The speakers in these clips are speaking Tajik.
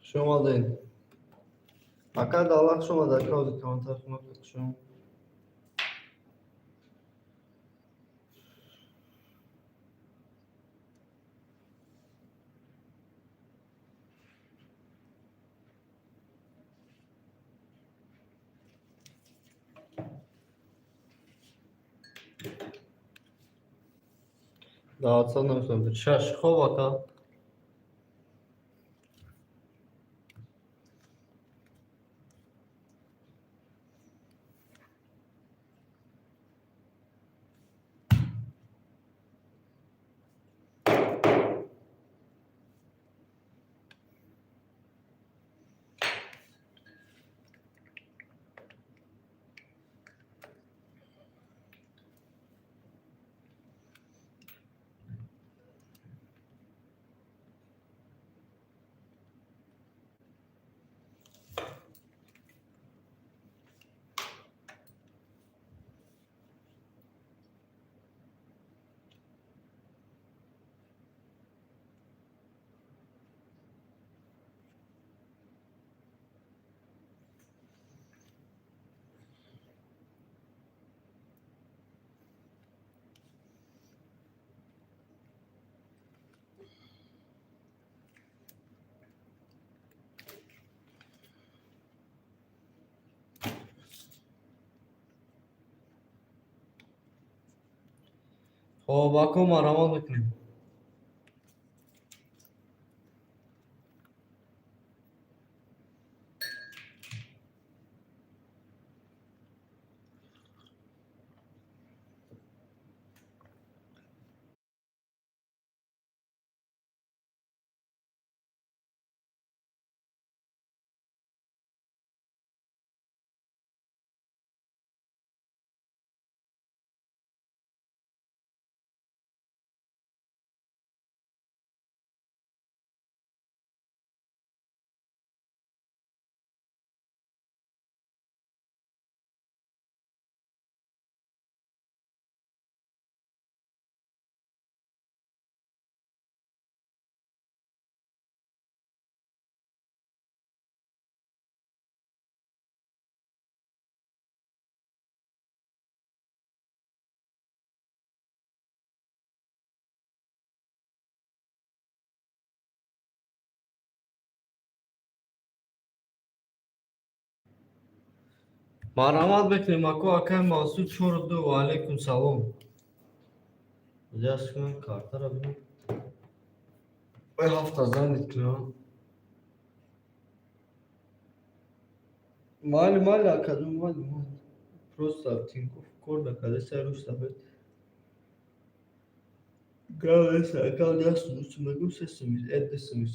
Хуш омадед. Ака Давлат, хуш омад, ака, ҳозир комментар хонам. Хуш омад. Даъватсад намешавад. Шаш. Хоб, ака. Хоб, ако, марҳамат мекунем. Марҳамат мекунем, ако, акай Мансур, чору ду. Ва алайкум салом. Ҷаст кунам, картаро бинам. Ой, ҳафта занг кунам. Майли, майли, акаҷон, майли, майли. Просто Тинькофф кор накарда, сари рӯз сафед. Гавеса, ака, даст мегӯм, се сумис, ду сумис.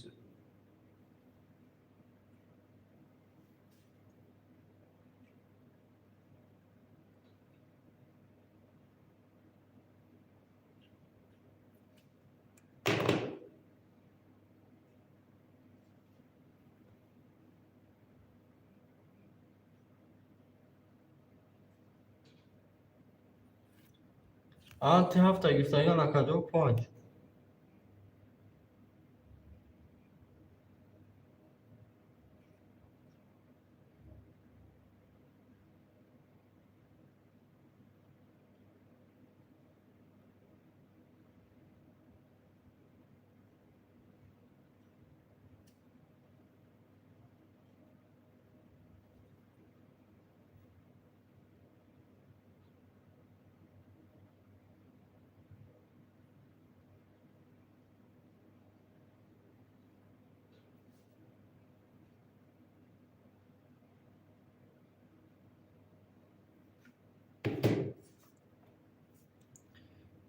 Анти ҳафта гирифтагиан, акаҷон, панҷ.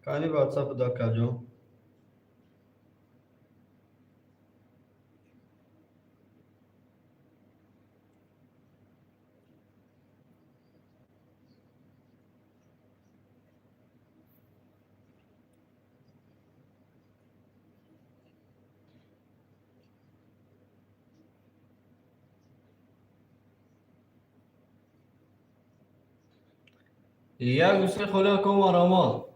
Кани ватсап акаҷон? Як гӯшаи холи, ако, марҳамат.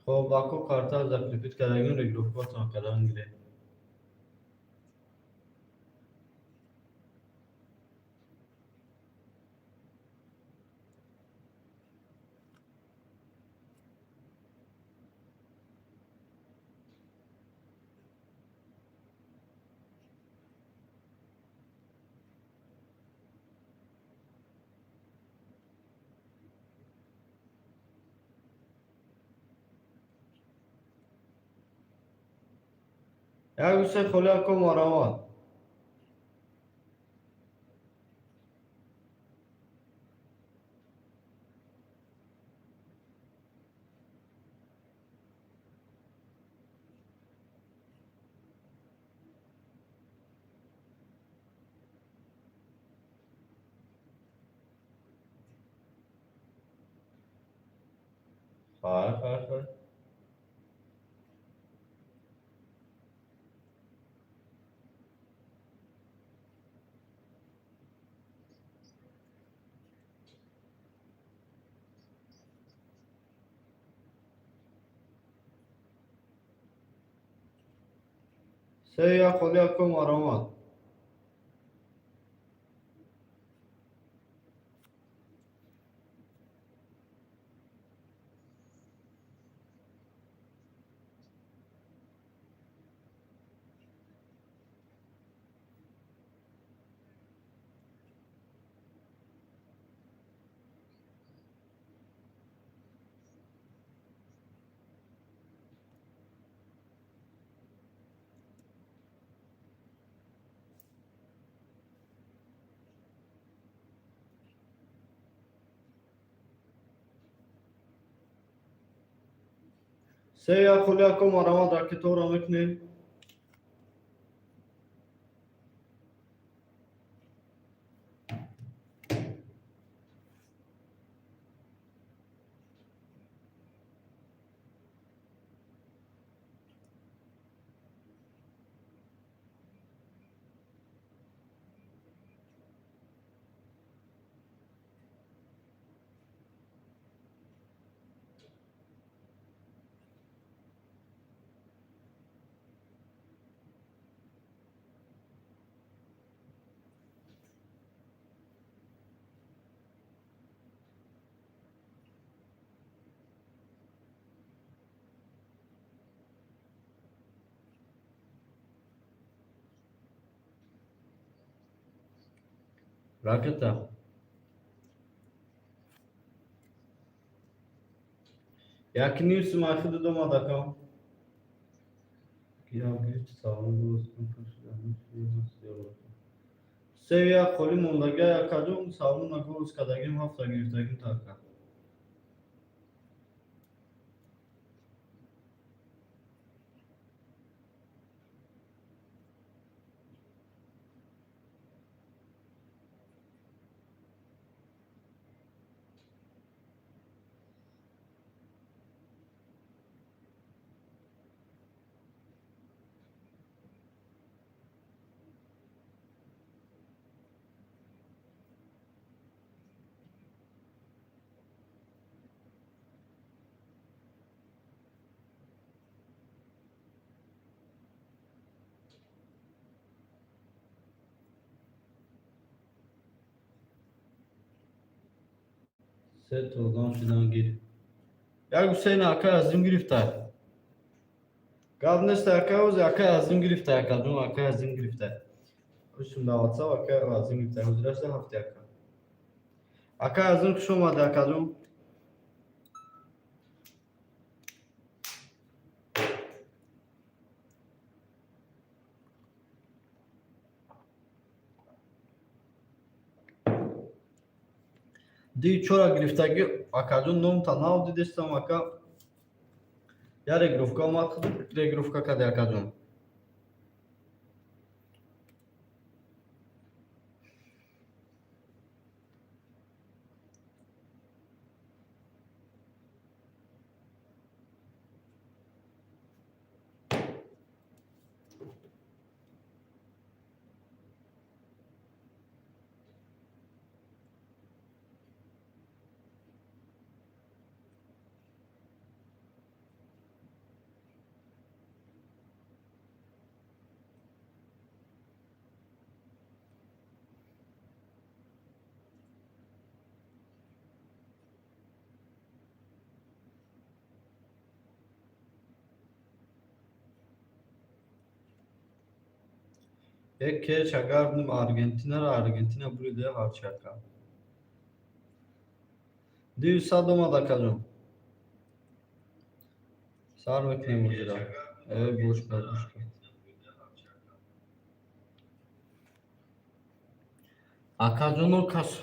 Хоб, ако карта закрепить кардагим, регировкатон кардан гире. Як гӯшаи холи, ако, марамат. Хайр, хайр, хайр. Се як холи, ако, марамат. Се як холи, ако, марамат, ракетаро мекунем. Ракета. Як ним сум ахи додам адака. Се як холи мондага, якаҷон, савлуна голос кардагим, ҳафта гирифтагим така. Се одам шидан гир. Як Ҳусейн акай азим гирифта. Гап нест, акай, ози акай азим гирифта, акаҷон, акай азим гирифта. Ушум да WhatsApp акай азим гирифта. Ҳузурашда ҳафти ака. Акай азим, хуш омади, акаҷон. Ди чора гирифтагӣ, акаҷон, номта нав дидестам, ака. Я регировка омад, регировка кади, акаҷон. Як кеч агар Аргентинара, Аргентина бурида ҳарчи, ака. 200 омад, акаҷон. Сар мекунем ҳозира. Э, гӯш кар, гӯш кар. Акаҷоно, кас.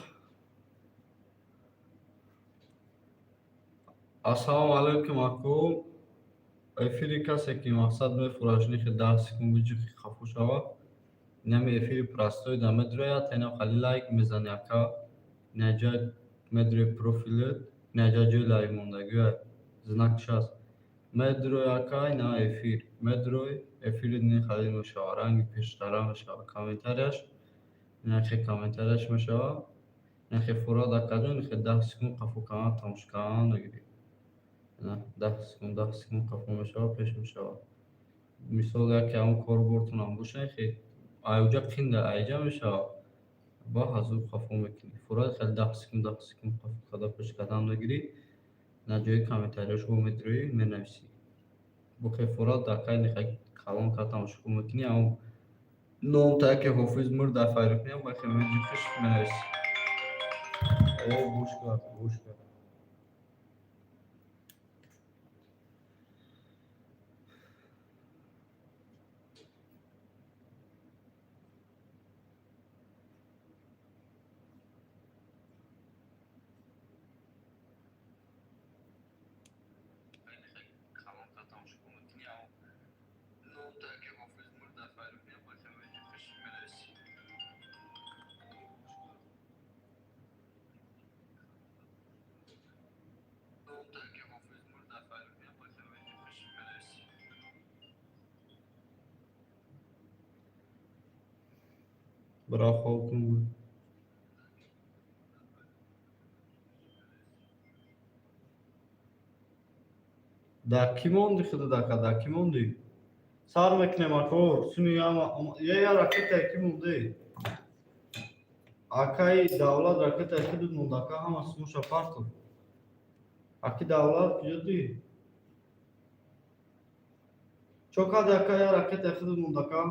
Ассалому алайкум, ако. Эфири касе ки мақсад мефураш, нихи 10 секунд биҷихи, хафо шава. Инами эфири простой да медрояд, тена хали лайк мезани, ака. Инаҷа медрои профилет, инаҷа ҷои лайк мондагиа знак шаст. Медрои, ака, ина эфир. Медрои эфири нихали мешава, ранги пештара мешава. Комментарияш инахе комментарияш мешава. Инахе фурад, акаҷон, ихе 10 секунд қафо канал тамошо кардан мегирӣ. 10 секунд, 10 секунд қафо мешава, пеш мешава. Мисол, яке ҳамон корбортонам боша, ихе айҷа қинда айҷа мешава. Ба ҳазур қафо мекунӣ. Фурад хеле 10 секунд, 10 секунд қафо карда, пеш кардан мегирӣ. На ҷои комментарияш бо медроӣ, менависӣ. Бухе фурад, акай, нихай калон кард, тамошо мекунӣ, ҳамон номта яке Ҳофиз мурд дар файрокунӣ, бахе меҷихиш, менависӣ. Э, гӯш кар, гӯш кар. Бира, хоб кун. Дар кӣ монди худат, ака, дар кӣ мондӣ? Сар мекунем, ако, суни я ракетае кӣ монде? Акаи Давлат, ракетаи худат монда, ака, ҳама сумоша партов. Аки Давлат, куҷо дӣ? Чо карди, ака, я ракетаи худат монда, ака?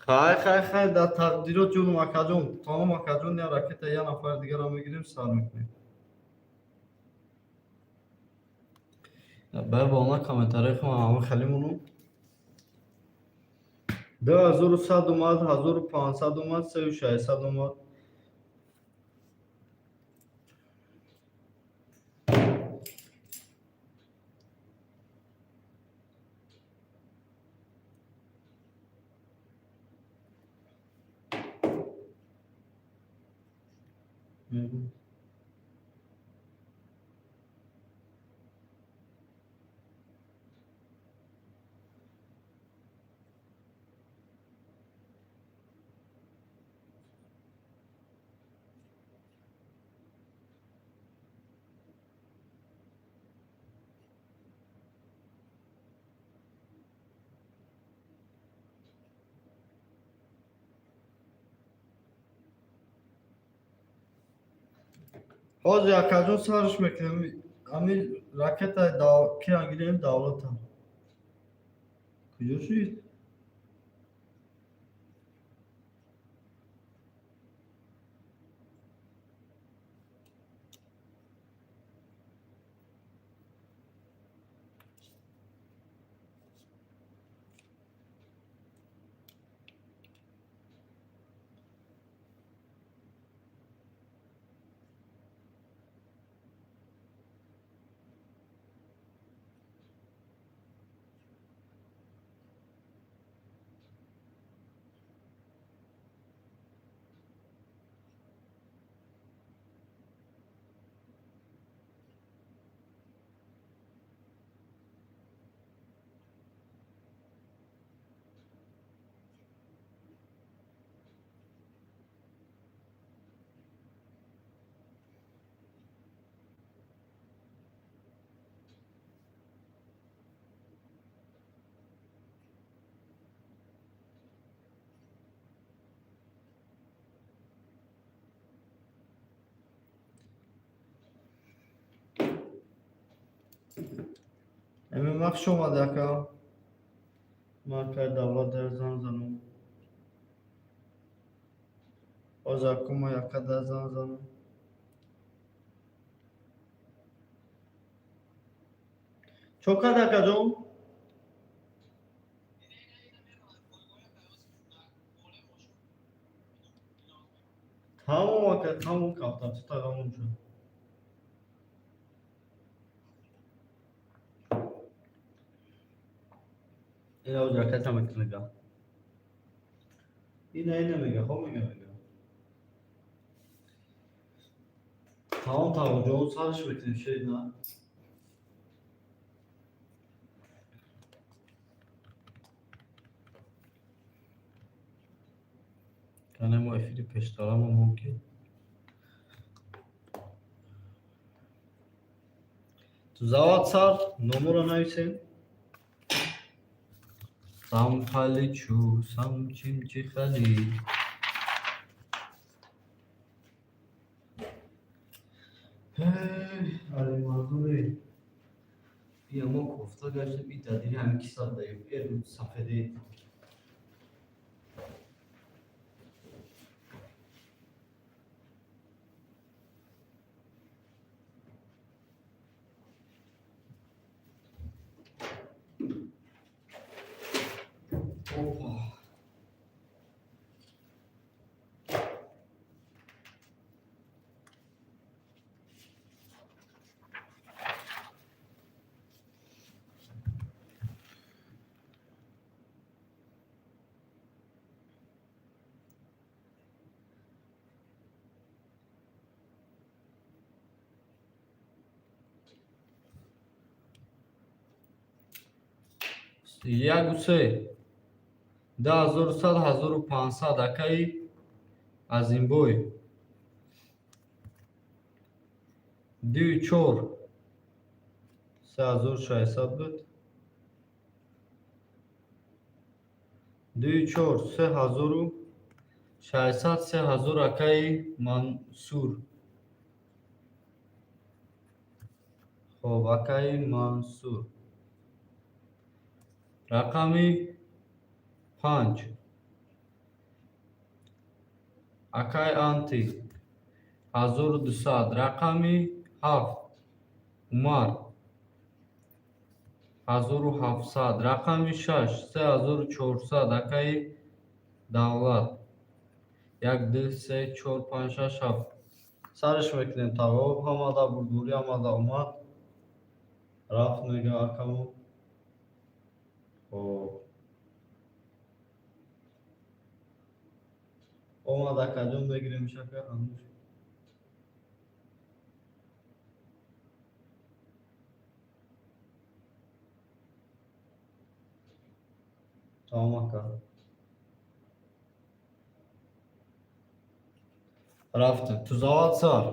Хай, хай, хай, дар тақдирот ҷонум, акаҷон. Тамом, акаҷон, я ракета я нафари дигарро мегирем, сар мекунем. Бай ба она комментарияи худам ҳама хеле монум. 2100 омад, 1500 омад, 3600 омад. Ҳозир, акаҷон, сарш мекунем. Ами ракета кия гирем, Давлата. Куҷо шуд? Эми хуш омадӣ, ака. Ман акай Давлат дар занг занам. Ҳозир аку ма яка дар занг занам. Чо кард, акаҷон? Тамом, ака, тамом, кафтарчи тағамон шуд. Ина ҳозир аката мега. Ина, ина мега, хо мега. Тамом, тамом, сараш мекунем, шед на. Кане мо эфири пештарамо мумкин. Тузават сар, номеро нависем. Сам паличу, сам чимчихали. Эй, Алимардоне. Бия, мо кофта гаштем, и дадини ҳамин киса даем. Э, сафеде. Опа. Яку се. 2100, 1500, акаи Азимбой. Дуи чор. 3600 буд. Дуи чор, 3600, 3000, акаи Мансур. Хоб, акаи Мансур. Рақами 5. Акай Анти. 1200. Рақами 7. Умар. 1700. Рақами 6. 3400. Акаи Давлат. Як, ду, се, чор, панҷ, шаш, ҳафт. Сараш мекунем тавоб, ҳамада бурдборӣ, ҳамада омад. Рафт мега акамо. Хоб. Омад, акаҷон, мегирем шака ҳанӯз. Тамом, ака. Рафтем. Тузават сар.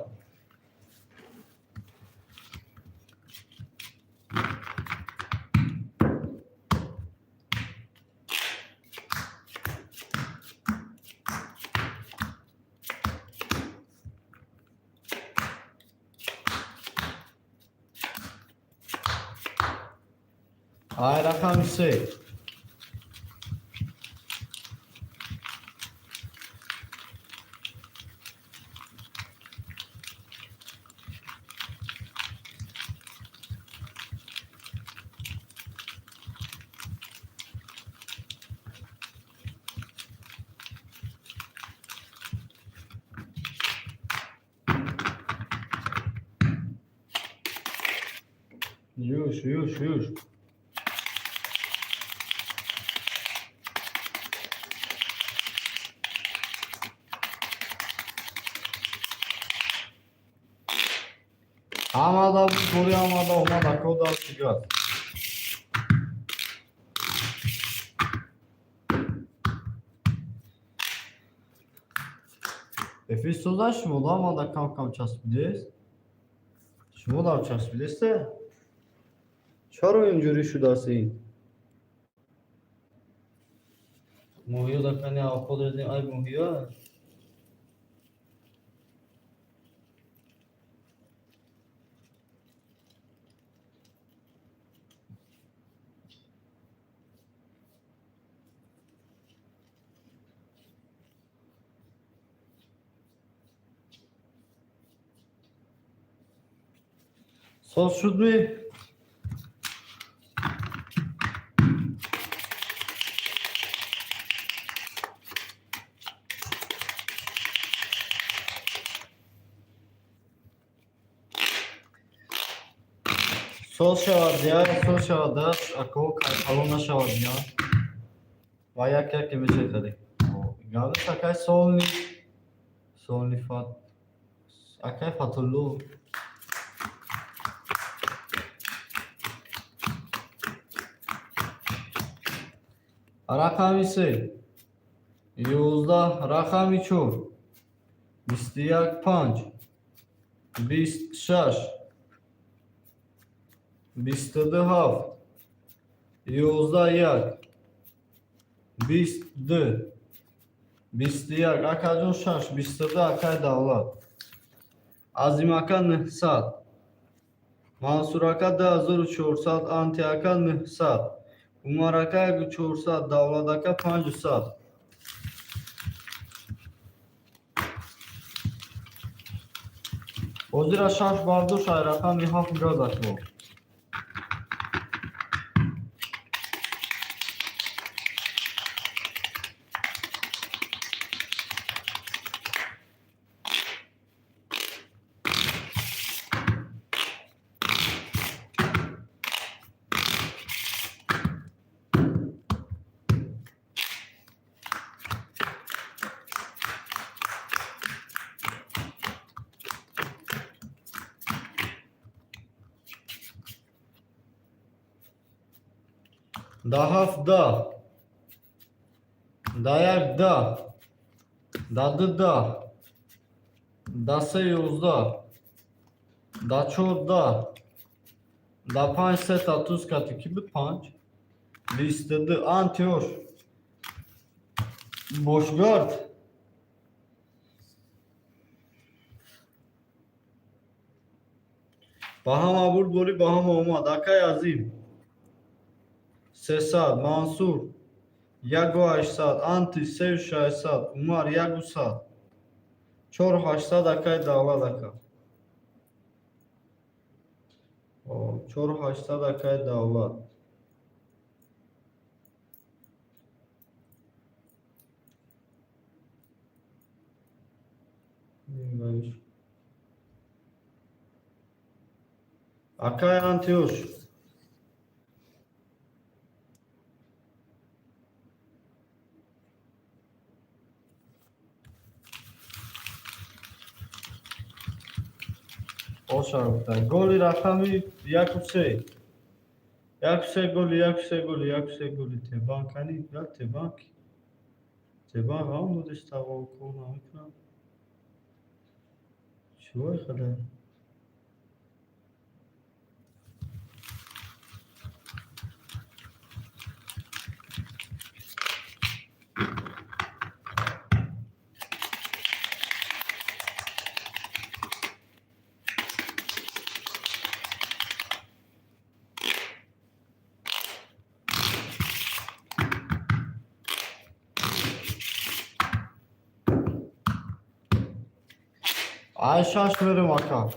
Ай рақами 3. Юш, юш, юш. Ҳамада бори, ҳамада омад, ако дасти газ. Эфир соза шумо ҳамада кам кам часпидест? Шумо дам часпидесте? Чаро инҷурӣ шудааст ин? Моҳиё дакани авқот резем, ай моҳиё? Соз шуд ми? Соз шавад я, соз шавад даш, ако калон нашавад я. Ва як яке мешехади. Галиш акай солни, солни фат, акай Фатулло. Рақами се, 11, рақами чор, 21, панҷ, 20, шаш, 22, ҳафт, 11, як, 20, ду, 21, акаҷон, шаш, 22, акай Давлат. Азимака 900, Мансурака 2400, Антиака 900, Умарака 400, Давлатака 500. Ҳозира шаш бардош, ай рақами ҳафт газашмо. Да ҳафт даҳ, да як даҳ, да ду даҳ, да се 11, да чор даҳ, да панҷ сета туз кати ки буд панҷ? 22, Антиош. Бошгард. Ба ҳама бурд борӣ, ба ҳама омад. Акай Азим. 300, Мансур 1800, Анти 3600, Умар 100, 4800, акай Давлат ака. 4800, акай Давлат. Акай Антиош. Оша гуфта. Голи рақами яку се. Яку се голи, яку се голи, яку се голи. Тебанк, ани, як тебанк. Тебанк ҳам додеш тағо кор намекунам. Чӣ хеле? Ай шаш мерем, ака.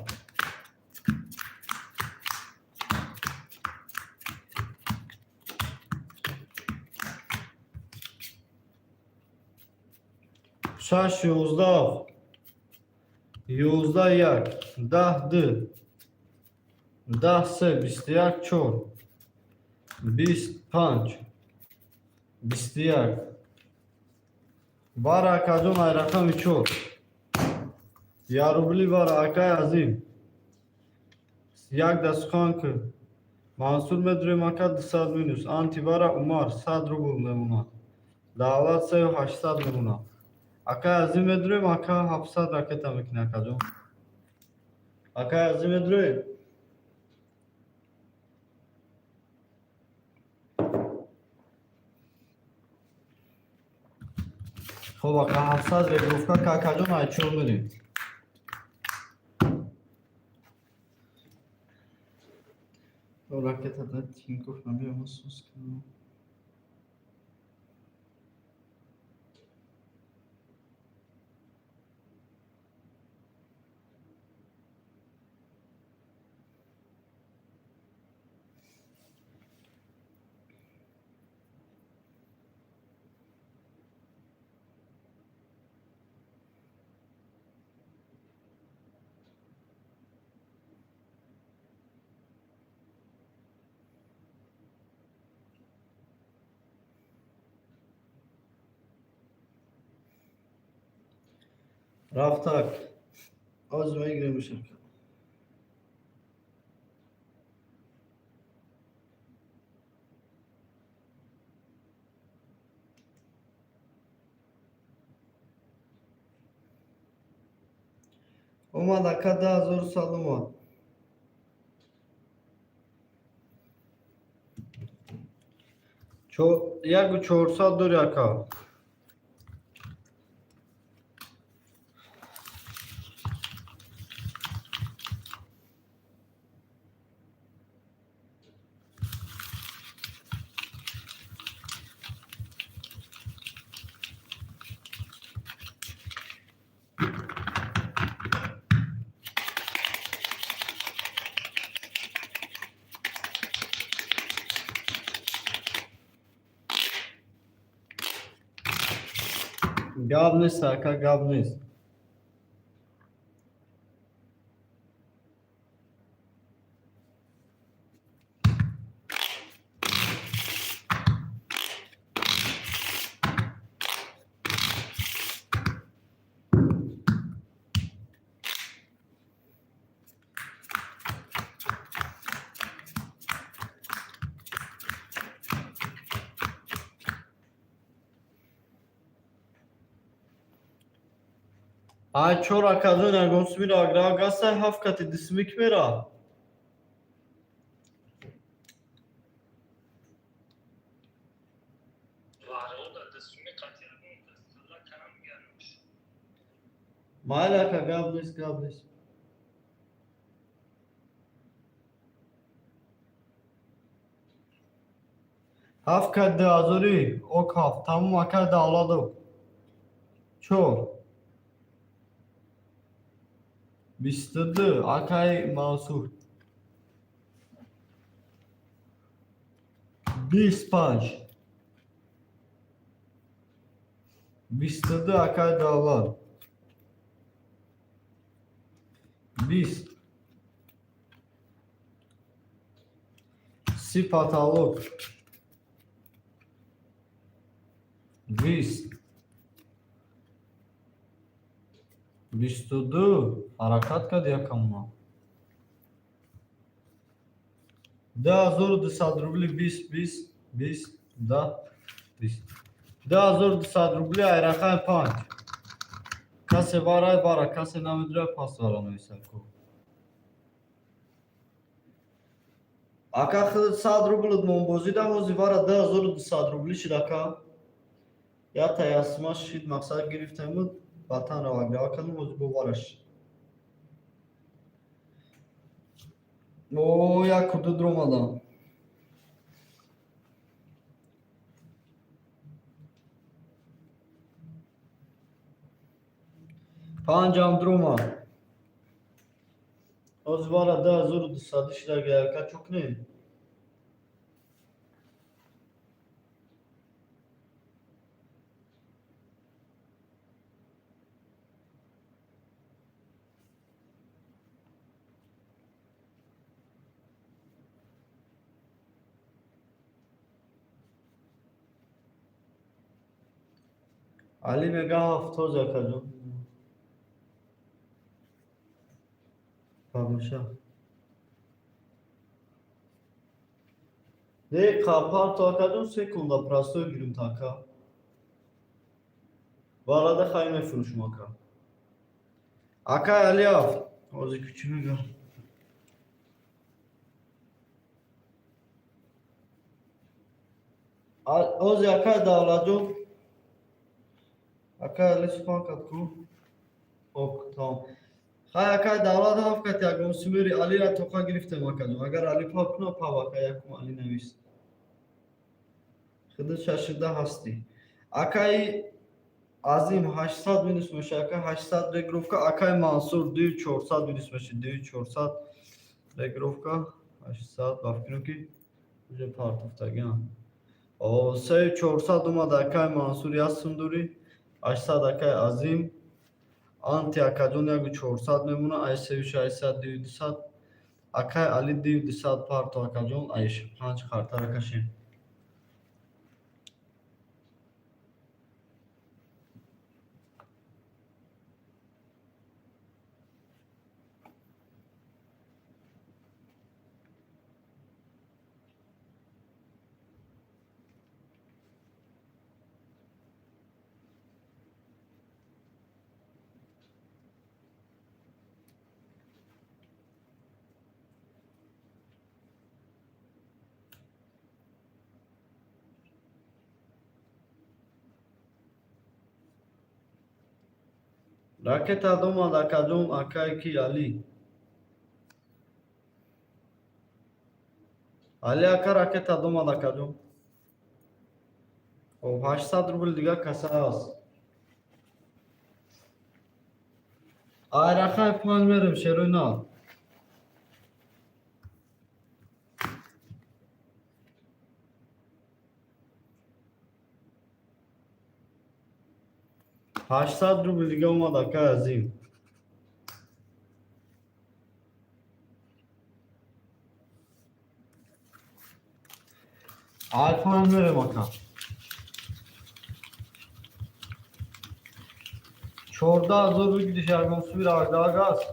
Шаш, 11, 11, як, 10, ду, 10, се, 21, чор, 20, панҷ, 21. Бара, акаҷон, ай рақами чор. Я рубли бара, акай Азим. Як да сухан кун. Мансур медурем, ака, 200 минус. Антибара Умар 100 рубл мемонад. Давлат 3800 мемонад. Акай Азим медурем, ака, 700 ракета мекунӣ, акаҷон. Акай Азим медурем. Хоб, ака, 700 регровка какаҷон, ай чор мерем. Ракета да Тинькофф набиёма сус кунам. Рафтак. Оз мегирем шака. Омад, ака, 10 100 омад. 1 400 дори, ака. Гап нест, ака, гап нест. Ай, чор аказон ягон сумиро агра гасай, ҳафт кати дисмик мера. Варода дисуми қати ягон кас кам гармш. Майли, ака, гап нест, гап нест. Ҳафт кат 2000-и ок, ҳафт, тамом, ака Давлатов. Чор. 22, акай Мансур. 25. 22, акай Давлат. 20. 30 потолок. 20. 22 ҳаракат кард якамона. 2200 рубли, 20, 20, 20, да, 20. 2200 рубли айрақами панҷ. Касе варай вара, касе намедурай, пас вара нависад ку. Ака, худат 100 рублат монбозида, ҳози вара 2200 рубли шид, ака. Ята ясма шид, мақсад гирифтемуд, ватан раваграва кардем, ҳози бо вара шид. О, як ҳудуд омадам. Панҷам дуромад. Ҳози вара 2200 шида, ака, чӯ кунем? Али мега ҳафтоз, акаҷон. Фаҳмиша. Не, қапар то, акаҷон, секунда, простой гирим така. Варада хай мефурӯшум, ака. Акай Али ҳафт. Ҳозир кучи мега? Ҳозир, акай Давлатҷон. Акай Али сухан кард ку? Ок, тамом. Хай, акай Давлат, ҳафт кати ягон сумери Алира тоқа гирифтем, акаҷон. Агар Али пав куна, пав, ака, якум Али навис. Худат шашида ҳастӣ. Акаи Азим 800 минус меша, ака, 800 регировка, акаи Мансур 2400 минус меша, 2400 регировка, 800 ба фикрам ки уже партофтагиам. О, 3400 омад, акаи Мансур, як сум дорӣ, 800, акаи Азим, анти, акаҷон, 1400 мемона, ай 3600, 2200, акаи Али 2200 парто, акаҷон, ай панҷ хартара кашем. Ракета домад, акаҷон, акай ки Али. Али ака, ракета домад, акаҷон. Хоб, 800 рубл дига каса аст. Айрахай панҷ мерем, шерои нав. 800 рубл дига омад, акай Азим. Ай панҷ мерем, ака. 14 000 выигрыш, ягон суи рагдаг аст.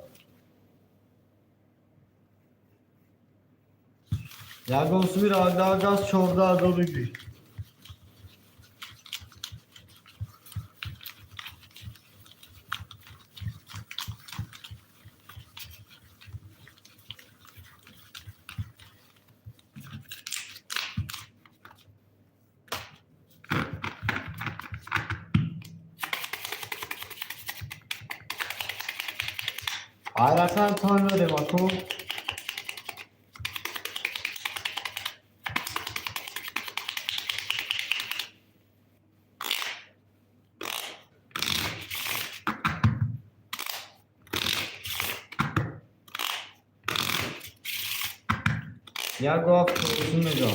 Ягон суи рагдаг аст, 14 000 выигрыш. Айракан панҷ мерем, аку. Як вақт чорсум мега.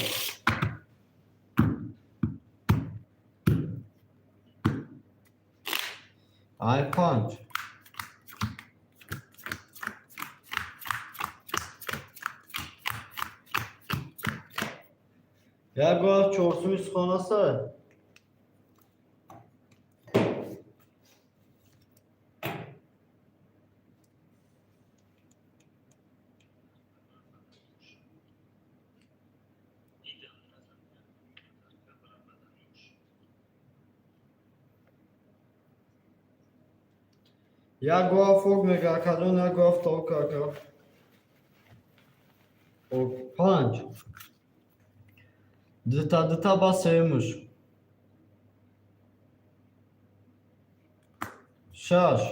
Ай панҷ. Як вақт чорсуми сухонаса. Як гуаф ок мега, акаҷон, як гуаф ток, ака. Ок, панҷ. Дута дута ба сеюмуш. Шаш.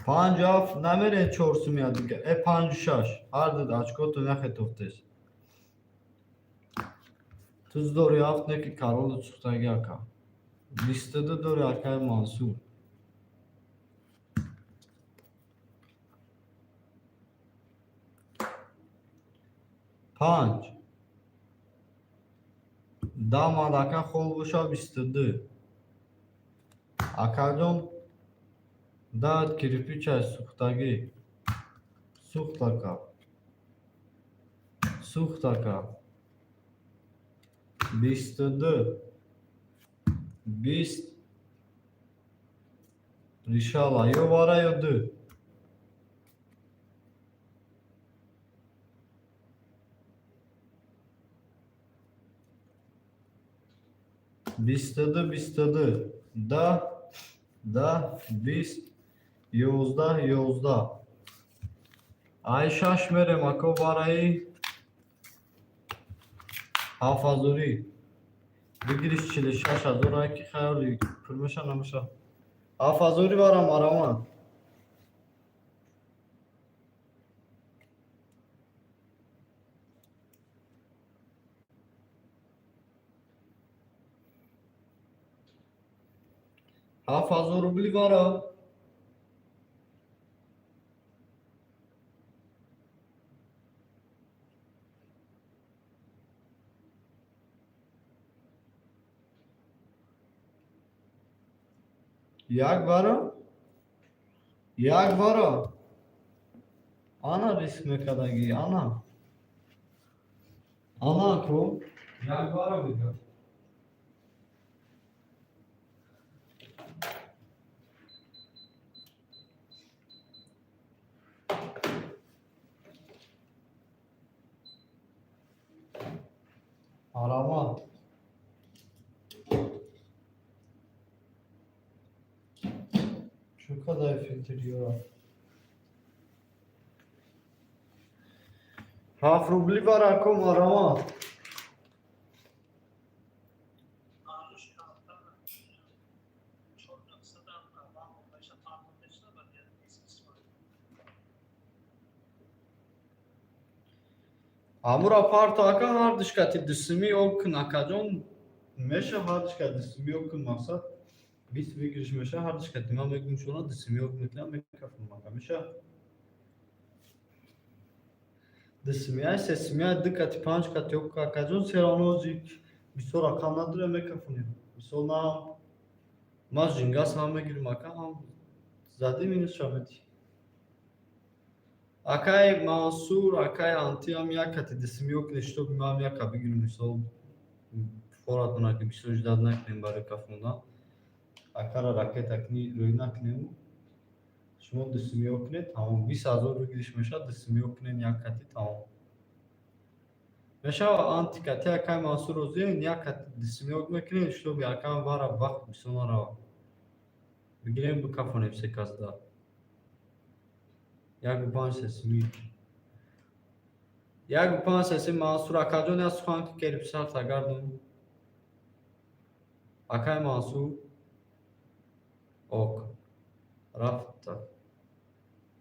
Панҷу ҳафт намерен чорсумия дига. Э, панҷу шаш. Ҳар ду очкото нахетофтес. Туз дори ҳафт неки каролу сӯхтаги, ака. 22 дори, акаи Мансур. Панҷ. Дамад, ака, хол боша 22. Акаҷон, дад кирпичай сӯхтагӣ. Сӯхт, ака. Сӯхт, ака. 22. 20. Решала. Ё вара, ё ду. 22, 22. 10, 10, 20, 11, 11. Ай шаш мерем, ако, бараи ҳафтҳазорӣ. Выигрыш 46 000 ки хаёли пул меша намеша. 7000-ӣ барам араман. 7000 рубли бара. Як бара? Як бара? Ана риск мекардагӣ, ана. Ана ку? Як бара мегӯям. Арама. Чӣ қадар фильтр ёра? Ҳафт рубли барако, марҳамат. Амура парто, ака, ҳардуш кати дусумӣ об кун, акаҷон, меша. Ҳардуш кати дусумӣ об кун, мақсад, 20 выигрыш меша. Ҳардуш кати ман мегум, шуна дусумӣ об мекунам, мекафам, ака, меша. Дусумиай, сесумиай, ду кати, панҷ кати об, акаҷон, всё равно ози бисёр рақам надорем, мекафонем. Мисол, на ман жингас ҳам мегирим, ака, ҳам зади минус шаведи. Акай Мансур, акай Антиам, як кати дусумиё кунед, чтобы ман яка бигирам. Мисол, форатона ки бисёр ждать накунем барои кафондан. Акара ракета кни рӯй накунему. Шумо дусумиё кунед, тамом, 20 000 выигрыш мешавад. Дусумиё кунед, як кати, тамом мешава. Анти кати акай Мансур розиен, як кати дусумиё мекунед, чтобы акам вара вақт бисёр нарава. Бигирем, бикафонем се касда. Яку панҷ сесумӣ. Яку панҷ сесумӣ. Мансур акаҷон, як сухан ки кериб сарта гардон. Акай Мансур, ок. Рафта.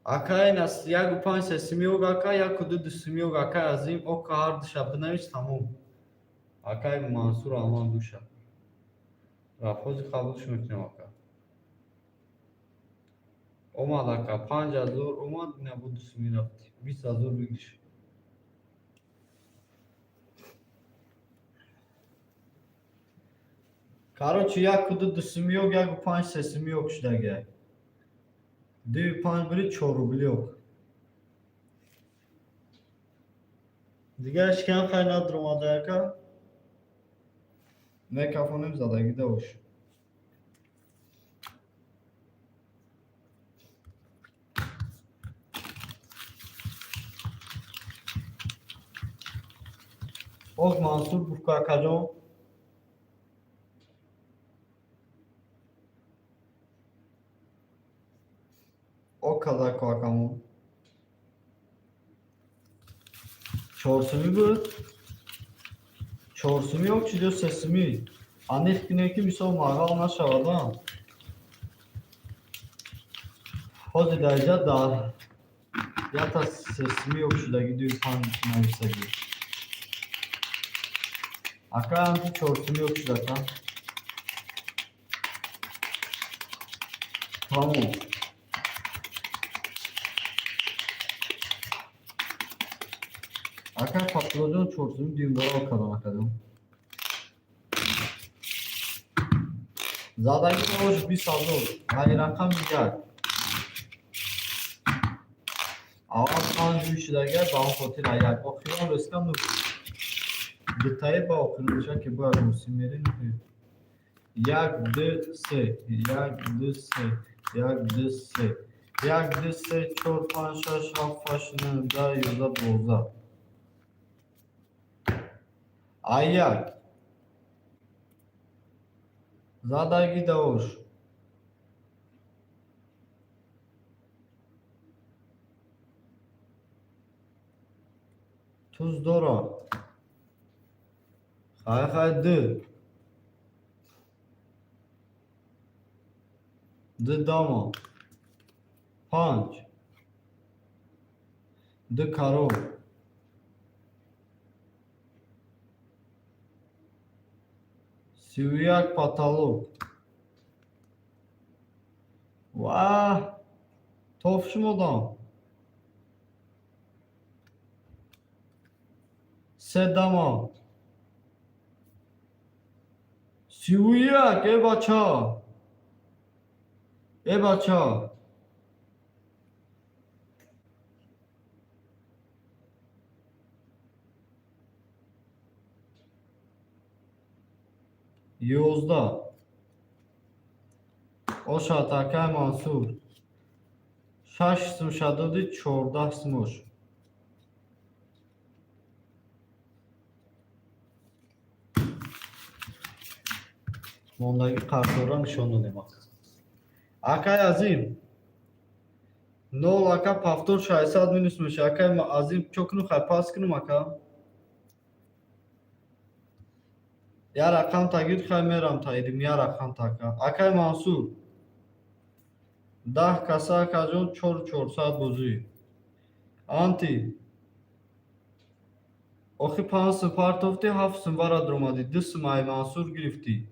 Акай нас яку панҷ сесумӣ ок, ака, яку ду дусумӣ ок, акай Азим, ока, ҳардуша бинавис, тамом. Акай Мансур Алман душа. Рафт, ҳозир қабулш мекунем, ака. Омад, ака, 5000 омад, ина бо дусумӣ рафти. 20 000 выигрыш. Короче, яку ду дусумӣ ок, яку панҷ сесумӣ ок шудагиай. Дуи панҷ бири, чор рубли ок. Дигар ҳеч кам хай надуромада, ака. Мекафонем задагида бош. Ок, Мансур гуфт, акаҷон. Ок казако, акамон. Чорсумӣ буд? Чорсумӣ ок чиз ё сесумӣ? Аниқ кунем, ки мисол мағал нашавад, а? Ҳозир дар инҷа дар якта сесумӣ ок шудагӣ, дуи панҷ нависагӣ. Ака, анти чорсумӣ ок шудака. Тамом. Ака Фатуллоҷон, чорсумӣ дуюмбора ок кардам, акаҷон. Задагӣ бош, 20 000. Ғайрақами як. Аввал панҷ рӯй шудагиа, ба он хотир як. Охирон рӯзка ну. Дутаи ба охирон мешавад, ки бояд рӯсӣ мерем. Як, ду, се. Як, ду, се. Як, ду, се. Як, ду, се, чор, панҷ, шаш, ҳафт, ҳашт, нӯҳ, 10, 11, 12. А як. Задагӣ давош. Туз дора. Хай, хай, ду. Ду дама. Панҷ. Ду король. 31 потолок. Ваҳ! Тоф шумодам. Се дама. 31, э бача. Э бача. 11. Ошад, акай Мансур. Шаш сум шадоди, 14 сум ош. Мондагӣ қарздора нишон додем. Акай Азим. Нол, ака, повтор 600 минус меша. Ака Азим, чо кунум, хай, пас кунум, ака? Я рақам тагир, хай, мерам таидим, я рақам така. Акай Мансур. 10 каса, акаҷон, 4400 бозӣ. Анти. Охи 5 сум партофтӣ, 7 сум варад омадӣ, 2 сум ай Мансур гирифтӣ.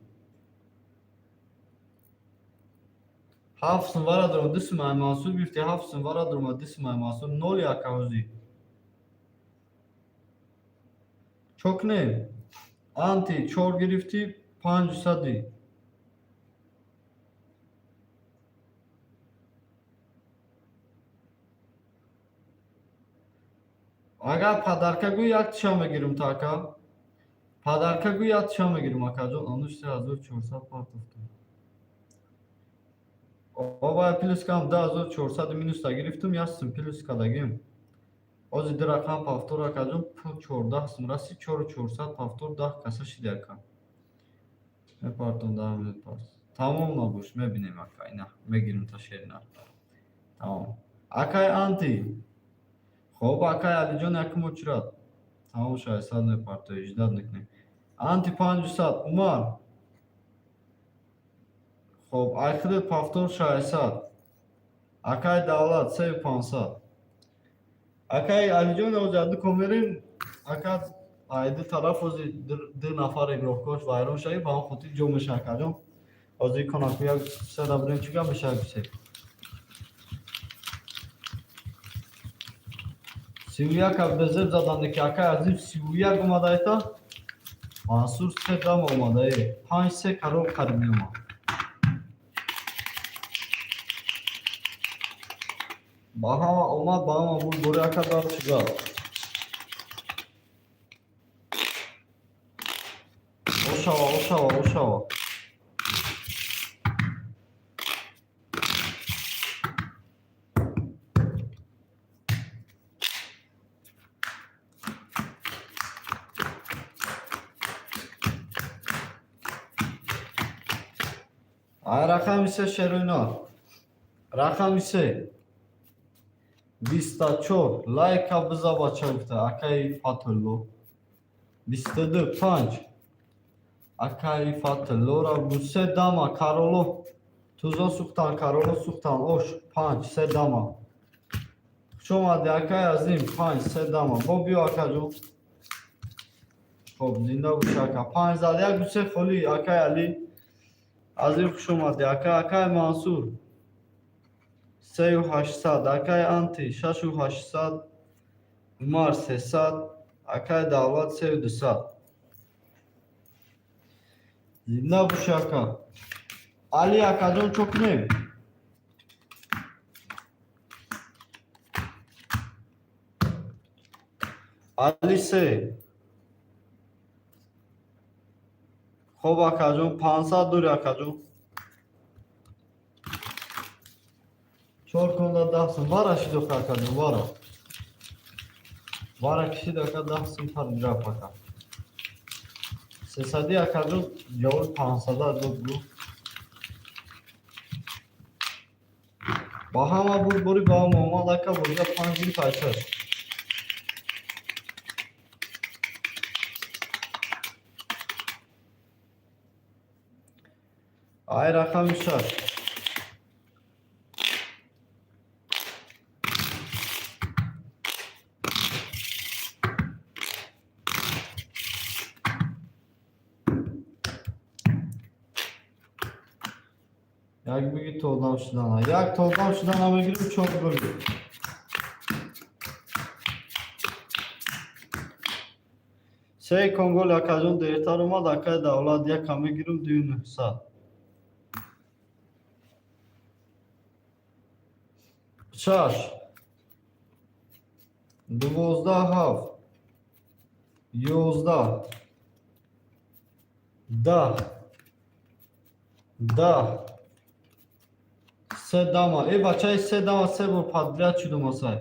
7 сум варад омад, 2 сум ай Мансур гирифтӣ, 7 сум варад омад, 2 сум ай Мансур, ноли, ака, ҳозӣ. Чо кунем? Анти чор гирифтӣ, панҷсади. Агар подарка гӯй, як тиша мегирам та, ака. Подарка гӯй, як тиша мегирам, акаҷон. Ануш 3400 партофтам. Оба плюс кам 2400 минуста гирифтам, як сум плюс кардагим. Ҳозир ду рақам повтор, акаҷон, пул 14 сум расид, 4400 повтор, 10 каса шиди, ака. Мепартом 10 минут пас. Тамом набош, мебинем, ака, ина мегирим та шерина. Тамом. Акай Анти. Хоб, акай Алиҷон, якум очрат. Тамом, 600 мепартои, ждать мекунем. Анти 500, Умар. Хоб, айхидат повтор 600. Акай Давлат 3500. Акай Алиҷон, ҳозир ду комерем, ака, ай ду тараф ҳозир ду нафар игрокош вайрон шави, ба он хотир ҷо меша, акаҷон. Ҳозир конаку як седа бирем, чӣ гап меша, бисед. 31 безеб заданд, ки акай Азим 31 омадааита, Мансур се дам омадае, панҷ се карор қариб меомад. Ба ҳама омад, ба ҳама буд бори, ака, дар чӣ гап? Ошава, ошава, ошава. Ай рақами се, шеруйно. Рақами се. 24 лайка биза, бача, гуфта акаи Фатулло. 22 панҷ акаи Фатуллора се дама кароло тузо сӯхтан, кароло сӯхтан, ош панҷ се дама. Хуш омадӣ, акаи Азим, панҷ се дама. Бо биё, акаҷон. Хоб, зинда боши, ака. Панҷ зад, як ду се холӣ, акаи Али. Азим, хуш омадӣ, ака. Акаи Мансур 3800, акаи Анти 6800, Умар 300, акаи Давлат 3200. Зинда боши, ака. Али акаҷон, чо кунем? Али се. Хоб, акаҷон, 500 дори, акаҷон. Чор конда 10 сум. Вара шидока, акаҷон, вара. Вара кишид, ака, 10 сум парграф, ака. Сесади, акаҷон, ҷавоб панҳсада дод гу. Ба ҳама буд бори, ба ҳама омад, ака, бозия панҷ гирифт ай шаш. Ай рақами шаш. Як биги толдам шудана. Як толдам шудана мегирим, чор гол. Се конгол, акаҷон, дертар омад, акай Давлат, яка мегирим, дую нӯҳсад. Шаш. 12 ҳафт. 11. 10. 10. Се дама. Э, бачаи, се дама, се бор подряд шудум асай.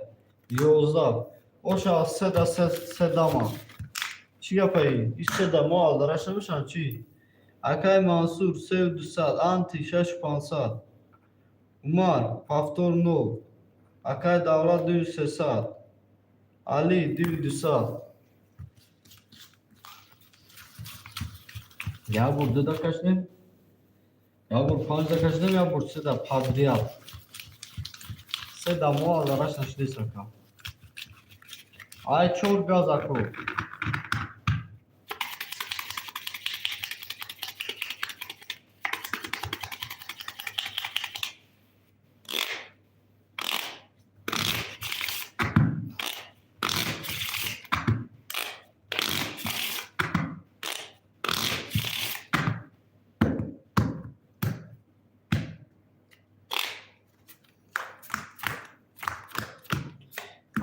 11. Оша се да се, се дама. Чӣ гапаи? И се дама алдараш набошанд чӣ? Акай Мансур 3200, Анти 6500. Умар повтор нол. Акай Давлат, дую сесад. Али, дую дусад. Я бур дуда кашнем, я бур панҷда кашнем, я бур седа подряд. Седа мо азараш нашидес, ака. Ай чор газ, ако.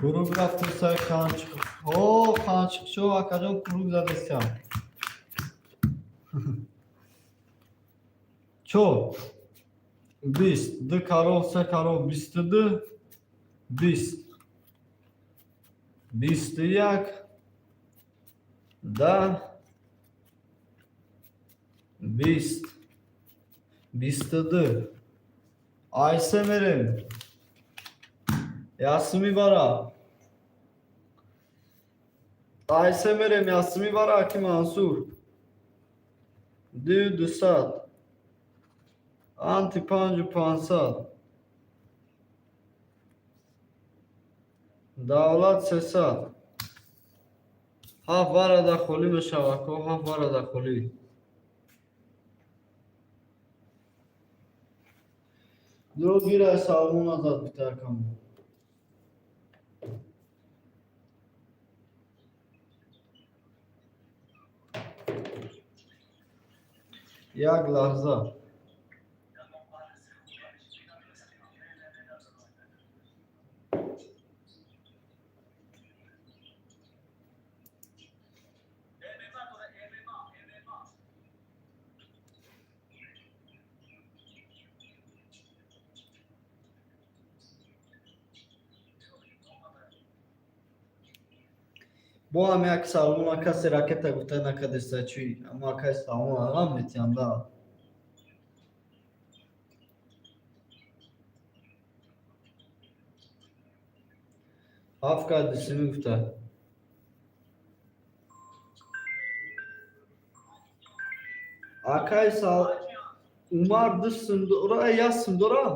Круг рафтусай, қанчиқ. О, қанчиқчо, акаҷон, круг задестям. Чор. Бист. Ду король, се король, 22. 20. 21. 10. 20. 22. Айсе мерем. Ясми бара. Айсе мерем, Ясми бара, аки Мансур. Ду дусад. Анти панҷу пансад. Давлат, сесад. Ҳафт варада холӣ мешавад, ко, ҳафт варада холӣ. Дуро гирай, салмон назад битакам. Як лаҳза. Бо ҳам як салмона касе ракета гуфта накардеста чӣ, аммо акай салмон арам метиҳам да. Ҳафт кай дусими гуфта. Акай сал Умар ду сум дора, як сум дора?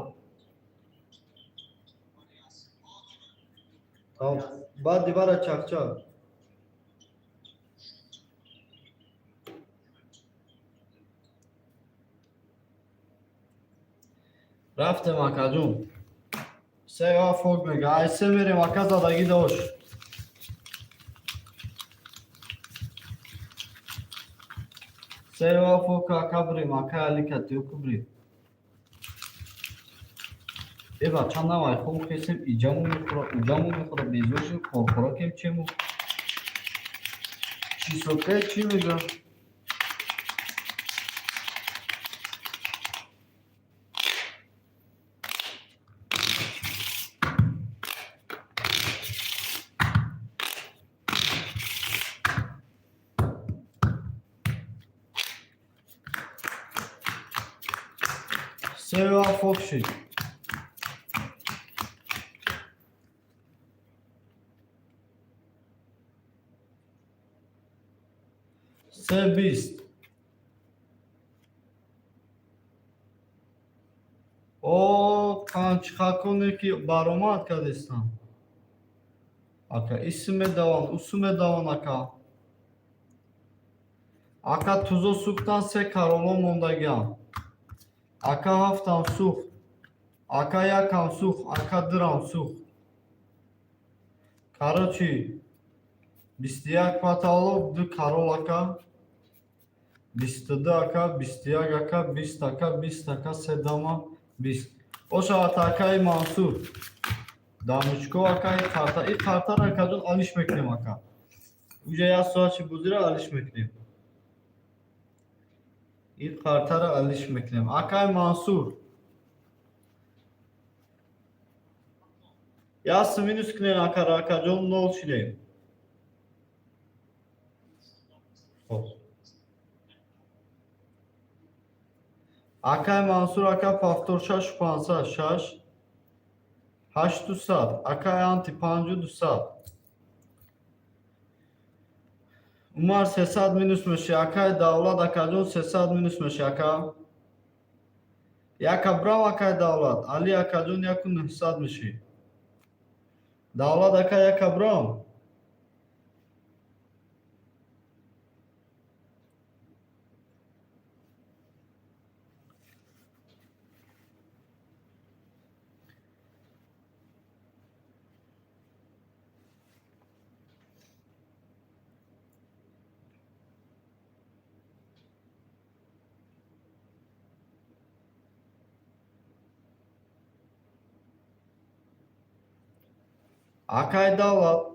Тамом. Баъд дивара чақчақ. Рафтем, акаҷон. Се фок мега. Ай се мерем, ака, задагӣ дошт. Се фок, ака, бирем, ака Али катиё ку бирем. Э бача, навай хом хесем, иҷаму мехӯра, уҷаму мехӯра, безор шуд, корхӯракем чему. Чисока чӣ мега? Сева фок шид. Се бист. О, қанчиқаконе ки баромад кардестам. Ака, исм медаванд, усу медаванд, ака. Ака, тузо сӯхтан, се кароло мондагиам. Ака, ҳафтам сӯхт. Ака, якам сӯхт, ака, дурам сӯхт. Короче, 21 потолок, ду король, ака. 22, ака, 21, ака, 20, ака, 20, ака, се дама, 20. Ошавад, акаи Мансур. Дамучко, ака, и карта. И картаро, акаҷон, алиш мекунем, ака. Уҷа як соат чи бузира алиш мекунем. И картаро алиш мекунем. Акаи Мансур. Як сум минус кунем, акаро, акаҷон, нол шидем. Хоб. Акаи Мансур, ака, повтор шашу пансад, шаш. 800. Акай Анти, 5200. Умар, 300 минус меши. Акай Давлат, акаҷон, 300 минус меши, ака. Яка брав, акай Давлат. Али акаҷон, 1900 меши. Давлат ака, яка брав. Акай Давлат.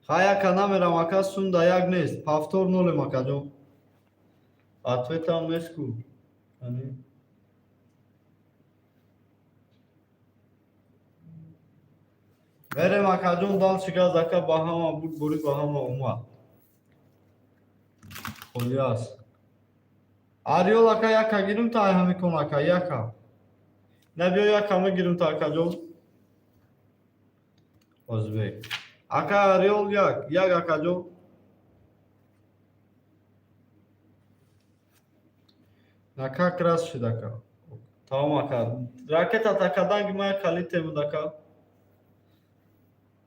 Хай, ака, намерам, ака, сумда як нест. Повтор нолем, акаҷон. Ответам нест ку. Ани. Мерем, акаҷон, дальше газ, ака, ба ҳама буд бурӣ, ба ҳама омад. Холӣ аст. Ариёл ака, яка гирим та ҳамикон, ака, яка. На, биё, яка мегирим та, акаҷон. Озбек. Ака Ариёл, як, як, акаҷон. На, как раз шид, ака. Тамом, ака. Ракета такаданги ма калите буд, ака.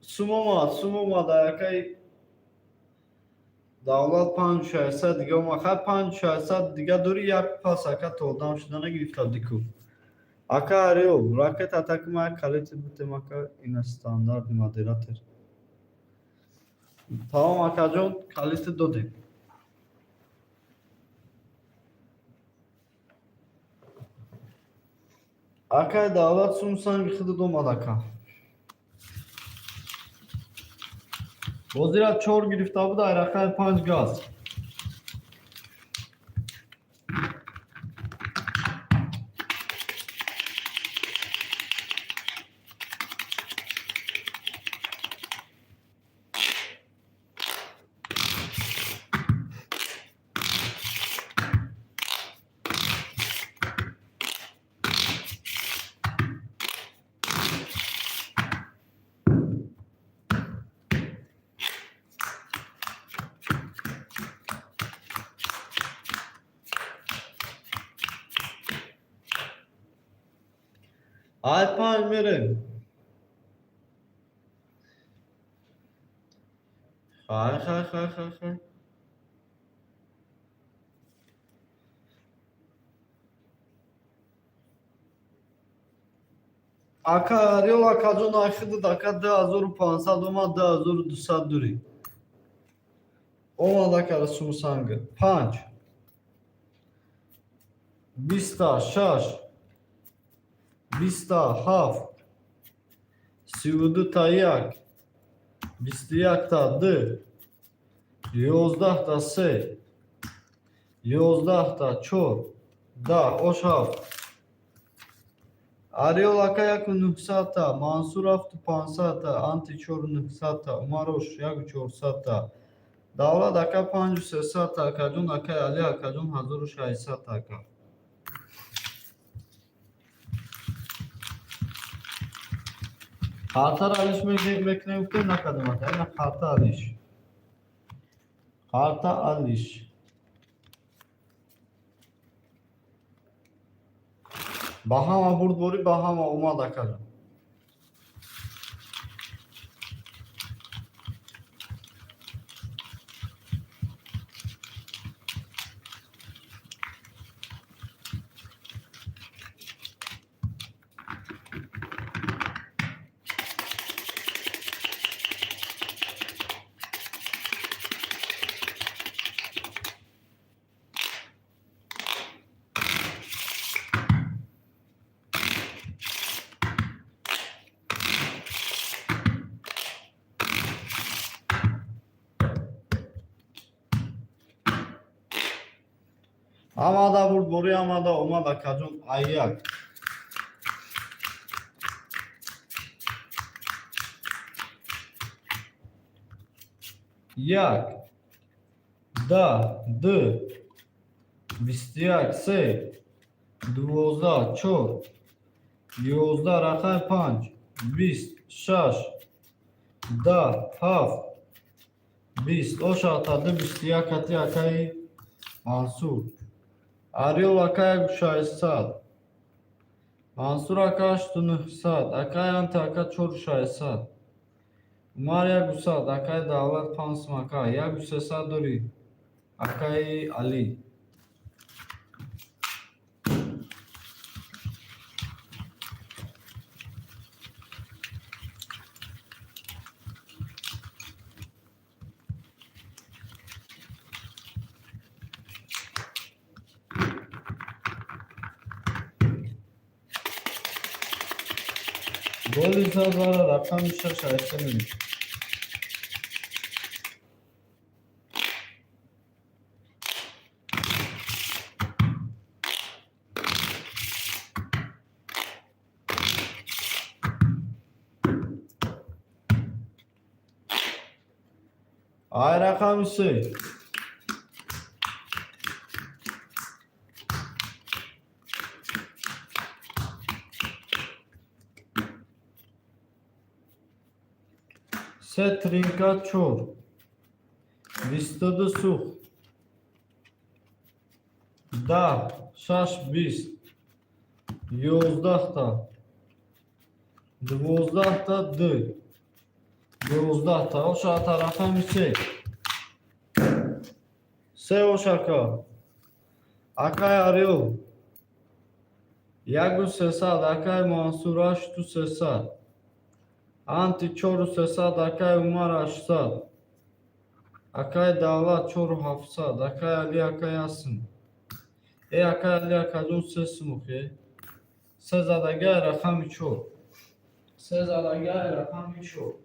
Сум омад, сум омад, акай Давлат, 5600 дига омад. Хай, 5600 дига дори, як пас, ака, то одам шуда нагирифта дику. Ака Ариёл, ракета атаки ма калите бутем, ака, ина стандарти модератор. Тамом, акаҷон, калите додем. Акай Давлат, сум санги худат омад, ака. Бозира чор гирифта буд, ай рақами панҷ газ. Ай панҷ мерем. Хай, хай, хай, хай, хай. Ака Ариёл, акаҷон, айхидат, ака, 2500 омад, 2200 дурӣ. Омад, ака, сумсанга. Панҷ. Биста шаш. Биста ҳафт. 32-та як. 21-та ду. 11-та се. 11-та чор. 10, ош ҳафт. Ариёл ака, 1900-та, Мансур, ҳафту панҳсадта, Анти, чору нуҳсадта, Умарош, яку чорсадта. Давлат ака, панҷу сесадта, акаҷон, акай Али акаҷон, 1600-та, ака. Қартара алиш мекунем, гуфтем, накардем, ака. Ина қарта алиш. Қарта алиш. Ба ҳама бурдборӣ, ба ҳама омад, акаҷон. Ҳамада бурдборӣ, ҳамада омад, акаҷон, ай як. Як, 10, 2, 21, 3, 12, 4, 11, рақами 5, 20, 6, 10, 7, 20. Ошата 2, 21 кати акаи Мансур. Ариол ака 1600. Мансур ака 8900. Акаи Анти ака 4600. Умар 100, акаи Давлат 5 ака, 1300 дорӣ, акаи Алӣ. Голи зазара рақами 6 8. Ай рақами 3. Се тринка 4. 22 сух. 10, 6, 20. 11та. 12та 2. 11та. Оша рақами 3. Се ошака. Акай Ариол. 1300, акай Мансур 8300. Анти 4300, акай Умар 800. Акай Давлат 4700, акай Али акай Асм. Э акай Али акаҷон се сумухе. Се задагай рақами 4. Се задагай рақами 4.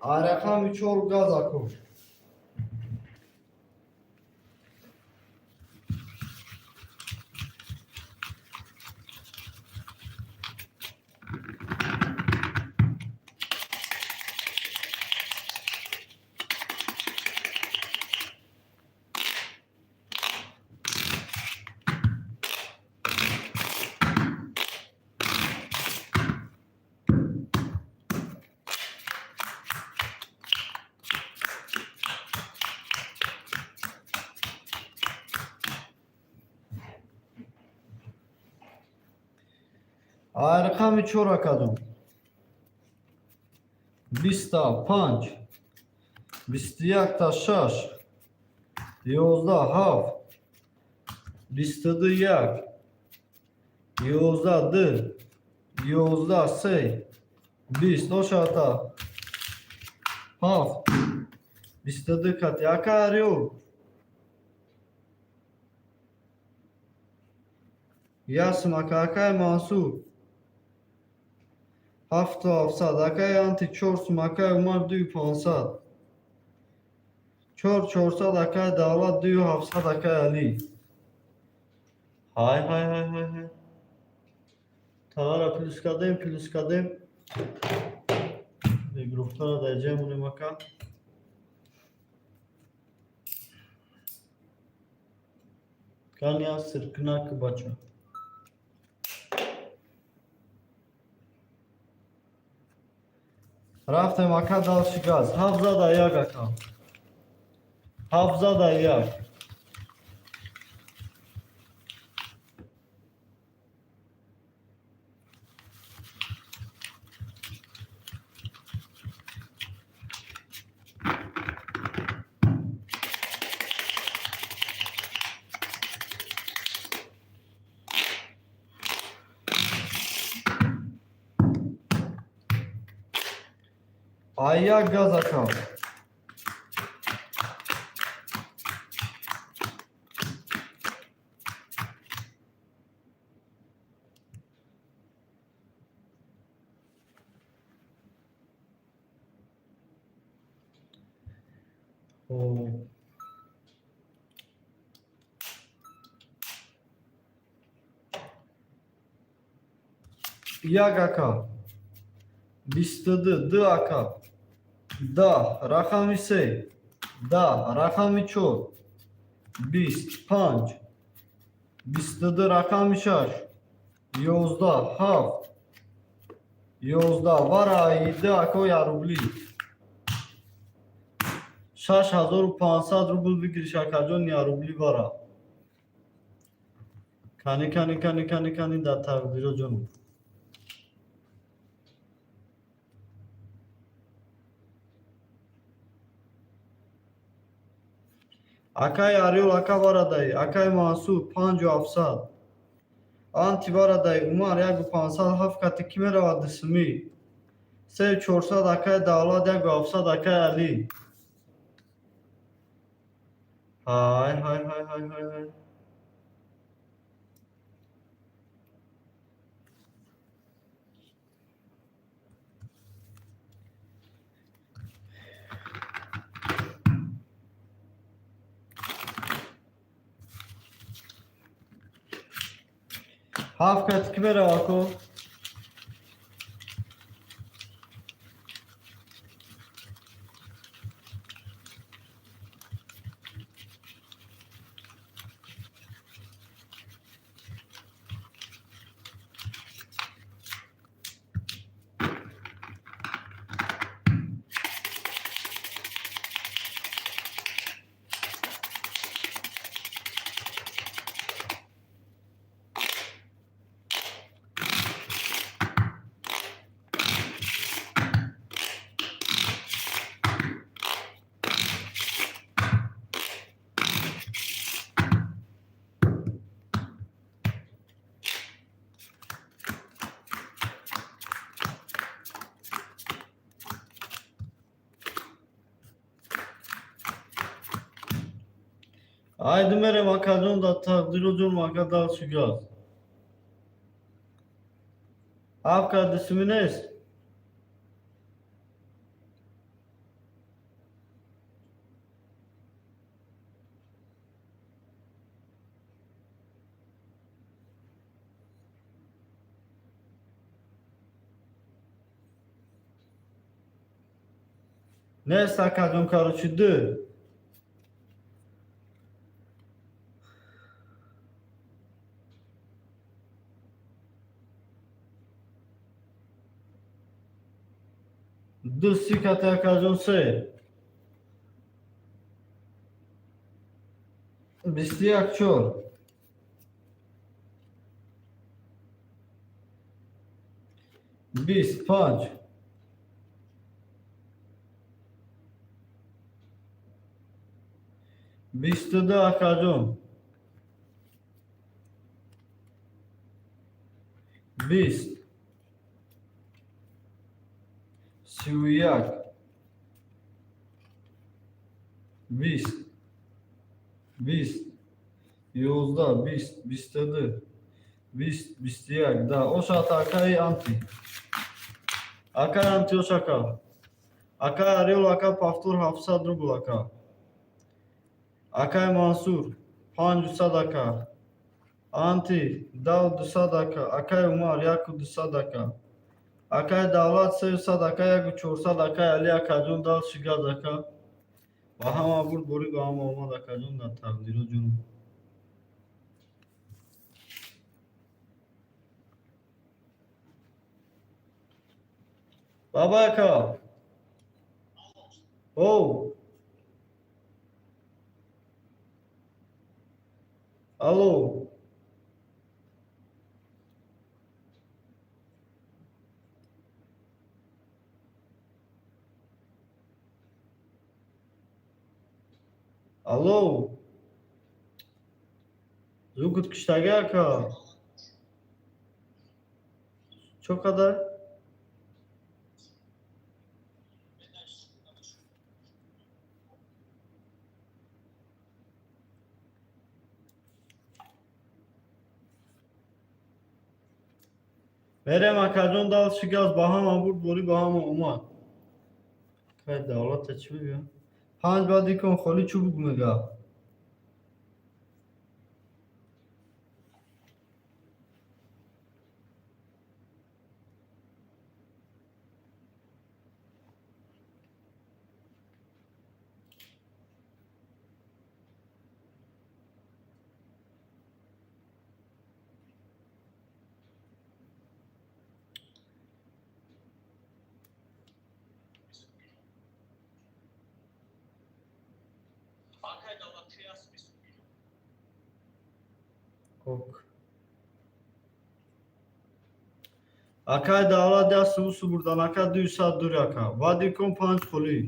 Рақами 4 газ ако. Рақами 4 акадум. 20 5, 21 6, 11 7, 22 1, 11 2, 11 3, 20. Ошата 7, 22 кати. Ака Ариол. Ясм ака, акай Мансур. 7 700, акай Анти 4 сум, акай Умар 2 500. 4 400, акай Давлат 2 700, акай Али. Ҳай ҳай ҳай ҳай ҳай. Тағара плюс кардем, плюс кардем. Гурӯҳтара дар ҷай монем ака. Кания сиркнак бача. Рафтем ака дальше газ. 7 1 ака. 7 1. А як газ, ака. О. Як, ака. 22, ду, ака. 10, рақами се. 10, рақами чор. 20, панҷ. 22, рақами шаш. 11, ҳафт. 11, вара иду, ако, як рубли. 6500 рубл бигириш, акаҷон, як рубли вара. Кани, кани, кани, кани, кани, дар тақдиро, ҷонум. Акаи Ариёл, ака, варадай. Акаи Мансур, 5700. Анти, варадай. Умар, 1500. Ҳафт кати кӣ меравад? Дисмӣ. 3400, акаи Давлат, 1700, акаи Алӣ. Ҳай, ҳай, ҳай, ҳай, ҳай, ҳай. Ҳафт кати кӣ меравад, ако? Айди, мерем, акаҷон, дар тақдиро, ҷонум, ака, дальше газ. Ҳафт кат дисмӣ нест? Нест, акаҷон, короче, ду. Ду си кати, акаҷон, се. 21, чор. 20, панҷ. 22, акаҷон. 20. 31. 20. 20. 11, 20, 22. 20, 21, 10. Ошат, акаи Анти. Акаи Анти, ош, ака. Акаи Ариёл, ака, повтор 700 рубл, ака. Акаи Мансур, 500, ака. Анти, 10 200, ака. Акаи Умар, 1200, ака. Акаи Давлат, 300, ака, 1400, акаи Али, акаҷон, дальше газ, ака. Ба ҳама бурд борӣ, ба ҳама омад, акаҷон, дар тақдиро, ҷонум. Баба, ака. Оу. Алло. Алло. Звукот киштага, ака. Чо қадар? Мерем, акаҷон, дальше газ. Ба ҳама бурд, борӣ ба ҳама омад. Кай давлата чӣ мегӯям? Панҷ баъди кон холӣ чӯ буг мега. Акай давлат чи аст 20? Ок. Акай давлат дасти усу бурдан, ака 200 дури ака. Баъди кон панҷ холӣ.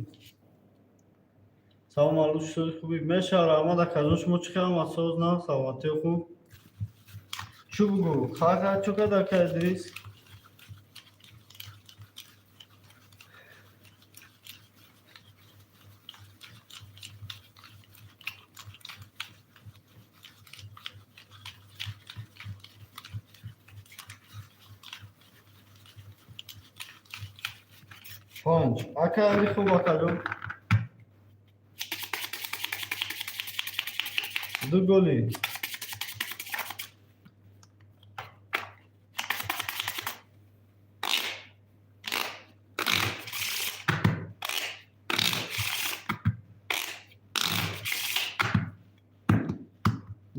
Салом алайкум, шуд хубӣ? Меша, раҳмат, акаҷон, шумо чӣ хел соз на? Саломатӣ хуб? Чӯ бугӯ? Хака чӯ кад, ака Идрис? Панҷ. Ака Али хуб, акаҷон. Ду голи.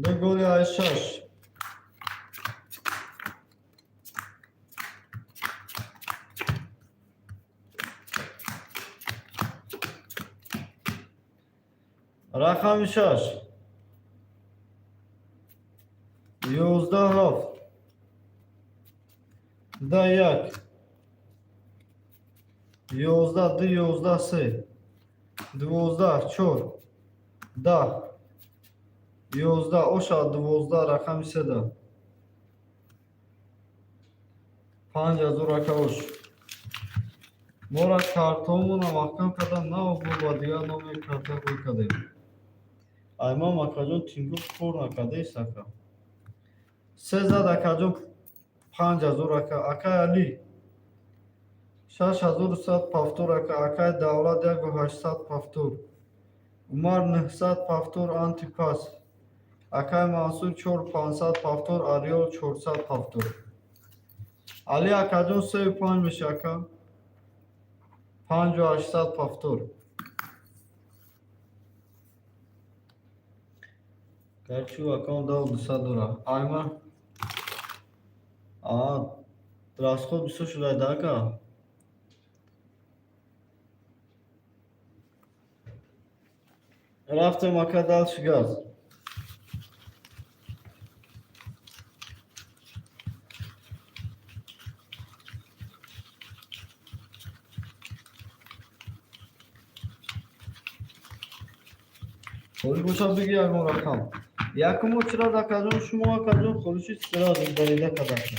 Ду голи ай шаш. Рақами шаш. 11 ҳафт. Да як. 11 ду, 11 се. 12 чор. 10. 11 оша 12 рақами седа. 5000 ака ош. Мора картомона маҳкам кардан на ба дигар номери карта рӯй кардем. Аймам акаҷон Тингуф кор накардаист ака. Се зад, акаҷон, 5000 ака. Акай Али. 6100 повтор ака. Акай Давлат 1800 повтор. Умар 900 повтор антипас. Акай Мансур 4500 повтор, Ариол 400 повтор. Али акаҷон сею панҷ меша ака. 5800 повтор. Гарчи акам дав 200 дора. Айма. А, расход бисёр шуда ака. Рафтем, ака, дальше газ. Холӣ бошад биги ягон рақам. Якумо чира акаҷон шумо акаҷон холиши сразу дарида кадака.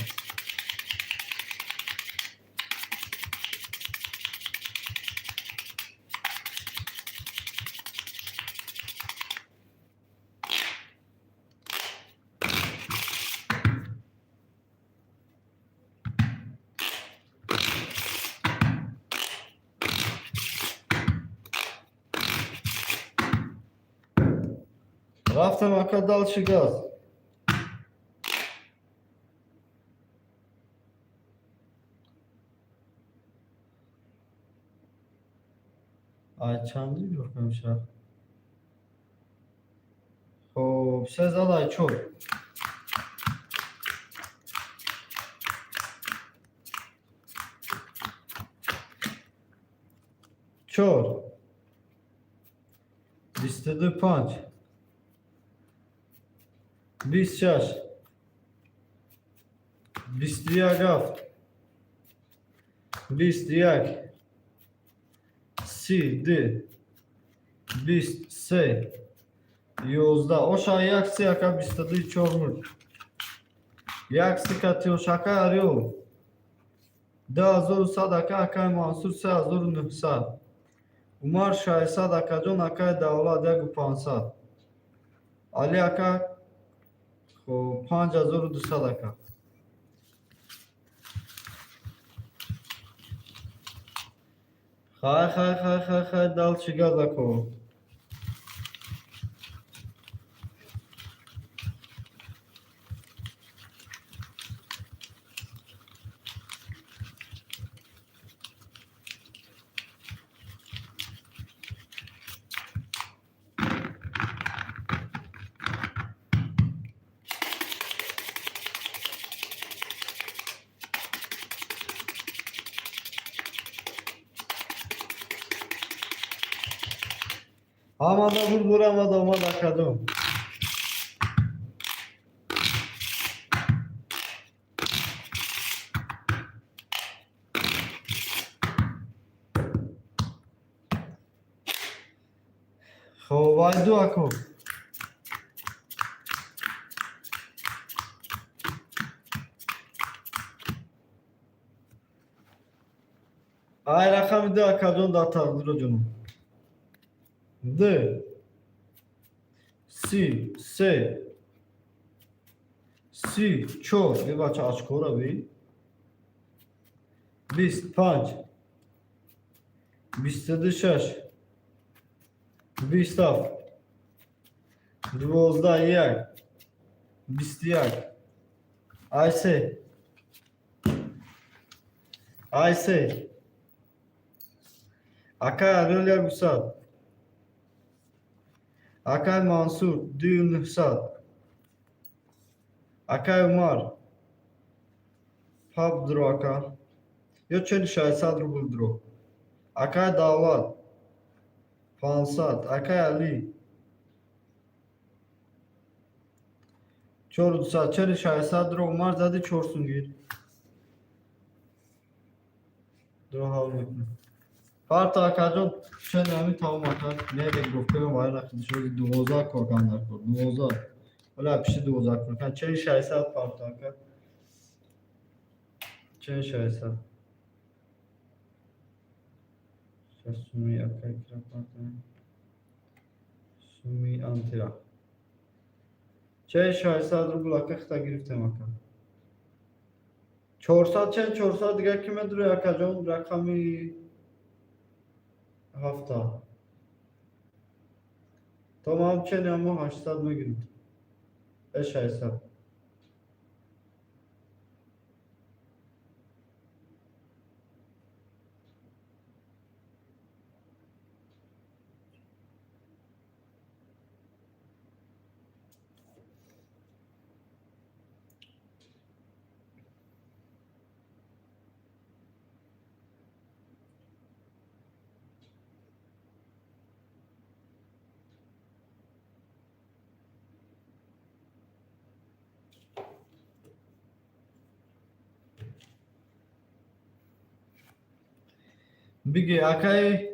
Рафтем, ака, дальше газ. Ай чанди гирифта мешавад? Хоб, се зад ай чор. Чор. 22 панҷ. 26. 21 ҳафт. 21. 32. 23. 11. Оша як се ака 22 чор мурд. Як се кати ош ака Ариол. 2100 ака, акай Мансур 3900. Умар 600 акаҷон, акай Давлат 1500. Али ака хоб 5200 ака. Хай, хай, хай, хай, хай, дальше газако. Ҳамада бурбур, ҳамада омад, акадум. Хоб, вайду, ако. Ай рақами ду, акаҷон, дар тақдиро ҷонам. Д, си, се, си, чор, е бача, очкора би, 25, 26, 27, 12, як, 21, ай се, ай се, акай Арёл, 100, акай Мансур, 2900, акай Умар, паб дро, ака, ё чени 600 рубл дро, акай Давлат, 500, акай Али, 400, чени 600 дро. Умар, зади, чорсум гир, дро, ҳал мекунем. Парта, акаҷон, чени ҳамин тамом, ака, мере гуфтем, вай нақидишоди 12 кор кан дар кор, 12, вале пиши 12 кор кан, чени 600 парта, ака, чени 600 суми, ака, кира парта, суми антира, чени 600 рубл, ака, хита гирифтем, ака, 400, чен 400 дигар ки медуре, акаҷон, рақами ҳафта то ман чени ҳамо 800 мегирем, э 600. Биги, акай,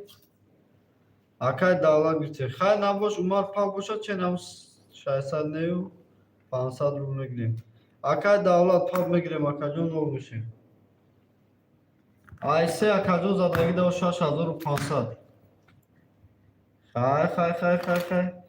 акай Давлат гирифте. Хай, набош, Умар пак бошад, ченам 600 нею 500 рубл мегирем. Акай Давлат, пак мегирем, акаҷон, нол мешем. Айсе, акаҷон, задагӣ дав 6500. Хай, хай, хай, хай, хай.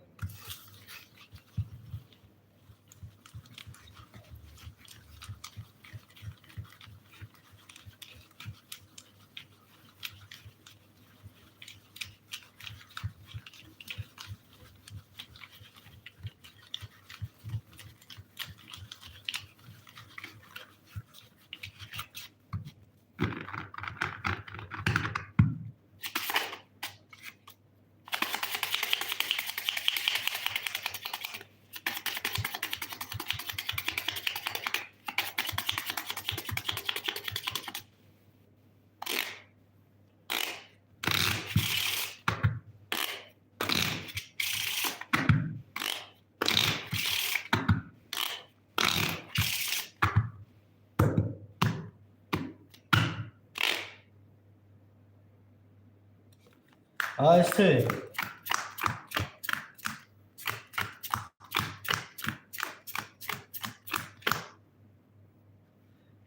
Айсе.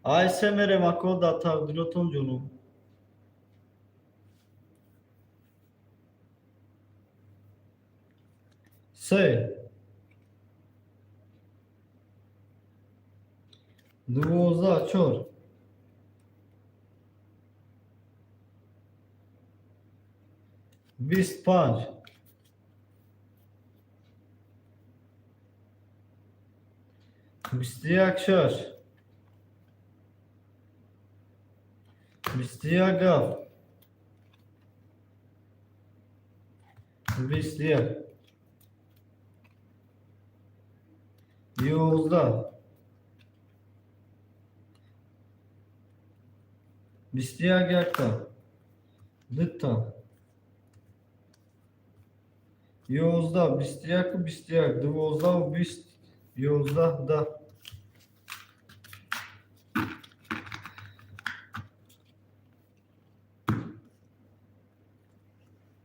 Айсе мерем, ако, дар тақдиротон, ҷонум. Се. 12, чор. 25, 21, шаш, 21, ҳафт, 21, 11, 21, якта, дута, 11, 21-у 21, 12-у 20, 11, 10.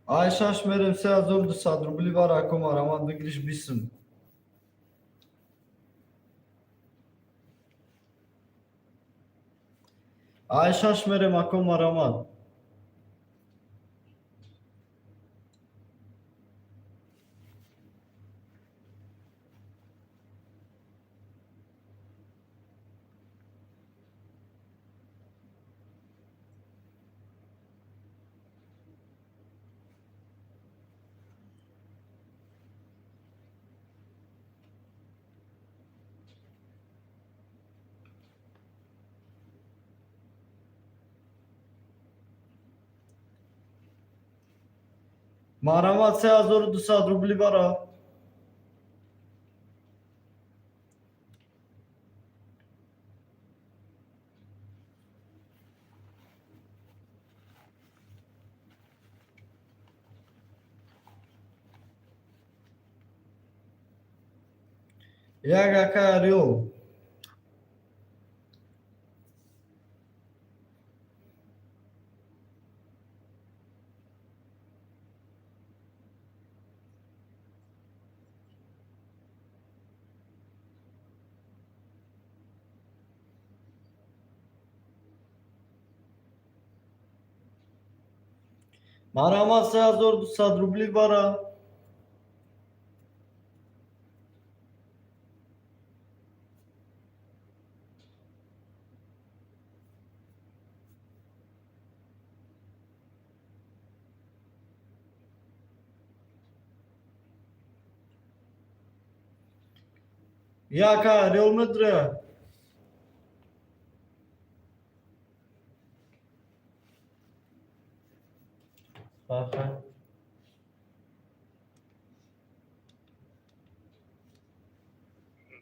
Ай шаш мерем, 3200 рубли бар ако марамат бигириш бисм. Ай шаш мерем, ако марамат. Марамат, 3200 рубли бара. Як ака Орёл. Марамат, 3200 рубли бара. Яка Орёл медре. Аха.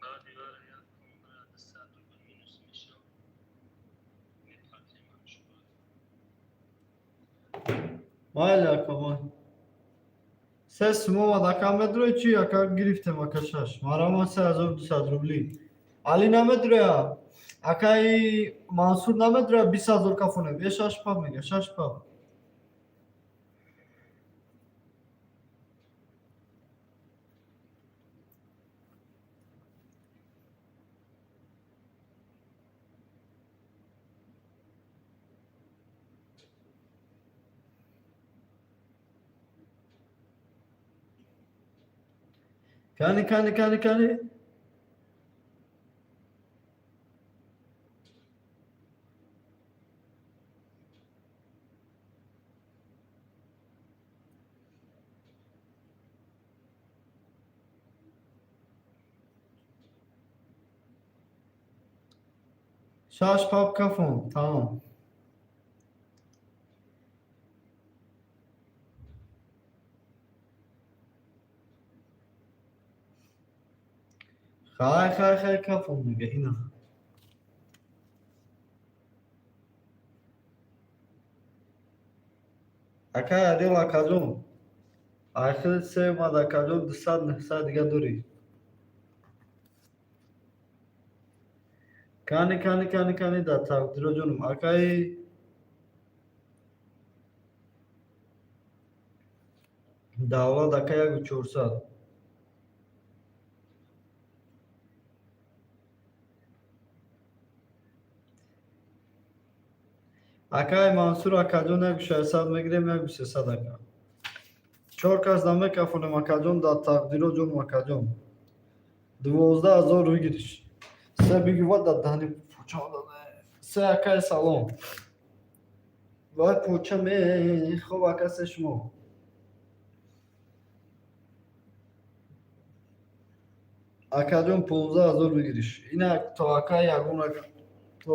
Баъди вара як конра 200 рубл минус мешав. Мепартем шуба. Майли, ака, май. Се сумова ака медрои чи ака гирифтем ака шаш. Марамат, 3200 рубли. Али намедроя. Акаи Мансур намедроя 20 000 кафонем. Е шаш пап мега, шаш пап. Кани, кани, кани, кани. Шаш пап кафон. Тамом. Хай, хай, хай, кафон мега ина. Ака Адил, акаҷон. Ахир се омад, акаҷон, 200 900 дига дорӣ. Кани, кани, кани, кани дар тақдиро ҷонум. Акаи Давлат, ака, 1400. Акаи Мансур, акаҷон, 1600 мегирем, 1300, ака. Чор кас намекафонем, акаҷон, дар тақдиро ҷонум, акаҷон. 12 000 выигрыш. Се бигива дар дани поча. Се акаи салом. Вай поча ме хоб ака се шумо. Акаҷон, 15 000 бигириш. Ина то ака ягон то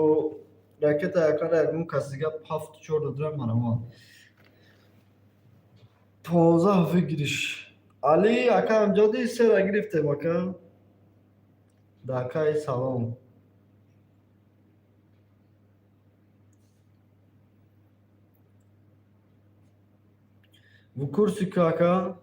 ракета якара ягон кас дига ҳафту чор додира марамон. 15 бигириш. Али ака, амҷоди сера гирифтем, ака. Дакаи салом. В курсе, ака?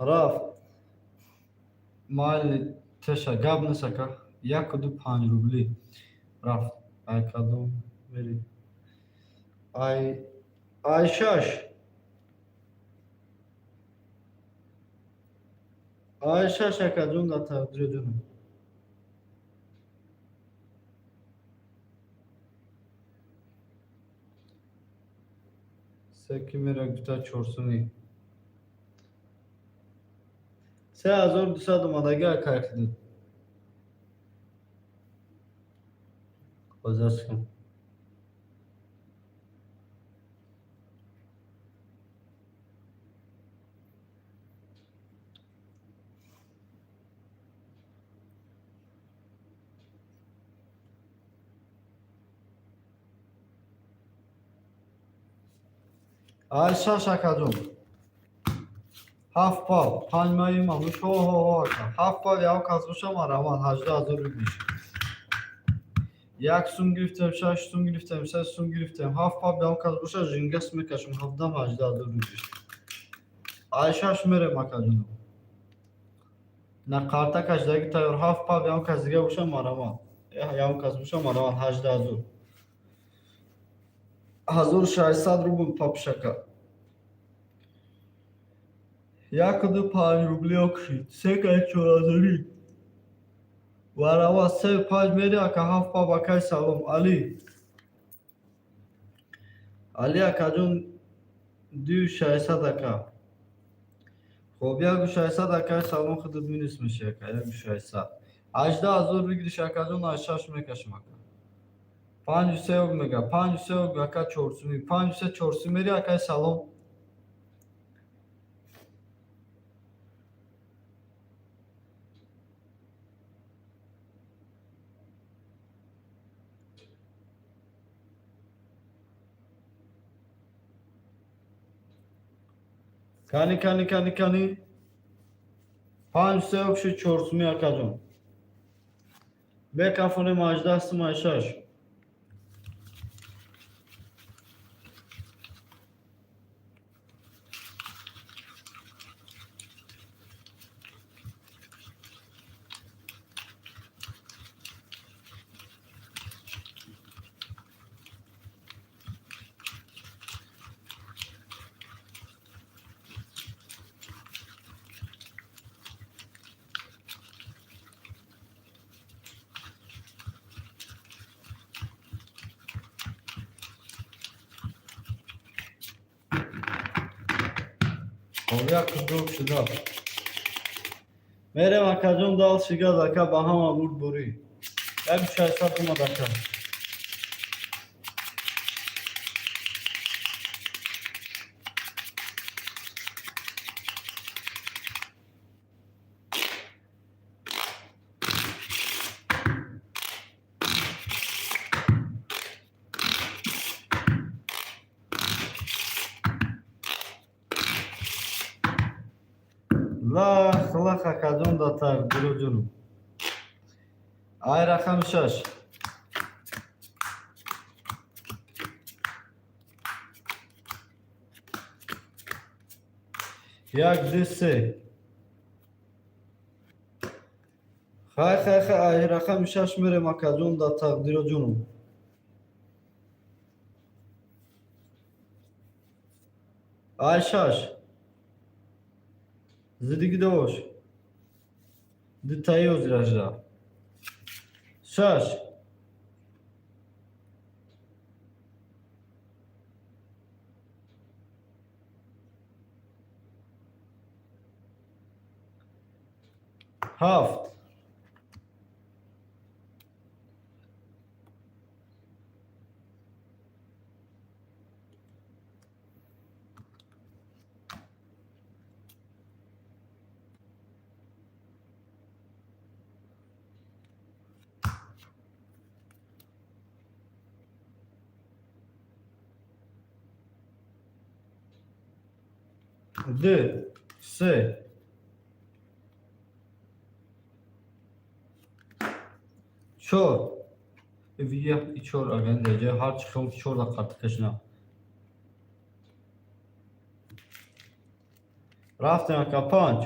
Рафт. Майли теша гап нест, ака. 1,5 рубли. Рафт. Ай кадом мери? Ай шаш. Ай шаш, акаҷон, дар тақдири ҷонам. Се ки мера гуфта чорсуми. 3200 омадаги, акай худуд. Ҳозир. Ай шаш, акаҷон. Ҳафт пав, панҷ маи мамуш, ҳо ҳо ҳо, ака. Ҳафт пав як кас боша, мараман 18 000 рубли. Як сум гирифтем, шаш сум гирифтем, се сум гирифтем. Ҳафт пав як кас боша, жингас мекашем, ҳабдам 18 000 рубли. Ай шаш мерем, акаҷонам. На қарта кашидаги тайёр, ҳафт пав як кас дига боша, мараман. Як кас боша, мараман 18 000. 1600 рубл папшака. 1,5 рубли окшид. Се кай чорҳазорӣ. Варава се панҷ мери, ака, ҳафт пав, акай салом. Али. Али акаҷон, 2600, ака. Хоб, 1600, акай салом, худат минус меши, ака, 1600. 18 000 бигириш, акаҷон, аз шаш мекашам, ака. Панҷу се ок мега, панҷу се ок, ака, чорсуми, панҷу се чорсум мери, акай салом. Кани, кани, кани, кани. Панҷ се ок шуд чорсуми, акаҷон. Бекафонем 18 сум ай шаш. Хоб, як кудрук шуда. Мерем, акаҷон, дал шигад, ака, ба ҳама бурд бурӣ. 1600 омад, ака. Лах лах, акаҷон, да тақдиро ҷунум. Ай рақами шаш. Як, ду, се. Хай, хай, хай, ай рақами шаш мерем, акаҷон, да тақдиро ҷунум. Ай шаш. Зидиги дош. Дутаи озиражда. Шаш. Ҳафт, ду, се, чор. И чор агар даҷа ҳарчи хел чор да қартикашна. Рафтем, ака. Панҷ,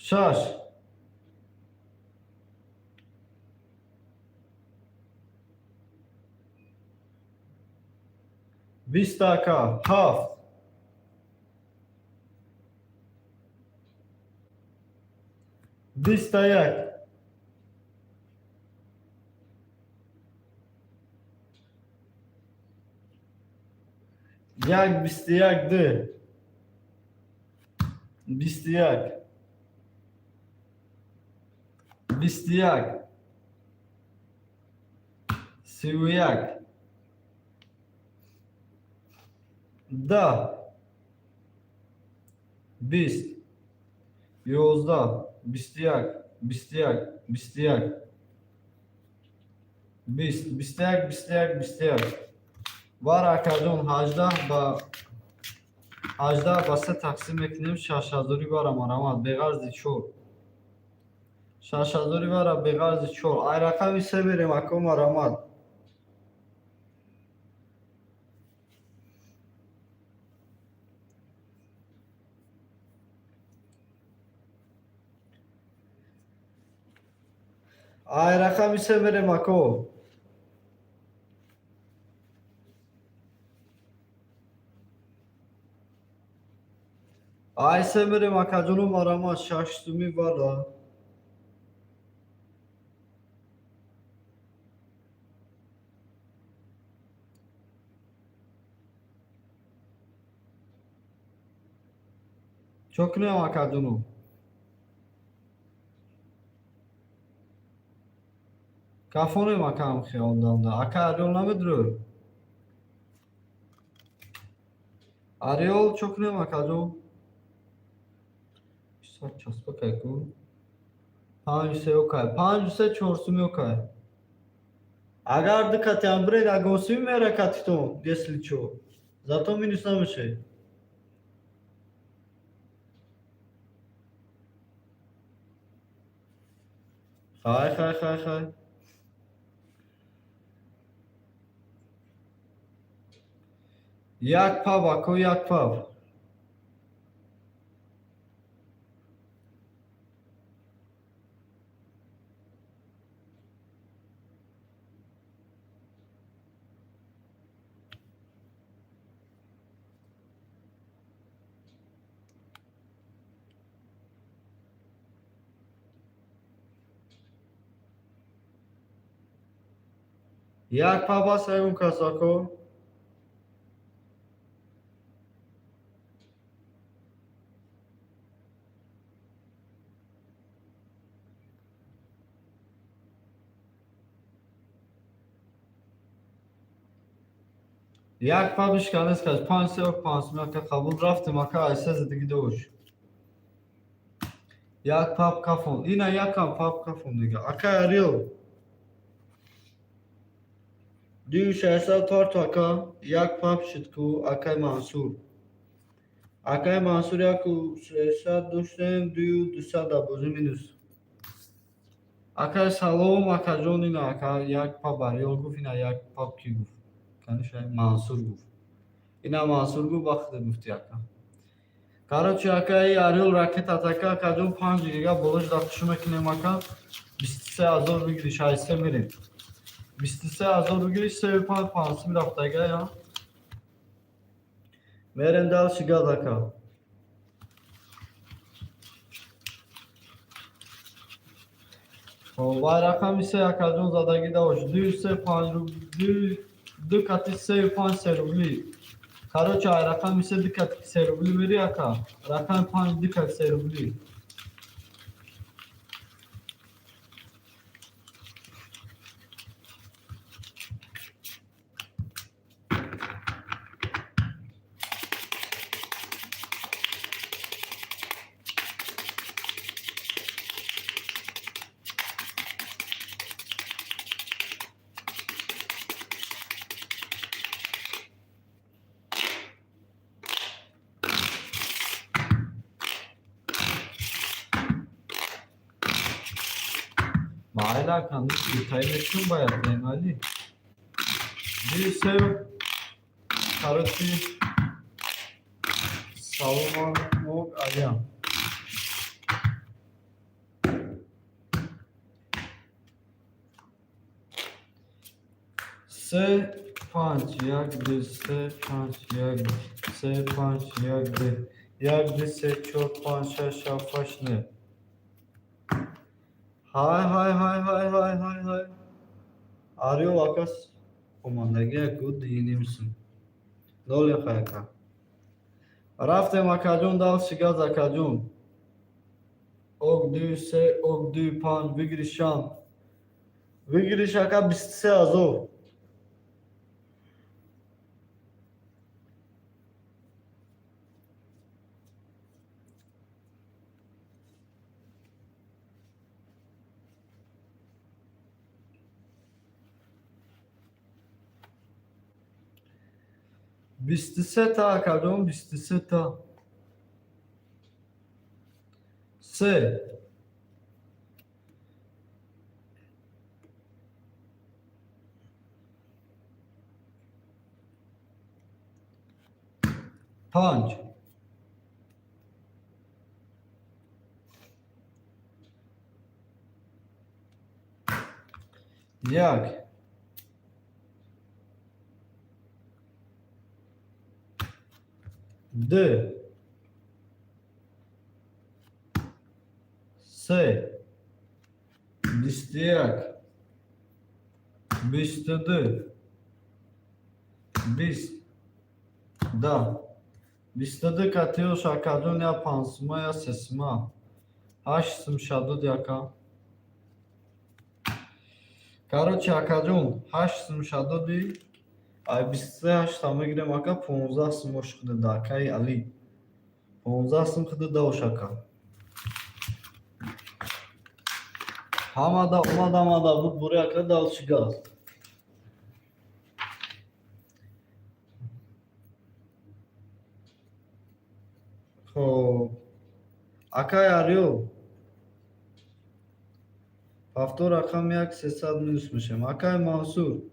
шаш, 20, ака. Ҳафт, 21. Як, 21, ду, 21, 21, 31, 10, 20, 11, 21, 21, 21, 20, 21, 21, 21. Вара, акаҷон, 18 ба 18 ба се тақсим мекунем, 6000-и вара марамад беғарзи чор, 6000-и вара беғарзи чор. Ай рақами се мерем, ако, марамад. Ай рақами се мерем, ако. Ай се мерем, акаҷону, марамад, 6 суми вара. Чо кунем, акаҷону? Кафонем, акам, хиёл дамда. Ака, Ариол намедурӯ? Ариол чо кунем, акаҷон? Часпа кайку панҷ се окай, панҷ се 4 суми окай. Агар ду катиам биред, ягон суми мера катитон, если чо, зато минус намешед. Хай, хай, хай, хай. Як паб, ако, як паб. Як паб аст, ягон кас, ако? Як паб ишканест кас. Панҷ се ок, 5 суми, ака, қабул. Рафтем, ака, айса задагӣ дош. Як паб кафон, ина якам паб кафон дига. Ака Ариол, дую шашсад торт, ака. Як паб шид ку, акай Мансур. Акай Мансур, 1300 доштем, дую дусад бозӣ минус. Акай, салом, акаҷон. Ина, ака, як паб Ариол гуфт, ина як паб ки гуфт? Каниша Мансур гуфт. Ина Мансур гуфт, вақте гуфти, ака. Короче, ака, и Ариол ракета, ака, акаҷон, панҷ дига болош дафтшу мекунем, ака. 23 000 выигрыш, айсе мерем. 23 000 выигрыш, сею панҷ 5 суми рафтага я. Мерем дальше газ, ака. Хоб, вай рақами се, акаҷон, задагӣ дошт. Ду се панҷ руб, ду ду кати сею панҷ се рубли. Короче, ай рақами се дикат 3 рубли мери, ака. Рақами панҷ дикат 3 рубли. Майла канди итай мекунам баяд Али. Ди се, короче, салом мог алиам. Се панҷ як ду се панҷ як ду се панҷ як ду як ду се чор панҷ шаш ҳафт ҳашт нӯ. Ҳай, ҳай, ҳай, ҳай, ҳай, ҳай, ҳай. Ариё акас омадагӣ яку динимсин. Доле хаяка. Рафтем, акаҷон, дальше газ, акаҷон. Ок ду се, ок ду панҷ, выигрыш чанд? Выигрыш, ака, 23 000. 23 та, акаҷон, 23 та. Се. Панҷ. Як. Ду. Се. 21. 22. 20. Да. 22 катиош, акаҷон, я панҷсума, я сесума. Ҳашт сум шадуд, яка. Короче, акаҷон, ҳашт сум шадуди. Ай 23 ҳашта мегирем, ака, 15 сум ош худада, акаи Али. 15 сум худада ош, ака. Ҳамада омад, ҳамада буд бури, ака, дальше газ. Хоб. Акай Ариё. Повтор рақам як 300 минус мешавем. Акай Мансур.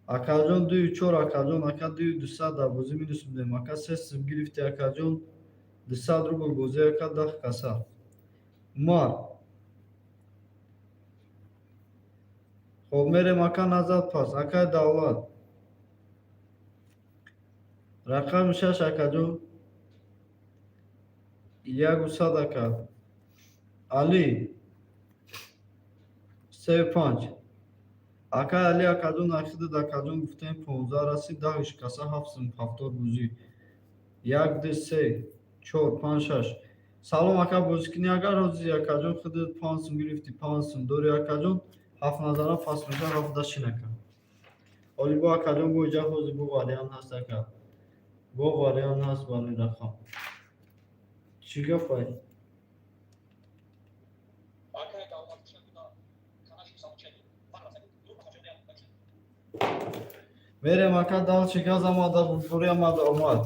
Акаҷон, дую чор, акаҷон, ака, дую дусад дар бозӣ минус будем. Ака, се сум гирифти, акаҷон, 200 рубл бозӣ, ака, 10 каса. Умар. Хоб, мерем, ака, назад пас. Акай Давлат. Рақами шаш, акаҷон. Яку сад, ака. Али. Сею панҷ. Акай Али, акаҷон, ахидад, акаҷон, гуфтем 15 расид, даҳиш каса, ҳафт сум повтор бозӣ. Як, ду, се, чор, панҷ, шаш. Салом, ака, бозӣ кунӣ агар ҳозир, акаҷон, худат 5 сум гирифтӣ, 5 сум дорӣ, акаҷон, ҳафт назара пас меша, ҳафт дашин, ака. Оли бо, акаҷон, бо иҷа ҳозир бо вариант ҳаст, ака. Бо вариант ҳаст барои рақам. Чӣ гапай? Акай Давлат чагуда канаш самчаги. Мерем, ака, дальше газ, омада бури, омада омад.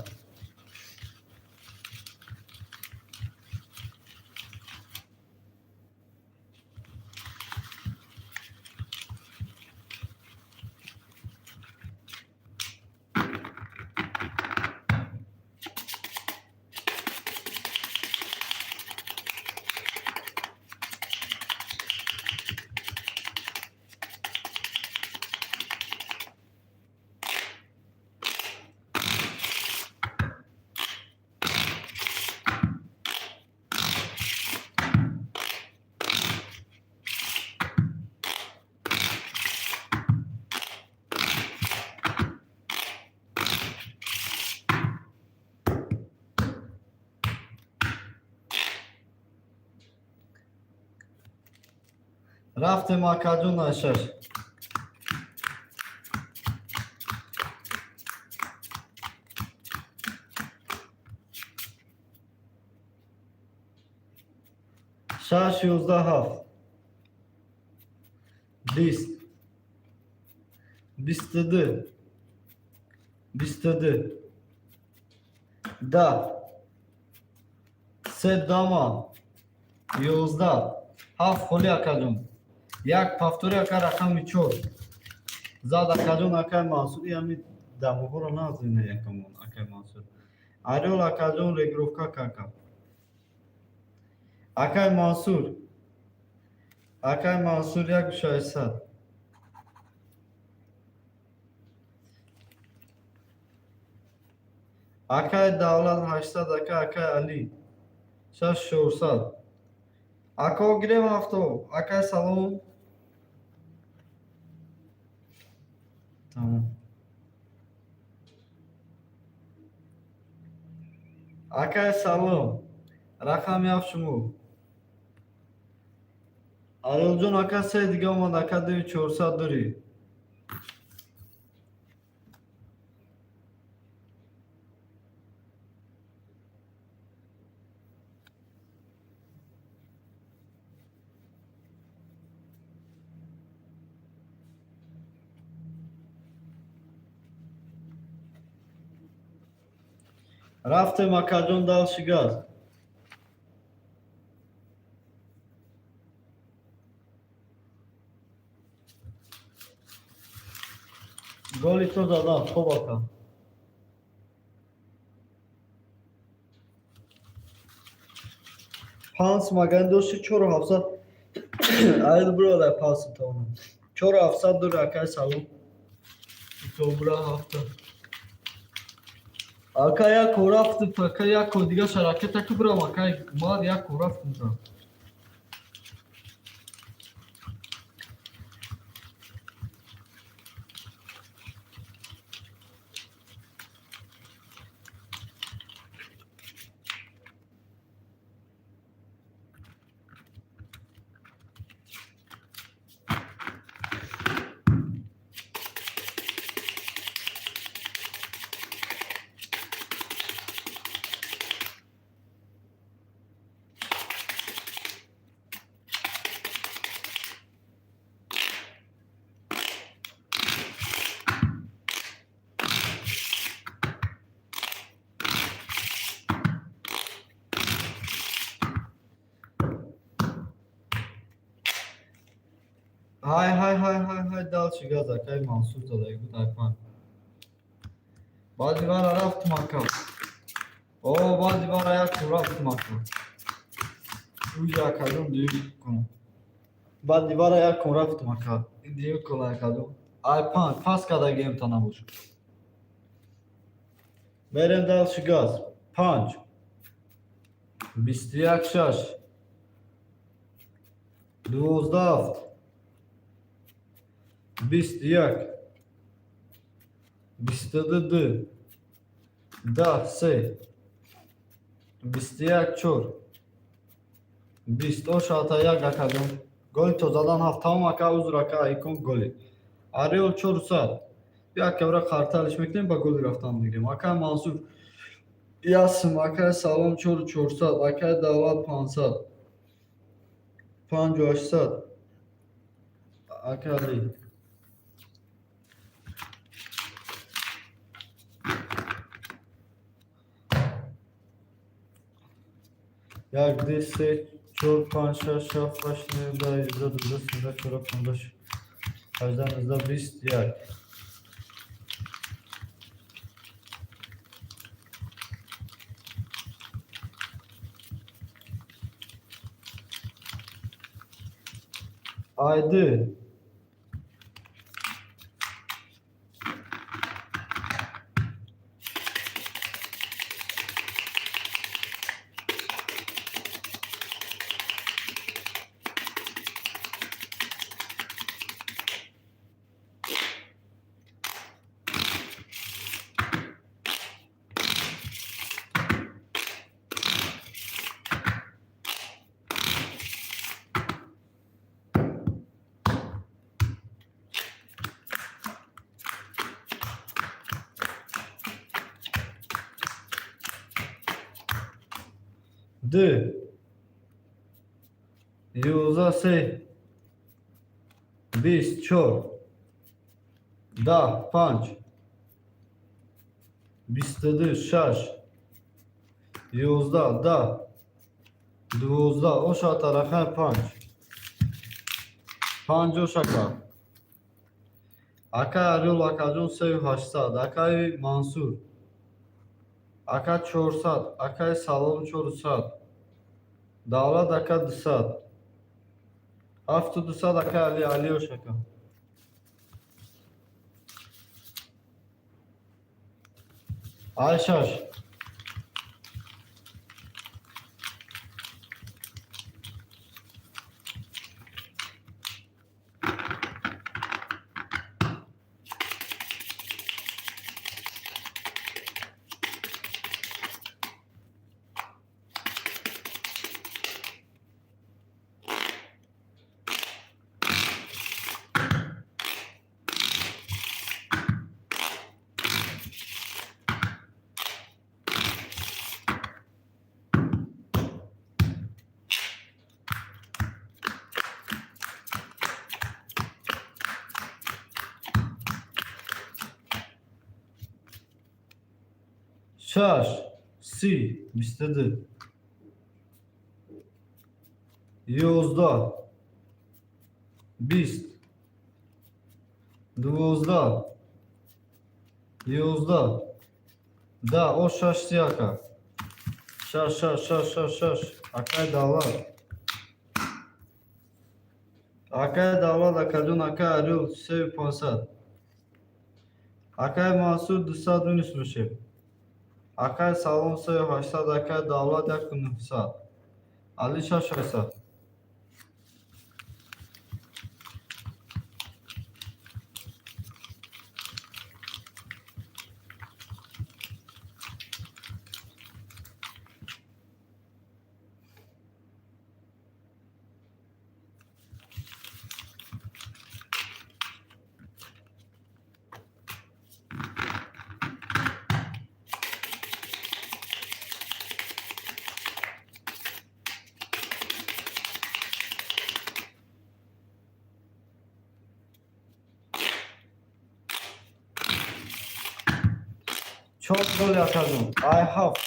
Рафтем, акаҷон, шаш. Шаш, 11, ҳафт, 20, 22, 22, 10, се дама, 11, ҳафт холи, акаҷон, як повтори, ака, рақами чор зад, акаҷон, акай Мансур. Ами дамоҳоро назине якамон, акай Мансур. Ариол, акаҷон, регировка кака, акай Мансур, акай Мансур, 1600. Акай Давлат, 800, ака. Акай Али, 6400. Ако гирем ҳафто. Акай салом, тамом. Акай салом, рақами ҳафт шумо. Арёлҷон, ака, се дига омад, ака, 2400 дорӣ. Рафтем, акаҷон, дальше газ. Голи то задам, хоб, ака. Панс маган дошти, 4700 айд бурода, панс тавонам. 4700 дори, акай салом. Добра ҳафта. Ака, як кор рафтим, ака, як кор дига шаракета ки бурам, ака, ман як кор рафтим. Ҳай, ҳай, ҳай, ҳай, ҳай, дальше газ, акай Мансур задаги буд, айпан. Баъди вара рафтум, ака. О, баъди вара як кор рафтум, ака. Уҷа, акаҷон, дуюм кунам. Баъди вара як кор рафтум, ака. Дуюм кун, акаҷон. Айпан, пас кардагием та набошад. Мерем дальше газ. Панҷ. 21, шаш. 12, ҳафт. 21. 22, ду. 10, се. 21, чор. 20. О, шата як, акаҷон. Голи то задан ҳафт. Тамом, ака, узр, ака, икон голи. Ариол 400. Як кавра қарталиш мекунем, ба голи рафтан мегирем. Ака Мансур ясм, акай салом, 4400, акай Давлат, 500. 5800. Ака Али. Як, ду, се, чор, панҷ, шаш, ҳафт, ҳашт, нӯҳ, 10, 11, 12, 13, 14, 15, 18, 19, 20, як. Айди. Ду, 11, се, 20, чор, 10, панҷ, 22, шаш, 11, 10, 12, оша тарахай панҷ. Панҷ ошака. Акай Арёл, акаҷон, сею ҳаштсад. Акаи Мансур. Ака, 400. Акаи Салом, 400. Давлат ака, 200. Ҳафту дусад, акай Али, Али ошака. Ай шаш. Шаш, си, 22. 11, 20, 12, 11, 10, о шаш, си, ака. Шаш, шаш, шаш, шаш, шаш. Акай Давлат. Акай Давлат, акаҷон, акай Арёл, сею пансад. Акай Мансур, 200 минус мешем. Акай Салом, сею ҳаштсад, акай Давлат, яку нуҳсад. Али, шаш ҳаштсад. Чор гол, акаҷон. Ай ҳафт.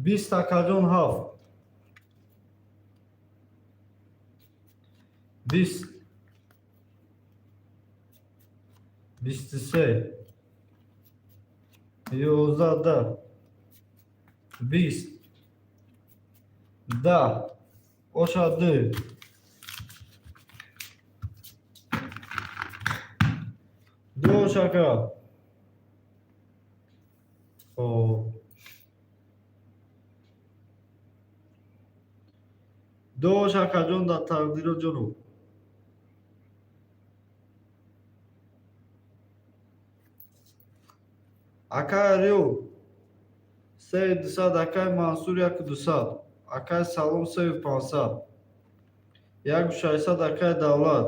20, акаҷон, ҳафт. 20. 23. 11, 10. 20. 10. Оша ду. Ду ошака. Хоб. Ду ошакаҷон дар тақдиро ҷону. Акай Арё, сею дусад, акай Мансур, яку дусад. Акай Салом, сею пансад. Яку шашсад, акай Давлат.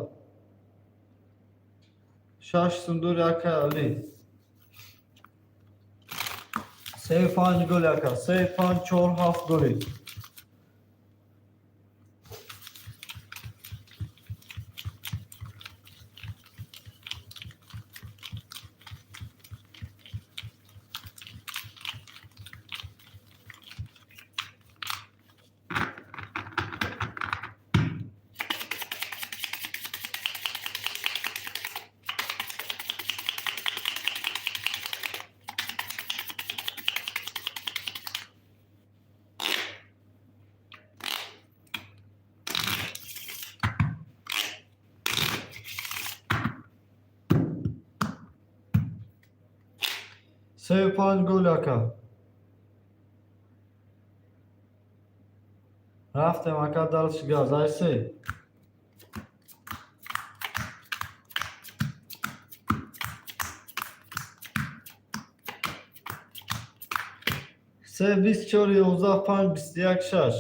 Шаш сундур, акай Али. Сею панҷ гол, ака. Се, панҷ, чор, ҳафт голи. Сею панҷ гол, ака. Рафтем, ака, дальше газ. Ай се. Се, бист, чор, 11, панҷ, 21, шаш.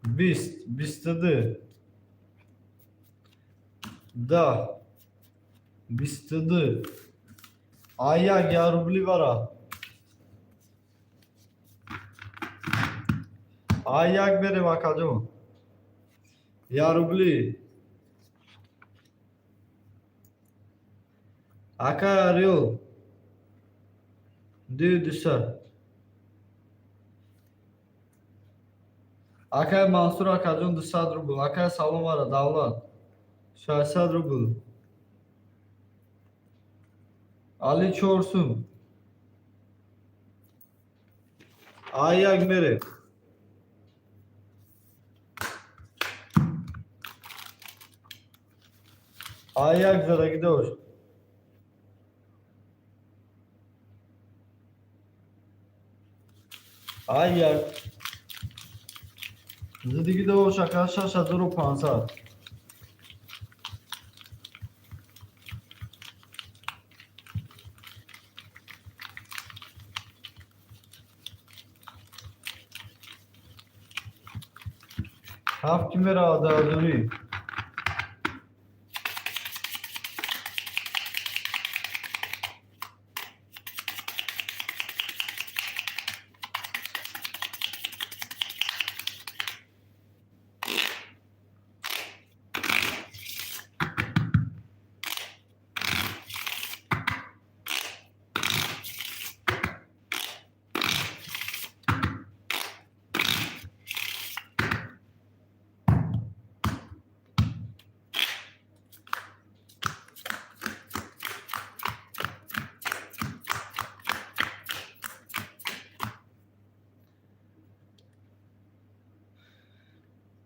20, 22, 10, 22. А як я рубли бара. А як берем, акаҷон. Я рубли. Ака Орёл. Ду дуса. Акай Мансур, акаҷон, 200 рубл. Акай, салом ара, Давлат. 600 рубл. Али, чор сум. А як мере. А як задаги дошт. А як. Задиги дошт, ака, 6500. Ҳафт ки меравад дар.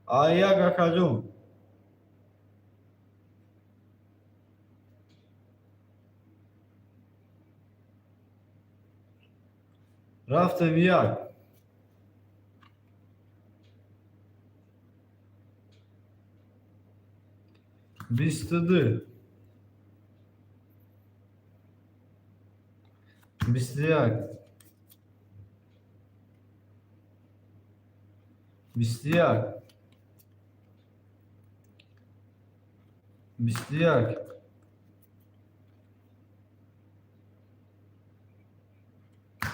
А як, акаҷон. Рафтем, як. 22. 21. 21. 21.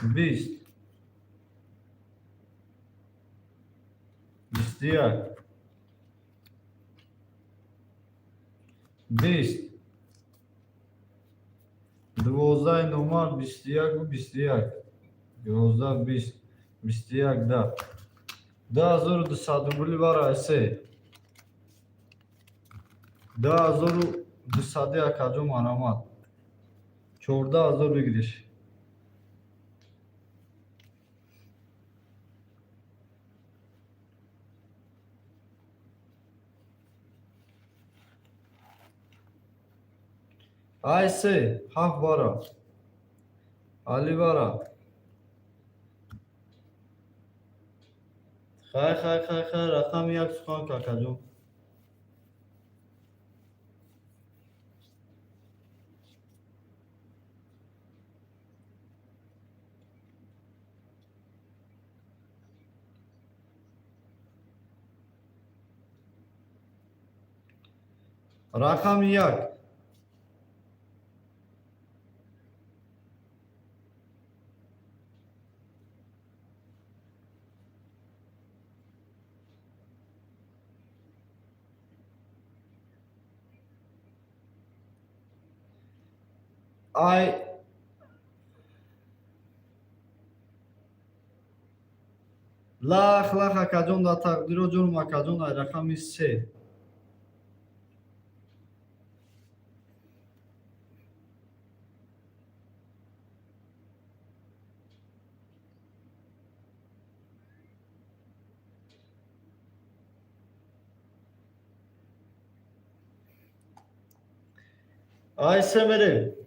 20. 21. 20. 12 номар, 21-у 21. 11, 20. 21, да. 2200 рубли бара се. 2200, акаҷон, марамат. 14 000 бигириш. Ай се, ҳафт бара. Али бара. Хай, хай, хай, хай, рақами як сухан, какаҷон. Рақами як. Ай лах лах, акаҷон, дар тақдиро ҷонум, акаҷон, ай рақами се. Ай се мерем.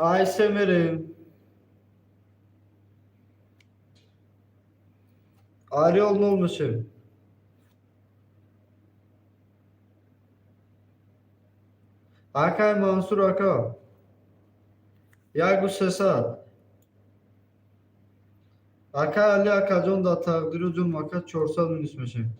Ай се мерем. Орёл нол мешавем. Акай Мансур ака. 1300. Ака Али акаҷон, дар тақдиру ҷон ака, 400 минус мешем.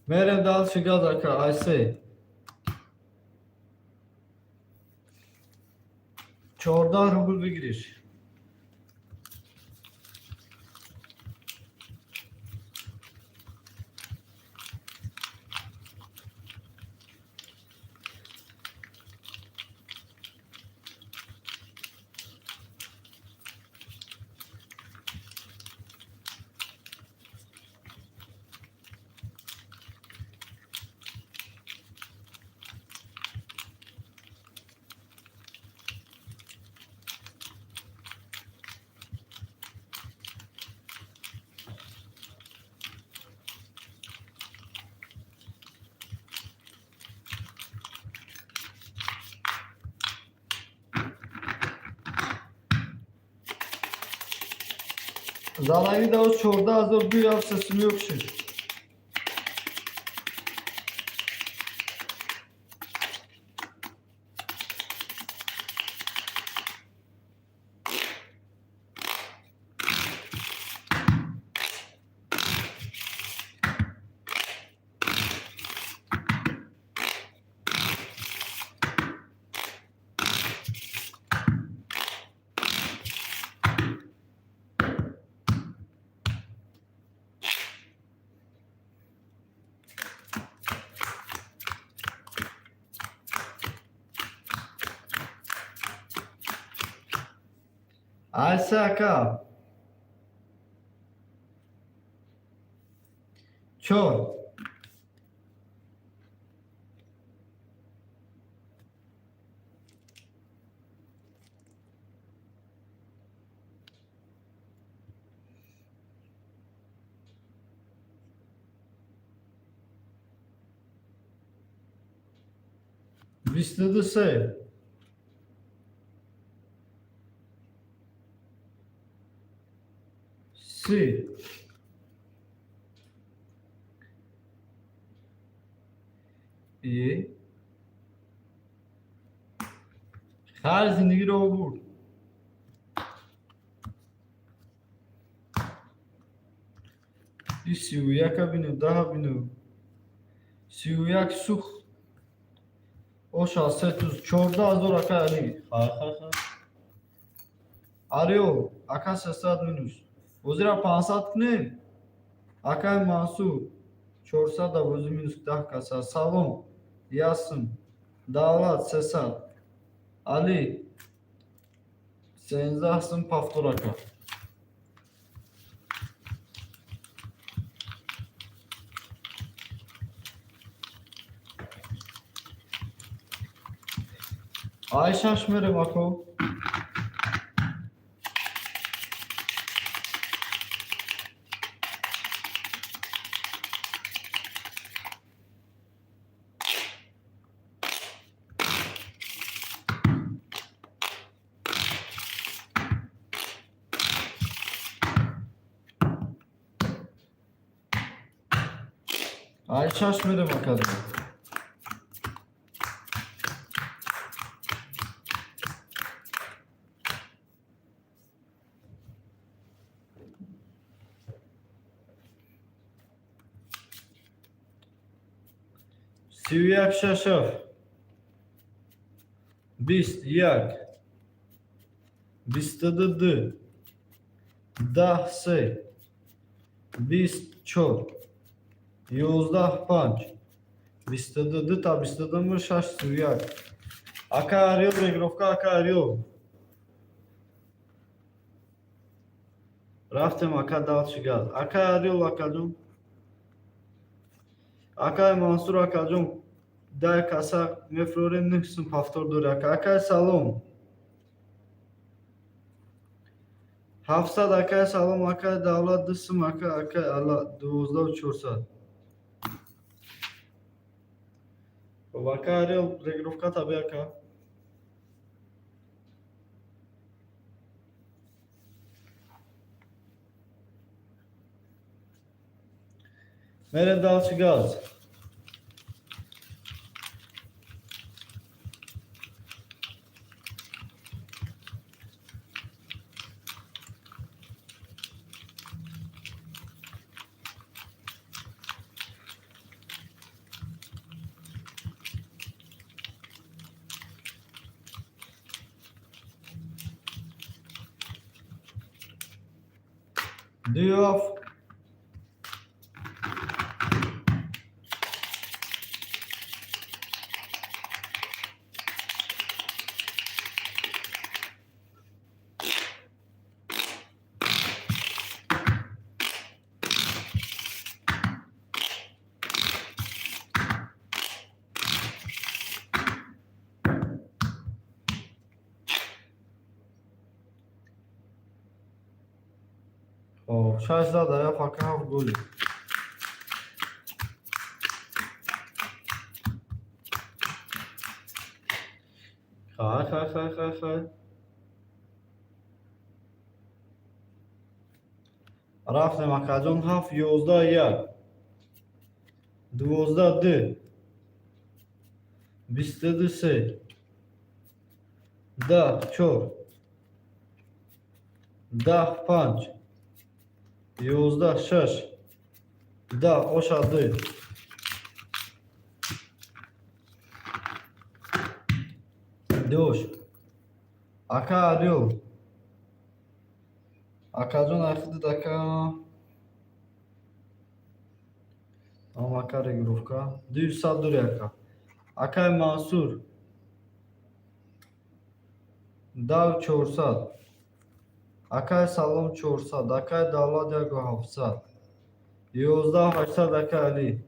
Мерем дальше газ, ака, айсе. 14 рубл бигириш. Зараги да 14 000 ду ҳафт сесум ёк шуд. Айса ака. Чор. 23. 30. И хар зиндагиро бурд. И 31-а бину, 10-а бину. 31 сух. Оша сетуз 14 000, ака Али. Хай, хай, хай. Арио, ака, 300 минус. Озира 500 кунем. Акай Мансур, 400 да бози минус 10 каса. Салом, ясм. Давлат 300. Али 13 сум повтор, ака. Ай шаш мерем, ако. Ай шаш мерем, акаҷон. 31 шашаф. 20 1. 22 ду. 10 се. 20 чор. 11 панҷ. 22 ду та 22 мр шаш 31. Ака Ариёл, регировка, ака Ариёл. Рафтем, ака, дальше газ. Ака Ариёл, акаҷон. Акай Мансур акаҷон, дай каса мефурорем, нӯҳ сум повтор дори, ака. Акай салом. 700, акай салом, акай Давлат, 2 сум, ака, акай Алла, 12 400. Хоб, ака Ариёл, регировка таби, ака. Мерем дальше, газ. Дюав. Хоб, шаш зад, ая фака ҳафт голи. Хай, хай, хай, хай, хай. Рафтем, акаҷон, ҳафт, 11, як. 12, ду. 22, се. 10, чор. 10, панҷ. 11, шаш. 10, оша ду. Дӯш. Ака Арёл. Акаҷон, айхидид, ака. Ам ака регировка. 200 дури, ака. Акай Мансур. Дав 400. Акай Салом 400. Акай Давлат яку 700. 11 800, акай Али.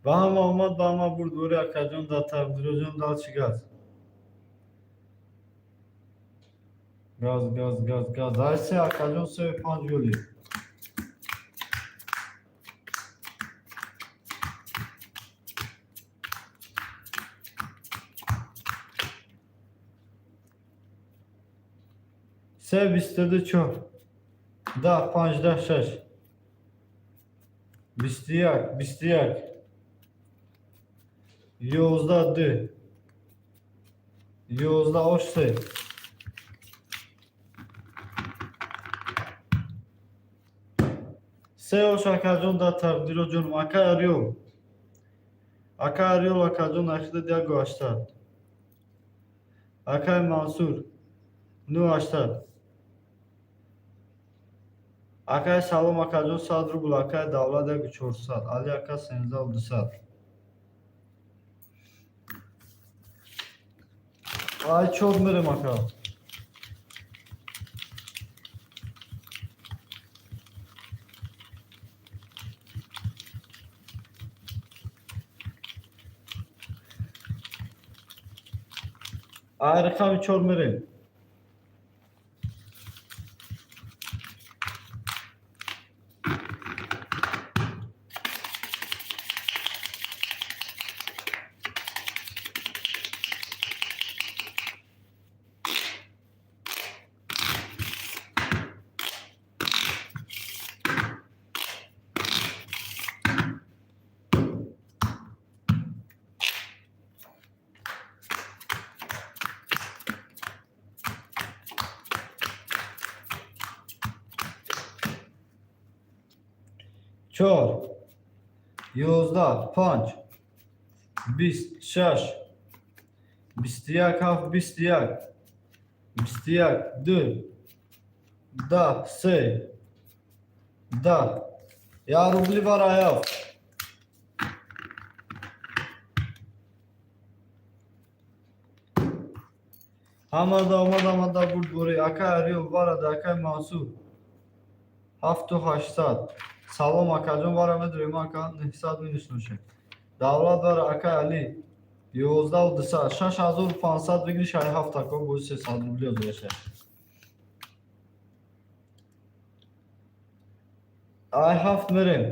Ба ҳама омад, ба ҳама бурдборӣ, акаҷон, дар тақдироҷон. Дальше газ. Газ, газ, газ, газ. Айсе, акаҷон, сеи панҷ голи. Се 22 чор. 10 панҷ, 10 шаш. 21, 21. 11 ду. 11 ош се. Се ош, акаҷон, дар тақдиро ҷонум. Ака Арёл. Ака Арёл, акаҷон, ахидад яку 800. Акай Мансур ну 800. Акай Салом, акаҷон, 100 рубл. Акай Давлат яку 400. Али ака сенздаҳу 200. Ай чор мерем, ака. Ай рақами чор мерем. Чор, 11, панҷ, 20, шаш, 21, ҳафт, 21, 21, ду, 10, се, 10. Я рубли вара ҳафт. Ҳамада омад, ҳамада бурд бурӣ. Акай Ариё варада, акай Мансур. Ҳафту ҳаштсад. Салом, акаҷон, вара медурем, ака, 900 минус мешавад. Давлат вара, акай Али. 11 200. 6500 бигири, шай ҳафт ака, бо 300 рубли озоша. Ай ҳафт мерем.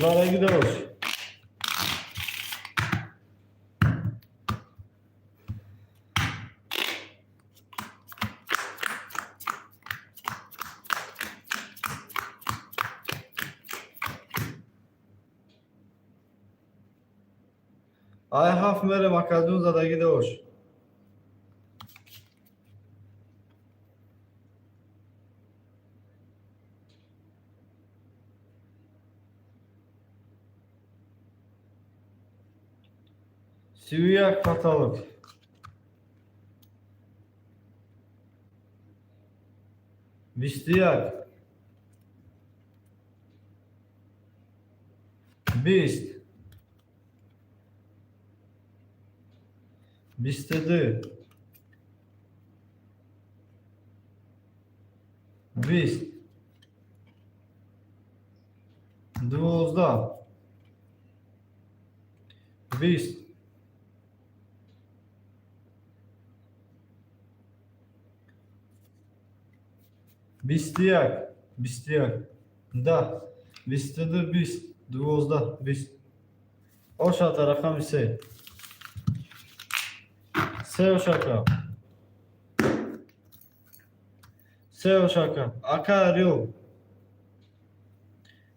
Зарагида бош. Ай ҳафт мерем, акаҷон, задагида бош. 31 потолок. 21. 20. 22. 20. 12. 20. 21, 21, 10, 22, 20, 12, 20. Ошата рақами се. Се ошака. Се ошака. Ака Рио.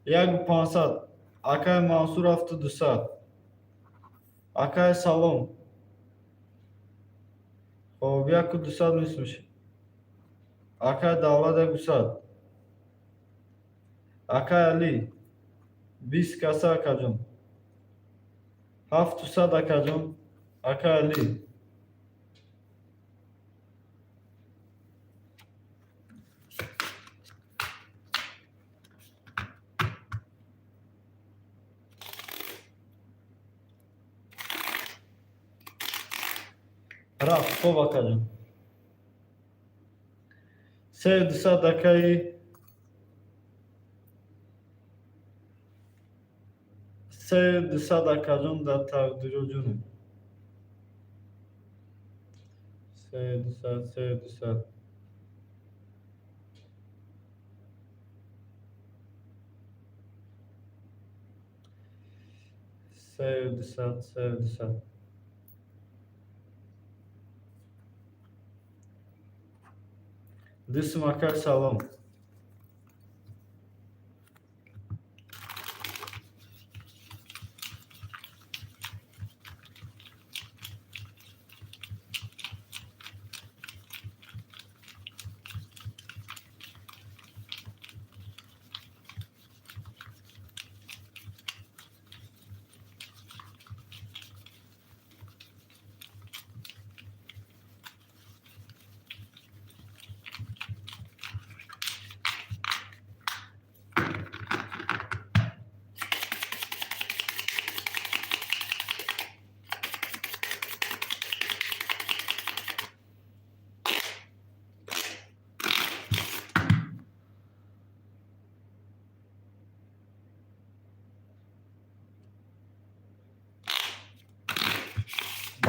1 500. Акай Мансур 7200. Акай Салом. Хоб, 1 200 мисмеш. Акай Давлат 100. Акай Али. 20 каса, акаҷон. 700, акаҷон. Акай Али. Рафт, хоб, акаҷон. 3 200, акаи. 3 200, акаҷон, дар тақдироҷонем. 3 200, 3 200. 3 200, 3 200. Дӯстум, акай, салом.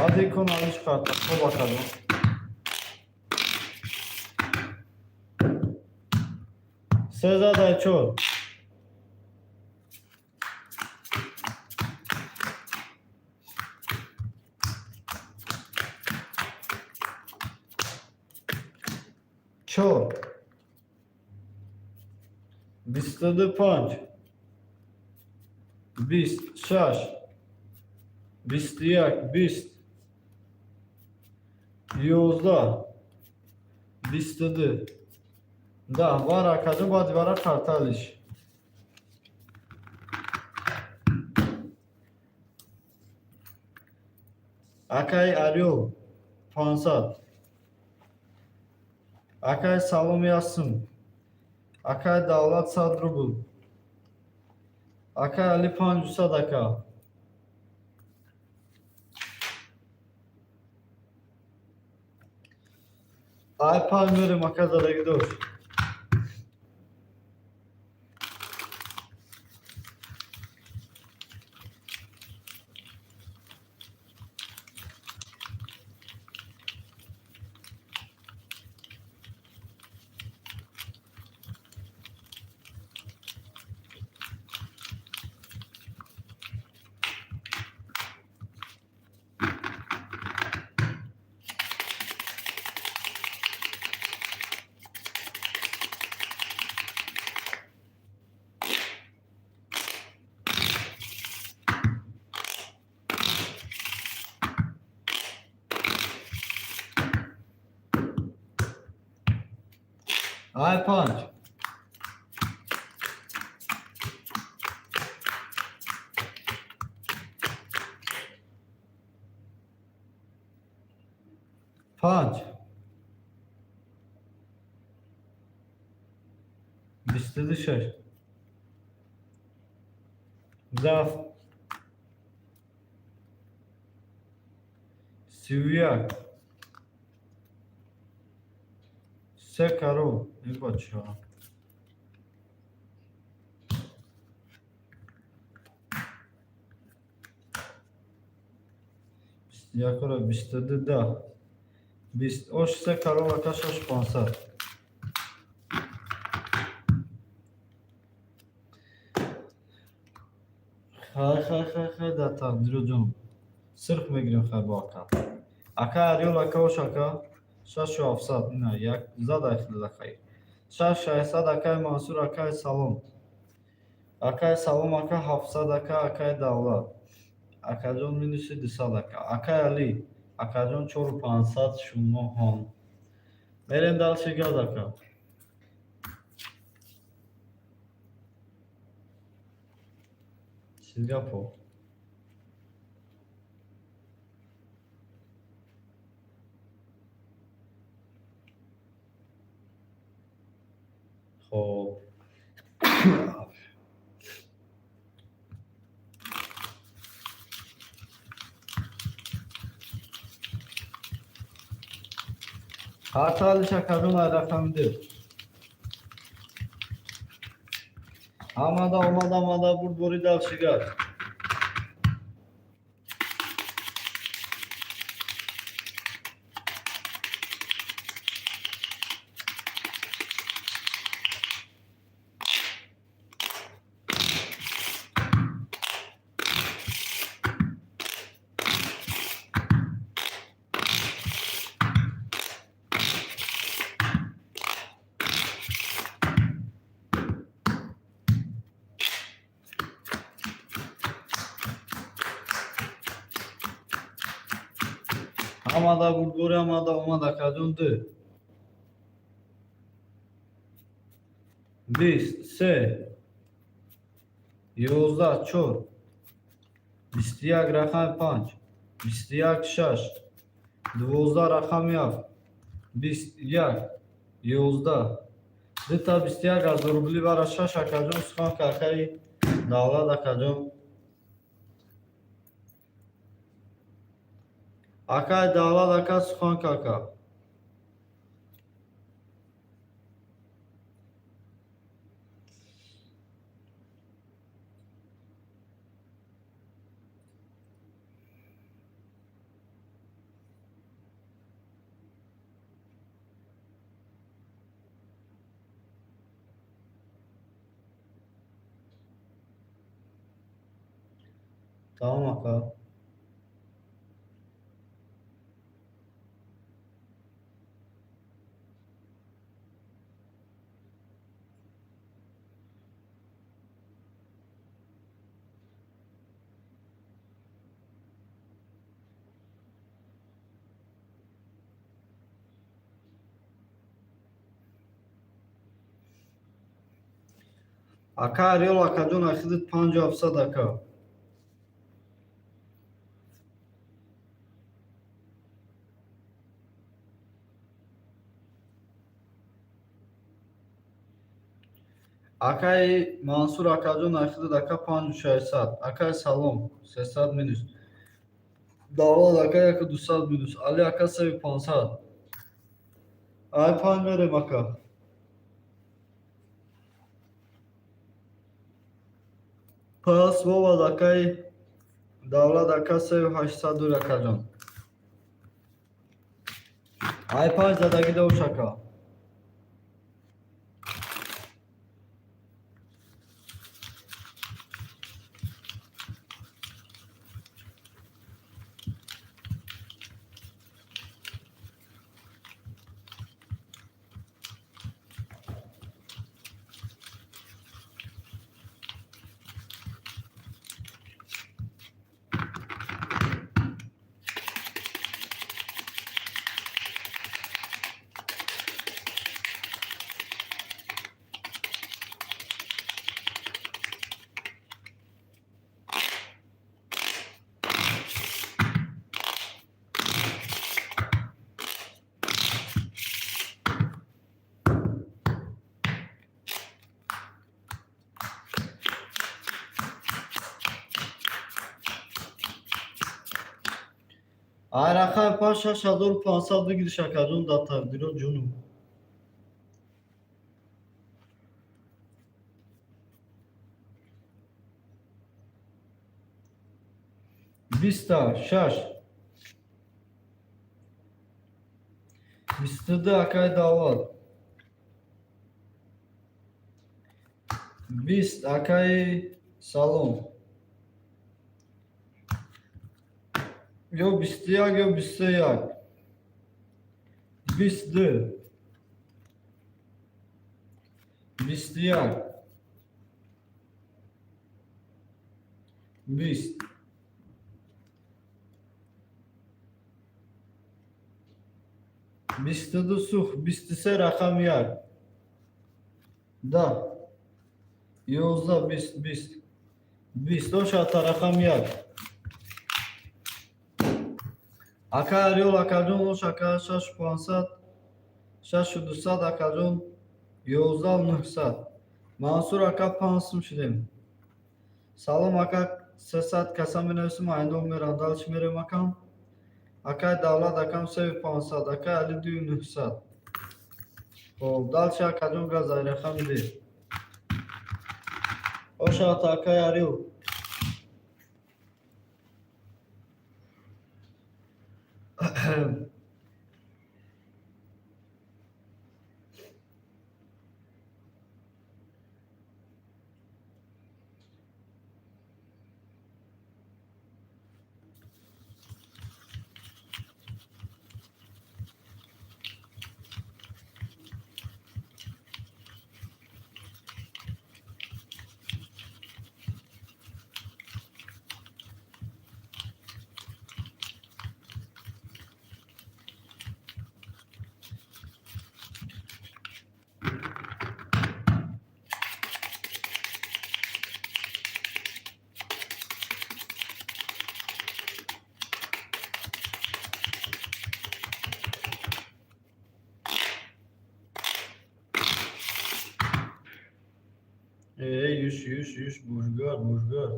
Баъд икон алиш карта. Хоб, акаҷон. Сездаҳ чор. Чор. 25. 26. 21. 20. 11. 22. 10. Вара, акаҷон, баъди вара карталиш. Акаи Арёл 500. Акаи Салом ясум. Акаи Давлат 100 рубл. Акаи Али 500, ака. Ай панҷ мерем, ака, задагӣ дошт. Ай панҷ. Панҷ. 26. Дафт. 31. Се каро. Ин бачаҳо. 21-ро 22 даҳ. 20 ош се каро, ака, шаш 500. Хай, хай, хай, хай, дар тақдиро ҷон. Сирх мегирем, хай, бо ака. Ака Арёл, ака, ош, ака. Шашу ҳафтсад. Ина як зад айхилда хайр. Шаш шашсад, акаи Мансур, акаи Салом. Акаи Салом, ака, 700, ака, акаи Давлат. Акаҷон, минуси 200, ака. Акаи Али. Акаҷон, чору 500 шумоҳон. Мерем дальше газ, ака. Сингапур. Хоб. Карталиш, акаҷон, ай рақами ду. Омада, омада, омада, бурдбори дальше газ. Омада, бурдбори, омада, омада, акаҷон, ду. 20, се. 11, чор. 21 рақами панҷ. 21, шаш. 12 рақами ҳафт. 21. 11. Дута 21 ҳазор рубли бара шаш, акаҷон, сухан акаи Давлат, акаҷон. Акаи Давлат, ака, сухан кака. Тамом, ака. Ака Ариёл, акаҷон, ахидит 5700, ака. Акаи Мансур, акаҷон, ахидит, ака, 5600. Акаи Салом, 300 минус. Давлат ака, 1200 минус. Али ака, 3500. Ай панҷ мерем, ака. Пас бобад, акаи Давлат ака, 3800 дур, акаҷон. Ай панҷ задагӣ дош, ака. Ай рақами панҷ, 6500 бигириш, акаҷон, дар тақдирот, ҷону. Биста шаш, 22, акаи Давлат. 20, акаи Салом. Ё 21, ё 21. 22. 21. 20. 22 сух, 23, рақами як. 10. 11, 20, 20. 20. Ошата, рақами як. Ака Ариёл, акаҷон, ош, ака, 6500, 6200, акаҷон, 11 900. Мансур ака, 5 сум шудем. Салом, ака, 300 каса менависем, айндом мерам. Дальше мерем, акам. Акаи Давлат, акам, 3500, акаи Али, 2900. Хоб, дальше, акаҷон, газай рақами ди. Ошата, акаи Ариёл. Юш, юш, юш, бужгар, бужгар.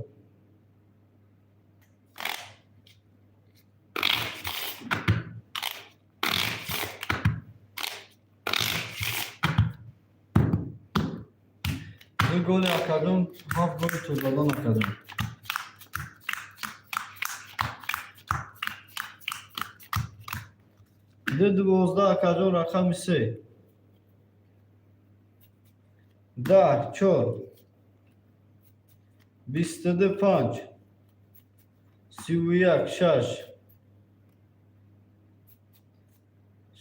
Ду голи, акаҷон, ҳафт голи тозадан, акаҷон. Ду 12, акаҷон, рақами се. 10, чор. 22, панҷ. 31, шаш,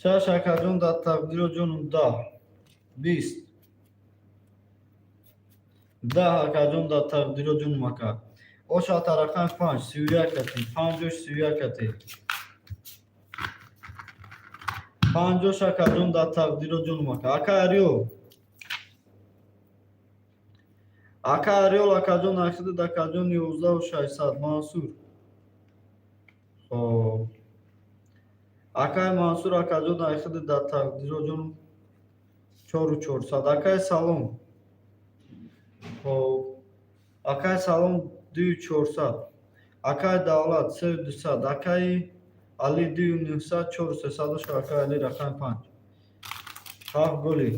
шаш, акаҷон, дар тақдиро ҷонум, 10, 20, 10, акаҷон, дар тақдиро ҷонум, ака. Оша тарақам панҷ, 31 кати, панҷош, 31 кати. Панҷош, акаҷон, дар тақдиро ҷонум, ака. Ака Ариёл. Ака Ариёл, акаҷон, ахидад, акаҷон, 11 600, Мансур. Хоб. Акай Мансур, акаҷон, ахидад, дар тақдиро ҷонум, 4400. Акай Салом. Хоб. Акай Салом, 2400. Акай Давлат, 3200. Акаи Али, 2900, 4300. Акай Али, рақами панҷ. Ҳафт голи.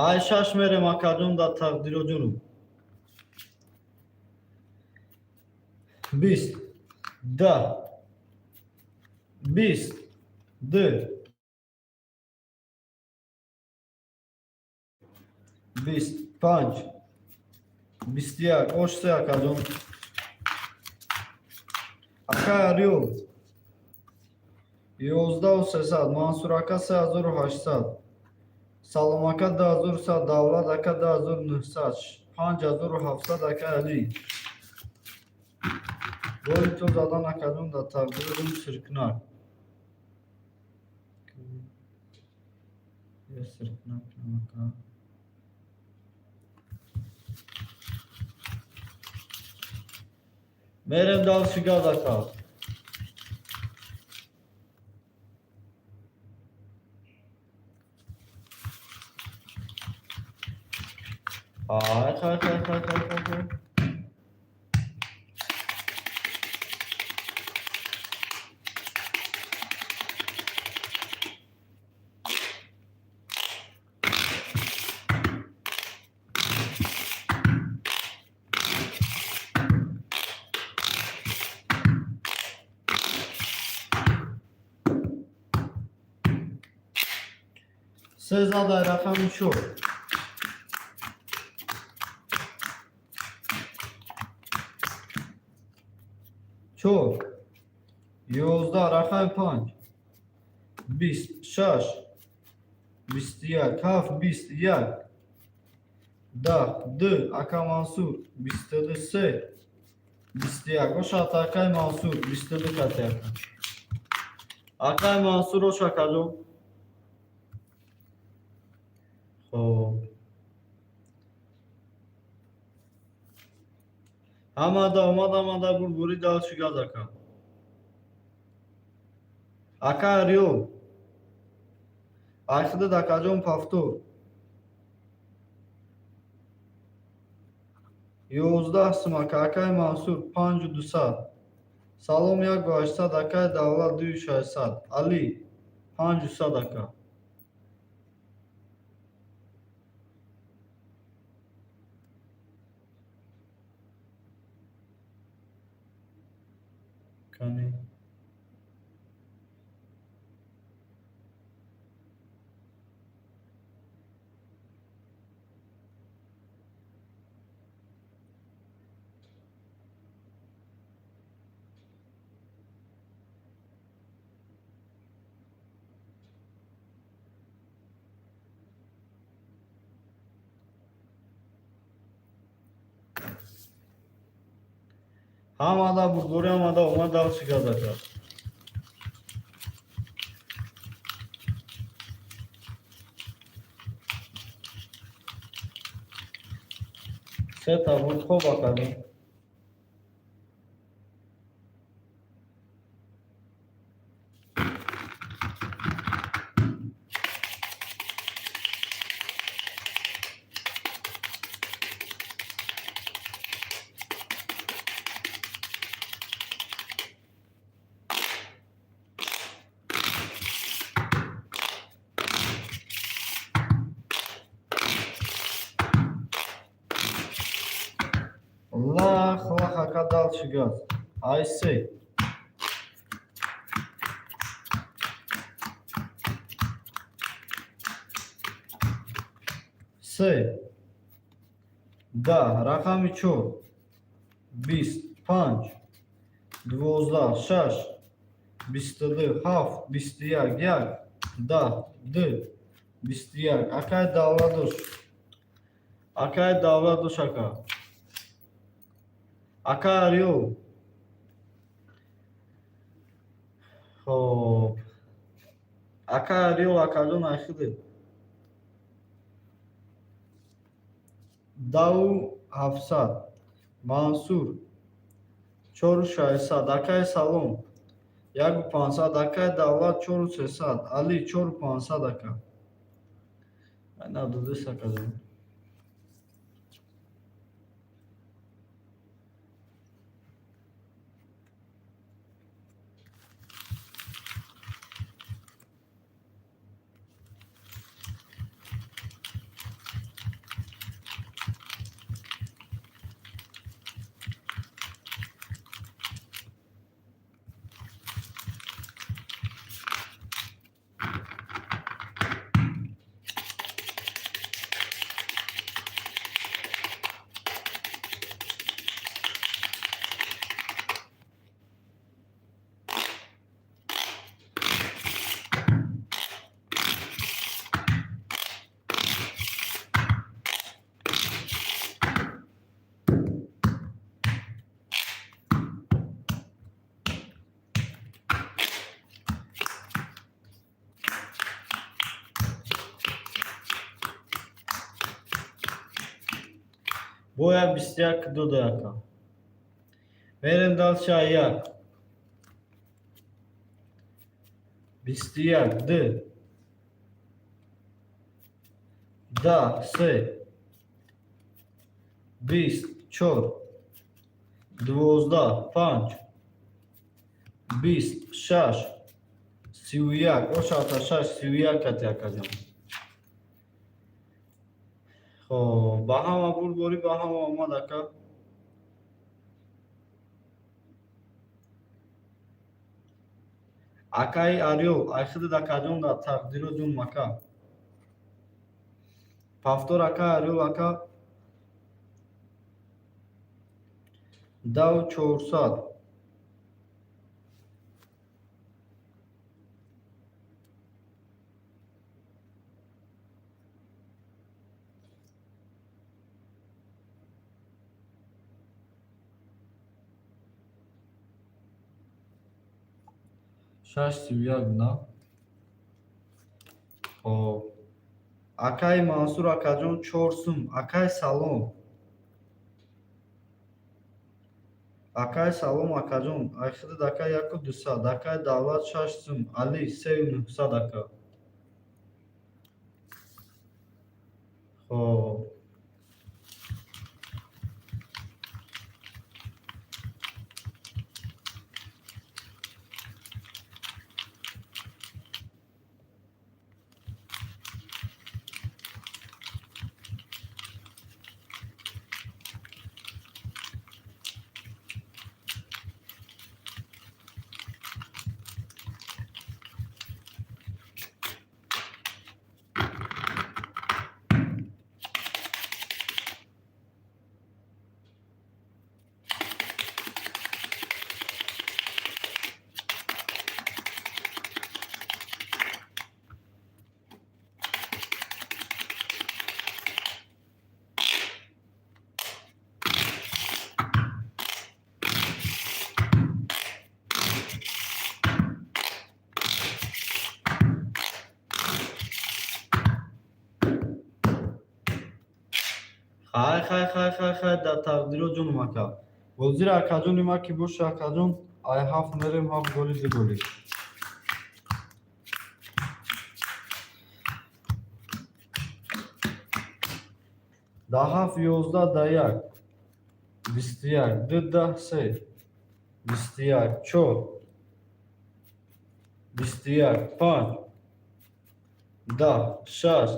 Ай шаш мерем, акаҷон, дар тақдиро ҷонум. 20, 10, 20, ду, 20, панҷ, 21, ош се, акаҷон. Акай Ариёл, 11 300, Мансур ака, 3800, Салом ака, 2100, Давлат ака, 2900, 5700, акай Али. Голи ту задан, акаҷон, дар тақдиро сиркнак. Сиркнак, ака. Мерем дальше, газ, ака. Хай, хай, хай, хай, хай, хай, хай. Сездаҳ, рақами чор. Чор. 11, рақами панҷ. 20, шаш. 21, ҳафт, 20, як. 10, ду, ака Мансур, 22, се. 21. Ошат, акай Мансур, 22 кати, ака. Акай Мансур, ош, акаҷон. Хоб. Ҳамада омад, ҳамада бурбури, дальше газ, ака. Ака Ариёл. Айхидад, акаҷон, повтор. 11 сум, ака. Акай Мансур, 5200. Салом, 1800, акай Давлат, 2600. Али, 500, ака. Кани. Ҳамада бурдборӣ, ҳамада омад, дальше газ, ака. Сета буд. Хоб, акаҷон. Лах, лах, ака, дальше газ. Ай се. Се. 10, рақами чор. 20, панҷ. 12, шаш. 22, ҳафт. 21, як. 10, ду. 21. Акай Давладош. Акай Давладош, ака. Ака Ариёл. Хоб. Ака Ариёл, акаҷон, айхиде. 10 700. Мансур. 4600. Акай Салом. 1500. Акай Давлат 4300. Али 4500, ака. Надодес, акаҷон. Бояд 21 дода, ака. Мерем дальше як. 21, д. 10, се. 20, чор. 12, панҷ. 20, шаш. 31. Ошата шаш, 31 кати, акаҷон. Хоб, ба ҳама бурдборӣ, ба ҳама омад, ака. Акаи Ариёл, айхидид, акаҷон, дар тақдиро ҷун мака. Повтор, ака Ариёл, ака. 10 400. 6 31 на. Хоб. Акаи Мансур, акаҷон, чор сум. Акай Салом. Акай Салом, акаҷон. Айхидид, ака, 1200. Акай Давлат шаш сум. Али 3900, ака. Хоб. Хай, хай, хай, хай, хай, дар тақдиро, ҷонум, ака. Бозира, акаҷони ма, ки боша, акаҷон, ай ҳафт мерем, ҳафт голи, ду голи. Да ҳафт 11, да як 21, ду, даҳ, се 21, чор 21, панҷ, 10, шаш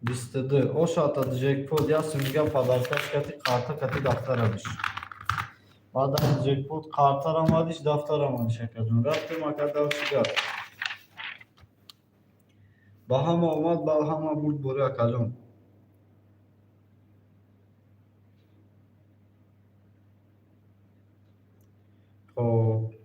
22. Ошата джекпот ясу мига, подаркаш кати карта, кати дафтара биш. Баъдан джекпот картара мадиш, дафтара мадиш, акаҷон. Рафтем, ака, давшигар. Ба ҳама омад, ба ҳама бурд, бори, акаҷон. Хоб.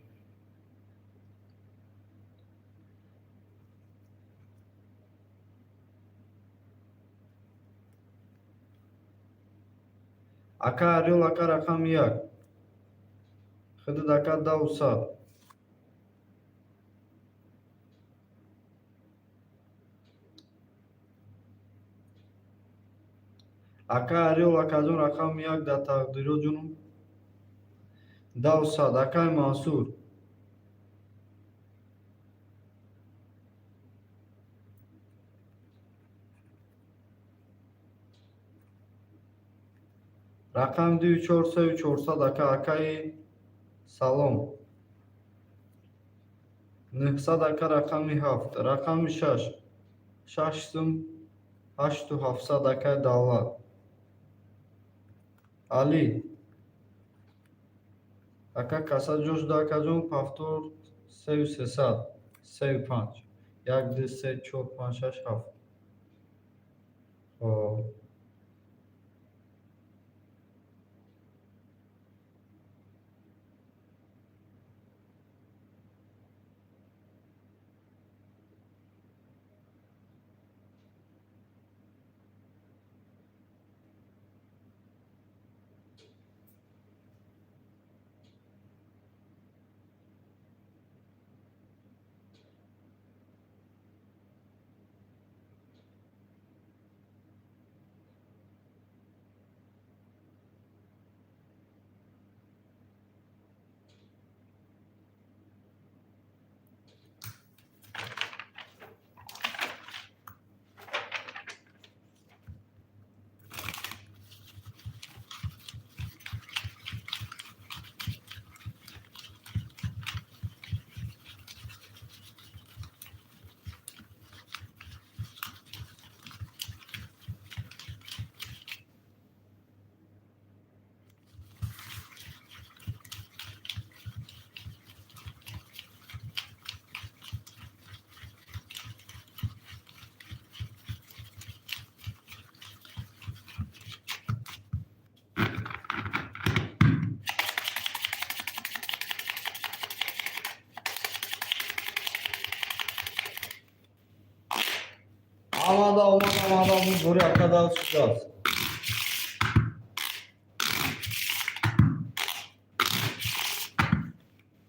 Ака Орёл, ака, рақами як. Худуд, ака, даву сад. Ака Орёл, акаҷон, рақами як дар тақдиро, ҷонум. Даву сад. Акаи Мансур. Рақами дуи чор, сею чорсад, ака, акаи Салом. 900, ака, рақами ҳафт. Рақами шаш. Шаш сум ҳашту ҳафтсад, акаи Давлат. Али. Ака, каса ҷош да, акаҷон, повтор сею сесад. Сею панҷ. Як, ду, се, чор, панҷ, шаш, ҳафт. Хоб. Омада, омада, омада, буд, бори, ака, дал шудааст.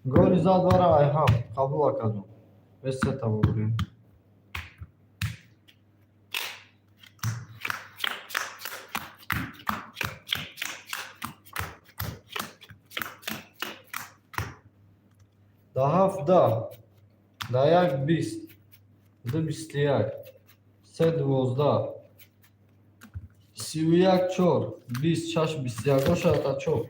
Голи зад вара ай ҳафт. Қабул, акаҷон. Бес сета бубурем. Да ҳафт 10, да як 20, ду 21, се 12, 31, чор 20, шаш 21. Ошаата чор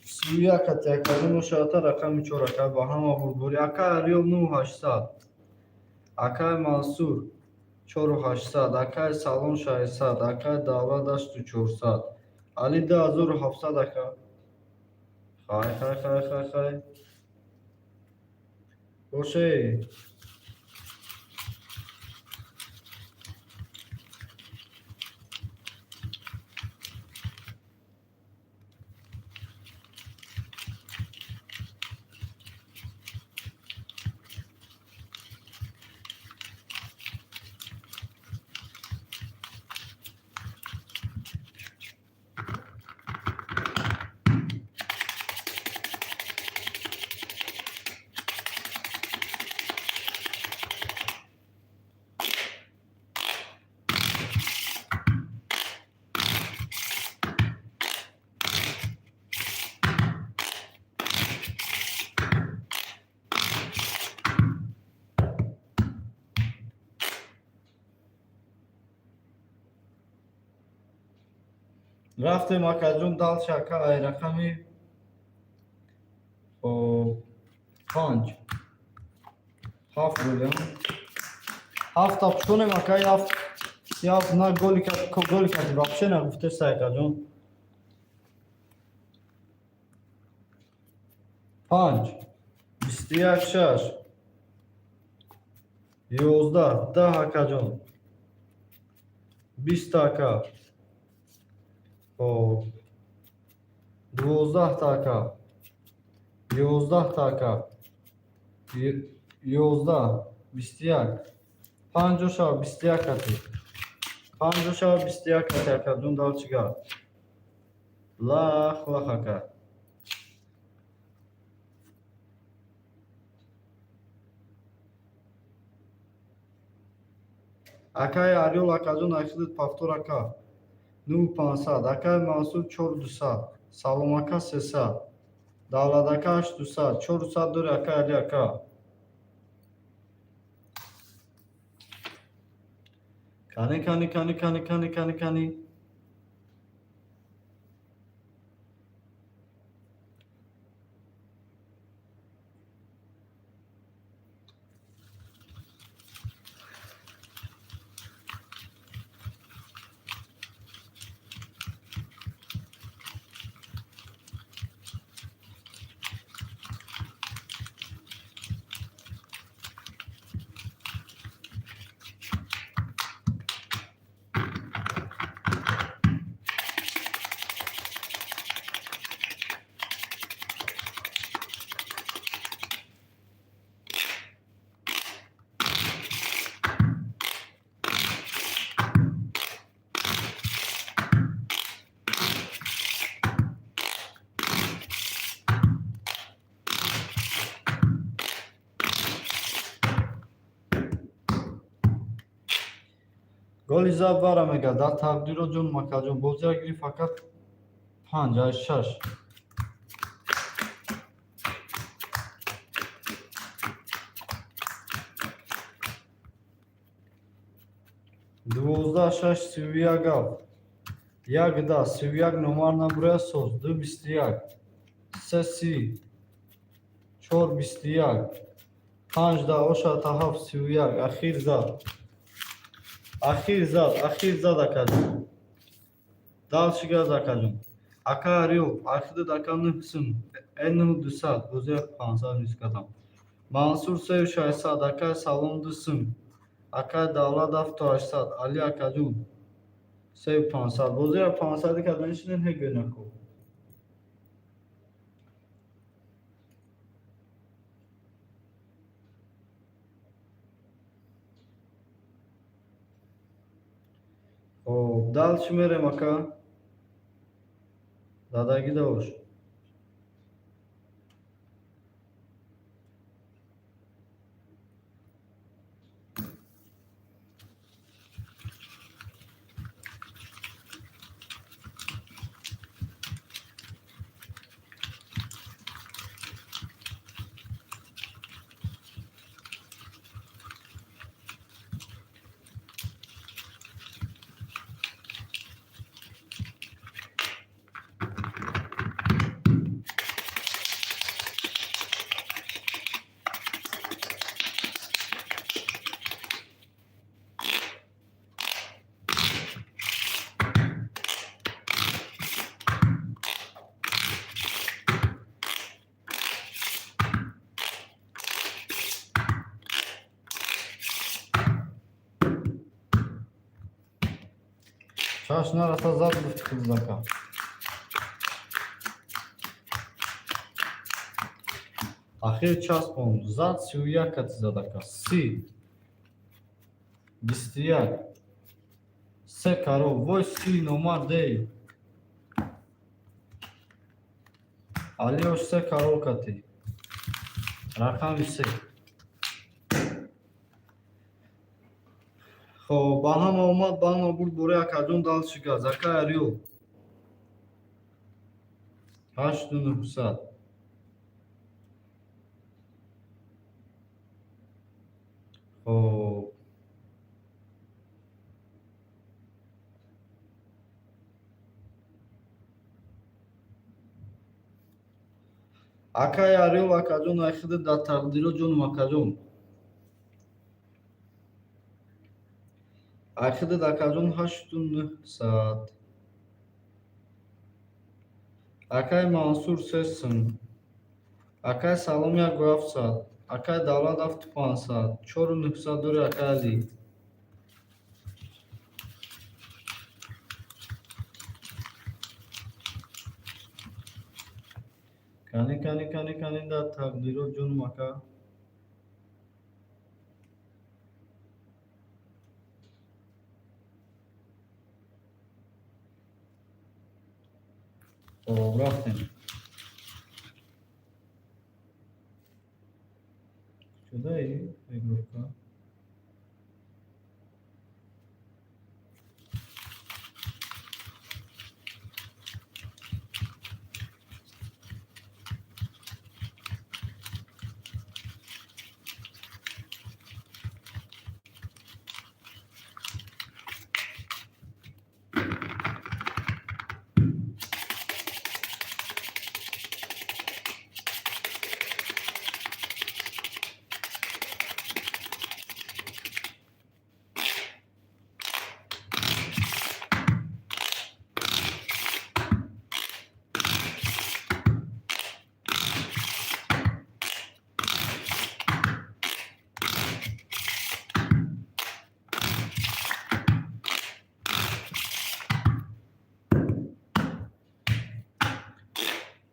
31 ати, акаҷон, ошаата рақами чор, ака, ба ҳама бурдборӣ. Ака Орёл, нӯ ҳаштсад. Акаи Мансур, чору ҳаштсад. Акаи Салон, 600. Акаи Давлат, ҳашту чорсад. Али, 2700, ака. Хай, хай, хай, хай, хай, боше. Рафтем, акаҷон, дальше, ака, ай рақами панҷ ҳафт голям ҳафта пушонем, ака, ҳафт ҳафт на голика, голика вообще нагуфтеста, акаҷон. Панҷ, 21, шаш, 11, 10, акаҷон, 20 ака, хоб, 12 ака, 11 ака, 11, 21, панҷо шава, 21 ати, панҷо шава, 21 ати, акаҷон. Дал чига лах лах, ака. Акаи Арёл, акаҷон, ахидат повтор, ака, 9500, акаи Мансур, 4200, Салом, ака, 300, Давлат ака, 800, 400 дори, ака Али ака. Кани, кани, кани, кани, кани, кани, кани. Голи зад вара мега дар тақдиро ҷон макаҷон. Бозия гирифт фақат панҷ ай шаш. 12, шаш, 31, ҳафт, як, да, 31 номар набурая соз, ду, 21, се, 30, чор, 21, панҷ, да, ошата, ҳафт, 31, ахир зад, ахир зад, ахир зад, акаҷон. Дальше газ, акаҷон. Ака Арёл, ахидат, ака, нӯҳ сум, э, 9200, бозия 500 мис кардам. Мансур, 3600, ака Салом, 2 сум, акай Давлат, 7800, Али акаҷон, 3500, бозия 500 кардан шиден ҳеҷ нако. Хоб, дальше мерем, ака. Дадагида бош. Шаш нараса, зад гуфти худзака. Ахир часпон зад, 31 кати зад, ака, 30, 21, се каро, вой, 30 номар дей. Алиош, се каро кати. Рақами се. Хоб, ба ҳама омад, ба ҳама бурд бораи акаҷон. Дальше газ, ака Арё. 8900. Хоб. Акай Арёл, акаҷон, айхида дар тақдиро, ҷонум, акаҷон. Айхидат, акаҷон, 8900. Акай Мансур, 3 сум. Акай Салом, 1700. Акай Давлат, 7500. 4900 дори, акай Алӣ. Кани, кани, кани, кани, дар тақдиро, ҷонум, ака. Хоб, рафтем. Куҷодаи регровка?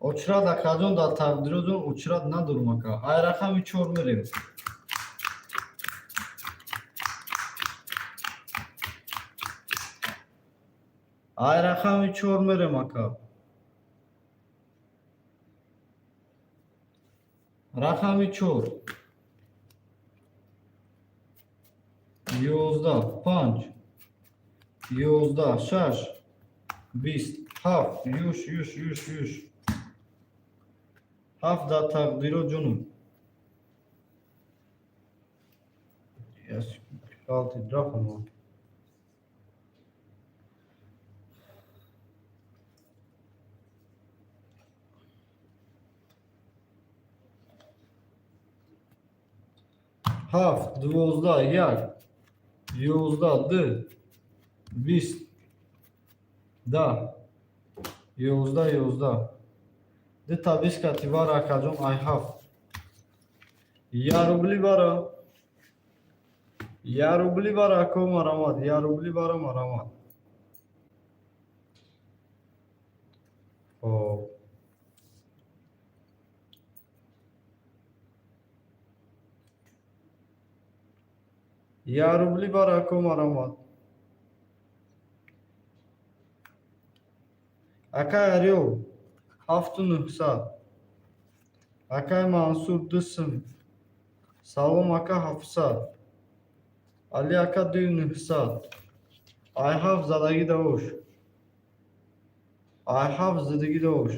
Очрат, акаҷон, дар тақдироҷон очрат надорум, ака. Ай рақами чор мерем. Ай рақами чор мерем, ака. Рақами чор. 11, панҷ, 11, шаш, 20, ҳафт, юш, юш, юш, юш. Ҳафт дар тақдиро, ҷонум. Ғалти рафтам. Ҳафт, 12, як, 11, ду, 20, 10, 11, 11. Дута 20 кати вара, акаҷон, ай ҳафт. Я рубли бара. Я рубли бара, ако, марамад. Я рубли бара, марамад. Хоб. Я рубли бара, ако, марамад. Акай Арё, 7900. Акай Мансур, 2 сум. Салом, ака, 700. Али ака, 2900. Ай ҳафт задагӣ давош. Ай ҳафт задагӣ давош.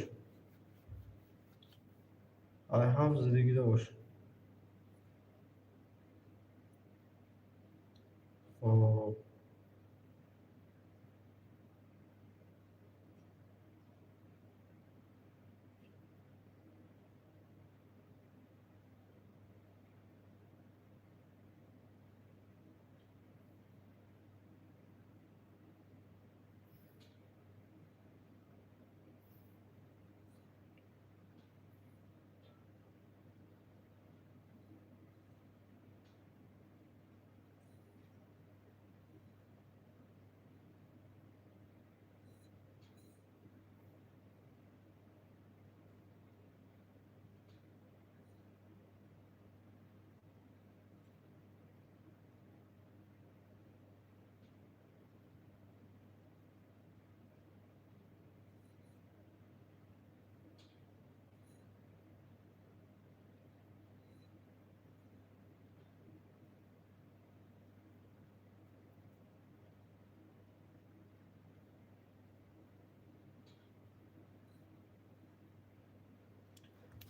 Ай ҳафт задагӣ давош. Хоб.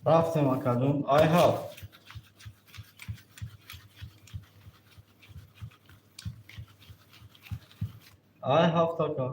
Рафтем, акаҷон, ай ҳафт. Ай ҳафт, ака.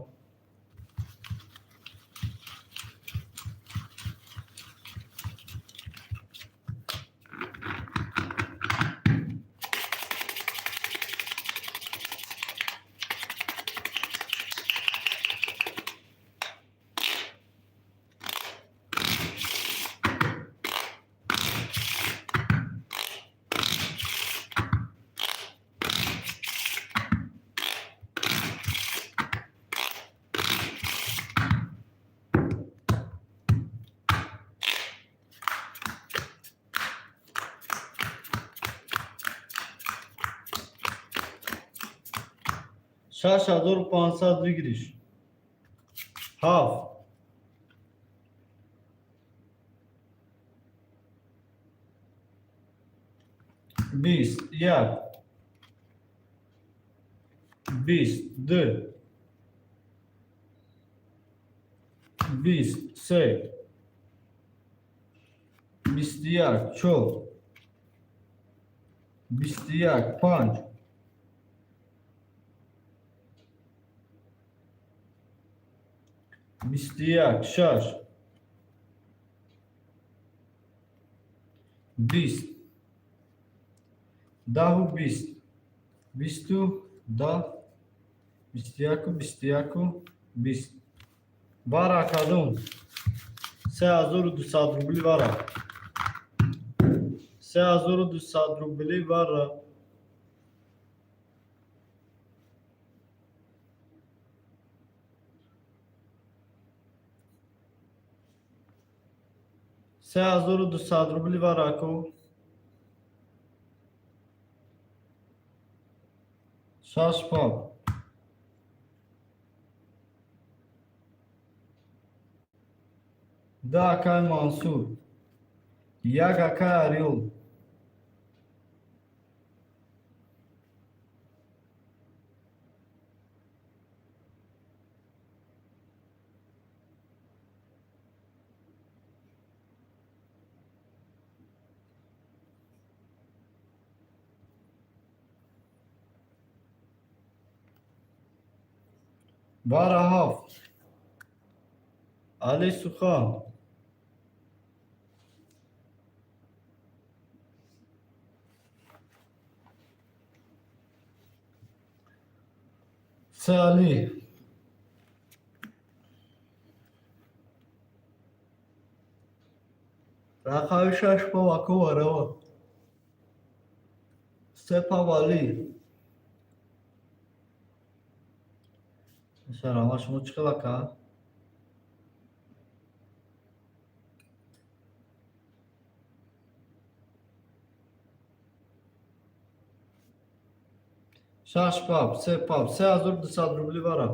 6500 выигрыш. Ҳафт. 21, 22, 23, 21, 4, 21, 5, 21, 6, 20, 10-у 20, 20-у 10, 21-у 21-у 20. Вара кадом? 3200 рубли вара. 3200 рубли вара. 3200 рубли вара ко. Шаш пап. Да, акай Мансур. Як акай Орёл. Бара ҳафт. Али Сухан. Се Али. Рақами шаш па вако варава. Се па Вали. Шарама шумо чӣ хел ака? Шаш пап, се пап, 3200 рубли вара.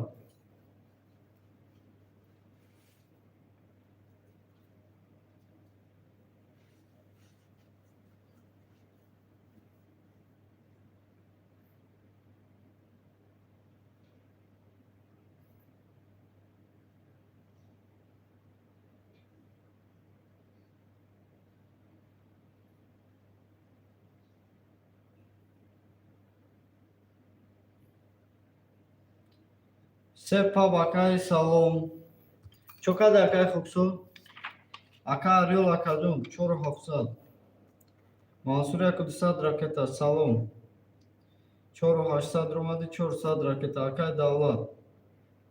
Се пап акаи Салом. Чо каде акаи Хоксор? Ака Орёл акаҷон, 4700. Мансур 1200 ракета, салом. 4800 ромади, 400 ракета, акаи Давлат.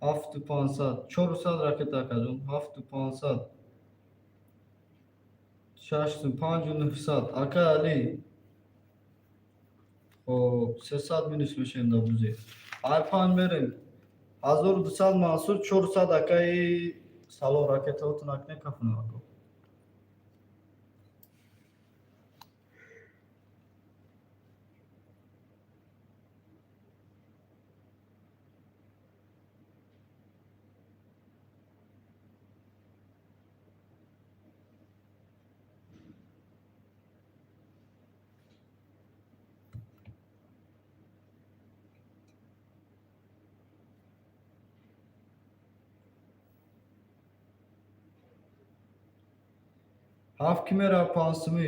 7500, 400 ракета акаҷон, 7500. Шаш 5900, акаи Али. Хоб, 300 минус мешавем дар бузӣ. Ай панҷ мерем. 1200 Мансур, 400 акаи Салом, ракетаотон акне кафуна ако. Ҳафт ки мерава панҷсумӣ,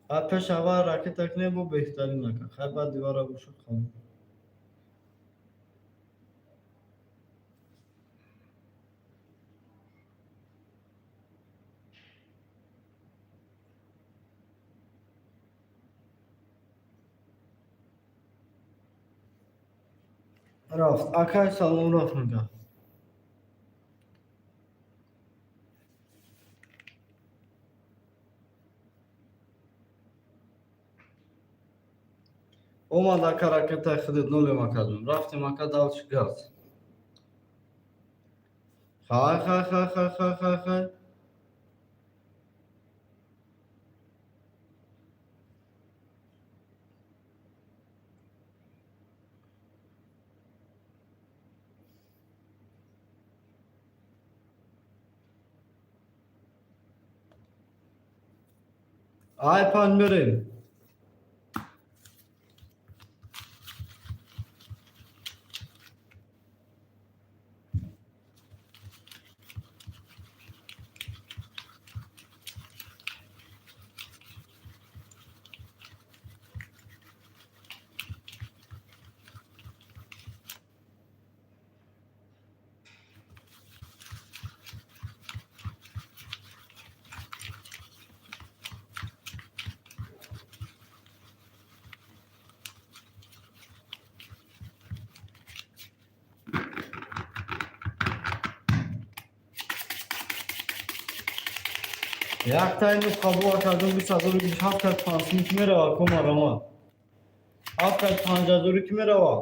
баъд пеш аввал ракета кунем, бо беҳтарин ака. Хай баъд дивара бошад хонум. Рафт. Акай Салом рафт мега. Омад ака ракетаи худет нолем акаҷон. Рафтем ака дальше газ. Хай хай хай хай хай хай хай. Ай панҷ мерем. Як тайми қабул кардум, 20 ҳафтад панҷсум ки мерава, ко марама 7 5 ҳазорӣ ки мерава.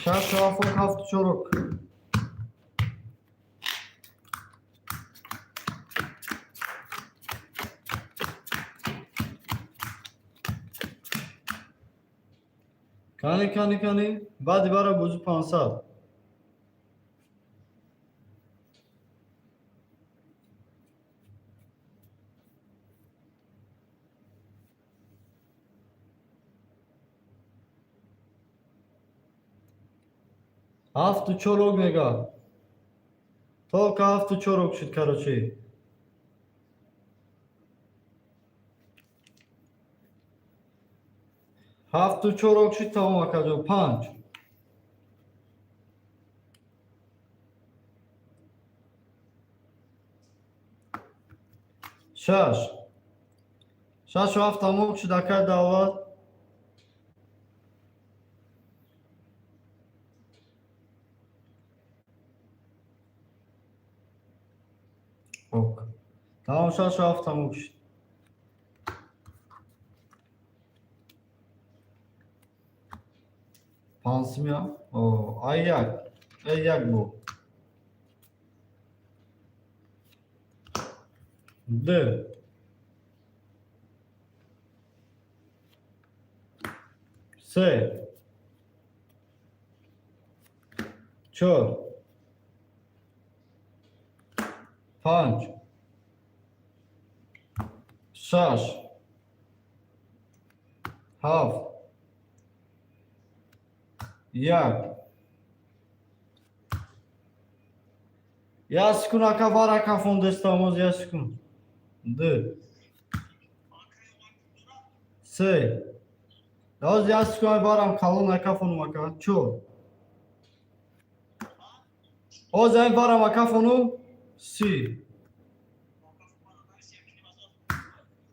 Шаш ҳафт, ҳафту чорок. Кани, кани, кани, баъди бара бозӣ 500. Ҳафту чорок мега. Только ҳафту чорок шуд, короче. Ҳафту чорок шуд, тамом, акаҷон, панҷ. Шаш. Шашу ҳафт тамом шуд, акай Давлат. Ок. Тамом, шашу ҳафт тамом шуд. Пансимя? О, ай як. Ай як бу. Д. Се. Чор. Панҷ. Шаш. Ҳафт. Як. Як секунд, ака, вара кафон дестамоз, як секунд. Ду. Се. Оз як секунд, барам калон акафонум, ака. Чор. Оз ай барам акафону 30.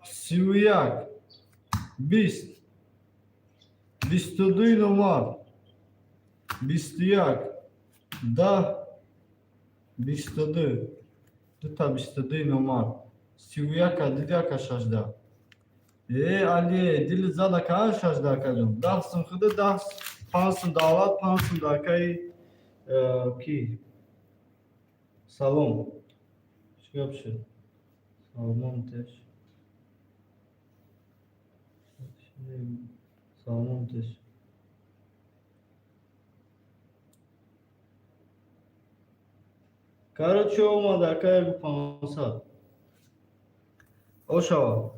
31. 20. 22 номар. 21. 10. 22. Дута 22 номар. 31-а диди, ака, шажда. Э, Али, дили зада ка шажда, акаҷон. 10 сум худа, 10, 5 сум Давлат, 5 сум да акаи ки. Салом. Чӣ гап шуд? Саломон теш. Саломон теш. Короче, омада, акай, 500. Ошава.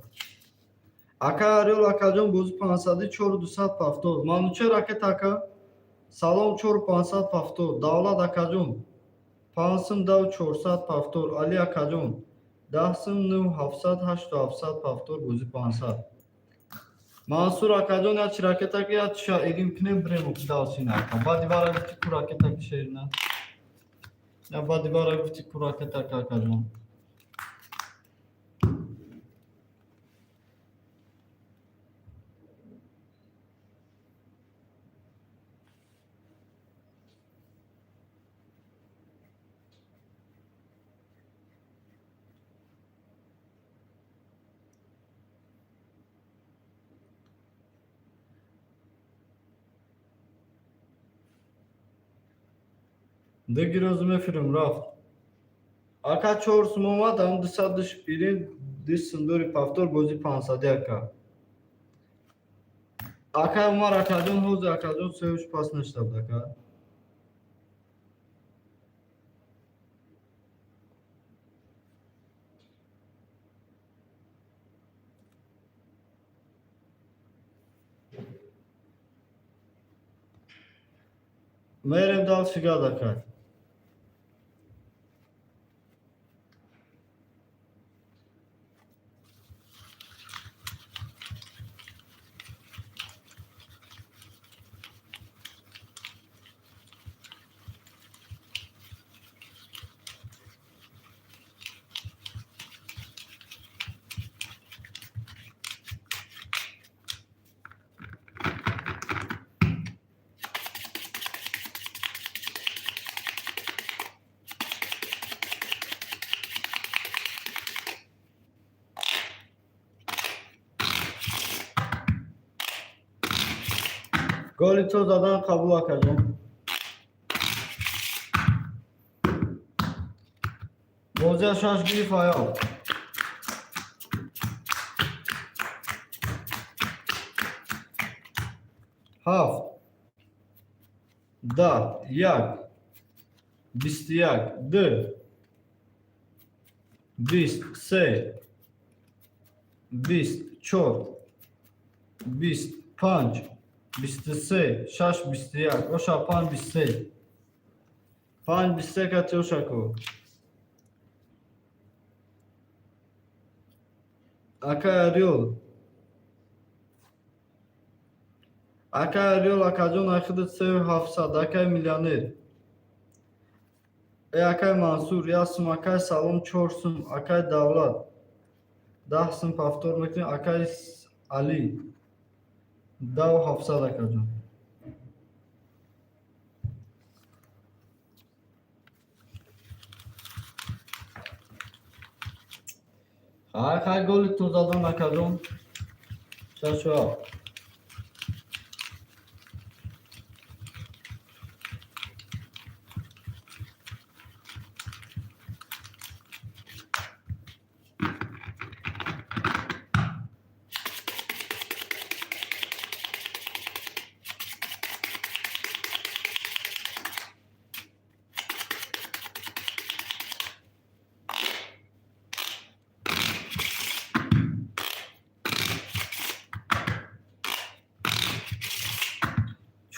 Ака Ариол, акаҷон, бози пансади чору дусад пафтод. Манучер ракет, ака. Салом, чору пансад пафтод. Давлат акаҷон. Пансум дав чорсад пафтод. Али акаҷон. 10 сум нӯ ҳафтсад ҳашту ҳафтсад пафтод, бози 500. Мансур акаҷон, як чи ракета ки як ша ирим кунем, бирем давсин, ака. Баъди вара гуфти ку ракета ки шерина. Я баъди вара гуфти ку ракета ки, акаҷон. Дигирӯз мефирм рафт. Ака, чор сум омад, ам дусадуш бирин. Ду сум дори, повтор бози 500-и, ака. Акай Умар, акаҷон, ҳозир, акаҷон, сеюш пас нашта буд, ака. Мерем дальше, гад, ака. Голи то задан қабул, акаҷон. Бозия шаш гирифт аё. Ҳафт, 10, як, 21, ду, 20, се, 20, чор, 20, панҷ, 23, шаш, 21, оша панҷ, 23, панҷ, 23 кати ошако. Акай Орёл, акай Орёл, акаҷон, айхидат сею ҳафтсад. Акай миллионер, э акай Мансур, як сум. Акай Салом, чор сум. Акай Давлат, 10 сум повтор мекунем. Акай Алӣ, 10 700, акаҷон. Хай, хай, голи ту задан, акаҷон. Шашу ҳафт.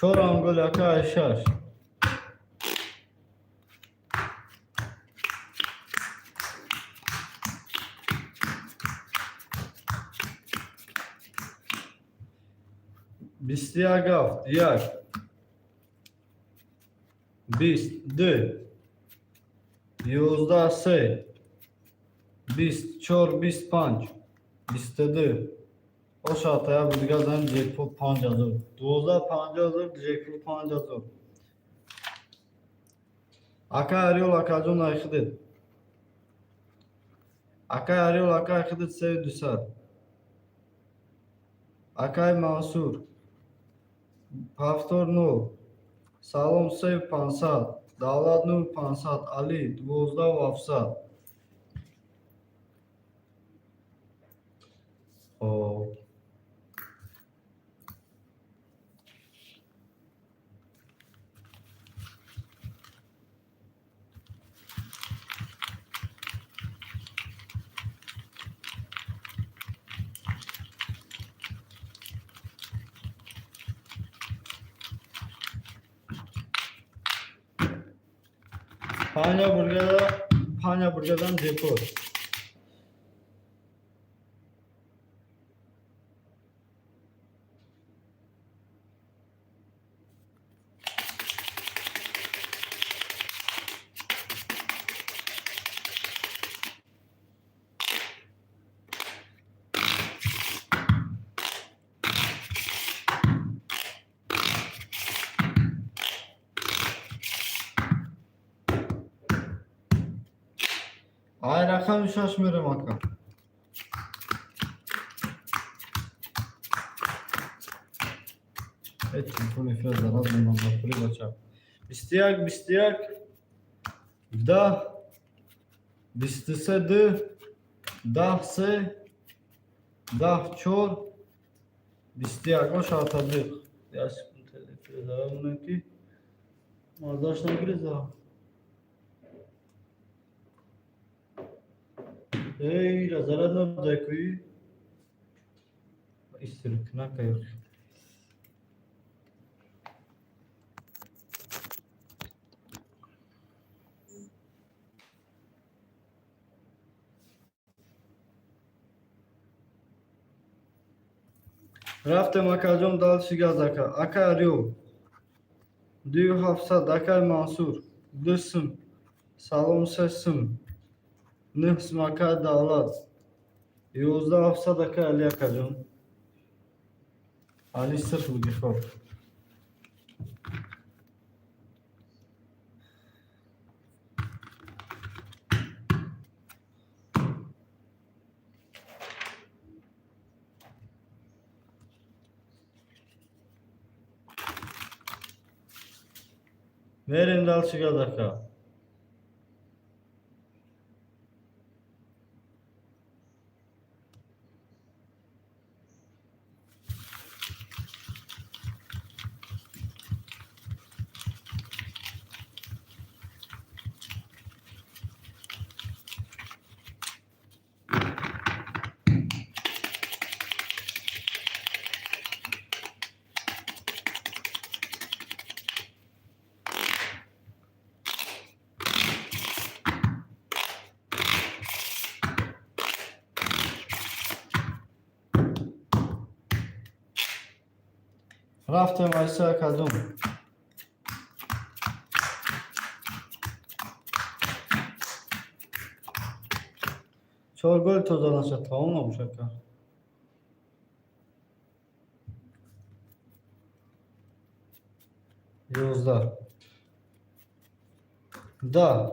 Чорам гол, ака, шаш. 21, ҳафт, як, 20, ду, 11, се, 20, чор, 20, панҷ, 22. Ошатая будига зан, ҷекпот 5000. 12, 5000, ҷекпот 5000. Акай Орёл, акаҷон, айхидет. Акай Орёл, ака, айхидет сею дусад. Акай Мансур, повтор нол. Салом, сею 500. Давлат, нул 500. Али, 12 700. Хоб. Панҷа бургада, панҷа бургадан ҷекпот. Ай, рақами шаш мерем, ака. Э, телефон эфир зарад мемон пули бача. 21, 21, 10, 23, ду. 10 се, 10 чор, 21. Оша таблиғ. Як секунд, телефон ки мазаш нагиреза. Эй, заряд набудай куи. Истиркнака ёх. Рафтем, акаҷон, дальше газ, ака. Ака Рио. 2700, акай Мансур. 2 сум. Салом, 3 сум. 9 сум, акай Давлат. 11 700, акай Али акаҷон. Али сирф буги хоб. Мерем дальше газ, ака. Рафтем, айса акаҷон. Чор гол тоза наша, тамом набошад ка. 11. 10.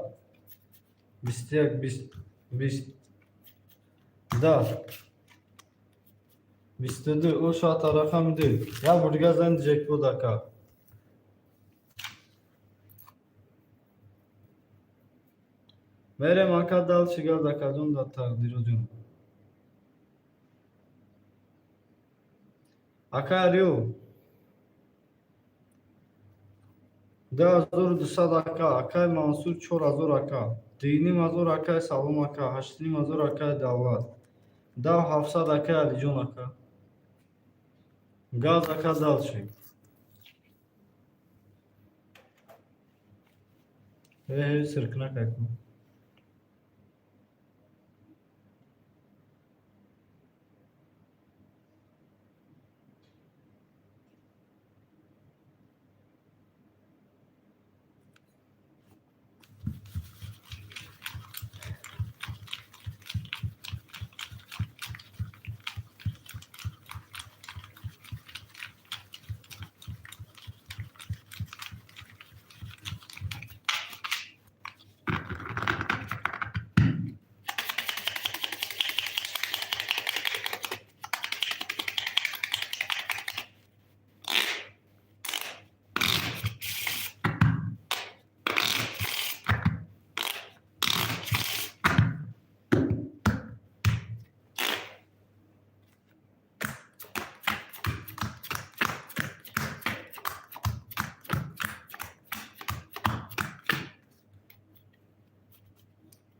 21, 20, 20. 10. 22. Ӯ шоата рақами ду. Як бор дига зани ҷекпот, ака. Мерем, ака, дальше газ, акаҷон, дар тақдироҷон. Ака Рио. 2200, ака. Акай Мансур, 4000, ака. 2500, акай Салом ака. 8500, акай Давлат. 10 700, акай Алиҷон ака. Газ, ака, дальше. Э, сиркнак ака.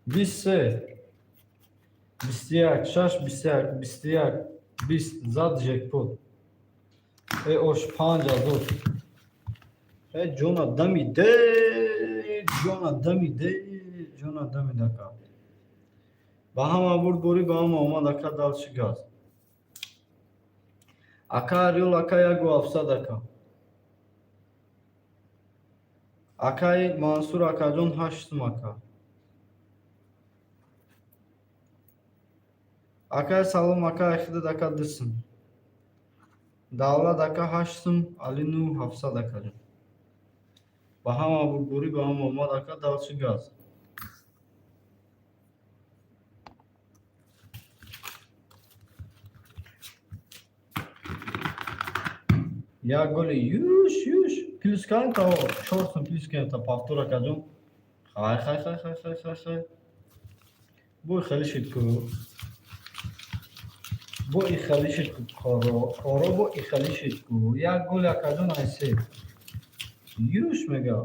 23, 21, шаш, 21, 21, 20, зад ҷекпот. Э, ош, 5000. Э, ҷона дамиде, ҷона дамиде, ҷона дамид, ака. Ба ҳама бурд борӣ, ба ҳама омад, ака, дальше газ. Ака Риол, ака, 1700, ака. Акаи Мансур акаҷон, 8 сум, ака. Акай Салом ака, Ахидат ака, 2 сум. Давлат ака, 8 сум, Али, 9700, акаҷон. Ба ҳама бурдборӣ, ба ҳама омад, ака, дальше газ. Як голи юш юш плюс кардем то 4 сум плюс кардем то повтор, акаҷон. Хай, хай, хай, хай, хай, хай, хай. Бо хеле шид ку. Бо ихали шид ку коро. Коро бо ихали шид ку. Як гол якаҷон айсе. Юш мега.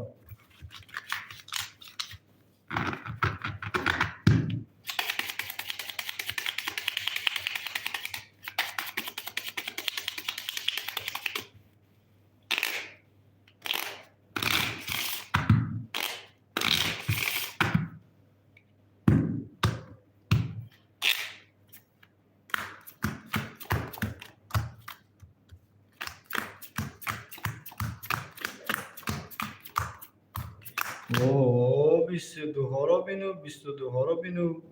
О, 22-ҳоро бину, 22-ҳоро бину.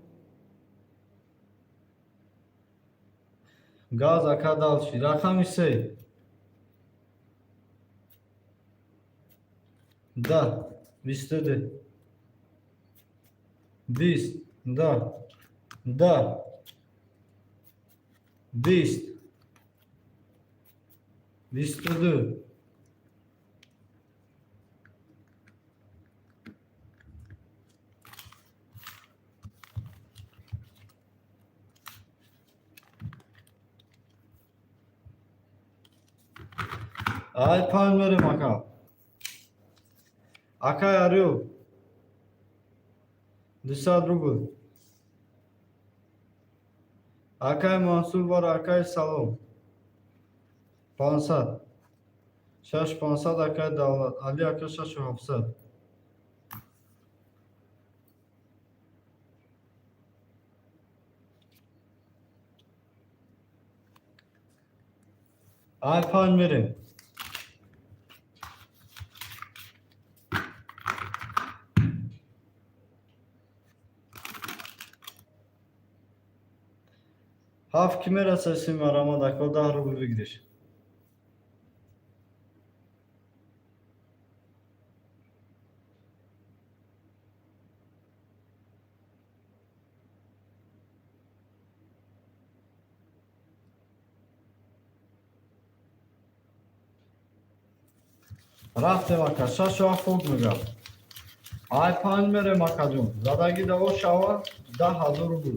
Газ ака дальше. Рақами се. Да, 22. 20, да. Да. 20. 22. Ай панҷ мерем ака. Акай Арё. 200 рубл. Акай Мансур вара акай Салом. 500. 6500 акай Давлат. Али ака 6700. Ай панҷ мерем. Ҳафт ки мераса симарамад ака 10 рубл бигириш. Рафтем ака, шашу ҳафт фуд мега. Ай панҷ мерем акаҷон. Задаги даво шава 10 000 рубл.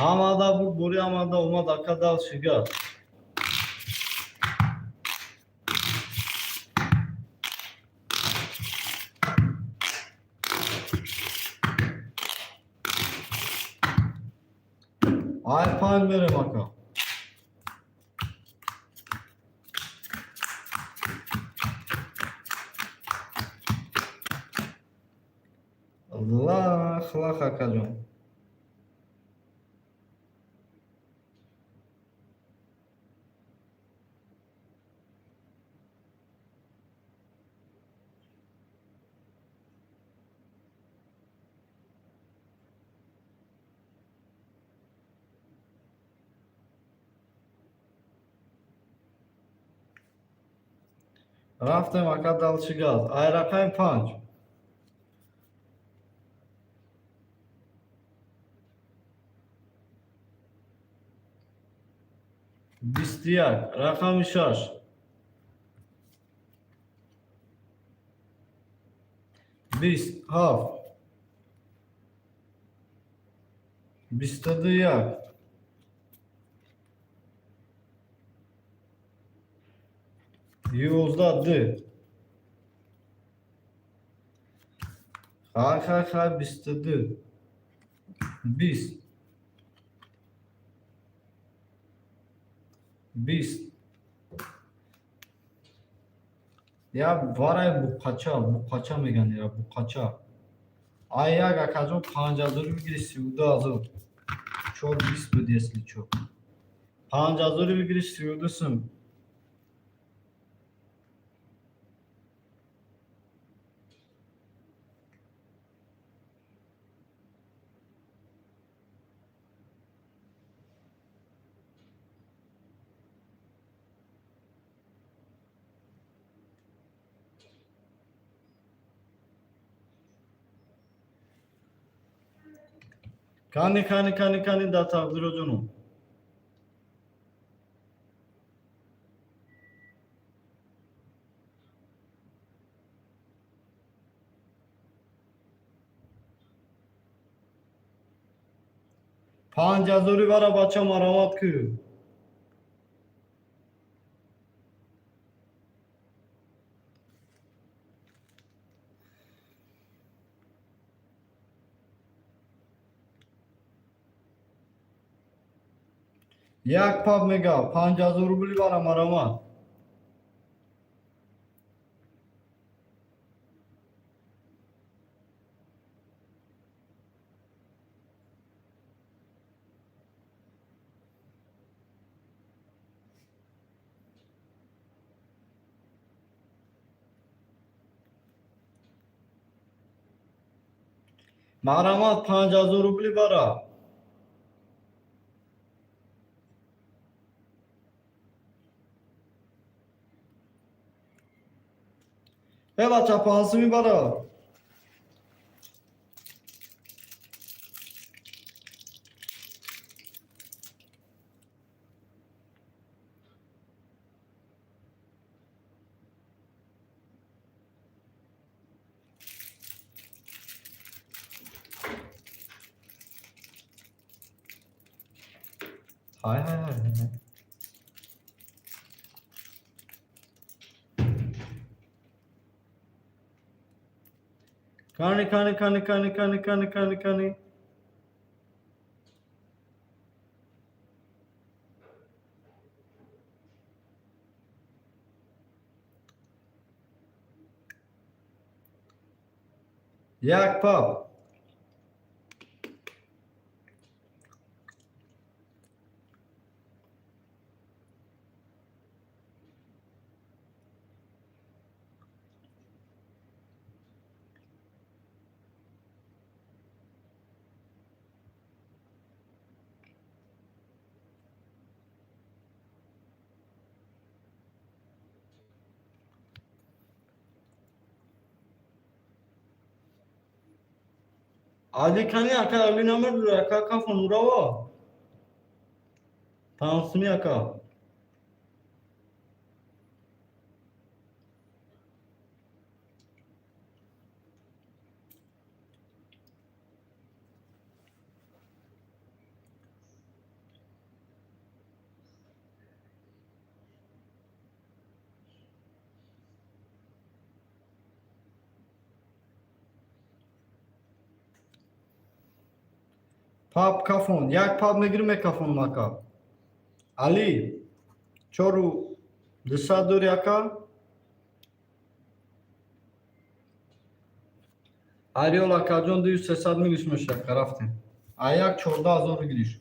Ҳамада буд бури ҳамада омад ака дальше газ. Ай панҷ мерем ака. Лах лах акаҷон. Рафтем ака дальше газ. Ай рақами панҷ. 21. Рақами шаш. 20 ҳафт. 22 як. 11 ду. Хай хай хай 22. 20. 20. Я варай буқача, буқача меган ира буқача. Ай як акаҷон 5000 бигири 32 000. Чор 20 буд если чо. 5000 бигири 32 сум. Кани, кани, кани, кани, дар тақдиро ҷонум. 5000-и вара, бача, марамат кӯ. Як паб мега, 5000 рубли вара, марамат. Марамат, 5000 рубли бара. Э, бача, 5 суми бара. Ҳай, ҳай, ҳай, ҳай. Кани, кани, кани, кани, кани, кани, кани, кани. Як паб. Али, кани, ака, Али намедура, ака, кафон урава. 5 суми, ака. Паб кафон, як паб мегирӣ, мекафонам, ака. Али, 4200 дори, ака? Ариол акаҷон, дую 300 мегириш меша, ака, рафтем. А як 14 000 бигириш.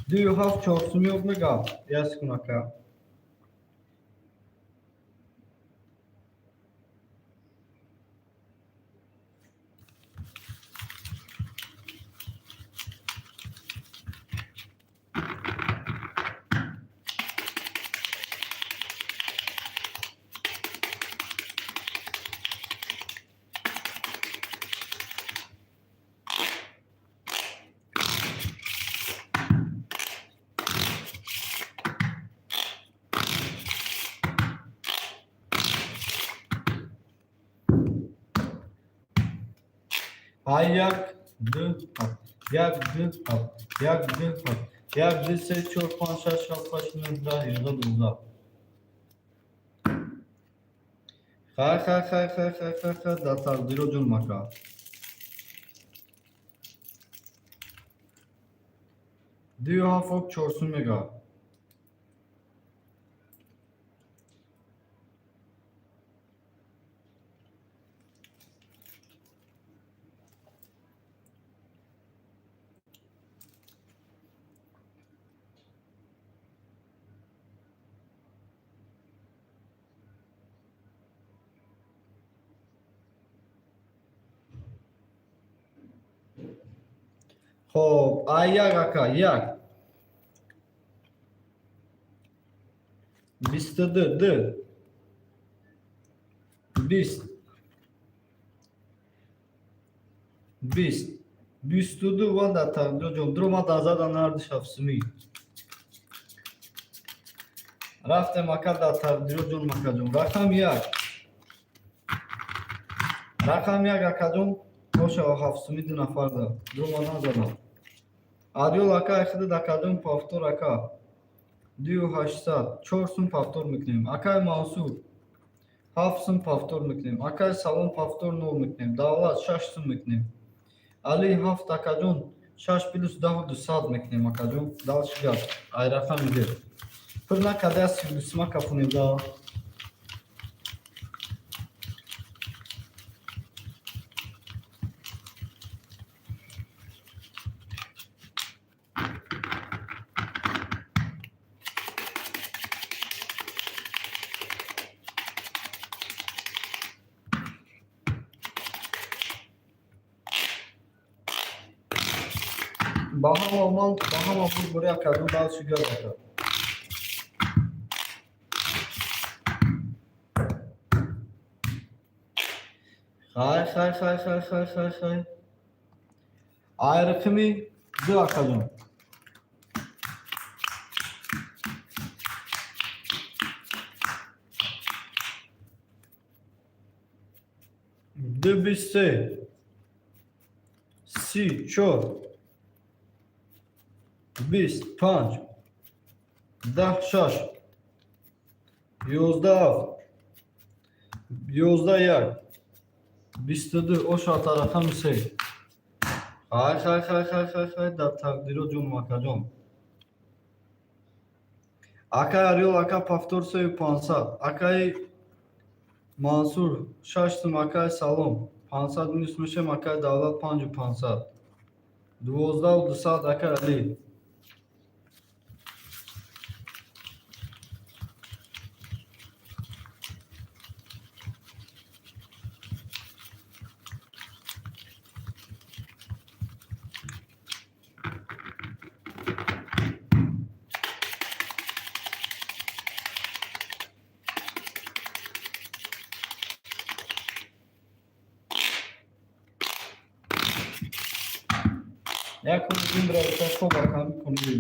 Дую ҳафт 4 суми об мега. Як секунд, ака. Ай, як, ду, ҳафт, як, ду, ҳафт, як, ду, ҳафт, як, ду, се, чор, панҷ, шаш, ҳафт, ҳашт, нӯҳ, 10, 11, 12. Хай, хай, хай, хай, хай, хай, хай, дар тақдиро ҷон мака. Дую ҳафт об 4 сум мега. Хоб, ай як, ака, як. 22, ду. 20. 20. 22 ван дар тақдирҷон. Дурома дар зада нарди шафсумӣ. Рафтем, ака, дар тақдирҷон, акаҷон. Рақам як. Рақам як, акаҷон. Боша, ҳафтсумӣ ду нафар да. Дурома назадам. Ариёл ака, хидид, акаҷон, повтор, ака. 2800. 4 сум повтор мекунем. Акай Мансур. 7 сум повтор мекунем. Акай Салом, повтор нол мекунем. Давлат, 6 сум мекунем. Али, ҳафт, акаҷон, шаш плюс 10 200 мекунем, акаҷон. Дальше гап. Ай рақами ду. Пир накарда 32 сума кафунем да. Ба ҳама ман, ба ҳама бурбури, акаҷон, дальше гап, ака. Хай, хай, хай, хай, хай, хай, хай. Ай рақами ду, акаҷон. Ду, 23, 30, чор, 20, панҷ, 10, шаш, 11, ҳафт, 11, як, 22, ошата рақами се. Хай, хай, хай, хай, хай, хай, дар тақдиро ҷону, акаҷон. Акай Ариёл, ака, повтор 3500. Акаи Мансур, 6 сум, акаи Салом. 500 минус мешем, акаи Давлат, 5500. 12 200, акаи Али. Як рӯз равиша хоб акам кунӣ.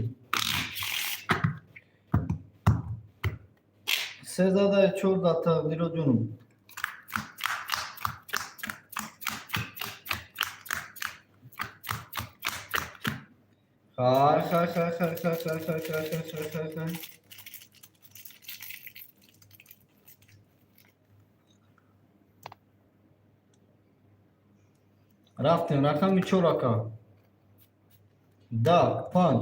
13 4 дар тақдиро ҷонум. Хай, хай, хай, хай, хай, хай, хай, хай, хай, хай, хай, хай. Рафтем, рақами чор, ака. 10, панҷ,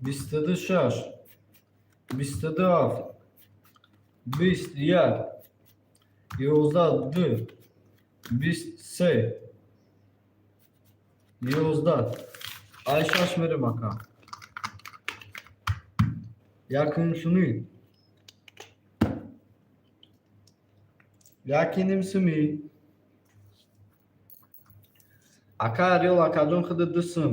22, шаш, 22, ҳафт, 20, як, 11, ду, 23, 11. Ай шаш мерем, ака. 1.5 сумӣ. 1.5 сумӣ. Ака Ариёл, акаҷон, худи 2 сум.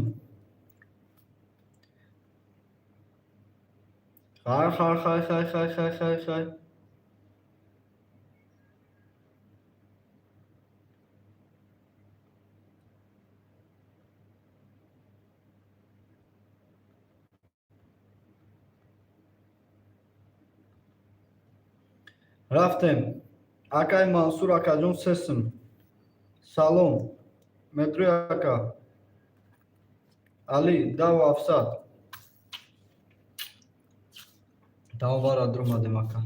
Хай, хай, хай, хай, хай, хай, хай, хай. Рафтем. Акай Мансур, акаҷон, 3 сум. Салом. Метрои, ака. Али, 10 700. Давара дуромадем, ака.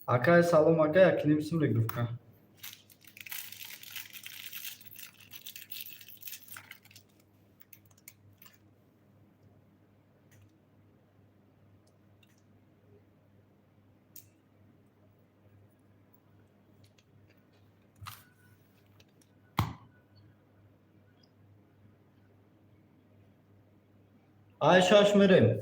Акай Салом, ака, 1.5 сум регировка. Ай шаш мерем.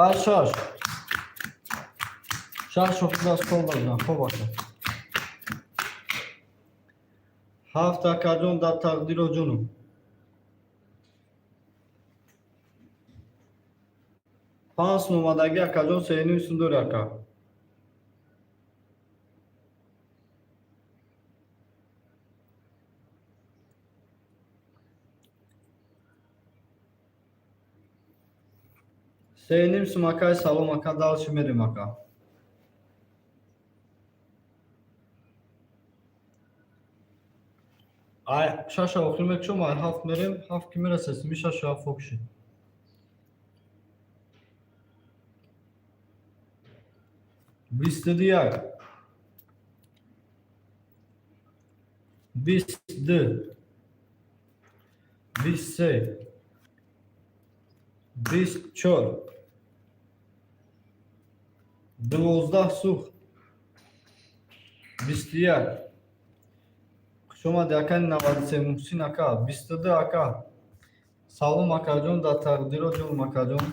Ай шаш. Шаш охир стол дадам. Хоб, ака. Ҳафт, акаҷон, дар тақдиро ҷонум. Панҷ сум омадагӣ, акаҷон, сеним сум дори, ака. Сеним сум, акай, салом, ака, дальше мерем, ака. Ай шаша охир мекушом, ай ҳафт мерем, ҳафт ки мераса, сими шашу ҳафт окши. 21. 22. 23. 24. 12 сӯхт. 21. Хушомади, акаи 93 Муҳсин ака. 22, ака. Салом, акаҷон, дар тақдиро ҷонум, акаҷон.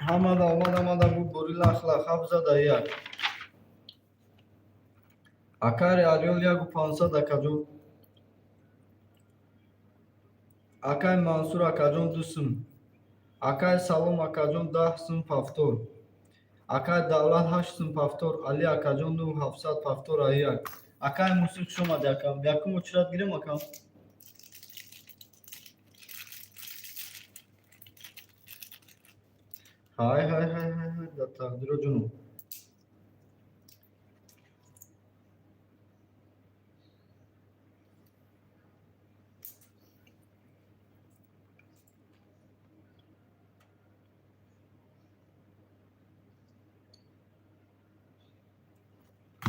Ҳамада омад, ҳамада бу бори лах лах ҳафт зада як. Акари Ариол 1500, акаҷон. Акаи Мансур, акаҷон, 2 сум. Акаи Салом, акаҷон, 10 сум пафтор. Акаи Давлат, 8 сум пафтор. Али акаҷон, 9700 пафтор ай як. Акаи Муҳсин, хуш омади, ака. Якум очередь гирем, ака. Ҳай ҳай ҳай ҳай ҳай, дар тақдиро ҷонум.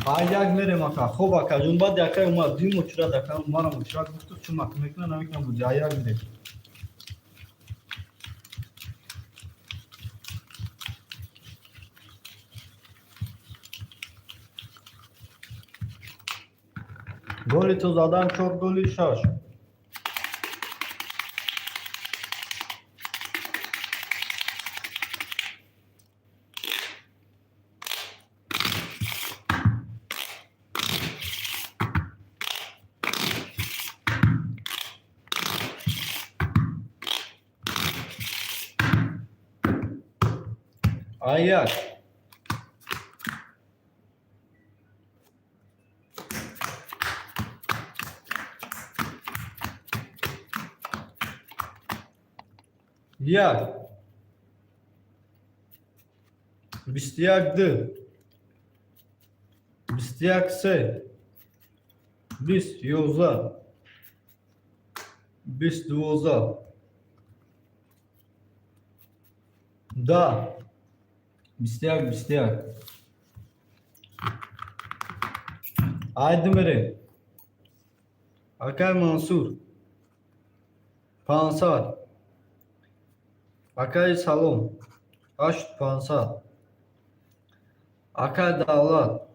Ҳай як мерем, ака. Хоб, акаҷон, баъд акай омад дуюм очередь, ака, марам очередь гуфту чун ака мекунам, намекунам буди. Ай як мерем. Голи ту задан чор голи шаш. Ай як. Як. 21 ду. 21 се. 20 11. 20 12. Да. 21 21. Айди мерем. Акай Мансур. 500. Акаи Салом. 8500. Акай Давлат.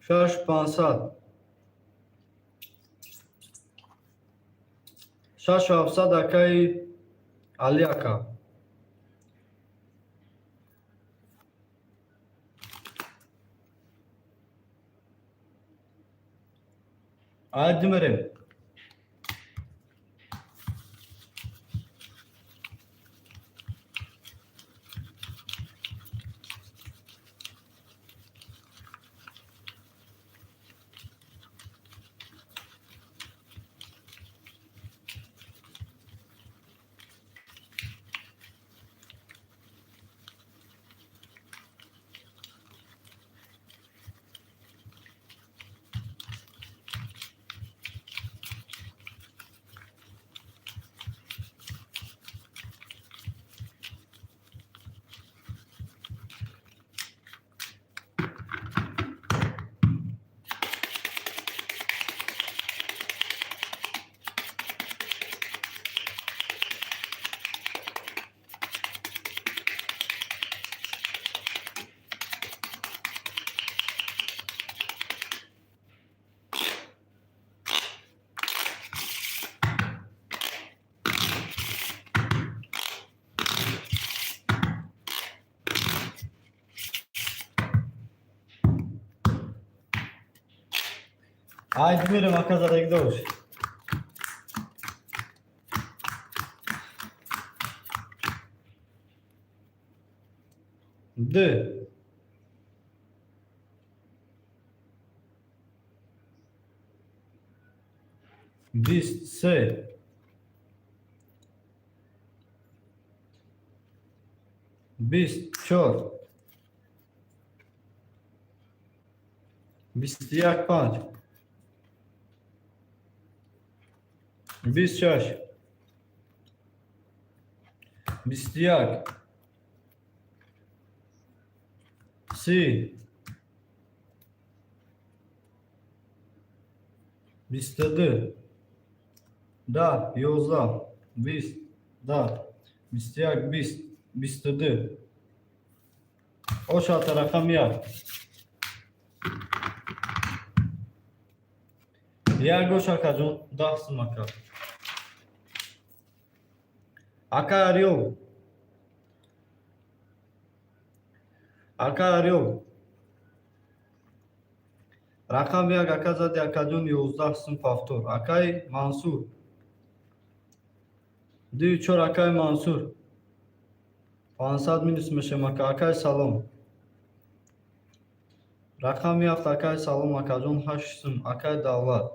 6500. 6700, акаи Али ака. Айди мерем. Ай, мерем, ака, задаги дош. Д. 23. 24. 21, 5. 26. 21. 30. 22. 10, 11, 20, 10, 21, 20, 22. Ошата рақам як. Як гош, акаҷон, 10 сум, ака. Ака Арёв. Ака Арёв. Рақам як, ака, зади, акаҷон, 11 сум, повтор. Акай Мансур. Ду чор, акай Мансур. 500 минус мешем, ака. Акай Салом. Рақами ҳафт, акай Салом, акаҷон, 8 сум. Акай Давлат.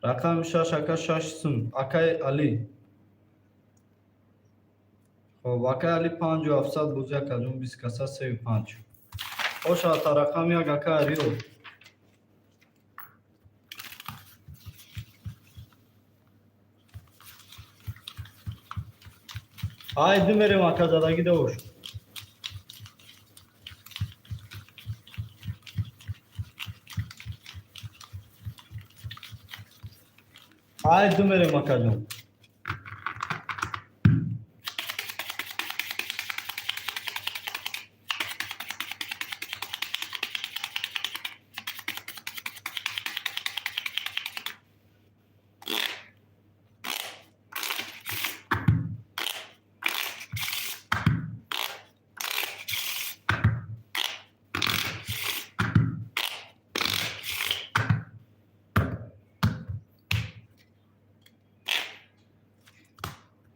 Рақами шаш, ака, 6 сум. Акай Али. Хоб, акай Али, 5700 бозӣ, акаҷон, 20 каса, сею панҷ. Ошата рақами як, ака Ариё. Ай, ду мерем, ака, задаги дош. Ай, ду мерем, акаҷон.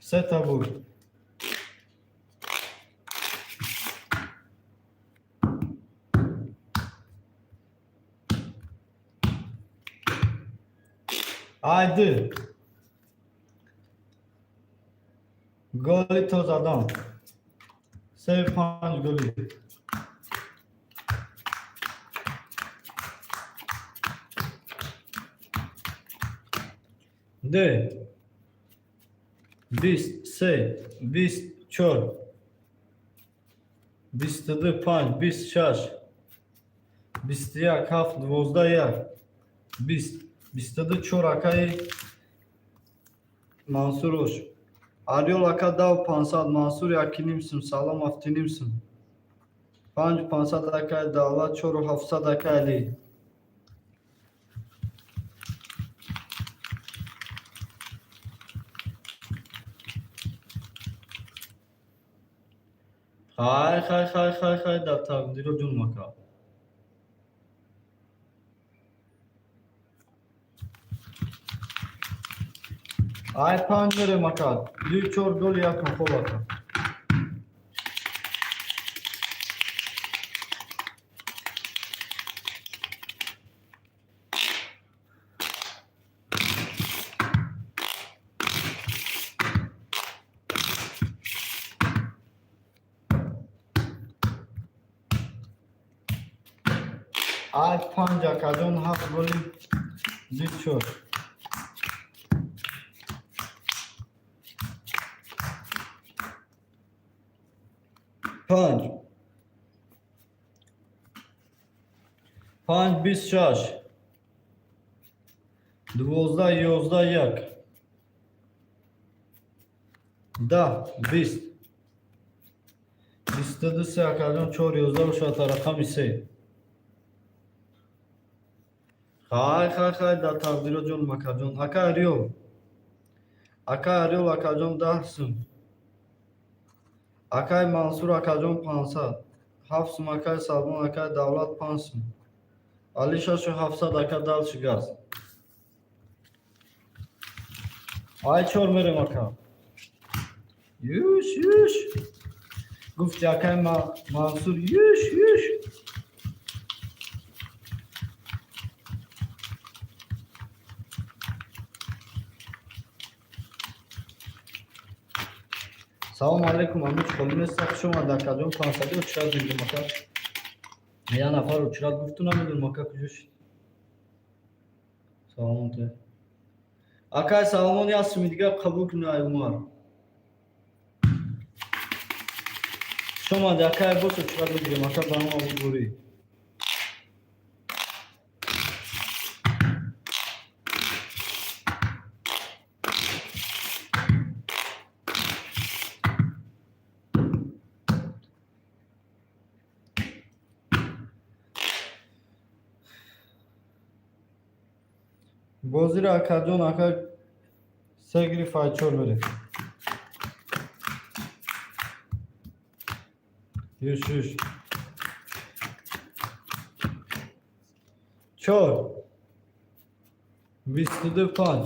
Сета буд. Ай, ду. Голи тозадан. Се панҷ голи. Д. 23, 24, 22, 5, 26, 21, 7, 12, 1, 20, 22, 4, акаи Мансурош. Арёл ака, дав 500, Мансур якиним сум, Салом ҳафтиним сум. 5 500, акаи Давлат, чору ҳафтсад, акаи Али. Хай, хай, хай, хай, хай, дар тақдиро ҷун мака. Ай, панҷ мерем, ака. Ду чор гол як хоб, ака. Ай, панҷ, акаҷон, ҳафт голи, ду чор. Панҷ. Панҷ, 26. 12, 11, як. 10, 20. 22, се, акаҷон, чор, 11 бошад рақами се. Хай, хай, хай, дар тақдиро ҷон макаҷон. Ака Арёл. Ака Арёл, акаҷон, 10 сум. Акай Мансур, акаҷон, 500. 7 сум, акай Салмон, акай Давлат, 5 сум. Али 6700, ака, дальше газ. Ай чор мерем, ака. Юш, юш. Гуфти акай Мансур, юш, юш. Салому алейкум, амич холӣ неста, хуш омад, акаҷон, 500 очрат мегӯм, ака. Я нафар очрат гуфту, намедонам, ака, куҷо шид. Саломон те. Акай Саломон, як суми дигар қабул кунӣ, ай Умар. Хуш омадӣ, акай, бос очрат мегирем, ака, ба ҳама бурдборӣ. Бозиро, акаҷон, ака се гирифт, ай чор мерем. Юш, юш. Чор. 22, панҷ.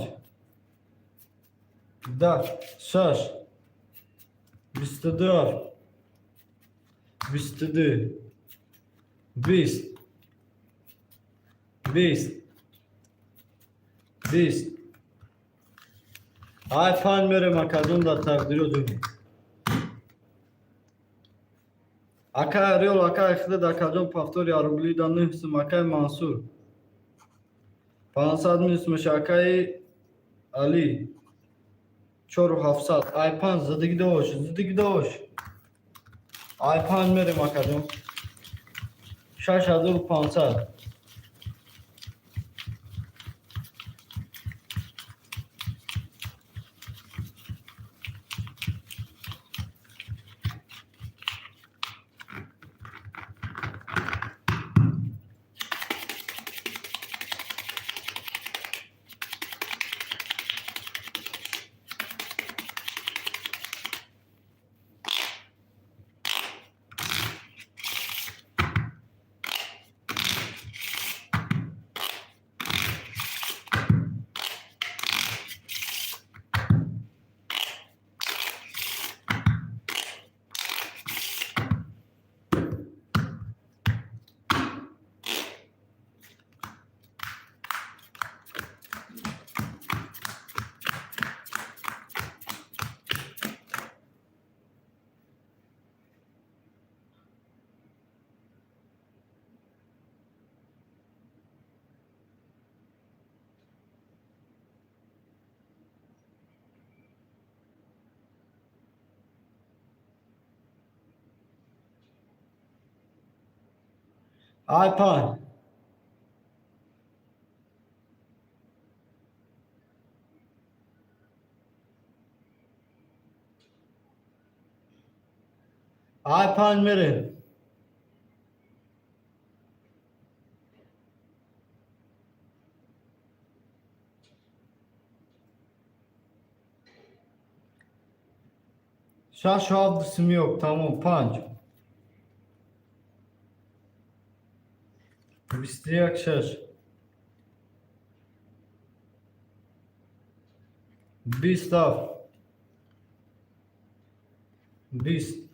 10, шаш. 22, ҳафт. 22. 20. 20. 20. Ай панҷ мерем, акаҷон, дар тақдиро ҷуни. Акай Орёл, акай худат, акаҷон, повтори рубли да нӯҳ сум, акай Мансур. 500 минус меша, акаи Али. Чору ҳафтсад. Ай панҷ, зиддиги дош, зиддиги дош. Ай панҷ мерем, акаҷон. 6500. Ай панҷ. Ай панҷ мерем. Шашу ҳафт сумиёк, тамом, панҷ. 21, шаш. 20, ҳафт. 20.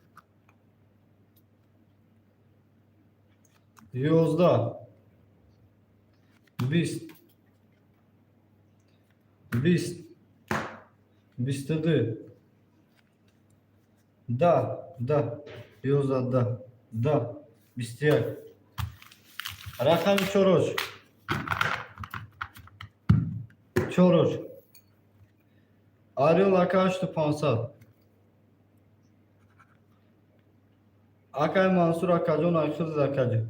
11. 20. 20. 22. 10, 10. 11, 10. 10. 21. Рақами чорош. Чорош. Орёл, ака, 8500. Акай Мансур, акаҷон, айхиз, акаҷон.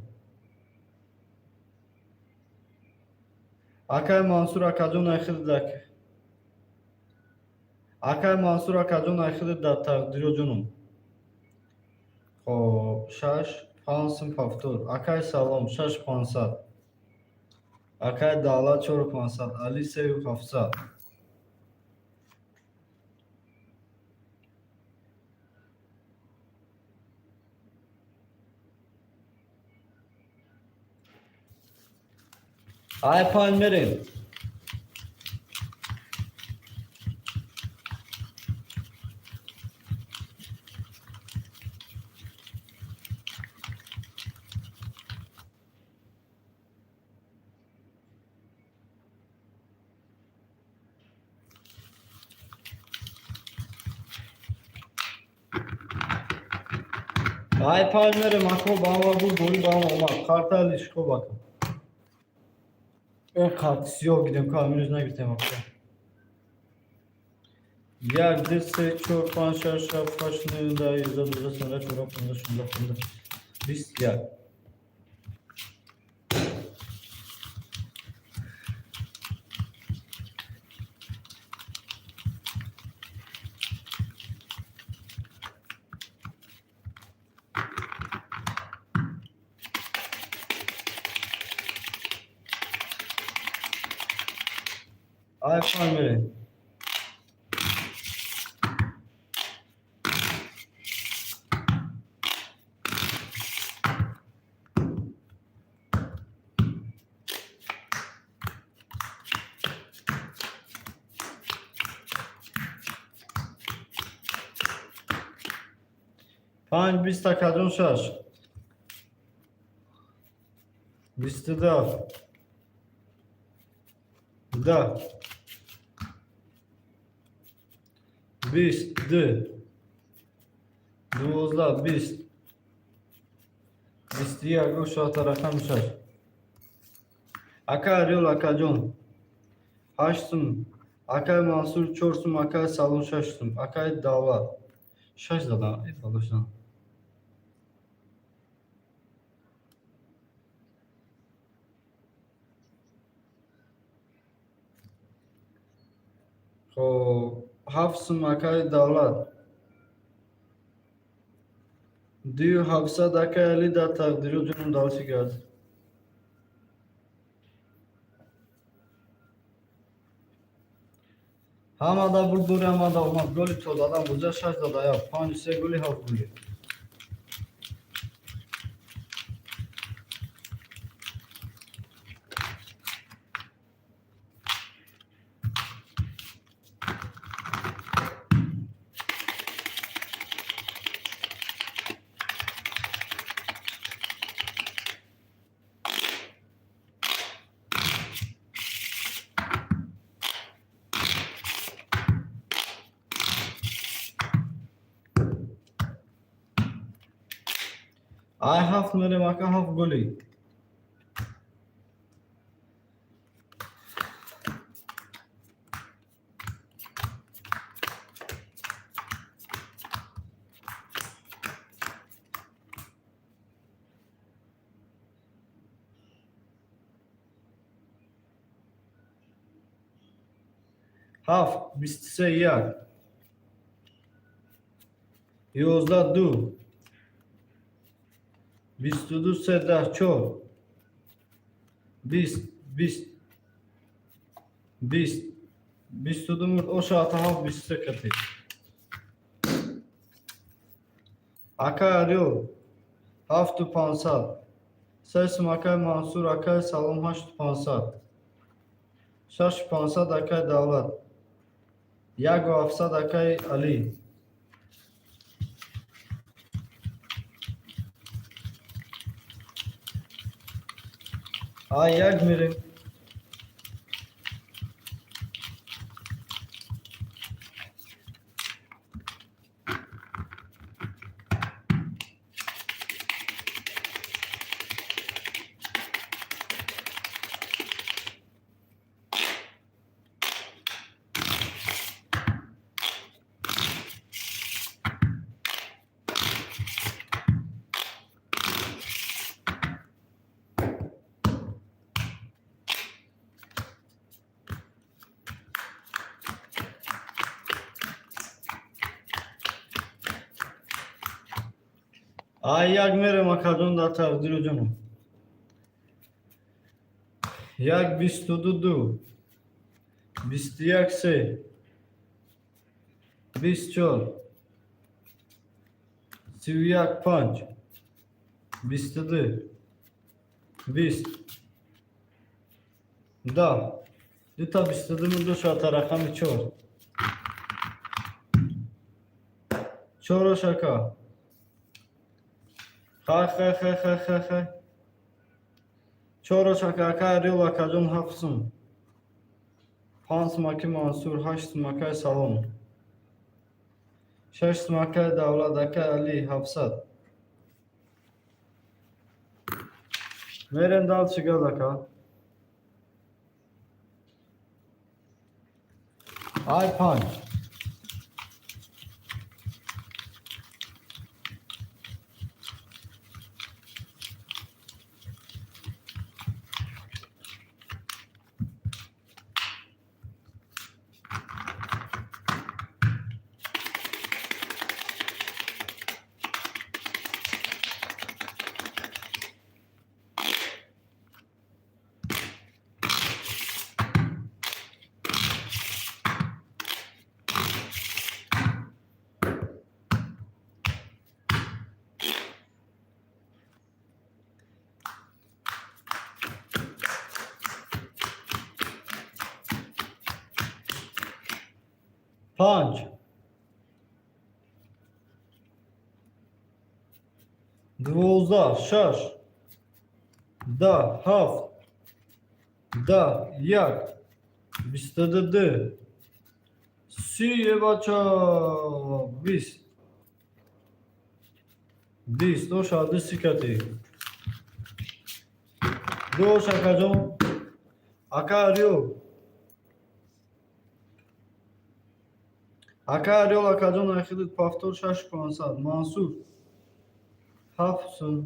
Акай Мансур, акаҷон, айхиз, ака. Акай Мансур, акаҷон, айхиз дар тақдиро ҷунум. Хоб, шаш, панҷ сум повтор. Акай Салом, 6500. Акай Давлат, 4500. Али, 3700. Ай панҷ мерем. Ай панҷ мерем, ако ба ҳама гул бори ба ҳама омад. Карта лишко бака. Э карти сиёҳ гирем, ка амирӯз нагиртем ака. Як, ду, се, чор, панҷ, шаш, ҳафт, ҳашт, нӯҳ, даҳ, 11, 12, 13, 14, 15, 16, 17, 21. Ай панҷ мерем. Панҷ бист акаҷон шаш. 22. 10. 20 ду. 12 20. 21 гӯшата рақами шаш. Ака Ариёл акаҷон. Ҳашт сум. Акаи Мансур чор сум, акаи Салом шаш сум, акаи Давлат. Шаш задам, э балошам. Хоб, ҳафт сум акаи Давлат. Дую ҳафтсад акаи Али дар тақдиро ҷоном давлати кард. Ҳамада бурдбори, ҳамада омад. Голи то задам, бозия шаш зада, як, панҷ, се голи, ҳафт голи. Ай ҳафт мерем, ака, ҳафт голи. Ҳафт, 23 як. 11 ду. 22 се даҳ чор. 20 20 20 22 мурд оша ата ҳафт 23 кати. Акаи Ариёл ҳафту пансад. Се сум акаи Мансур, акаи Салом ҳашту пансад. Шашу пансад акаи Давлат. Яку ҳафтсад акаи Алӣ. Ай як мерем. Ай як мерем, акаҷон, дар тақдиру ҷоном. Як 22 ду. 21 се. 24. 31 панҷ. 22. 20. Да. Дута 22 мурдо шата рақами чор. Чорош, ака. Хай, хай, хай, хай, хай, хай. Чорош, ака, ака Орёл, акаҷон, ҳафт сум. Панҷ сумаки Мансур, ҳашт сумакаи Салом. Шаш сумакаи Давлат, акаи Али, 700. Мерем дальше, газ, ака. Ай панҷ. Панҷ. 12, шаш. 10, ҳафт. 10, як. 22, ду. 30, бача, 20. 20, оша ду сикати. Дош, акаҷон. Ака Орёл. Ака Орёл, акаҷон, айхидит повтор шаш 500. Мансур. Ҳафт сум.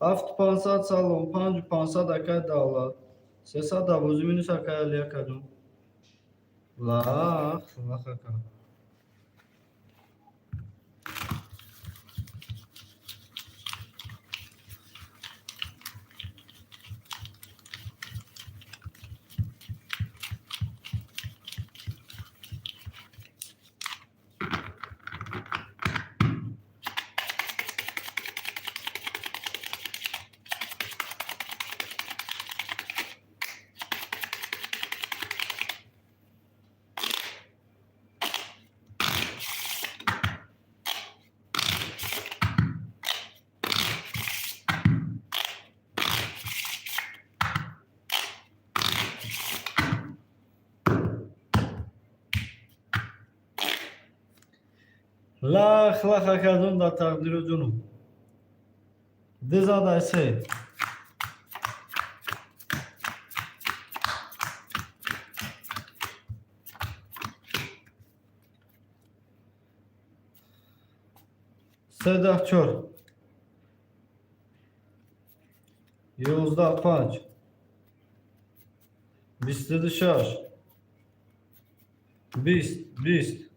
Ҳафт 500 Салом, панҷ 500 акаи Давлат. 300 давози минус акаи Али, акаҷон. Лах, лах, ака. Лах, лах, акаҷон, дар тақдиру ҷунум. Дизадай се. Се 10 чор. 11 панҷ. 22 шаш. 20, 20.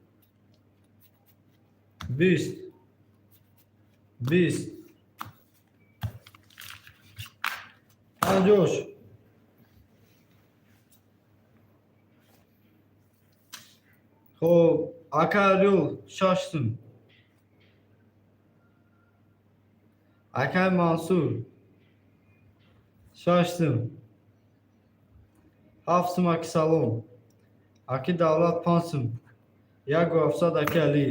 20. 20. Панҷош. Хоб, ака Орёл, шаш сум. Акаи Мансур, шаш сум. Ҳафт сум аки Салом. Аки Давлат панҷ сум. Яку 700 аки Али.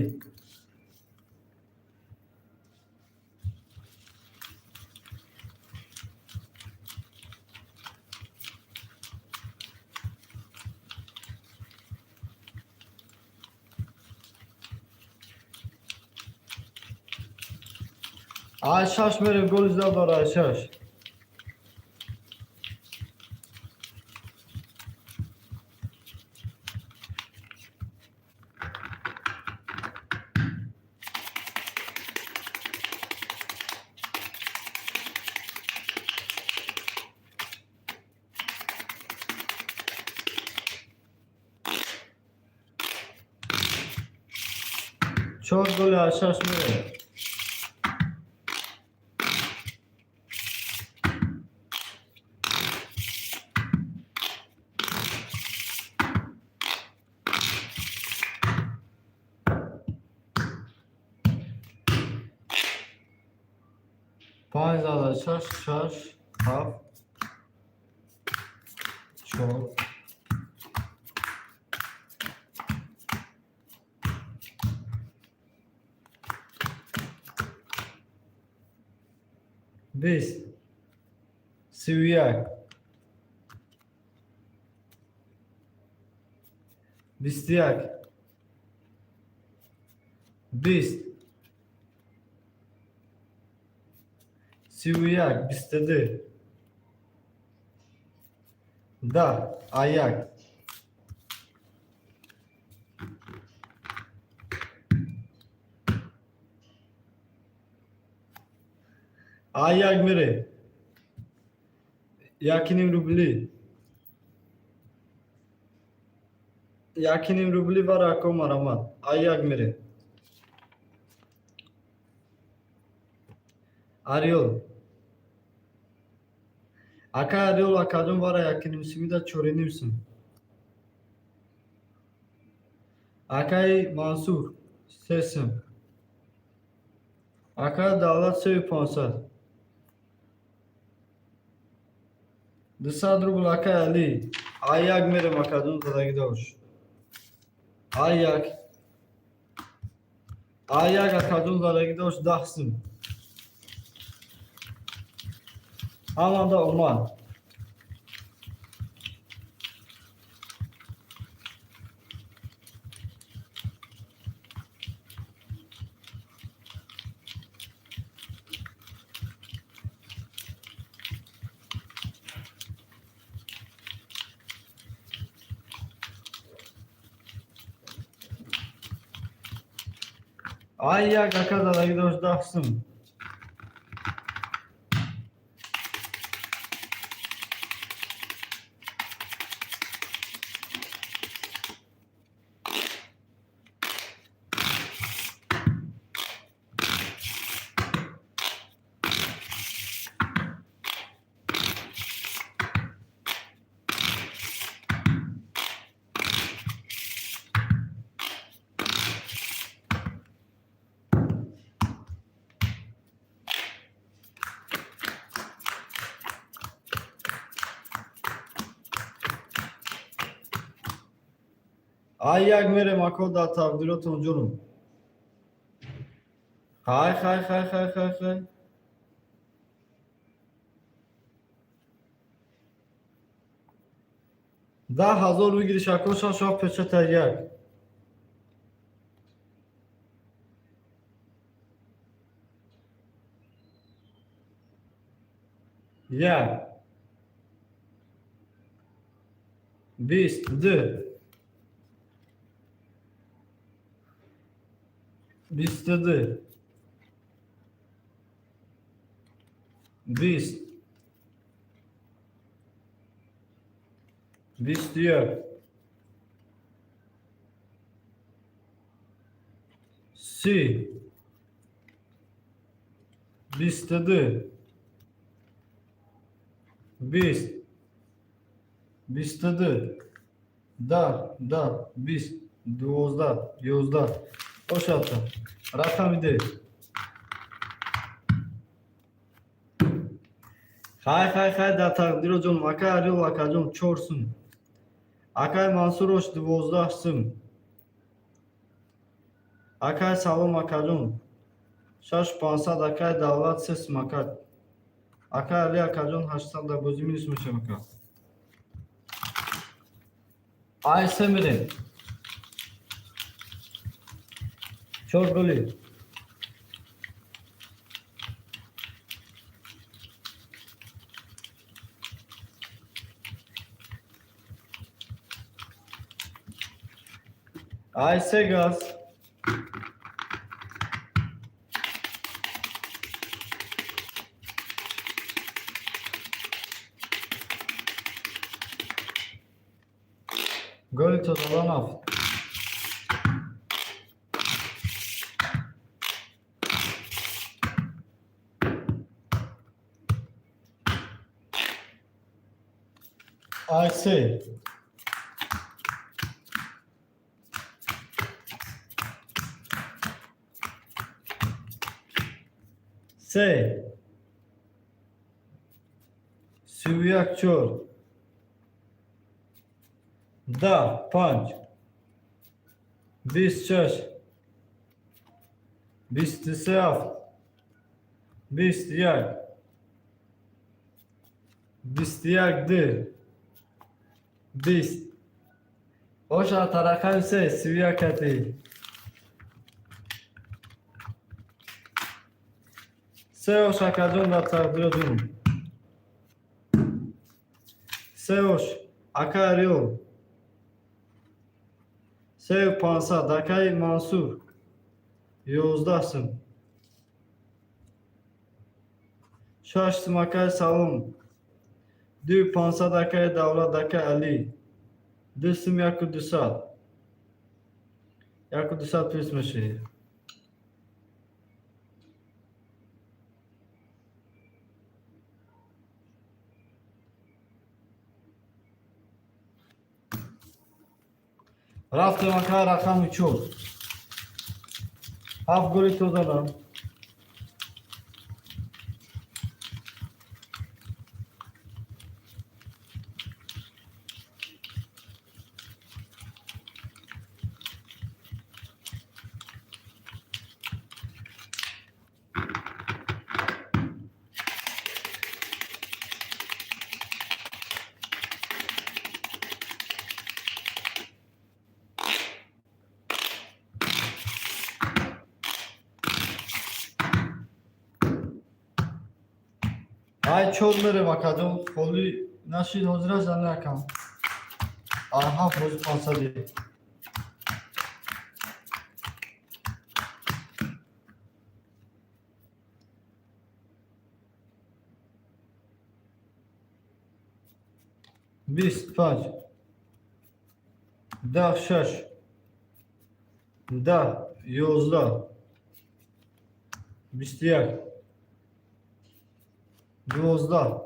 Ай шаш мерем, голи зиёд дора ай шаш. Чор голи ай шаш мерем. Панҷ зада шаш, шаш, ҳафт. Чор, 20, 31, 21, 20, 31, 22, 10, а як. А як мере, 1,5 рубли, 1,5 рубли вара, ако марамат. А як мере. Ариол, ака, Ариол, акаҷон, вара 1,5 сумида 4,5 сум. Акаи Мансур, 3 сум. Ака Давлат, 3500, 200 рубл. Акаи Али, А1 мерем, акаҷон, задагӣ дош. А1, А1, акаҷон, задагӣ дош, 10 сум. Ҳаманда омад. А1, ака, задагӣ дошт, 10 сум. А1 мерем, ако, дар тақдиротон, ҷонум. Хай, хай, хай, хай, хай, хай. 10 000 выигрыш, ако, шаш ҳафт печата, як. Як, 20, ду, 22, 20, 21, 30, 22, 20, 22, 10, 10, 20, 12, 11. Ошата рақами де. Хай, хай, хай, дар тақдиро, ҷонум. Акай Арил, акаҷон, 4 сум. Акай Мансурош, 12 сум. Акай, салом, акаҷон, 6500. Акай Давлат, 3 сум. Ака, акай Али, акаҷон, 800. Дар бозӣ минус мешавам, ака. Ай се мерем. Чор голи. Ай се газ. Голи тозалан ҳафт. Ай се. Се. 31, чор. 10, 5, 26, 23, 7, 21, 21, 2, 20. Оша тарақами се, 31 кати. Се ош, акаҷон, дар тақдиротун. Се ош, ака Ариол. 3 500, акаи Мансур. 11 сум. 6 сум, акаи Салом. 2 500, акаи Давлат, акаи Алӣ. 2 сум, 1 200. 1 200 плюс мешавӣ. Рафтем, ака, рақами чор. Ҳафт голи то задам. Ай, чор мерем, акаҷон, холи нашид, ҳозираш занакам. А ҳафт рози 500-и. 20, 5, 10, 6, 10, 11, 21, 12,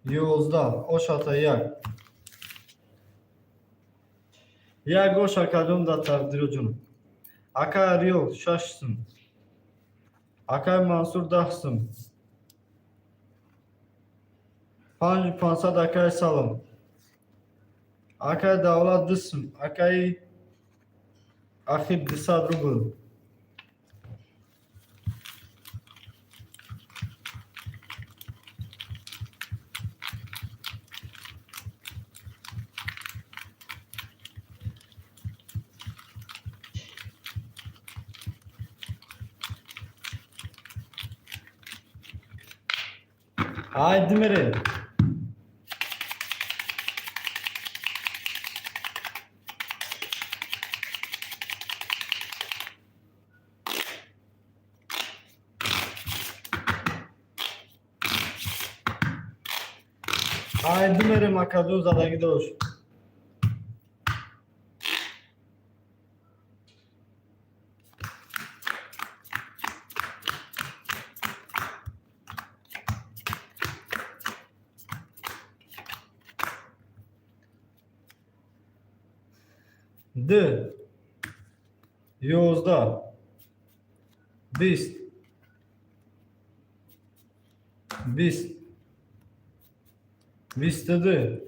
11, ошата як. Як ош, акаҷон, дар тақдироҷон. Ака Ариёл, 6 сум. Акаи Мансур, 10 сум. 5 500, акаи Салом. Акаи Давлат, 2 сум. Акаи Ахиб, 200 рубл. Ай, димере. Ай, димере, макаҷон, задагӣ дошт. Д, 11, 20, 20, 22,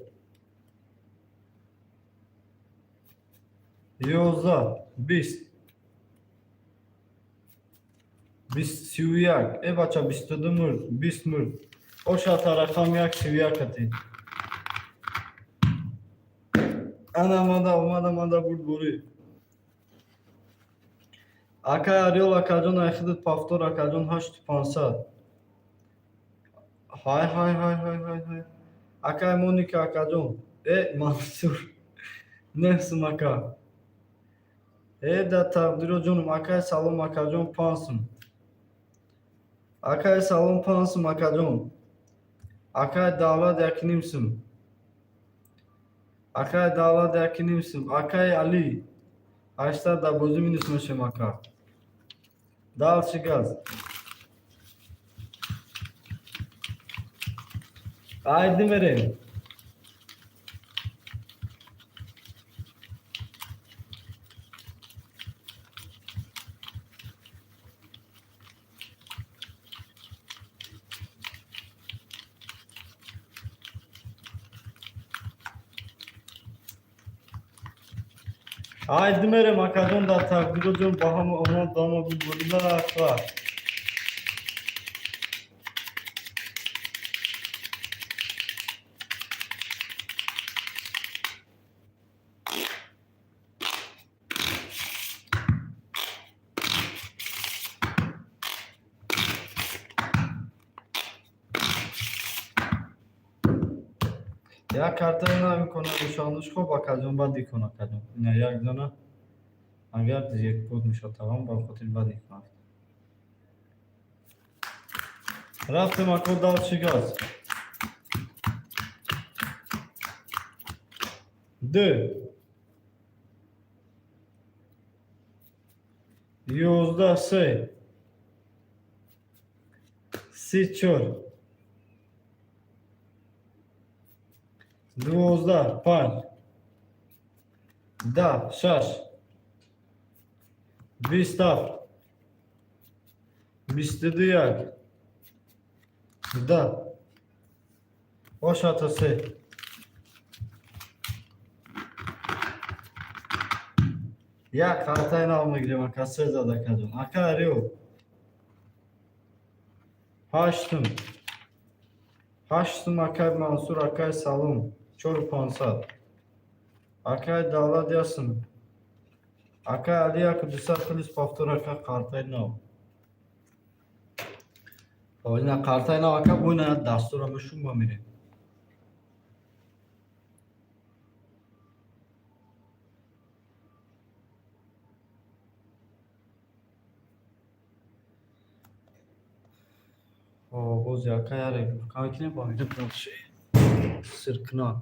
11, 20, 20, 31. Э, бача, 22 мурд, 20 мурд. Ошата рақам як, 31 кати. Ана омада, омада, омада, бурд бурӣ. Акай Ариёл, акаҷон, айхидат повтор, акаҷон, 8 500. Ҳай, ҳай, ҳай, ҳай, ҳай, ҳай. Акай Моника, акаҷон. Э, Мансур. 9 сум, ака. Э, да тақдиро ҷонум, акай Салом, акаҷон, 5 сум. Акай Салом, 5 сум, акаҷон. Акай Давлат, 1,5 сум. Акай Давлат, 1,5 сум. Акай Алӣ. 800 дар бозӣ минус мешем, ака. Дальше газ. Айди мерем. Ай димерем, акаҷон, дар тақдироҷон ба ҳама омад, ба ҳама гулборида акбар. Як картаи нав икона нишондуш. Хоб, акаҷон, бад икон, акаҷон. Ина як дона агар ҷекпот мешавад, тамом, ба хотири бад икон. Рафтем, ако, дальше газ. Д. 11 се. 34. 12 5. 10 6. 27. 22 1. 10. Ошата се. Як картаи нав мегирем, ака, се зад, акаҷон. Ака Рио. Ҳаштум. Ҳаштум, акай Мансур, акай Салом. 4500. Акай Давлат ясм. Акай Али 1200 плюс повтор, ака, картаи нав. Ина картаи нав, ака, буина дастура мешум мирем. Боз яка яре мекунем, ба мирем дальше. Сиркнак.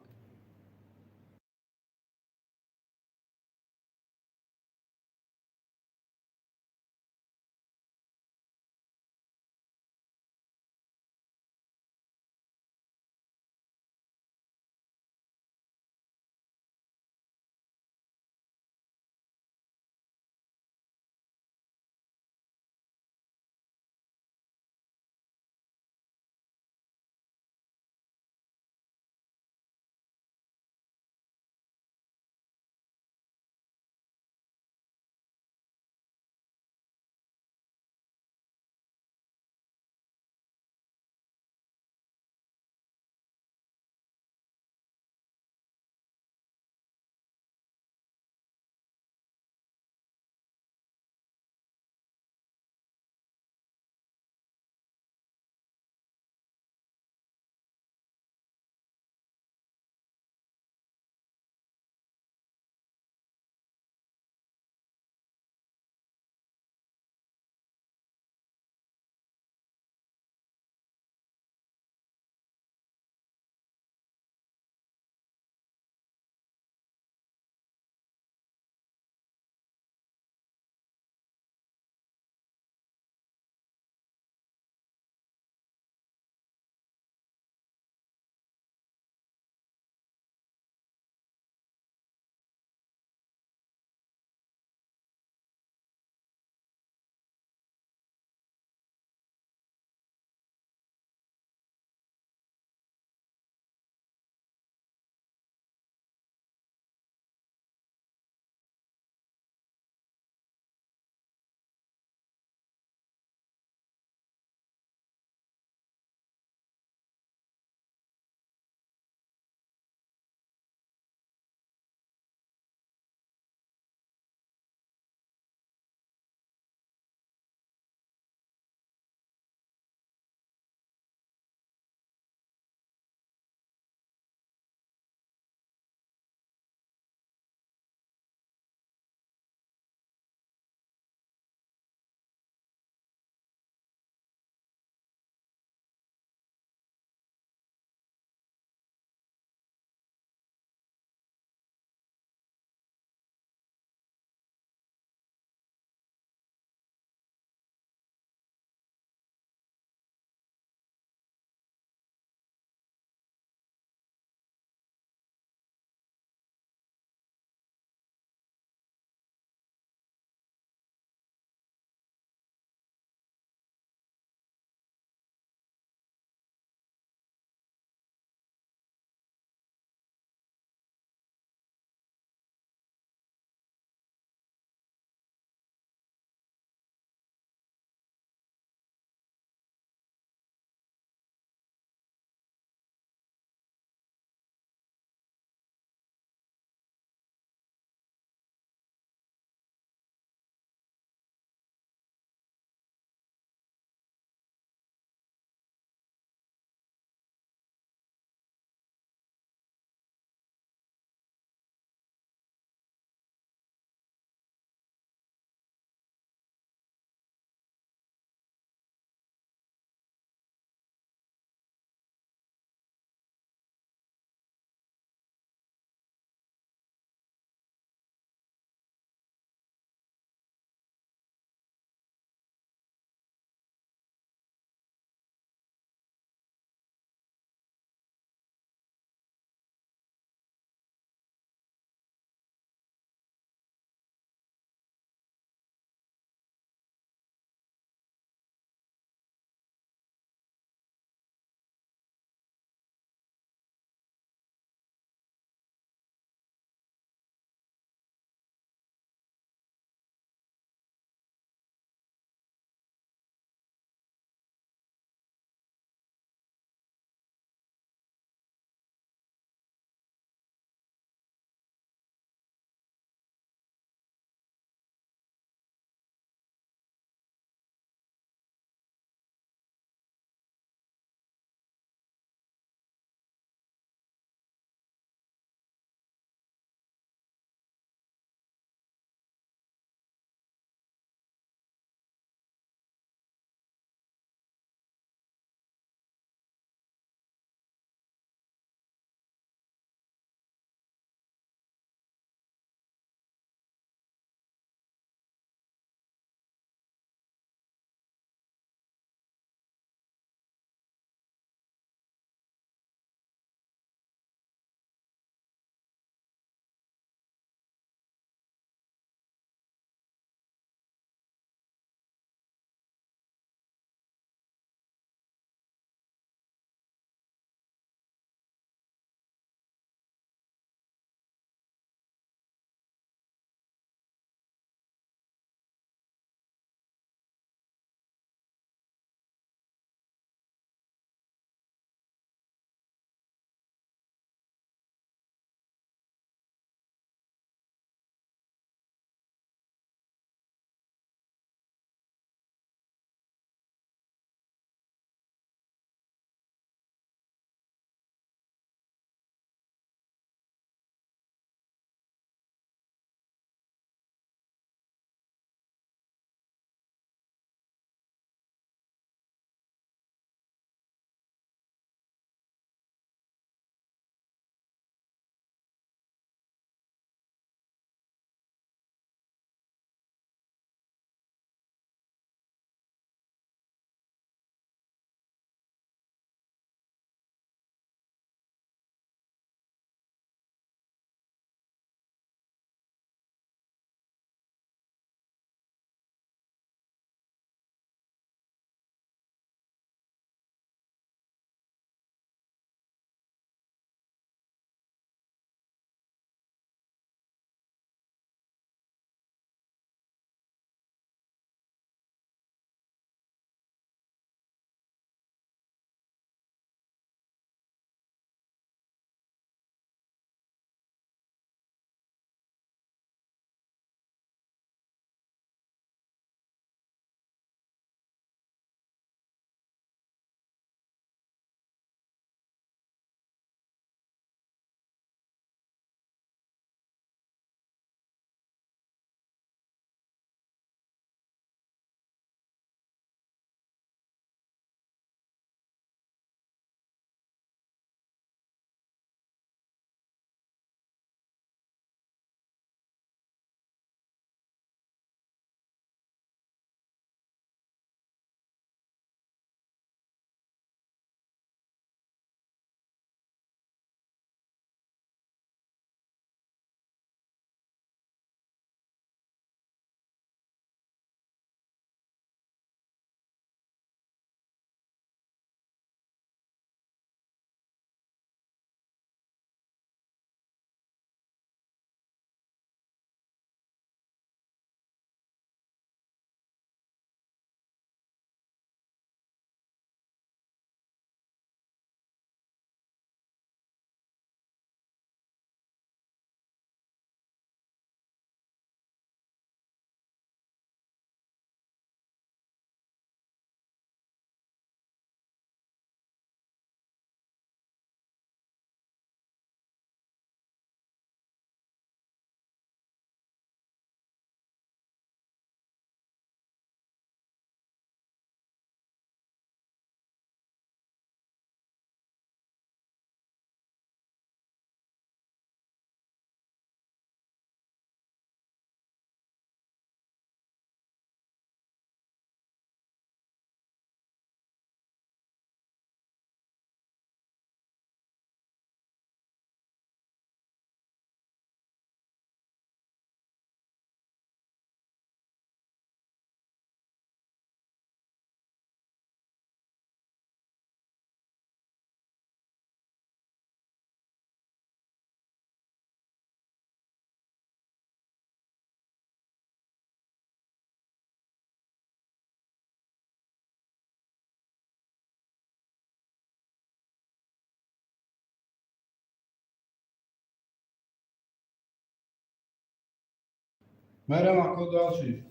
Мерем, ако, дальше.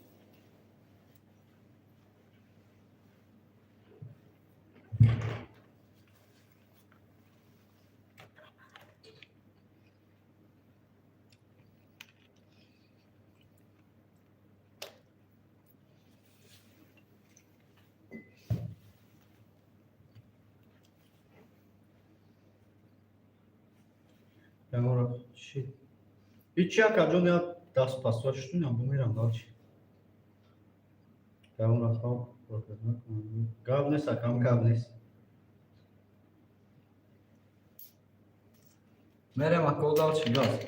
Ягора чӣ? Ҳичи, акаҷон, я даст пасва шудуням, бумирам дальше. Ягон хоб гап нест, акам, гап нест. Мерем, ако, дальше газ.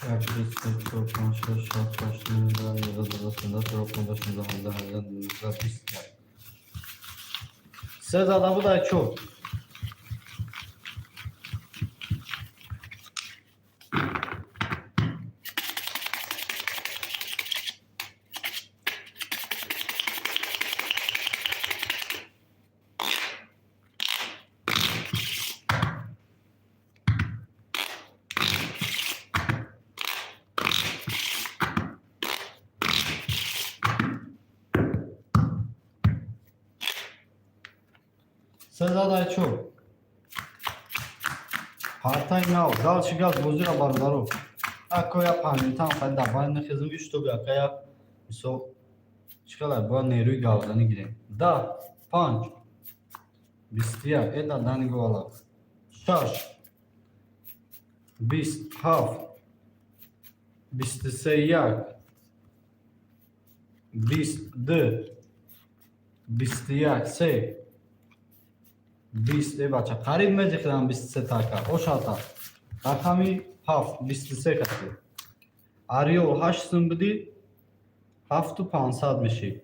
Як, ду, се, чор, панҷ, шаш, ҳафт, ҳашт, нӯҳ, 10, 11, 12, 13, 14, 15, 16, 17, 18, 19, 20. Се зада будай, чор. Се задай, чор. Партай нав, дальше газ, бозира, бародаро. Ако я памятам, хай давай нахезм, чтобы ака я мисол чикала бояд нерӯи гавзанӣ гирем. 10, панҷ, 21, эда дани гола. Шаш, 20, ҳафт, 23, як, 20, ду, 21, се, 20. Э, бача, қариб меҷихидам 23 така. Ошата. Рақами ҳафт, 23 каси. Ариёл, ҳашт сум бидӣ, ҳафту пансад мешӣ.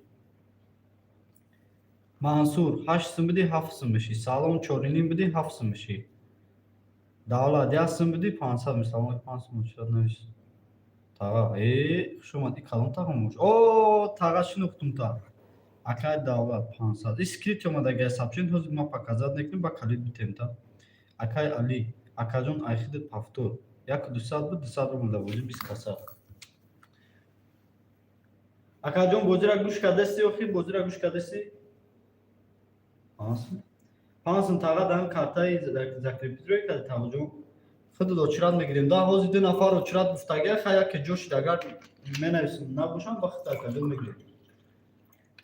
Мансур, ҳашт сум бидӣ, ҳафт сум мешӣ. Салом, чориним бидӣ, ҳафт сум мешӣ. Давлат, як сум бидӣ, 500 мешӣ. Салом, 5 сум чиро навис. Таға, э, хуш омад. И калон таға мош. О, таға, шинохтум та. Акай Давлат, 500. И скрипт омадага сабчин, ҳозир ма показать мекунем, ба калид битем та. Акай Али, акаҷон, айхидит повтор. Як 200 буд, 200 рубл да бозӣ, 20 каса. Акаҷон, бозира гӯш кардасти охи? Бозира гӯш кардасти? 5 сум. 5 сум таға дан картаи закрепить рӯй карда, тағоҷон. Худат очират мегирем. Да, ҳозир ду нафар очират гуфтага, ха, яке ҷо шид, агар менависам набошам, ба худ акаҷон мегирем.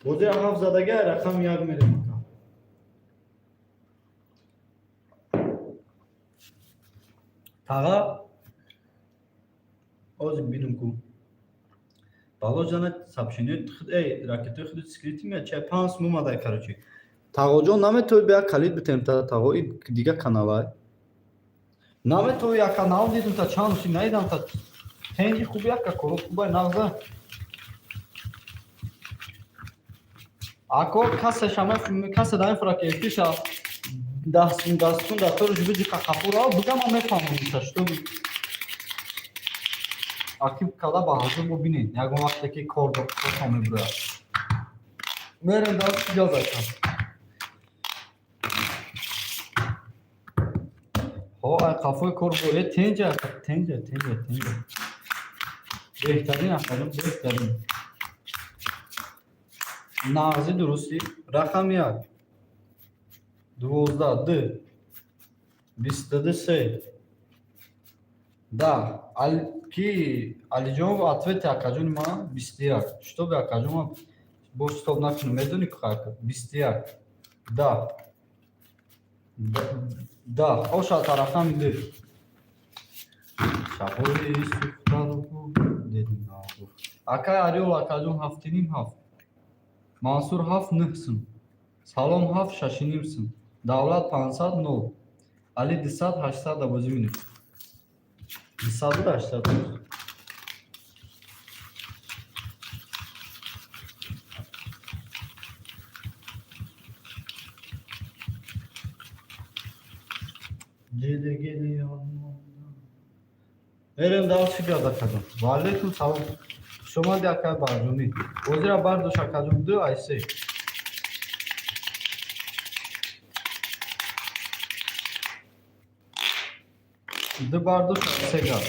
Бозира ҳафт задага, рақами як мерем, ака. Таға, ҳозир бинум ку. Балоҷана сообщение эй ракетои худ скрипт меяд, чай 5 сум омадай, короче. Тағоҷон, наметавои бия калид битем та, тағо, и дига каналай. Наметавои, як канал дидум та, чанд ши наидам та. Тенҷи хуби, яка коро хубай, нағза. Ако касе шама касе дар ин ки эфиша 10 сум, 10 сум дар ториш биҷи қақафура буга, ман мефаҳмам та, что акиб када ба ҳазур бо бинед, ягон вақте ки кор кортон мебурояд. Мерем дар иҷозатам. Ҳо, ай қафои кор бо э тенҷа, тенҷа, тенҷа, тенҷа. Беҳтарин, акаҷон, беҳтарин. Нағзи, дурустӣ. Рақами як. 12, ду, 22, се, 10. Ки Алиҷон, ответи акаҷони ман 21, чтобы акаҷон ман бо стоп накунам, медонӣ, 21, 10, 10. Оша тарафами ду шабои сӯхтару. Акай Ариол, акаҷон, 7,5, ҳафт. Мансур, ҳафт, нӯҳ сум. Салом, ҳафт, 6,5 сум. Давлат, 500, нол. Али, 200, 800 бозӣ минус. 200 буд, 800. Геле геле. Мерем дальше, гап, акаҷон. Ва алейкум салом. Хушомади, акай Барҷонӣ. Бозира бардош, акаҷон, ду ай се. Ду бардош, ай се гап.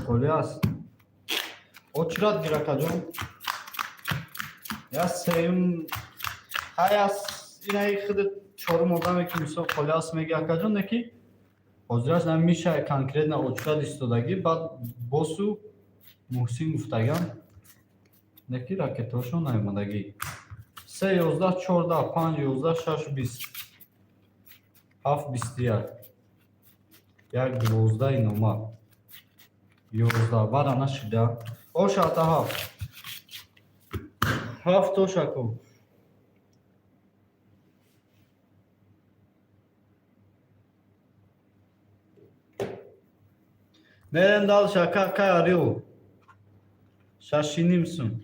Холӣ аст. Очрат гир, акаҷон. Я сеюм ҳай ас инаи худ чорум одаме ки мисол холӣ аст меги, акаҷон, не ки ҳозираш намеша конкретно очрат истодагӣ, баъд босу Муҳсин гуфтагам, не ки ракетаҳошон наомадагӣ. Се, 11, 14, панҷ, 11, шаш, 20, ҳафт, 21, як, 12, инома 11 бара нашида. Ошата ҳафт, ҳафт ошаку. Мерем дальше, ака, акай Арио. 6,5 сум.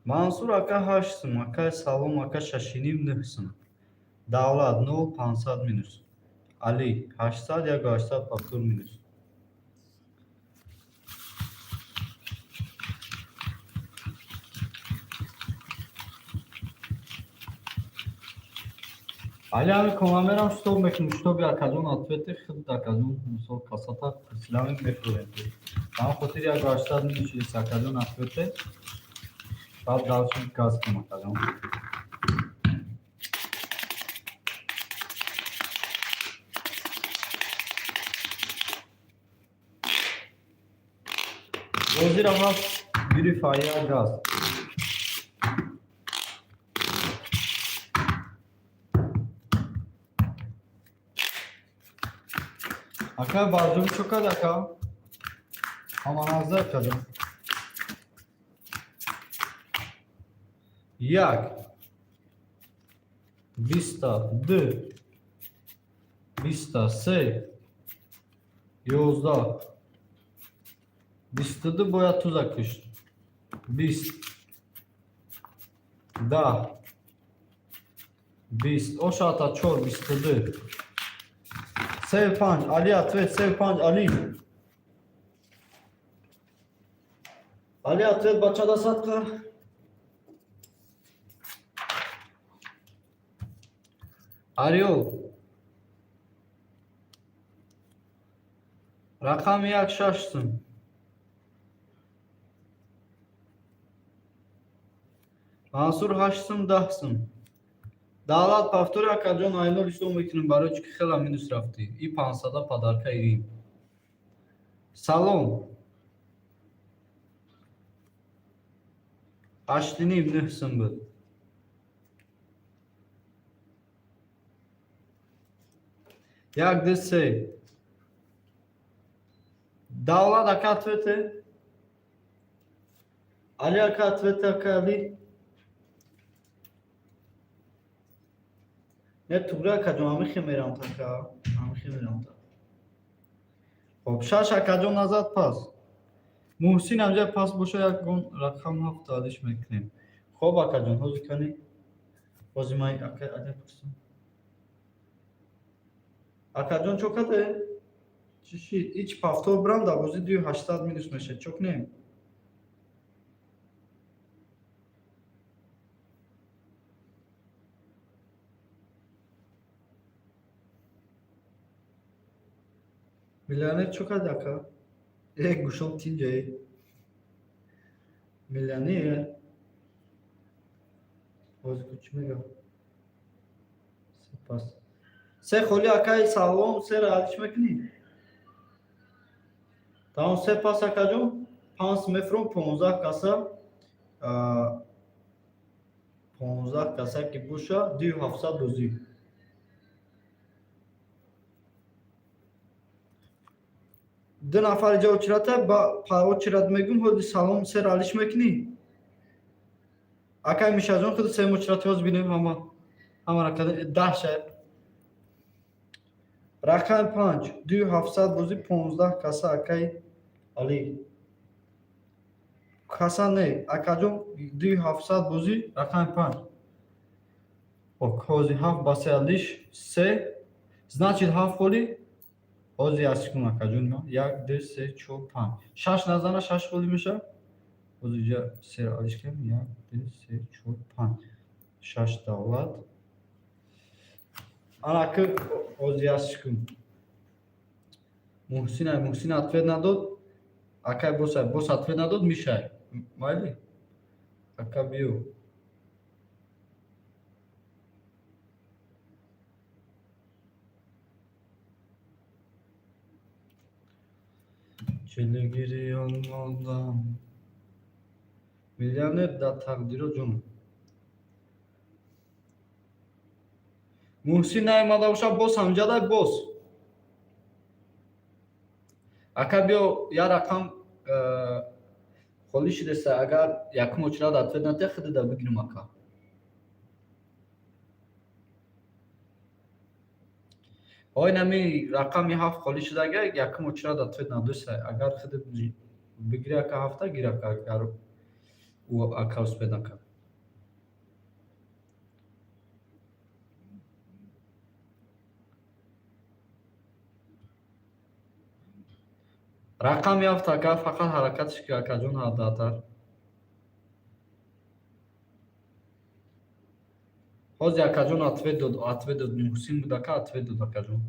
Мансур ака, ҳашт сум. Акай Салом ака, 6,5, нӯҳ сум. Давлат, нол, 500 минус. Али, 800, як 800 повтор минус. Али, ҳами кома мерам, стоп мекунем, чтобы акаҷон ответи худ, акаҷон, мисол касата присилами мефурем. Ба ҳамин хотир як 800 минус шудис, акаҷон, ответе. Баъд дальше газ кун, акаҷон. Бозира ҳафт гирифт, як газ. Ака Барҷон, чо кард, ака? Ҳаманаза, акаҷон. Як, биста, ду, биста, се, 11, 22 бояд туза кушт. 20, 10, 20, ошата чор, 22. Се, панҷ, Али, ответ, се, панҷ, Али. Али, ответ, бача дасатка. Ариол. Рақами як, шаш сум. Мансур, ҳашт сум, 10 сум. Давлат, повтори, акаҷон, айнол ислом мекунем, барои чӣ ки хела минус рафтӣ. И 500 подарка ирим. Салом. 8,5, нӯҳ сум буд. Як, ду, се. Давлат ака, ответе. Али ака, ответе, ака Али. Не, тугри, акаҷон, ҳамихе мерам така. Ҳамихе мерам та. Хоб, шаш, акаҷон, назад пас. Муҳсин ҳамҷа пас боша, ягон рақам ҳафт алиш мекунем. Хоб, акаҷон, ҳозир кани. Ҳозир ман ака Али пурсам. Акаҷон, чо каде? Чӣ шид? Ич повтор брам, дар бозӣ дую 800 минус мешавад. Чо кунем? Миллионер чо кард, ака? Э, гӯшом тинҷае. Миллионер. Ҳозир чӣ мегӯям? Сипас. Се холи, акай, салом, сера алиш мекунӣ? Тамом, се пас, акаҷон, панс мефуром, 15 каса, 15 каса ки боша, 2700 бозӣ. Ду нафар иҷа очирата ба очират мегӯм. Ҳози салом, сера алиш мекунӣ? Акай Мишаҷон, худи сем очират ҳоз бинем, ҳама ҳамара 10 ша. Рақами панҷ, 2700 бозӣ, 15 каса, акай Али. Каса не, акаҷон, 2700 бозӣ, рақами панҷ. Ок, ҳози ҳафт ба се алиш, се, значит, ҳафт холи. Ҳози як секунд, акаҷон, як, ду, се, чор, панҷ, шаш назана, шаш холи меша. Ҳозир иҷа сера алиш кардем. Як, ду, се, чор, панҷ, шаш, давлат. Ана ки ҳозир як секунд. Муҳсин, Муҳсин ответ надод. Акай босай, бос ответ надод, мишай. Майли? Ака, биё. Чилигири омадам. Миллионер дар тақдиро, ҷон. Муҳсин наомада боша, боз ҳамҷадай боз. Ака, биё, як рақам холӣ шудеса, агар якум очират ответ надиҳа, худида бигирем, ака. Ой, нами рақами ҳафт холӣ шудага, якум очират ответ надоста. Агар худит бигири, ака, ҳафта гир, ака, агар ӯ ака успеть накард. Рақами ҳафт, ака, фақат ҳаракатш ки, акаҷон, ҳаддатар. Ҳозир акаҷон ответ дод, ответ дод, Муҳсин буд, ака, ответ дод, акаҷон.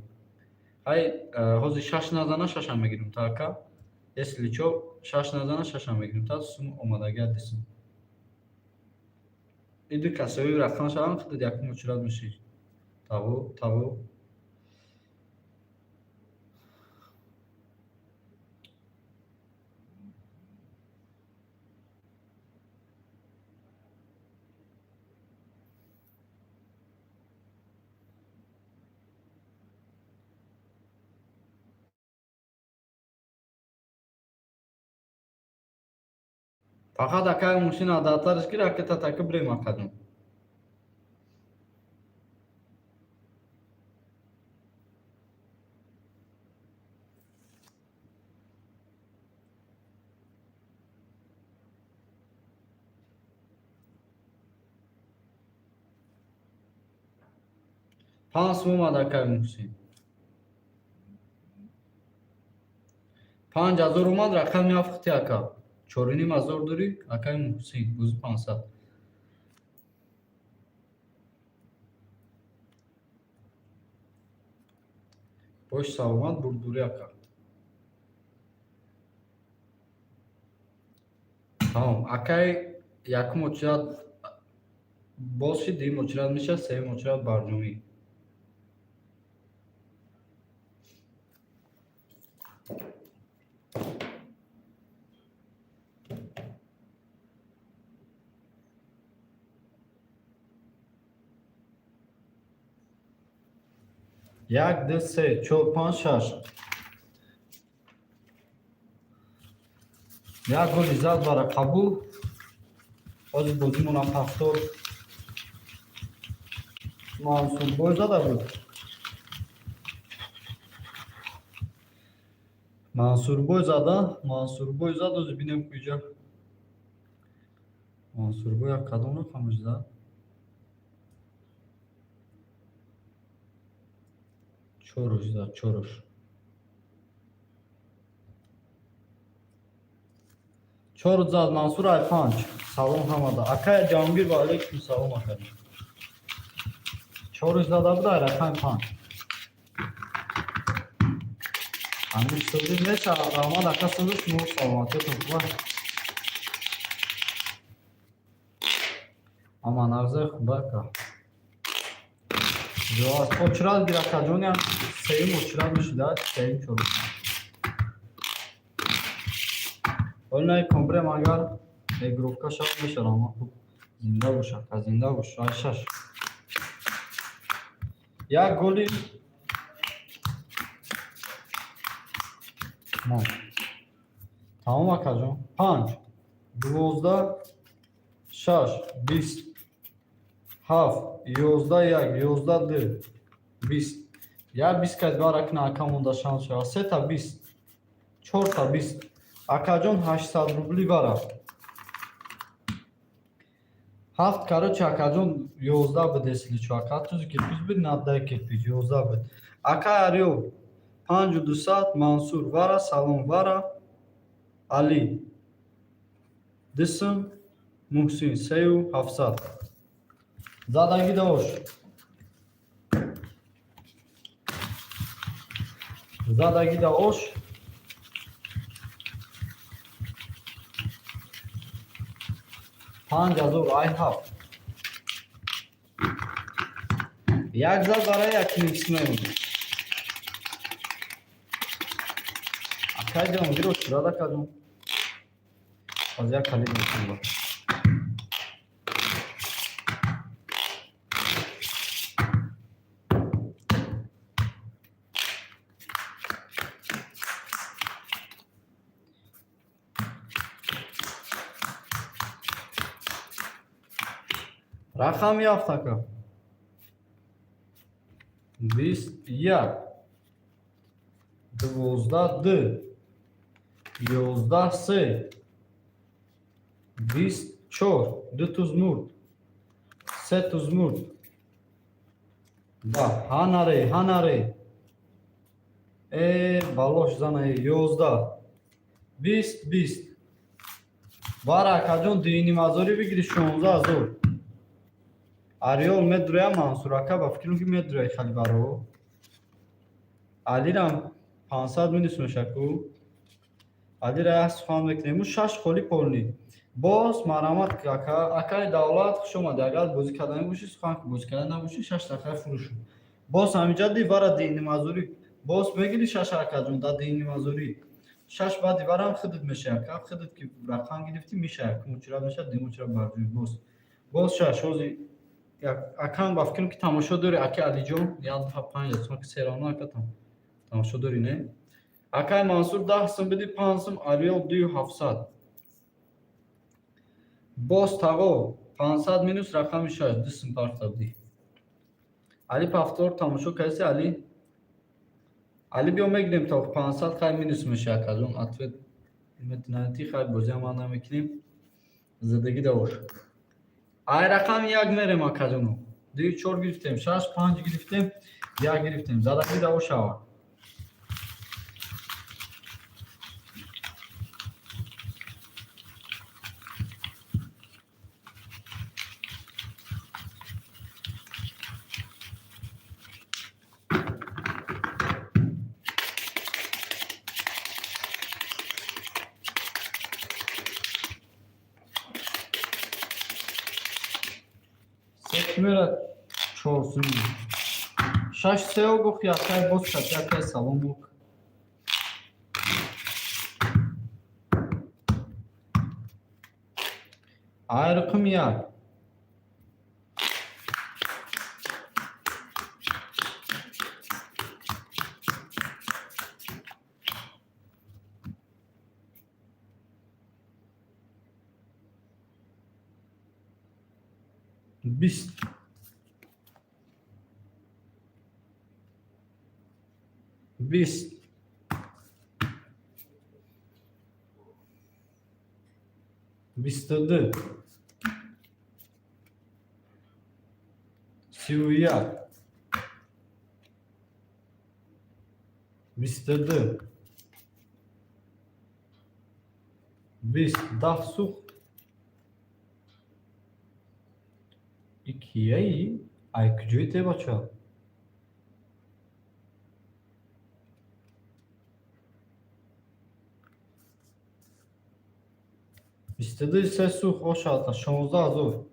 Ҳай, ҳозир шаш назана, шашам мегирем та, ака. Если чо, шаш назана, шашам мегирем та, сум омадагӣ дисм. Иди касои рақам шаванд, худат якум очират мешӣ. Таво, таво. Фақат акай Муҳсин адатарш гир, ака, татака бирем, акаҷон. Панҷ сум омад, акай Муҳсин. 5000 омад, рақами ҳафт хити, ака. 4500 дорӣ, акай Муҳсин, бозӣ 500. Бош, саломат, бурдбурӣ, ака. Тамом, акай, якум очират боз шид, дуюм очират мешавад, сеюм очират барҷомӣ. Як, ду, се, чор, панҷ, шаш. Як голи зад бара қабул. Ҳозир бозимонам повтор. Мансурбой зада буд. Мансурбой зада, Мансурбой зад, ҳозир бинем куҷа. Мансурбой як кадом рақамаш зад? Чоруш зад, чоруш. Чор зад Мансур ай панҷ. Салом ҳамада. Акай Ҷаҳонгир, ва алейкум салом, акай. Чоруш зада буд ай рақами панҷ. Ҳамин сӯзи нест, раҳмат, ака, сӯзи шумо, саломатиятон хуб. Ама нағзаи хуба, ака. Очрат гир, акаҷон, я сеюм очрат мешуда, сеюм, чорум. Ҳоло комбрем, агар регировка шавад, мешавам. Хуб, зинда бош, ака, зинда бош. Ай шаш. Як голи мо. Тамом, акаҷон. Панҷ, 12, шаш, 20, ҳафт, 11, як, 11, ду, 20. Як 20 кайд бара кина, ака, монда шанс шава. Сета 20, чорта 20. Акаҷон, 800 рубли бара. Ҳафт, короче, акаҷон, 11 буд, если чо, ака, тузи кирпич буд, надай кирпич, 11 буд. Ака Арё, панҷу дусад, Мансур вара, салом вара, Али. Дисм, Муҳсин, сею ҳафтсад. Задагӣ дош. Задагӣ ош. 5000 ай ҳафт. Як зад барои якниксмен. Акай ҷон, гиро чирад, акаҷон. Аз як калид мекунам. Рақами ҳафт, ака. 21, 12, ду, 11, се, 24, ду туз мурд, се туз мурд. Да, ҳанаре, ҳанаре. Э, балош зана, 11, 20, 20. Бара, акаҷон, дуюнимазорӣ бигири, 16 000. Ариол медроя, Мансур ака, ба фикрам, ки медроя хали баро. Алирам 500 минус мешаку. Алира як сухан мекунем. Шаш холи полный. Боз марҳамат, ака, акаи Давлат, хуш омадӣ. Агар бозӣ кардани бошӣ, сухан, бозӣ кардан набошӣ, шаш дақиқа фурӯш. Боз ҳаминҷа ди вара дуюнимазорӣ. Боз мегири шаш, акаҷон, да дуюнимазорӣ. Шаш баъди варам худат меша, ака. Худат ки рақам гирифтӣ, меша, мучира меша, димучира барҷӯй боз. Боз шаш, ҳози акам, ба фикрам, ки тамошо дорӣ, аки Алиҷон, як дафъа панҷ ки серано, ака, тамошо дорӣ, не? Акай Мансур, 10 сум биди, панҷ сум, Ариёл, дую ҳафтсад. Боз тағо, 500 минус, рақами шаш, ду сум парта бидӣ. Али Пафтор, тамошо кардиси, Али? Али, биё, мегирем то 500, хай, минус меша, акаҷон, ответ метунати, хай, бозиам ман намекунем. Зиндагӣ давош. Ай рақами як мерем, акаҷоно. Дуи чор гирифтем, шаш, панҷ гирифтем, як гирифтем. Задагӣ даво шава. Мера чор сум. Шаш сео гуфт, якай боз шад, якай салом бук. Ай рақами як. 20, 20, 22, 31, 22, 20, 10 сӯхт. И кияи? Ай куҷои те, бача? 22, се сӯхт, ошата, 16 000.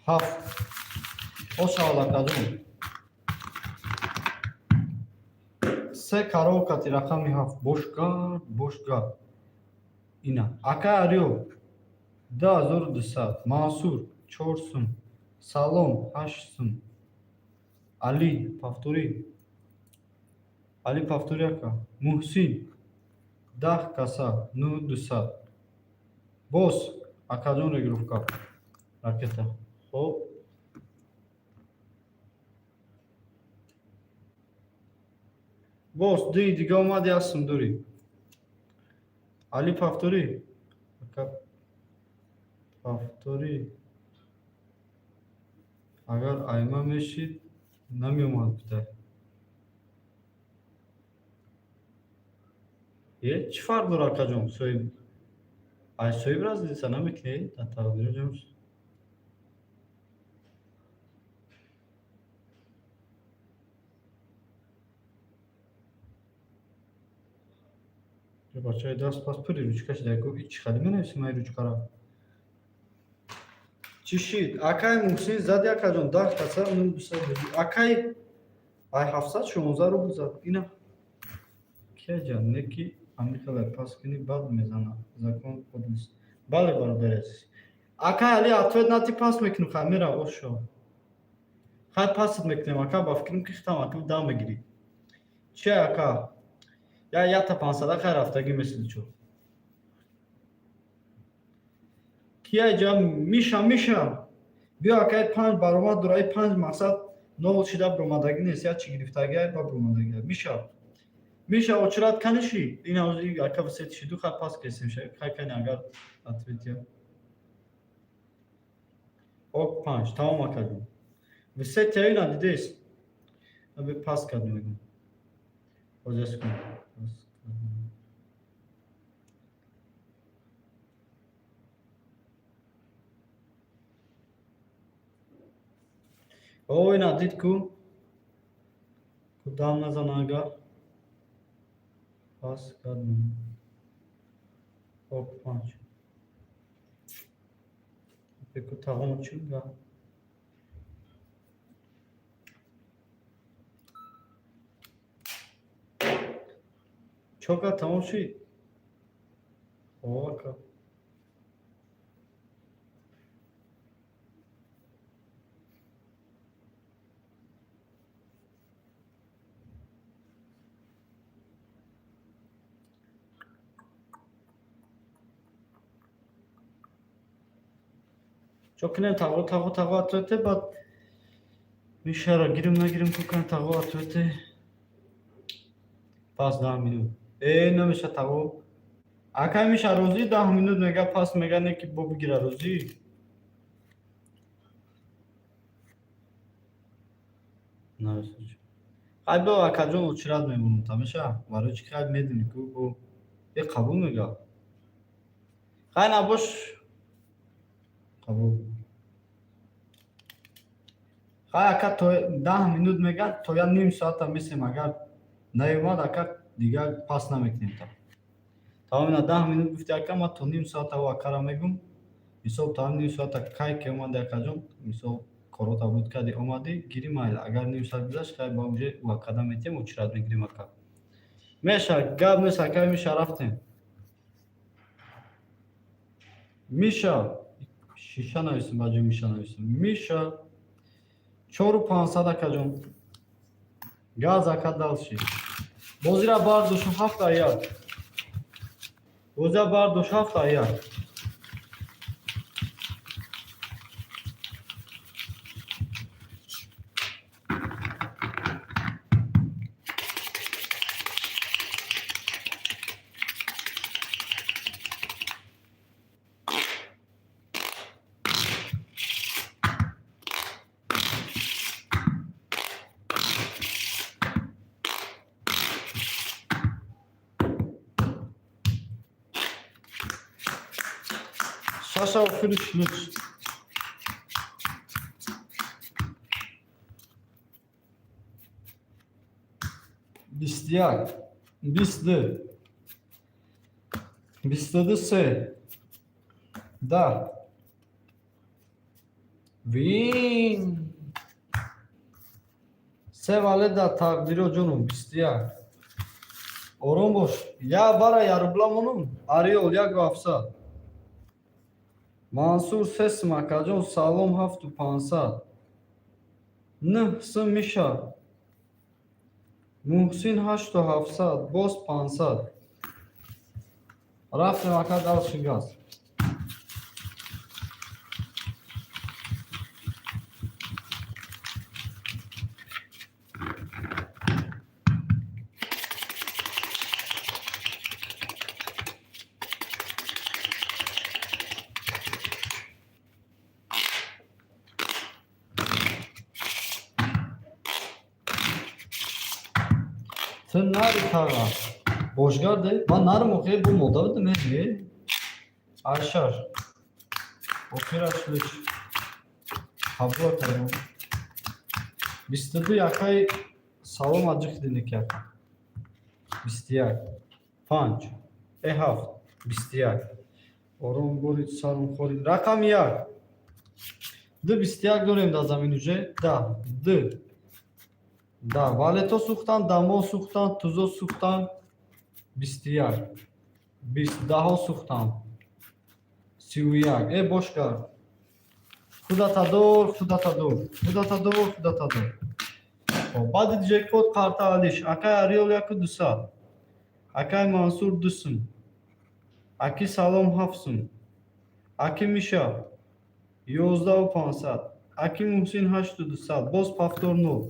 Ҳафт. Ошавад, акаҷон. Се коробкати рақами ҳафт. Бошгард, бошгард. Ина. Ака Ариё 2200. Мансур 4 сум. Салом 8 сум. Али повтори. Али повтори, ака. Муҳсин 10 каса 9200. Боз акаҷон регировка. Ракета. Хоб. Боз дуи дига омад, 1 сум дорӣ. Али повтори. Ака повтори. Агар айма мешид, намеомад гуфта. Е, чӣ фарқ дорад, акаҷон? Соҳиб ай соҳиб разница намекунӣ? Дар тақдири. Бачаи даст пас пури ручка шуда. Чӣ хеле менависем ай ручкара? Чӣ шид? Акай Муҳсин зади, акаҷон, 10 каса 9200. Акай ай 716 рубл зад. Ина. Кияҷан не ки ами хеле пас кунӣ, бад мезана. Закон подлость. Бале, бародари азиз. Акай Али, ответ нати, пас мекунем, хай мера ошо. Хай пасат мекунем, ака, ба фикрам ки хитам ака дам мегирӣ. Чи, ака? Я якта 500 хай рафтагӣ месиди чо. Кия ҷа Миша, Миша. Биё, акай, панҷ баромад дора, ай панҷ мақсад нол шида бромадагӣ нест, я чӣ гирифтагӣ ай ба бромадагӣ. Миша. Миша, очрат каниши? Ина ака всет шиду, хай пас кесем ша. Хай кани агар ответ я. Ок панҷ, тамом, акаҷон. Всет я ина дидес. Аби пас кардем мегум. Ҳозир кун. Пас кардем. О, ина дид ку. Ку дам назана агар. Пас кардем. Ок панҷ. Беку тағом чӣ га? Чока тамом шид? О, ака. Чо кунем, тағо, тағо, тағо, ответе, баъд Мишара гирим, нагирим, ку кунем, тағо, ответе. Пас 10 минут. Э, намеша, тағо. Акай Миша розӣ 10 минут мега, пас мега, не ки бо бигира розӣ. Хай бо, акаҷон, очрат мемонам та меша. Барои чӣ, хай медонӣ ку бо е қабул мега. Хай набош, қабул. Хай, ака, то 10 минут мега, то я ним соата месем, агар наёмад, ака, дигар пас намекунем та. Тамом, ина 10 минут гуфти, ака, ма то ним соата о акара мегум. Мисол, то ним соата кай ки омади, акаҷон, мисол, корота буд кардӣ, омадӣ, гири, майли. Агар ним соат гузашт, хай ба уже ӯ акада метиҳем, очрат мегирем, ака. Меша, гап нест, ака Миша, рафтем. Миша, шиша нависем, ба ҷои Миша нависем. Миша, 4500, акаҷон. Газ, ака, дальше. Бозира бардош, 7-1. Бозира бардош, 7-1. Шаша охири шлуч. 21, 22, 22, се, 10. Вин. Се вале да тақдиро, ҷонум, 21. Ором бош. Я бара я рубла монум. Ариол 1700. Мансур 3 сум, акаҷон, салом 7500. 9 сум миша. Муҳсин 8700, боз 500. Рафтем, ака, дальше газ. Ту нари, тага. Бошгарде? Ман нарм охир бу мода будам э. Айшаш. Охираш лиш. Қабул кардам. 22 якай салом аҷиқ диники ака. 21. 5. Э 7. 21. Ором борид, саром хорид. Рақами 1. Д 21 дорем дар замин уже. Да. Д. Да, валето сӯхтан, дамо сӯхтан, тузо сӯхтан. 21. 20 даҳо сӯхтан. 31. Э бошгар. Худата дор, худата дор. Худата дор, худата дор. Хоб, баъди ҷекпот қарта алиш. Акай Ариол 1200. Акай Мансур 2 сум. Аки Салом 7 сум. Аки Миша 11 500. Аки Муҳсин 8200. Боз повтор нол.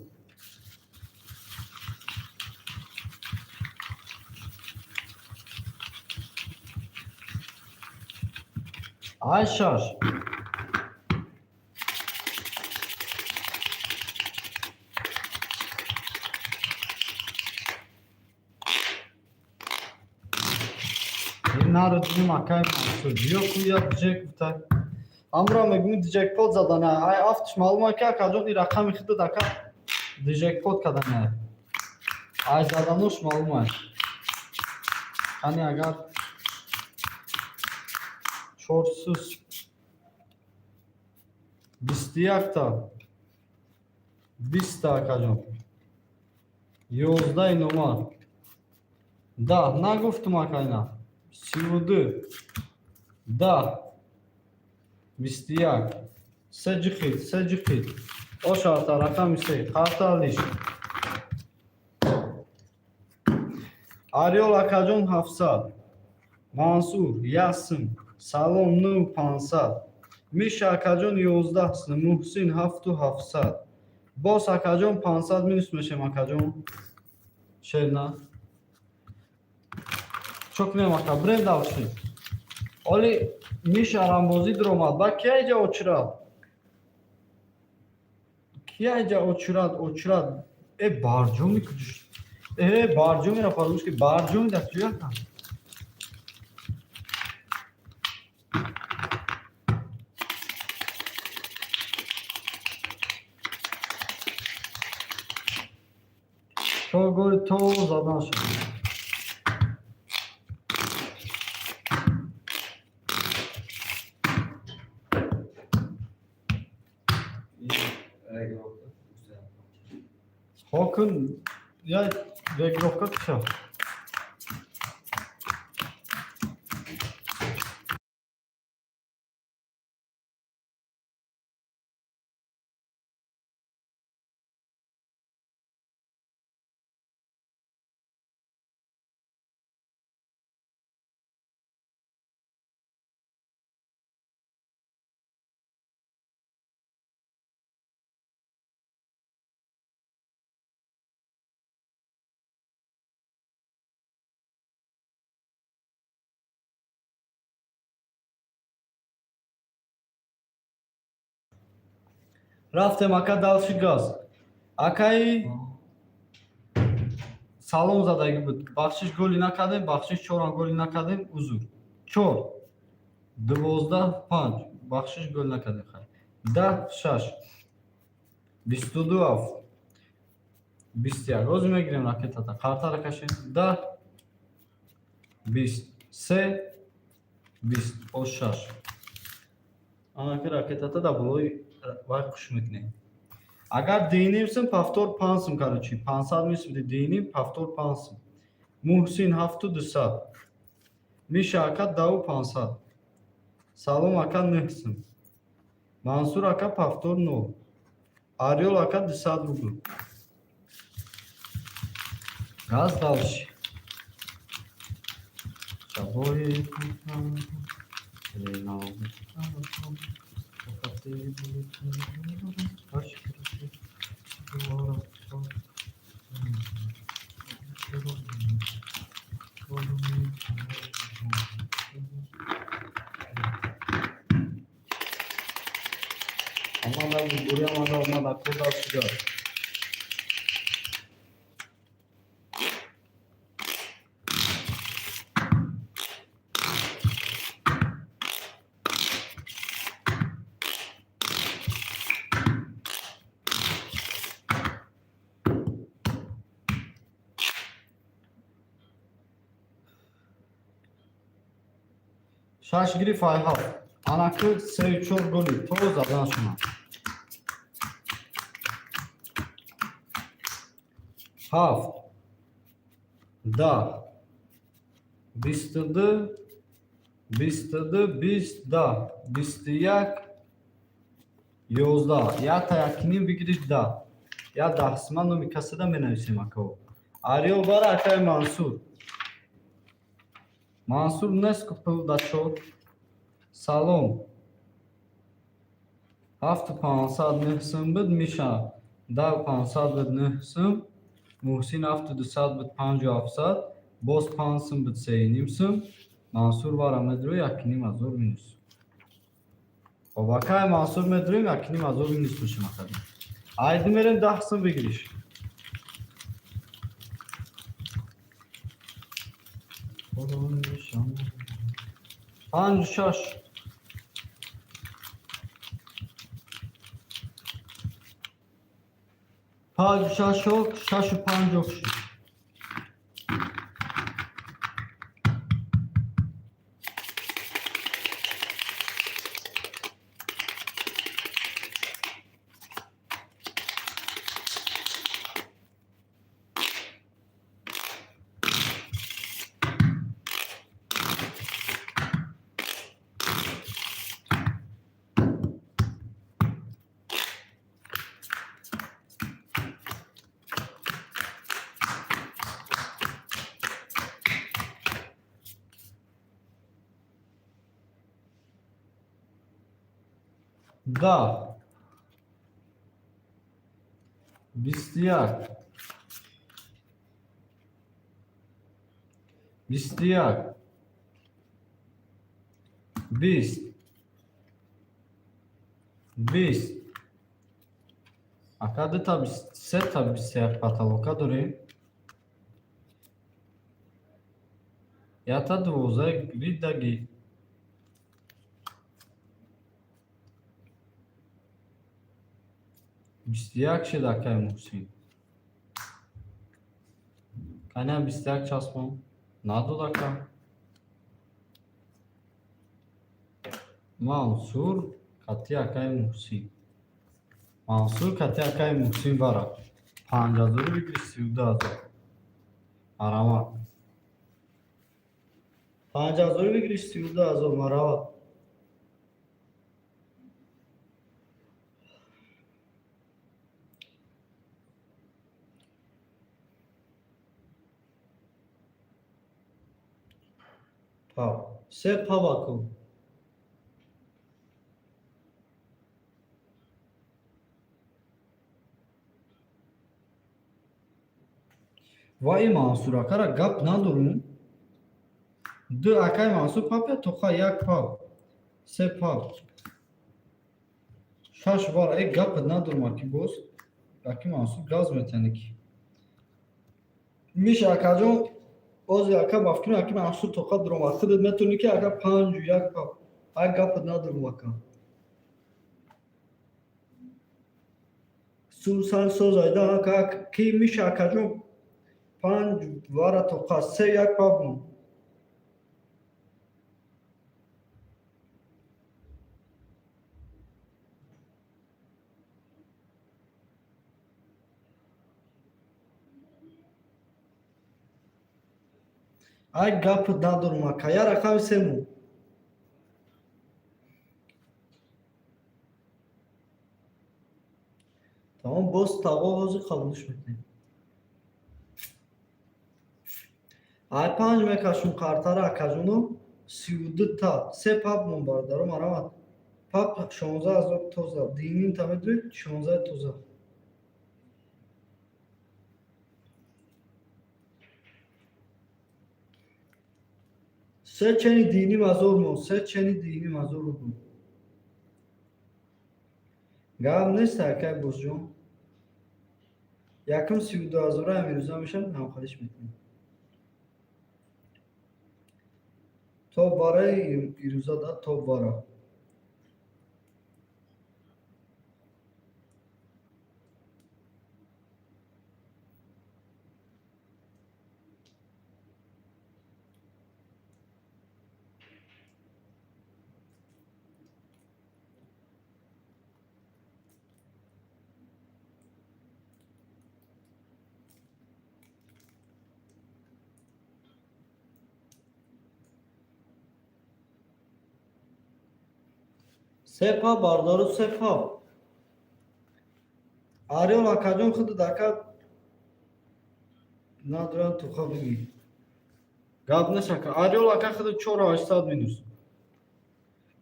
Ай шаш. Наро дидим, акай Мансур. Биё куя ҷек гуфта. Амро мегӯм ҷекпот задана. Ай афтш маълума ки акаҷон и рақами худат ака ҷекпот кадана. Ай заданош маълума. Қани агар чорсуз 21-та 20-та, акаҷон. 11 номар. Да, нагуфтум, акайна. 32. Да. 21. Се ҷихид, се ҷихид. Ошарта рақами се. Қарта алиш. Ариол акаҷон 700. Мансур 1 сум. Салом 9500. Миша акаҷон 11 сум. Муҳсин 7700. Боз акаҷон 500 минус мешем, акаҷон. Шерна. Чо кунем, ака? Бирем дальше. Оли Миша рамбозӣ дуромад. Ба кия иҷа очирад? Кия иҷа очирад, очирад? Э барҷоми куҷо? Э барҷомиро фаромӯш ки барҷоми дар куҷо ака? Чор голи то задан шуд. İyi. Регировка. Güzel. Хокун я регировка киша. Рафтем, ака, дальше газ. Акаи салом задагӣ буд. Бахшиш, голи накардем, бахшиш, чорам голи накардем, узр. Чор. 12 панҷ. Бахшиш, гол накардем, хай. 10 шаш. 22 ҳафт. 21. Ҳозир мегирем ракетата. Қартара кашем. 10 20. Се 20. О шаш. Анаки ракетата дар болои. вай хуш мекунем. Агар 2,5 сум, повтор 5 сум, короче, 500 месуди, 2,5, повтор 5 сум. Муҳсин, 7200. Миша ака, 10 500. Салом, ака, 9 сум. Мансур ака, повтор нол. Ариол ака, 200 рубл. Газ дальше. Шабои. Омада, буря омада, омада, куда сюда. Шаш гирифт, ай ҳафт. Анаки сею чор голи то задан шуна. Ҳафт, 10, 22, 22, 20, 10, 21, 11. Якта якним бигириш, 10. Я даҳсима номи касада менависем, акао. Ариё бара, акаи Мансур. Мансур нест ку пул да чор. Салом. 7500 9 сум буд, Миша. 10 500 буд, 9 сум. Муҳсин, 7200 буд, 5700. Боз 5 сум буд, 3,5 сум. Мансур вара медурӯ, 1500 минус. Хоб, акаи Мансур медурем, 1500 минус мешем, акади. Айди мерем, 10 сум бигириш. Панҷу шаш. Панҷу шаш ок, шашу панҷ ок шуд. 10, 21, 21, 20, 20. Ака, дута сета 21 потолока дорем. Якта 12 гридаги. 21 шид, акай Муҳсин. Каня 21 часпон. Надод, ака. Мансур кати акай Муҳсин. Мансур кати акай Муҳсин бара. 5000 бигири, 32 000. Марама. 5000 бигири, 32 000, марава. Пав. Се паваку. Ва и Мансур акара гап надорум. Ду акай Мансур папя тоха, як пав. Се пав. Шаш вара э гап надорум, аки боз. Аки Мансур газ метане ки. Миша акаҷон, бози ака мафкуни аки Мансур тоқа дуромад. Худат метавонӣ ки ака панҷу як пав. Ай гап надорум, ака. Сулсан соз айда ака ки Миша акаҷон, панҷ вара тоқа, се як пав. Ай, гап надорум, ака. Я рақами сему. Тамом, боз тағо ҳозир қабулш мекунем. Ай, панҷ мекашум қартара, акаҷоно, 32 та се пап мон, бародаро, марамат. Пап 16 000 тоза, диним та медуред, 16 тоза. Се чени диним ҳазор мон, се чени диним ҳазор рубл. Гап нест, акай бозҷон. Якум 32 ҳазора амирӯза мешавад, ҳамхалиш мекунем. То бараи ирӯза да то бара. Сепа, бародару, сепа. Ариол, акаҷон, худу дака надорам, туха бигӣ. Гап нест, ака. Ариол ака худу чору ҳаштсад минус.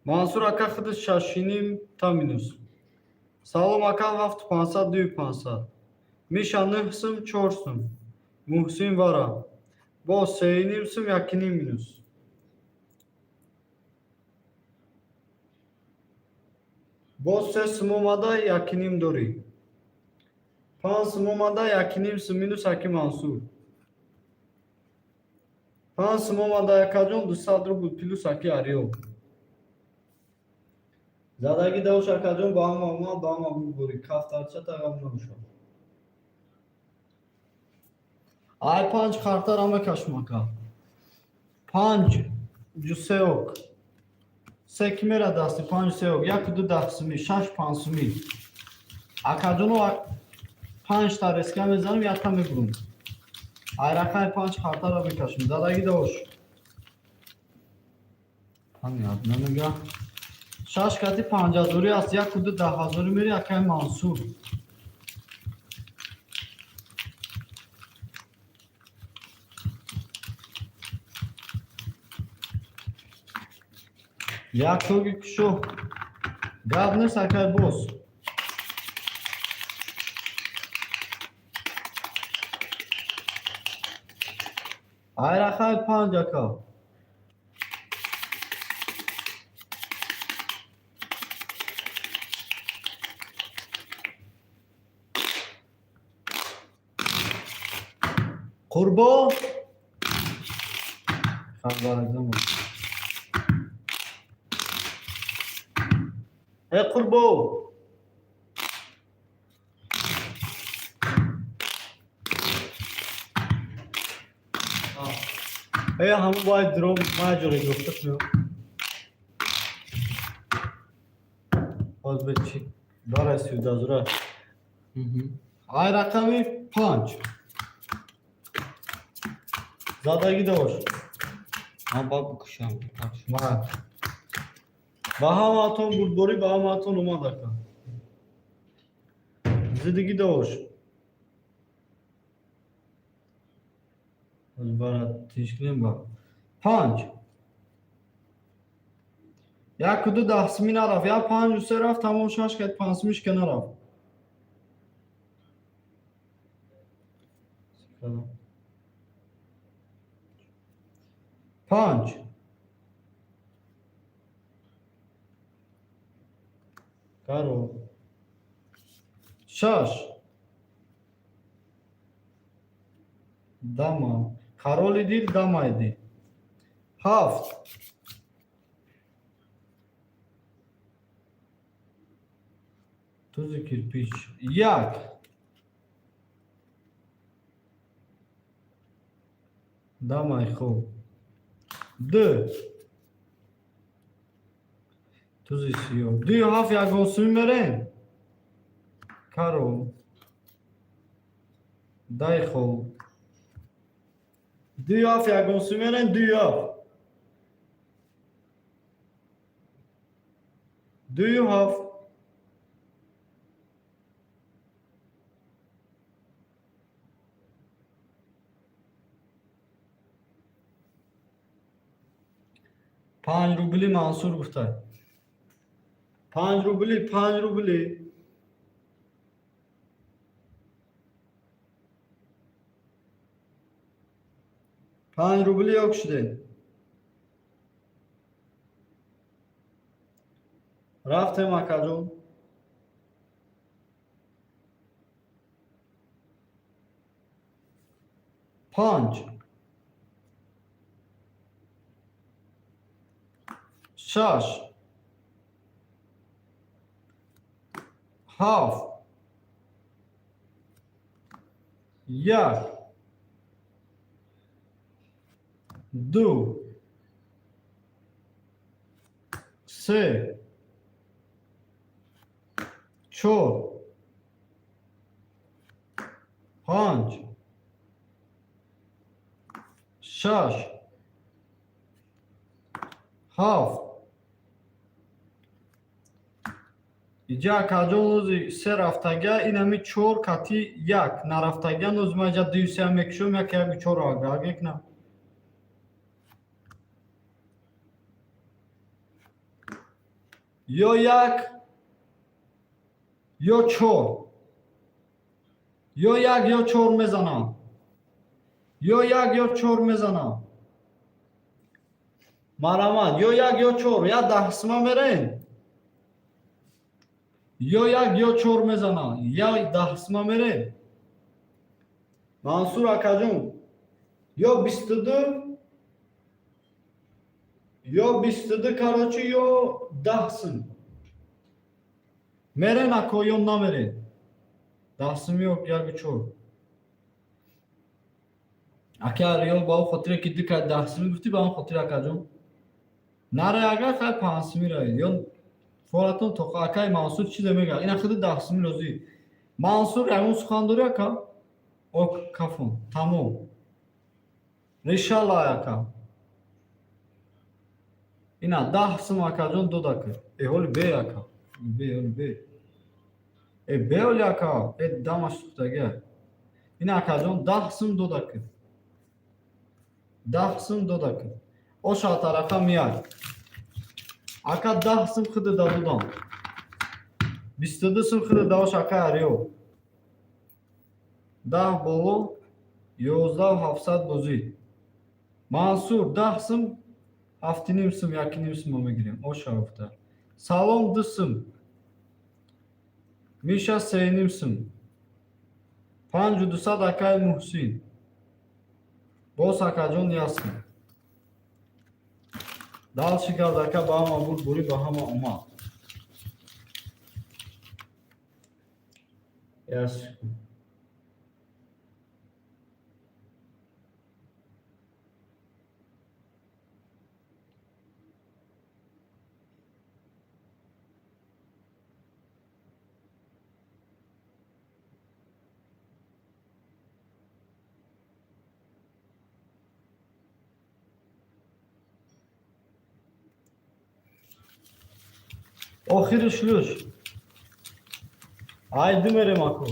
Мансур ака худу шашиним та минус. Салом, ака, ҳафту пансад, дую пансад. Миша, нӯҳ сум, чор сум. Муҳсин вара. Бо сеюним сум, якуним минус. Боз се сум омада, якуним дорӣ. Панҷ сум омада, якуним сум минус, аки Мансур. Панҷ сум омада, акаҷон, 200 рубл плюс, аки Ариол. Задагӣ давш, акаҷон, ба ҳама омад, ба ҳама бурборӣ. Кафтарча тағам набошад. Ай, панҷ қартара мекашм, ака. Панҷ ҷусеок. Се ки мера дасти панҷ сеок, яку ду даҳсумӣ, шаш панҷсумӣ. Акаҷоно, панҷта резка мезанем, якта мебурем. Ай, рақами панҷ қартара мекашем. Задагӣ дош. Понятно, мега. Шаш кати панҷҳазорӣ аст, яку ду даҳҳазорӣ мери, акаи Мансур. Як тоги кушо. Гап нест, акай боз. Ай, рақами панҷ, ака. Қурбо. Хабарзам. Э, Қурбо. Э, ҳамун бояд дром маҷоре гуфта шуд. Боз бе чӣ? Бара сюдазура. Ай, рақами панҷ. Задагӣ дош. Ман бояд бикушам. Ма. Ба ҳамаатон бурдборӣ, ба ҳамаатон омад, ака. Зиддигӣ дош. Бара тинч кунем ба. Панҷ. Яку ду даҳсумӣ нарафт. Як панҷу се рафт, тамом, шаш кард, панҷсумиш ка нарафт. Панҷ. Каро. Шаш. Дама. Кароли дил, дамай дил. Ҳафт. Тузи кирпич. Як. Дамай хуб. Ду. Тузи сиёҳ. Дую ҳафт ягон сумӣ мерем. Карол. Дай хоб. Дую ҳафт ягон сум мерем, дую ҳафт. Дую ҳафт. 5 рубли Мансур гуфта. 5 рубли, 5 рубли. 5 рубли ёк шудем. Рафтем, акаҷон. Панҷ. Шаш. Ҳафт. Як. Ду. Се. Чор. Панҷ. Шаш. Ҳафт. Иҷа, акаҷон, ози се рафтага, инами чор кати як нарафтага. Нози ма иҷа дую сеам мекушом, як яку чор агекна. Ё як, ё чор, ё як, ё чор мезанам, ё як, ё чор мезанам. Марамад, ё як, ё чор, я 10 сума мерем, ё як, ё чор мезанам, я 10 сума мерем. Мансур акаҷон, ё 22, ё 22, короче, ё 10 сум мерен, ако, ё намерен. 10 сум ё яку чор. Ака риёл, ба он хотире ки ду кай 10 суми гуфтӣ, ба он хотир, акаҷон, наре. Агар хай 5 суми раед ё форатон то акаи Мансур чизе мега, ина худи 10 суми розӣ. Мансур, ягон сухан дорӣ, ака? Ок, кафон, тамом, решала, ака. Ина 10 сум, акаҷон, додака. Э, ҳоли бе, ака, бе, ҳоли бе, э, бе, ҳоли, ака, э, дамаш сӯхтага. Ина, акаҷон, 10 сум додака, 10 сум додака. Оша тарафа мияд, ака, 10 сум худи да додам, 22 сум худи да ош, ака ариё. 10 боло, 11 700 бозӣ. Мансур, 10 сум, 7,5 сум, 1,5 сума мегирем. Оша гуфта. Салом, 2 сум. Миша, 3,5 сум. 5200, акаи Муҳсин. Боз, акаҷон, 1 сум. Дальше гард, ака, ба ҳама буд бурӣ, ба ҳама омад. 1 секунд. Охири шлюш. Ай, думерем, аку.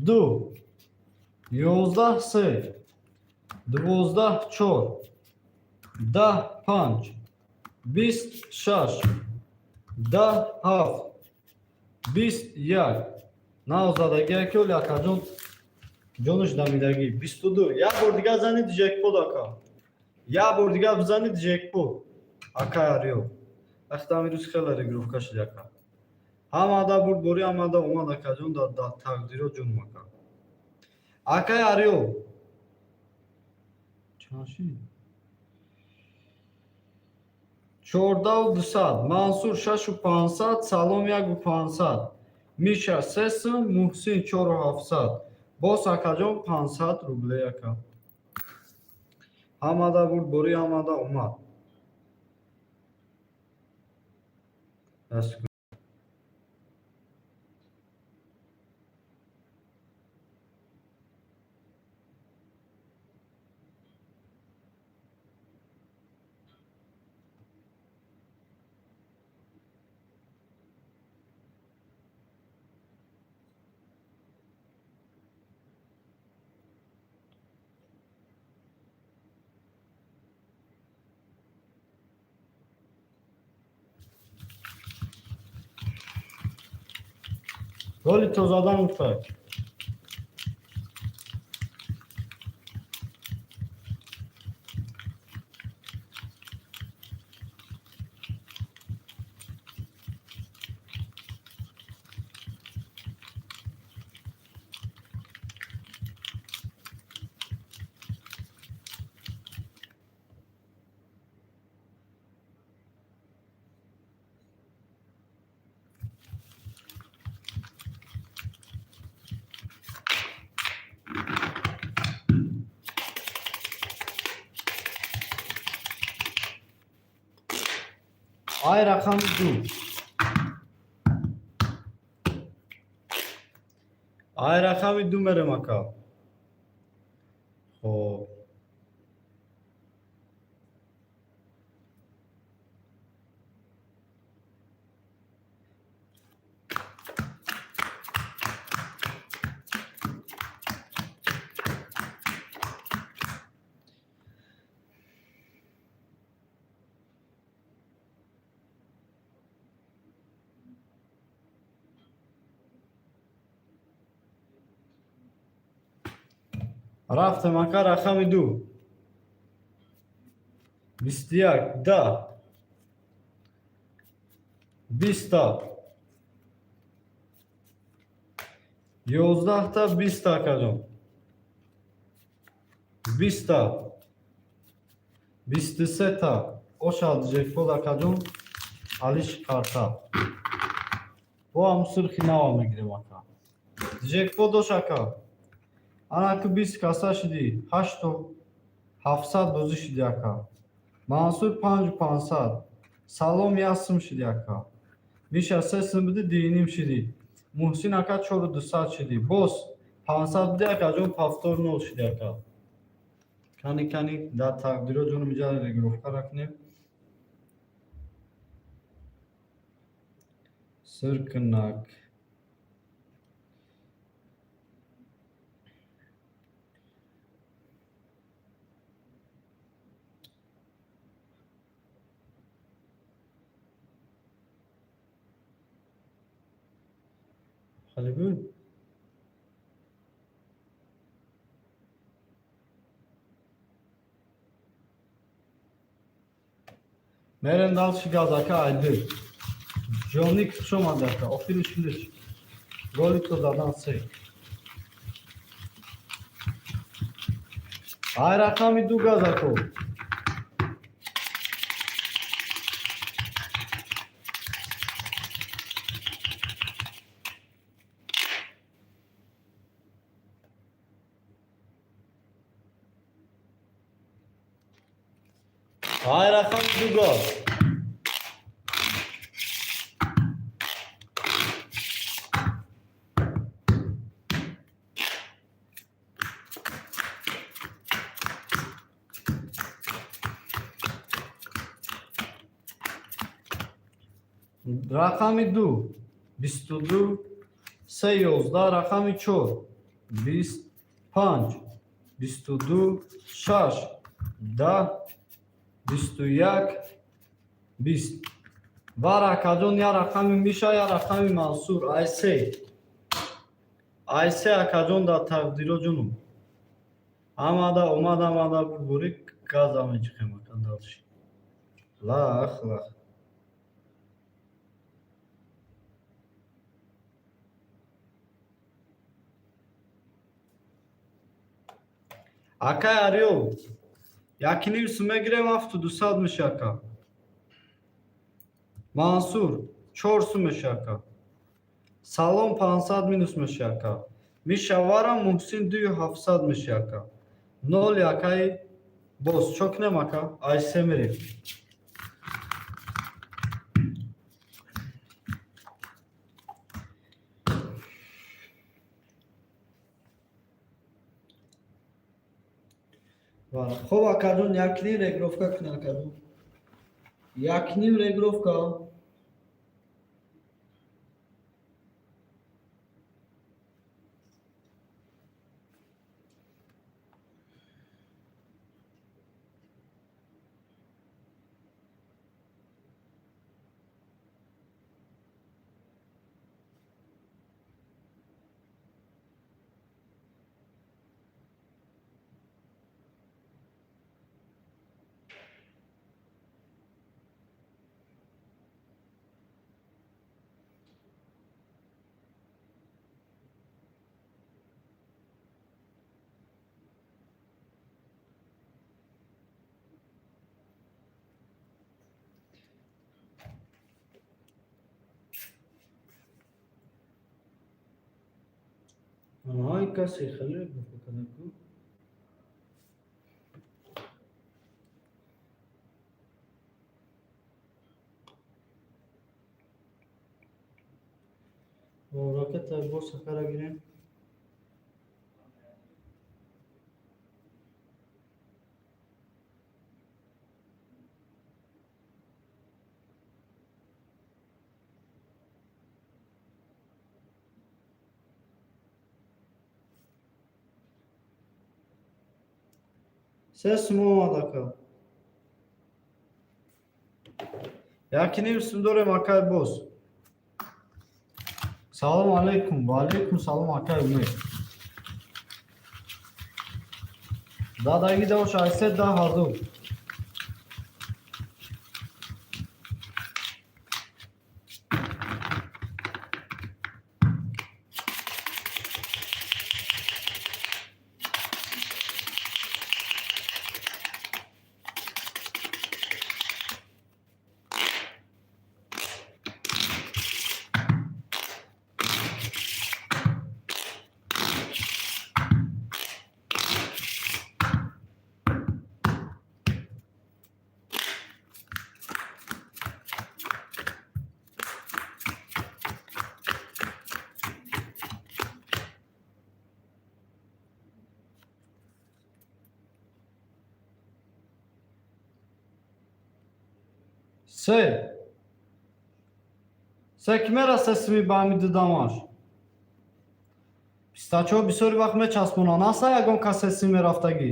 Ду, 11 се, 12 чор, 10 панҷ, 20 шаш, 10 ҳафт, 21. Навзадагия ки оли, акаҷон, ҷонуш дамидагӣ. 22. Як бор дигар занид джекпот, ака, як бор дигар бизанид джекпот, ака ариё. Вақти ҳамин рӯз хеле регировка шуд, ака. Ҳамада бурдборӣ, ҳамада омад, акаҷон, дар тақдиро ҷун ака. Акай Ариё. Чанд шид? 14 200, Мансур 6500, Салом 1500, Миша 3 сум, Муҳсин 4700. Боз, акаҷон, 500 рублей, ака. Ҳамада бурдборӣ, ҳамада омад. Даст. Голи тозадан уфтад. Ай рақами 2. Ай рақами 2 мерем, ака. Хоб. Рафтем, ака, рақами 2. 21, 10. 20-та. 11-та, 20-та, акаҷон. 20-та. 23-та. Ошад ҷекпот, акаҷон. Алиш карта. Бо ҳам сурхи нава мегирем, ака. Ҷекпот дош, ака. Ана ки 20 каса шидӣ, 8700 бозӣ шидӣ, ака. Мансур 5500. Салом 1 сум шидӣ, ака. Миша 3 сум биди, 2,5 шидӣ. Муҳсин ака 4200 шидӣ. Боз 500 биди, акаҷон, повтор нол шидӣ, ака. Кани, кани, дар тақдиро ҷонум иҷа регировка ракунем. Сиркнак. Хали буд? Мерем дальше газ, ака, айды. Ҷоник, хуш омад, ака. Охири шлиш. Голи то задан се. Ай рақами 2 газ, ако. Ай рақами 2 газ. Рақами 2 22 се 11, рақами 4 25 22 6 10 21 20. Ва акаҷон, я рақами Миша, я рақами Мансур, ай се. Ай се, акаҷон, дар тақдиро ҷунум. Ҳамада омад, ҳамада бурбурӣ газа меҷиқем, ака, дальше. Лах лах. Акай Арё, 1,5 сум мегирем, ҳафту дусад меша, ака. Мансур, 4 сум меша, ака. Салом, 500 минус меша, ака. Мишаварам Муҳсин, 2700 меша, ака. Нол акаи боз чо кунем, ака? Ай се мерем. Хоб, акаҷон, 1,5 регировка кун, акаҷон. 1,5 регировка. Ай, касе хеле регировка карда ку. Ракета боз сафара гирем. 3 сум омад, ака. 1,5 сум дорем, акай боз. Салом алейкум. Ва алейкум салом, акай Умед. Дадаги дош айсе 10 000. Се. Се кимера се суми ба ҳами дудамаш? Пистачаҳо бисёри вақт мечаспонанд. Аста ягон кас 3 суми мерафтагӣ?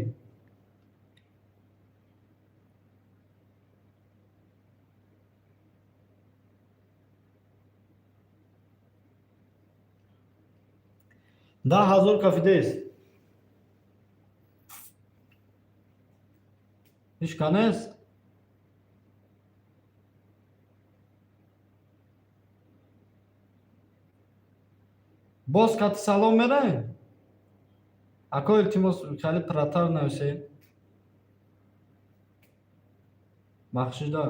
10 000 кафидест. Ҳеҷ ка нест? Боз кати салом мераем? Ако, илтимос, хеле пратар нависед. Бахшида.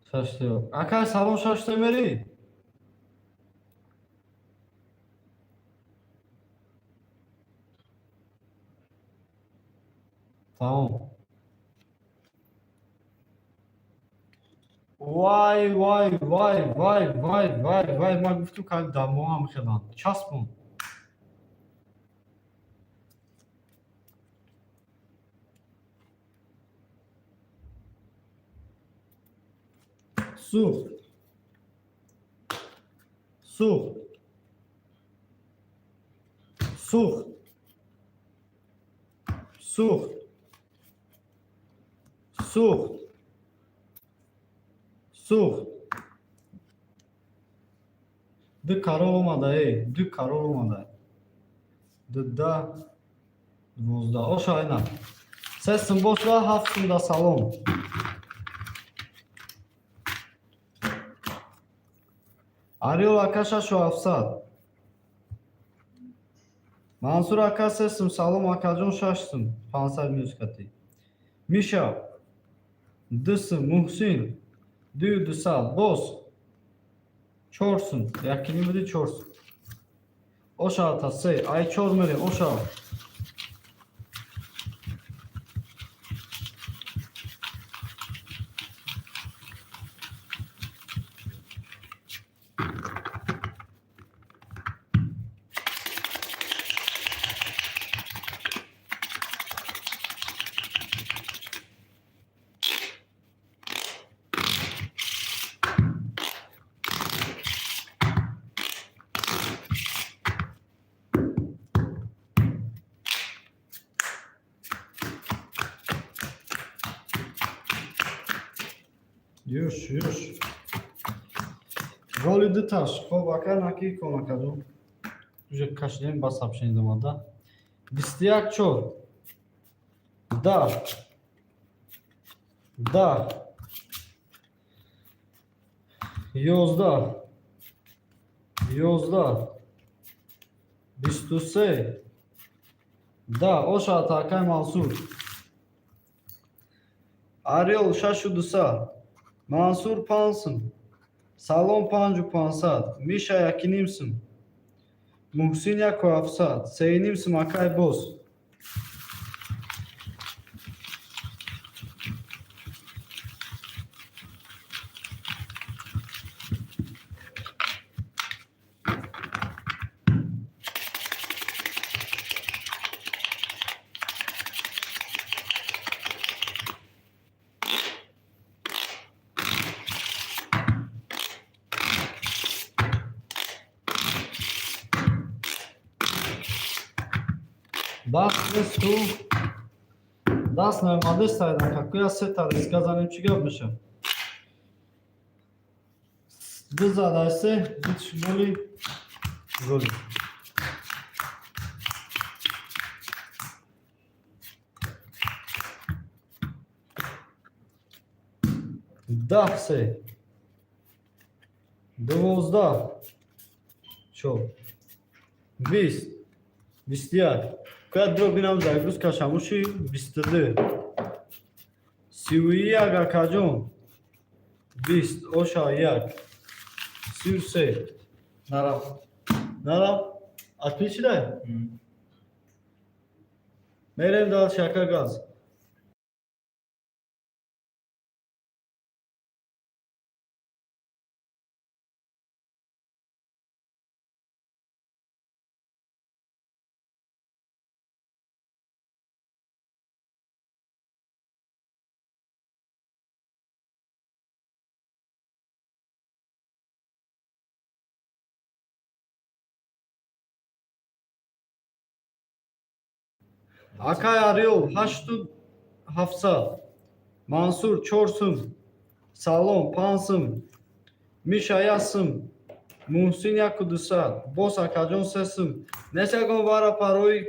Шаште. Ака, салом, шаште мерӣ? Тамом. Вай, вай, вай, вай, вай, вай, вай, ман гуфтум, ка дамо ҳам хеланд. Часпон. Сӯхт. Сӯхт. Сӯхт. Сӯхт. Сӯхт. Сӯхт. Ду король омада, эй, ду король омада. Ду да 12. Оша айна. Се сум бошла, ҳафт сум да салом. Ариол ака, 6700. Мансур ака, се сум. Салом, акаҷон, шаш сум, 500 минус кати. Миша, ду сум. Муҳсин, 2200. Боз чор сум, якиним буди, чор сум. Ошавата се ай чор мерем, ошава. Юш, юш. Роли дуташ. Хоб, ака, наки кон, акаҷон. Уже кашидем, ба сообщение домада. 21 чор. 10. 10. 11. 11. 23. 10. Оша акай Мансур. Ариол, 6200. Мансур, панҷ сум. Салом, 5500. Миша, якиним сум. Муҳсин, 1700. Сеюним сум, акай боз. Даст несту. Даст наомадеста, какоя сета риска занем, чӣ гап меша? Ду задай се, дутш голи, голи. 10 се. 12. Чор. 20. 21. Кад дро бинам, загруз кашамуши, 22. 31, акаҷон. 20. Оша як. 33. Нарафт. Нарафт? Отлично. Мерем дальше, ака газ. Акай Ариол, 8700. Мансур, чор сум. Салом, панҷ сум. Миша, як сум. Муҳсин, 1200. Бос, акаҷон, се сум. Нест ягон вара парои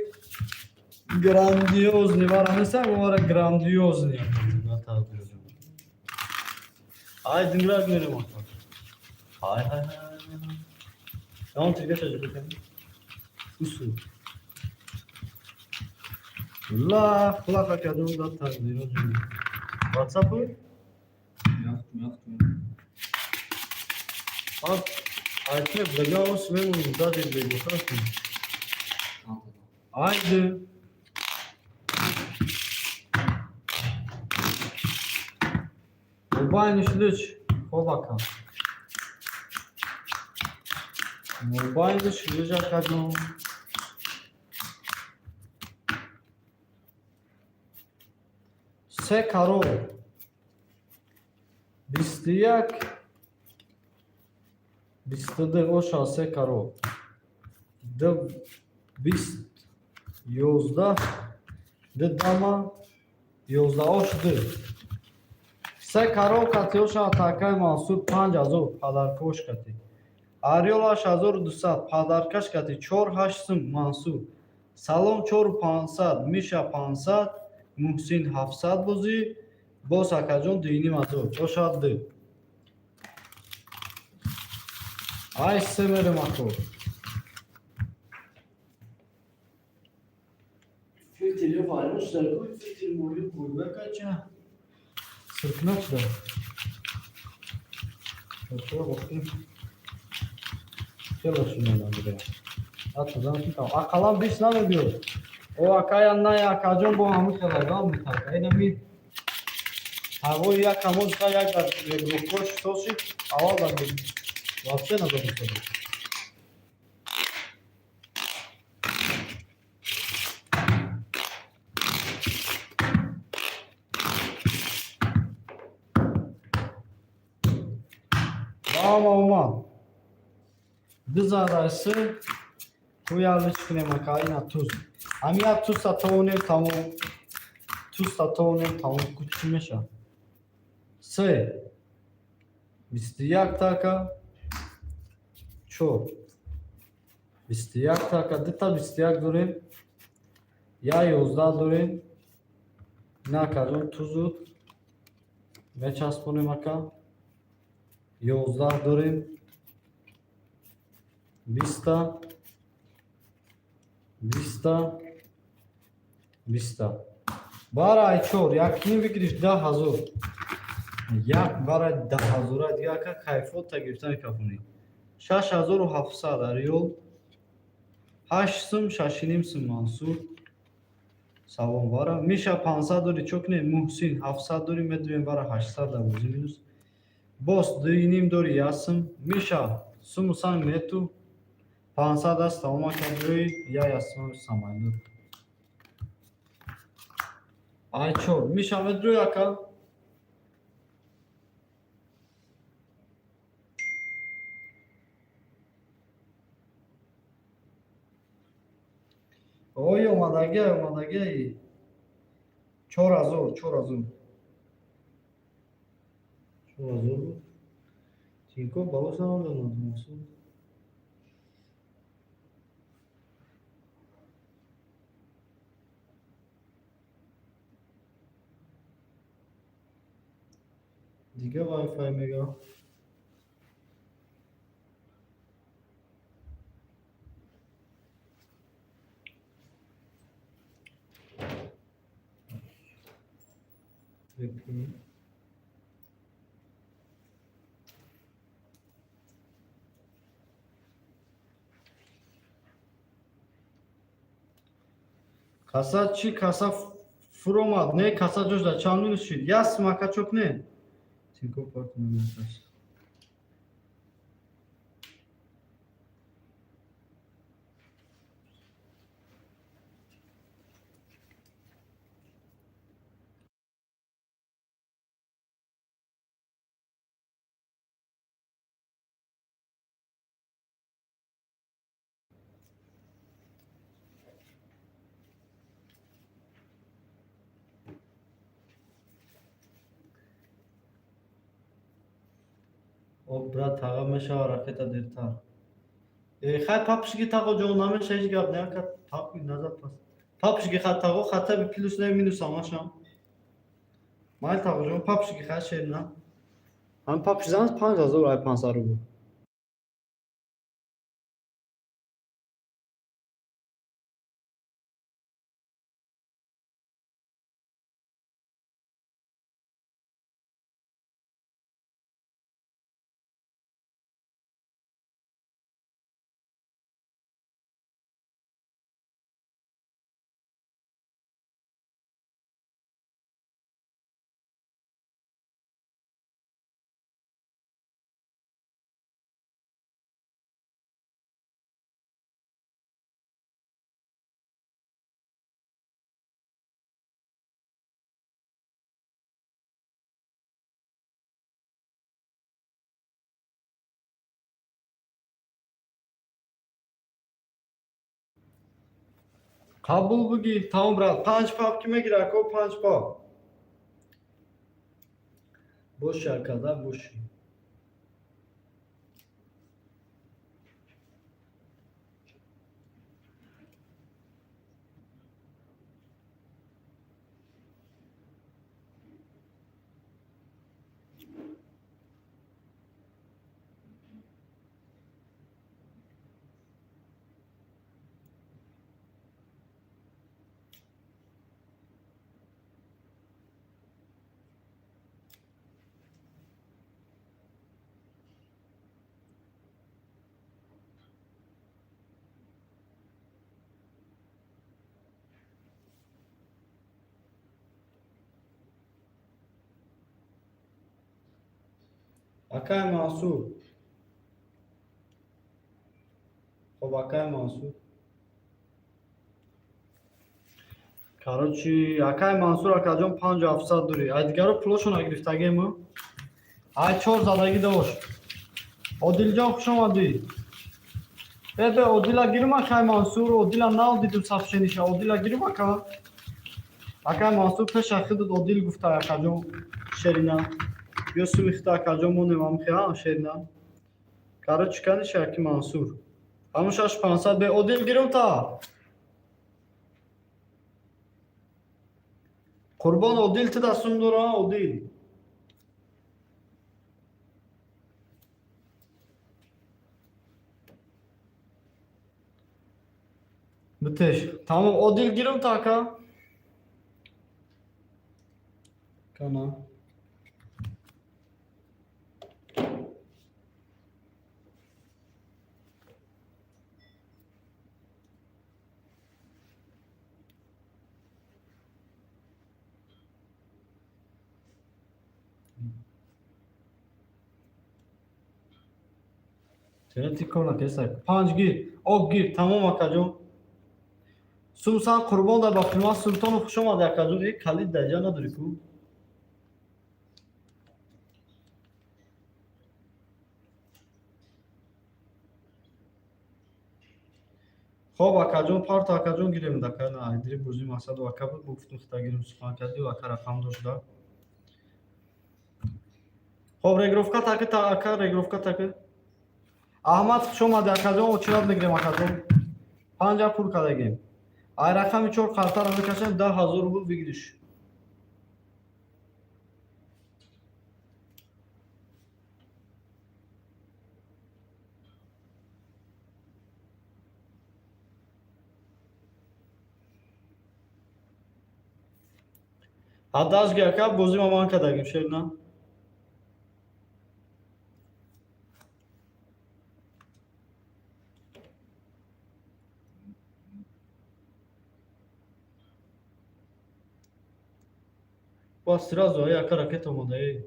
грандиозный, вара нест ягон вара грандиозный. Ай, динграк мерем, ака. Ҳай, ҳай, ҳай. Он тигаша ҷиб. Усу. Лах, лах, акаҷон, да тақдироҷон. WhatsApp? Яфтум, яфтум. Айтме, благаос мемонем, дади бегухатум. Айде. Мобайни шлюч, хоб, ака. Мобайни шлюч, акаҷон. Се карол. 21, 22, оша се карол. Д 20, 11, д дама, 11 ош д. Се карол кати оша атакай Мансур, 5000 подаркош кати. Ариол, 8200 подаркаш кати, чор ҳашт сум Мансур. Салом, чору 500, Миша, 500, Муҳсин 700 бозӣ, боз акаҷон 2,5 ҳазор, бошад ду. Ай се мерем, ако. Филтр ё файрон шуда, ку филтр моли гурба кача. Сиркна шуда. Чора бохтим. Хеле шунадам дига. Ҳатто зан шудам. Ақаллан 20 намебиёд. О акая най акаҷон бо ҳамин хела гап метарка. Инами ҳавои як ҳамон як регруппош сосид, аввал дар вообще надонистам. Ама омад. Дизараси куялиш кунем ака, ина туз. Ҳами як туз сатонем тамом. Туз сатонем тамом ку чӣ мешавад? Се. 21 така. Чор. 21 така, дита 21 дорем. Я 11 дорем. На акаҷон тузу мечаспонем ака. 11 дорем. 20та. 20та. 20та. Бара ай чор, якним бигирифт 10 000. Як бара 10 000-а дига ака кайфота гирифта мекафонӣ. 6700 Ариёл. 8 сум, 6,5 сум Мансур. Салом бара. Миша 500 дори чо кунем? Муҳсин 700 дори медуем бара 800 дар бозӣ минус. Бос 2,5 дори ясм. Миша суму сан мету. 500 аст тамом ака биёи я ясм самайнур. Ай чор. Миша медуи ака? Ой омадагӣ, омадагӣ. 4000, 4000. 4000 буд. Тинько ба ӯ салом додам. Мақсуд. Дига Wi-Fi мега. VPN. Каса чӣ, каса фуромад? Не, каса ҷош да чанд минус шид? Ясм ака чок не? Тинько парт намекас. О брат, тага мешава ракета дертар. Э, хай папшиги таго ҷон намеша, ҳеҷ гап не ака, папки назад пас. Папшиги хай таго хата би плюс не минус амашам. Майл таго ҷон папшиги хай шер на. Ҳам папши зан 5000 ай 500 рубл. Қабул бугӣ, тамом брат. Панҷ пап ки мегира ако, панҷ пап. Боши акада, боши. Акай Мансур. Хоб, акай Мансур. Короче, акай Мансур, акаҷон, 5700 дорӣ. Ай дигаро пулошона гирифтагему. Ай чор задагӣ дош. Одилҷон, хуш омадӣ. Бе, Одила гирим, акай Мансур, Одила нав дидум сообщениша. Одила гирим, ака. Акай Мансур пеша хидут Одил гуфта, акаҷон, шерина. Ё сумихта, акаҷон, монем амхи, шерина. Короче, каниша аки Мансур. Ҳамун 6500 бе Одил гирим та. Қурбон, Одил ту дастум дора, Одил. Битеш. Тамом, Одил гирим та, ака. Кана. Чера кор накеса? Панҷ гир. Ок, гир. Тамом, акаҷон. Сумсан қурбон дар ба филма Султону, хуш омадӣ, акаҷон. Э, калид даҷа надорӣ ку? Хоб, акаҷон, парто, акаҷон, гирем дака на айдири бурзи мақсаду ака буд, гуфтум хита гирем, сухан кардӣ, ака рақам дошта. Хоб, регировка таки та, ака, регировка таки. Аҳмад, хуш омадӣ, акаҷон, очират мегирем, акаҷон. Панҷа пул кардагем. Ай рақами чор қартаро мекашем, 10 000 рубл выигрыш. Ҳаддашги, ака, бозима ман кардагим, шер на. Ба сразу ай ака ракета омада эй.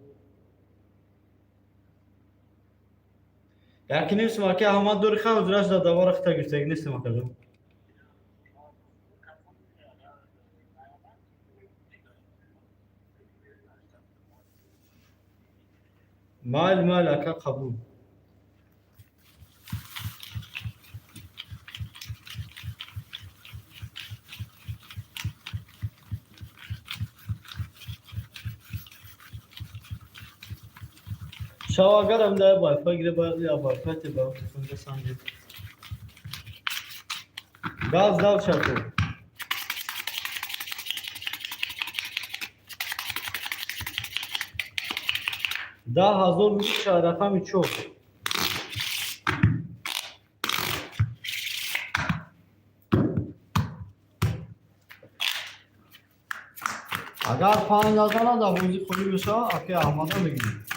Яки нестим, ака Аҳмад дори, ха, ҳозираш да давара хита гирифтаги нестим, акаҷон. Майли, майли, ака, қабул. Шав агар ам да вайфай гире, ба я вайфай те ба телефон санҷи. Газ дал шаку. 10 000 миша рақами чор. Агар панҷ назанад, дар бозӣ холӣ мешавад, аки Аҳмада мегирем.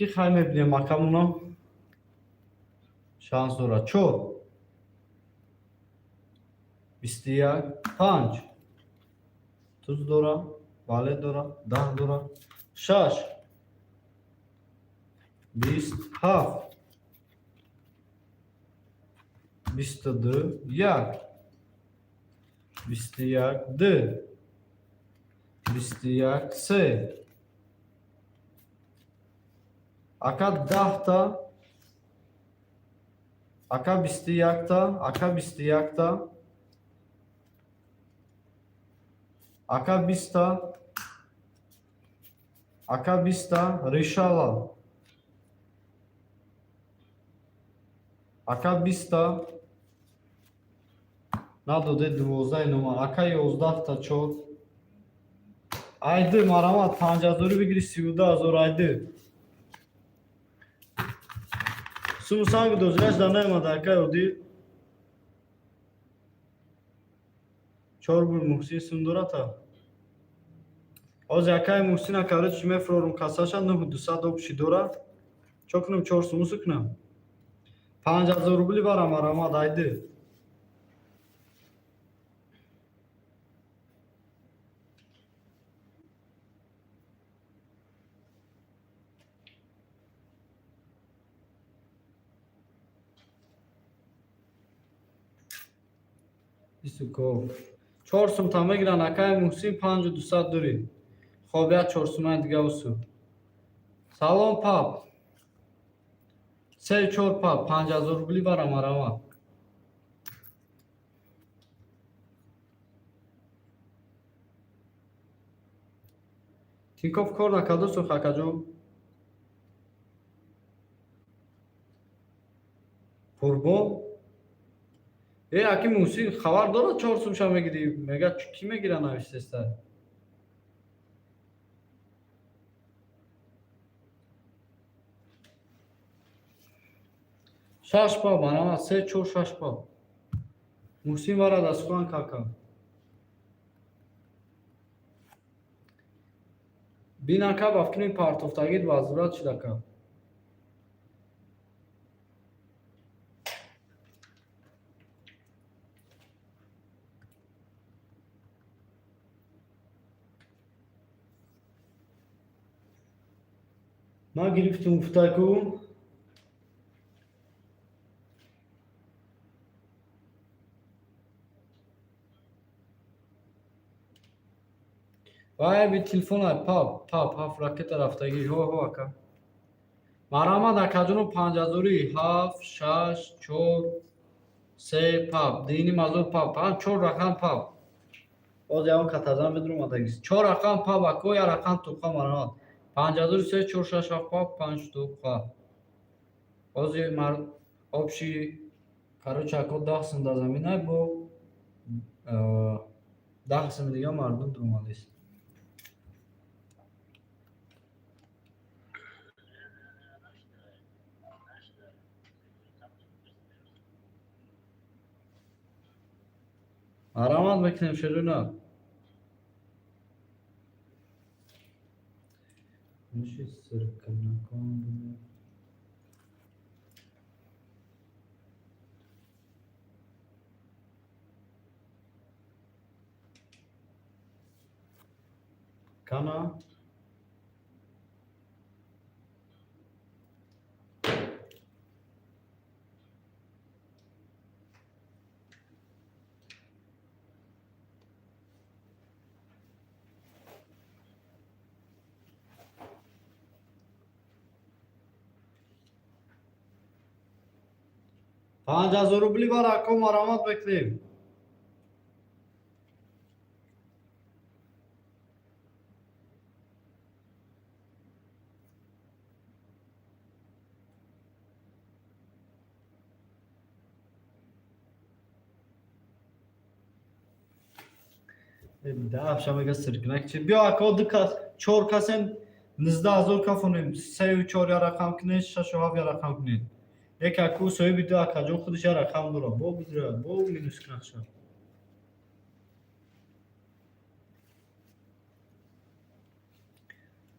Ки хай мебинем, акамуна шанс дорад. Чор. 21, панҷ. Туз дора, вале дора, 10 дора, шаш. 27. 22, як. 21, ду. 21, се. Ака 10-та, ака 21-та, ака 21-та, ака 20-та, ака 20-та, решала. Ака 20-та, надоде 12 номер, ака 11-та, чор. Айды, марамат, 5 ҳазорӣ бигири, 32 000, айды. Сумсанг дозираш да наомада, акай Одил. Чор бур Муҳсин сум дората. Ҳозир акай Муҳсин акаро чи мефурорум кассаша, нӯҳу дусад обши дора. Чо кунам, чор сумусу кунам? 5000 рубли барам, марамат, айды. Исуков. Чор сум та мегиран, акай Муҳсин, панҷу дусад дури. Хоб, як чор сумаи дига усу. Салом, пап. Се чор пап, 5000 рубли бара марама. Тинькофф кор накардосу, акаҷон? Қурбон? Э, аки Муҳсин хабар дорад, чор сумша мегирӣ? Мега, кӣ мегира, навиштеста? Шаш пап, марама, се чор шаш пап. Муҳсин вара дастухан кака. Бин, ака, ба фикри партофтагит возврат шуда, ака. Ман гирифтум, гуфтаку. Вай, би телефона пап, пап, ҳафт ракета рафтагӣ. Ҳо, ҳо, ака. Марҳамат, акаҷоно, панҷҳазорӣ, ҳафт, шаш, чор, се пап, дини мазор пап, панҷ, чор рақам пап. Боз ягон катазан бидурумадагист. Чор рақам пап, ако, як рақам туқа, марҳамат. Панҷ ҳазору се, чор, шаш, ҳафт пап, панҷ туқа. Ҳозир общий, короче, ако, 10 сум дар заминай, бо 10 суми дига мардум дуромадист. Марҳамат мекунем, шерӯна. Меши сирканакон. Кана? 5000 рубли бар, ако, марҳамат мекунем. Дафша мега сиркинак чи. Биё, ако, ду кас, чор касен, 19 000 кафонем, сею чор я рақам кунед, шашу ҳафт я рақам кунед. Як аку соҳиби ду акаҷон худаш я рақам дорад. Бо бизра, бо минус кунад.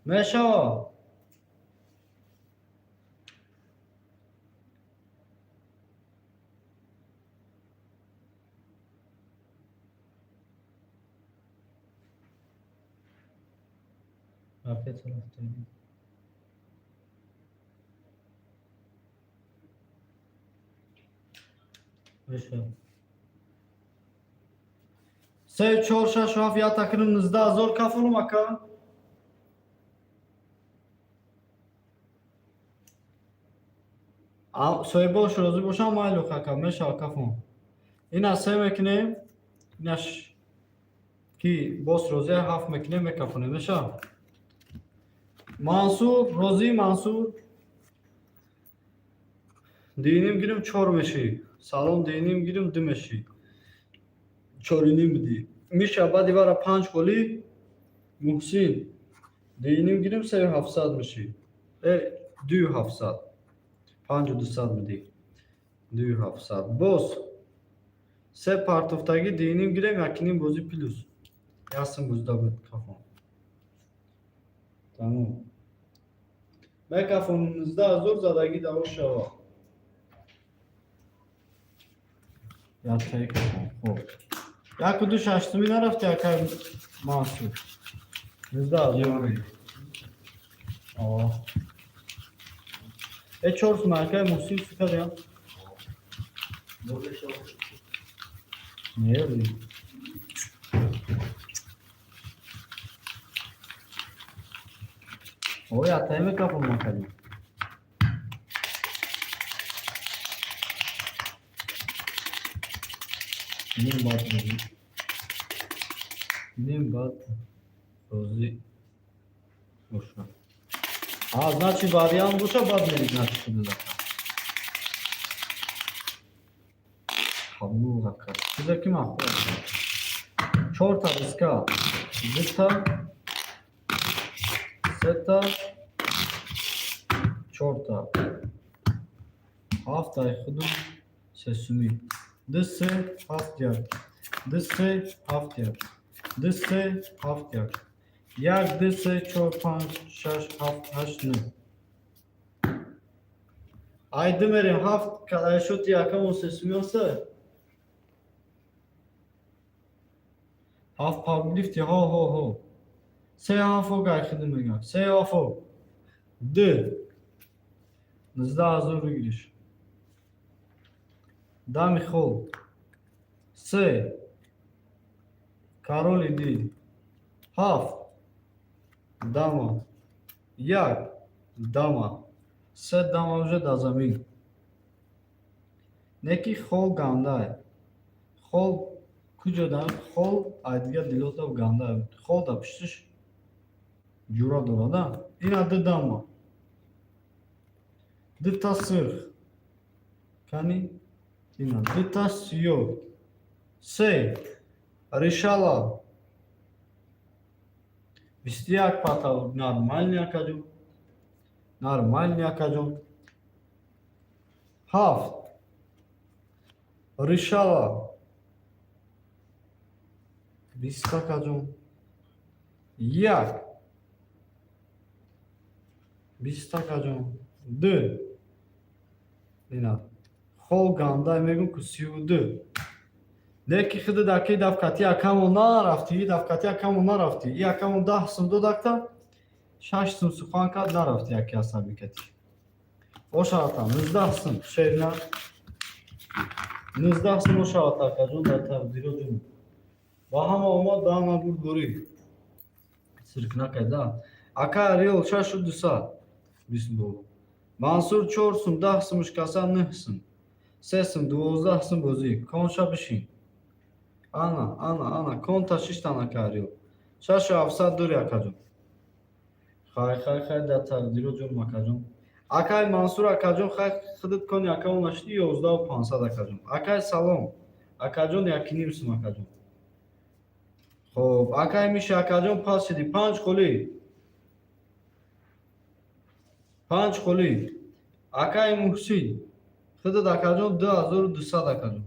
Мешава. Ракета рафтагӣ. Мешава. Се, чор, шаш, ҳафт, як такрим 19 000 кафонум, ака. Соҳибош розӣ бошам, майлу, ака, мешава, кафон. Ина се мекунем, инаш ки боз розия, ҳафт мекунем, мекафонем, мешава. Мансур, розӣ, Мансур? Диним гирим, чор мешӣ. Салом, диним гирим, ду мешӣ. Чориним бидӣ. Миша, баъди вара панҷ холӣ. Муҳсин, диним гирим, сею ҳафтсад мешӣ. Э, дую ҳафтсад. Панҷу дусад бидӣ. Дую ҳафтсад. Боз се партофтагӣ, диним гирем, якиним бозӣ плюс. Ясм бузда буд, кафон. Тамом. Мекафон, 19 000 задагӣ даво шава. Яктаи кафон. Хоб. Яку ду шаштумӣ нарафти, акай Мансур. 19 000. О. Э, чор сум, акай Муҳсин, сукарям. Не. Ой, атаи мекапам, акаҷон. Ним баъд бозӣ. Ним баъд бозӣ боша. А, значит, вариант боша, баъд мери, значит, худат ака. Қабул, ака. Чизе ки ман хӯрам. Чорта диска, дута, сета, чорта. Ҳафтаи худу сесумӣ. Ду, се, ҳафт, як. Ду, се, ҳафт, як. Ду, се, ҳафт, як. Як, ду, се, чор, панҷ, шаш, ҳафт, ҳашт, нӯ. Ай ду мерем, ҳафт калайшоти якамон сесумӣ аста? Ҳафт пав гирифти, ҳо, ҳо, ҳо. Се ҳафт гай худу мегам. Се ҳафт. Ду. 19 000 выигрыш. Дами хол. Се. Короли ди. Ҳафт. Дама. Як. Дама. Се дама уже дар замин. Неки хол гандай. Хол куҷо дар хол ай дигар дилота гандай. Хол дар пуштиш ҷура дорада. Ина ду дама. Дута сурх. Кани? Ина дута сиёҳ. Се. Решала. 21 пата нормальный, акаҷон. Нормальный, акаҷон. Ҳафт. Решала. 20, акаҷон. Як. 20, акаҷон. Ду. Ина. Хол гандай мегум ку 32. Леки хиди даки дафкати акамо нарафти, дафкати акамо нарафти. И акамо 10 сум додакта, 6 сум сухан кард, нарафти яки асабикати. Ошавата, 19 сум, шерна. 19 сум ошавата, акаҷон, дар тақдиро ҷун. Ба ҳама омад, ба ҳама бурд бурӣ. Сирк накарда. Ака Риол 6200. Бисмиллоҳ. Мансур 4 сум, 10 сумуш каса 9 сум. 3 сум, 12 сум бозӣ. Конша бишин. Ана, ана, ана, конта шиштан, ака Риол. 6700 дури, акаҷон. Хай, хай, хай, дар тақдиро ҷон, акаҷон. Акай Мансур, акаҷон, хай худат кони акамо нашди 11 500, акаҷон. Акай салом. Акаҷон, 1,5 сум, акаҷон. Хоб, акай Миша, акаҷон, пас шиди панҷ холи. Панҷ холи. Акай Муҳсин. Худат, акаҷон, 2200, акаҷон.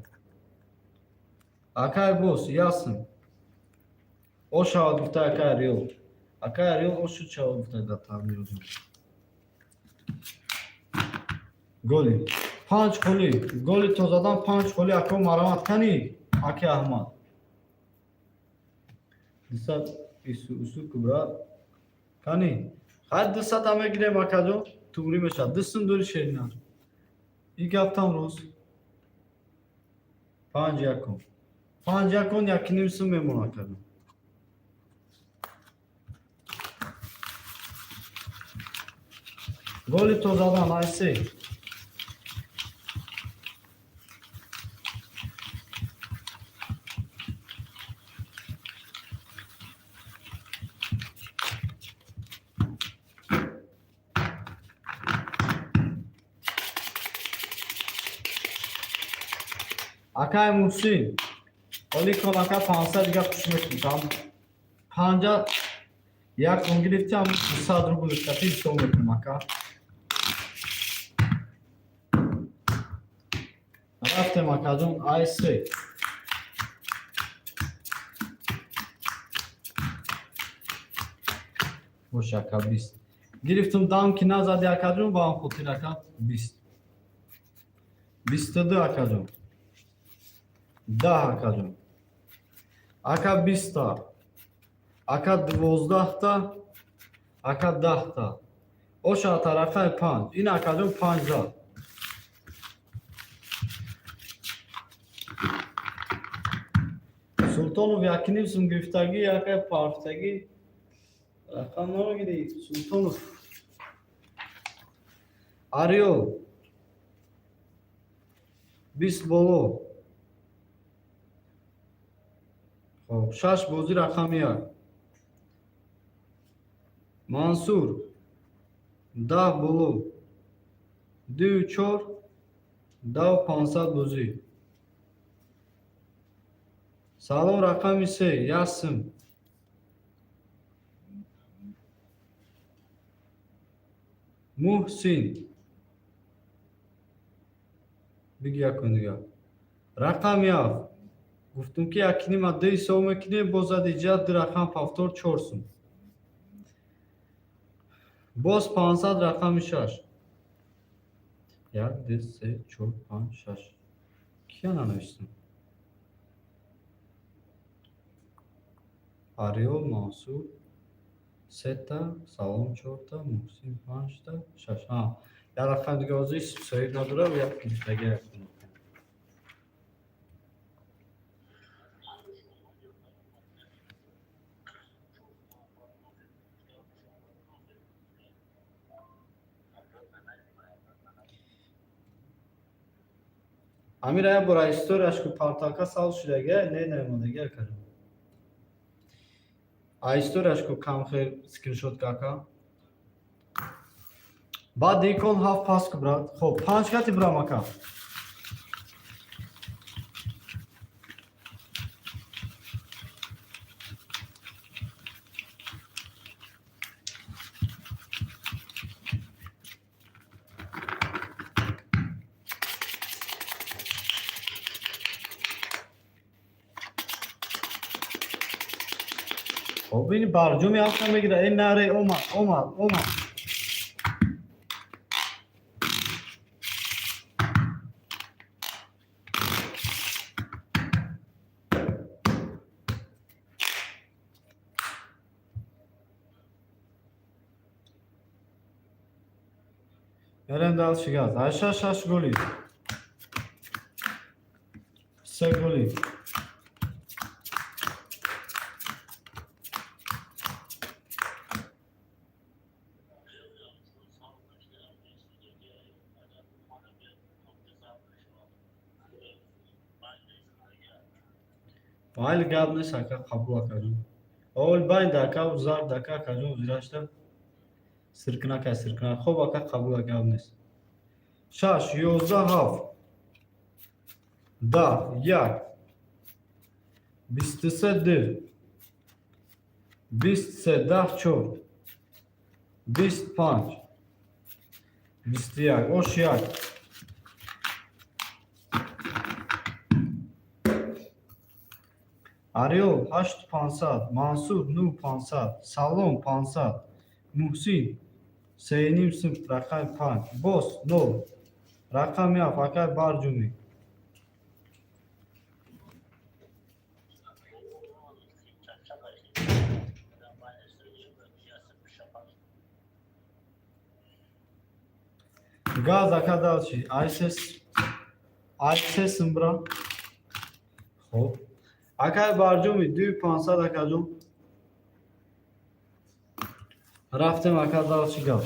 Акай бос, ясм. Ошавад гуфта акай Риол. Акай Риол ошуд шавад гуфта дар тақдиро ҷон. Голи. Панҷ холи. Голи тозадан панҷ холи, ако марамат кани? Аки Аҳмад. 200 ису усу кубра. Кани? Хай 200 ам мегирем, акаҷон. Туғрӣ мешавад. 2 сум дури шерина. И гаптам рост. Панҷ якун. Панҷ якун 1,5 сум мемонад, акаҷон. Голи тозадан ай се. Акай Муҳсин. Оли кон, ака, 500 дига хуш мекунам. Панҷа як кон гирифтиам, 200 рубл кати ҳисоб мекунам, ака. Рафтем, акаҷон, ай се. Бош, ака, 20. Гирифтум дам ки назади, акаҷон, ба он хотир, ака, 20. 22, акаҷон. 10, акаҷон. Ака 20-та. Ака 12-та. Ака 10-та. Оша тарафаи панҷ. Ин, акаҷон, панҷ зад. Султонов 1,5 сум гирифтагӣ, якай парфтагӣ. Рақам намегирӣ, Султонов. Ариёл 20 боло. Хоб, шаш бозӣ, рақами як. Мансур 10 боло, дую чор, 10 500 бозӣ. Салом, рақами се, як сум. Муҳсин, биги якун дига. Рақами ҳафт. Гуфтум, ки якнима ду ҳисоб мекунем, боз зади ҷа ду рақам повтор, чор сум. Боз 500, рақами шаш. Як, ду, се, чор, панҷ, шаш. Кия нанавиштам? Ариёл, Мансур сета, Салом чорта, Муҳсин панҷта, шаш. Ҳа, як рақам дига ҳозир соҳиб надорам, як гирифтагӣ якун. Амира, як бора историяш ку, партака сал шудага, не намондага акаҷон. А историяш ку камхел скриншот кака. Баъд икон ҳафт пас ку, брат. Хоб, панҷ кати брам, ака. Хоб, ини барҷоми ҳафта мегира. Ин наре омад, омад, омад. Мерем дальше газ. Айша, шаш голи. Се голи. Майли, гап нест, ака, қабул, акаҷон. Ол байнда, ака, зард, ака, акаҷон, зирашта. Сиркинака, сиркина. Хоб, ака, қабул, гап нест. Шаш, 11, ҳафт. 10, як. 23, ду. 23, 10, чор. 20, панҷ. 21. Ош як. Ариёл ҳашт 500, Мансур нӯ 500, Салом 500, Муҳсин сеним сум, рақами панҷ, боз нол, рақами ҳафт, акай Барҷумӣ. Газ, ака, дальше. Айсес, айсесм бра. Хоб. Акай Барҷумӣ, дуи 500, акаҷон. Рафтем, ака, дальше гап.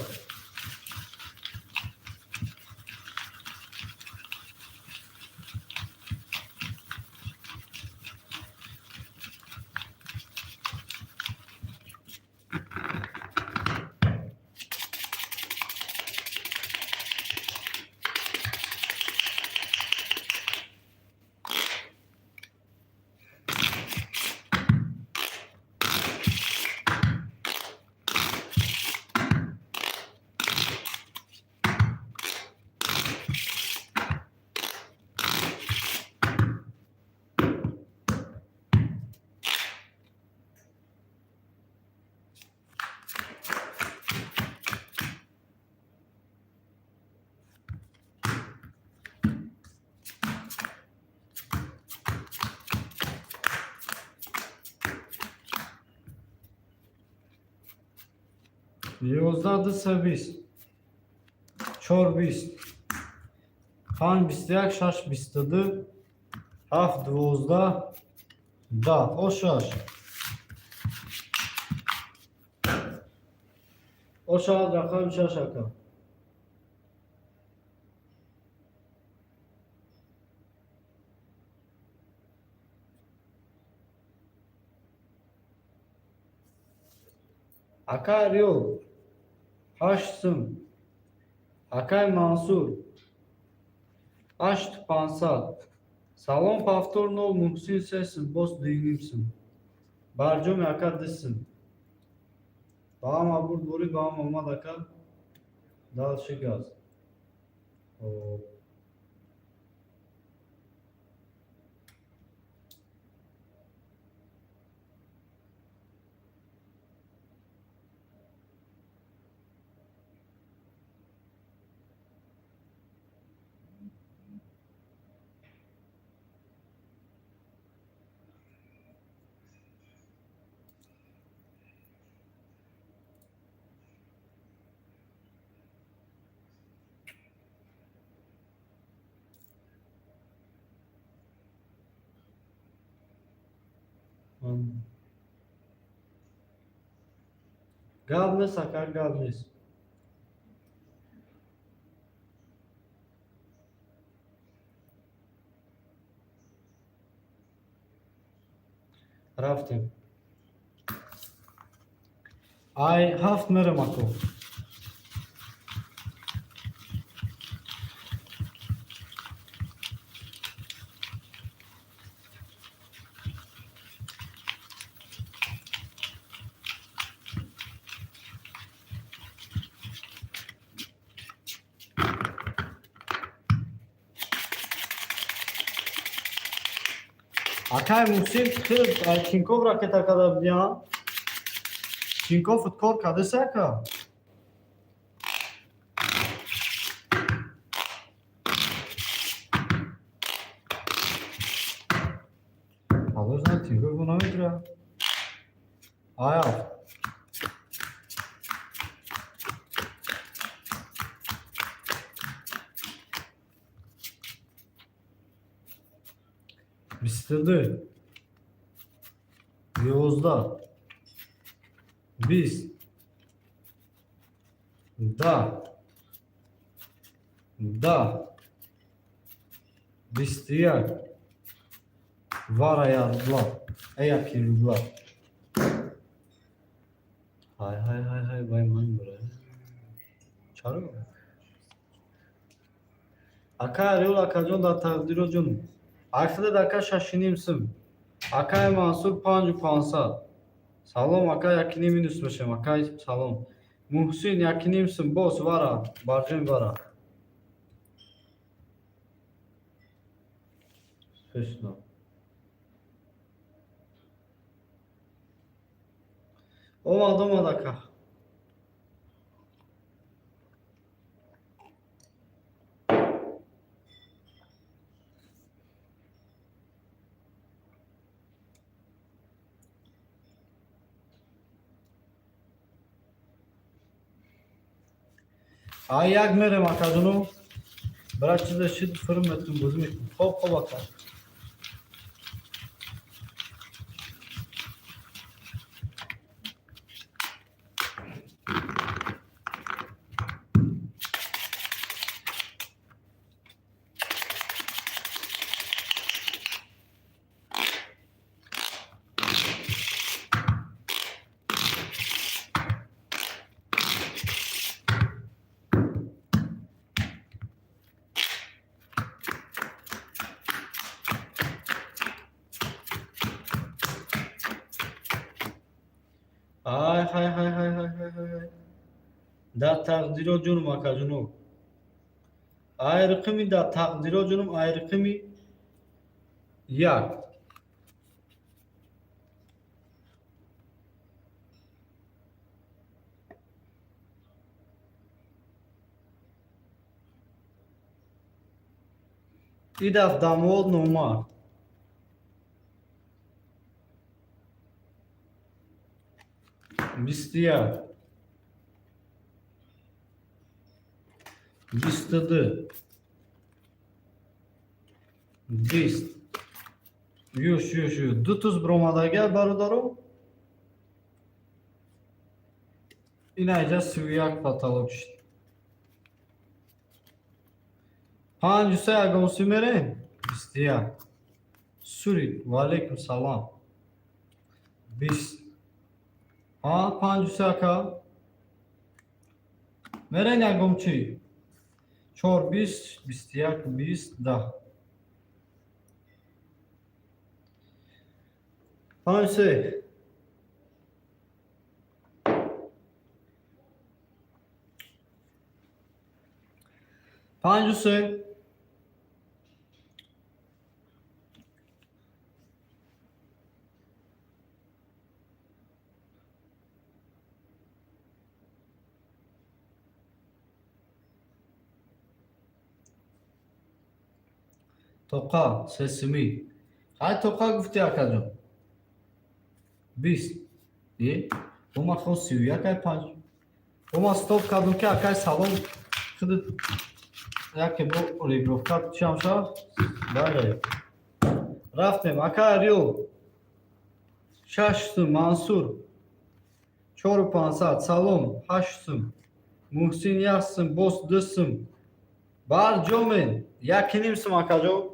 11, ду, се, 20, чор, 20, панҷ, 21, шаш, 22, ҳафт, 12. Да, о шаш. О шаш рақами шаш ака. Акай Риол 8 сум. Акай Мансур 8500. Салом, повтор нол. Муҳсин 3 сум, боз 2,5 сум. Барҷоми ака 2 сум. Ба ҳама бурдборӣ, ба ҳама омад, ака. Дальше газ. Хоб. Гап нест, ака, гап нест. Рафтем. Ай ҳафт мерем, ако. Акай Муҳсин, Тинькофф ракета када будиям. Тинькофф кор кардеса, ака? Алло, знает, Тинькофф намедура. Ай ҳафт. 22, 11, 20, 10, 10, 21, вара я рубла, яки рубла. Ҳай, ҳай, ҳай, ҳай, вай ман бара. Чаро? Ака Риол, акаҷон, дар тақдиро ҷонум. Аксадад, ака, 6,5 сум. Акаи Мансур 5500. Салом, ака, 1,5 минус мешавем. Акай, салом. Муҳсин 1,5 сум, боз вара, барҷои вара. Пешно. Омад, омад, ака. Ай як мерем, акаҷону. Брат, чиза шид, фирм метун, бозӣ мекунем. Хоб, хоб, ака. Ай ҳай, ҳай, ҳай, ҳай, ҳай, ҳай, ҳай. Дар тақдиро ҷонум, акаҷону. Ай рақами дар тақдиро ҷонум, ай рақами як. И даф дамод номар. 21, 22, 20, Юш, юш, юш. Ду туз биромадагия, бародаро. Ина иҷа 31 потолок шуд. Панҷу се ягонсӣ мерем? 21. Сурик, ваалейкум салом. 20. Ҳа, панҷу се ака. Мерен ягон чӣ? Чор 20, 21, 20, 10. Панҷ се. Панҷу се. Тоқа, сесумӣ. Ҳай, тоқа гуфти, акаҷон. 20. Е, бо ман хо 31 ай панҷ. Бо ман стоп кардум, ки акай салом худат яке бо регровка чиам шав. Бале. Рафтем, ака Ариол. Шаш сум, Мансур. Чору 500, салом, ҳашт сум. Муҳсин як сум, боз ду сум. Бар ҷомен, яки ним сум, акаҷон.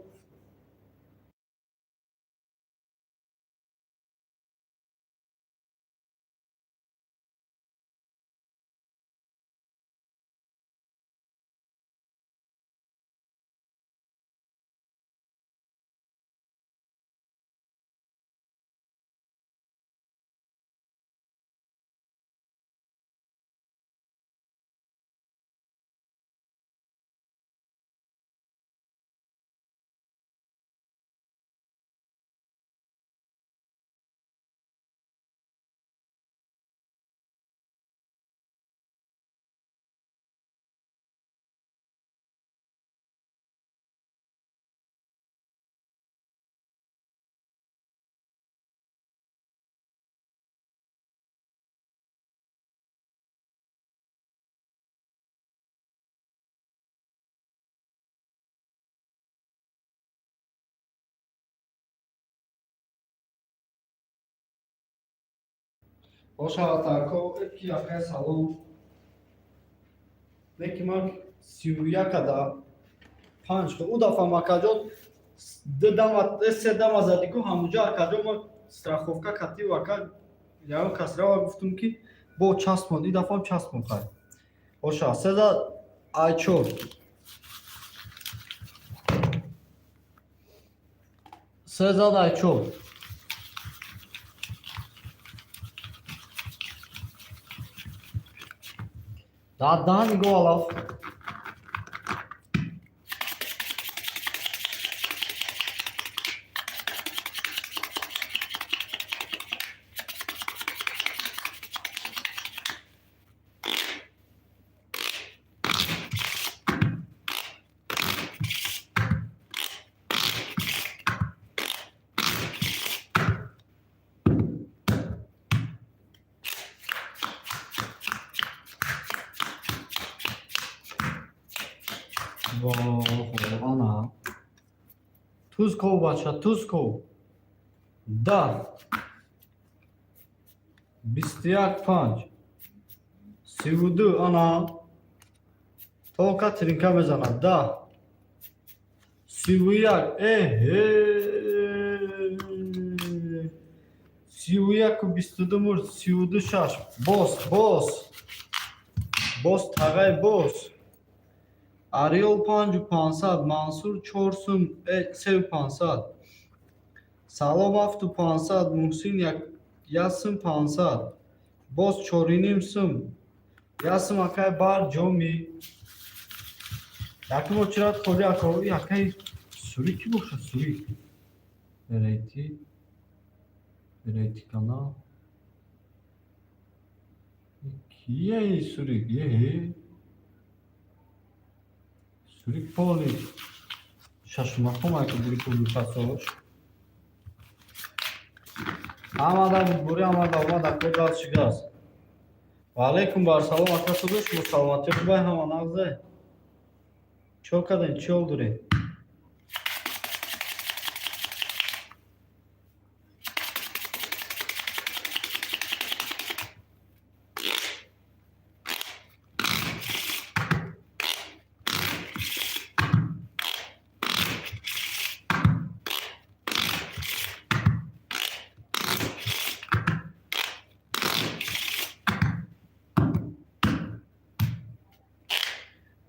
Бошавад, ако ки акай салом. Неки ман 31 ада панҷ. Ӯ дафъа макаҷон ду дама, се дама задику ҳамуҷа, акаҷон, ма страховка катив, ака, ягон касрава гуфтум, ки бо часпон, и дафъам часпон. Хай, боша, сеза ай чор. Сезад ай чор. Дар даҳани гов алаф. Ана. Туз ков, бача, туз ков. 10. 21 панҷ. 32, ана. Тока тринка мезанад. 10. 31. Эҳе. 31-у 22 мурд. 32 шаш. Бос, бос. Бос, тағай, бос. Ариол панҷу 500, Мансур чор сум, сеу 500. Салом ҳафту 500, Муҳсин як сум 500. Боз чориним сум. Як сум, акай бар ҷоми. Якум очират холи, ако акай сури ки бошад, сури. Перейти. Перейти канал. Кия ин сурик? Е. Сурик поли. Шашмақом ака бури публикатсияш. Ҳамада бури, ҳамада омад, ако газ чӣ газ. Ва алейкум барсалом, ака судо, шумо саломатӣ хубай, ҳама нағзе. Чо кардем, чӣ ҳол дорем?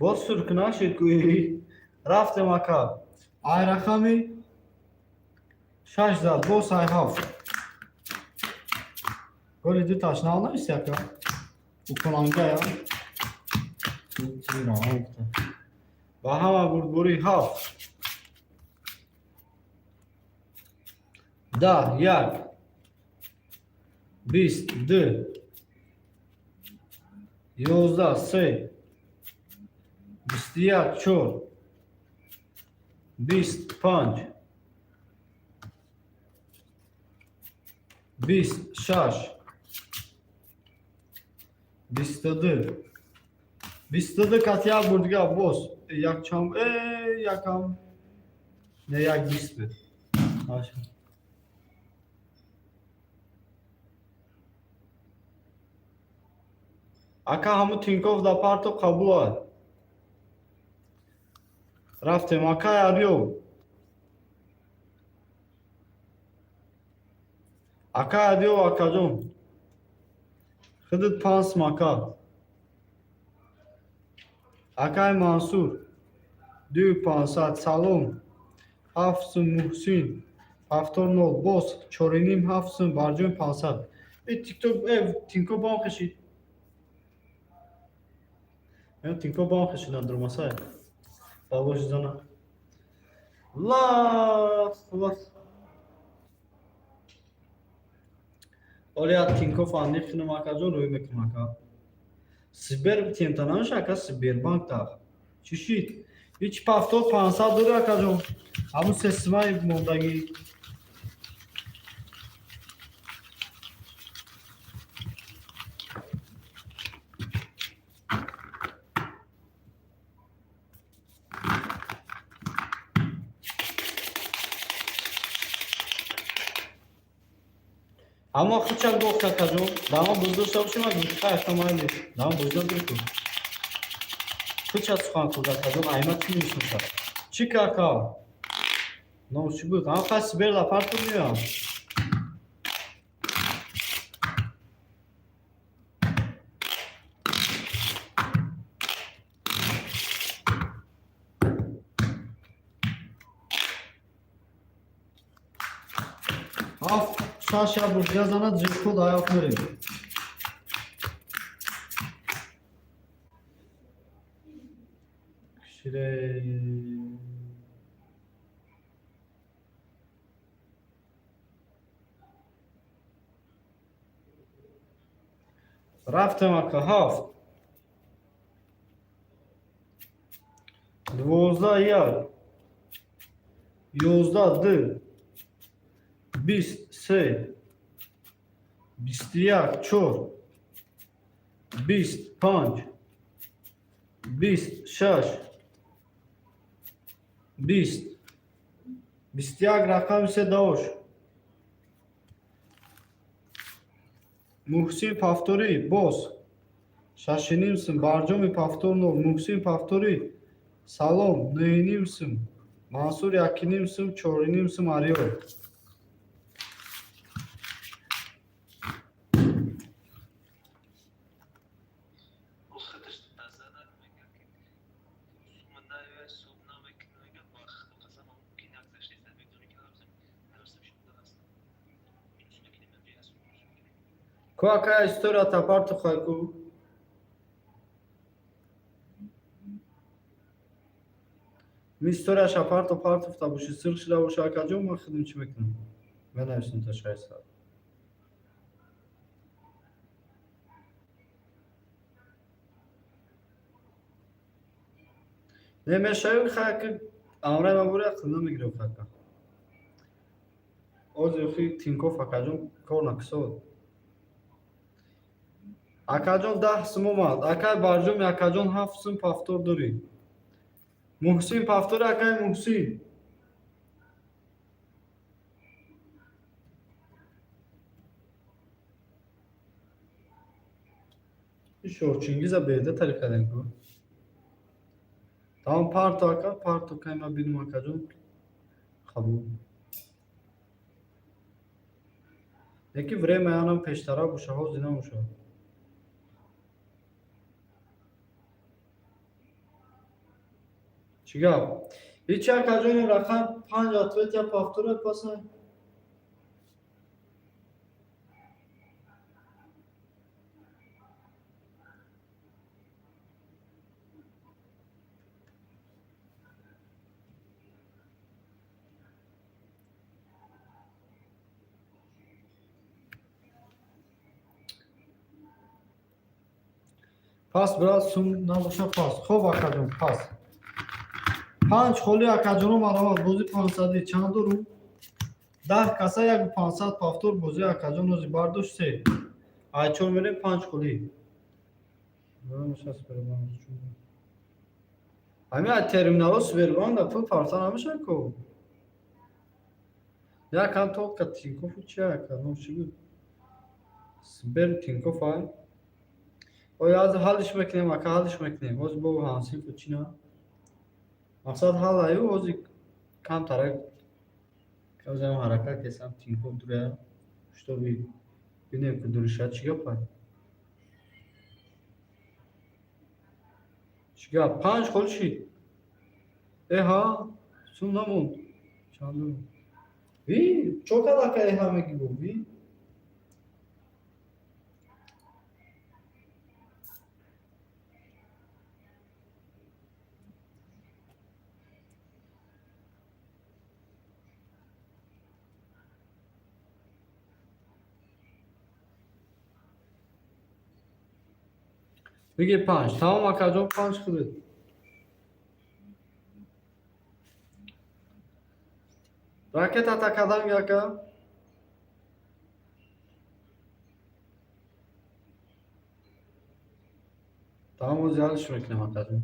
Боз сурк нашид кӯи. Рафтем, ака. Ай рақами шаш зад, боз ай ҳафт. Голи ду таш нав нависи, ака. Укунангая. Ба ҳама бурдборӣ. Ҳафт. 10, як. 20, ду. 11, се. 21, чор. 20, панҷ. 20, шаш. 22. 22 кати як бурдига боз. Як чанд? Якам. Не, як 20 буд. Маша. Ака, ҳаму Тинков да парто, қабула. Рафтем, акай Арё. Акай Арё, акаҷон. Худат 5 сум, ака. Акай Мансур. 2500, салом. 7 сум Муҳсин. Повтор нол. Боз чориним 7 сум барҷоми 500. Э, тикток, э, Тинков бам хешид. Э, Тинков бам хешид надурмасай. Бабош зана. Лах, лах. Оля Тинков андиқ кунам, акаҷон, рӯй мекунам, ака. Сбер темта намеша, ака, Сбербанк та. Чӣ шид? Ҳеч повтор 500 дори, акаҷон. Ҳамун се симаи мондагӣ. Аммо хучак гуфт, акаҷон. Дама буздошта бошем, хайфта майли. Дама буздор гирифту. Хуча сухан курд, акаҷон, айма чӣ мешноса? Чӣ кака? Но чӣ буд? Ам хай Сбер да парту меоям. Ҳафт, шаш, як бурдига занад, ҷекпот аяқ мерем. Кшире. Рафтем, ака, ҳафт. 12, як. 11, ду. 20, се. 21, чор. 20, панҷ. 20, шаш. 20. 21 рақами се давош. Муҳсин повторӣ боз. 6,5 сум барҷоми повтор нол. Муҳсин повторӣ. Салом, 9,5 сум. Мансур 1,5 сум, 4,5 сум Ариё. Худаш назанад, мега ки сума наёяд, суб намекунад, мега ба қасам ки нагзашт нест, медони ки ҳарсам шуда аст. Минус мекунем, минус мекунем. Ку, акая, история тапарту хайку. Ми историяша парту партуфта боши, сирқ шида боша, акаҷон, ман худам чӣ мекунам? Менависам та 600. Не мешавӣ хайки амрай ма бури ақл намегирам, хака. Ози охи Тинков, акаҷон, кор накисод. Акаҷон, 10 сум омад. Акай барҷоми, акаҷон, 7 сум повтор дорӣ. Муҳсин повтори, акай Муҳсин. Шоҳ Чингиза беҳда тариқ кардем ку. Тамом, парто, ака, парто, кай ма бинам, акаҷон. Қабул. Яки время янам пештара боша, ҳозир набоша. Чӣ гап? Ҳеч акаҷони, рақам панҷ ответ, я повтора паса. Пас, брат, сум набоша, пас. Хоб, акаҷон, пас. Панҷ холи, акаҷоно, маромад. Бози 500-ӣ чанд дорум? 10 каса, 1500, повтор бози, акаҷон, ози бардошт се. Ай чор мерем, панҷ холи. Ҳамин ай терминалҳо Сбербанк да пул парта намешавад ко? Якам тока Тинькоффу чи, ака, ном чӣ буд? Сбер, Тинькофф ай. Ой, аз ҳаллиш мекунем, ака, ҳаллиш мекунем. Ҳозир бо ҳамсинфу чӣ на? Мақсад ҳал аю, ҳозир камтарак ҳозирам ҳаракат кесам, Тинькофф дурая, чтобы бинем, ки дуриша чӣ гап ай. Чӣ гап? Панҷ хол шид. Эҳа, сум намонд. Чандум? Ви, чо кад, ака, эҳа мегӣ бо? Ви? Бигир панҷ. Тамом, акаҷон, панҷ худет. Ракета такаданг, ака. Тамом, ози ҳаллиш мекунем, акаҷон.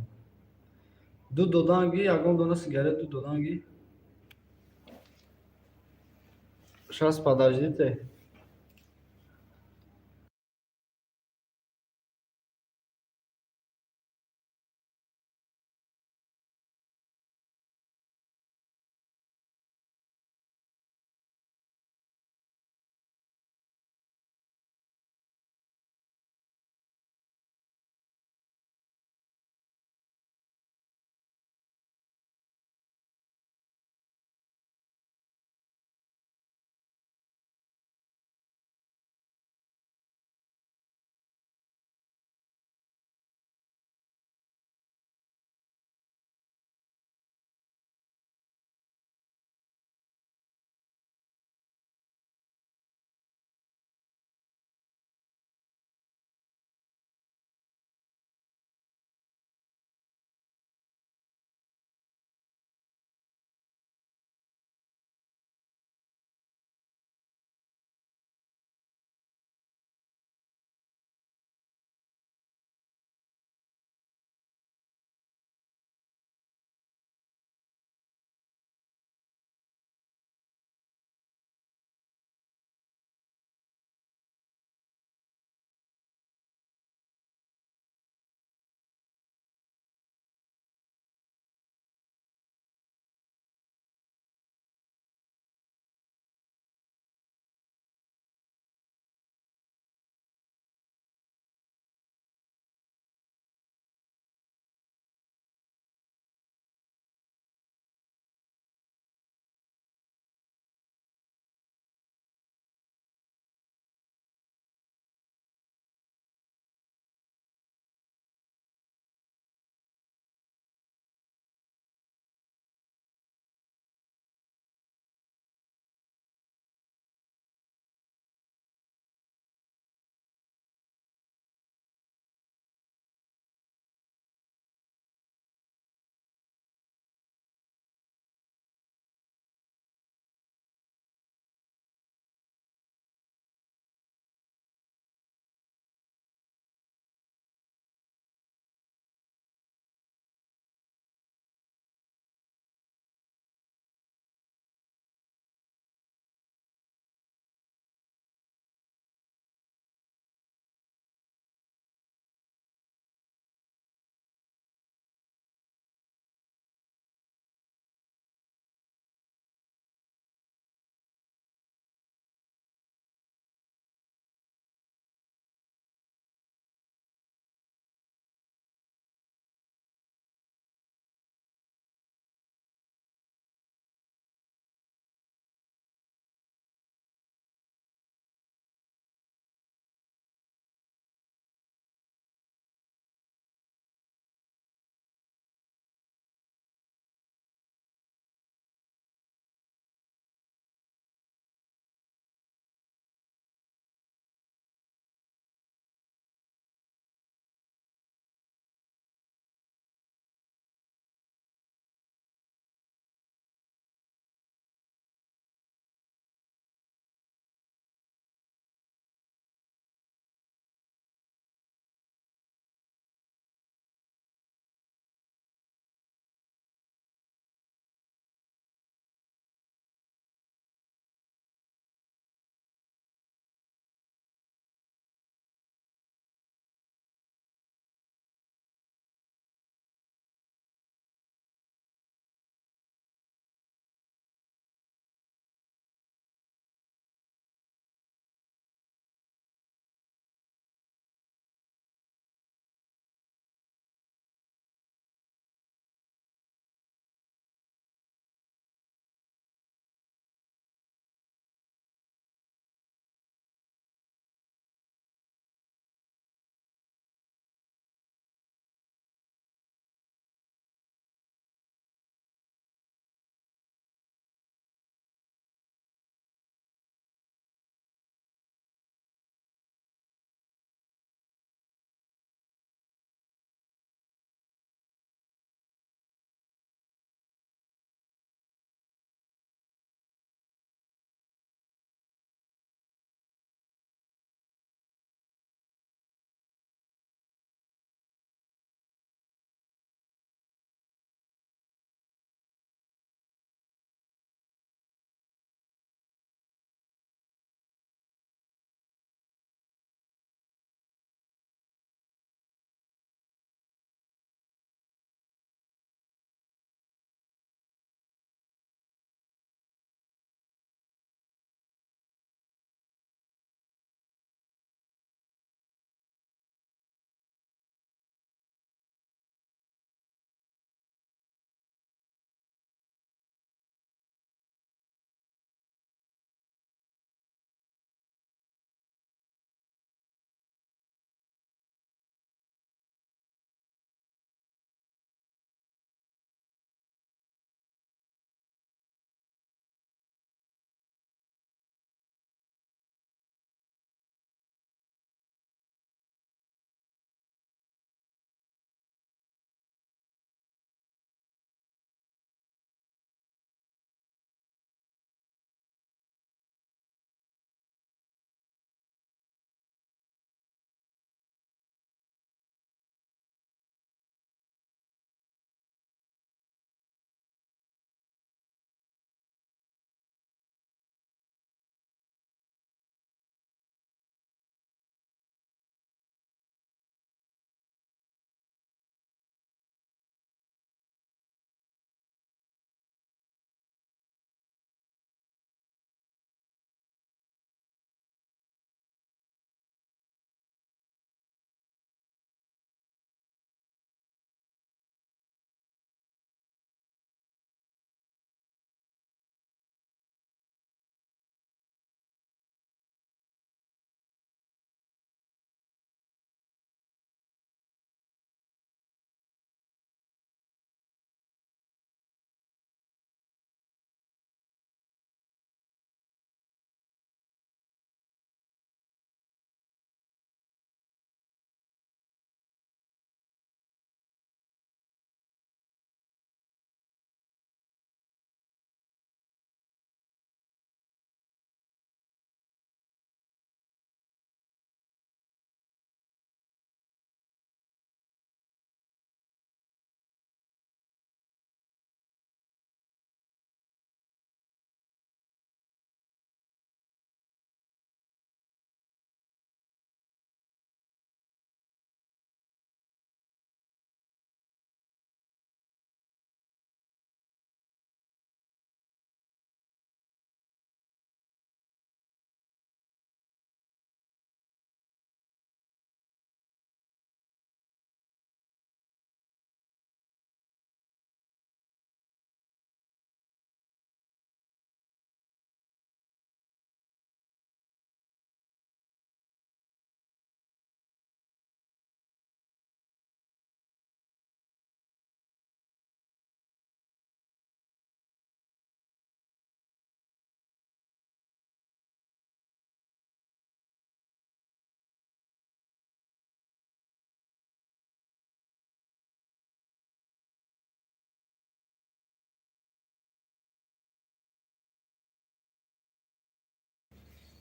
Ду доданги, ягон дона сигарет ду доданги. Сейчас, подождите.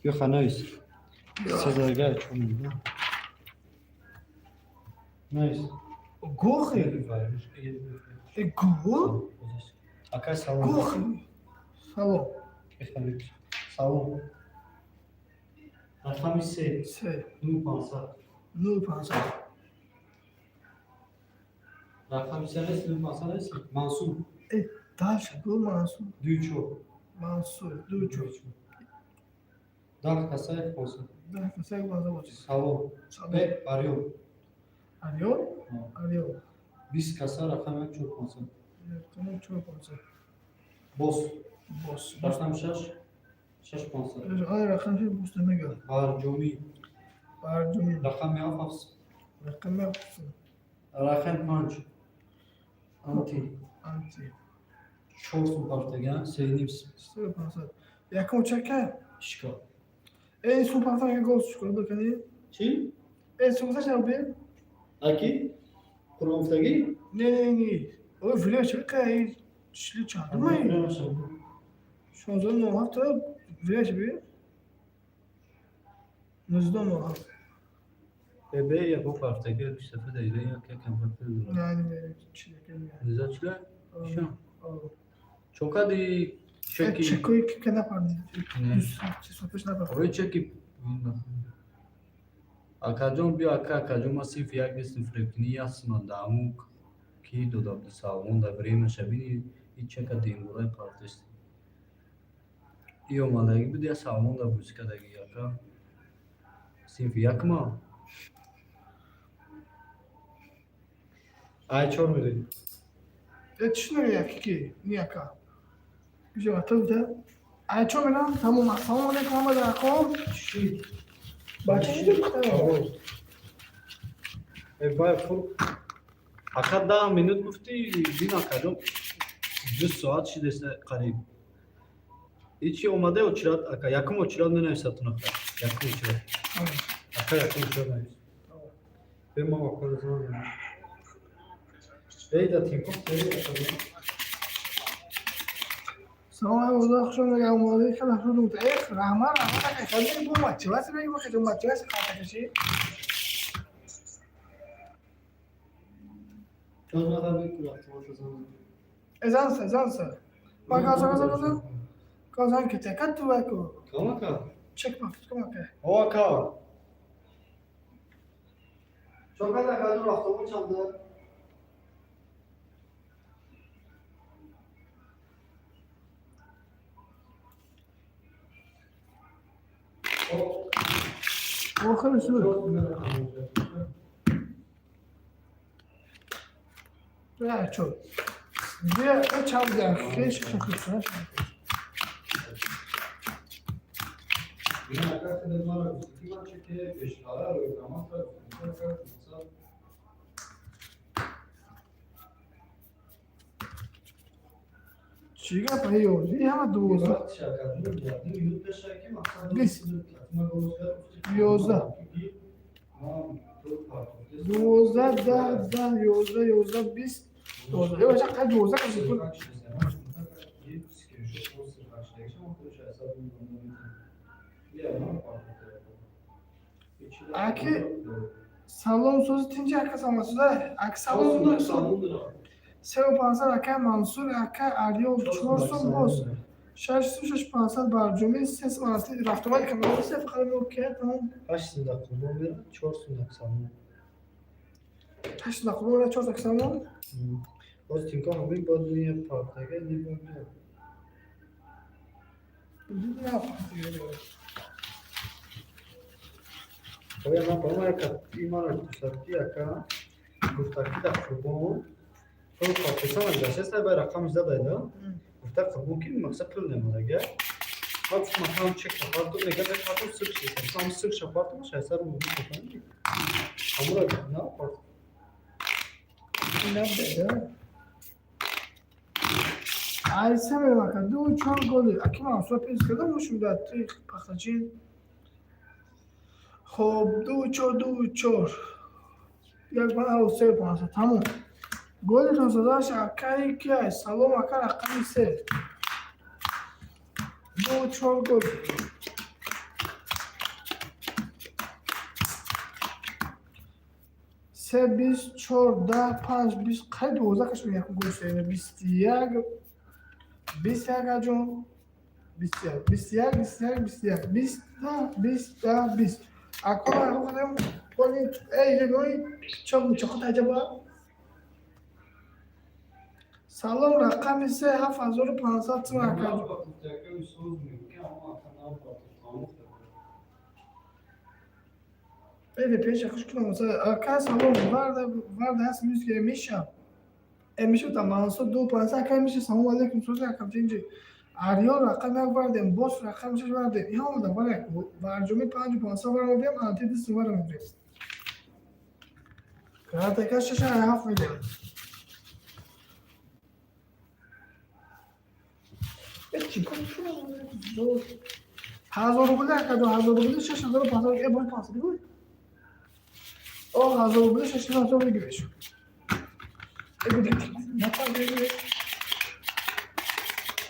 Биё, ханавис. Сезаргар чор мегӯ. Навис. Гохи. Э, го? Акай, салом. Гохи. Салом. Салом. Рақами се. Се. 0500. 0500. Рақами се нест, 0500 нест? Мансур. Э, дальше гу Мансур. 24. Мансур. 24. 10 каса 500. 10 каса 500 бошад. Салом. Салом. Э, Арён. Арён? Арён. 20 каса рақами як 4500. Рақами 4500. Бос. Бос. Рақами шаш 6500. Ай, рақами шаш бос намегӯяд. Барҷомӣ. Барҷомӣ. Рақами ҳафт ҳафт. Рақами ҳафт. Рақами панҷ. Анти. Анти. Чор сум партаган, 3,5. 3500. Якум чака? Шика. Э, сум партага гол шукр бикунӣ? Чӣ? Э, сум гузашта би? Аки? Қурбонфтагӣ? Не, не, не. Ой, время чӣ қай? Чили чандум ай? 16:07 время чӣ би? 19:07. Бе, яко партага 27 дақиқа як якам партага. Не, не, чӣ не. Низа чила? Шо? Чокади чеки. Чекои ки напарди. Не. 2 сол пеш напарди. Ой, чеки. Акаҷон, биё, ака, акаҷон, ман синфи як нестим, фиребкунӣ ясман дааму ки дода буди салмон да времяша бини и чека дембораи партест. И омадагӣ буди я салмон да бузикадаги, ака. Синфи якма. Ай, чор мери. Э, чӣ намегӯяд яки ки? Ни ака. Бижа вата буда. Ай, чо мерам? Тамом. Ассалому алайкум ҳама дарқом. Чӣ? Бача чӣ духтара? Э, бай фур. Ака, 10 минут гуфтӣ, бин, акаҷон, 2 соат шидест қариб. Ичи омада очират, ака, якум очират менависад ака. Якум очират. Ака, якум очират навис. Бе, ма ака занам. Эй, да тинкоф, эй, акаҷон. Салом алайкум, худо хуш омадед. Омода кардам шуд. Э, раҳмат, раҳмат, ака. Хеле бо мотиватсия мегӣ, бо мотиватсия қалта кашӣ. Э, занса, занса. Ма газа, газа, газа. Газан ки тека ту ваку. Камака? Чек пак, камака. О, ака. Чокада акаҷон, автобус чанда? Охир шуд. Я чо. Бия, э, чанд дақиқа шуд. Бин, ака, худат мара гуфтӣ, ки ман чеке пешқара рӯйкаматра гуфтам, ака. Чӣ гап ё? И ҳама 12. 20. 11. 12, 10, 10, 11, 11, 20, 12. Э, бача, қай 12 кашид пул? Аки, салом, сози тинҷи, ака, саломатсуда. Ака, салом. 3500 ака Мансур, ака Арён, чор сум боз. Шаш сум, 6500 барҷомӣ, се сум асли рафтомади канал, се фақат мо ки тамом. 8 сум да Қурбон мера, 4 сум да салом. 8 сум да Қурбон мера, 4 сум салом. Боз тинко ҳамин боз ния партага не бо. Не партага. Оя, ман ба ма яка имара гуфтаки, ака, гуфтаки да Қурбон то Покистон гашта ба рақам задай да гуфта Қурбон ки мақсад пул немадага. Ман гуфтам, ҳам чек шапарту мега, ҳатто сир шеса ҳам сир шапарту шайса ру ҳамура на парт. Набеда. Ай, се мерам, ака, ду чор голи. Аки Мансур пеш кардам мушум да ти пахтачин. Хоб, ду чор, ду чор. Як бан 3500 тамом. Голи задаш акаи ки ай? Салом, ака, рақами се. Ду чор гол. Се, бист, чор, даҳ, панҷ, бист, қай 12 каш якум гӯшта, 21, 21 аҷон, 21, 21, 21, 21, 20, даҳ, 20, даҳ, 20. Акора худем поли эй ҷои чоқ чоқ таҷаба. Салом, рақами се, 7500 сум, акаҷон. Эли пеша хуш кунам. Ака, салом, варда варда ҳаст мюзик миша. Э миша та Мансур ду панса ака миша, салом алейкум, сӯзи акам тинҷи. Ариён рақам як вардем, бос рақам шаш вардем. Иҳа омада варак варҷуми панҷу панса варам биям, анти дис варам биям. Картака шаша ҳафт медем. Э чӣ кор шуд? 1000 рубли акаҷон, 1000 рубли 6500, э боз 500 бигӯй. О, 1000 рубли 6500 бигиреш. Э гуди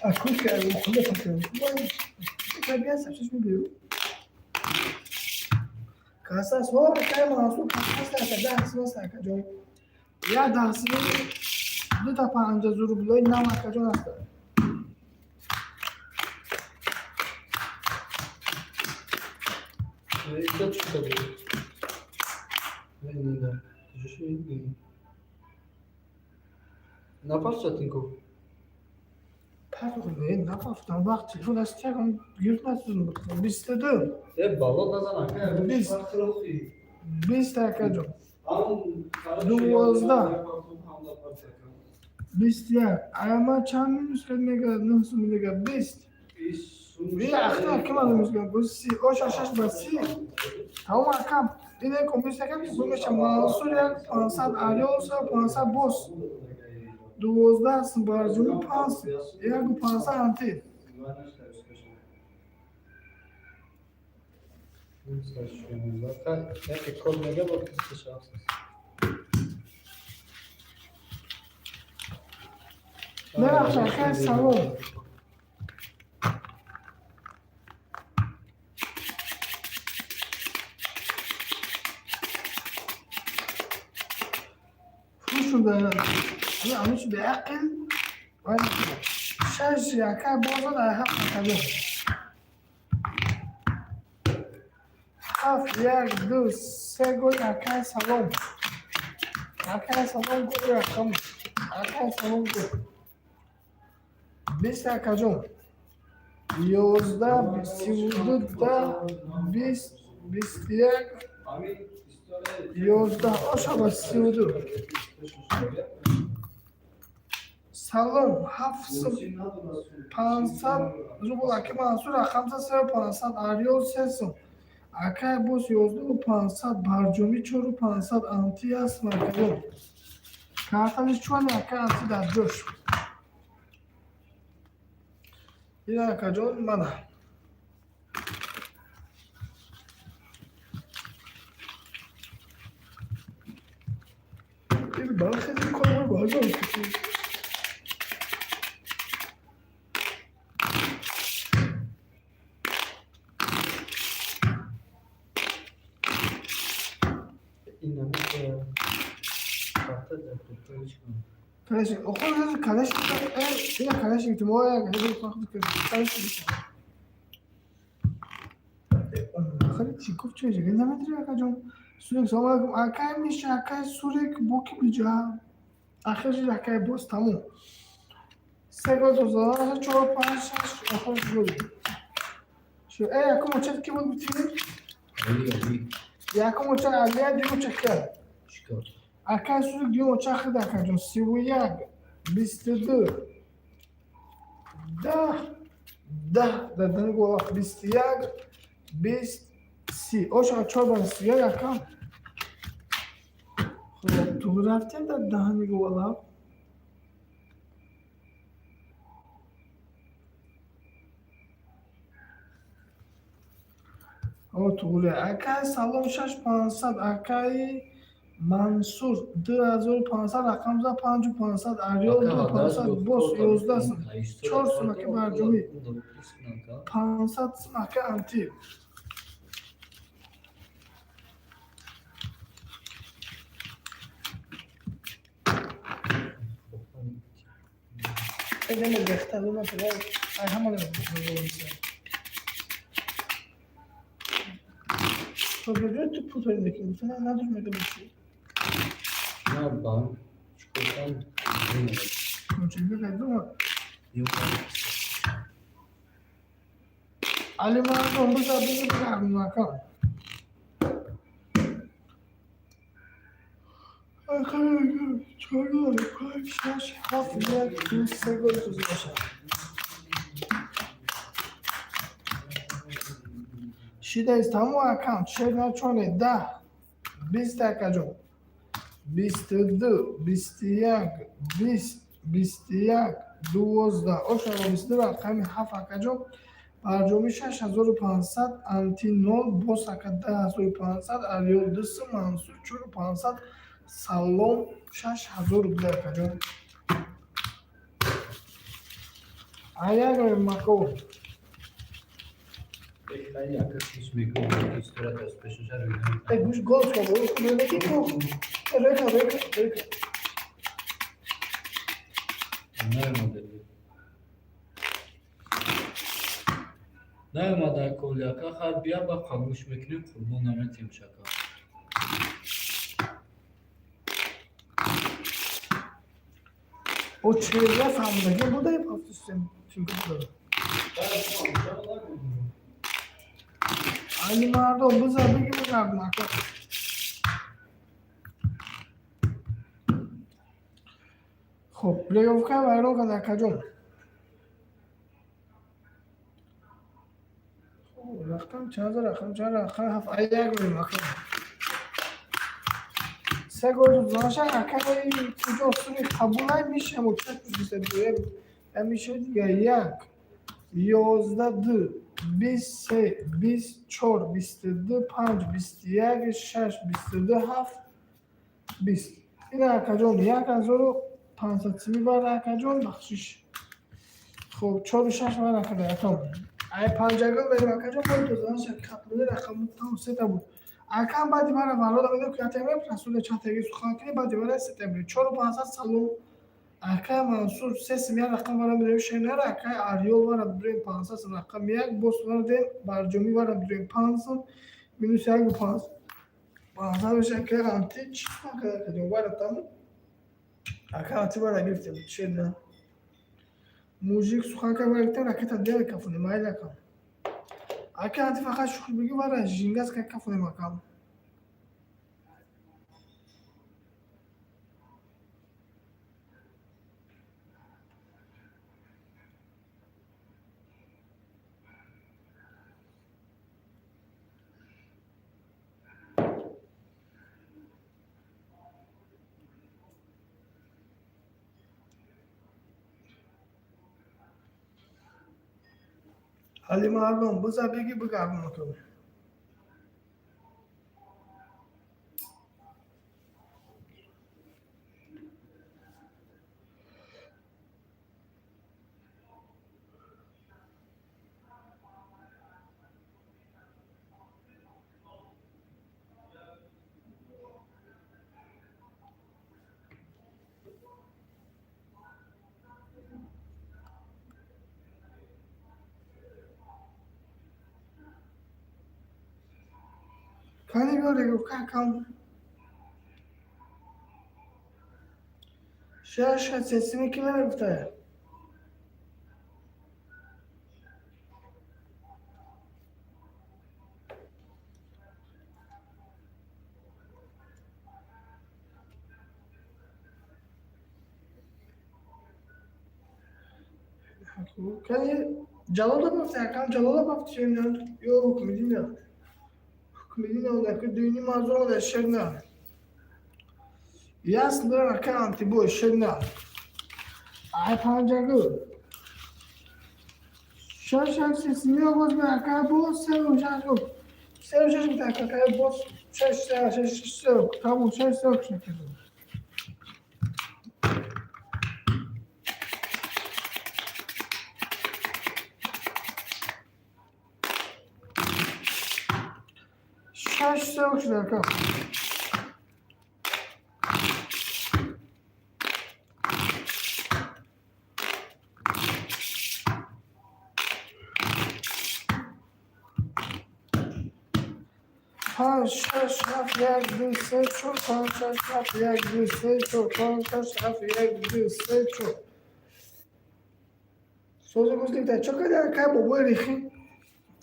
акука худа пакем. Кабиаса шаш мебиру. Касас ҳо кай Мансур касас ака даҳ сим аст акаҷон. Я даҳ сим ду та 50 рублои нав акаҷон аст. Напарчатинку. Парт не напафтам, вақт телефон аст якам гирифт насузм 22. Э бало назан ака. 20. 20 акаҷон. 12. 21. Ама чанд минус кард мега нӯҳ сум мега 20. Би ахта ки ман минус кард боз си оша шаш ба си. Тамом акам. Ин як минус акам ки гумеша Мансур як 500, Ариён се 500, бос. 12 сум барҷуми панҷ яку 500 анти. Бебахш акай, салом. Фурӯш шуда. Ҳамиш беақл. Шаш акай бозад ай ҳафт акаҷон. Ҳафт, як, ду, се гол акай, салом. Акай, салом, гол рақам. Акай, салом, гол. 20 акаҷон. 11, 32, даҳ, 20, 21, 11, оша ба 32. Салом, ҳафт сум 500 рубл ака Мансур рақамса се 500, Ариён се сум. Акай боз 11 500, барҷомӣ чору 500 анти аст акаҷон. Карталиш чуани ака анти дар ҷош. Ина акаҷон мана. Ин бархези корро баҷон кушид. Калашник. Охо калашник. Э, ина калашник мо як ҳезор фахр калашник. Хали чӣ гуфт чӣ жига наметри акаҷон. Сурик, салом алейкум. Акай миша, акай Сурик боки биҷа. Ахир акай боз тамом. Се гол доза, чор, панҷ, шаш, охир гол. Шу э якум очат ки буд бутин? Якум очат Алия, дуюм очат ки? Акай Сурик дуюм очат хид акаҷон. 31, 22, даҳ, даҳ дар дани гола 21, 20, 30. Оша чор бар 31 акам. Хуб, ту рафтем дар даҳани гола. О, туғри. Акай, салом, шаш 500, акай Мансур 2500 рақам за панҷу 500, Ариён ду 500, бос 11 сум, чор сум ака барҷумӣ, 500 сум ака анти. Хеле бехтар буна ай ҳама ту пул пайдо мекунӣ, гуфта надор мега биши. На банк чикор кардам? Кончига кардам. Али мардум биза биза бигардум акам. Чор, панҷ, шаш, ҳафт, як, ду, се гол сӯзӣ бошад. Шидаист тамом акам, чел начоне, 10, 20 акаҷон. 22, 21, 20, 21, 12, ошаро 22 рақами ҳафт акаҷон. Барҷомӣ 6500, анти нол, бос ака 10500, Ариёл 200, Мансур 4500, Салом 6000 рубля акаҷон. Аяк мако. Гӯш гол река река река. Наомада коляка хар бия ба қабулш мекунем, қурбон наметем шака. О чеҳра фаҳмидаги будаи пафтусем тинкудара. Али мардум биза биги бигардум ака. Хоб, реговка вайрон кард акаҷон. Рақам чанд, рақам чанд, рақам ҳафт, ай як рӯем ака. Се гол заша ака куҷо сури қабулай мешам меша дига як, 11, ду, 23, 24, 22, панҷ, 21, шаш, 22, ҳафт, 20. Ина акаҷон 1500 сими бар акаҷон бахшиш. Хоб, чору шаш бар акада акам. Ай панҷагон берем акаҷон бо тозанаша хатлуни рақам там сета буд. Акам баъди мара валода медам ки атемем расуля чанд сухан кунем баъди мара сетембри. 4500 салом. Ака Мансур се сим як рақам вара медем шенара, ака Ариёл вара дурем 500 сим рақам як, бос вара дем барҷомӣ вара дурем панҷ сим минус як панҷ. 500 меша ака анти чӣ акаҷон вара там. Ака анти вара гирифтем шена. Мужик сухан кар вара гирифтем ракета дела кафунем айла акам. Ака анти фақат шухр бигӣ вара жингаз ка кафунем акам. Али мардум биза биги бигардум акам. Кани биё реговка акам. Шаш сесими ки намегуфта. Кани Ҷалола бафта акам, Ҷалола бафта шена ё Ҳукмиддина. Ҳукмиддина одаки дуюни мазур ода шена. Ясно ака антибой шена. Ай панҷагу. Шаш шаш сесими оғоз бе ака боз севу шаш гуфт. Севу шаш гуфт ака боз шаш шаш шаш сев тамом шаш сев шакад. Шаш сев шуд ака. Панҷ, шаш, ҳафт, як, ду, се, чор, панҷ, шаш, ҳафт, як, ду, се, чор, панҷ, шаш, ҳафт, як, ду, се, чор. Сози гуз гирифта. Чо кади акай бобои рехи?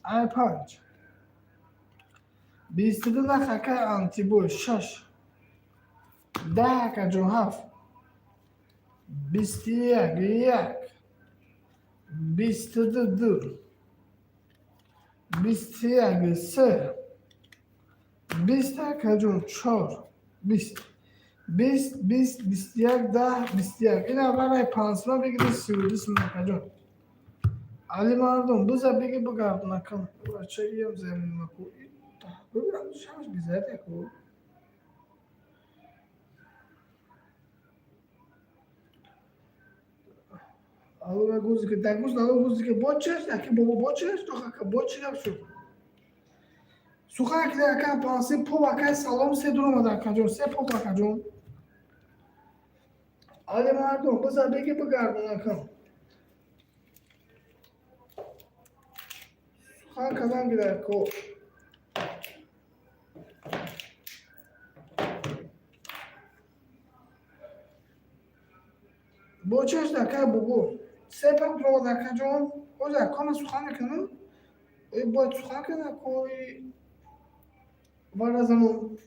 Ай панҷ. 22 нах акай антибой, шаш. 10 акаҷон, ҳафт. 21, як. 22, ду. 21, се. 20 акаҷон, чор. 20. 20, 20, 21, 10, 21. Ин аввалай пансма бигири 32 сум акаҷон. Али мардум, биза биги бигардон акам. Бача иям заминаку. Бибирам шаш бизад яку. Алло гузи ки дар гуз алло гузи ки бо чиш аки бобо бо чиш то бо чи гап шуд. Сухан ки ака панси поп акай салом се дур омада акаҷон, се поп акаҷон. Али мардум, биза биги бигардон акам. Сухан кадан гидако. Бо чиш акай бобо? Се пап дур омада акаҷон. Оз акама сухан мекунам. Ой бояд сухан кунам кой варазану.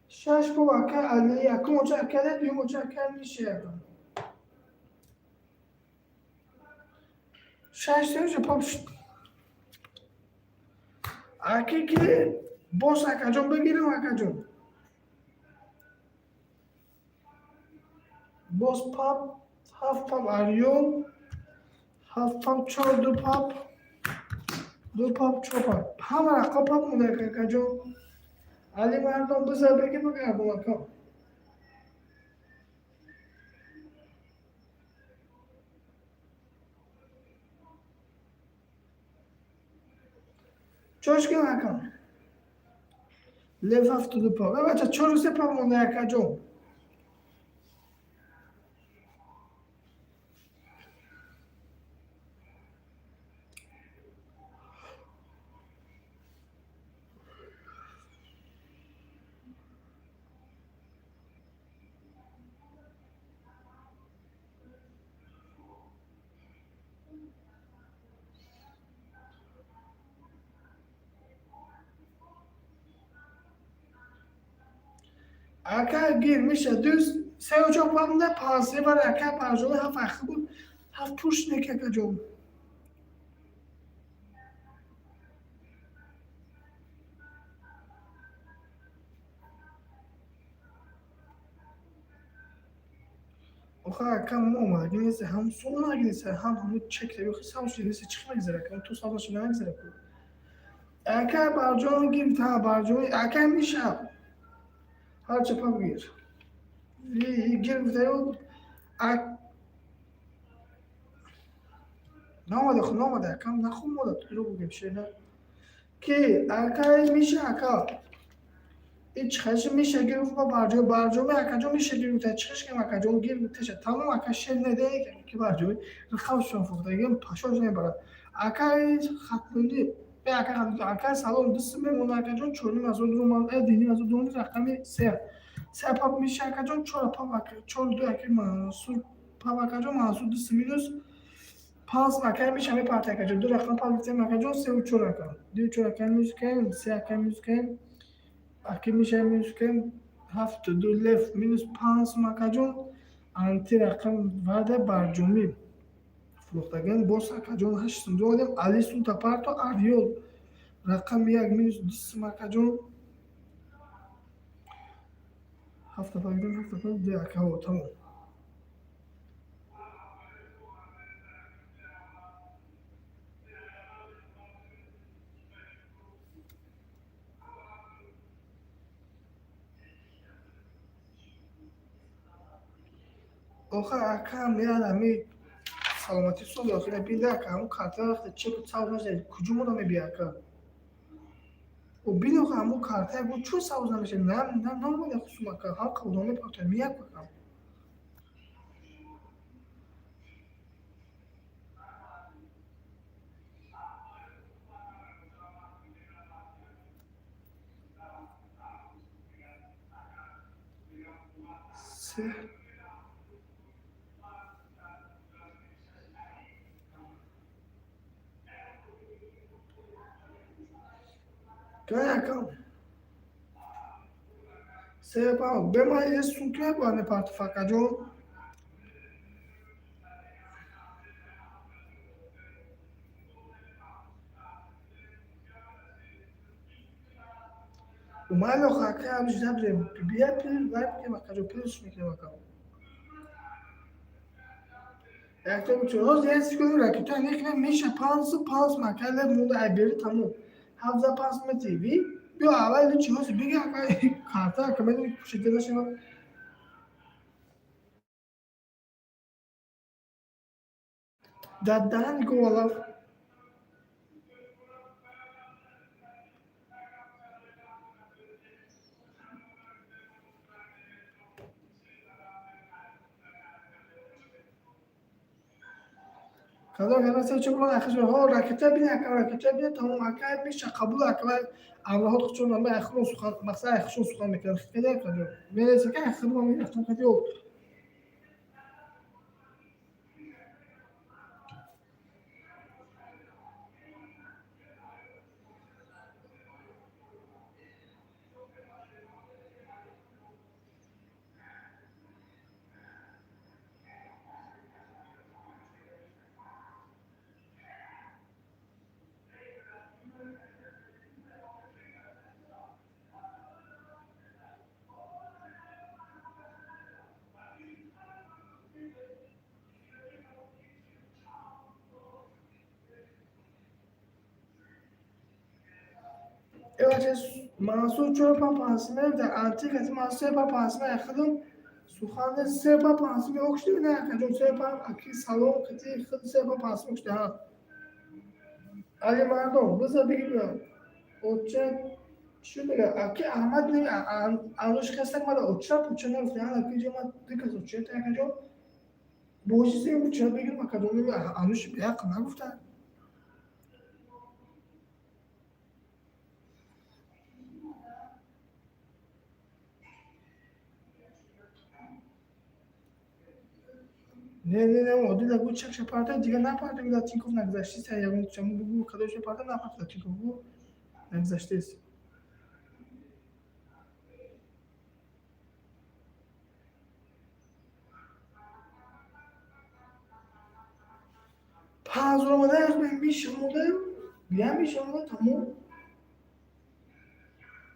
Шаш поп акай Али, якум оча акай Али, дуюм оча акай Миша якам. Шаш се поп шуд. Аки ки боз акаҷон бигирем акаҷон. Боз пап, ҳафт пап Арён, ҳафт пап, чор, ду пап, ду пап, чор пап. Ҳама рақам пап монда акаҷон. Али мардум, биза беги бигардон акам. Чош кин акам. Лев ҳафту ду пап. Э бача чору се пап монда акаҷон. Ака гир миша дӯст сеу чор пап монда пансе бар ака парҷои ҳафт ахи буд ҳафт пушт нек акаҷон. Оха ака мо омадаги нест ҳам сум омадаги нест ҳам ҳамун чек охи савш нест чӣ мегзара ака ту савдаш намегзара ку. Ака барҷон гирифт ҳа барҷони ака миша. Ҳарча пап гир. Гирифтаю наомада ху наомада акам нахум мода дурӯғ бигем шена. Ки акай миша ака. И чихаши миша гирифт ба барҷои барҷоми акаҷон миша гирифта чихаш кам акаҷон гирифташа тамом ака шер неде ки барҷои рихавшон фурӯхтагим пашош мебарад. Акай хатлуни бе ака хатлуни акай салом ду сум мемонад акаҷон чорним ҳазор руман диним ҳазор руман рақами се. Се пап миша акаҷон чор пап ака чор ду ака Мансур пап акаҷон Мансур ду сум минус панҷ акай миша мепарти акаҷон ду рақам пап гирифтем акаҷон сеу чор ака. Ду чор ака минус кем се ака минус кем аки миша минус кем ҳафту ду лев минус панҷ сум акаҷон анти рақам вада барҷомӣ фурӯхтаган боз акаҷон ҳашт сум додем Али сумта парто Арёл рақами як минус ду сум акаҷон ҳафта пап гирифтем ҳафта пап ду акаҳо тамом. Оха акам яд ами саломатӣ соз охира бинда ака ҳамун карта вақте чеку савз нашуда куҷо мода мебия ака. О бин оха ҳамун карта гу чун савз намешавад на на намода хусум ака ҳам қабулнома мепартояд мияк ака. Се. Кай акам? Се па, бема е сумка ба не парто факаҷон. Умайло хака абиш набрем. Бия пир вай бикем акаҷо пирш мекунем акам. Якто бучо ҳоз як секунд ракета некунем меша панс панс мака леб мунда ай бери тамом. Ҳафза панс мети ви биё аввал чӣ ҳоз биги ака карта ака медони пушида нашава. Дар даҳани говалав. Кадом кадом се чор ахш ҳо ракета бини ака ракета бини тамом ака меша қабул ака вай авлаҳот хучон ама ахрон сухан мақсад ахшон сухан мекунад хиткада акаҷо мереса ка ахрон мерафтам кати о Эваче Мансур чор па пансиме дар антик аз Мансур па пансиме худум сухан се па пансиме окшти не акаҷон се па аки салом кати худ се па пансиме окшти ҳа. Али мардон биза бигирам. Оча чӣ мега аки Аҳмад не ануш хастак мада оча пуча нагуфт ҳа аки ҷо ма дикас оча та акаҷон боши се уча бигирам акаҷон ануш беақл нагуфта. Не, не, не, одила гу чак шапарта, дига напарта, гу Тинькофф нагзаштист, ягон чаму бугу кадо шапарта напарта Тинькофф гу нагзаштист. Панҷ омада миша монда, бия миша монда тамом.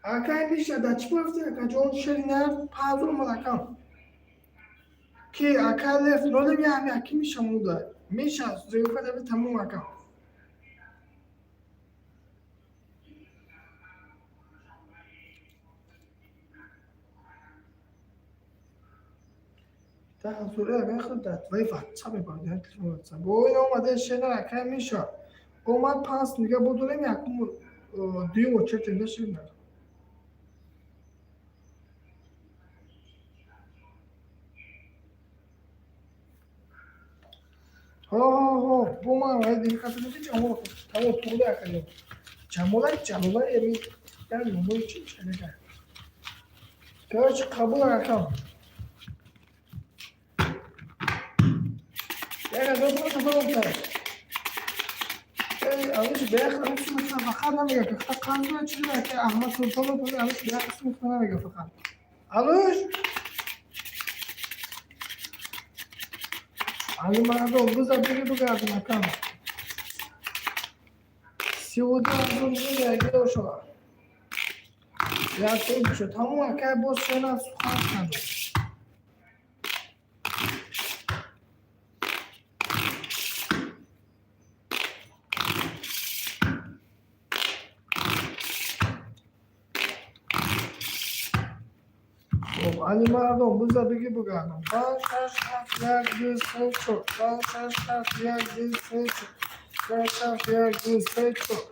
Акай миша да чӣ гуфти акаҷон шери нар панҷ омада акам. Ки ака леф нолем ями аки миша монда. Миша зеюфа да тамом акам. Да ҳазури акай худ дар твои ватсап мебарад, телефон ватсап. Бо ин омада шена акай миша. Омад панҷ нига будурем якум дуюм очерт инда шена. Ҳо ҳо ҳо бо ман вай дига катади ҷамол тамом туғда акаҷон. Ҷамола ҷалола эми дар номои чи чанага. Короче қабул акам. Як ҳазор панҷсад омад. Ануш беақл ануш мекунад фақат намега ки фақат қанзура чиз ки Аҳмад Султонов ануш беақл мекунад намега фақат. Ануш Али мардон биза биги бигардем акам. 32 ҳазор яги ошава. Як шуд тамом акай боз шена сухан кардам. Хоб али мардон биза биги бигардам. Панҷ шаш ҳафт як ду се чор. Панҷ шаш ҳафт як ду се чор. Шаш ҳафт як ду се чор.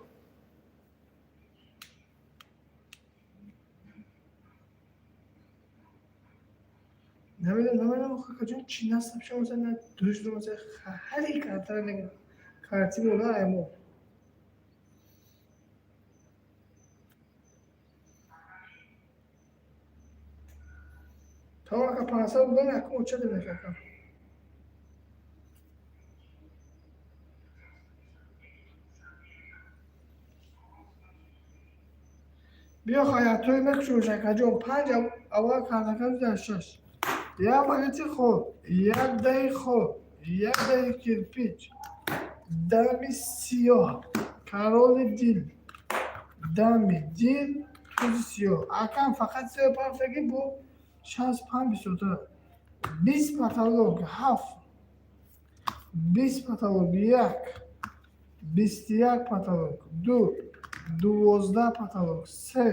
Намедонам, намедонам акаҷон чӣ насаб шумо на душ масалан ҳари картара мегирам. Карти мода аймо. Тамом, ака, 500 рубла якум оча демек, ака. Биё, хаятҳои мекушош, акаҷон. Панҷ аввал кардака дар шаш. Як монети хоб, як даи хоб, як даи кирпич, дами сиёҳ, кароли дил, дами дил, тузи сиёҳ. Акам, фақат се пафтаги бо шанс панҷ бисёртар. 20 потолок, ҳафт, 20 потолок, як, 21 потолок, ду, 12 потолок, се,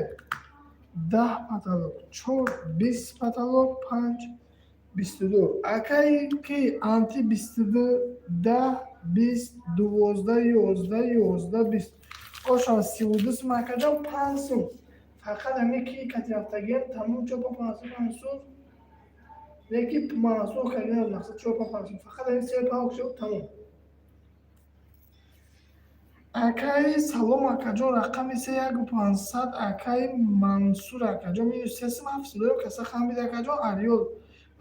10 потолок, чор, 20 потолок, панҷ, 22. Акаи ки анти 22, 10, 20, 12, 11, 11, 20. Ошон 32 сум, акаҷон, 5 сум. Фақат ҳами ки кати рафтагиам тамом чор па 5 сум, 5 сум. Леки Мансур кардинал мақсад чор па 5 сум. Фақат ҳамин се па шуд, тамом. Акаи салом, акаҷон, рақами се яку 500, акаи Мансур, акаҷон, минус 3 сум, ҳафт дорем, каса хамид, акаҷон, Ариёл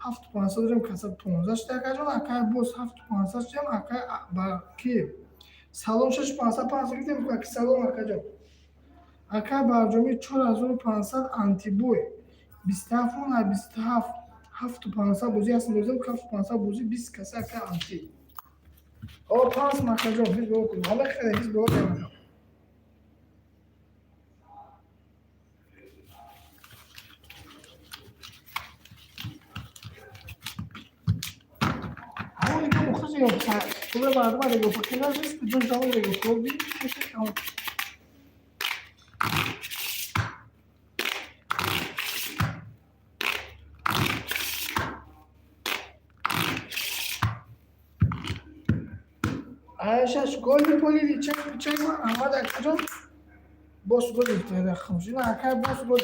ҳафту 500 дорем, каса 15 шуда, акаҷон, акаи боз ҳафту 500 шудем, акаи ки салом шашу 500, 500 гирифтем, аки салом, акаҷон. Акаи барҷомӣ 4500, антибой 27 мон 27, ҳафту 500 бозӣ аст, лозим ҳафту 500 бозӣ, 20 каса, акаи анти. О, 5 сум, акаҷон, ҳеҷ бо кун. Ҳама хеле ҳеҷ бо кун. Ҳамоне ки мухлис ё пули мардума рего фақира нест, ҷош давом рего коби. Шаш голи поли чак чак Аҳмад, акаҷон, боз гол гирифта хамшина, акай, боз гол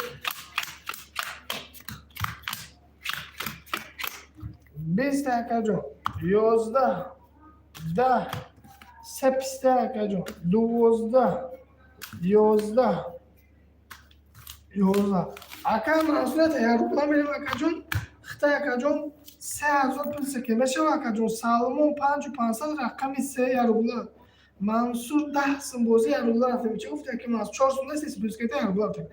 20, акаҷон, 11, 10, се писта, акаҷон, 12, 11, 11. Акай Мансурата як рубла мерем, акаҷон, хитай, акаҷон, 3000 пул секе мешава, акаҷон. Салмон панҷу 500, рақами се, як рубла. Мансур 10 сум бозӣ, як рубла рафтем. Чӣ гуфте ки ман 4 сум нест, плюс кета, як рубла рафтем.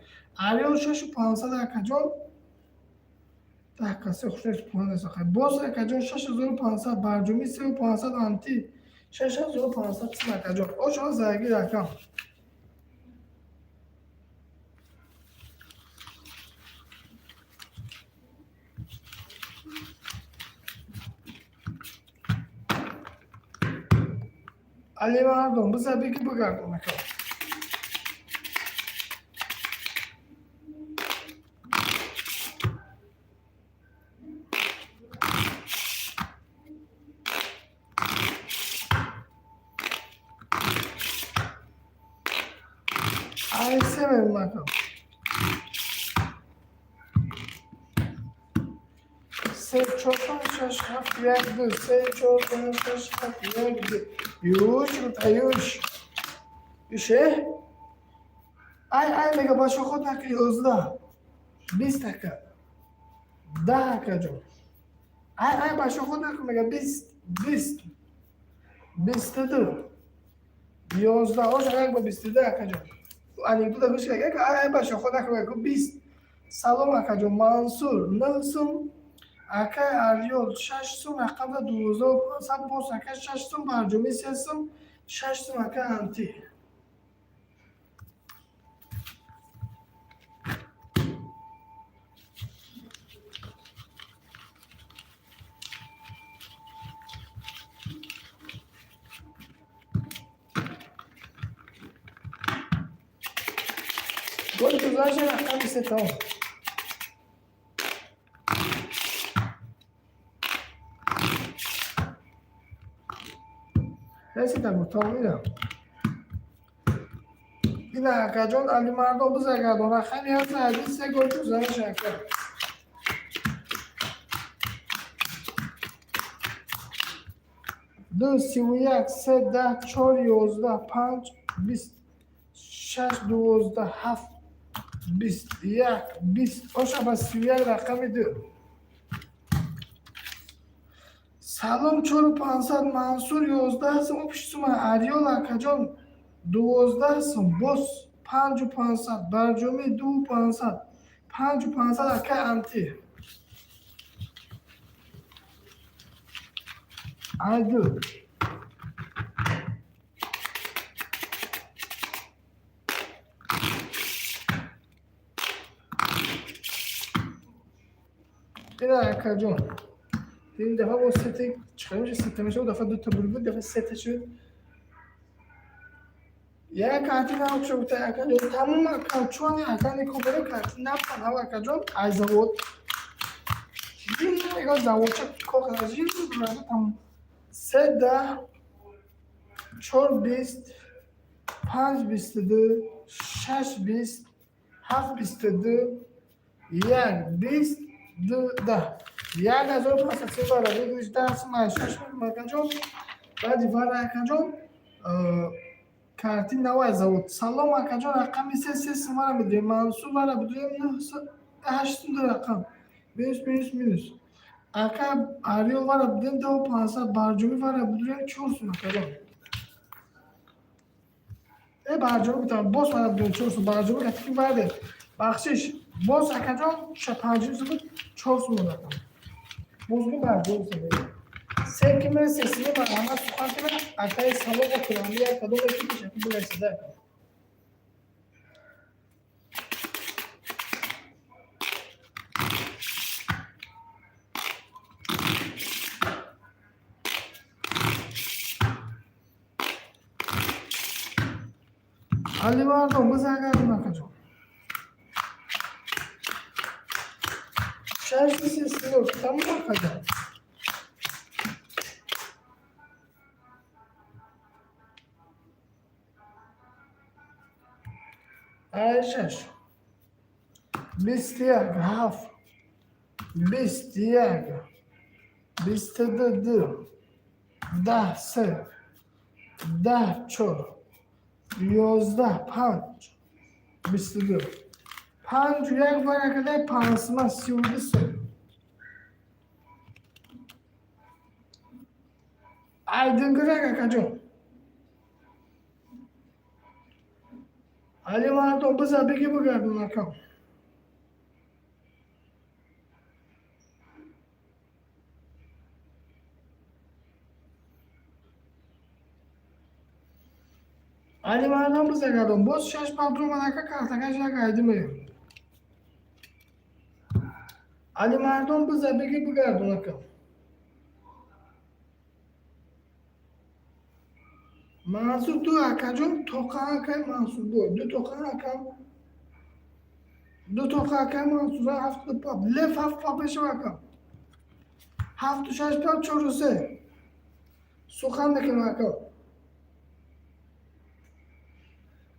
Ариён шашу 500, акаҷон, 10 касе хушнест, пулнест. Боз, акаҷон, 6500, барҷумӣ сеу 500, анти 6500 сум, акаҷон. Ошон заги рақам. Алимардон, биза бики бигардон, ака. Ай семем, ака. Се, чор, панҷ, шаш, ҳафт, як, ду, се, чор, панҷ, шаш, ҳафт, як, ду. Юш, юш. Юше? Ай, ай, мега башо худ нака, 11. 20, ака. 10, акаҷон. Ай, ай, башо худ нака, мега 20, 20. 22. 11. Ош як ба 22, акаҷон. Анекдота гӯш кард. Ай, ай, башо худ нака, мега 20. Салом, акаҷон. Мансур, 9 сум. Акай Арёл 6 сум, рақамда 12500, боз ака 6 сум, барҷомӣ 3 сум, 6 сум, ака анти. Голи гузашта, рақами се, тамом. Расида буд, тамом ина. Ина, акаҷон, Алимардон, бизагардон, рақами ҳаст ҳадис се гол гузариш, ака. Ду, 31, се, 10, чор, 11, панҷ, 20, шаш, 12, ҳафт, 20, як, 20. Оша ба 31, рақами ду. Салом 4500, Мансур 11 сум, пишсума Ариёл акаҷон 12 сум, боз 5500, Барҷомӣ 2500, 5500 акай Анти. Айду. Ина акаҷон. Ин дафъа бо сете чиқар меша, сета меша, дафъа дута буд, дафъа сета шуд. Як карти нав шуд, акаҷон. Тамом ака, чуани ака никоберо карти нафтан ҳав акаҷон, ай завод. Ин заводча кор карда, тамом. Се 10, 4 20, 5 22, 6 20, 7 22, 1 20, 2 10. 1500 вара выигрыш 10 май 6 акаҷон. Баъди вара акаҷон карти навай завод. Салом акаҷон, рақами се се сум вара медиҳем. Мансур вара бидуем 8 сум рақам. Минус, минус, минус. Ака Ариёл вара бидем 2500, Барҷомӣ вара бидуем 4 сум акаҷон. Э Барҷомӣ гуфтам, боз вара бидуем 4 сум, Барҷомӣ катики варде. Бахшиш, боз акаҷон 5 сум буд, 4 сум рақам. Бозгу Барҷомӣ сум. Се киме сесими марҳамат сухан киме акаи салом ва кунанди як кадоме ки пешакӣ бирасида. Алимардон бизагардон акаҷон. Шашти сесиё тамом акаҷон. Ай шаш. 21 7, 21, 22 2, 10 3, 10 4, 11 5, 22. Панҷу як баракадаи панҷсима 32 сум. Айдингирак акаҷон. Алимардон биза бигӣ бигардон акам. Алимардон биза гардон. Боз шаш патрон ака картакаш як айди меем. Алимардон биза бигӣ бигардон акам. Мансур ду акаҷон тоқа акай Мансур ду ду тоқа акам ду тоқа акай Мансур ҳафту пап леф ҳафт пап мешава акам ҳафту шаш пап чору се сухан мекунам акам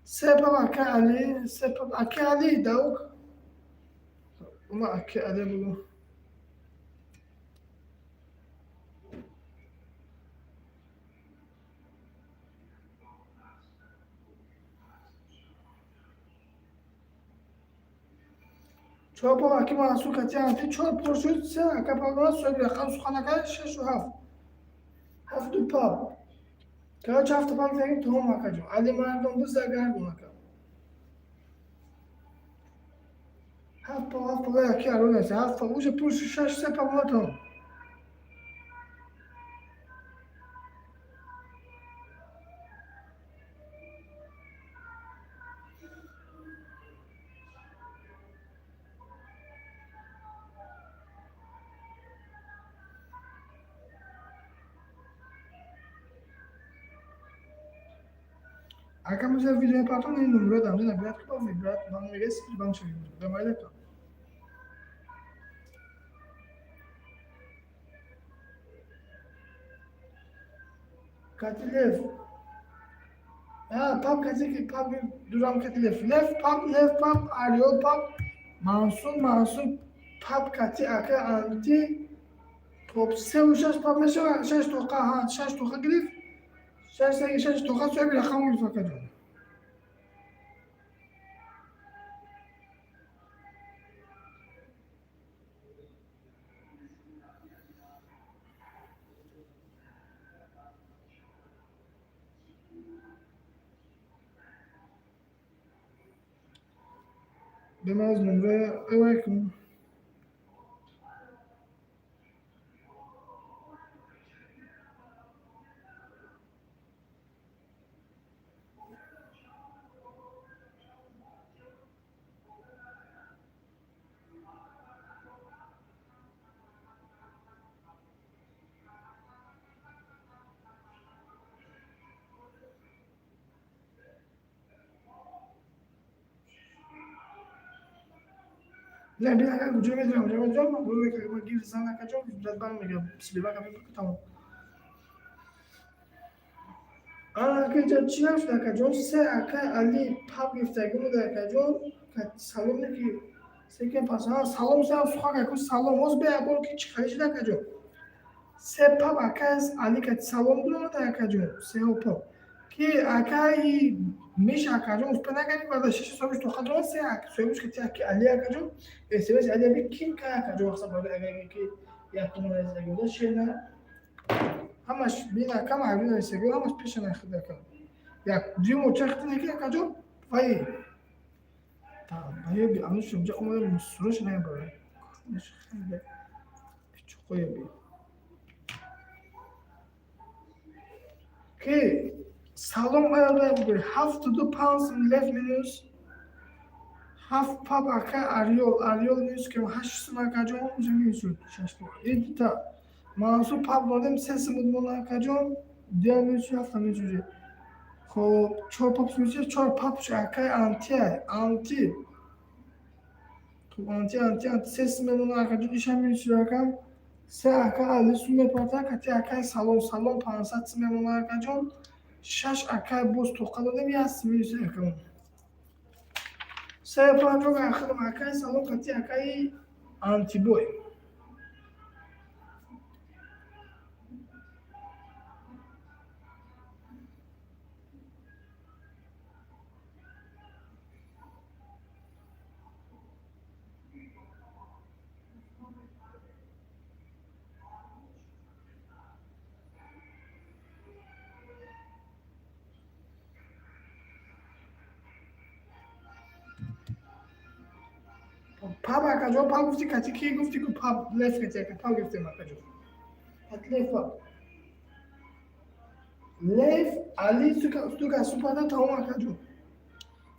се пап ака Али се пап ака Али даук ума ака Али бугу. Чор пап аки Мансур кати анти чор пур шуд се ака пагона соҳиби рақам сухан ака шашу ҳафт ҳафту пап. Короче, ҳафту пап гирем тамом акаҷон. Али мардон биза гардон ака. Ҳафт пап ҳафт пап яки арон аст ҳафт пап уже пур шуд шаш се пап тамом. Ака муза видео патон ин номро дам зина брат ки вибрат банк мегес банк шуд. Дамайда ка. Кати лев. А пап кати ки пап дурам кати лев. Лев пап Ариол пап Мансур Мансур пап кати ака анти поп севу шаш пап мешава шаш тоқа ҳа шаш тоқа гирифт шаш таги шаш тоқа соҳиби рақам гирифт акаҷон. Бемаз номра эвай кун. Не, бин ака куҷо медонам, куҷо медонам, ман гурӯҳ мекардам, ман гирд зан акаҷон, баъд бан мегӯям, сливака мекунам, тамом. Ана ака инҷа чӣ нашуд акаҷон? Се ака Али паб гирифтагӣ буда акаҷон, салом не ки секин пас салом сам сухан аку салом, оз бе абор ки чӣ хали шуд акаҷон? Се паб ака Али кати салом дуромада акаҷон, сеҳо паб. Ки акаи Миша акаҷон успе накарди, баъд шаш соҳибш тоқа дорад, се соҳибш ки аки Али акаҷон, СМС Али аби кин ка акаҷон вақта барои агар ки якум нарасидаги буда шена ҳамаш бин ака маъюн нарасидаги ҳамаш пеша нахид ака. Як дуюм оча хити неки акаҷон вай та баёби ануш унҷа омада сураш намебарад. Пичуқояби. Ки салом аяла 7-5 лев минус 7 паб ака Ариол, Ариол минус ки 8 сум акаҷон, уже минус шуд 6. Ита Мансур паб додем 3 сум буд мона акаҷон, 2 минус 7 минус шуд. Хоб 4 паб минус 4 паб ака анти анти. Хоб анти анти анти 3 сум мона акаҷон, иша минус шуд ака. Се ака Али сум мепарта кати ака салом салом 500 сум мона акаҷон. 6 акай боз тоқа додем, як минус акам. 3-5 ахирам акай салом кати акаи антибой. Паб акаҷон, паб гуфти кати ки гуфти ку паб леф кати ака паб гирифтем акаҷон. Кати леф паб. Леф Али сука супада тамом акаҷон.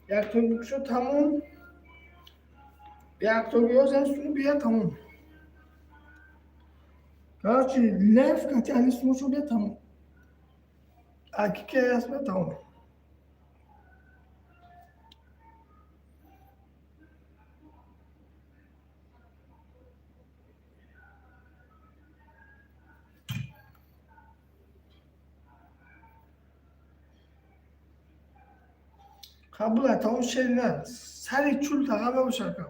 Як то шуд тамом. Як то ёзен суму бия тамом. Короче, леф кати Али суму шуд бия тамом. Аки ки аст бия тамом. Қабул тамом шер на. Сари чул таға набоша ака.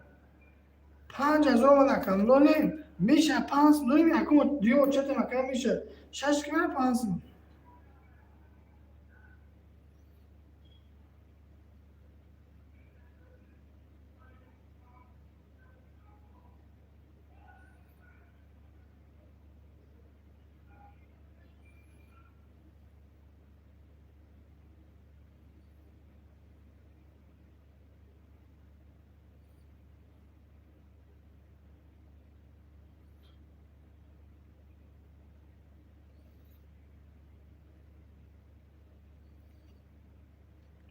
5000 омад ака. Ноли миша панҷ ноли якум дуюм очатам ака миша. 6 ки мера 5.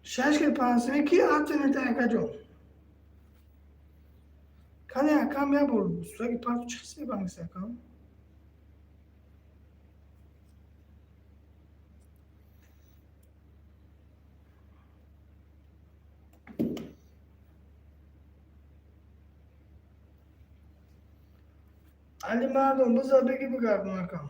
6 ки 5 ки ҳафтанета акаҷон. Кане акам як бор сураги парту чӣ хис мебангист акам? Али мардум бизор беги бигардон акам.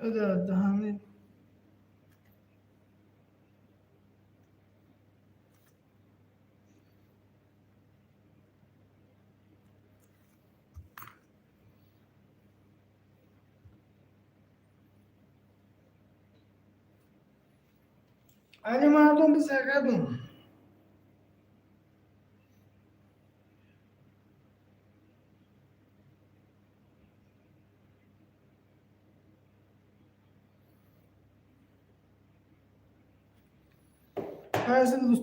Даҳани. Али мардум, бизагадум.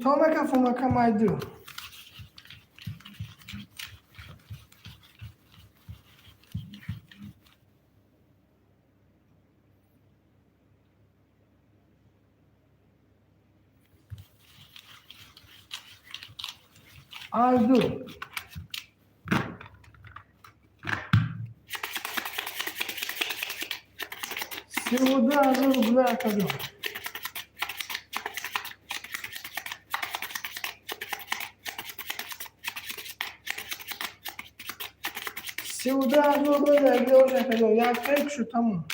Дӯстон, мекафон майду. Айду. 32 000 рубля, акаҷон. 32 000 рубля ягиош, акаҷон. Яктаи кушу, тамом.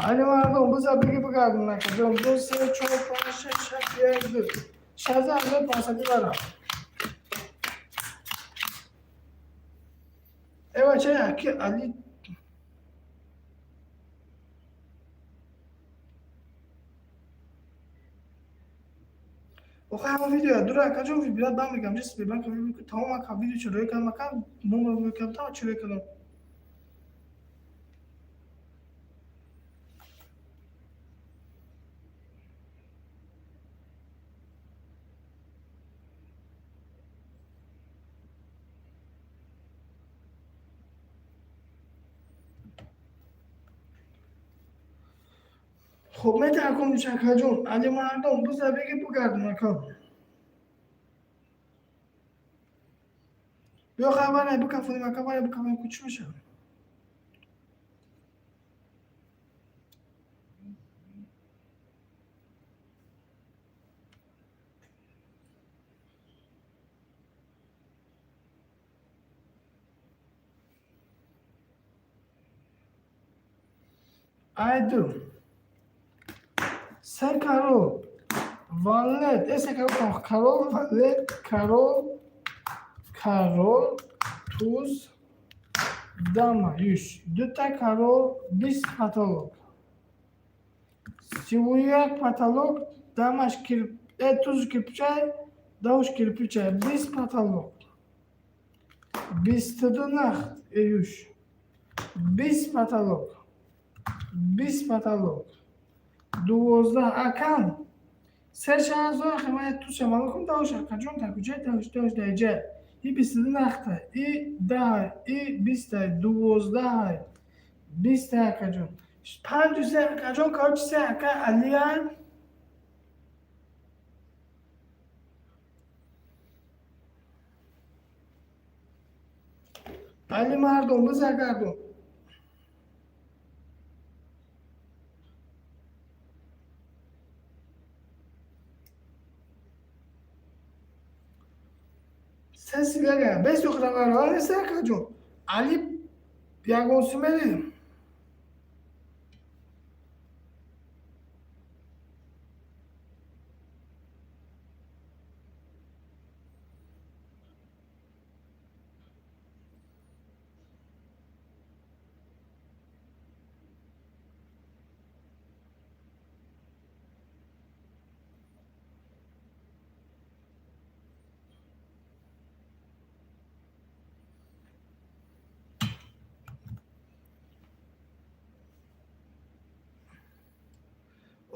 Али мардум, биза биги бигардум, акаҷон. Ду, се, чор, панҷ, шаш, ҳафт, як, ду. 16 500 барам. Э, бача, яки Али. Охо, ҳама видео дура, акаҷон, вибират бам мегам, ҷи Сбербанк тамом, ака, видео чироя кардам, ака, номер мекардам, тамом чироя кардам. Хуб, метаркум, акаҷон. Али мардум, биза беги бугардум, ака. Биё, хабар бикафонем, ака, вая бикафонем, ку чӣ мешавад? Айду. Се король. Валет. Э, се король, король, валет, король, король, туз, дама, юш. Дута король, 20 потолок. 31 потолок, дамаш кир, э, туз кирпичай, давш кирпичай, 20 потолок. 22 нахт, э, юш. 20 потолок. 20 потолок. 12 акам. Се 6000 химая туз шамало кун, давш, акаҷон, такуҷай давш, давш даҷа. И 22 нахта, и 10, и 20, 12, 20, акаҷон. Панҷу се, акаҷон, короче, се ака Алия. Али мардум, биза гардум. Се сигага, бес охравара нест, акаҷон. Али ягон сумери.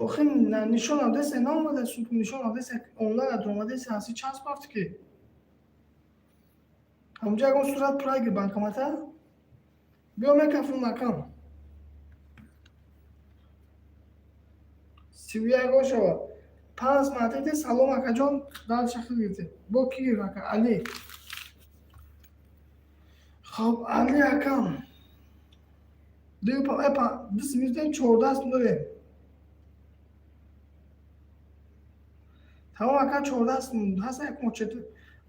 Охи, нишон адесе наомада, суп нишон адесе онлайн адромадесе, ҳасти чанд рафти ки? Ҳамҷа ягон сурат пурра гир банкомата? Биё, мекафун, акам. 31 шава. Панҷ матете, салом, акаҷон, дар шахи гирифте. Бо ки гирифт, ака? Али. Хоб, Али акам. Ду 14 сум дорем. Тамом, ака, 14 сум ҳаст, як мочет.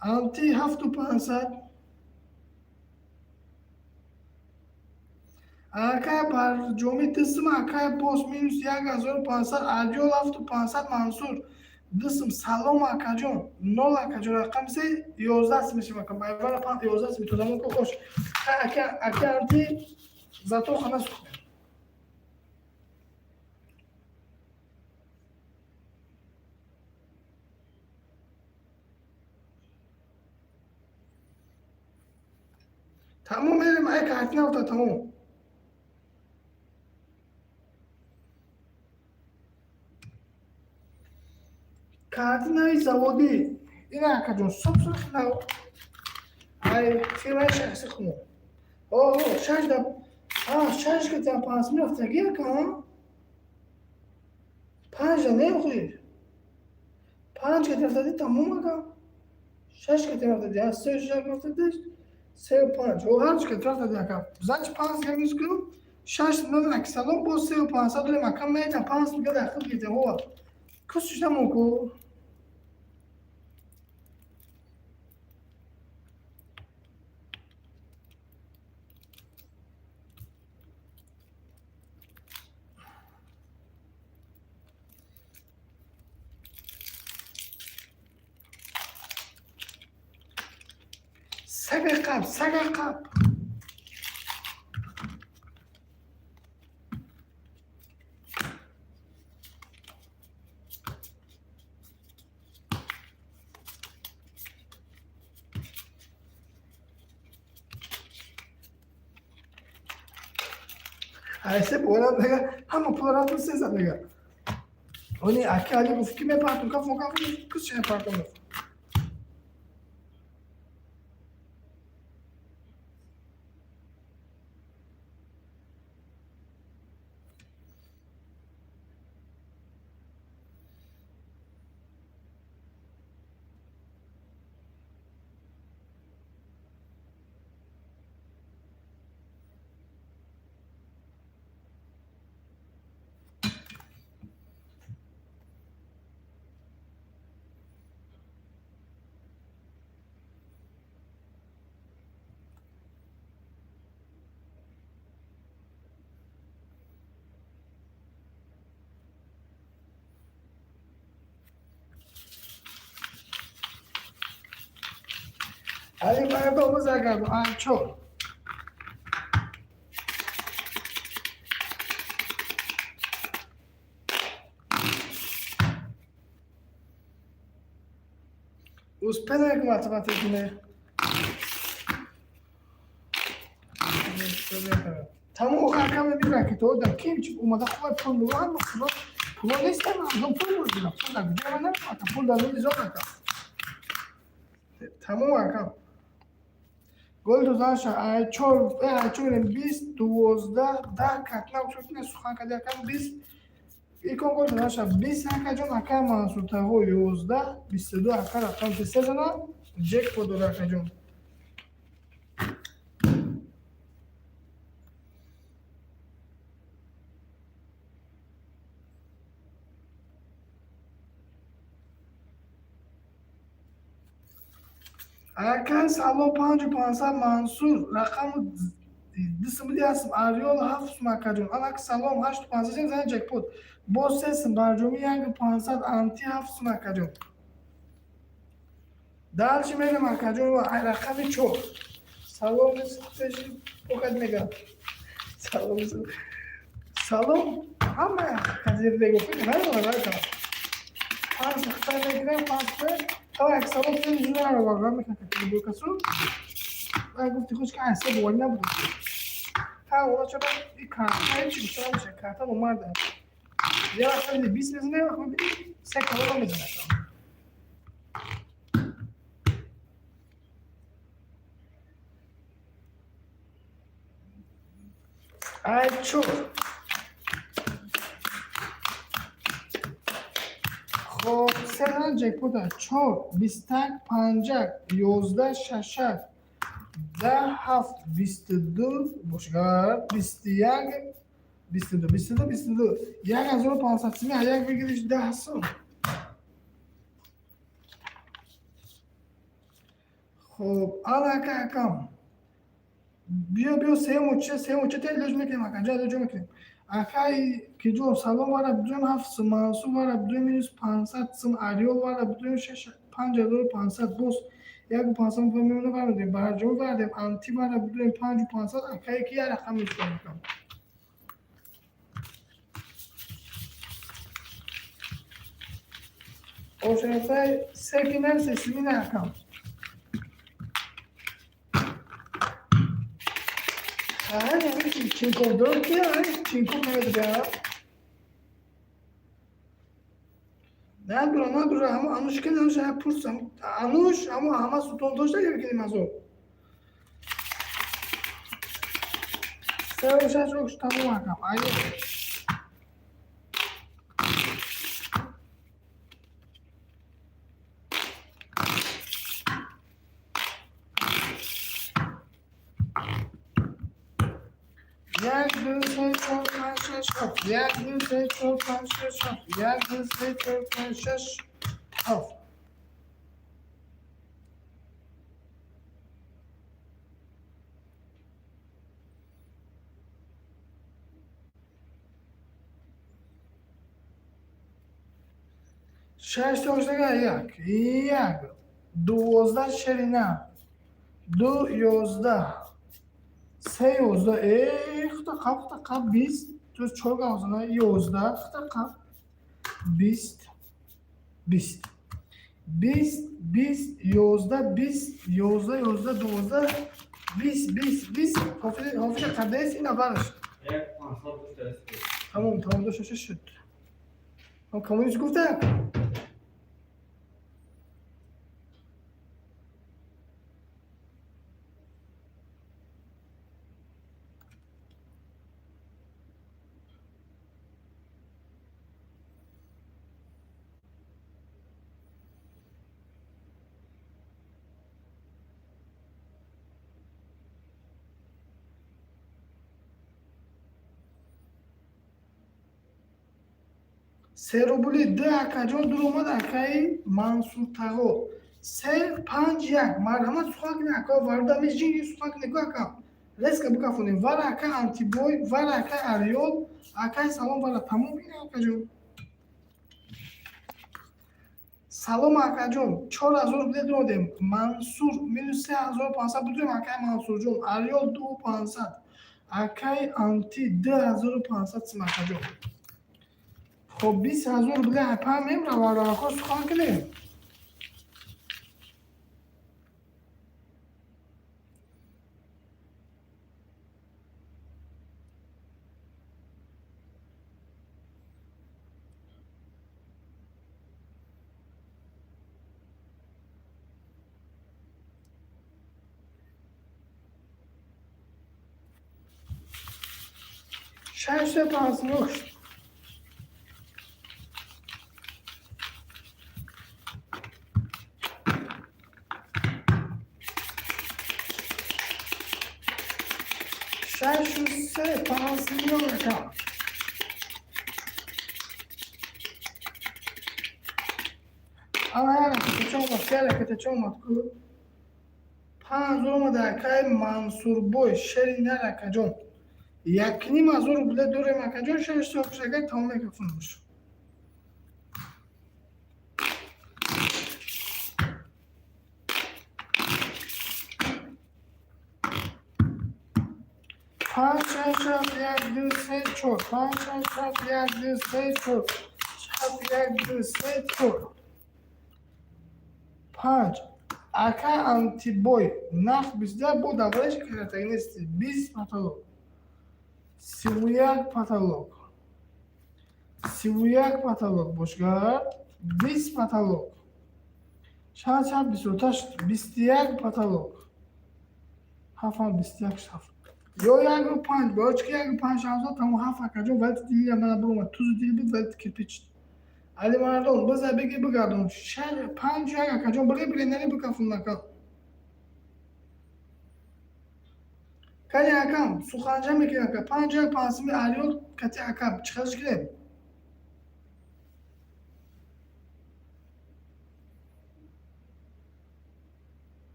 Анти 7500. Ака Барҷоми 2 сум, ака боз минус 1500, Аҷол 7500, Мансур 2 сум. Салом, акаҷон, нол, акаҷон, рақами се 11 сум мешавад, ака. Байвара 11 сум тозамон ко хош. Ака, ака анти зато хана сухтем. Тамом, мерем, ай картина уфта, тамом. Картинаи заводӣ ина, акаҷон, суб нав, ай фирмаи шахси хумо. Оҳо, шаш да шаш ката панҷ мерафтаги, ака, панҷ да не, охир панҷ ката рафтади, тамом, ака, шаш ката рафтади, се шаш рафтади, се панҷ, о ҳарч ката рафтади, ака, значит панҷ минус кунам, шаш нол. Аксалом, боз 3500 дорем, ака, мета панҷ дига дахил гирдем, ова кусиш намон ку. Сага қап, сага қап. Айсе борад мега, ҳама пула рафту сезад мега. Они аки Али гуфт, ки мепартум, каф каф кус мепартум. Али барда омӯза карду чор. Успела як математик не. Тамом, охар кам мебира ки то дар ким чи омада хуба пул муҳам пул пул нестам, мардум пул бурдина, пул дар куҷо ман намефаҳмам, пул дар нури зон, ака. Тамом, ака. Гол дозаша ай чор, ай чор 20, 12, 10 катна шуд, сухан кади, акам, 20 икон гол дозаша 20, акаҷон, ака Мансур таҳо 11, 22, ака, рақам се зана ҷекпот дора, акаҷон. Ака салом, 5500, Мансур рақаму дисмуди ҳастм, Ариол 7 сум, акаҷон. Алак салом, 8500 зана ҷекпот. Боз 3 сум, Барҷомӣ 1500, анти 7 сум, акаҷон. Дальше мерем, акаҷон, рақами чор. Салом пеши покат мега. Салом. Салом ҳама казирдего фикр намекунам. Панҷ хитай мегирем, панҷ та як салом пеши жунаро вага мекунам касу. Ай гуфти хуш ки ай се боварӣ набуд. Ҳа, она чаро и карта чи гуфта намеша, карта номарда. Я вақт мебини 20 мезана, я вақт мебини се калона мезана. Ай чор. Хоб, се ҷекпота чор, бистак, панҷак, 11, шашак. Даҳ, ҳафт, 22 бошгар, 21, 22, 22, 22. 1500 сими, як бигириш 10 сум. Хоб, ана ака, акам. Биё, биё, сеюму чӣ, сеюму чӣ, те лоҷ мекунем, ака, ҷа лоҷ мекунем. Акай киҷон, салом, вара бидуем 7 сум, Мансур вара бидуем минус 500 сум, Ариёл вара бидуем шаш 5500, боз 1500 мемона вара барҷо вардем, анти вара бидуем 5500, акае ки як рақам мешавам. Ошафай се ки нарсе симина акам. Чинков дор ки Чинков намедига. Надура, надура, ҳамо ануш ки ануш пурсам. Ануш ҳамо ҳама сутон дошта гирифтем аз о. Се шаш окш тамом акам. Айо. Як, ду, се, чор, панҷ, шаш, ҳафт. Як, ду, се, чор, панҷ, шаш, ҳафт. Як, ду, се, чор, панҷ, шаш, ҳафт. Шаш тоштага як. Як. 12 ширина. Ду, 11. Се, 11. Э, хута қаб, хута қаб, 20. То чор гавзана, 11. Хута қаб. 20. 20. 20, 20, 11, 20, 11, 11, 12, 20, 20, 20. Ҳофиша қадес ин аввалаш. Як 500 дошта. Тамом, тамом, дошта шуд. Коммунист гуфта? Се рубли д акаҷон дуромад, акаи Мансур тағо. Се, панҷ, як. Марҳамат, сухан кунед, ака, варда межинги сухан кунед, ку ака. Резко бикафонем. Вара ака антибой, вара ака Ариёл, акаи салом вара тамом ин акаҷон. Салом акаҷон, 4000 рубле додем. Мансур минус 3500 будем акаи Мансурҷон. Ариёл 2500. Акаи анти 2500 сим акаҷон. Хоб, 20 000 рубле ҳапа мемрава, равако сухан кунем. Шашта панҷ. Шашу се панҷ рақам. Ана ҳараката омад, ҳараката омад ку. Панҷ омада акаи Мансурбой, шери нар акаҷон. 1,5 ҳазор рубле дорем акаҷон, шаш соҳибшагай тамом мекафонаш. Панҷ, шаш, ҳафт, як, ду, се, чор. Панҷ, шаш, ҳафт, як, ду, се, чор. Ҳафт, як, ду, се, чор. Панҷ. Ака антибой, нарх 21 бо давраиш каратаги нести. 20 потолок. 31 потолок. 31 потолок бошгар. 20 потолок. Шаш, ҳафт, 28, 21 потолок. Ҳафт, 21 ҳафт. Ё яку панҷ, барои чӣ ки яку панҷ шавзад, тамом ҳафт акаҷон, вале дили мана буромад, тузу дил буд, вале кирпич. Али мардон, биза беги бигардон. Шаш, панҷ, як акаҷон, бире бире нари бикафун нака. Кани, акам, суханҷа мекунем, ака. 5 1 5 суми Ариёл кати, ака, чӣ хелш кунем?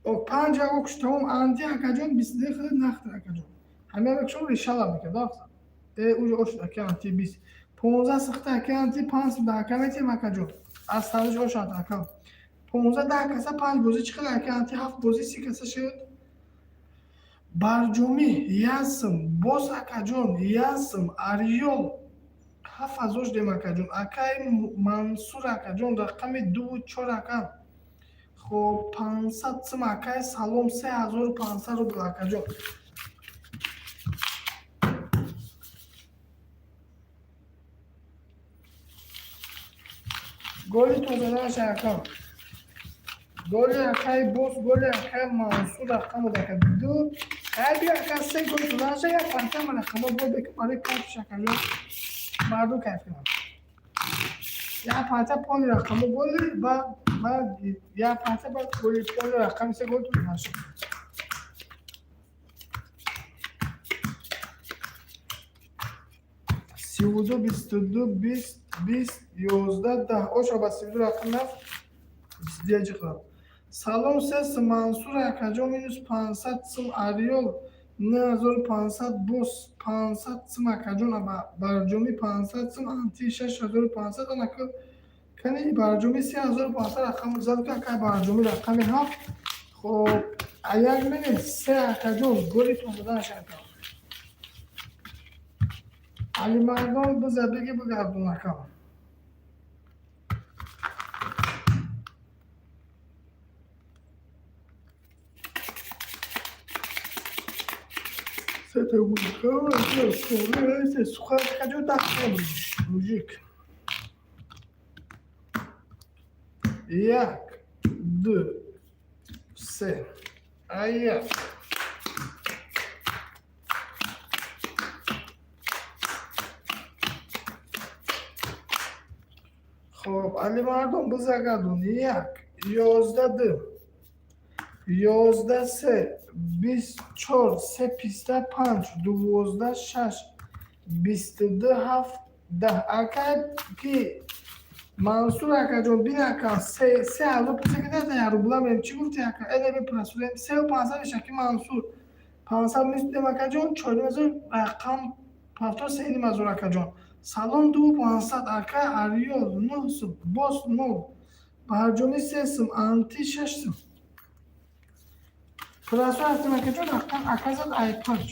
5 1 окш, тамом. Анти, акаҷон, 22 хеле нахтр, акаҷон. Ҳамяро шумо решала мекард. Э, уже ошуд, ака анти 20. 15 сихта, ака анти, 5 сум да ака метиҳем, акаҷон. Аз санҷ ошад, ака. 15 10 каса панҷ бозӣ чӣ қадар, ака анти? Ҳафт бозӣ 30 каса шуд. Барҷомӣ 1 сум, боз, акаҷон, 1 сум, Ариёл 7000 шудем, акаҷон. Акаи Мансур, акаҷон, рақами дуву чор, ака. Хоб, 500 сум, акаи Салом, 3500 рубл, акаҷон. Голи тозанаша, ака. Голи акаи боз, голи акаи Мансур, рақаму ака ду. Ай, бия, ака, се гол тозанаша, як панҷама рақамо гол бекун барои кайфш, акаҷон. Мардум кайф кунанд. Як панҷа пони рақамо голи баъд як панҷа, баъд голи пони рақами се гол тозанаша. 32, 22, 20, 20, 11, 10. Оша ба 32 рақам нафт диаҷи қилам. Салом, сес, Мансур акаҷон, минус 500 сум, Ариёл 9500, боз 500 сум, акаҷон, Барҷомӣ 500 сум, анти 6500. Анака кани, Барҷомӣ 3500 рақам зад, ки акай Барҷомӣ рақами ҳафт. Хоб, аяк мене се, акаҷон, голи тондадан шакам. Алимардон, биза беги, бигардон, акам. Сета сухан, акаҷон, мужик. Як, ду, се. Ая. Хоб, Алимардон, бизагардон. Як, 11, ду, 11, се, 24, се, писта, панҷ, 12, шаш, 22, ҳафт, 10. Ака ки Мансур, акаҷон, бин, ака, 3000 пуса кида, як рубла мем. Чӣ гуфти, ака? Эле бипурасудем. Сеу 500 меша ки Мансур. 500 мисудем, акаҷон, 4500 рақам пафтор 3500, акаҷон. Салом ду 500, ака Ариёл нӯҳ сум, боз нол. Барҷомӣ 3 сум, анти 6 сум. Пурасу ҳастем, акаҷон, рақам ака зад ай панҷ.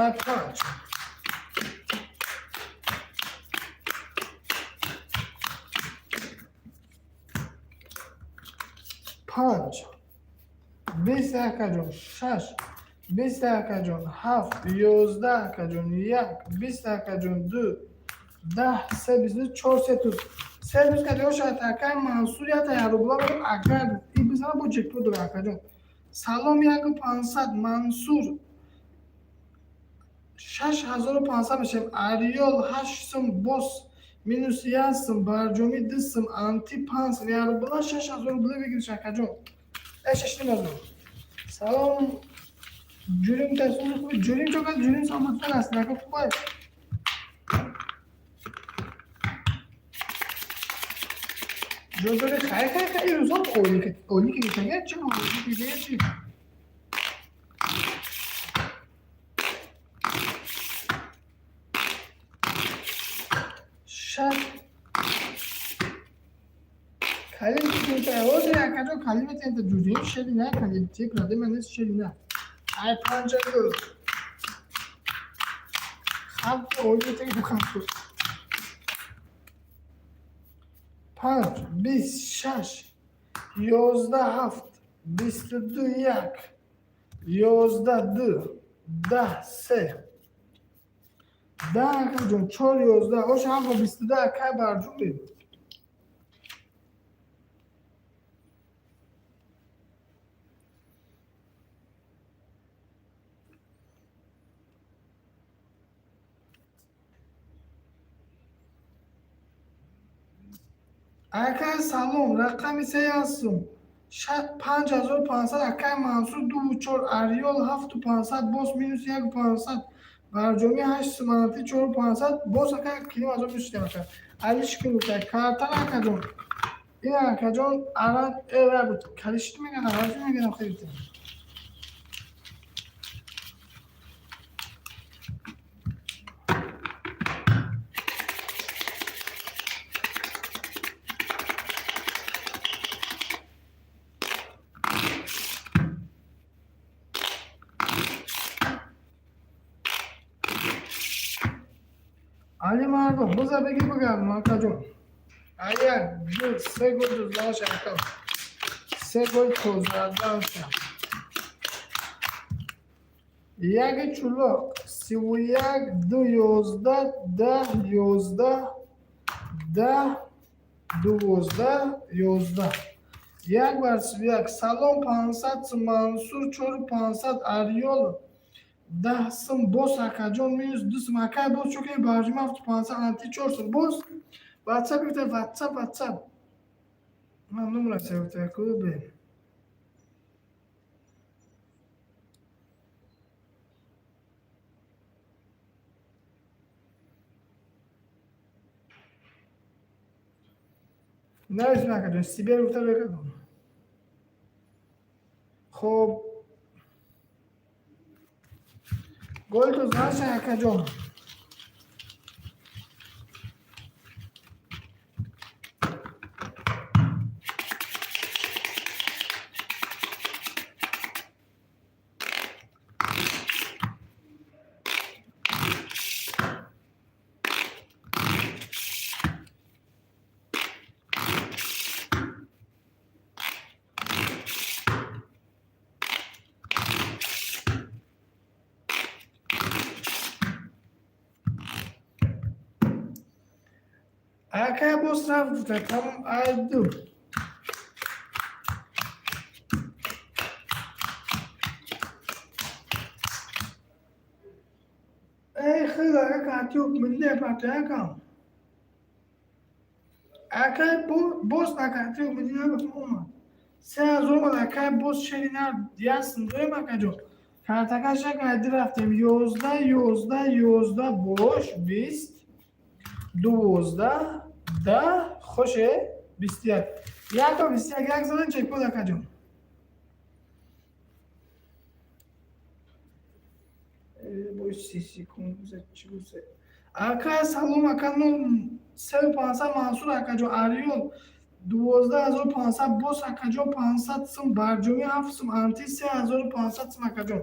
Ай панҷ. Панҷ. 20, акаҷон, шаш. 20, акаҷон, ҳафт, 11, акаҷон, як, 20, акаҷон, ду, 10, се, 22, чор, се туз. Се туз кади ошад, акай Мансур, ята як рубла берем, агар и бизана бо ҷекпот дора, акаҷон. Салом яку 500, Мансур 6500 мешавем. Ариёл 8 сум, боз минус 1 сум, Барҷомӣ 2 сум, анти 5 сум, як рубла 6000 рубла бигириш, акаҷон. Э, 6500. Салом, ҷурим тасури хуби ҷурим чо кад ҷурим саматан аст, нака хубай. Ҷодори хай хай хай рӯзон олики олики гитага чи олики гитага чи. Шаш. Калим тита ози, акаҷон, калим тита ҷурим шери на калим ти проблема нест шери на. Ай панҷа гул. Халқ олики тига халқ. Панҷ, 20, шаш, 11, ҳафт, 22, як, 11, ду, 10, се. 10 акаҷон, чор 11, ош ҳафту 22, акай Барҷуми. Акай, салом, рақами се ҳастум, 5500, акай Мансур, дуву чор, Ариёл 7500, боз минус 1500, Барҷомӣ 8 суманати 4500, боз ака килим азо минус шудем. Ака Али шукр гуфта картара, акаҷон, ин акаҷон аран эра буд, калишт меган, араҷ меган, хелите. Али мардум, биза бигир, бигардум, акаҷон. Як, ду, се гол дуздааш, ака, се гол тозадаша. Яки чулоқ, 31, ду, 11, 10, 11, 10, 12, 11, як бар 31. Салом, 500, Мансур, 4500, Ариёл 10 сум, боз акаҷон минус 2 сум, акай, боз чӯки Барҷума 7500, анти 4 сум, боз ватсап гифта, ватсап, ватсап ман номра севта кубе. Нависм, акаҷон, сибер гуфта бекадом. Хоб, голту заша, акаҷон. Акай, боз рафт гуфта, тамом, айду. Эй, хел ака, катюк милле парта, акам. Акай, боз накатюк милле омад. 3000 омад, акай, боз шери нар ясн дуем, акаҷон. Картакаш як айди рафтем. 11, 11, 11, бош, 20, 12, 10, хоше, 21. Яко 21, як задан чекпод, акаҷон. Бой 30 секунд чӣ гуфт? Ака, салом, ака, нол 3500, Мансур, акаҷон, Ариёл 12 500, боз акаҷон 500 сум, Барҷомӣ 7 сум, анти 3500 сум, акаҷон.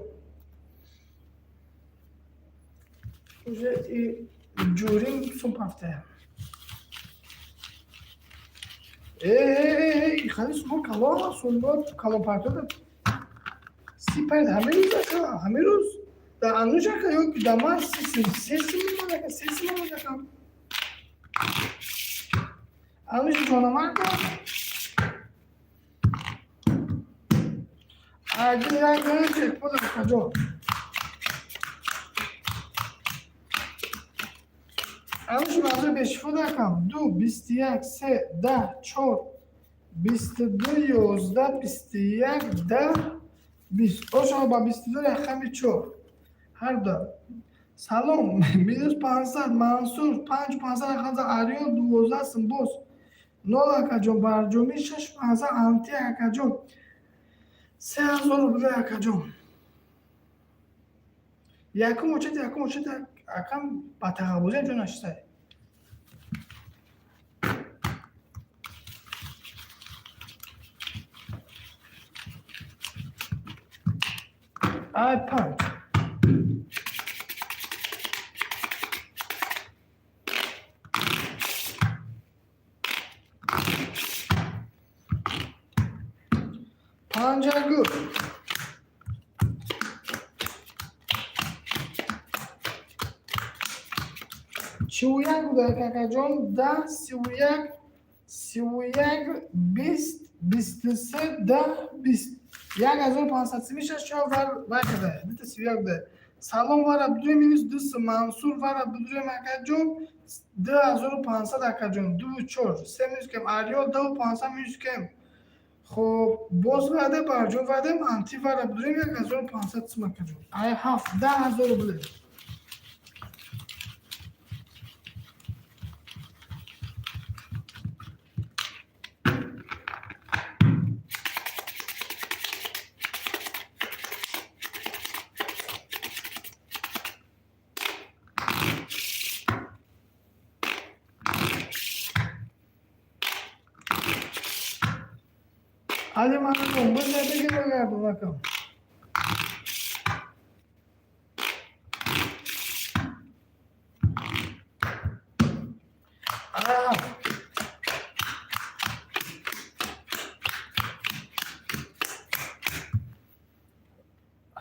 Уже и ҷурим сум пафтая. Э, хали сумо калон, сумбо калон партода. Си парид ҳамин рӯз, ака, ҳамин рӯз. Дар ануш, ака, ё дар ман 3 сум омад, ака, 3 сум омад, ака. Ануш ҷонамард. Айди як дона чекпод, акаҷон. Ануш мазур бешифод, акам. Ду, 21, се, 10, чор, 22, 11, 21, 10, 20. Ошо ба 22 рақами чор. Ҳарда. Салом, минус 500, Мансур, 5500, рақамза, Ариёл 12 сум, боз. Нол, акаҷон, Барҷомӣ 6500, анти, акаҷон. 3000 рубля, акаҷон. Якум очет, якум очет, акам ба тағаббузиам ҷо нашистай. Ай панҷ. Панҷагу. 41 буда, акаҷон. 10, 31, 31, 20, 23, 10, 20. 1500 сими шаш чор вар вай када. Дита 31 буда. Салом, вара бидурем, минус ду. Мансур, вара бидурем, акаҷон. 2500, акаҷон. Ду чор се минус кем. Ариёл, 2500 минус кем. Хоб, боз ваъда барҷо ваъдем. Анти, вара бидурем, 1500 сум, акаҷон. Ай ҳафт 10 000 рубле. Али Мардум, биза беги багардум, акам. Ай ҳафт.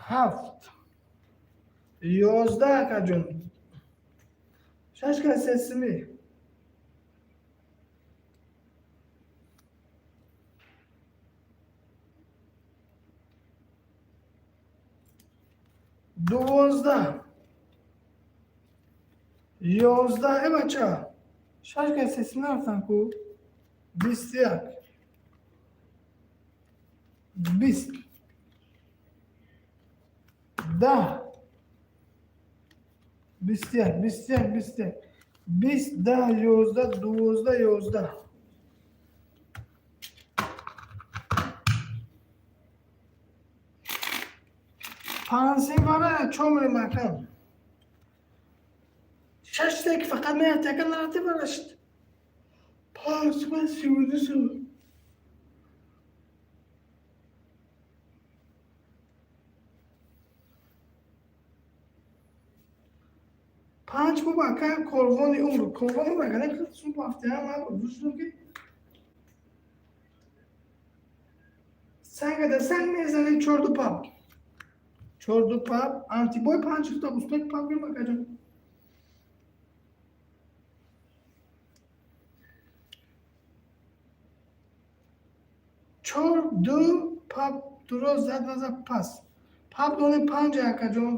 Ҳафт. 11, акаҷон. Шаш кас сесими. 12. 11, э бача. Шаш кас сесими нарафтан ку. 21. 20. 10. 21, 21, 21. 20, 10, 11, 12, 11. Пансим вара чо мирем, акам? Шаш ки фақат мерафти, ака, нарафти варашт. Панҷ 32 сум. Панҷ бо ака, корвони умр, корвони умр, ака, не сум ҳафте ман рӯзум ки санга да санг мезанем. Чорду пап, чорду пап, антибой панҷ то успех пап гирм, акаҷон. Чор ду пап дуро зад, назад пас пап донем панҷ, акаҷон.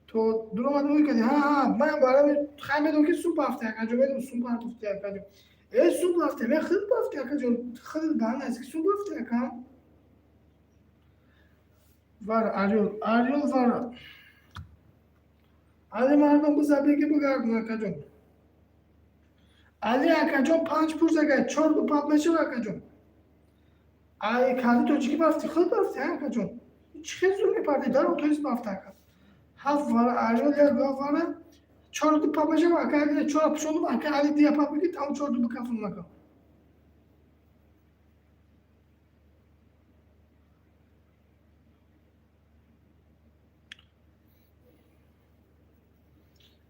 То дуромадем ӯй кардем. Ҳа, ҳа, ман барами хай медонам ки сум ҳафте, акаҷон, медонам, сум ҳафте, акаҷон. Э, сум ҳафте, ме хид ҳафте, акаҷон, хид ба наздик сум ҳафте, акам. Вара Ариёл, Ариёл, вара. Али Мардум, биза беги бигардон, акаҷон. Али акаҷон, панҷ пурс, ака, чор ду пап мешава, акаҷон. Ай карди тоҷикӣ бафти, худ бафти, акаҷон. Чӣ хел зур мепарди, дар отоист бафта, ака. Ҳафт вара Ариёл, як вара, чор ду пап мешава, ака, чора пушондум, ака. Али дия пап бигир, тамом, чор ду бикафун, ака.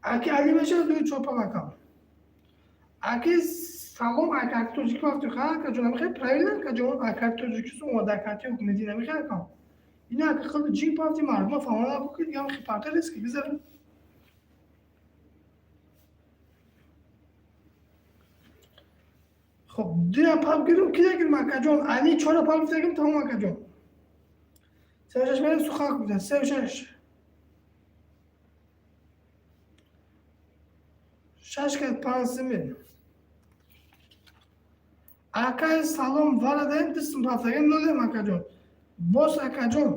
Аки Али мешава дуи чор пап, ака. Аки салом, ака, тоҷикӣ бафти, ха, акаҷон, намехоҳи правильно, акаҷон, ака, тоҷикистон омада, ака, ти ҳукумати намехоҳи, ака. Ина, ака, хеле ҷин пафти, мардума фаҳмона ки дигар хи парта риски бизарем. Хоб, дуя пап гирим, ки гирим, акаҷон? Али чора пап гирим, тамом, акаҷон. Се шаш мерем, сухан кунем, се шаш. Шаш кат панҷ сими. Акай салом, вара даем, дистм пафтагем, нолем, акаҷон. Боз, акаҷон,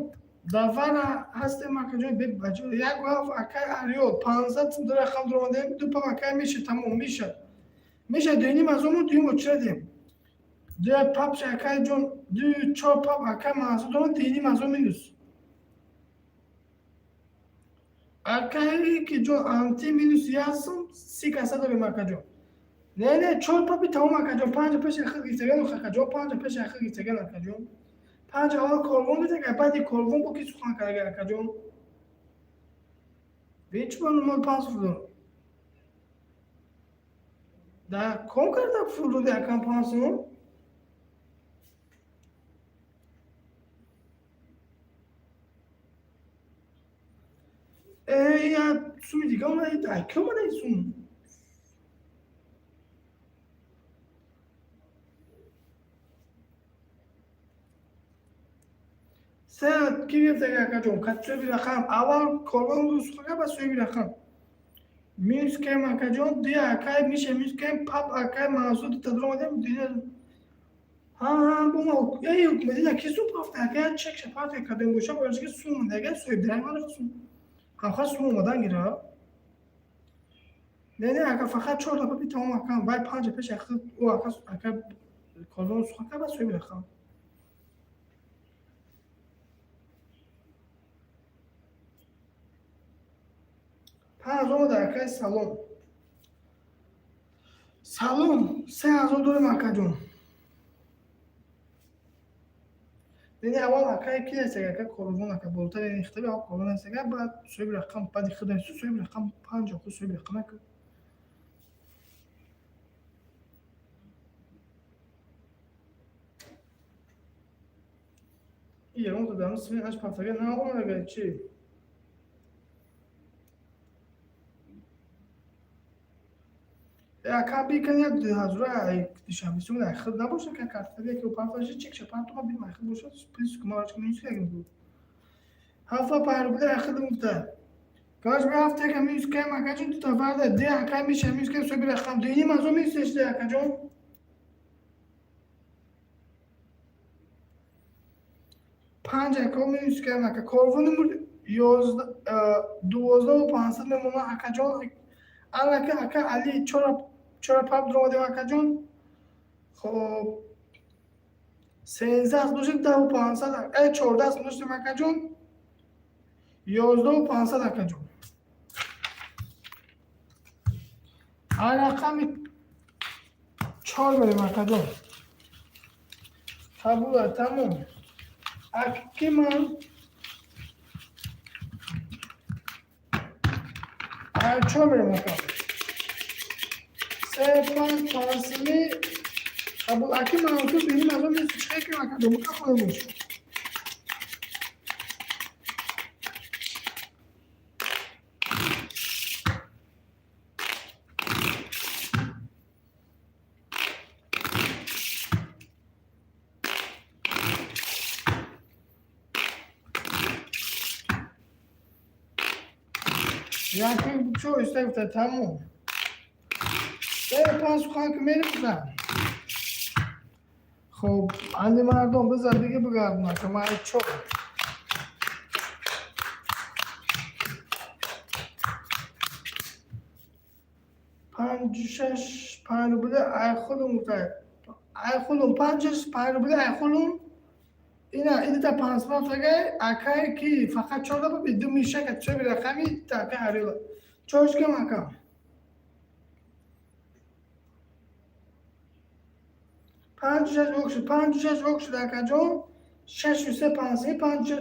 дар вара ҳастем, акаҷон, бебаҷон. Як ваф, акай Ариёл, 500 сум дар рақам дуромадаем, ду пап, акай, меша, тамом, меша. Меша, дуюним аз ому дуюм очира дем. Дуя пап, акай ҷон, ду чор пап, акай Мансур дуромад, дуюним аз о минус. Акай ки ҷон, анти минус як сум, 30 каса дорем, акаҷон. Не, не, чор папи тамом, акаҷон, панҷа пеши ахир гирифтаган, акаҷон, панҷа пеши ахир гирифтаган, акаҷон. Панҷ аввал корвон гирифтага, баъди корвон бо ки сухан карда, акаҷон. Бечи ба нумал панҷ фудон. Да ком карда фуруди, акам, 5 сум? Э, я Суми дига омада, ай ки омада ин сум? Се ки гирифтага, акаҷон? Кат соҳиби рақам аввал корвон сухага ба соҳиби рақам минус кем, акаҷон, ди акай миша минус кем, пап акай Мансур дита дуромадем. Ҳа, бома эй ҳукмадина ки сум пафта, ака, чек шапарта кардем, боша бояд ки сум омада, соҳиб дарак надошт, сум ҳамха сум омадан гира. Не, не, ака, фақат чор дафъа би, тамом, ака. Вай панҷа пеш ака, ӯ ака, ака корвон сухака ба соҳиби рақам 5000 омада. Акай, салом, салом. 3000 дорем, акаҷон. Не, аввал акай ки нестага, ака корвон, ака болотар ихтаби аввал корвон нестага, баъд соҳиби рақам, баъди худ соҳиби рақам панҷ, охир соҳиби рақам ака. Ягон дар сими аш пафтага наомадага чи? Ака, бикан як 2000 душанбе сум худ набоша, ка картаби яке пафташи чек шапартума бин май худ боша, плюс кумарачка минус ягин буд. Ҳафта панҷ рубли худ гуфта. Каш би ҳафта яка минус кем, акаҷон, дута варда де, ака миша минус кем, соҳиби рақам дуюним ҳазор минус шуда, акаҷон. Панҷ ака минус кем, ака корвони 12 500 мемонад, акаҷон. Аллака ака Али чора чора пап дуромадем, акаҷон. Хоб, 13 доштем, 10 500, 14 доштем, акаҷон, 11 500, акаҷон. Рақами чор мерем, акаҷон. Қабула, тамом. Аки ман чор мерем, ака. Се панҷ панҷсими қабул. Аки Мансур биним аз он чиқе ки, акаҷон, бикафоемуш. Яки чо иста гуфта, тамом. Се панҷ сухан ки мерифтам. Хоб, али мардон бизар дига бигардон, ака, ман чо. Панҷу шаш панҷ рубли айхулум гуфта. Айхулум панҷ шаш панҷ рубли айхулум. Ина идита панҷсад акай ки фақат чор дафъа би ду мишака чоби рақами ака ҳарила. Чорш кам, ака. Панҷу шаш ок шуд, панҷу шаш ок шуд, акаҷон. Шашу се панҷсими, панҷу шаш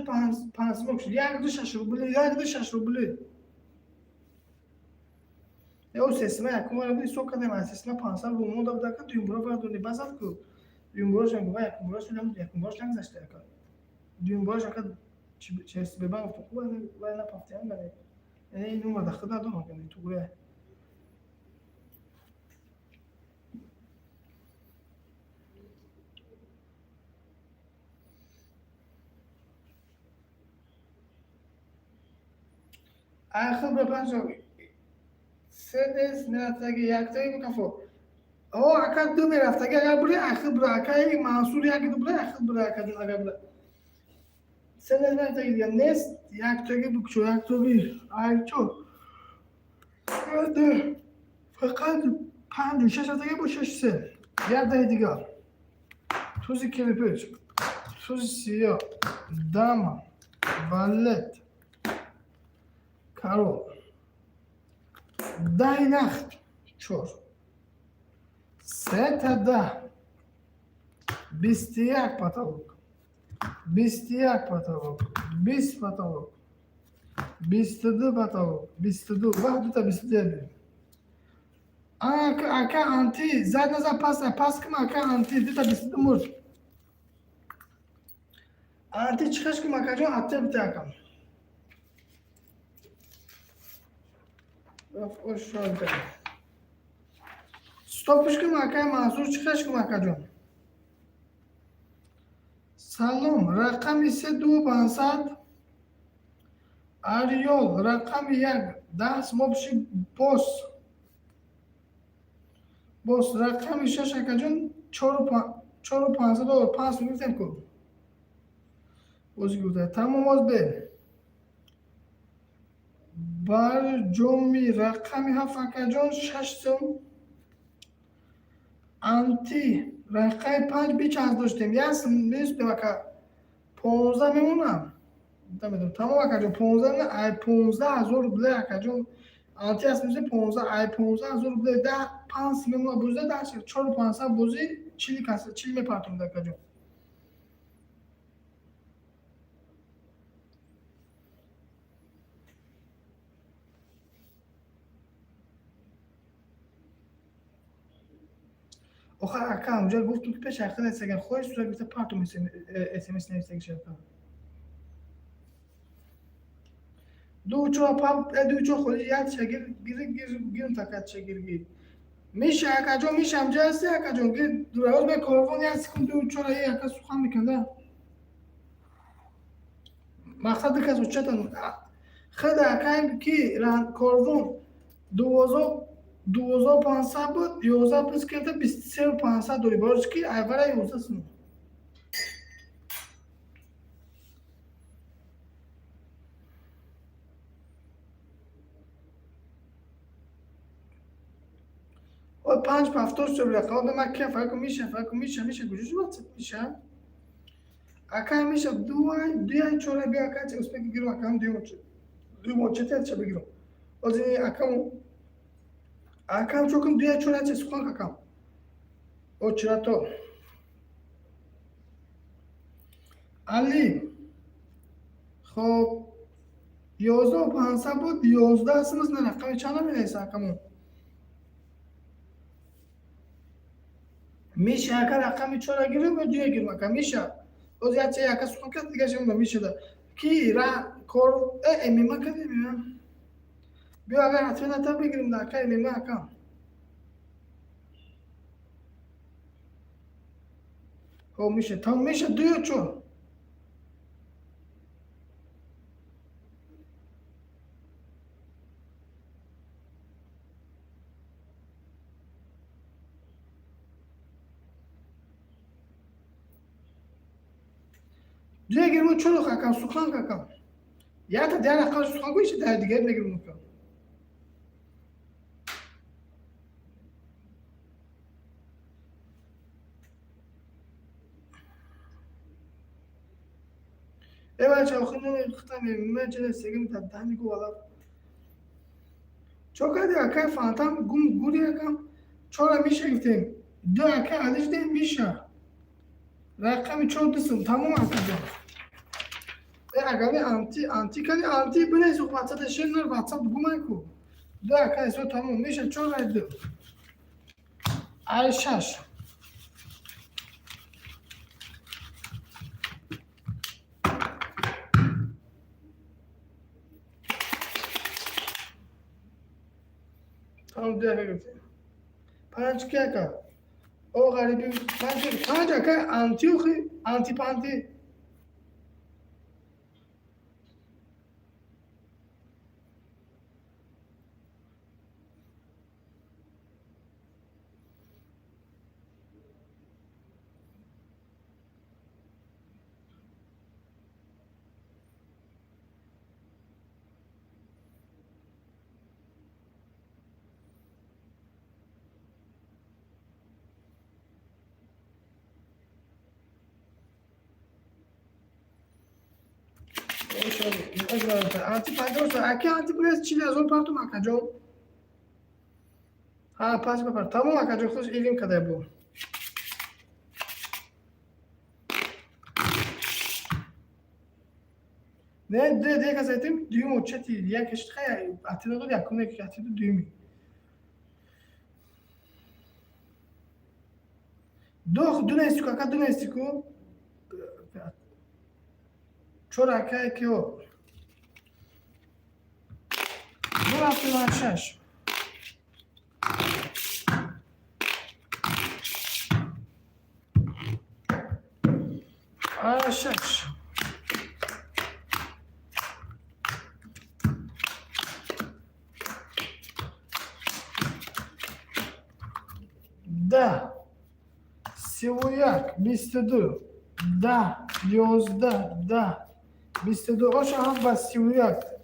панҷсими ок шуд. Як ду шаш рубли, як ду шаш рубли. Ё сесима якум бора буд ҳисоб кардем, аз сесима 500 рубл монда буд, ака, дуюм бора бардони базад ку. Дуюм бораш гуфта, якум бораш якум бораш нагузашта, ака. Дуюм бораш, ака, через Сбербанк гуфтам, хуб вай напафтиам бале. Яъне ин номер дахил надорам, ака, тугуре. Айхел ба панҷ се нест мерафтаги яктаги бикафо. О, ака, ду мерафтаги агар бури айхел бура, ака Мансур як ду бура айхел бура, акаҷон, агар бура. Се нест мерафтаги дига нест, яктаги букчо, яктаги айчо. Фақат панҷу шаш рафтаги бо шаш се. Як даҳи дигар. Тузи кирпич, тузи сиёҳ, дама, валет, король. Даҳи нахт чор. Сета даҳ. 21 потолок. 21 потолок. 20 потолок. 22 потолок. 22. Вақт дута 22 бирем. Ака, ака анти, зад назад пас, пас кум, ака анти, дута 22 мурд. Анти чиқаш кум, акаҷон, атте бите, акам. Стопш кун, акай Мансур, чихеш кун, акаҷон. Салом, рақами се 2500, Ариёл, рақами як 10 мобши, бос бос, рақами шаш, акаҷон, 4500 доллар, 5 сум гирифтем ку, бозӣ гуфта тамом. Оз бе барҷоми, рақами ҳафт, акаҷон, 6 сум. Анти, рақами панҷ бичанс доштем, 1 сум месудем, ака, 15 мемонам, намедонам. Тамом, акаҷон, 15, ай 15 000 рубле, акаҷон, анти аст, мезем 15, ай 15 000 рубле даҳ 5 сум мемона, бозида даҳ 4500, бозӣ чили каса чил мепартонад, акаҷон. Охар, ака, онҷа гуфтум, ки пеш ақил нестаган хоҳи сурат гирифта партум смс навистагиш, ака. Ду чор пап, ду чор холи як чагир гир гир гир така чагир гир миша, акаҷон, миша, амҷа ҳасти, акаҷон, гир дураоз бе корвон як секунд, ду чор е ака сухан мекунда. Мақсад дикас учатан хеле, акаем, ки корвон 12 12 500 буд, 11 плюс карда 23 500 дори, барои ки айвара 11 сум. Ой, панҷ повтор шуд рақам ман ки факр миша, факр миша, миша куҷо шуд, ватсап миша, ака, миша, дуай дуяй чора биё, ака, че успех гирам, акам, дуюм очете ча бигирам ози, акам, акам, чокум, дуяй чора че сухан, акам, очирато али. Хоб, 11 500 буд, 11 сумас на рақами чанд намедонеса, акамон. Миша, ака, рақами чора гирам ё дуя гирам, ака, миша? Оз як че ака сухан кард, дига шем миша да ки ра кор мма кардем, мма биё, агар ҳатман ната бигирем да, ака, мма, ака. Хоб, миша, тамом, миша, ду ё чор? Дуя гирмо, чоро, акам, сухан, акам, якта дигар рақам сухан гӯйша, дар дигар мегирм, акам. Э бача, охир хитам меҷа сегим даҳни гу вала чо карди, акай, фантам гум гури, акам, чора миша гифтем, ду ака алиш дем, миша, рақами чор 2 сум, тамом, акаҷон. Э агари анти анти кади, анти бинес, ватсап шер, ватсап гумай ку, ду ака эсо, тамом, миша, чор ай ду ай шаш. Тамом, ду ака гирифтем, панҷ ки, ака, о ғариби, панҷ, панҷ, ака, антиохи антипанти. Анти панҷ, аки, анти бинес, 40 000 партум, акаҷон. Ҳа, панҷ бапар, тамом, акаҷон, хуш илм кадай бу. Не, де де касайтим, дуюм очати якеш хай атида дод, якум як атида, дуюми ду ду нестику, ака, ду нестику, чор, ака, кио ду. 0,76. 6. 10, 31, 22, 10, 11, 10, 22. Оша ҳафт ба 31.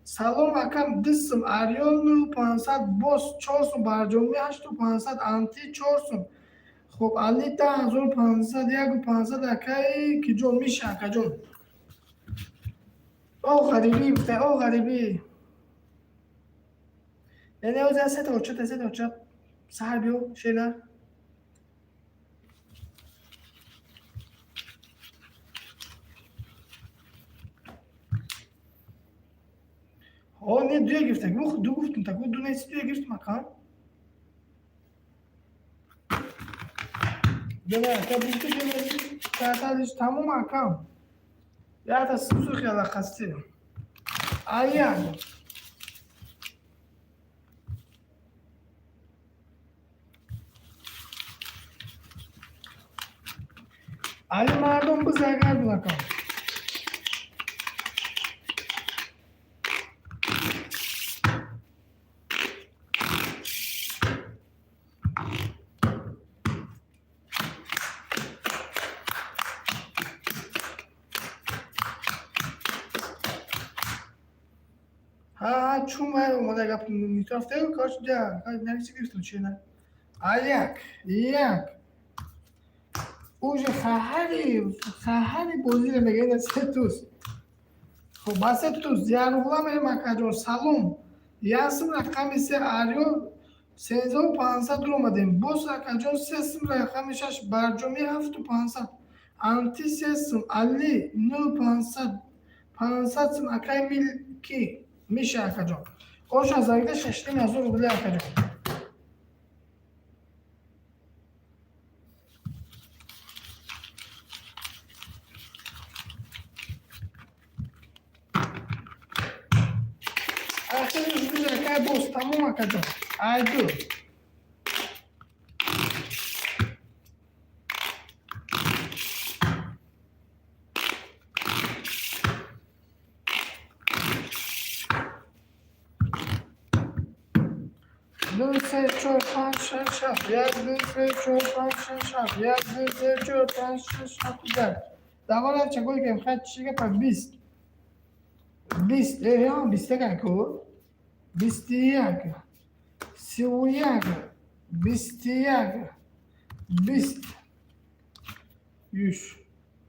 Салом, акам, дисм Ариёл 9500, боз 4 сум, Барҷомӣ 8500, Анти 4 сум. Хуб, Али 10500, 1500, акаи киҷон миша, акаҷон. О ғарибӣ гуфта, о ғарибӣ. Яъне оз сета очат, сета очат. Саҳар биё, шена. О, не, дуя гирифта. Ду гуфтум, так ду неси, дуя гирифтум, акам. Дуя, ака, бисту дуя неси, тааталиш тамом, акам. Ята сусухи алақасти. Аян. Али мардум бизагардун, акам. Ҳа, чун вай омада гап митрафте, кош ҷа, нариси гирифтум чи на. А як, як. Уже хаҳари, хаҳари бозиро мега, ина се туз. Хуб, ба се туз, ярғула мерем, акаҷон, салом. Як сум рақами се Ариёл 13500 омадем. Боз, акаҷон, се сум рақами шаш, Барҷомӣ 7500. Анти се сум, Али 9500, 500 сум, акай Милки миша, акаҷон. Оша заргида 6500 рубли, акаҷон. Ахири рубли, акай боз тамом, акаҷон. Айду. Ду, се, чор, панҷ, шаш, ҳафт. Як, ду, се, чор, панҷ, шаш, ҳафт. Як, ду, се, чор, панҷ, шаш, ҳафт, як. Давара чакои кем хай чӣ гапа 20. 20, э, 21 аку. 21. 31. 21. 20. Юш.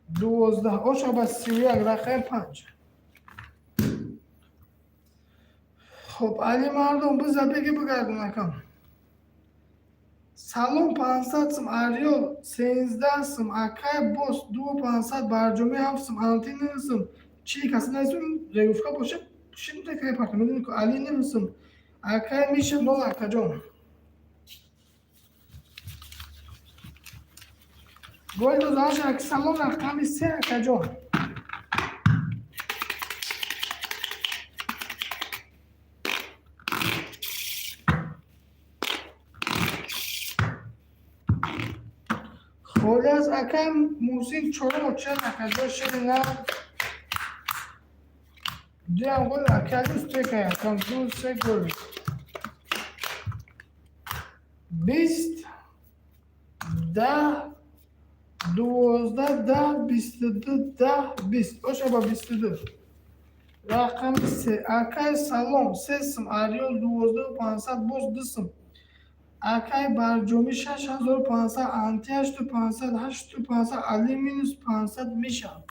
12. Оша ба 31 рақами панҷ. Хуб, Али мардум биза беги бигардун, акам. Салом, 500 сум, Ариёл 13 сум, акай боз 2500, Барҷомӣ 7 сум, Анти 9 сум. Чи каси насум регуфка боша, шин рекай парта медуни ку Али 9 сум. Акай Миша 0, акаҷон. Гол дозаш ак салом рақами се, акаҷон. Холӣ аз акай Муҳсин чорум очад, акаҷон, шири на. Дуям гол акай устекай, акам, ду, се гол. 20, 10, 12, 10, 22, 10, 20. Оша ба 22. Рақами се. Акай салом, се сум, Ариёл 12500, боз ду сум. Акай Барҷомӣ 6500, Анти 8500, 8500, Али минус 500 мешавад.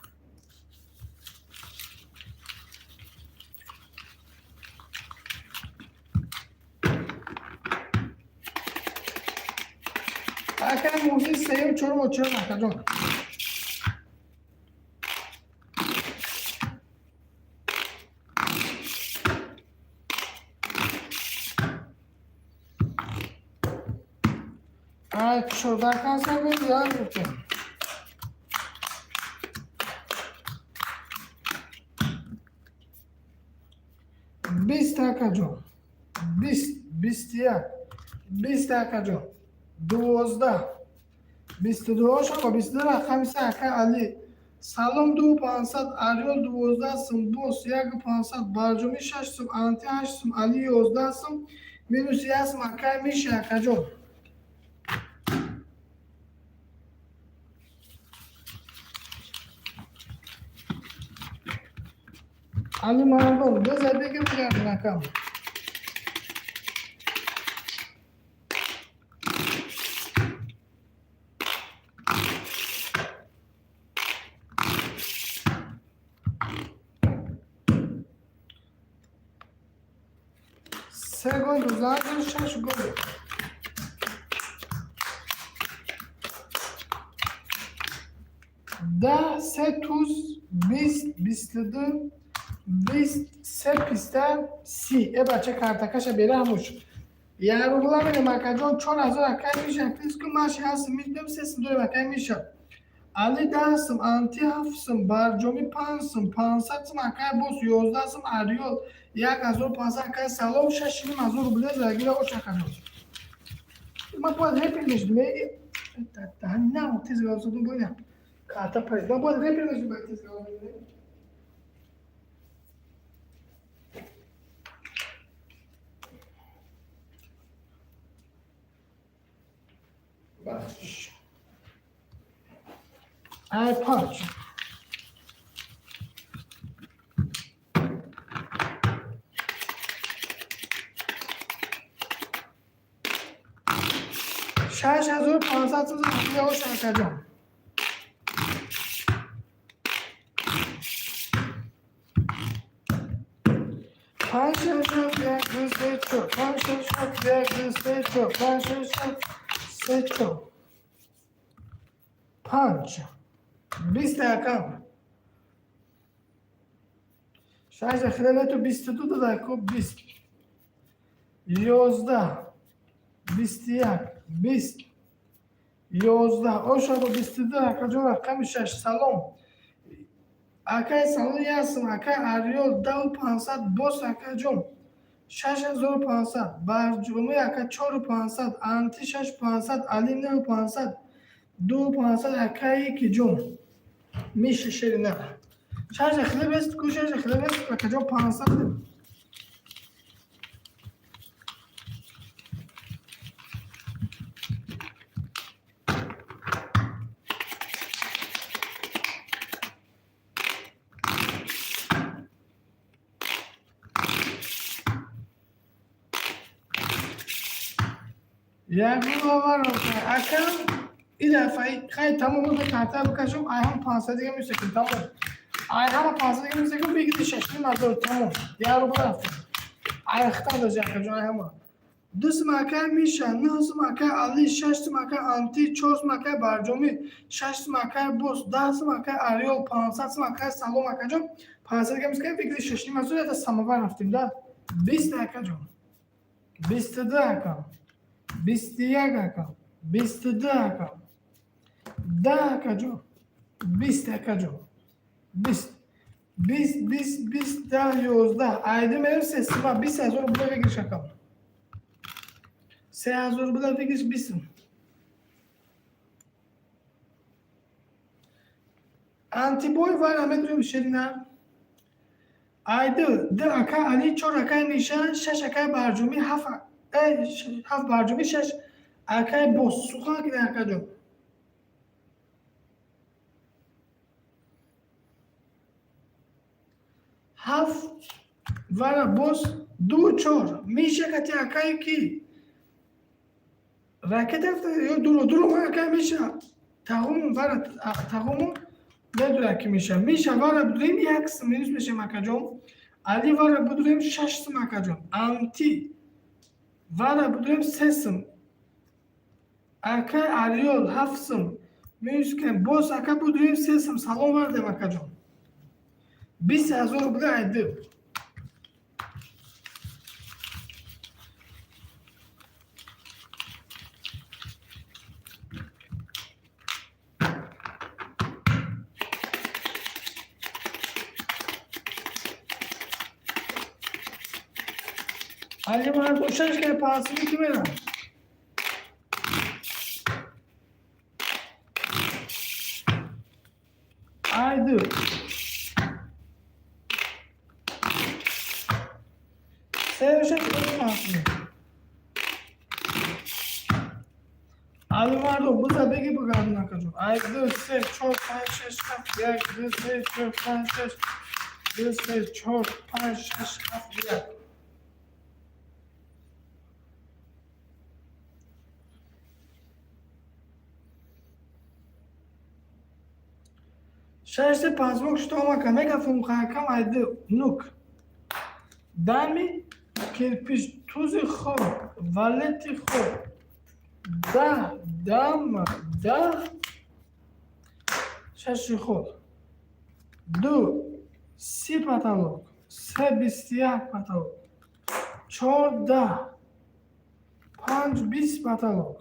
Акай Муҳсин сеюм, чорум очирам, акаҷон. Ай, чордаҳ каса мезиёд гуфтем. 20, акаҷон. 20, 21, 20, акаҷон, 12, 22. Ошако, 22 рақами се, ака Али. Салом, 2500, Ариёл 12 сум, бос 1500, Барҷумӣ 6 сум, Анти 8 сум, Али 11 сум, минус 1 сум, акай Миша, акаҷон. Али Мардон, беза беги бигардин, акам. Се гол рӯза, шаш гол. 10, се туз, 20, 22, 20, се писта, 30. Э бача, картакаша бераҳмуш. Як рубла медем, акаҷон, 4000, акай Миша. Фиску маши ҳастм, мидем, се сум дорем, акай Миша. Али 10 сум, Анти 7 сум, Барҷомӣ 5 сум, 500 сум, акай Бос 11 сум, Ариёл 1500, акай Салом 6500 рубля загира ош, акаҷон. Ман бояд репер мешудам. На, тез гап бойна. Карта парид. Ман бояд репер мешудам, бояд тез гап. Бахшиш. Ай панҷ. 6500 сум ош, акаҷон. Панҷ, шаш, ҳафт, як, ду, се, чор. Панҷ, шаш, ҳафт, як, ду, се, чор. Панҷ, шаш, ҳафт, се, чор. Панҷ. 20, акам. Шаш хеле 22 дода ку, 20. 11. 21. 20. 11. Ошаро 22, акаҷон, рақами шаш. Салом. Акай Салом ясм, акай Ариёл 10500, бос, акаҷон. 6500, Барҷумӣ ака 4500, Анти 6500, Али 9500, 2500, акаи киҷон. Миша шерина. Шаш хлеб аст ку, шаш хлеб аст, акаҷон, 500. Як рубла акам и дафъа хай тамом ба карта бикашам, ай ҳам 500 дига мисеким, тамом. Ай ҳама 500 дига мисеким, бигиди 6500, тамом. Як рубла рафтем. Ай хитам дошт, акаҷон, ай ҳама. 2 сум акай Миша, 9 сум акай Али, 6 сум акай Анти, 4 сум акай Барҷомӣ, 6 сум акай Бос, 10 сум акай Ариёл, 500 сум акай Салом, акаҷон. 500 дига мисеким, бигиди 6500, ята самовар рафтем да. 20, акаҷон. 22, акам. 21, акам. 22, акам. 10, акаҷон. 20, акаҷон. 20. 20, 20, 20, 10, 11. Айди мерем се сима, 20 000 рубла выигрыш, акам. 3000 рубла выигрыш, 20. Антибой вара медурем, ширина. Айди д ака Али, чор акай Миша, шаш акай Барҷумӣ, ҳафт Барҷумӣ, шаш акай Бос. Сухан кида, акаҷон. Ҳафт вара боз ду чор. Миша кати акай ки? Ракета ё дуро дуро ма акай Миша. Тағуму вара тағуму медура ки Миша. Миша вара будурем, як сум минус мешем, акаҷон. Али вара будурем, 6 сум, акаҷон. Анти вара будурем, 3 сум. Акай Ариёл 7 сум. Минус кунем. Боз ака будурем, 3 сум. Салом вардем, акаҷон. 20 000 рубля айди. Али мардум шаш ка панҷсими ки мерам. Ай ду. Сею шаш панҷсими. Али мардум биза беги бигардон, акаҷон. Ай ду, се, чор, панҷ, шаш, ҳафт, як, ду, се, чор, панҷ, шаш, ду, се, чор, панҷ, шаш, ҳафт, як. Шаш, се, панҷмок шуд омака мегафум хаякам. Ай ду нук. Дами кирпич, тузи хор, валети хор. 10, дам, 10, шаши хор. Ду, 30 потолок, се, 21 потолок, чор, 10, панҷ, 20 потолок,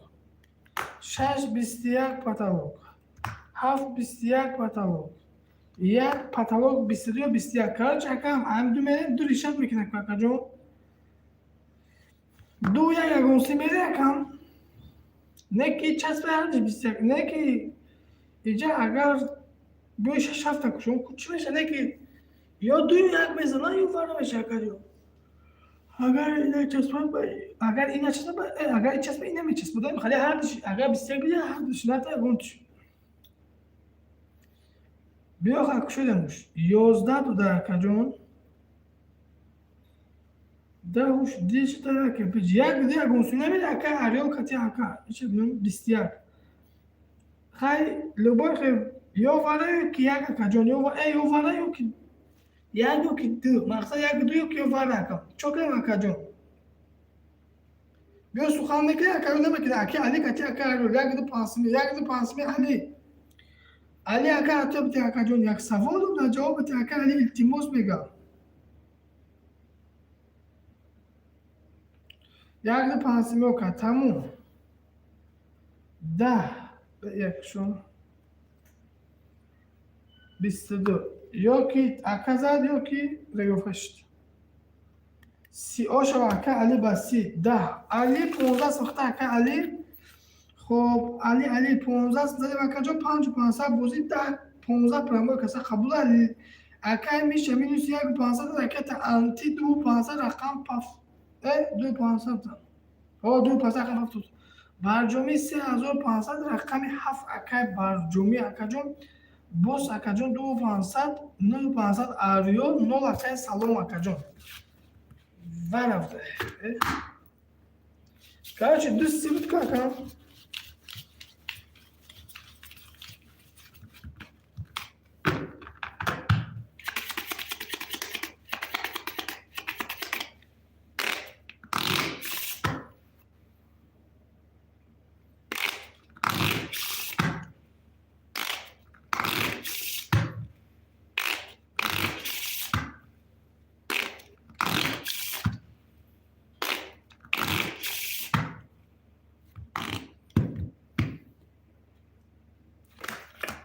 шаш, 21 потолок, ҳафт, 21 потолок, як потолок, 22 ё 21. Короче, акам, ам ду мерем, ду решать мекунак, акаҷон. Ду, як, ягон си мере, акам. Не ки часпа ҳардиш 21, не ки иҷа агар биёй шаш ҳафта кушон, чӣ меша? Не ки ё дую як мезанад, ё фарқ меша, акаҷон. Агар ина часпа, агар ина часпа, агар часпа, ина мечаспа, хали ҳардиш агар 21 бида, ҳардиш ната ягон чи. Биё ха кушодемуш. 11 дода, акаҷон. Даҳуш дишта кирпич. Як ду ягон су намеда, ака Ариол кати ака. Ича 21. Хай любой хай ё вара ё ки як, акаҷон, ё ё вара ё ки як ё ки ду. Мақсад як ду ё ки ё вара, акам. Чо кунем, акаҷон? Биё сухан мекунӣ, ака, ё намекунӣ? Аки Али кати ака Ариол як ду панҷсими, як ду панҷсими Али. Али ака ато бити, акаҷон, як савол дар ҷавоб бити, ака Али, илтимос мегам. Як ду панҷсими ока, тамом. 10, як шум. 22. Ё ки ака зад, ё ки регофа шуд. Си ошава, ака Али ба си. 10. Али 15 сохта, ака Али. Хоб, Али, Али 15 задем, акаҷон, панҷу панҷсад бозӣ, 10, 15 прямой каса қабул. Али акай миша минус як панҷсад ракета анти ду панҷсад рақам паф ду панҷсад о ду панҷсад рақам ҳафт. Барҷомӣ 3500 рақами ҳафт, акай Барҷомӣ, акаҷон. Боз, акаҷон, ду панҷсад, нӯ панҷсад Ариёл, нол, акай Салом, акаҷон. Ва рафта. Короче, ду си буд ку, акам.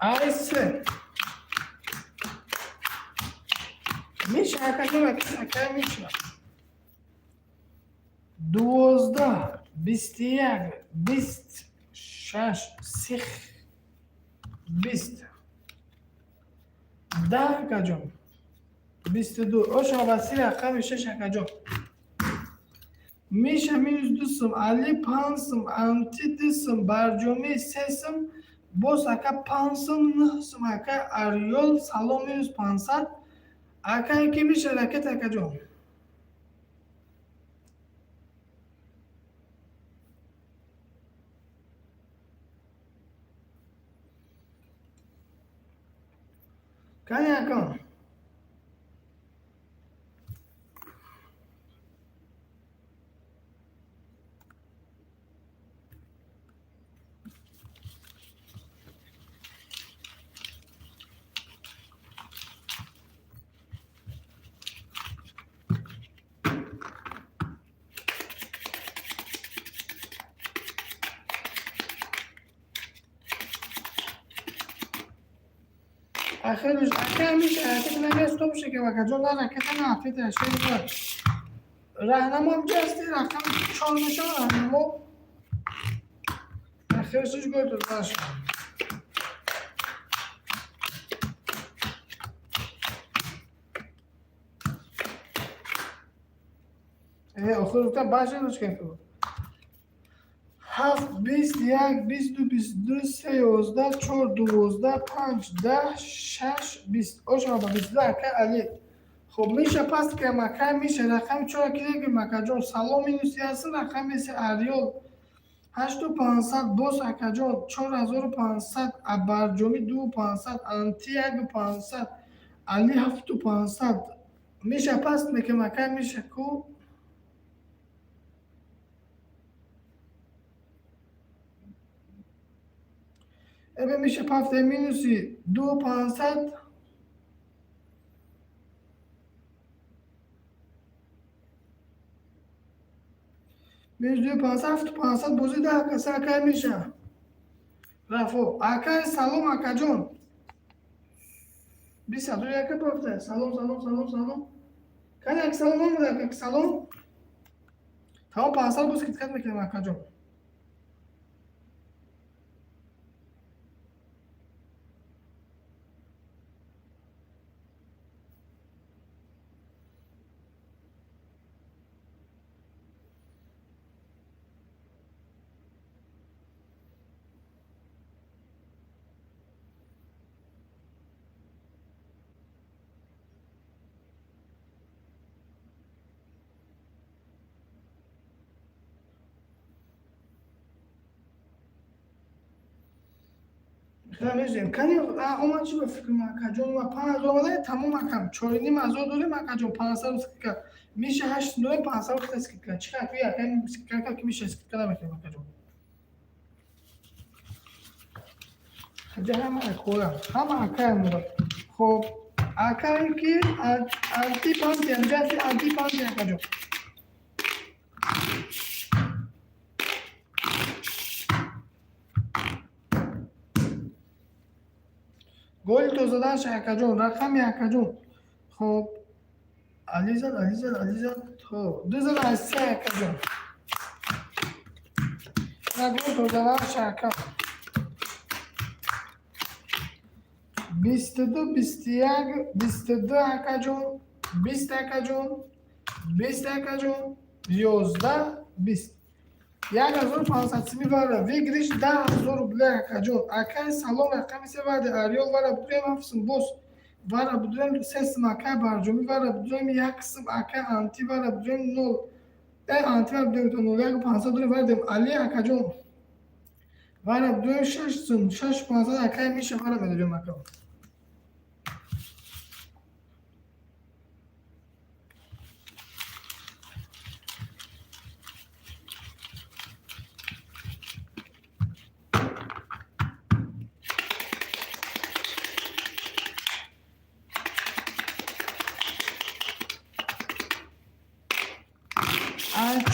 Ай се. Миша, акаҷон, акай Миша. 12, 21, 20, шаш, сих, 20. 10, акаҷон. 22. Ошо ба си рақами шаш, акаҷон. Миша минус ду сум, Али панҷ сум, Анти ду сум, Барҷомӣ се сум, боз ака панҷ сум, нӯҳ сум, ака Ариёл, Салом минус 500. Ака ки миша ракет, акаҷон. Кани, акам? Ахирш ака миша ракет нагас топ шеке, акаҷон, на ракета, на афета шери. Раҳнамо ҳамҷа ҳасти, рақами чор мешавад раҳнамо. Ахиршиш гол тоза шуд. Охир гуфтам баша ручка ку. Ҳафт, бист, як, 22, 22, се, 11, чор, 12, панҷ, 10, шаш, 20. Ошама ба 22, ака Али. Хоб, миша паст кам, ака Миша, рақами чора кидеги, акаҷон. Салом, минуси ҳастин, рақами се Ариёл. Ҳашту пансад, боз акаҷон, 4500, Абарҷомӣ 2500, Анти 1500, Али 7500. Миша паст мекам, ака Миша ку. Эбе миша пафте минуси 2500. Минус 2500, 7500 бози 10 каса, акай Миша. Рафо. Акай салом, акаҷон. 20 ҳазор яка пафте. Салом, салом, салом, салом. Кани як салом омада, як салом. Тамом, 500 боз киткат мекунем, акаҷон. Межем. Кани омад, чӣ ба фикр, акаҷон, ма 5000 омада, тамом, акам. 4500 дорем, акаҷон, 500 скидка. Миша ҳашт дорем, 500 скидка. Чӣ ка ака скидка ки миша скидка намекунем, акаҷон. Ҳаҷа ҳама акора, ҳама акаям дорад. Хоб, акае ки анти панти, анҷати анти панти, акаҷон. Голи тозаданш, акаҷон, рақами акаҷон. Хоб, Али зад, Али зад, Али зад. Хоб, ду зад аз се, акаҷон. На гол тозаданш, ака. 22, 21, 22, акаҷон, 20, акаҷон, 20, акаҷон, 11, 20. 1500 сими вара выигрыш 10 000 рубля, акаҷон. Акай салом, рақами се вади Ариёл вара будуем ҳафт сум, боз вара будуем се сум, акай Барҷомӣ вара будуем як сум, акай Анти вара будуем нол. Анти вара будуем то нол як пансад дорем вардем. Али акаҷон вара будуем шаш сум, шаш пансад, акай Миша вара медорем, ака.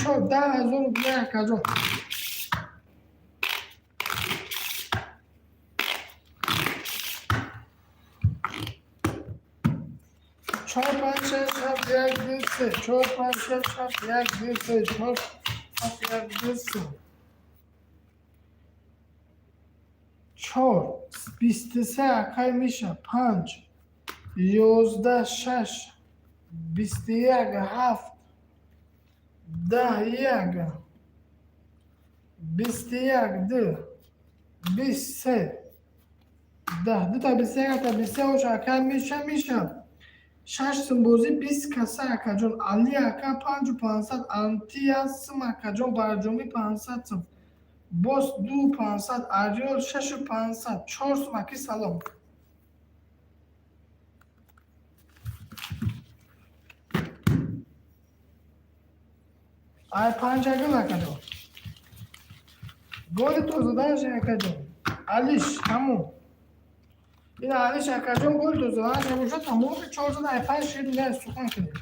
Чор 10 000 рубля, акаҷон. Чор, панҷ, шаш, ҳафт, як, ду, се. Чор, панҷ, шаш, ҳафт, як, ду, се. Чор, ҳафт, як, ду, се. Чор, 23, акай Миша, панҷ, 11, шаш, 21, ҳафт, 10, як, 21, ду, 20, се, 10, дута 21, та 23 ош, акай Миша, Миша. Шаш сум бозӣ 20 каса, акаҷон. Али ака 5500, Анти як сум, акаҷон, Барҷомӣ 500 сум. Боз ду пансад, Ариёл шашу пансад, чор сум, аки салом. Ай панҷагул, акаҷон. Голи тозаданш, акаҷон. Алиш, тамом. Ин Алиш, акаҷон, голи тозаданш бошад, тамоми чорсад ай панҷ шид не сухан кунем.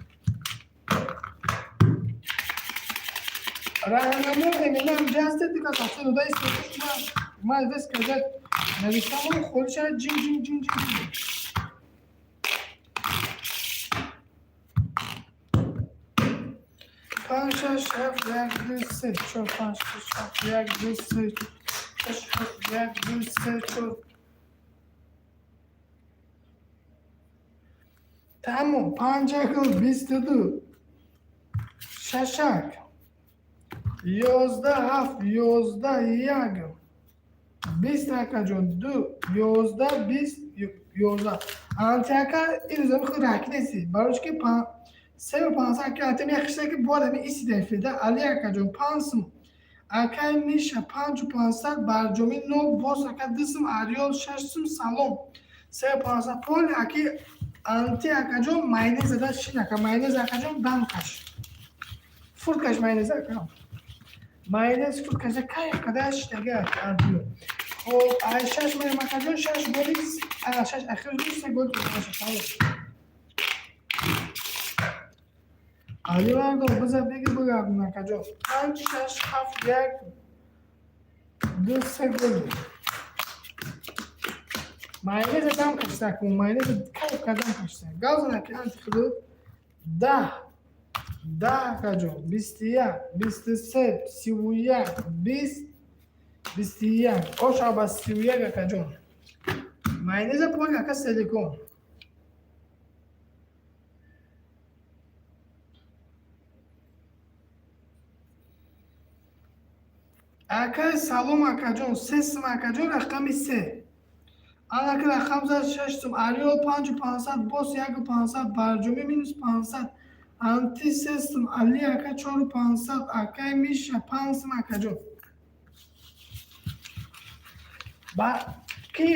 Раҳнамо Эмина ҳамҷа ҳастед, дика сафса дода истода шума. Ман здесь сказать навиштам, холиша ҷим ҷим ҷим ҷим ҷим. Панҷ, шаш, ҳафт, як, ду, се, чор, панҷ, шаш, ҳафт, як, ду, се, шаш, ҳафт, як, ду, се, чор. Тамом. Панҷаку 22, шашак, 11, ҳафт, 11, як, 20, акаҷон, ду, 11, 20, 11. Антиака ин худ раки неси, барои ки сеу пансад ака антиам яхшиса, ки бояд ами исида фида. Али акаҷон, 5 сум, акай Миша, 5-у 500, Барҷомӣ нол, боз ака 2 сум, Ариёл 6 сум, салом, 3-у 500 пол аки анти акаҷон, майонез зада шин ака, майонез акаҷон, дам каш, фур каш майонез ака, майонез фур каша, кайф када шитага анти. Хоб, ай шаш маям акаҷон, шаш голи, шаш ахир ду, се гол. Али вардор, биза беги, бигардон акаҷон. Панҷ, шаш, ҳафт, як, ду, се гол. Майонез дам кашта кун, майонез кайф кардам кашта. Гавзан аки анти худу 10, 10 акаҷон, 21, 23, 31, 20, 21. Оша ба 31 акаҷон. Майонеза пок ака селикон. Акай салом акаҷон, 3 сум акаҷон, рақами се. Анаки рақам зад 6 сум, Ариол 5-у 500, боз 1-у 500, Барҷумӣ минус 500, анти 3 сум, Али ака 4-у 500, акай Миша 5 сум акаҷон. Ба ки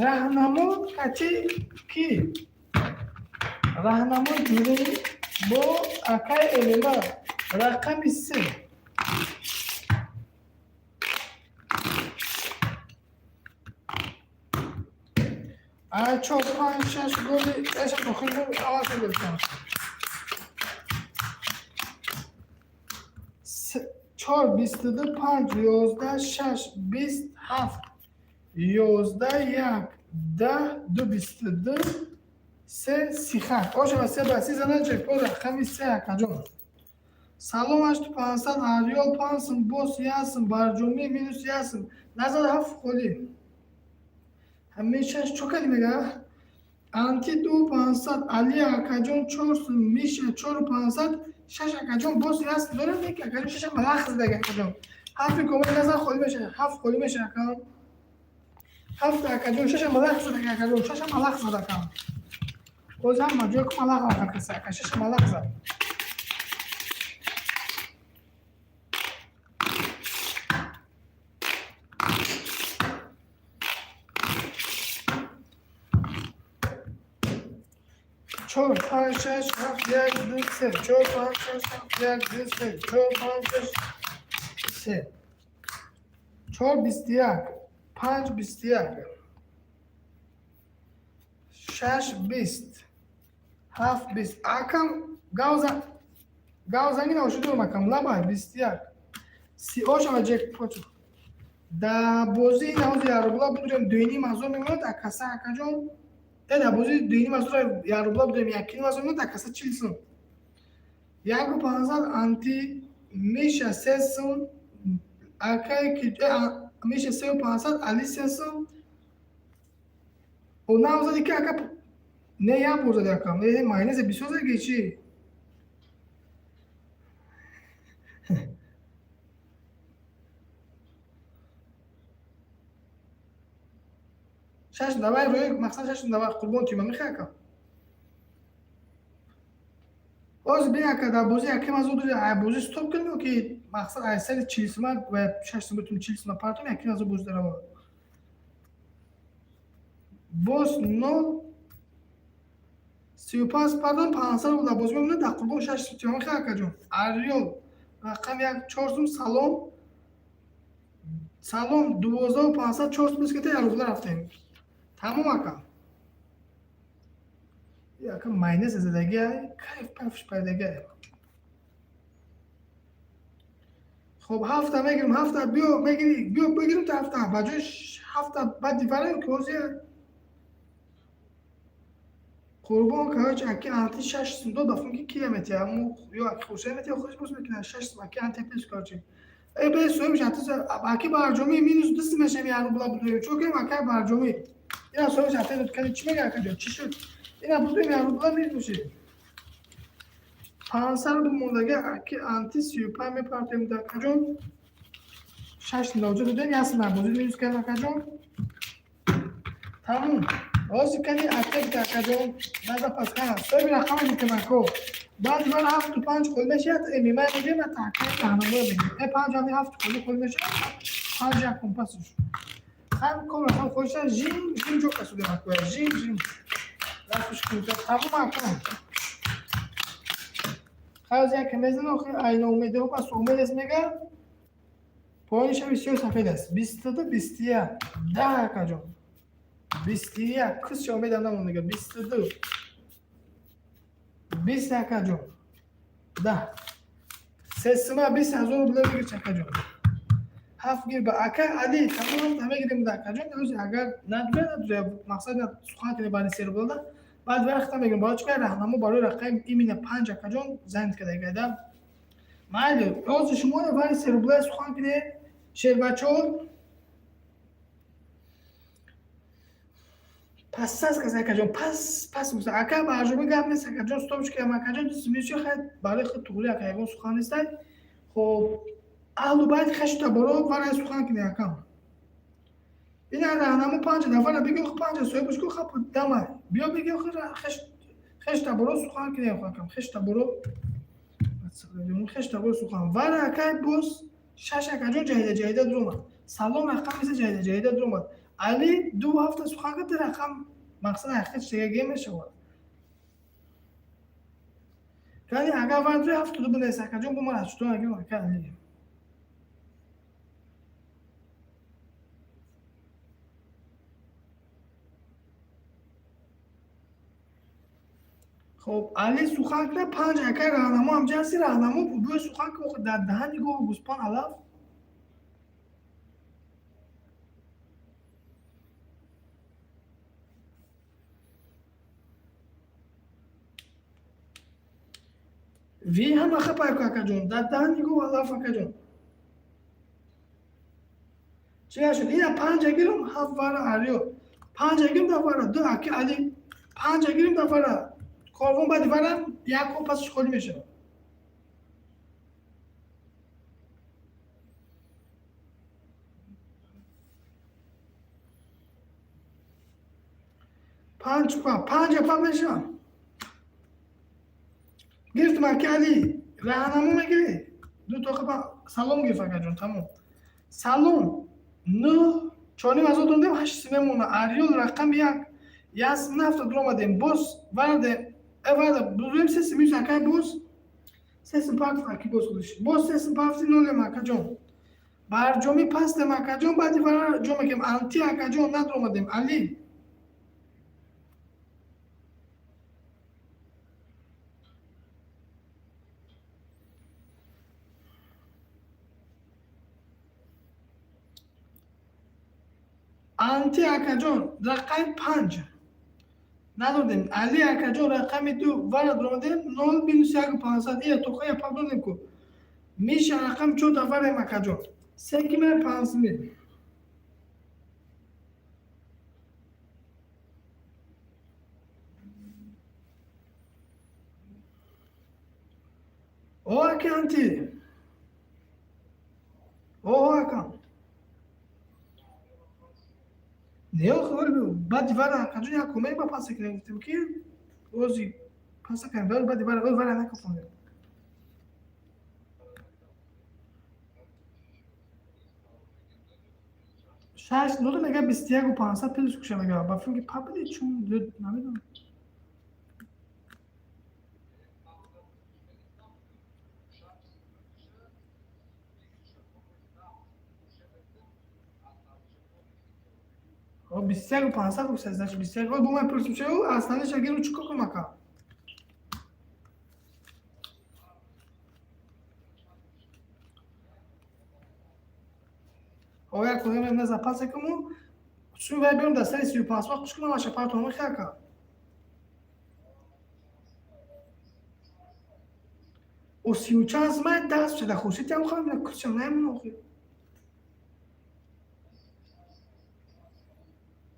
раҳнамо качи ки раҳнамо ҷурӣ бо акай Элима рақами се. Ай чор, панҷ, шаш голи эша дохил аввал гирифтам. Чор, 22, панҷ, 11, шаш, 20, ҳафт, 11, як, 10, ду, 22, се, сихак. Оша ба се ба си зана ҷекпо рақами се акаҷон. Салом, 8-у 500, Ариёл 5 сум, боз 1 сум, Барҷомӣ минус 1 сум. Назар ҳафт холӣ. Ҳамин шаш чо кардӣ мега? Анти 2-у 500, Али акаҷон 4 сум, Миша 4-у 500, шаш акаҷон, боз 1 сум дорам, ки акаҷон шаша малах зада акаҷон. Ҳафти комил назар холӣ меша, ҳафт холӣ меша акам. Ҳафт акаҷон, шаша малах зада акаҷон, шаша малах зада акам. Боз ҳам маҷои ку малах зада каса ака, шаша малах зад. Чор, панҷ, шаш, ҳафт, як, ду, се, чор, панҷ, шаш, ҳафт, як, ду, се, чор, панҷ, шаш, се, чор, 21, панҷ, 21, шаш, 20, ҳафт, 20. Акам гавза гавзанӣ навшудум акам, лабай 21, си ошава ҷекпот. Да бозии навози ярубла будурем, дуюним ҳазор мемонад акаса акаҷон. Э, дар бозии дуюним ҳазор ярубла будурем, якним ҳазор мемонад акаса, 40 сум. 1-у 500 анти, Миша 3 сум, акай ки Миша 3-у 500, Али 3 сум. О, навзади ки ака, не, як бор зади акам, э, майонезе бисёр зади чӣ? Шаш давай рӯи мақсад, шаш давай қурбон тима мехоҳ ака. Ҳозир бин ака, дар бозии яким ҳазор дури ай бозӣ стоп кунем ки мақсад ай сари 40 сума ва 6 сума битунем 40 сума партом, яким ҳазор бозӣ дарава. Боз нол 35 пардон, 500 рубл дар бозӣ мемонад, дар қурбон шаш тима мехоҳ акаҷон. Ариёл рақам як, 4 сум, салом, салом, 12-у 500, 4 сум биската, 1 рубла рафтем. Тамом ака. Ака майонез задагӣ, кайф пайфш пайдагӣ. Хоб, ҳафта мегирем, ҳафта биё мегири, биё бигирем та ҳафта ба ҷои ҳафта баъд дифарем ки ҳозир. Қурбон, короче, аки анти 6 сум дод, ба фун ки кия метия, мо ё аки хуршед метия, худаш боз мекунад 6 сум аки анти плюс, короче. Э бе соҳиб шати аки барҷомӣ минус 2 сум мешавӣ, як рубла будуем. Чо кем ака барҷомӣ? Ина соҳиб шати дод, кани чӣ мега ака ҷон, чӣ шуд? Ина будуем, як рубла минус мешавӣ. 500 рубл мондага аки анти 35 мепартоем акаҷон. 6 навҷа додем, 1 сум бозӣ минус кардем акаҷон. Тамом. Ҳозир кани аптек акаҷон, наза паскана. Соҳиби рақама мекунам ко. Баъди вара 7-5 қол мешавад, ММА мегирем ва таҳкими раҳнамоя мегирем. Э панҷ ҳами ҳафт қоли қол мешавад, панҷ як компасш. Хам ком рақам хоҳиша жим жим ҷо касудем акоя, жим жим. Рафтш кунта тамом акам. Хайз як мезана охи айна умеде пас умед аст мега. Поёни шаби сиёҳ сафед аст. 22, 21, 10 акаҷон. 21, кисча умедам намонд мега. 22, 20 акаҷон. 10. Сесима 20 000 рубла бигир акаҷон. Ҳафт гир ба ака Али тамом мегирем да акаҷон. Ҳозир агар надура надура мақсад сухан кунем баъди се рублада. Баъд вақта мегирем барои чӣ раҳнамо барои рақами именно панҷ акаҷон занг кардагада. Майли, ҳозир шумо вари се рубла сухан кунед шербачо. Пас каса акаҷон, пас пас гуфта ака барҷомӣ гап нест акаҷон, стопш кардам акаҷон, дисмичи хай барои худ туғри ака ягон сухан нестай. Хоб, аҳлу байт хешта боро варай сухан кунед акам. Ина раҳнамо панҷ нафара биги панҷ соҳибаш ку хап дамай. Биё биги хешта боро сухан кунед акам, хешта боро хешта боро сухан. Вара акай боз шаш акаҷон ҷаҳида ҷаҳида дуромад. Салом рақам неса ҷаҳида ҷаҳида дуромад. Али ду ҳафта сухан кард, рақам мақсад ҳақиқат чига мешавад. Яъне агар вар 72 бинавис акаҷон, бо ман 82 агар ака Али. Хоб, Али сухан кард панҷ ака раҳнамо ҳамҷа ҳасти раҳнамо бӯи сухан ки дар даҳани гову гӯспан алаф. Ви ҳама хапай ку акаҷон, дар даҳани гов алаф акаҷон. Чӣ шуд? Ина панҷа гирам ҳафт вара ариё. Панҷа гирам дар вара ду аки Али. Панҷа гирам дар вара корвон баъди вара як ком пасаш холӣ мешавад. Панҷ панҷа па мешавад. Гирифтам аки Али. Раҳнамо мегирӣ? Ду тоқа салом гирифт акаҷон, тамом. Салом. Нӯҳ 4,5 додем, 8 сум мемонад. Ариёл рақами як. 1 сум нафта дуромадем. Боз варде варда будуем се сум минус акай боз 3 сум пафт аки боз худиш. Боз 3 сум пафти нолем акаҷон. Барҷомӣ пастем акаҷон, баъди вара ҷо мекунем. Анти акаҷон надуромадем. Али. Анти акаҷон рақами панҷ надодем. Али акаҷон рақами ду вара дуромадем нол минус яку пансад. Ия тоқа я пап додем ку. Миша рақами чор дафарем акаҷон. Се ки мера 5 суми. О аки анти. О акам. Не баъди вара акаҷон як кӯмак ба паса кунем гуфтем ки ози паса кунем баъди вара вара накафонем. Шаш нода мега 21 500 плюс куша мега ба фикр ки пабли чун намедонам. 21 500 гуфта, значит 21. Ой, бо ман пурсим чаё аслан шагиру чӣ кор кунам ака? О як кунем на запас куму. Чун вай берам дар сари 35 вақт кунам аша партом хака. О сию чанд сумай даст шуда хуршид ям хоҳам курсиам намемон охир.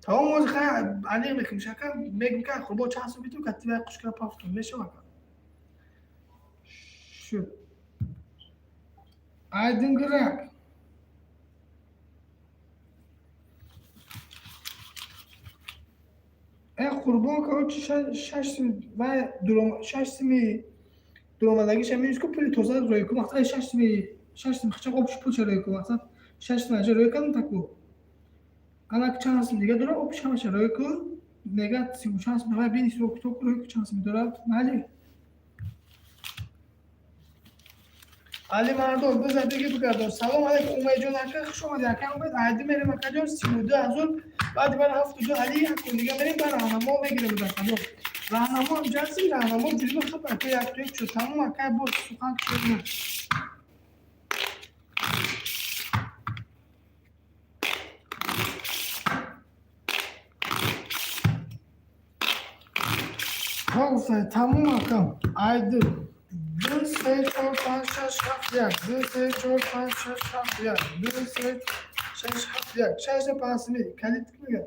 Тамом ози хай алиқ мекунем шака мегум ка қурбон чанд сум битум ка тибай қушкара пафтум мешава ака. Шуд. Айдингирак. Э қурбон короче шаш сими вай дуром шаш сими дуромадагиша минус ку пули тоза рӯй ку мақсад шаш сими хича об пулша рӯй ку мақсад шаш сими аҷа рӯй кардам таку анак чанд сим дига дора об ҳамаша рӯй ку мега сию чанд сим вай бини сиро китоб рӯй ку чанд сим дора майли. Али мардон биза биги бигардон. Салом алейкум Умайҷон ака, хуш омадӣ ака Умед. Айди мерем акаҷон 32 000, баъди бара 72 Али якун дига мерем ба раҳнамо мегирем акаҷон. Раҳнамо ҷанси раҳнамо ҷурима хуб ака як то як шуд. Тамом ака боз сухан кушод. Тамом ака. Айди. Ду, се, чор, панҷ, шаш, ҳафт, як. Ду, се, чор, панҷ, шаш, ҳафт, як. Ду, се, шаш, ҳафт, як. Шашта панҷ сими. Калид ки мегӯяд?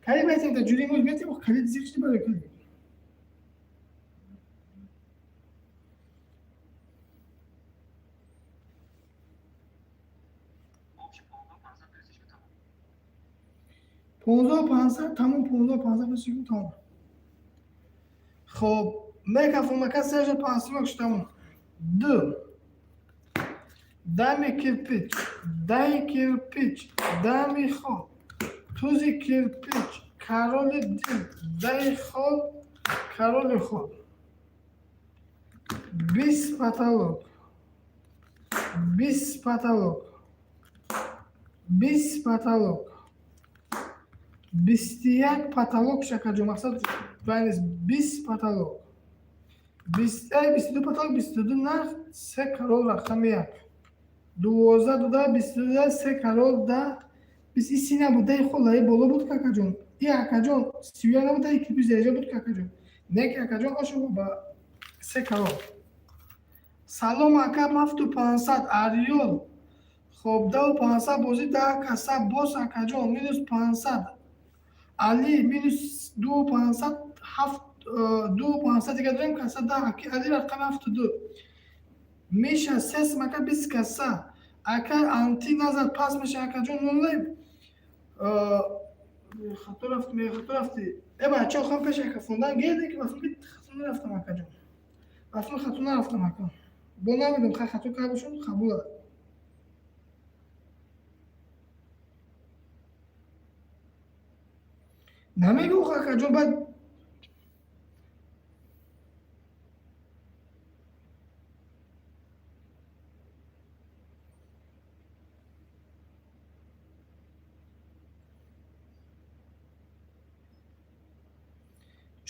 Калид метем та ҷури имрӯз метем калид зиқ шуди барои калид. Общий 15 500 тридцать тамом. 15 500 тамом, 15 500 бисикун тамом. Хоб, мекафум ака сежа панҷ симок шуд тамом. Ду. Дами кирпич, даи кирпич, дами хол, тузи кирпич, короли дил, даи хол, короли хол. Бист потолок, бист потолок, бист потолок, 21 потолок шакаҷо мақсад вайнес бист потолок. 22 потолок, 22 нарх, се корол рақами як. 12 дуда, 22 се корол да бист и си набуд, даи хол даи боло буд какаҷон. И акаҷон 31 набуд, даи кирпич дараҷа буд какаҷон. Не ки акаҷон ошо ба се корол. Салом ака 7500 Ариёл. Хоб 10 500 бозӣ даҳ каса боз акаҷон минус 500. Али минус 2500 ҳафт 2500 дига дорем каса даҳ аки Али рақами 72. Миша се сим ака бист каса. Ака анти назар пас меша акаҷон онлайн. Хато рафтӣ, хато рафтӣ. Э бачаҳо хом пеш ака фондан гелде ки вафм хато нарафтам акаҷон. Вафм хато нарафтам ака. Бо намедонам хай хато карда бошам қабул. Намегӯ акаҷон баъд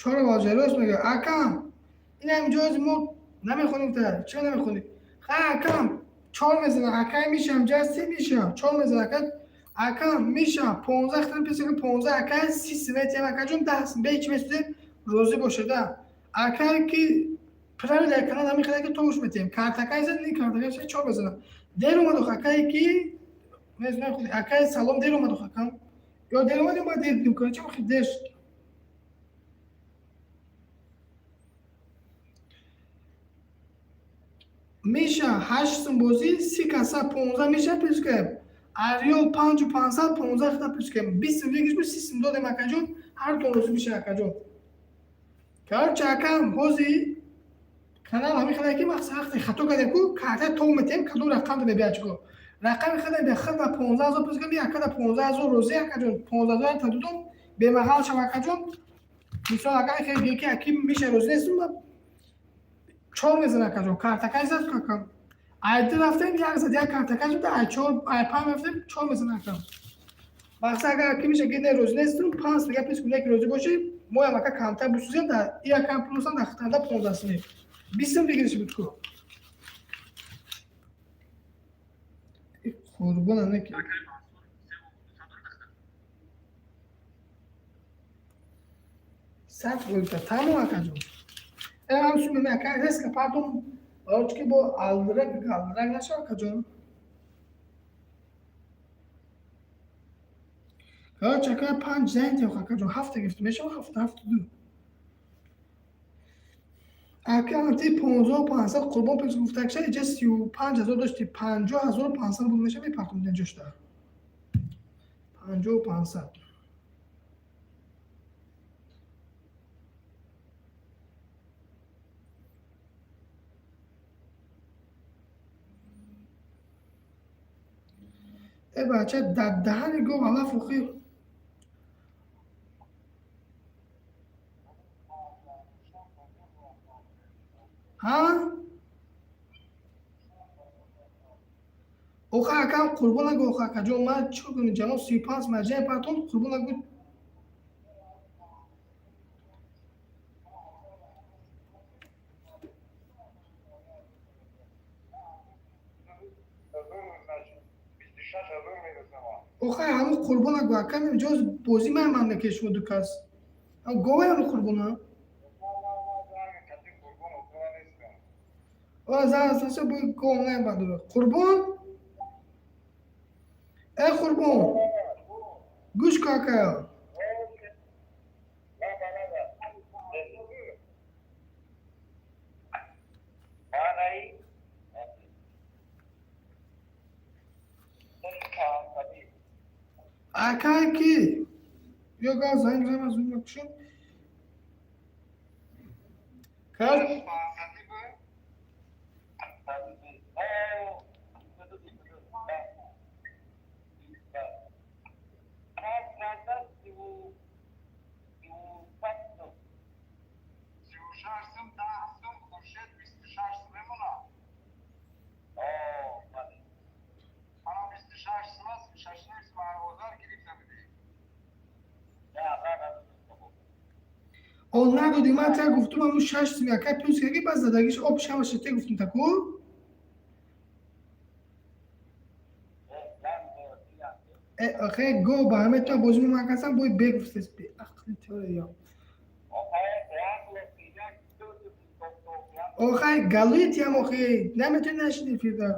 чора воҷа рост мега акам ин ҳамин мо намехонем та чиро намехонем хай акам чор мезанам акай мишам ҷа се мишам чор мезанам ака акам мишам 15 хитам пес 15 акай 30 сметиам акаҷон даҳ бе чи месудем розӣ бошада акай ки правила канал ҳамин хеле ки тош метиҳем картакай зад ни картакай шай чор мезанам дер омадох акае ки акай салом дер омадох акам ё дер омадем бояд дер дидем кунем чӣ дер. Миша ҳашт сум бозӣ си каса 15 миша плюс кардем. Ариёл 5500 15 хита плюс кардем. Бист сум выигрыш буд си сум додем акаҷон ҳартон розӣ меша акаҷон. Короче акам ҳози канал ҳамин хеле ки мақсад вақте хато кардем ку карта то метиҳем кадом рақам да мебиҳад чико рақами хеле бе хелда 15 000 плюс кардем акада 15 000 розӣ акаҷон 15 000 та дудум бемағал шав акаҷон мисол агар хеле ки аки миша розӣ нестум чор мезана акаҷон картакай зад акам ай ду рафтем як зад як картакай зад ай чор ай панҷ рафтем чор мезана акам мақсад агар ки миша ки не розӣ нестум панҷ дига плюс кунем ки розӣ бошӣ моям ака камтар бисӯзем да и акам плюсам да хитанда 15 сум бист сум выигрыш буд ку қурбонам не ки Акай Мансур се садор дахта. Сад гулта тамом акаҷон. Э ҳам сумме ака резко пардон. Барои чӣ ки бо алдрак галдрак нашава, акаҷон. Короче, ака, панҷ зайнтем, акаҷон, ҳафта гирифтем, мешава ҳафта, ҳафту ду. Ака, анти 15 500 қурбон пеш гуфтакша, иҷа 35 000 дошти, 50 500 буд, меша, мепартом ҷошта. 50 500. Э бача, дар даҳани гов алаф охир. Ҳа? Оха, акам, қурбон нагӯ, оха, акаҷон, ман чӣ кунем, ҷаноб, 35 маҷа партон, қурбон нагӯ. Оха, ҳамун қурбон нагӯ, акам, инҷо бозӣ ман ман ки шумо ду кас. Гове ҳамун қурбона? О, зан асоса бо гов намебардора. Қурбон? Э қурбон. Гӯш кун, акая. Акай ки? Ё гав занг зам аз он кушем. Кар О, надоди, ман та гуфтум, ҳамун шаш сум якай плюс карги, баъд задагиш об шамаша те гуфтум таку. Э, охе, го ба ҳаме то бозӣ ман касам бой бег гуфтес бе ақли теория. Охай, галуитиам, охе, наметони нашини фирда.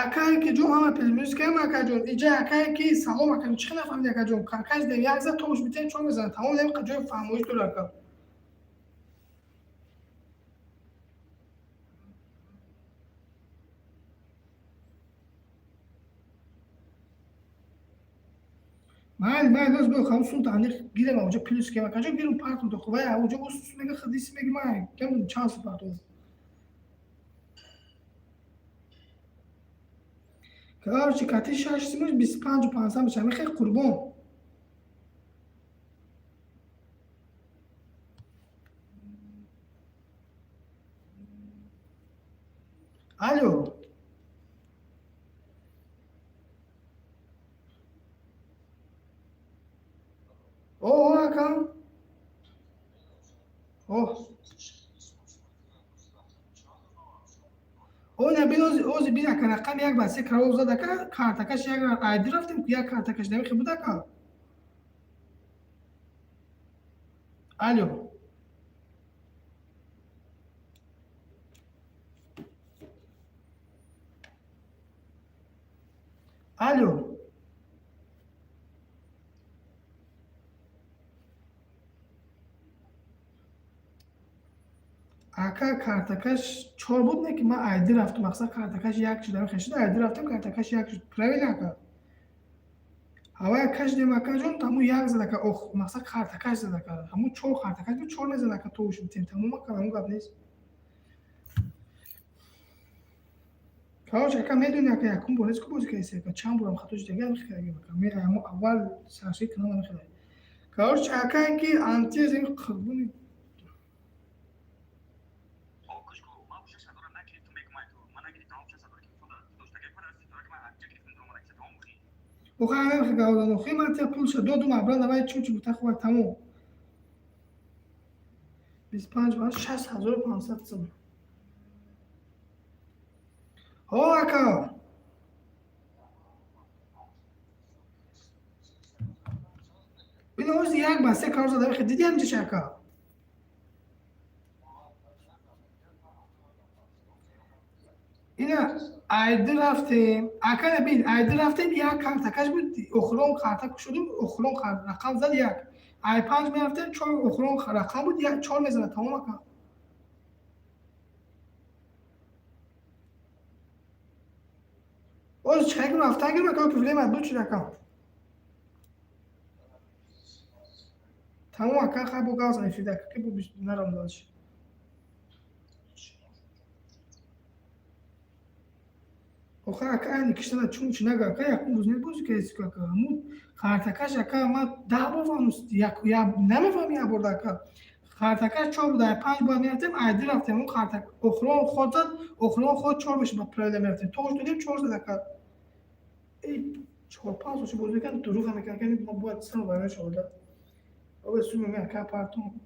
Акае ки ҷон, ҳама плюс кардем, акаҷон. Иҷа акае ки, салом, акаҷон, чӣ нафаҳмиди, акаҷон? Каркаш дем, як зад товуш битем, чо мезанад? Тамом, дем ҷои фаҳмоиш дора, ака. Майли, майли, оз биё, ҳамун сумта аниқ гирем, авҷа плюс кардем, акаҷон, гирем, партум то вай авҷа ус мега, хадиси меги, май кем чанд сум партум. Короче, кати шаш сумаш 25 500 мешава. Мехе, қурбон. Алло. О, акам. О. О, на бин, ози ози бин, ака, рақам як ба се карол зад, ака, картакаш як айди рафтем, як картакаш намехе буд, ака. Алло. Алло. Ака, картакаш чор буд, не ки ман айди рафтам, мақсад, картакаш як шуд, намехе шуд, айди рафтам, картакаш як шуд. Правильно, ака? Ҳавая кашидем, акаҷон, таму як зад, ака, ох, мақсад, картакаш зад, ака. Ҳамун чор картакаш буд, чор мезад, ака, товуш битем. Тамом, ака, ҳамун гап нест. Короче, ака, медони, ака, якум бор нест ку бозӣ кардӣ, ака, чанд борам хато шуд, ягам хеле, ака, ме ҳамун аввал сарши канал намехеле. Короче, ака, ки антиз ин қурбони. Оха, ҳамин гавдан, охи, ман тя пулша додум, абра давай чун чи гуфта, хуба, тамом. 25 ба 6500 сум. О, ака. як ба се кор зада, хе диди ҳамҷа ака. Ина айди рафтем, ака бин, айди рафтем, як картакаш буд, охирон карта кушодем, охирон рақам зад як. Ай панҷ мерафтем, чор охирон рақам буд, як чор мезанад, тамом ака. Боз чӣ кунам, рафтан гирм ака, проблема буд чӣ ака. Тамом ака, хай бо газ эфир ака, ки бо нарам дальше. Охир ака айни киштана чун чи нага ака, якум рӯз не бозӣ кардӣ ака. Ҳамун хартакаш ака, ман 10 бор фаҳмус, як намефаҳмӣ як борда ака. Хартакаш чор буда, ай панҷ бояд мерафтем, ай ду рафтем, он хартак охирон ход зад, охирон ход чор мешуд, ба правила мерафтем. Тош додем, чор зад ака. Эй, чор панҷ сол шуд бозӣ мекардем, дурӯға мекардем, мо бояд сам вайрон шуда. Обе суми ме ака партум.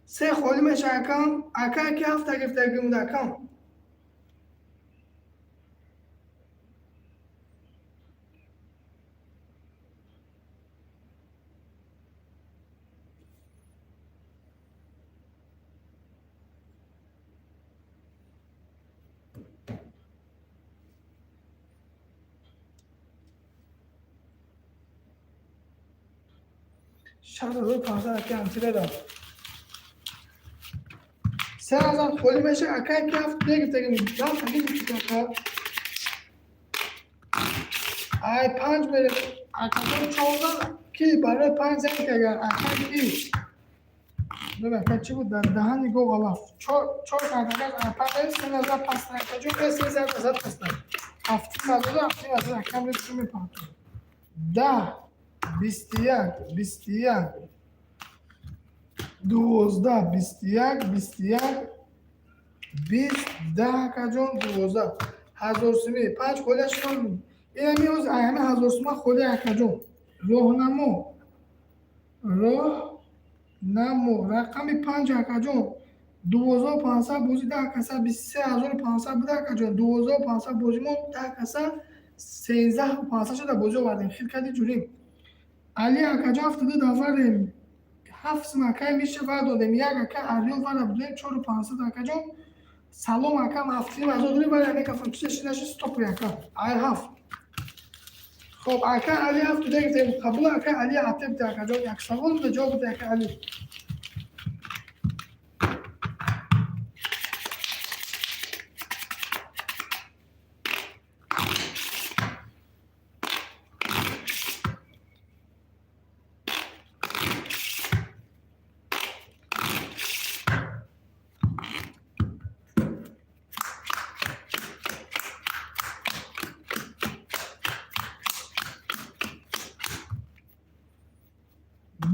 Се холӣ меша акам, ака ки ҳафта гирифтагӣ буда акам. 6500 ака ҳамсира рафт. 3000 холӣ меша ака ки ҳафт гирифтагӣ буд, даҳта гирифтагӣ ака. Ай панҷ мерем, акаҷон чорзад ки барои панҷ занг агар ака ки. Бибин ака чӣ буд дар даҳани гов алаф. Чор чор кардагаш ай панҷ мерем, 3000 пастан акаҷон, 3000 пастан. Ҳафтим ҳазор, 7000 акам репшу мепартом. 10, 21, 21, 12, 21, 21, 20, 10 акаҷон, 12. Ҳазор суми, панҷ холиаш чор. Ина меоз ай ҳама ҳазор сума холи акаҷон. Роҳнамо. Роҳнамо. Рақами панҷ акаҷон. 12500 бозӣ 10 каса 23500 буда акаҷон. 12500 бозӣ мо 10 каса 13500 шуда бозӣ овардем. Хел кади ҷурим. Али акаҷон 72 даварем. Ҳафт сум акай миша вар додем. Як ака Арён вара будем 4500 акаҷон. Салом акам, 7000 дорем вара мекафам. Чизе шинаши стоп ака. Ай ҳафт. Хоб ака Али ҳафт ду гирифтем. Қабул ака Али атеб акаҷон. Як савол буда ҷавоб буда ака Али.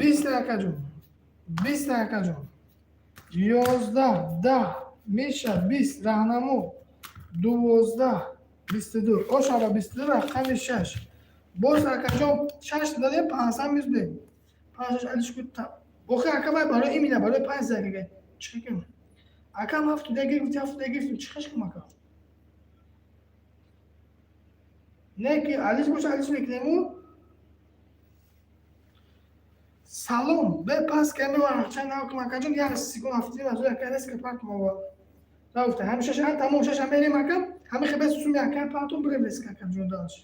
Бист акаҷон, бист акаҷон, 11, 10, меша бист, раҳнамо 12, 22, ошава 22, рақами шаш. Боз акаҷон шаш додем, 500 мизудем. Панҷ шаш алишку. Охи ака вай барои имина барои панҷ зака чӣ кунам? Акам ҳафту ду гирифт, ҳафту ду гирифтем, чӣ хеш кунам ака? Не ки алиш боша алиш мекунему. Салом, бе пас ками варақча нав кун акаҷон, як секунд ҳафтим аз ака реска парк мова. Рафта, ҳам шаш ҳам тамом шаш ҳам мерем ака, ҳами хебе суми ака партум бирем реска акаҷон дальше.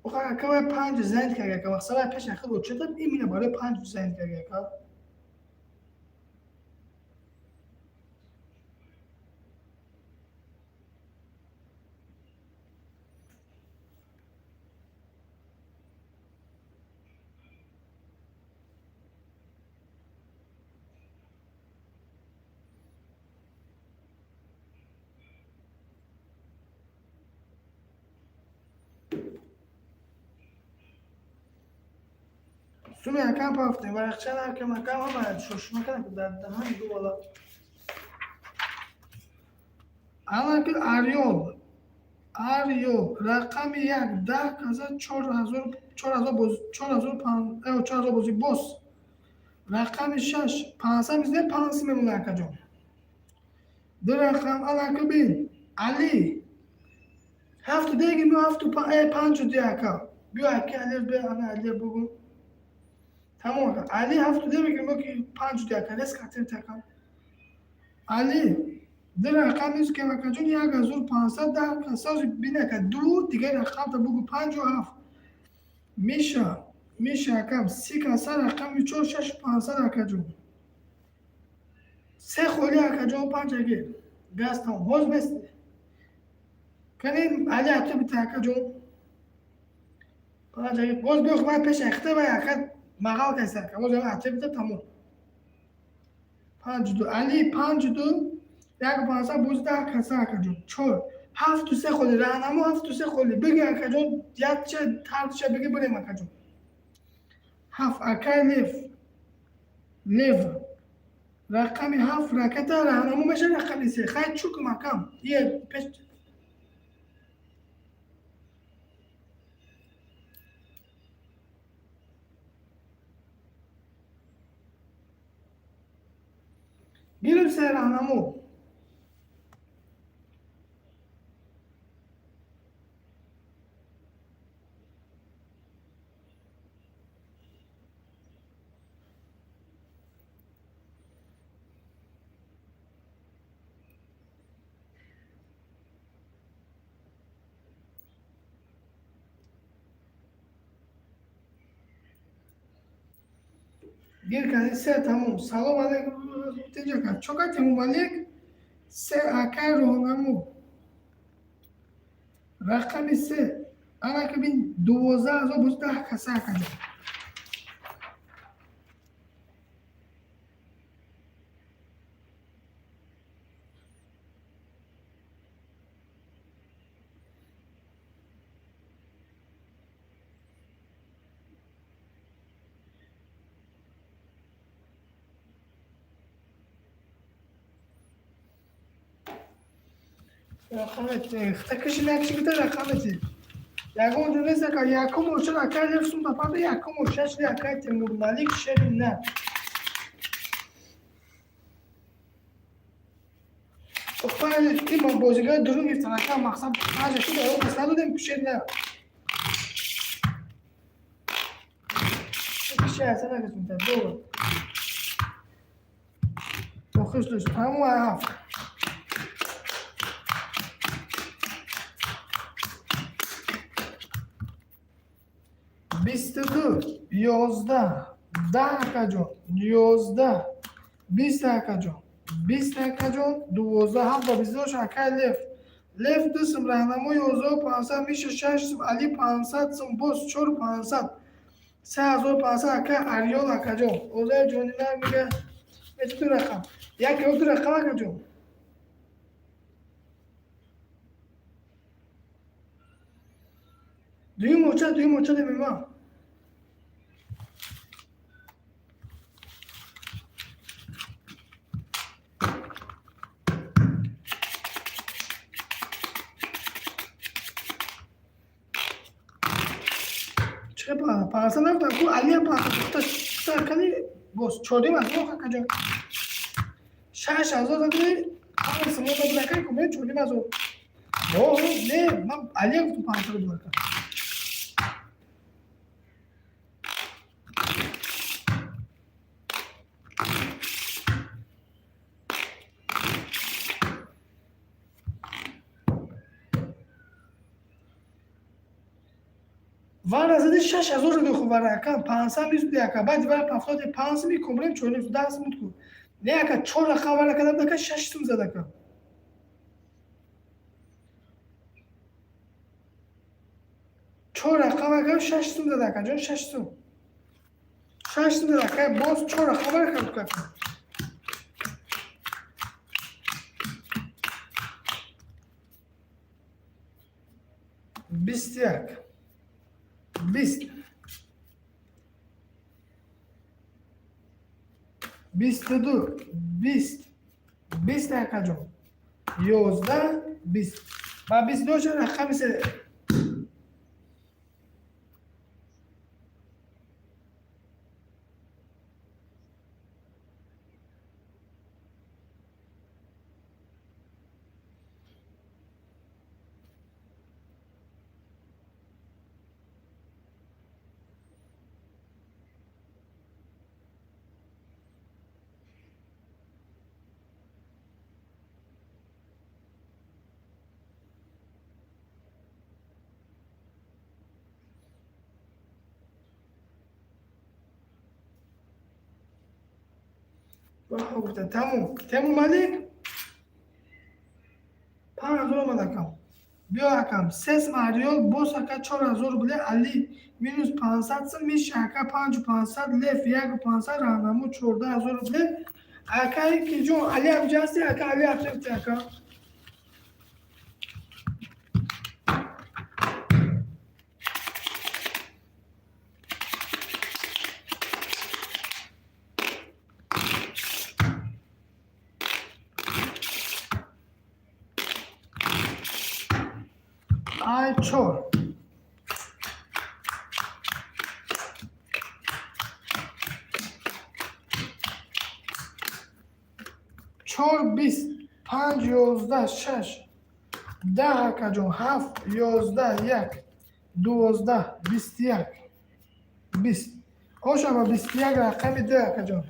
Охир ака вай панҷ занд кард ака, мақсад вай пеш ахир очета имина барои панҷ занд кард ака. Суми акам пафтем, варақча накам, акам ҳама шошма кардам, дар даҳани ду бала. Алаки Арёл. Арёл рақами як даҳ каза 4000, 4000 боз, 4000, 4000 бозӣ боз. Рақами шаш 500 мизне, 500 мемона, акаҷон. Ду рақам алаки бин. Али. Ҳафту деги ми ҳафту панҷу ди, ака. Биё, аки Али, биё, ана Али бугу. Тамом, ака. Али ҳафту ди мегим ки панҷу ди, ака. Рес катем ака. Али ду рақам низ ки, акаҷон, 1500 даҳ касози бин, ака, ду дигар рақамта бугу, 57. Миша, Миша, акам, 30 каса, рақами чор, шаш 500, акаҷон. Се холи, акаҷон, панҷ аги. Газ тамом. Боз бест. Кани Али ату бита, акаҷон. Панҷ аги. Боз биё, ман пеш ахта ва ака мағал кайса, ака. Боз ату бита, тамом. Панҷ ду. Али панҷ ду. Як 500 боз 10 каса, акаҷон. Чор. Ҳафту се холи. Раҳнамо ҳафту се холи. Биги, акаҷон, якча тардша биги, бирем, акаҷон. Ҳафт, акай Лев. Лев. Рақами ҳафт раката раҳнамо меша, рақами се. Хай, чукм, акам. Ие пеш гирим се раҳнамо. Гир кардем се, тамом. Салом алейкум, тинҷака. Чока Темурмалик се, акай роҳнамо. Рақами се. Анаки бин, 12 000 боз 10 каса, акаҷон. Рақамете. Хтакаши накши бита рақамете. Ягон ҷо нест, ака. Якум оча ака Лев сум дапада, якум оча шди акай Темурмалик шери на. Охпа, ин бозигари дурун гирифтан, ака, мақсад панҷ шуд, ягон кас надодем шер на. Киши ҳасан накасмита. Добр. Охир шуд. Тамом, ҳафт. 22, 11, 10, акаҷон, 11, 20, акаҷон, 20, акаҷон, 12, ҳафт ба 22, акай Лев. Лев ду сум, раҳнамо 11 500, Миша шаш сум, Али 500 сум, боз чору 500, 3500, акай Арён, акаҷон. Озаи ҷонинар мега, мечи ду рақам. Як ё ду рақам, акаҷон. Дуюм оча, дуюм оча демема. Чӣ 500 нафтам ку, Алия 500 кута кани, боз чордим аз мо, акаҷон. 6000 зади, ҳама симо дабрака ку, ме чордим аз о. Не, ман Алия гуфтам, 500 будака. Вара зади, 6000 зади, ху вара, ака, 500 мизуди, ака, баъди вара пафтоди 500 ми комрем, чорним 10 сум ку. Не, ака, чор рақам вара кардам, ака, шаш сум зад, ака. Чор рақам, ака, шаш сум зад, ака ҷон, шаш сум. Шаш сум зад, ака, боз чор рақам вара кардам, ака. 21. 20. 22, 20, 20, акаҷон, 11, 20 ба 22 рақами се. Гуфта, тамом. Темур Малик, 5000 омад, акам. Биё, акам, сесм Ариёл, боз, ака, 4000 рубле. Али минус 500 сум, Миша, ака, 5500, Лев 1500, Раҳнамо 14 000 рубле. Акаи киҷон, Али ҳамҷа ҳасти, ака? Али ҳафти, ака. Ай чор, чор, 20, панҷ, 11, шаш, 10, акаҷон, ҳафт, 11, як, 12, 21, 20. Ошама 21, рақами д, акаҷон.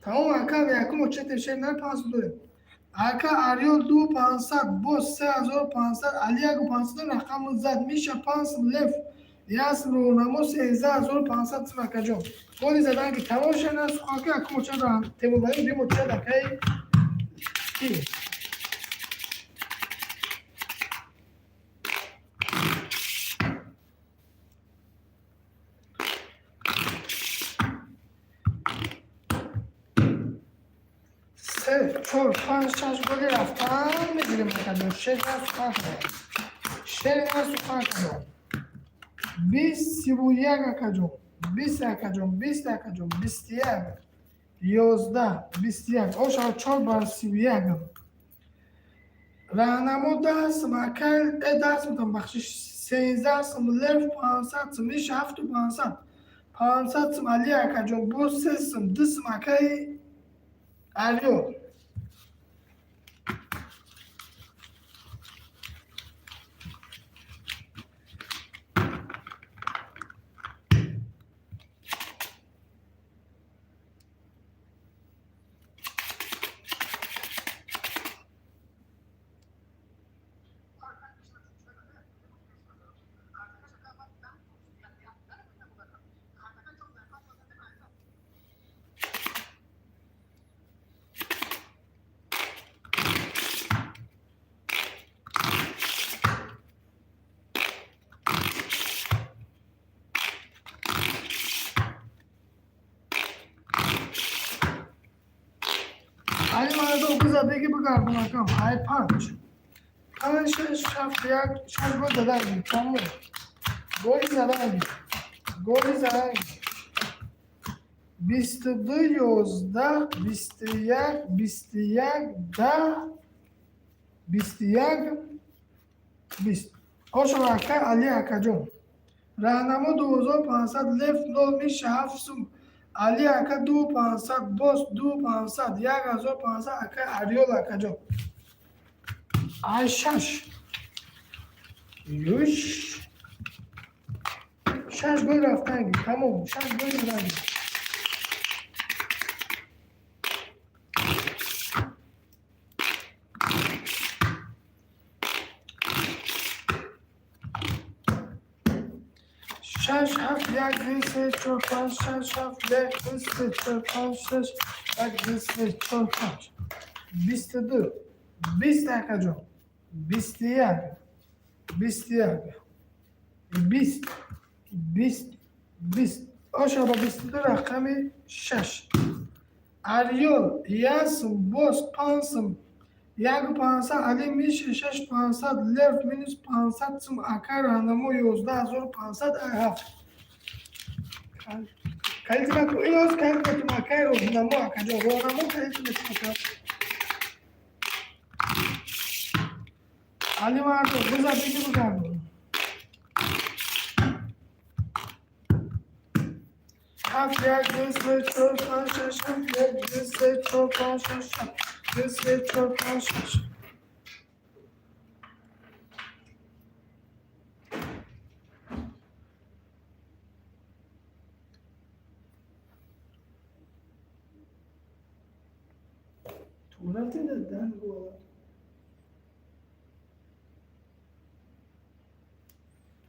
Тамом, ака, якум очети шер на панҷ дорем. Ака Ариёл ду 500, боз 3500, Али яку 500 рақаму зад, Миша панҷ, Лев ясм, Рӯнамо 13 500 сум, акаҷон. Голи задан ки тамом шер на суханки, якум очет Темурмалик, дим очет акаи ки. Се, чор, панҷ, шаш голи рафтан мегирем, акаҷон. Шер на сухан кардам, шер на сухан кардам. 20, 31, акаҷон, 20, акаҷон, 20, акаҷон, 21, 11, 21. Ошава чор бар 31. Раҳнамо 10 сум, ака, 10 сум, бахшиш, 13 сум, Лев 500 сум, Миша ҳафту 500, 500 сум, Али акаҷон, боз се сум, ду сум, акаи Ариё. Али манадо гузадеги бигардон, акам. Ай панҷ, панҷ, шаш, ҳафт, як, шаш гол задан. Тамом, голи задан, голи задан. 22, 11, 21, 21, 10, 21, 20. Ошо, ака Али, акаҷон. Раҳнамо 2500, Лев нол, Миша ҳафт сум, Али ака ду 500, боз ду 500, 1500, ака Ариёл, акаҷон. Ай шаш, юш, шаш гол рафтанги. Тамом, шаш гол заданги. Шаш, ҳафт, як, ду, се, чор, панҷ, шаш, ҳафт, як, ду, се, чор, панҷ, шаш, як, ду, се, чор, панҷ. 22, 20, акаҷон, 21, 21, 20, 20, 20. Оша ба 22, рақами шаш. Ариёл як сум, боз панҷ сум, яку 500, Али, Миши шаш 500, Лев минус 500 сум, ака Раҳнамо 11 500, ай ҳафт. Калити наку, ин ҳоз калит метум, акай роҳнамо, акаҷон, роҳнамо калити метум, ака. Али мардум, бизан, биги бигардон. 7, 1, 2, 3, 4, 5, 6, 7, 1, 2, 3, 4, 5, 6, 7, 2, 3, 4, 5, 6. То рафти дан гола.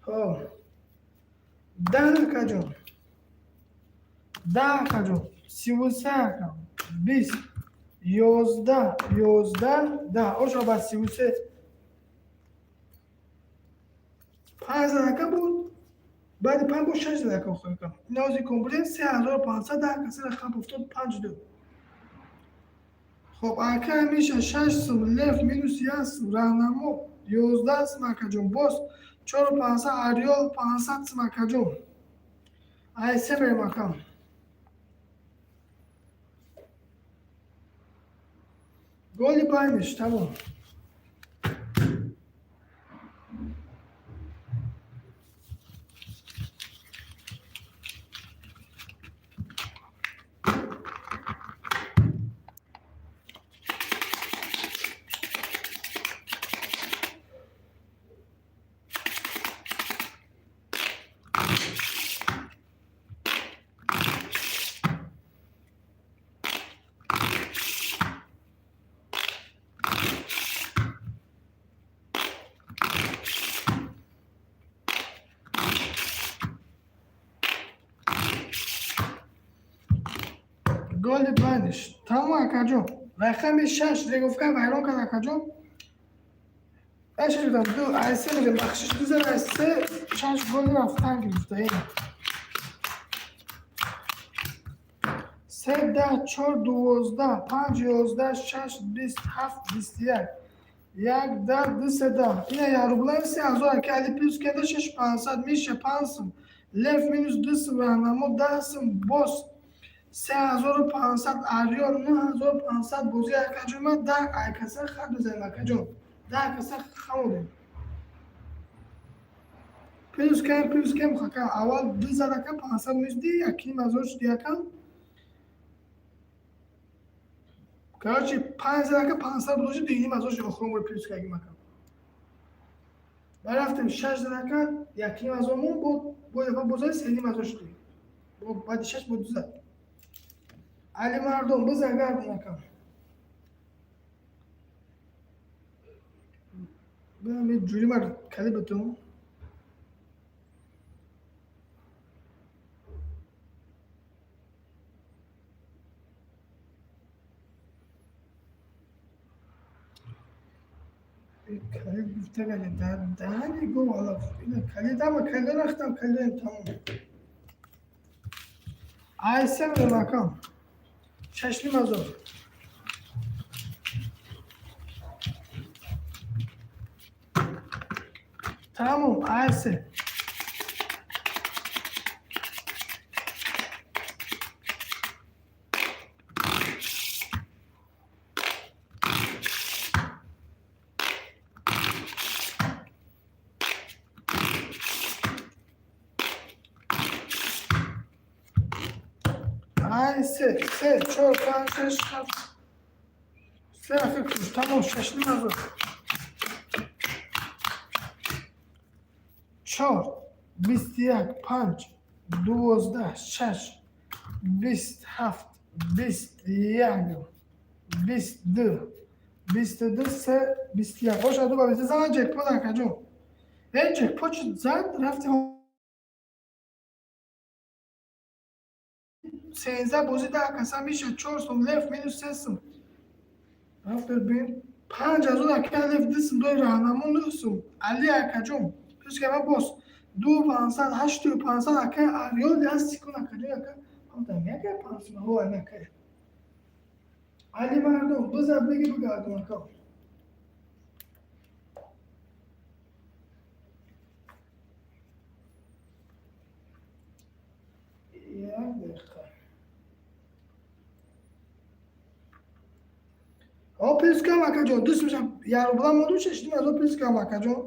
Хоб. 10 акаҷон. 10 акаҷон. 33 ака. 20. 11, 11, 10. Ошо ба 33. 5 ака буд. Баъди 5 буд 6 ака охир ака. Инози комплект 3500 даҳ каса рақам 75 2. Хоб, ака миша 6 сум, лев минус 1 сум, раҳнамо 11 сум акаҷон. Боз 4500, Ариол 500 сум акаҷон. Ай се мерем ака. Голи байниш, тамом. Голи байниш. Тамом акаҷон. Рақами 6 реговка вайрон кард акаҷон. Ай шаш гуфтам, ду, ай се мерем, бахшиш ду зад, ай се, шаш голи рафтан гирифта ина. 3, 10, 4, 12, 5, 11, 6, 20, 7, 21. 1, 10, 2, 3, 10. Ина я рублаи 3000 ака али плюс кеда 6, 500, миша 5 сум, лев минус 2 сум, раҳнамо 10 сум, боз 3500, Ариён 9500 бозӣ акаҷон. Ман 10 айкаса хат мезанем акаҷон. 10 каса хамодем. Плюс кем, плюс кем хака. Аввал ду зад ака 500 минус ди, якним ҳазор шуд якам. Короче, 5 зад ака 500 будоши, дуюним ҳазор шуд охирон бор плюс кардем ака. Ба рафтем 6 зад ака, якним ҳазор мон буд, бо дафъа боз зад сеним ҳазор шуд. Бо баъди 6 бо ду зад. Али мардум, бизан гардон ака. Бизан ҷури мар кали битум. Калид гуфта гали дар даҳани гов ала ина калид ама калид рахтам калидам тамом. Ай се мерем акам. Шашним ҳазор. Тамом, ай се. Ай се, се, чор, панҷ, шаш, ҳафт. Се рафиқ куш, тамом, шашним ҳазор. 4, 21, 5, 12, 6, 27, 21, 22, 22, 3, 21. Оша ду ба 23 зана ҷекпот акаҷон. Э ҷекпот чӣ зад рафти 13 бозӣ 10 каса миша 4 сум лев минус 3 сум. Рафт бин 5000 ака лев 2 сум дой раҳнамо 9 сум. Али акаҷон. Плюс кама боз 2 500 8 500 ака Ариол 1 секунд акаҷон ака. Ҳамтам яка 5 сум ҳо ака. Али мардум бизад беги бигардон ака. Плюс кам, акаҷон, ду сум як рубла мондум, 6,5 ҳазор плюс кам, акаҷон.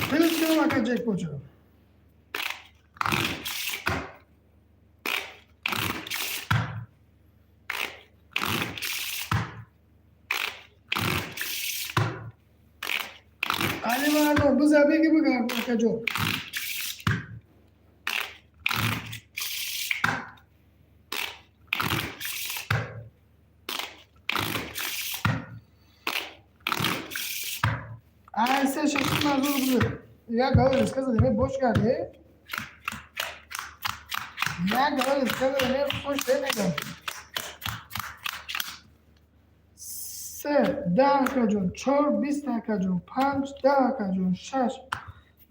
Плюс кам, ака, ҷекпоча. Али мардон, биза беги, бигард, акаҷон. Ай се 6,5 ҳазор рубли. Як гала риска задем, бош карди. Як гала риска задем, хуш мегам. Се 10, акаҷон, чор 20, акаҷон, панҷ 10, акаҷон, шаш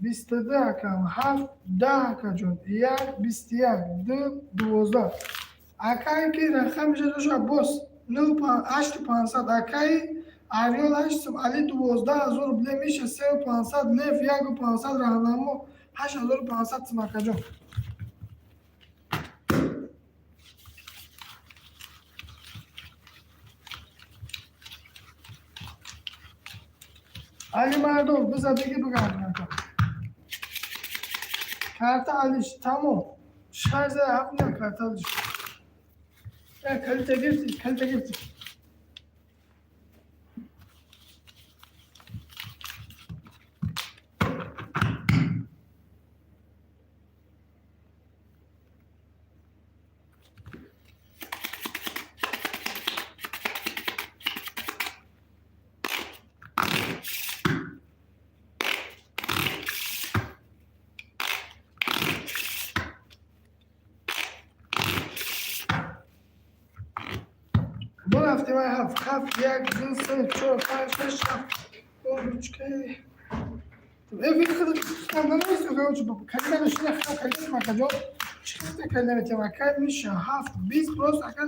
22, акам, ҳафт 10, акаҷон, як 21, ду 12. Акае ки рақамиша доша, бос 8 500, акаи Ариол ҳашт сум, Али 12 000 рубле, Миша сеу пансад, Лев яку пансад, Раҳнамо 8500 сум, акаҷон. Али мардон, биза беги, бигард, ака. Карта алиш тамом. Шаш за ҳафт на карта алиш. Я калита гирифти, калита гирифти. Бурафтем ай ҳафт, ҳафт, як, ду, се, чор, панҷ, шаш, ҳафт. Ручкаи. Э, выход нанависем, короче, калима дошта, калима, акаҷон. Чӣ хеле калима метиҳам, акай Миша, ҳафт, 20, просто ака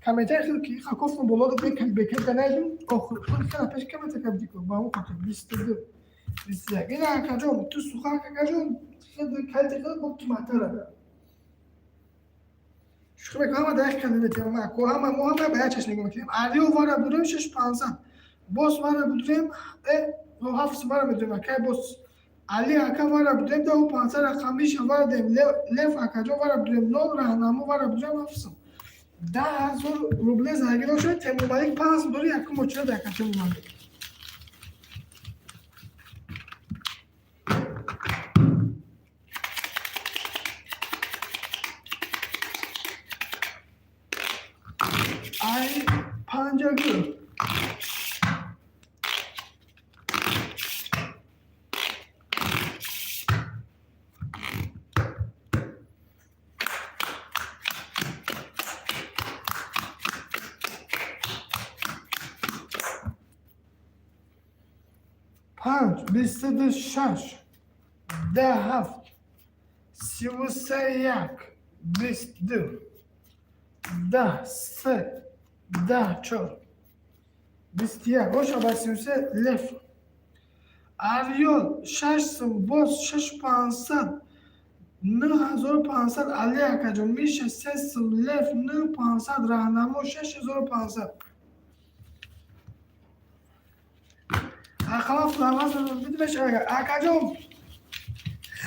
комментари хел ки хакофтон боло дод, бекалита найдум, охир хела пеш коммента кардико, ба ҳамон хотир 22, 21. Ина, акаҷон, ту сухан, акаҷон, калита хел бо қиматтар, ака. Шӯхӣ мекунам, ҳама дар як калима метиҳам, мо ҳама, мо ҳама ба як чашм нигоҳ мекунем. Арио вара будем шаш пансад. Бос вара будем, э, ҳафт вара медонем, акай бос. Али ака вара будем 10 500, рақам Миша вара дем, Лев акаҷон вара будем нол, Раҳнамо вара будем ҳафт сум. 10 000 рубле заргир шуд, Темурмалик 5 сум дори, якум очередь, ака Темурмалик. Ай панҷагу. Панҷ, 22, шаш, 10, ҳафт, 33, як, 22, 10, се, 10, чор, 21. Оша ба 33 Лев. Ариёл шаш сум, боз шаш пансад, 9500, Али акаҷон, Миша се сум, Лев 9500, Раҳнамо 6500. Ақалан флаваз акаҷон,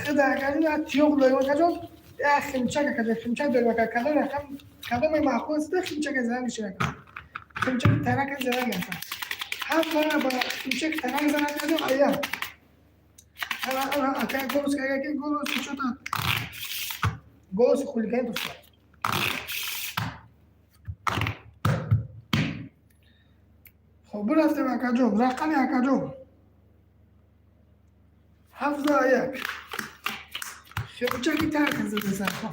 хида, акаҷон, як тиёқ дорем, акаҷон, як химчак, акаҷон, химчак дорем, ака. Кадом рақам, кадоме маъқул аст, химчака занг мешавад, ака. Химчак тарака занг, ака. Ҳафт бара ба химчак тарак зан, акаҷон, ая. Ака голос, ака голос, что-то голоси хулиган дӯстон. Хоб, бирафтем, акаҷон, рақами, акаҷон. 17 1. Хиёбчаки тарк зада сархон.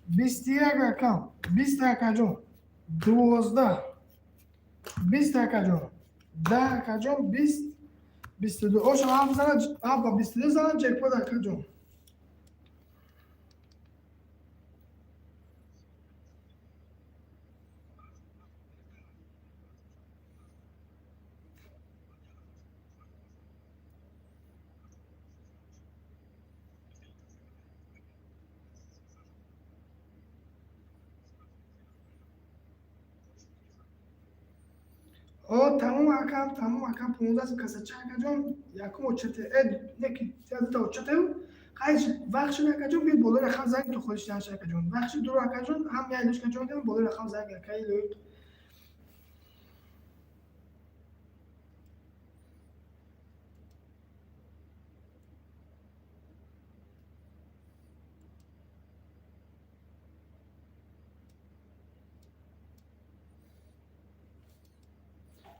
21 акам, 20 акаҷон, 12, 20 акаҷон, 10 акаҷон, 20, 22. Оша ҳафт зана, ҳафт ба 22 зана ҷекпот, акаҷон. О, тамом акам, тамом акам, 15 касача, акаҷон, якум очате, неки, дута очатеу, хайш вақт шуд, акаҷон, би болои рақам занг ту холиш данш, акаҷон. Вақт шуд, дуро, акаҷон, ҳам я илошка ҷон кардам, болои рақам занг, акаи лоиқ.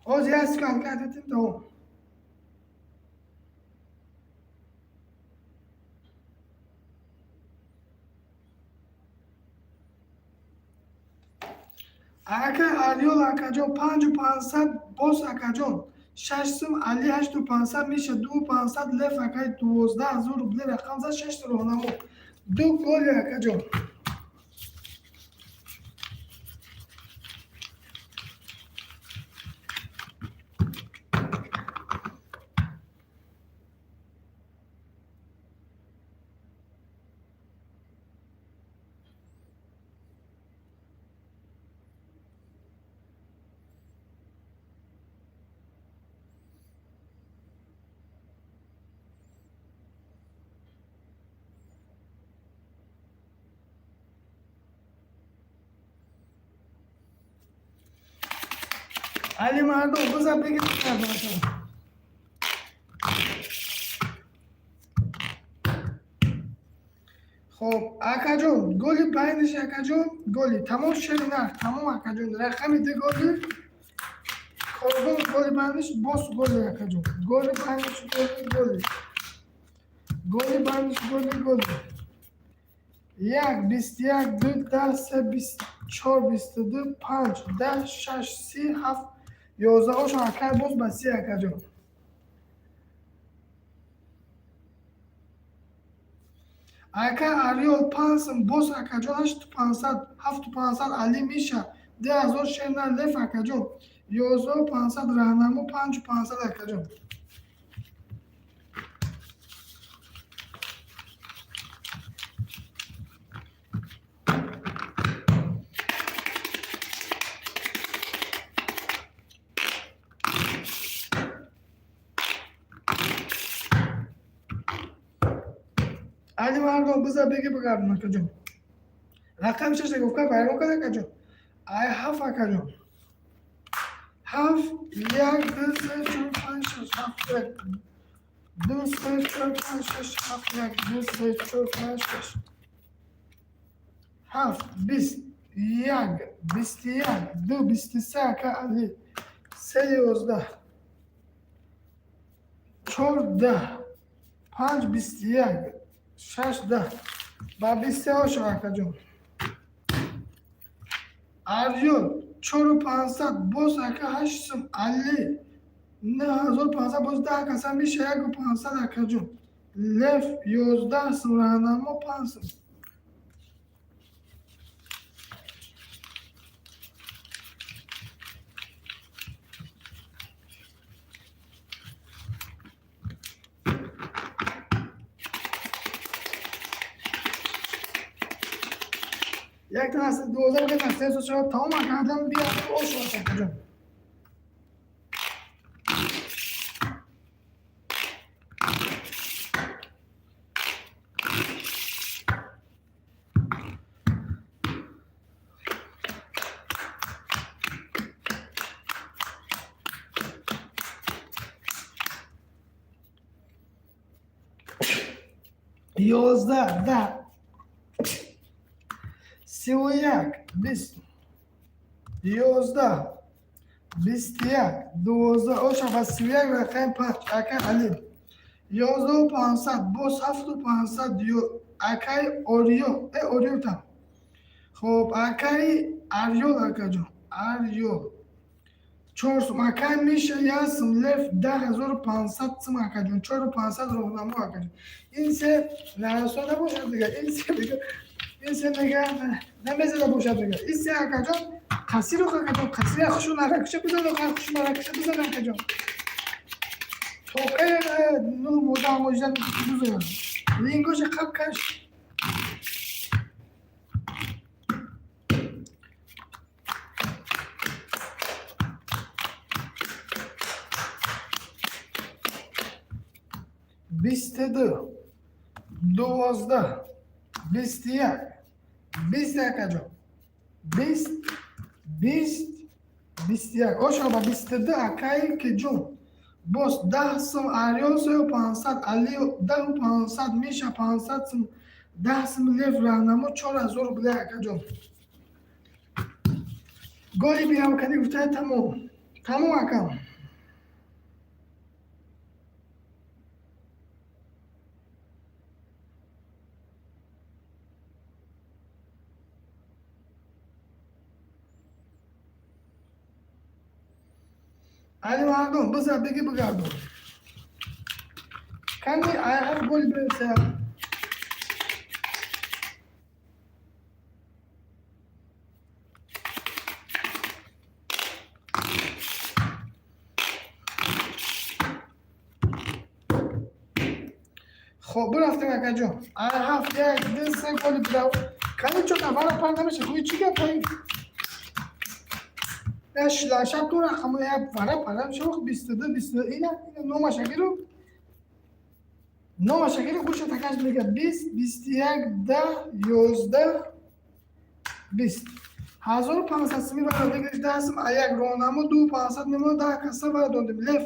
Оз як секунд кардетим, тамом. Ака Ариёл, акаҷон, 5500 боз, акаҷон, шаш сум Али, 8500 миша, 2500 леф, акай, 12 000 рубли рақам зад, шаш роҳнамо, ду голи, акаҷон. Али мардум, бизан бигир. Хоб, акаҷон, голи байниш, акаҷон, голи тамом, шери нарх тамом, акаҷон, рақами ду голи коргон, голи байниш боз голи, акаҷон, голи байниш, голи, голи, голи байниш, голи, голи, як, 21, ду, 10, се, 24, 22, панҷ, 10, шаш, 30, ҳафт, 11. Ошо акай боз ба 30, акаҷон. Ака Ариёл, панҷ сум боз, акаҷон, 8500, 7500 Али миша, 2000 шена леф, акаҷон, 11 500 раҳнамо, 5500, акаҷон. Али мардум, биза беги бигардон, акаҷон. Рақами шаша гуфта вайрон кард, акаҷон. Ай ҳафт, акаҷон, ҳафт, як, ду, се, чор, панҷ, шаш, ҳафт, як, ду, се, чор, панҷ, шаш, ҳафт, як, ду, се, чор, панҷ, шаш, ҳафт, 21, 21, ду, 23, ака Али, се, 11, чор, 10, панҷ, 21, шаш, 10, ба 23 ошо, акаҷон. Арён, 4500 боз, ака, ҳашт сум Али, 9500 боз, 10 каса миша, 1500, акаҷон, леф, 11 сум, раҳнамо, 5 сум. Як танаси 12 ка насе шава, тамом, акаҷон, бия ошо, акаҷон. 11, 10, 31, 20, 11, 21, 12, оша ба 31 рақами 5, акай Али. 11 500, боз 7500, акай Ориё, э Ориё там. Хоб, акай Арёл, акаҷон, Арёл. Чор сум, акай Миша, як сум, Лев 10 500 сум, акаҷон, 4500 роҳнамо, акаҷон. Ин се нарасо набошад дига, ин се дига, ин се мега намезада бошад дига. Ин се, акаҷон, қасиро, акаҷон, қасира хушу наракуша бизан, хушу наракуша бизан, акаҷон. Тоқаи ну мода ҳамоҷидан бузан. Лингоша қаб каш. 22, 12, 21, 20, акаҷон. 20, 20, 21. Ошо ба 22 акаи Кеҷон. Боз 10 сум Арён, 3500, Али 10 500, Миша 500 сум, 10 сум Лев раҳнамо, 4000 рубля, акаҷон. Голи биҳамкадӣ гуфта тамом. Тамом, акам. Али мардум, бизар беги бигардон. Кани ай ҳафт голи бирса. Хоб, бирафтем, акаҷон. Ай ҳафт, як, ду, се голи бирав. Кани чо вара пар намеша. Хуи чӣ гап ҳай? Я шилашаб ту рақаму я вара пара шох 22, 22 ина ина номаша гиру. Номаша гиру гӯша такаш мега 20, 21, 10, 11, 20. 1500 сими вара бигириш, 10 сим аяк роҳнамо, 2500 мемона, 10 каса вара додем. Лев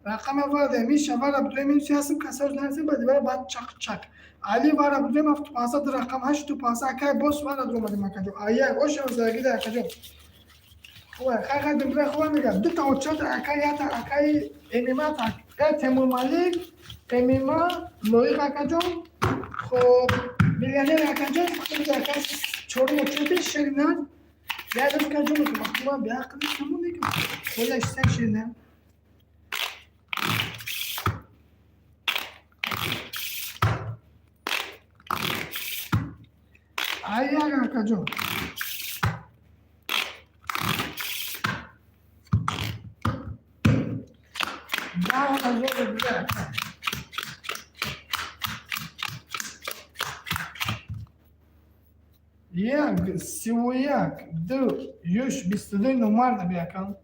рақама вара дем, Миша вара будем, минус 1 сим каса насим бади вара баъд чақ чақ. Али вара будем 7500 рақам 8500, акай бос вара дуромадем, акаҷон. Аяк оша загида, акаҷон. Хуб, хай хай думбра хуб мега. Дута очат акай ята акай ММА так. Темур Малик, ММА лоиқ, акаҷон. Хоб, миллионер, акаҷон, акай чорум очати ширинан. Я акаҷон, махтума беақли камоне ки. Хола иштак ширинан. Аяк, акаҷон. 10 000 рубля, ака. Як, 31, ду, юш, 22 номарда биякам.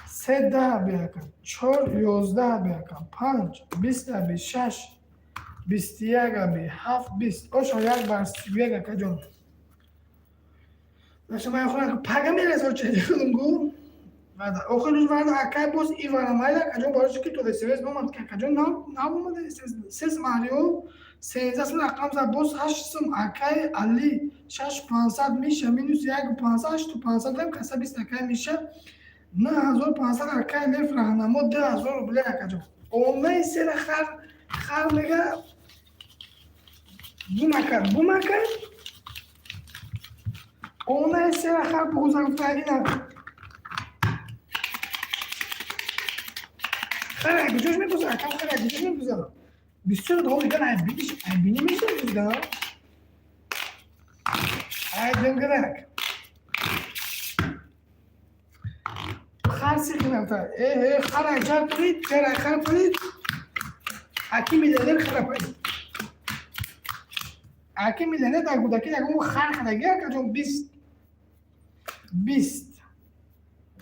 Се даҳ биякам. Чор 11 биякам. Панҷ 20 аби, шаш 21 аби, ҳафт 20. Ошо як бар 31, акаҷон. Шумо хона пага мераса очеди худум гу. Вада охир варда акай боз ивара майла, акаҷон, барои ки то СМС бомад, ки акаҷон наомада СМС. Се сум Ариёл, 13 сум рақам зад, боз ҳашт сум акай Али, шаш пансад Миша, минус як пансад, ҳашту пансад дем, каса 20 акай Миша, 9500 акай Лев раҳнамо, 2000 рубля, акаҷон. Онаи сера хар хар мега бумакар бумакар. Онаи сера хар бугузар гуфта ина. Хара куҷош мепурсад, акам, хара куҷош мепурсад? Бисёр одамон мегӯянд айбиниш айбинӣ мешавад, айдингирак. Хар сихинавта. Э, э, хар аҷар парид, ҷар хар парид. Аки миллионер хара парид. Аки миллионер дар кӯдакӣ ягон хар хадаги, акаҷон, 20, 20,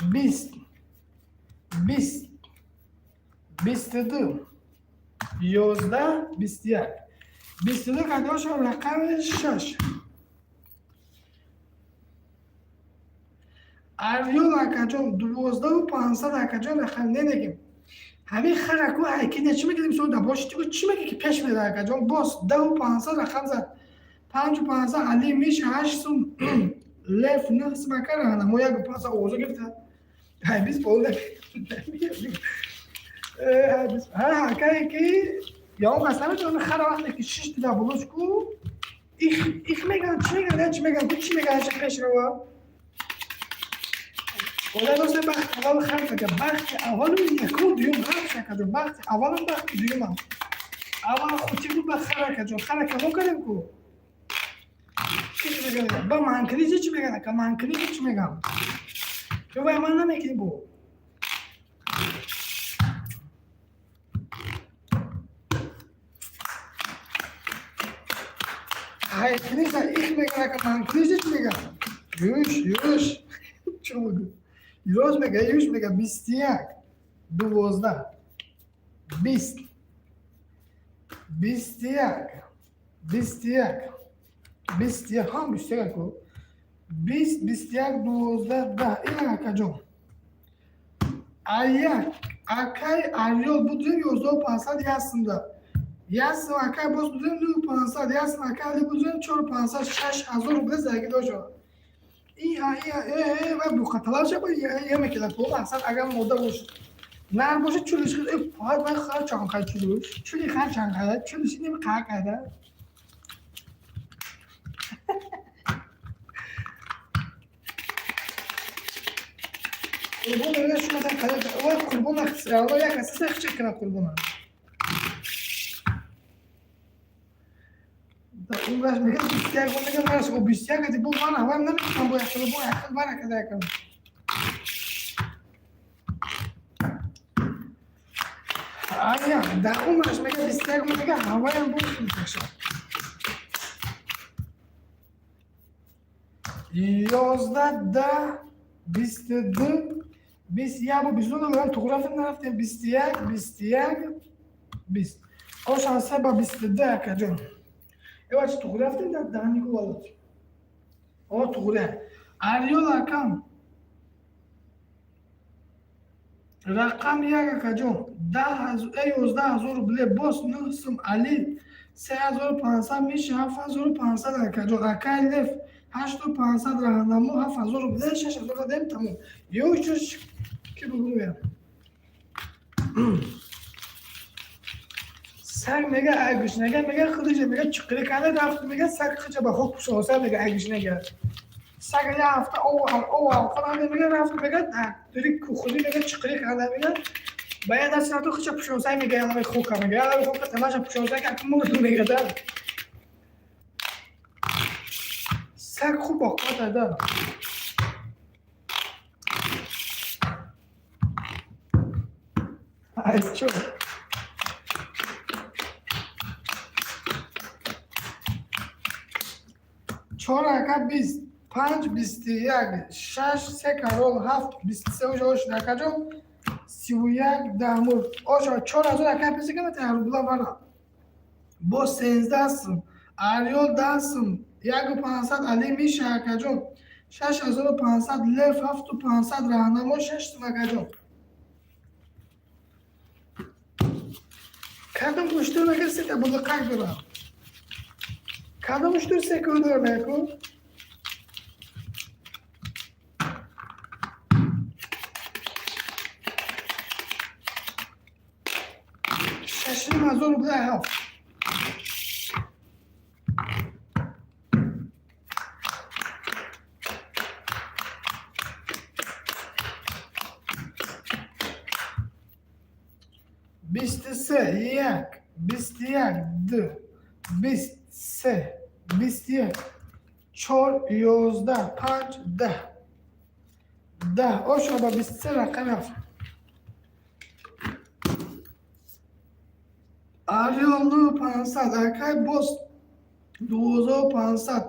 20, 20, 22, 11, 21. 22 кадошо рақами шаш. Арёл, акаҷон, 12 500, акаҷон, рақам ненегим. Ҳамин хараку ҳайкине чӣ мекардим? Со дабоши тику чӣ меки ки пеш меда, акаҷон, боз 10 500 рақам зад. 5 500 Али Миша, ҳашт сум Лев, нӯҳ сум ака раҳнамо, як пансад овоза гирифта. Ҳай 20 боло намеёбем. Ҳай 20. Ҳа, акае ки ё он кас наметавона хара вақте ки шиш дида болош ку их их меган, чӣ меган, я чӣ меган, ку чӣ меган, ша пеш рава. Ола досе бахти аввал хар така, бахти аввалу якум дуюм ҳам шакаҷон, бахти аввалам бахти дуюмам. Аввал хути буд ба хара акаҷон, хара калон кардем ку. Чӣ меган? Ба манкризи чӣ меган ака, манкризи чӣ меган? Ё вай ман намекунӣ бо. Ҳай криза их меган ака, манкризи чӣ меган? Юш, юш. Чӣ бугу? Юш мега, юш мега, 21, 12, 20, 21, 21, 21, ҳам 21 ку. 20, 21, 12, 10. Ина акаҷон. Аяк, акай Арёл будем 11 500 ясында. Ясм акай боз будем 9 500, ясм акай Али будем 4 500, 6000 рубл заги дошо. Иа, иа, э, э, ва бухаталар шаба, я мекила ку, мақсад агар мода бошад. Нар бошад чулиш, э, пой вай хар чанқай чулиш, чули хар чанқай, чулиш ним қақайда. Қурбон мега шумо та қадар, ва қурбон алло як асаса хча кина қурбона. Умраш мега 21, мега мараш о 21 ади бо ман ҳавам намекунам бо як бо як бара када якам. Ая, дар умраш мега 21 мега ҳаваям бо мекашад. 11 10 22 21 бо 22 мегам туғри рафтем нарафтем 21 21 20. Ошан се ба 22 акаҷон. Эва чӣ туғри рафтем дар даҳани гувалот. О туғри. Арёл акам. Рақам як акаҷон. 11 000 рубле боз 9 сум Али 3500 миши 7500 акаҷон. Акай Лев 8500 раҳнамо 7000 рубле 6000 дадем тамом. Ё чуш ки бугӯям. Саг мега ай гушнага мега худиша мега чуқри карда рафт мега саг худиша ба хок пушоса мега ай гушнага. Саг я ҳафта ов ов мега рафт мега дури кухули мега чуқри карда мега ба я даст рафту худиша пушоса мега ялами хока мега ялами хока тамаша пушоса ка мурд мега да. Саг хуб оқот да. Ай чо. Чор ака 20, 5 21, 6 се карол 7 23 ожа ош акаҷон 31 10 мурд. Ошо 4000 ака песи кама та рубла вара. Бо 13 сум, Арёл 10 сум, 1500 Али Миша акаҷон, 6500 Лев 7500 Раҳнамо 6 сум акаҷон. Кадом гӯштур мега сета булуқак дорам. Кадом гӯштур се кӯ дорам яку? 6500 рубла ҳафт. 23 1 21 2 23 21 4 11 5 10 10 ошо ба 23 рақам ҳафт. Арёл 9500 акай боз 12500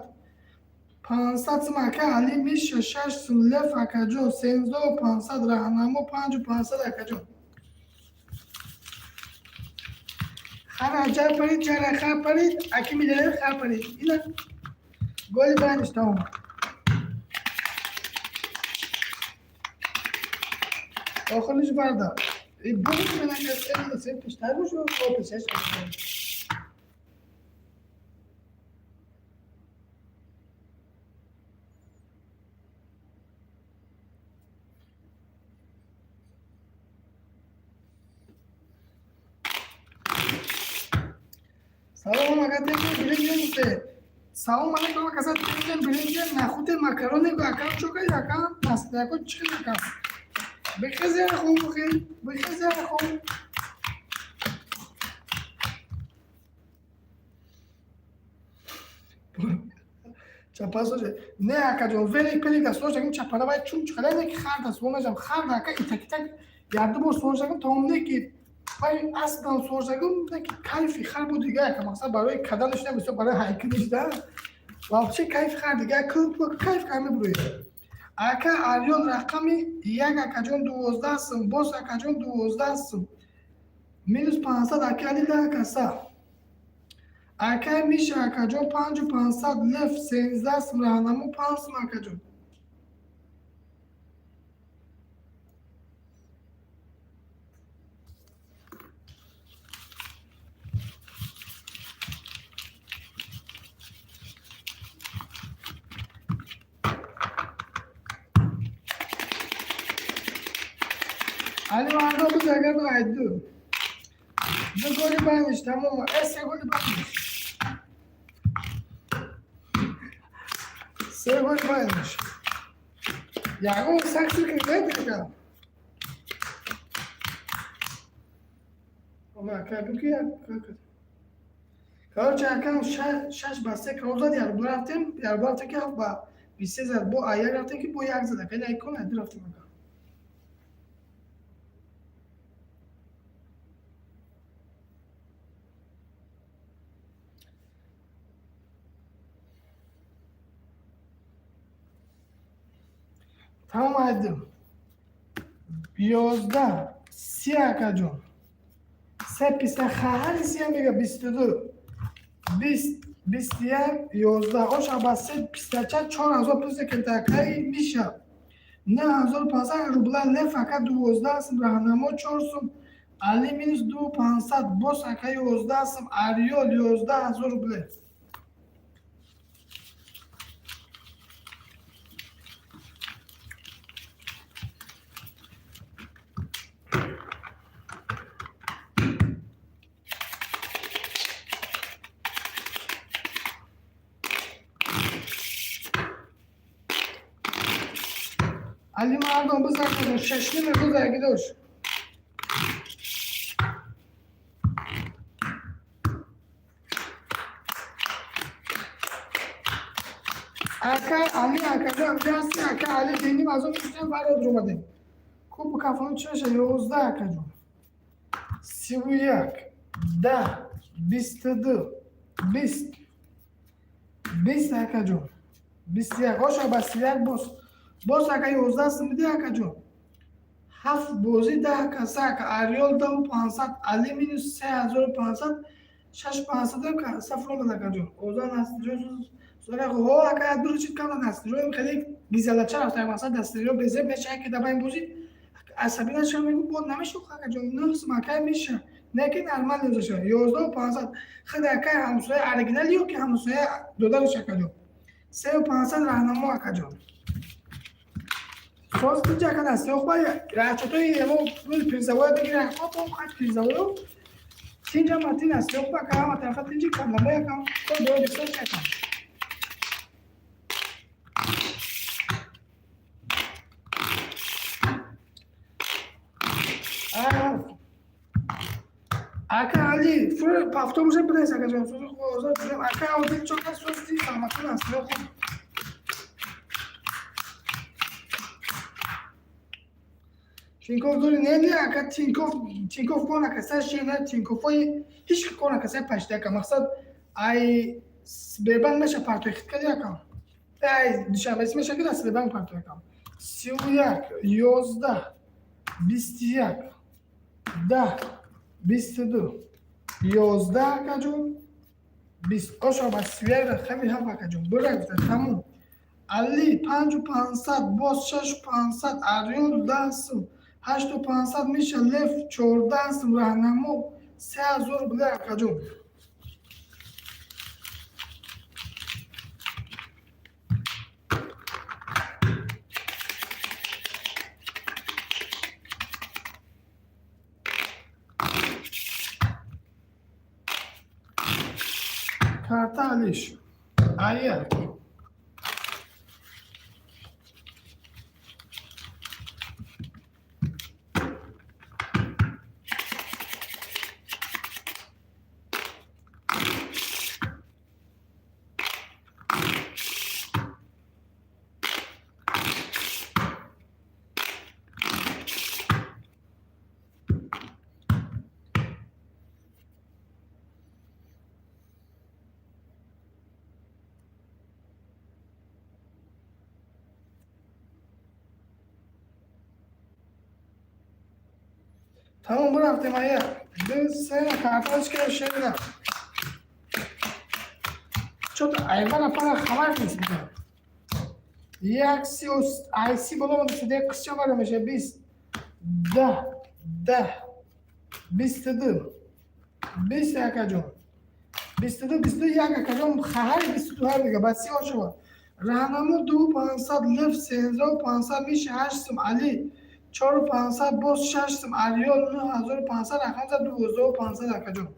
500 сум акай Али Миша 6 сум Лев акаҷон 13500 Раҳнамо 5500 акаҷон. Хар аҷаб парид, чара хар парид, аки миллионер хар парид. Ина голи байниш тамом. Охириш барда. Буд мена кас се пештар бушу, о пешаш. Салом ака, тинҷем, биринҷем се. Салом алейкум ака, тинҷем, биринҷем, нахуте макарони акам чокай акам, настаяко чӣ акам. Бихез яра хом бихез, бихез яра хом. Чапа соже. Не акаҷон, велик пелик даст сожагим чапара вай чун чхала не ки хар даст сожагим, хар да ака итак итак ярду бор сожагим тамом не ки вай аслан сожагим не ки кайфи хар буд дига ака, мақсад барои каданаш не, бисёр барои ҳайкилиш да. Вообще кайфи хар дига кайф кар мебуроид. Ака Арён рақами як акаҷон 12 сум, боз акаҷон 12 сум. Минус 500 ака Али да каса. Акай Миша акаҷон 5500, леф 13 сум, раҳнамо 5 сум акаҷон. Али мардо биз агар айду. Ду голи баниш тамом, се голи баниш. Се голи баниш. Ягон сакси кардед ака. Ама ака буки ака. Короче, акам 6-3 крол зад, ярбу рафтем, ярбу рафтем ки 7-23 зад, бо аяк рафтем ки бо як зад, ака айкон айду рафтем ака. Тамом айдим. 11:30 акаҷон. Се писта хаҳари сия мега 22. 20, 21, 11. Оша ба се пистача 4000 плюс кентакаи Миша. 9500 рубла леф ака 12 сум, раҳнамо 4 сум, Али минус 2500, бос ака 11 сум, Ариёл 11 000 рубле. Али мардон бизан кардем, шашним гузарги дошт. Ака Али акаҷон ҳасти, ака Али диним аз он мешинем барод омадем. Куб кафон чӣ мешавад? 11 акаҷон. 31, 10, 22, 20, 20 акаҷон. 21. Оша ба 31 боз. Боз ака 11 сум биди акаҷон. Ҳафт бозӣ 10 каса ака Ариёл 10 500, Али минус 3500, 6500 каса фуромад акаҷон. Озан ҳо ака дурчид канда дастиро хеле гизалача рафта мақсад дастиро безеб мешава ки даба ин бозӣ асабӣ нашава мегӯ бо намешух акаҷон 9 сум ака меша. Не ки нормал незаша. 11 500 худ ака ҳамсоя оригинал ё ки ҳамсоя додараш акаҷон. 3500 раҳнамо акаҷон. Соз тинҷа ака дастиро хуб рачотои ямо призовое бигира хоб хат призовое тинҷа матин дастиро хуб ака ҳама тарафа тинҷи кабламои акам то до бисёр акам. Ака Али, фур автобусе бидес акаҷон, сози хуб озод ака одил чока соз ти саломатон дастиро хуб. Тинькофф дори? Не, не, ака Тинькофф, Тинькофф кор накаса, шена Тинькоффои ҳеч кор накаса пашта ака. Мақсад ай Сбербанк меша партои хит кади ака. Ай Душанбе меша ки Сбербанк партои ака. 31, 11, 21, 10, 22, 11 акаҷон, 20. Оша ба 31 рақами ҳафт акаҷон. Бура гуфта тамом. Али 5500, боз 6500, Ариёл 10 сум, 8500 Миша, леф 14 сум, раҳнамо 3000 рубля акаҷон. Карта Алиш. Ая. Тамом, бурафтем. Ая, ду, се, карточка шеда. Чото айвана пара хабар нест. Як си айси боло монда шуда, як қисча вара меша. 20, 10, 10, 22, 20, акаҷон, 22, 21, акаҷон, хаҳари 22 ҳар дига ба си ошува. Раҳнамо ду 500, лиф 13 500, миша ҳашт сум, Али чору 500, боз шаш сум, Ариёл 9500, рақам зад 12500, акаҷон.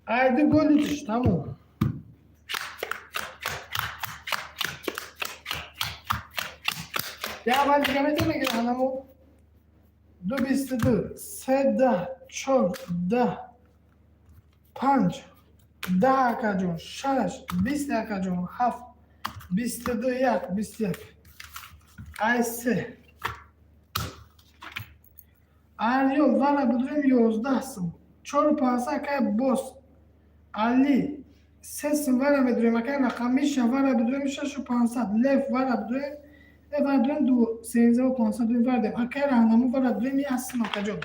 Айди голитиш, тамом. Я аввал дига метавонем ки раҳнамо ду, 22, се, 10, чор, 10, панҷ, 10, акаҷон, шаш, 20, акаҷон, ҳафт, 22, як, 21, ай се. Арёл вара будурем 11 сум, чору 500, акай, боз Али се сум вара медурем, акай, рақамиша вара бидурем шашу 500, лев вара бидурем, вара дурем ду 13 500 дурем вара дем, акай, раҳнамо вара дурем як сум, акаҷон.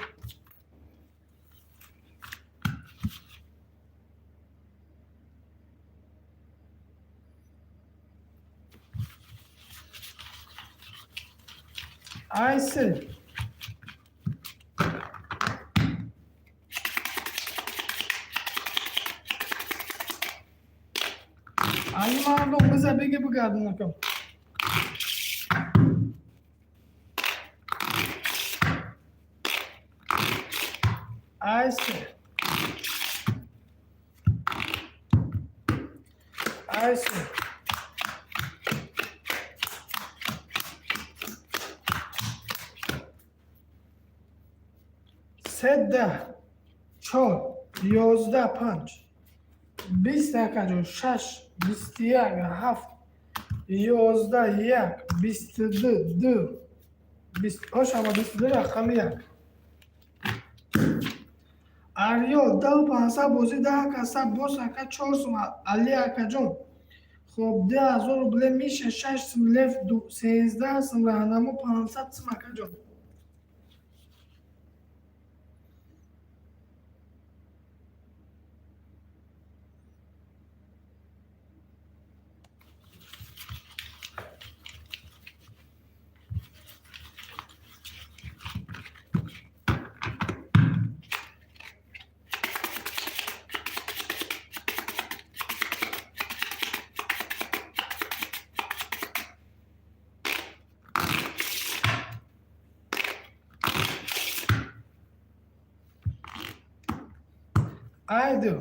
Ай се. Али мардум, биза беги бигардон, акам. Ай се. Ай се. Се, 10, чор, 11, панҷ, 20, акаҷон, шаш, 21, ҳафт, 11, як, 22, ду, ошама 22, рақами як. Арёл даҳу 500, бозӣ 10 каса, боз ака чор сум, Али акаҷон. Хоб, 2000 рубле миша шаш сум, лев 13 сум, раҳнамо 500 сум, акаҷон. Айду.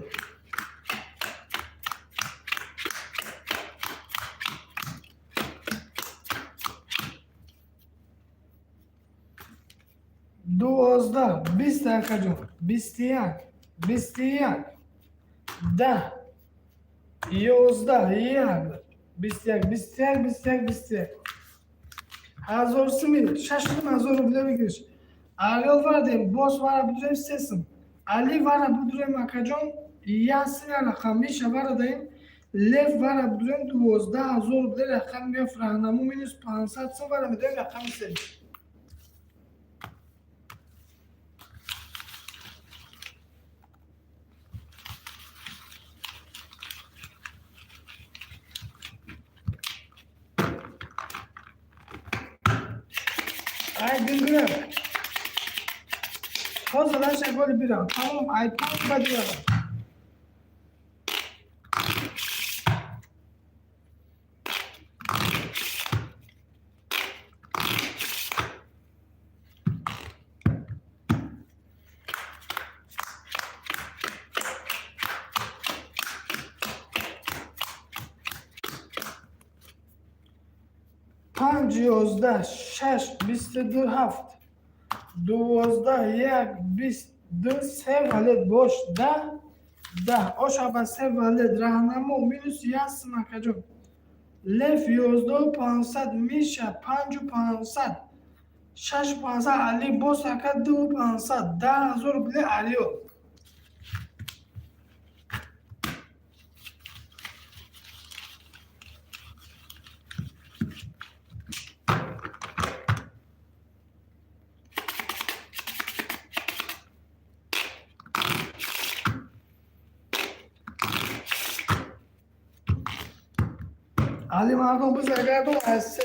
12, 20, акаҷон, 21, 21, 10, 11, як, 21, 21, 21, 21. Ҳазор суми, шашним ҳазор рубле бигириш. Арёл вардем, боз вара будурем се сум. Али вара будурем, акаҷон, як сум, як рақам, миша вара даем, лев вара будурем 12 000 рубле, рақам меёфт, раҳнамо минус 500 сум вара медоем, рақами се. Ай дилгирам. То задаша голи бирам. Тамом, ай панҷ ба дирам. Панҷ, 11, шаш, 22, ҳафт, 12, як, 22, се валет бош, 10, 10. Оша ба се валет раҳнамо минус як сум, акаҷон. Лев 11 500, Миша 5 500, 6 500, Али бос ака 2 500, 10 000 рубле Алиё. Али мардум бизагардум аз се.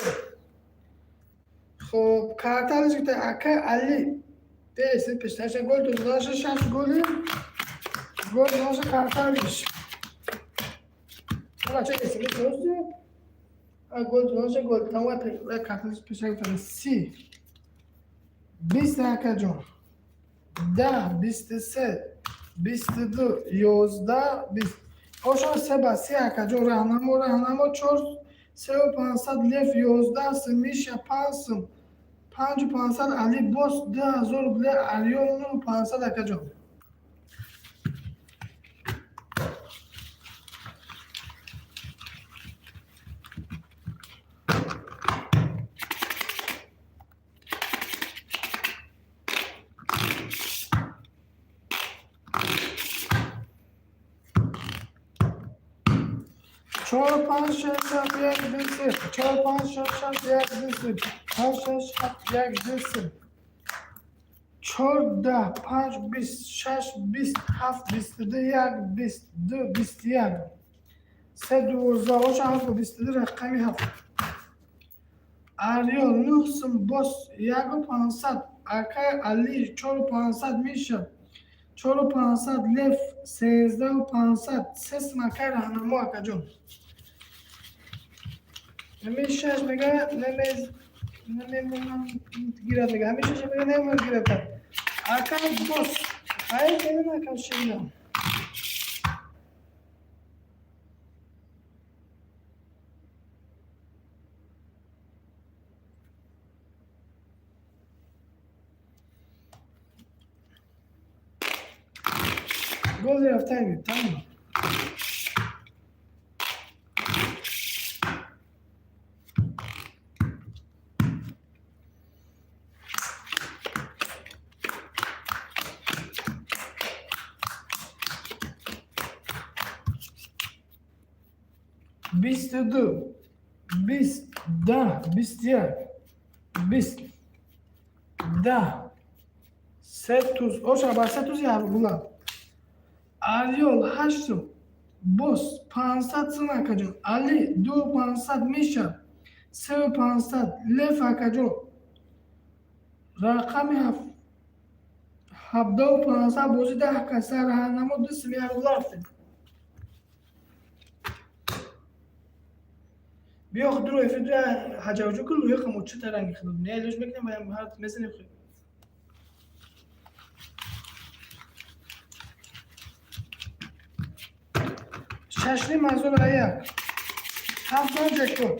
Хоб, карталиш гуфта ака Али. Деси пешташа гол дуздаша шаш голи. Гол наша карталиш. Ала ча еси мисозди? А гол дунаша гол тамом карталиш пеша гуфта 30. 20, акаҷон. 10, 23, 22, 11, 20. Ошон се ба се, акаҷон, раҳнамо, раҳнамо чор, 3 500, Лев 11 сум, Миша панҷ сум, 5 500, Али бос 2000 рубле, Алиё 9 500, акаҷон. Чор, панҷ, шаш, ҳафт, як, ду, се. Чор, панҷ, шаш, ҳафт, як, ду, се. Панҷ, шаш, ҳафт, як, ду, се. Чор, 10, панҷ, 20, шаш, 20, ҳафт, 22, як, 22, 21. Се, 12, оша ҳафт, 22, рақами ҳафт. Ариё нӯҳ сум, бос 1 500, акай Али 4 500, Миша 4 500, Лев 13 500, се сум, акай раҳнамо, акаҷон. Ҳамин шаш мега намемонам гирад мега. Ҳамин шаш мега намемонам гирад. Ака бос. Ай бебин, ака ширинам. Голи рафтан тамом. 22, 20, 10, 21, 20, 10, се туз, оша ба се туз яргула. Ариёл ҳашт сум, бос 500 сум, акаҷон, Али 2 500, Миша 3 500, Лев, акаҷон, рақами 17 500, бозӣ 10 каса, раҳнамо ду сум, яргула рафтем. Биё дуро эфир ҳаҷавҷӯ ку лӯя хамо чӣ таранги худо не лӯж мекунем ва ҳар мезанем худ. 6,5 ҳазор як ҳафт ҷекпот.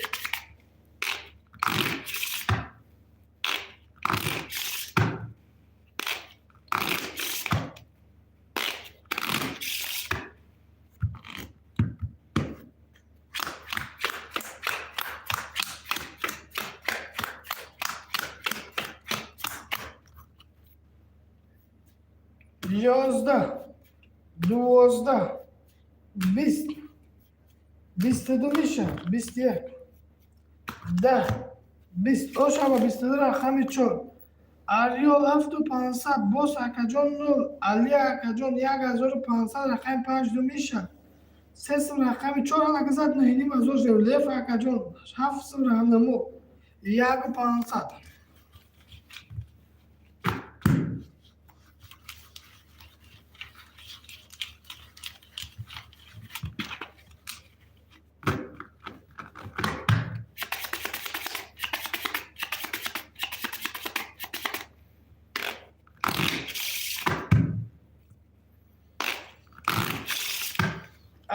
11, 12, 20, 22, миша 21, 10, 20, ошава 22, рақами чор. Ариёл 7 500, бос акаҷон нол, Али акаҷон 1500, рақами панҷ ду, миша се сум, рақами чор, алака зад 9,5 ҳазор шуд. Лев акаҷон ҳафт сум, раҳнамо 1 500.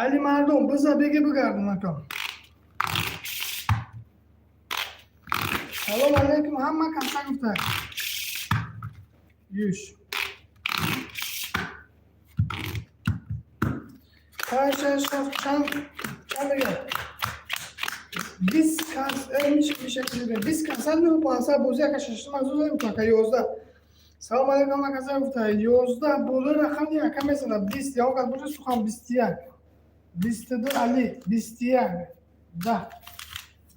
Али Мардон, биза беги бигардон, акам. Салом алейкум, ҳама каса гуфта. Юш. Панҷ, шаш, ҳафт, чанд, чанд мега? 20 кас, миша, миша, 20 каса, нӯҳ пансад бозӣ, ака, шашум аз ӯ ака, 11. Салом алейкум, ҳама каса гуфта. 11 болои рақами ака мезанад. 20, ягон кас боша сухан 21. 22 Али, 21. 10.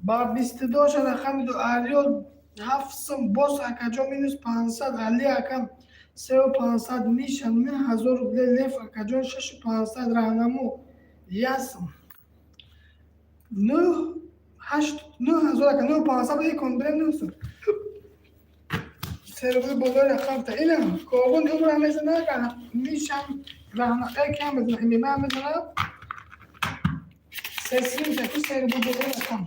Бар 22 ша рақами ду Ариёл ҳафт сум бос акаҷон минус 500 Али акам сеу 500 Миша 9000 рубле Лев акаҷон шашу 500 Раҳнамо ясм. Нӯҳ ҳашт 9000 ака нӯҳ 500 икон бирем нӯҳ сум. Се рубле болои рақам та ина корбон умра мезанад Мишам Раҳна кам мезанад Имима мезанад. Сесим шаку се рубле болои рақам.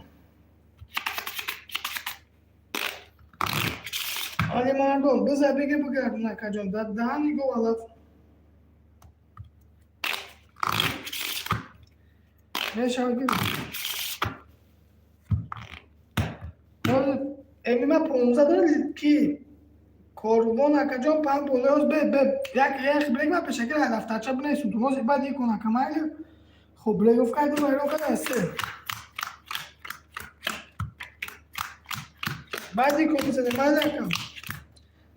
Али Мардон, биза беги бигардон акаҷон, дар даҳани гов алаф. Мешавад ки Эмима 15 дорад ки корвон акаҷон панҷ болои бе бе як як брег ма пешаки дафтарча бинависум ту ҳозир баъд икон ака майли. Хуб брегов кайду вайрон када се. Баъд икон бизанем майли ака.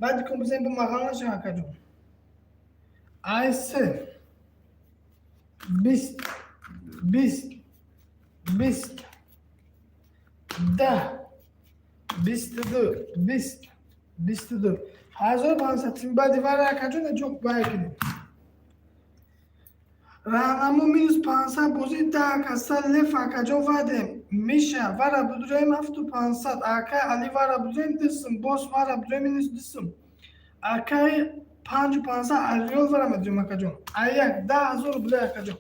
Баъд икон бизанем бо мағал наша акаҷон. Ай се. 20 20 20 10 22 20 22 1500 баъди вара акаҷон ҷо бай кунем. Раҳнамо минус 500 бозӣ даҳ каса Леф акаҷон вадем. Миша вара будроем ҳафту 500 ака Али вара будроем дусум бос вара будроем минус дусум. Акаи панҷу 500 Ариёл вара медурем акаҷон. Аяк 10 000 рубле акаҷон.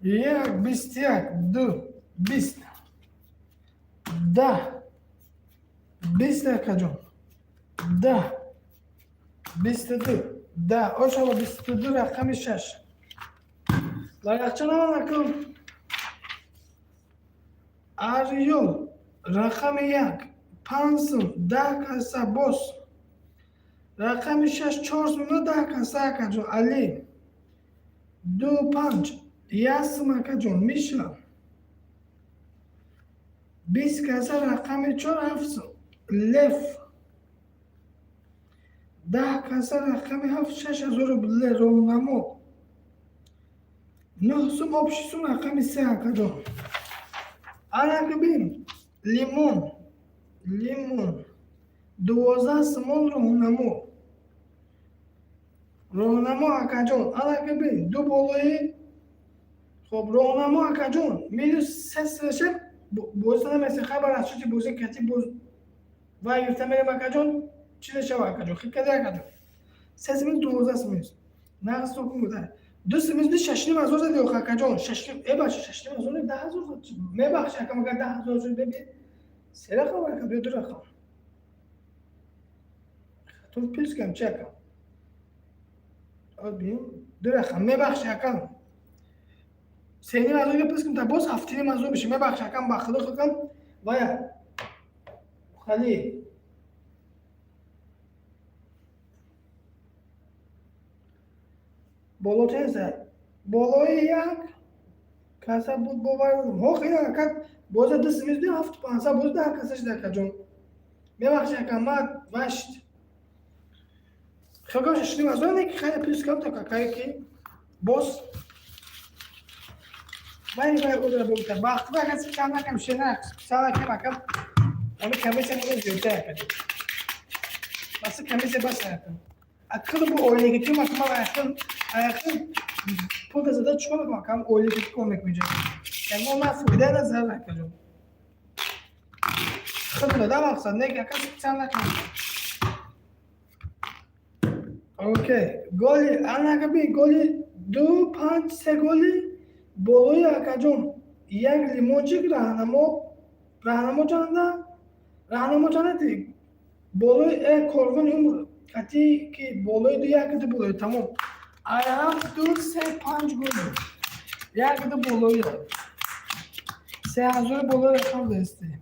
Як, 21, ду, 20, 10, 20 акаҷон, 10, 22, 10, ошава 22 рақами шаш. Лаяқча наман акун. Ариёл, рақами як, панҷ сум, 10 каса бос. Рақами шаш, чор сум, 10 каса акаҷон, Али. Ду панҷ. Ясм акаҷон, Миша. 20 каса рақами чор ҳафт сум. Лев. 10 каса рақами ҳафт 6000 рубле роҳнамо. Нӯҳ сум общий сум рақами се акаҷон. Анаки бин. Лимон. Лимон. 12 сумон роҳнамо. Роҳнамо акаҷон. Анаки бин. Ду болои хоб роҳнамо акаҷон. Минус се сеша бозӣ намеса хабар аз чӣ бозӣ кати боз вай гирифта мерем акаҷон. Чӣ мешава акаҷон? Хит кади акаҷон. Се сумин 12 сумин. Нағз сокун буда. Ду сумин ду шаш ним ҳазор зади охи акаҷон. Шаш ним, э бача шаш ним ҳазор 10 000 зад. Мебахши акам агар 10 000 шуд беби. Се рақам ака бё ду рақам. Хато плюс кам чи акам? Бин ду рақам. Мебахши акам. Се ним ҳазор плюс кам та боз ҳафт ним ҳазор меши. Мебахши акам ба худо хакам вая. Хали. Боло ченса? Болои як каса буд бовар. Ҳо хеле ака боза ду симиз ду ҳафту 500 боз 10 каса шуда акаҷон. Мебахши ака ма вашт. Хеле шаш ним ҳазор не ки хеле плюс кам та какае ки боз вай вай одра бигута. Бахт ва каси кам накам шена специально кам акам. Ами комиссия не зиёда акаҷон. Баса комиссия бас акам. Акыл бу оилаги ким акам аяқин аяқин Пул зада чикор мекунам, акам? Оила ки кор мекунам инҷа, ягон на фоида, на зарар, акаҷон. Худ дода мақсад не, ака, специально накунам. Окей, голи анака би, голи ду, панҷ, се, голи болои, акаҷон. Як лимончик. Раҳнамо, раҳнамо чанда? Раҳнамо чанда? Ти болои корвони умр кати ки болои ду, як ду болои, тамом. Ай ҳафт, ду, се, панҷ, гол як ду болои, 3000 болои рақам дасти.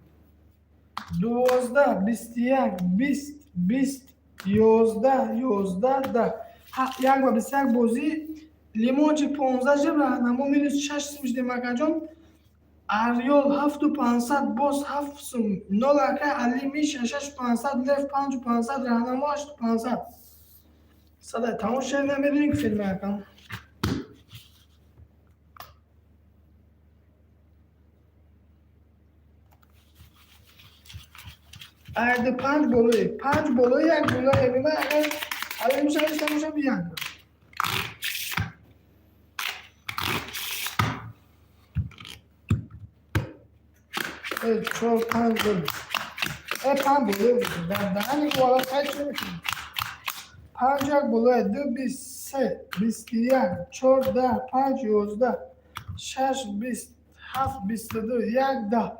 12, 21, 20, 20, 11, 11, 10, як ба 21 бозӣ. Лимончик 15 жеб, раҳнамо минус шаш сум шудем, акаҷон. Арёл ҳафту пансад, боз ҳафт сум нол, ака. Али Миша шаш пансад, Лев панҷу пансад, раҳнамо ҳашту пансад. Сада тамом шуд, намедонем ки филме, акам. Айди панҷ болои, панҷ болои, як болои эмима. Агар али Миша тамошам, як. Чор, панҷ гол, панҷ болои дар даҳани вала қайд чӣ мекунем? Панҷ, як болои, ду, 20, се, 21, чор, 10, панҷ, 11, шаш, 20, ҳафт, 22, як, 10,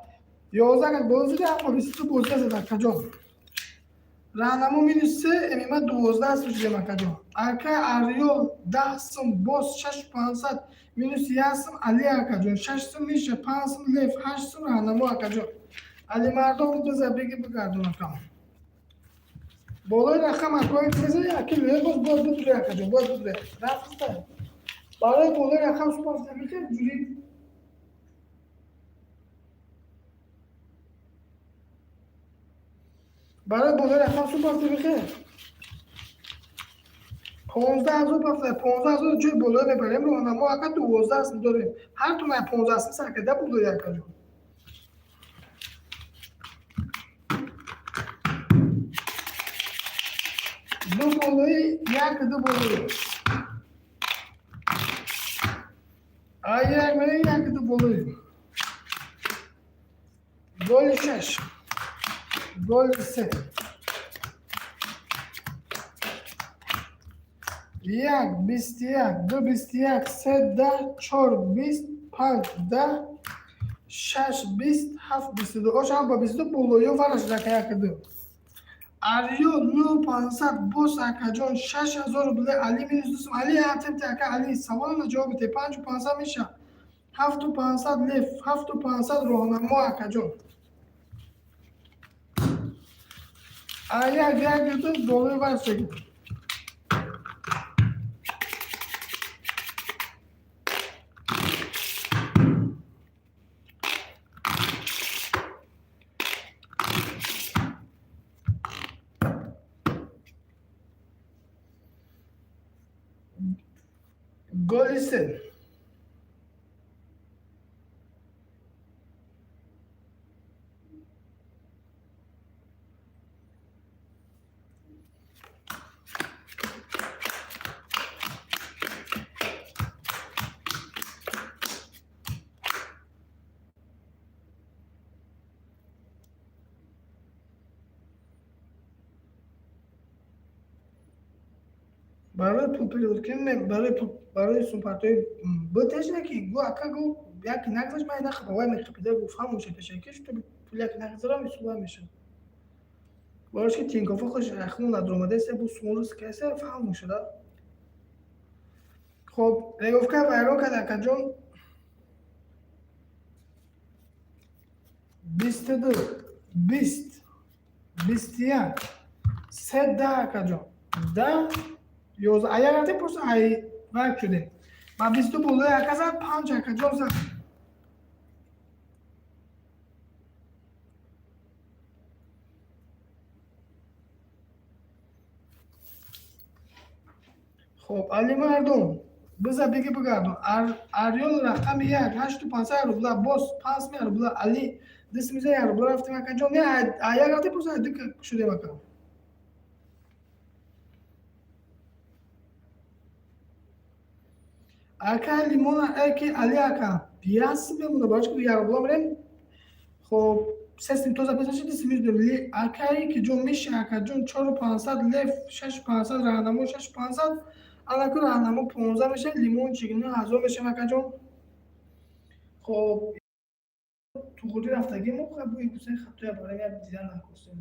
11. Агар боло зиди, ҳафт, 22 бозия зад, акаҷон. Раҳнамо минус се, эмима 12 аст шудем, акаҷон. Ака Арёл 10 сум, боз шаш пансад, минус як сум Али, акаҷон. Шаш сум Миша, панҷ сум Лев, ҳашт сум раҳнамо, акаҷон. Али мардон биза, биги, бигардон, акам. Болои рақам акои меза, яки боз боз бидуре, акаҷон, боз бидуре. Рафта барои болои рақам супофта мехе ҷури. Барои болои рақам супофта мехе 15 000 бафта, 15 000 ҷои болои мебарем. Роҳнамо, ака, 12 сум дорем. Ҳар тумай 15 сум сар карда болои, акаҷон. Ду болои, як ду болои, ай як мере, як ду болои, голи шаш, голи се, як, 21, ду, 21, се, 10, чор, 20, панҷ, 10, шаш, 20, ҳафт, 22. Ошам ба 22 болоё вараш рака, як ду. Арё нӯ пансад, боз, акаҷон, 6000 рубле. Али минус ду сум. Али ҳатемти, ака Али, саволана ҷавоб бите. Панҷу пансад меша, ҳафту пансад Лев, ҳафту пансад роҳнамо, акаҷон. Як, як ду болои вараш. Голи се. Барои пул перевод кунем, барои пул, барои сумпартои бтеш ки гу, ака, гу яки нагзашт, ман нахапа вай мехапида, гу фаҳмоша пешаки что пул яки нагзарам, исува мешавад. Барош ки Тинькофф хуш рахмон надромадаест, бу сумурус касе фаҳмошада. Хоб, регофка вайрон кард, акаҷон. 22, 20, 21, се, 10, акаҷон, 10, 11. Агар рафтем, просто ай вайб шудем. Ба 22 болои ака зад, панҷ, акаҷон, зад. Хоб, Али мардум, биза, биги, бигардон. Арёл рақами як, ҳашту пансад рубла, боз панҷ мия рубла. Али дисмиза як рубла рафтем, акаҷон. Не, як рафтем, просто ай ду шудем, ака. Ака лимона ки Али ака яс мемона, барои ки ярбола мерем. Хоб, сесим тоза пес нашид, симиз дорем. Акаи ки ҷон меши, акаҷон, 4500, леф 6500, раҳнамо 6500. Анаку раҳнамо 15 меша, лимончик 9000 мешава, акаҷон. Хоб, туғурӣ рафтагӣ мо буи гусаи хатоя барем, як дидан накостем.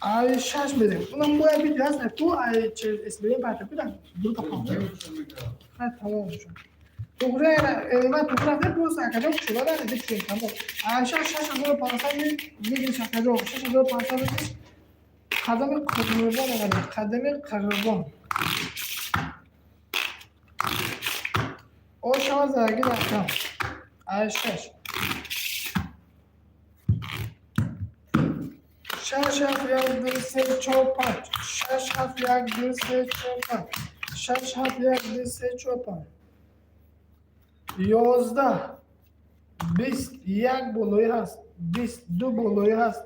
Ай шаш медем. Унам бояд бид ҳаст, ку ай эсберем парта кудам. Ду та панҷ. Ха, тамом шуд. Туғра ма туғра не просто акаҷон шуда да не дикшин тамом. Ай шаш, 6500 мегириш, акаҷон. 6500 мегириш. Қадами қурбон омада. Қадами қурбон. О шава зараги ака. Ай шаш. Шаш, ҳафт, як, ду, се, чор, панҷ. Шаш, ҳафт, як, ду, се, чор, панҷ. Шаш, ҳафт, як, ду, се, чор, панҷ. 11, 20, як болоӣ ҳаст, 22 болоӣ ҳаст,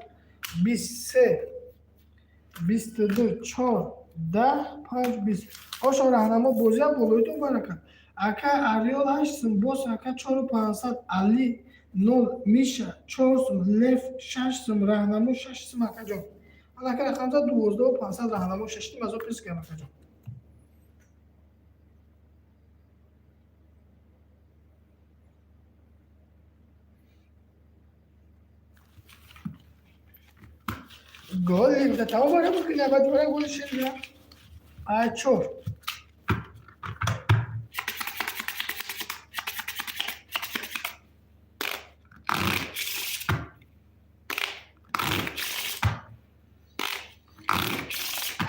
23, 22, чор, 10, панҷ, 20. Ошо раҳнамо бозиам болоитон барака. Ака Ариол ҳашт сум, боз ака 4500, Али нол, Миша чор сум, Леф шаш сум, раҳнамо шаш сум, акаҷон. Анака рақамза 12 500, раҳнамо шашним азо плюс кардам, акаҷон. Голи тамом бара букина, баъд бара голи шир. Ай чор.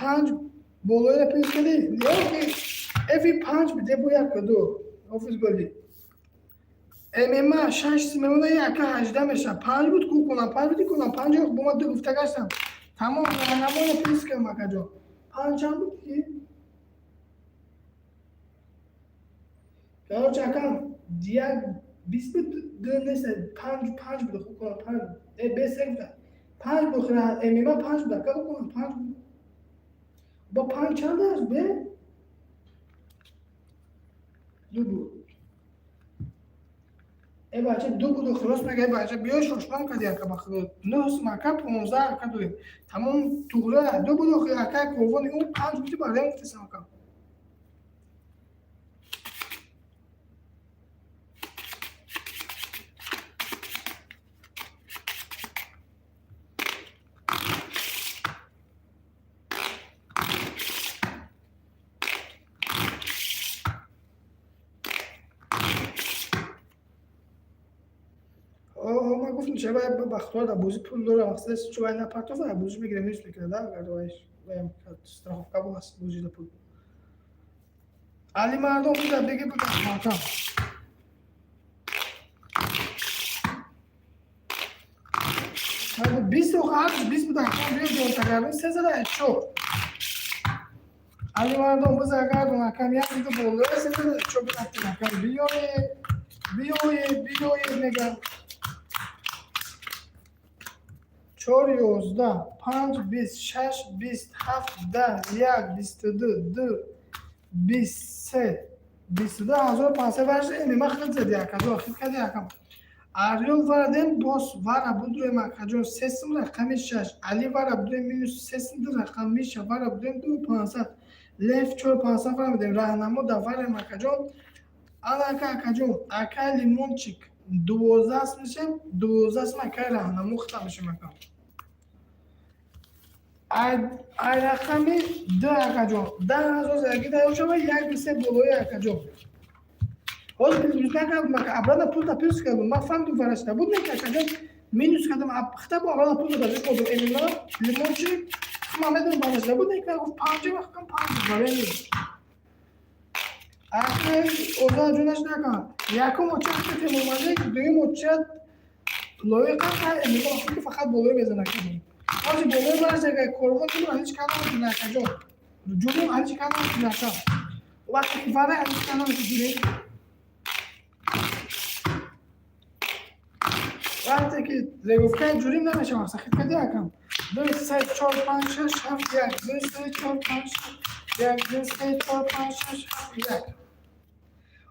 Панҷ болоя плюс кардӣ, ки эфи панҷ биде бо як ду офис голи. ММА шаш мемона, яка 18 меша. Панҷ буд ку кунам, панҷ буди кунам, панҷ бо ма ду гуфта гаштам. Тамом, раҳнамоя плюс кардам, акаҷон. Панҷ чанд буд ки? Короче, акам, як 20 буд, ду нест, панҷ, панҷ буд, хуб кунам, панҷ буд. Э, бес гуфта. Панҷ буд, ММА панҷ буд, ака, кунам панҷ буд. Бо панҷ чанд аст, бе? Ду буд. Э бача, ду буду, хулос мега, э бача, биё шошмон кади, ака, ба худо. Нӯҳ сум, ака, 15, ака, дорем. Тамом, туғра, ду буду, ака, корвони ӯ панҷ буди, барем гуфтесам, ака. Ман гуфтам, чаба ба худо дар бозӣ пул дорам, мақсад чу вай напартофа, дар бозӣ мегирем, минус мекунад, агар страховка бо ҳаст бозида пул. Али мардон буда беги буда мардам. 20 охар 20 буда, акам биё ҷон тагардон се зада чор. Али мардон биза гардон, акам, як ду боло се зада чор буда, акам, биёе, биёе, биёе мегам. Чор, 11, панҷ, 20, шаш, 20, ҳафт, 10, як, 22, ду, 23, 22 500 варши ММА хид зади, акаҷон, хид кади, акам. Ариёл варадем, бос вара будроем, акаҷон, се сум, рақами шаш. Али вара будроем, минус се сум, ду рақам, Миша вара будроем, 2 500, Лев 4 500 вара будем, раҳнамо да варем, акаҷон. Анака, акаҷон, ака лимончик. 12 мешем, 12 сум акай раҳнамо хита мешем ака. Ай рақами ду акаҷон, 10 000 заги даёшава, як бисе болои акаҷон. Ҳозир плюс накардам ака, обратно пулта плюс кардам. Ман фаҳмидум, фарашта буд, не ки акаҷон, минус кардам, хита бо обратно пул додам, додам эмима лимончик. Ман медонам, барашта буд, не ки гуфт панҷа, вақтам панҷ барои акай озод ҷонаш накан. Якум очат Темурмалик, дуюм очат лоиқа эмима, ки фақат болои мезанад акаҷон. Ҳозир болои бараш агар корвон ҷулу алиш карда наметавона акаҷон. Ҷулу алиш карда наметавона ака. Вақте ки варай алиш карда наметавона ҷулу. Вақте ки регуфкаи ҷурим намешавад, сахит кади акам. Ду, се, чор, панҷ, шаш, ҳафт, як. Ду, се, чор, панҷ, шаш, як. Ду, се, чор, панҷ, шаш, ҳафт, як.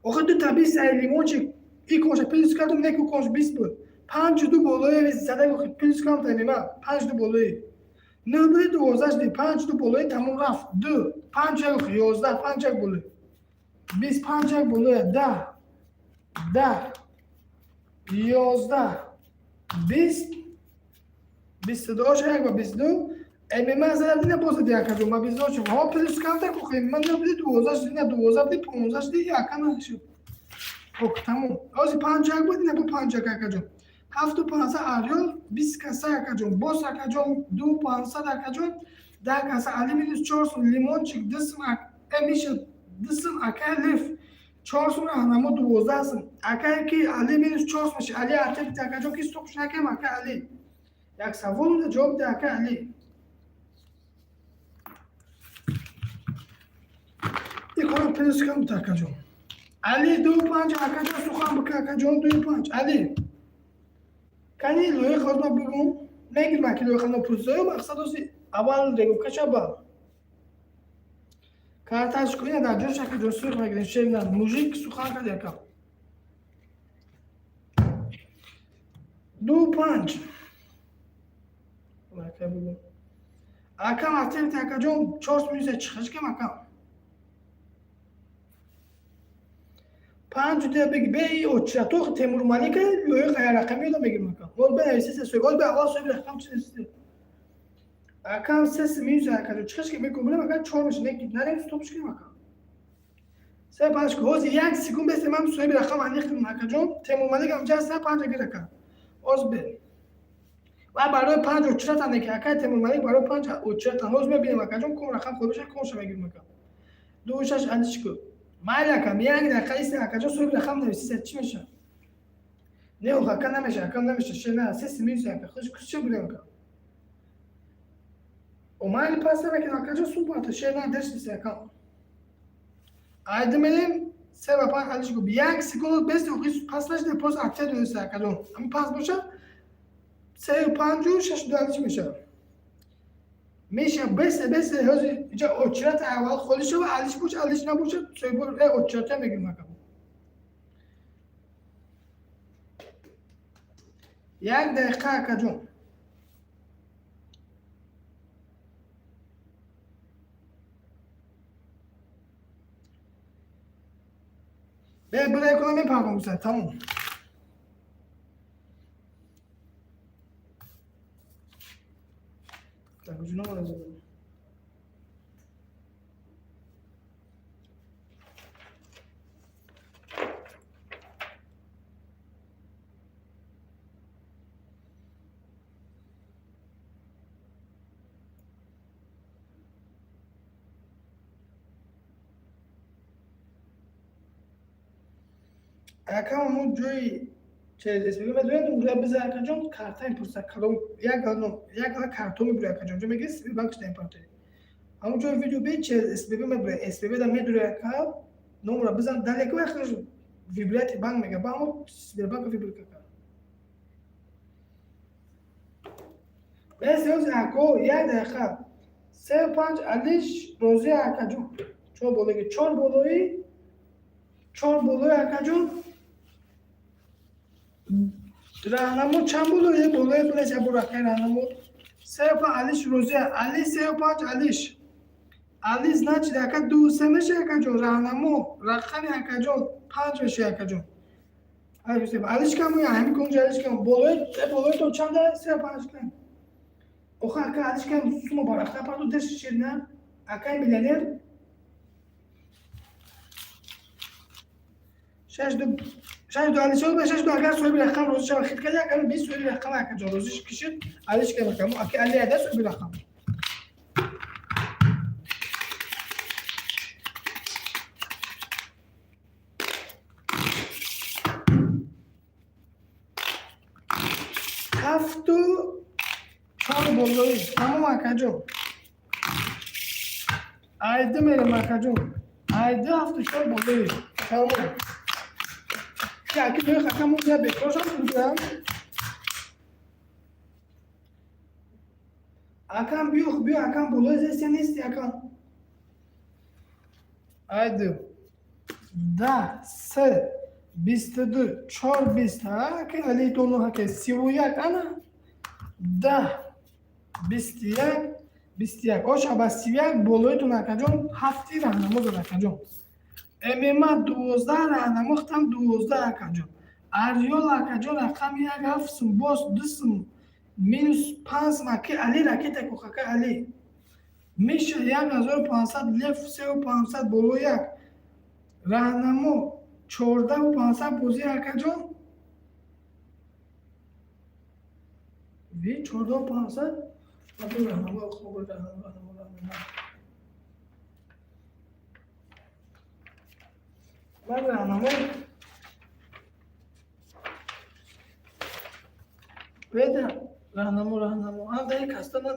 Охир ду та бист ай лимончик и конша плюс кардум, не ку конш 20 буд. Панҷу ду болои зада плюс кардум та панҷ ду болои. Нӯ буди, 12 шуди, панҷ ду болои тамом рафт. Ду, панҷ як, 11, панҷ як болои. 20, панҷ як болои, 10, 10, 11, 20, 22 як ба 22. ММА зада дина боз диди акаҷон, ба 22 шуд. Ҳо плюс камтар ку ММА нӯ буди, 12 шуди, на 12 буди, 15 шуди, яка нашуд. Ок, тамом. Ҳозир панҷ як буд, ина бу панҷ як акаҷон. Ҳафту пансад арёл, 20 каса акаҷон. Боз акаҷон, ду пансад акаҷон, 10 каса али минус чор сум, лимончик ду сум, миша ду сум, акай лиф чор сум, раҳнамо 12 сум. Акае ки али минус чор сум меши, али атеб акаҷон, ки стоп накем ака али. Як савол ҷавоб де ака али. Икора плюс кам акаҷон. Али ду панҷ акаҷон, сухан бика акаҷон, ду панҷ. Али. Кани лоиқ ҳозир ман бигӯм, мегирм аки лоиқ нопурсоё, мақсад оси аввал регуфка шаба. Карташ ина дар ҷош акаҷон сух мегирем, шер мужик сухан кард якам. Ду панҷ. Ака бигӯм. Акам атемти акаҷон, чор сум минус чихаш кам акам. Панҷ дия беги бе очрату Темур Малика лоиқ ая рақами ёдам мегирм акам. Боз бенависи се соҳиб, боз бе аввал соҳиби рақам чи нест. Акам се сум минус акаҷон чихаш ки мекунам ака, чор меша, не нарем стоп шкем акам. Се панҷ ки ҳозир як секунд бесе ман соҳиби рақам аниқ кунам акаҷон. Темур Малик ҳамҷа се панҷ гир ака. Боз бе. Ва барои панҷ очратан ки акай Темур Малик барои панҷ очратан. Ҳозир мебинем акаҷон, ком рақам ход меша, комша мегирм ака. Ду шаш алиш ку. Майли акам, як дақиқа ист акаҷон, соҳиби рақам нависи, чӣ меша? Не, ох, ака намеша, акам намеша, ше на, се сум минус ака, хуш кусча бурем ака. О майли пас намекунам акаҷон, сум парта, ше на, дерс нест акам. Айди мерем, се ба панҷ алиш ку. Як секунд бес охи пас нашида, просто акция донеста акаҷон. Ҳамин пас боша, се панҷу шаш ду алиш меша. Меша, бесе, бесе, ҳозир инҷа очрат аввал холӣ шава, алиш боша, алиш набоша, соҳиб очрата мегирм ака. Як дақиқа акаҷон. Бе бирай кунам мепардом гуса, тамом. Так, ҷуно мана. Акам ҳамун ҷои через СББ медонед, унҷа биза акаҷон, карта мепурсад, кадом як як карто мебури акаҷон, ҷо мегири Сбербанк шуда импорте. Ҳамун ҷои видео бе через СББ мебури, СББ да медури ака, номро бизан, далеко яхш вибрати банк мега, ба ҳамун Сбербанк вибр кака. Бес ёз ако, як дақиқа. Се панҷ алиш розия акаҷон. Чор болои, чор болои, чор болои акаҷон. Раҳнамо чанд болои? Болои билес я буракай раҳнамо. Се панҷ алиш розия, али се панҷ алиш. Али значит ака ду се меша акаҷон, раҳнамо рақами акаҷон панҷ меша акаҷон. Алишка мо ҳами кунҷа алишка болои болои то чанда се панҷ кан. Оха ака алишка сумо барахта парду деш ширна акай миллионер шаш ду шаш ду алишка ба шаш ду агар соҳиби рақам розӣ шава хит карда агар бист соҳиби рақам ака ҷон розӣ кишид алишка рақам ака али ада соҳиби рақам. Ҳафту чор болои тамом акаҷон. Айди мерем акаҷон. Айди ҳафту чор болои тамом. Аки ҷои хакам я бекоршам будам. Акам биё биё акам болои зестя нести акам. Айди. Да, се, 22, чор, бист, ака али дону ака 31 ана. 10, 21, 21. Оша ба 31 болоитон акаҷон ҳафти раҳнамо дод акаҷон. ММА 12 раҳнамо хтам 12 акаҷон. Арёл акаҷон рақами як ҳафт сум боз ду сум минус панҷ сум аки али ракета ку ака али. Миша 1500 лев 3500 боло як. Раҳнамо 14500 бозӣ акаҷон. Ви 14500 Абу раҳнамо хуб раҳнамо раҳнамо раҳнамо. Ман раҳнамо беда раҳнамо раҳнамо ан дай кастана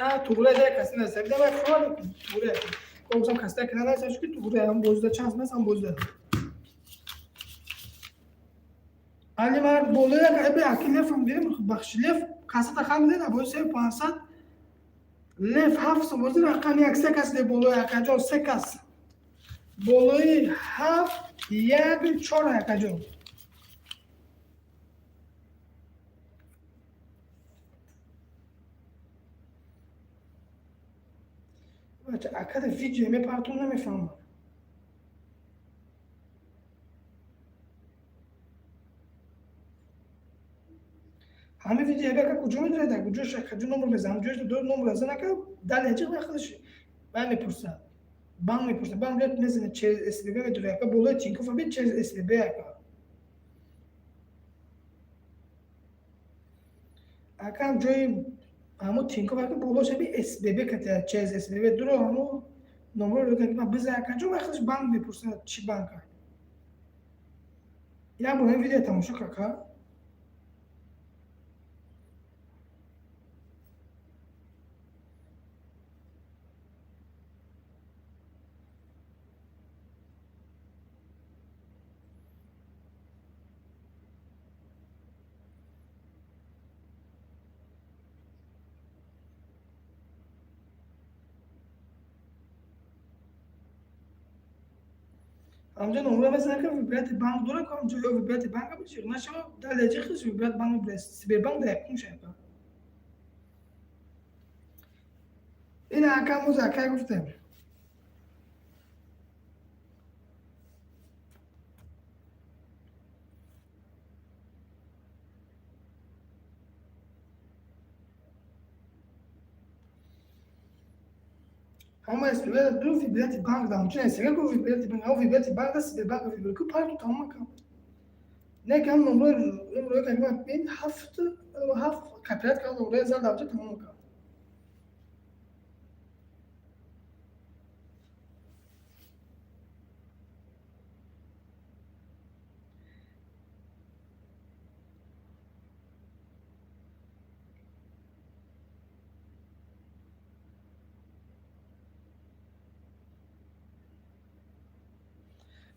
а туғра дай кастана сабда ва хор туғра комсам каста кана сашки туғра ҳам бозда чанс мас ҳам бозда. Али мард болоя эбе аки лев ҳам гирем бахши лев касата хам дена бо 3500 лев ҳафт сум бози рақам як се кас де болои акаҷон се кас болои ҳафт як чор акаҷон. Бача акада видео мепартон намефаҳмам. Ҳамин видео ака куҷо медорад? Куҷош куҷо номер мезанам? Ҷош ду номер зан ака дале чӣ худаш бан мепурсад. Банк мепурсад. Банк меояд мезанад через СББ медорад ака болои Тинькофф аби через СББ ака. Ака ҳам ҷои ҳамо Тинькофф ака болош аби СББ ката через СББ дуро ҳамо номерро ки ман бизан ака ҷо худаш банк мепурсад чӣ банк ака. Як бор ҳамин видео тамошо кар ака. Амҷа номра мезанад ки вибрати банк дора ко амҷа ё вибрати банк биши нашава дале чӣ хис вибрат банк брес Сбербанк да якум шака. Ин ака муз ака гуфтем. Ҳама СББ ду вибрати банк да ҳамчун СБ ку вибрати банк ҳам вибрати банк да Сбербанк вибрати ку парту тамом ака. Не кам номро номро ка ман бин ҳафт ҳафт капият кам номро зан давча тамом ака.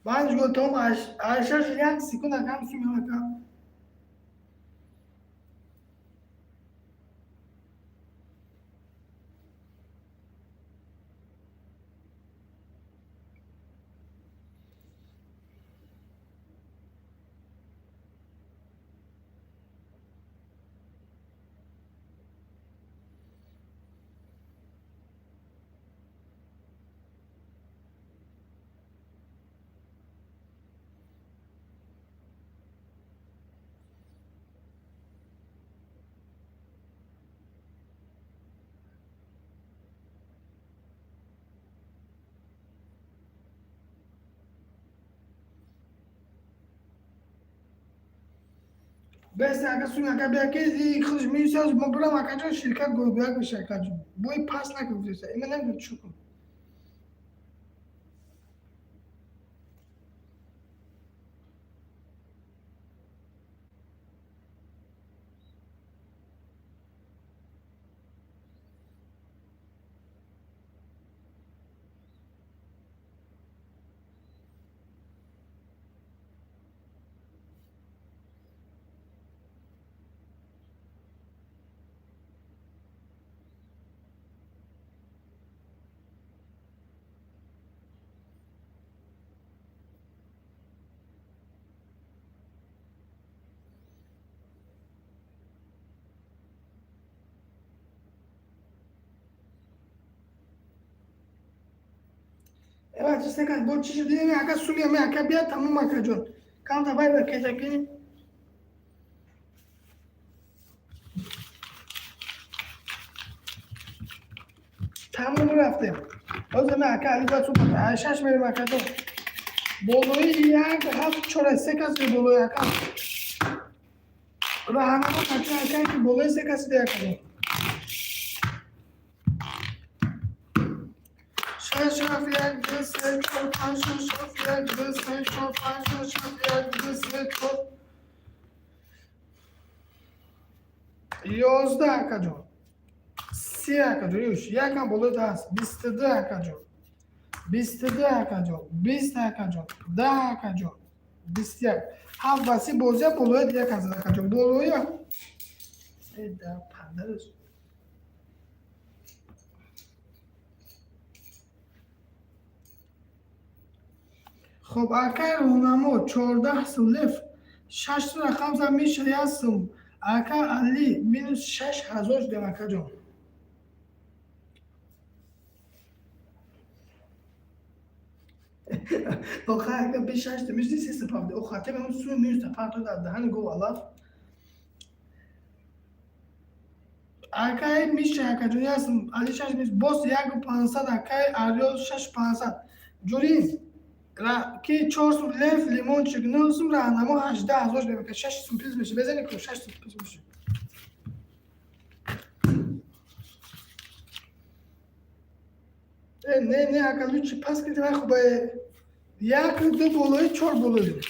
Панҷ гол том шаш як секунд акам сум ака. Бест ака сум ака бия ки и худш минус мо бурам акаҷон, ширкат гойгӯяк меша, акаҷон. Бой пас накун гуфтеса. Има намедонам чӣ кун. Эва чиста бо чӣ шуд? Ака суми ами ака бия, тамом, акаҷон. Камта бай ба кечаки. Тамом, рафтем. Ҳозир ме ака Али бояд супа шаш мерем, акаҷон. Болои як ҳафт чор се каси болои ака. Раҳнамо ака, ака ки болои се каси де, акаҷон. Шаш, ҳафт, як, ду, се, чор, панҷ, шаш, ҳафт, як, ду, се, чор, панҷ, шаш, ҳафт, як, ду, се, чор. 11, акаҷон. 30, акаҷон. Юш, якам болои даст. 22, акаҷон. 22, акаҷон. 20, акаҷон. 10, акаҷон. 21. Ҳафт ба си бозия болои як аз, акаҷон. Болои да пандарус. Хоб, акай роҳнамо, 14 сум леф, шаш рақам за миша, як сум. Ака Али, минус 6000 шудем, акаҷон. Оха, ака, бишаш мишди се сапавди. Оха, тебе он сум минус та дар даҳани гов алаф. Акай миша, акаҷон, як сум. Али шаш минус, боз яку 500, акай Ариёл шаш 500. Ҷурин ки чор сум леф, лимончик нӯ сум, раҳнамо 18 000 шудем. Шаш сум плюс меша. Безани ку, шаш сум плюс меша. Не, не, ака, лучше пас киди, вай хубае. Як, ду болои, чор болои.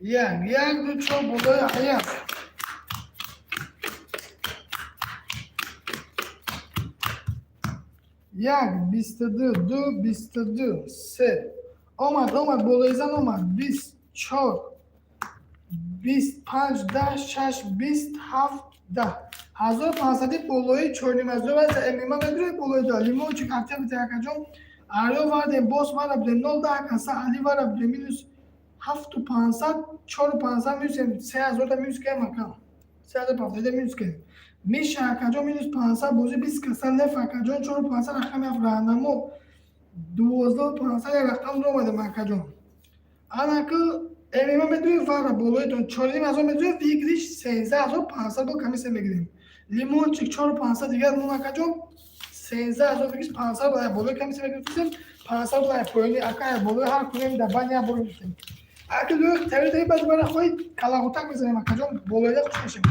Як, як, ду, чор болои, як. Як, 22, ду, 22, се. Омад, омад, болои зан омад. 20, чор, 20, панҷ, 10, шаш, 20, ҳафт, 10. 1500-и болои чорнимазор аст. Эмима медуред болои да. Лимончик ҳафта бите, акаҷон. Ариё вардем, боз вара будем, нол даҳ каса, Али вара будем, минус ҳафту пансад, чору пансад минусем, 3000-та минус кардем, ака. 3000 ҳафтада минус кардем. Миша, акаҷон, минус 500, бозӣ 20 каса, леф, акаҷон, чору пансад, рақами ҳафт, раҳнамо 12 500, як рақам омадем, акаҷон. Анаку эмима медурем вара болоитон 4500 медурем, выигрыш 13 500, бо комиссия мегирем. Лимончик чору пансад дигар мон, акаҷон, 13 000 выигрыш, 500 болои комиссия мегирифтем, 500 болои поёни, ака, болои ҳар кунем дар бани як бор мегирифтем. Ака тари тари баъд бара хоҳи калағутак мезанем, акаҷон, болоида хуш мешем.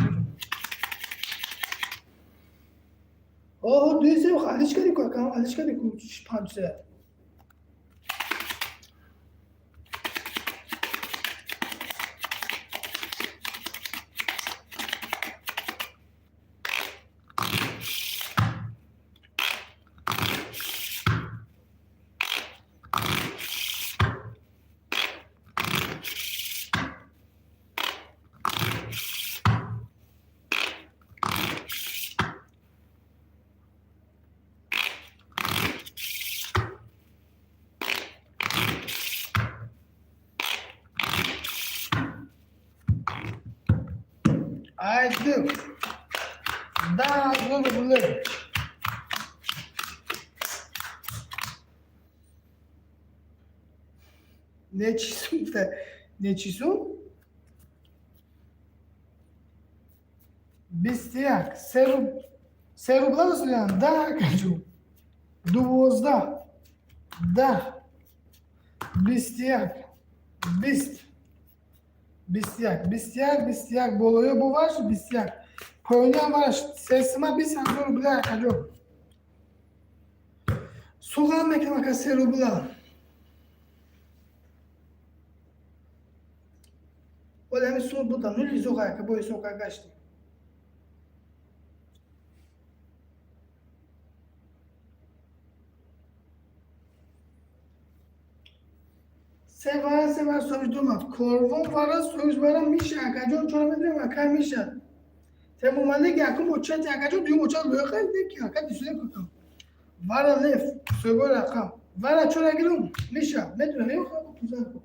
Оҳо, дуи се алиш кардӣ ку, ака, алиш кардӣ ку, панҷ се. Ай ду 10 000 рубле. Нечисум гуфта, нечисум, 21, се рубла расулиан, 10, акаҷон, 12, 10, 21, 20, 21, 21, 21, болоё боваш, 21, поёниам вараш, сесима 20 000 рубла, акаҷон. Суғам мекунам, ака, 3 рубла. Оли ҳами сум буда нули зуға, ака, бо ҳисоб гаштем. Се вара, се вара соҳиб думад. Корвон вара соҳиб вара миша, акаҷон, чора медонем, ака, миша. Темурмалик якум очати, акаҷон, дуюм очат лоиқа неки, ака, дисуде кукам. Вара лев соҳибои рақам. Вара чора гирум миша медонам мехоҳам пузан кун.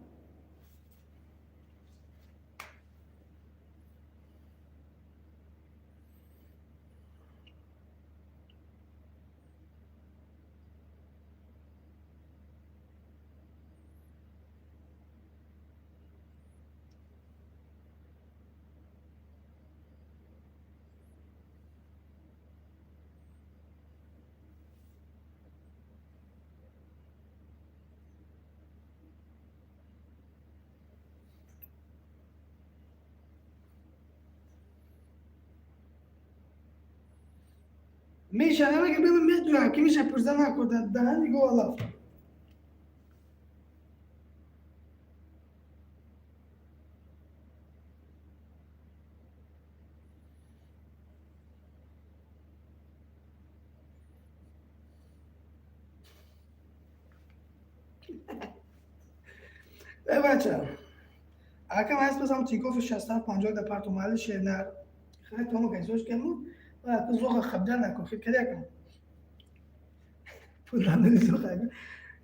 Миша намега бим, медонам ки миша пурза накарда даҳан нигоҳ алаф. Э бача, акам ҳаст базам Тинькофф 67 50 да парту маҳалли шернар хай томо кайсош кему ва зоға хабда накун хит када пул нанди зоға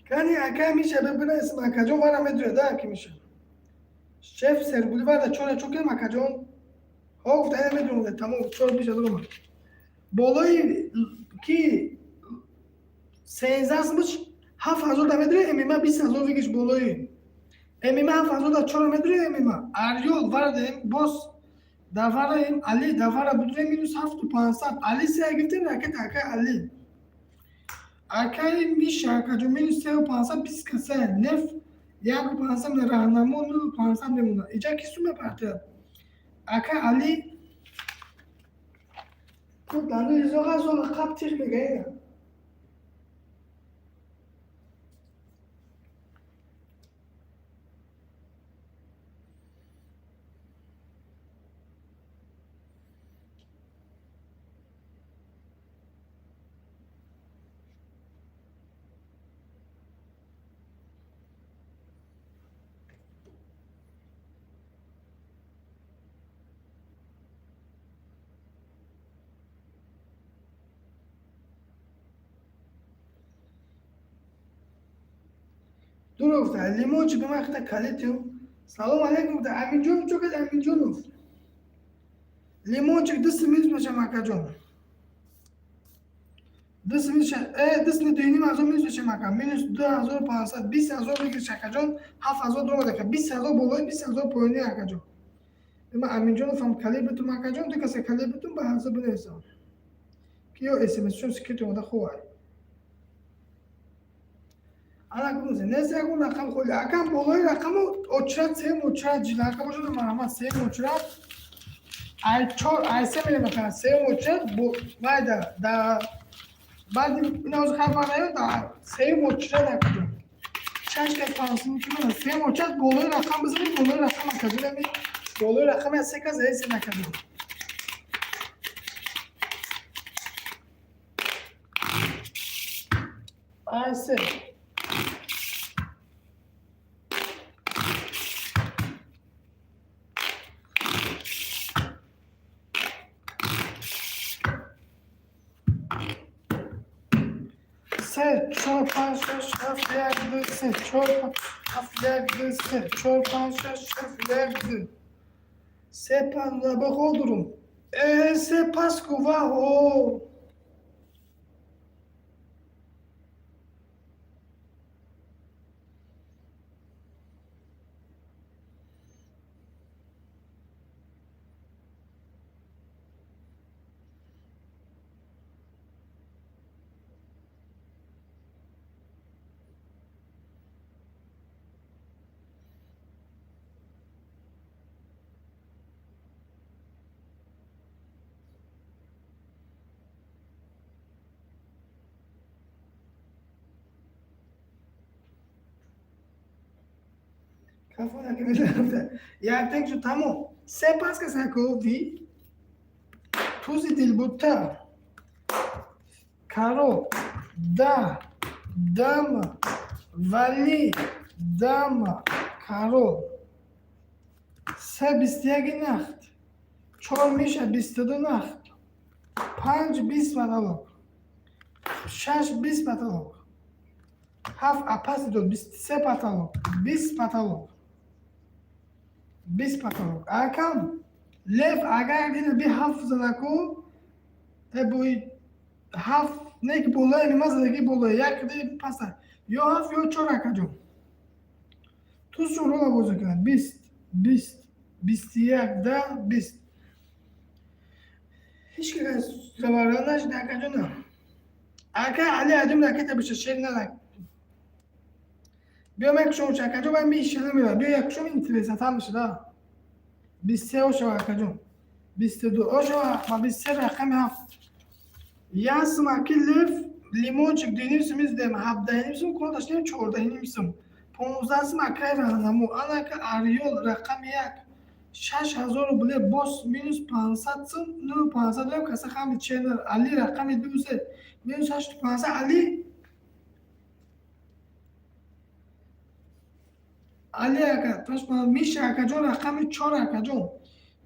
кани, ака, миша бибинес, акаҷон, вара медуя да ки миша шеф сергули варда чора чокем, акаҷон, ҳо гуфта медунам, тамом, чор миша дугума болои ки 13 буд, 7000 да медуя эмима, 20 000 вигиш болои эмима, 7000 да чора медуя эмима. Арёл вардем боз давараем, али давара будуре минус 7500, али се гирифтем ракета, акай али, акай миша, акаҷон, минус 3500, 20 каса лев 1500, раҳнамо 0500 мемонад. Иҷа ки сум мепартояд, акай али, зоға зоға қап тих мега ина. Дур гуфта лимончик ба ман хита калитю. Салом алейкум гуфта Аминҷон, чо кад Аминҷонов. Лимончик даст минус мешам, акаҷон. Даст минус, э даст не, 2,5 ҳазор минус мешам, ака. Минус 2500, 20 000 мегириш, акаҷон, 7000 дуромад, ака. 20 000 болои, 20 000 поёни, акаҷон. Ма Аминҷонов ҳам калид битум, акаҷон, ду каса калид битум ба ҳазор бинависам. Ки ё смс чун скрипт омада хуб ай. Ана кунзе нест ягон рақам холи, акам, болои рақаму очрат сеюм очрат жилака бошад, марҳамат, сеюм очрат ай чор ай се мерем, ака, сеюм очрат вайда да баъди ина ҳозир хайр барнаён да сеюм очрат, акаҷон, шаш кас пансум кимана сеюм очрат болои рақам бизанем, болои рақам, акаҷон, ами болои рақам аз се кас эсен, акаҷон. Ай се. Се, чор, панҷ, шаш, ҳафт, як, ду, се, чор, ҳафт, як, ду, се, чор, панҷ, шаш, ҳафт, як, ду, се, панҷ, бохол дурум. Се пас куваҳо. Яктак шуд, тамом. Се пас каса ви тузи дилбута, каро, да, дама, вали, дама, каро. Се 21 нахт, чор миша 22 нахт, панҷ 20 потолок, шаш 20 потолок, ҳафт апаси дод 23 потолок, 20 потолок, 20 потолок. Акам лев агар дина би ҳафт занаку, э бои ҳафт не ки болои нима задаги, болои як ди паса, ё ҳафт, ё чор. Акаҷон, тузшон рола бозӣ кунад. 20, 20, 21, да, 20. Ҳеч ки хабардор нашид, акаҷона. Ака Али аҷум ракета биша шер нарак. Биё, мекушом, акаҷон, ман мешира мера. Биё, якушом, интересатар мешуда. 23 ошава, акаҷон, 22 ошава ма, 23, рақами ҳафт. Ясм аки лев лимончик дуним сум издем, 17.5 сум конташнем, 14.5 сум, 15 сум. Акай раҳнамо, анака Арёл, рақами як, 6000 рубле, бос минус 500 сум, ну 500 рем каса хами ченер. Али, рақами ду, се, минус ҳашту 500. Али, Али ака, Миша акаҷон, рақами чор, акаҷон,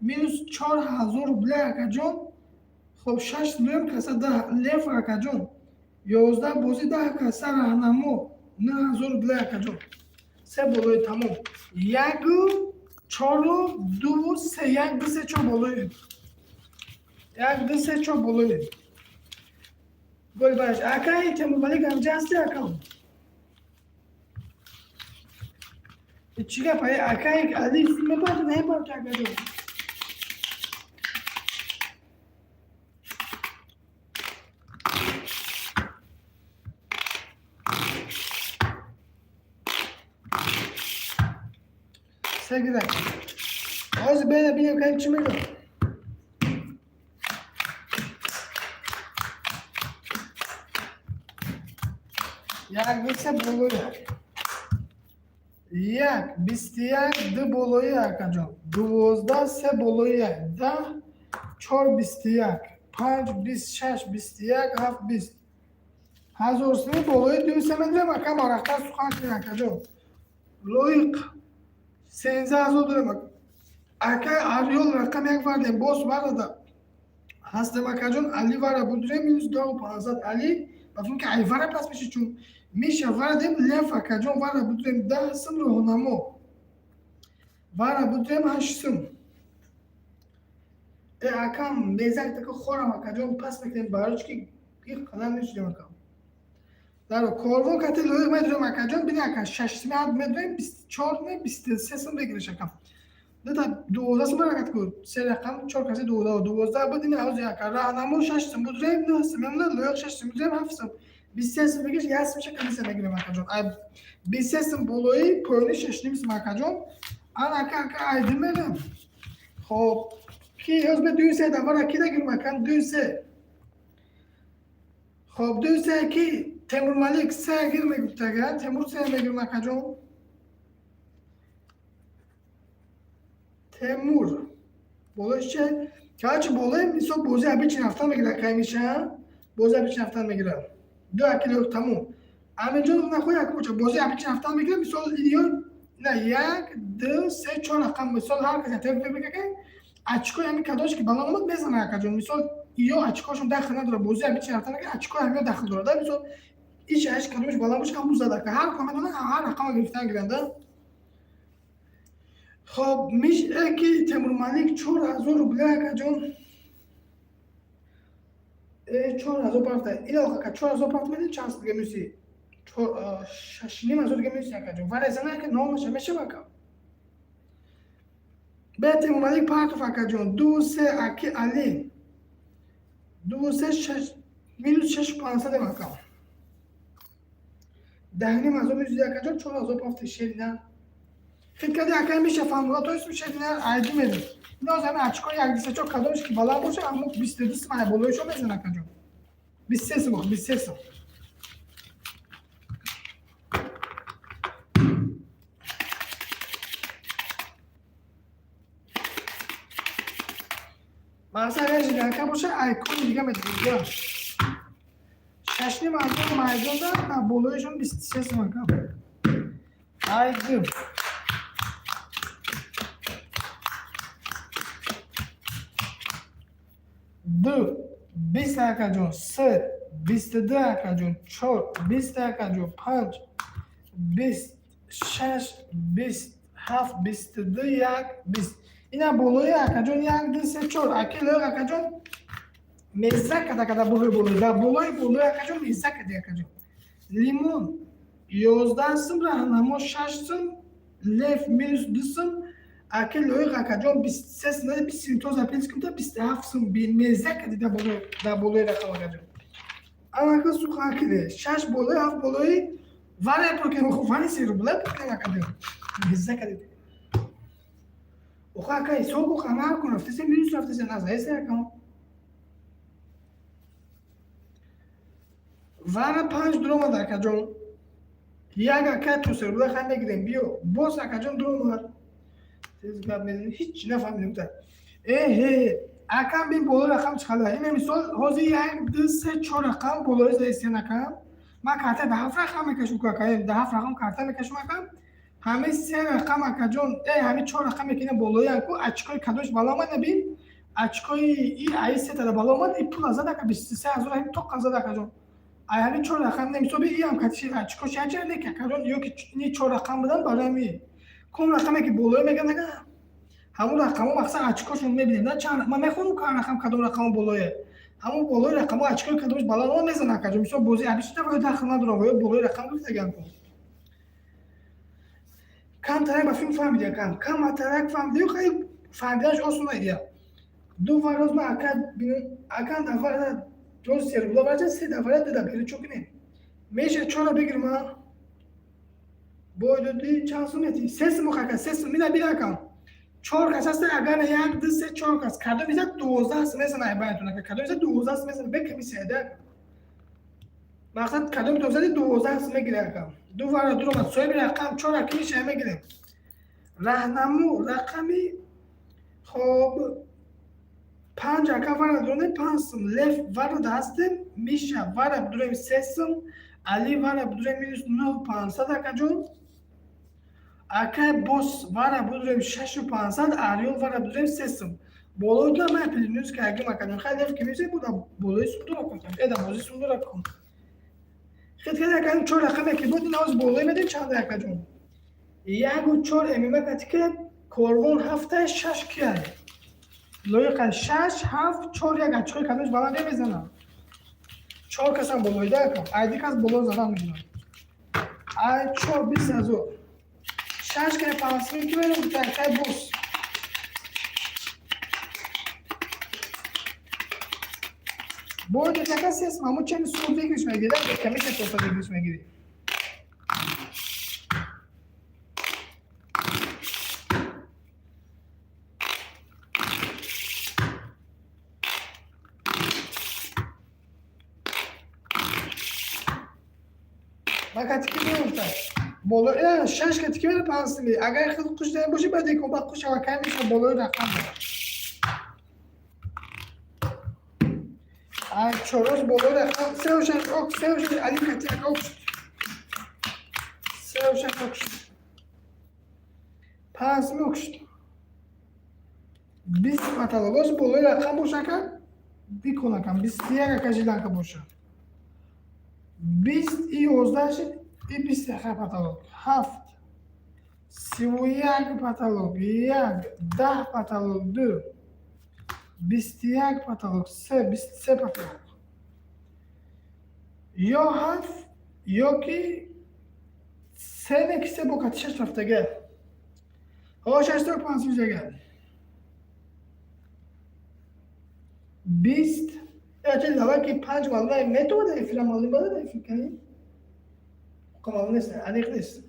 минус 4000 рубле, акаҷон. Хоб, шаш рем каса, даҳ. Лев, акаҷон, 11 бозӣ, 10 каса. Раҳнамо, 9000 рубле, акаҷон. Се болои, тамом. Яку, чору, дуву, се. Як, ду, се, чор болои. Як, ду, се, чор болои. Гол баш. Акаи Темурмалик ҳамҷа ҳасти, акам? Чӣ гап, акаи Али мебард, намебард, акаҷон? Сегирак ҳозир бена бинем, кай чӣ мегӯ. Як, ду, се болои. Як, 21, ду болои, акаҷон. 12, се болои, як, 10, чор, 21, панҷ, 20, шаш, 21, ҳафт, 20 ҳазор суми болои, ду, се медирем, ака. Марахта сухан кунем, акаҷон. Лоиқ 13 000 дорем, ака. Арёл, рақам як, вардем, боз варада ҳастем, акаҷон. Али вара будурем, минус даҳу 500. Али ба фикр ки ай вара пас меши, чун миша варадем. Лев, акаҷон, вара будурем, 10 сум. Роҳнамо вара будурем, ҳашт сум. Э, акам, мезак така хорам, акаҷон, пас мекунем, барои чи ки қадар нешудем, акам. Дар корвон кати лоиқ медурем, акаҷон. Бини, ака, шаш суми ҳад медурем, 24 не, 23 сум бигириш, акам. Дута 12 сум баракат ку, се рақам, чор каси, 12, 12 буд. Ина ҳозир, ака, раҳнамо шаш сум будурем, нӯҳ сум мемонад. Лоиқ шаш сум будурем, ҳафт сум, 23 сум бигириш, як сум ша комиссия мегирем, акаҷон. Ай 23 сум болои, поёни шашним сум, акаҷон. Ан ака, ака айди мерем. Хоб, ки ҳозир бе ду, се давара ки дагирем, акам? Ду, се. Хоб, ду, се ки? Темурмалик се гир мегуфтага. Темур се мегирем, акаҷон. Темур болои че калачи болои, мисол, бози абичи рафтан мегира, кай миша бози абичи рафтан мегира. Ду акило, тамом. Аминҷонов нахоҳ як боча бози абичи рафтан мегира. Мисол, ё на, як, ду, се, чор рақам. Мисол, ҳар кас мегака, очкои ҳами кадош ки баланд омад, мезана, акаҷон. Мисол, ё очкошон дахл надорад, бози абичи рафтан мегира, очкои ҳамиё дахл дорад. Мисол, иш аш кадомаш баланд боша, ҳамун зад, ака. Ҳар ком медонад, ҳар рақама гирифтан гиранда. Хоб, миш ки Темурмалик 4000 рубля, акаҷон. 4000 пафта. Ила ака, 4000 пафта меди, чанд дига мюси? 6,5 ҳазор дига мюси, акаҷон. Вале зана ка нол наша мешава, ака. Бе Темурмалик партов, акаҷон. Ду се аки Али. Ду се шаш минус шаш пансадем, ака. 10,5 ҳазор мюси, акаҷон, 4000 пафта шерина. Хит кади, ака, меша фаҳмода, то исту шерина айди меди. Иноз ҳами очко як дисачо кадомш ки баланд боша, ҳамо 22 сум ай болоишо мезан, акаҷон. 23 сум, 23 сум. Мақсад, агар жилянка боша, айкони дига медиҳем. 6,5 ҳазор майдонда болоишон 23 сум, ака. Ай ду. Ду 20, акаҷон, се 22, акаҷон, чор 20, акаҷон, панҷ 20, шаш 20, ҳафт 22, як 20. Ина болои, акаҷон, як, ду, се, чор. Аки лоиқ, акаҷон, меза када када болои болои дар болои болои, акаҷон, меза кади, акаҷон. Лимон 11 сум, раҳнамо шаш сум, лев минус ду сум, аки лоиқ, акаҷон, 23 сум, бист сум тоза пенс кунта 27 сум меза кади дар болои рақам, акаҷон. Анака сухан киде шаш болои, ҳафт болои варе пуркен, вари се рубла пуркен, акаҷон, меза кади. Оха, ака, ҳисоб оха накун, рафтасе минус, рафтасе назаесе, акам. Вара панҷ дуромад, акаҷон. Як ака то се рубла хай мегирем, биё. Боз, акаҷон, дуромад. Тез гап мезанем, ҳеҷ нафаҳмидем та. Эҳе, акам, бин болои рақам чӣ қадар. Ина мисол, ҳозир як, ду, се, чор рақам болои заистен, акам. Ман карта да ҳафт рақам мекашам ку, ака, да ҳафт рақам карта мекашам, акам. Ҳамаи се рақам, акаҷон, ҳамаи чор рақаме ки ина болоян ку, очкои кадомаш бало омад, набин, очкои и аи сетада бало омад, и пула зад, ака, 23 ҳазор ҳами тоқа зад, акаҷон. Ай ҳамин чор рақам не, мисол иам катиши очкош яча не, акаҷон, ё ки ини чор рақам будан барои ҳами ком рақаме ки болоя меган, ака, ҳамун рақамҳо мақсад очкошон мебинем на чанд. Ман мехонам ка рақам кадом рақамо болое, ҳамун болои рақамҳо очкои кадомаш баланд омад, мезанад, акаҷон. Мисол, бози абишта ва дахл надорам ва ё болои рақам гуфтаган ку. Камтарак ба филм фаҳмиди, акам, камтарак фаҳмиди, хай, фаҳмиданаш осон ия. Ду вароз ман, ака, бинам, акам, дафъа роз се рубла варҷа, се дафъа ду дафъа чо кунем? Меша чора бигирма бой доди, чанд сум мети? Се сум, ака, се сум. Мина бина, акам, чор кас ҳаста, агар як, ду, се, чор кас кадом иза 12 сум мезана, ай байнатон, ака, кадом иза 12 сум мезана, бе комиссия да. Мақсад, кадом дозади 12 сум мегире, акам. Ду вара дуромад, соҳиби рақам чор аки меша мегирем. Раҳнамо рақами хоб панҷ, ака, вара дуронем панҷ сум, лев вара ҳастем, миша вара бидурем се сум, али вара бидурем минус нӯҳ пансад, акаҷон, акай бос вара бидурем шашу пансад, арён вара бидурем се сум. Болои ду ман плюс кардем, акаҷон. Хай, лев ки мезем буда болои сум дора кун, эда бози сум дора кун. Хит када, акаҷон, чор рақаме ки буд, ин ҳоз болои медем чанда, акаҷон? Ягу чор эмима катика корвон ҳафта шаш кияй лоиқа шаш ҳафт чор як очкои кадомаш баланд мезанам. Чор касам болоида, акам, айди кас боло задан мегирам. Ай чор 20 ҳазор шаш кай пансми ки мерам кай бос. Бояд яка сес мамо чени суд выигрыш мегири, комиссия тоса выигрыш мегири. Ман катики меёфтам. Боло шаш катики мера пансми. Агар хел қуш дан боши, баъд икон ба қуш ава кай меша болои рақам дорад. Ай чорос болои рақам сеу шаш ок сеу шаш али катик ок сеу шаш ок пансми ок 20 потолок болои рақам боша, ака, бикун, акам, 21, ака, жиланка боша 20 и 11 шид и 20 потолок ҳафт 31 потолок як 10 потолок ду 21 потолок се 23 потолок. Ё ҳафт, ё ки се, не ки се бо кати шаш рафтага. Ҳо, 6500 яга. 20 яче давай ки панҷ маълума метавонад эфира маълум бада эфир кани маълум нест, аниқ нест.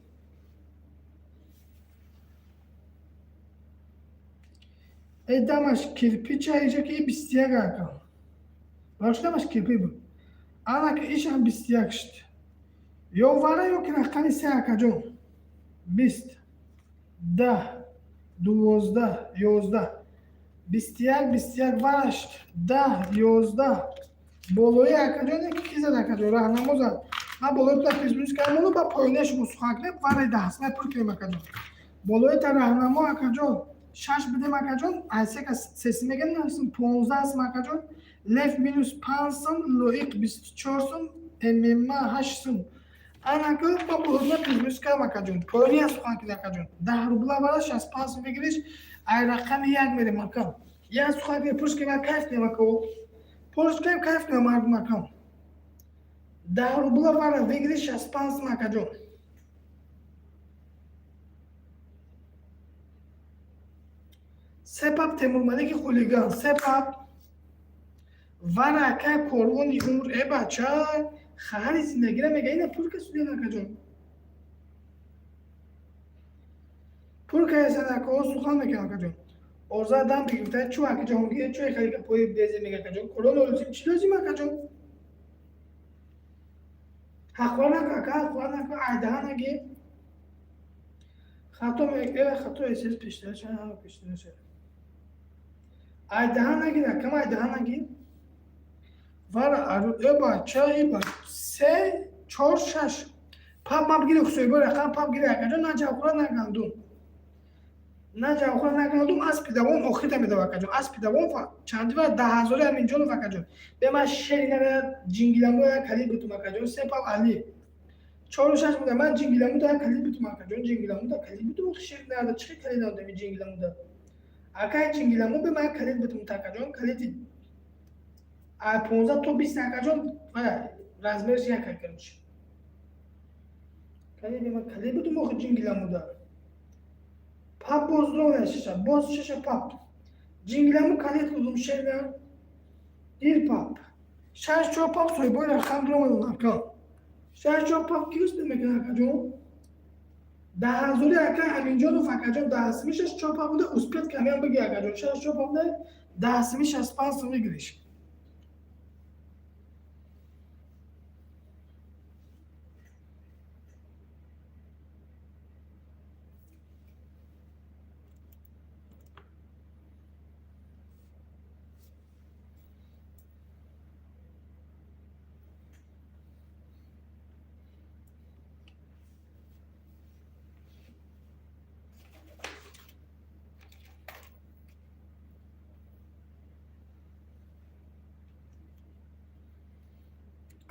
Э, дамаш кирпича иҷа ки 21 ака. Бахш, дамаш кирпи буд. Анака ишам 21 шуд. Ё вара, ё ки рақами се, акаҷон. 20, 10, 12, 11, 21, 21 варашт, 10, 11. Болои, акаҷон, ки ки зад, акаҷон, раҳнамо зад. Ман болои ту плюс кардам, ба поёнаи шумо сухан кунем, вараи даҳсмай пур кунем, акаҷон. Болои та раҳнамо, акаҷон, шаш бидем, акаҷон, айсека сеси меган, 15 сум, акаҷон. Лев минус 5 сум, лоиқ 24 сум, мма 8 сум. Анака ма болои плюс кардам, акаҷон. Поёни сухан кунем, акаҷон. 10 рубла вара 65 сум бигириш, ай рақами як мерем, ака. Як сухан кунем, пурш кунем, кайф кунем, ака. Пурш кунем, кайф кунем, мардум, ака. 10 рубла вара выигрыш 65 сум, акаҷон. Се пап Темурмалики хулиган, се пап вара, акай корвони умр. Э, бача, хари зиндагира мега, ина пур касуден, акаҷон. Пур каясан, ака, сухан мекунам, акаҷон. Орза дам бигирта чу, ака ҷаҳонгир, чу хеле гапои безе мега, акаҷон. Корон лозим, чӣ лозим, акаҷон? Ҳаққор нака, ака, ҳаққор нака, айдаҳа наги. Хато мега, хато эсэс пештара ша, ҳама пештара ша. Айдаҳа нагир, акам, айдаҳа нагир. Вара э, бача, э, ба се, чор, шаш. Пап мап гири, хусуйбо рақам пап гири, акаҷон, на ҷавхура, на гандум. На ҷавхура, на гандум, аспи давон охирита медава, акаҷон. Аспи давон чанди ва даҳазори Аминҷонов, акаҷон. Бе ман шери нара ҷингиламоя калид бутум, акаҷон, се пап али. Чору шаш буда, ман ҷингиламуда калид бутум, акаҷон, ҷингиламуда калид бутум, шери нарада чӣ калид надодами ҷингиламуда. Акай ҷингиламу бе ман калид бутум, акаҷон, калиди 15 то 20, акаҷон, размерш як, короче. Калид ман калид бутум охи ҷингиламуда. Пап боз ровна шаша, боз шаша пап. Ҷингиламу калид будум шерна. Дир пап. Шаш чор пап соҳибои рақам ромадан, ака. Шаш чор пап ки успе мекунад, акаҷон? Даҳазори ака Аминҷонов, акаҷон, даҳсими шаш чор пап буда, успеть камиам биги, акаҷон. Шаш чор пап буда, даҳсими 65 сум выигрыш.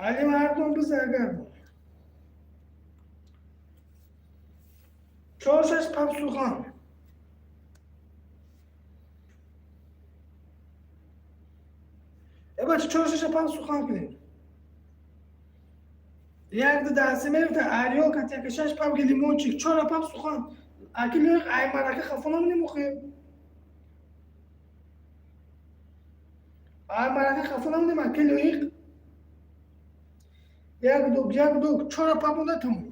Али мардум бизагар. Чор шаш пап сухан. Э, бача, чор шаша пап сухан кунем. Як ду даҳсе мерифта ариёл катяка шаш пап ги лимончик, чора пап сухан. Аки лоиқ ай марака хафо намонем охи. Ай марака хафо намонем, аки лоиқ. Як ду, як ду, чора пап монда, тамом.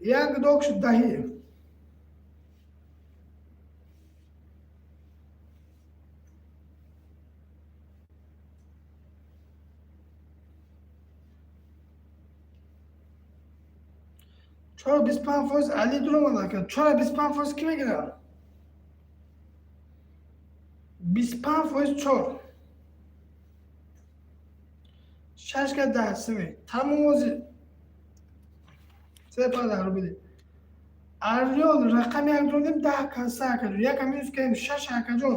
Як док шуд даҳи. Чора 25% али дуромад, ака. Чора 25% ки мегирад? 25% чор. Шаш ка даҳсими. Тамом ози. Се па даҳ рубли. Арёл рақами як дуродем, 10 каса, акаҷон. Яка минус кардем, шаш, акаҷон.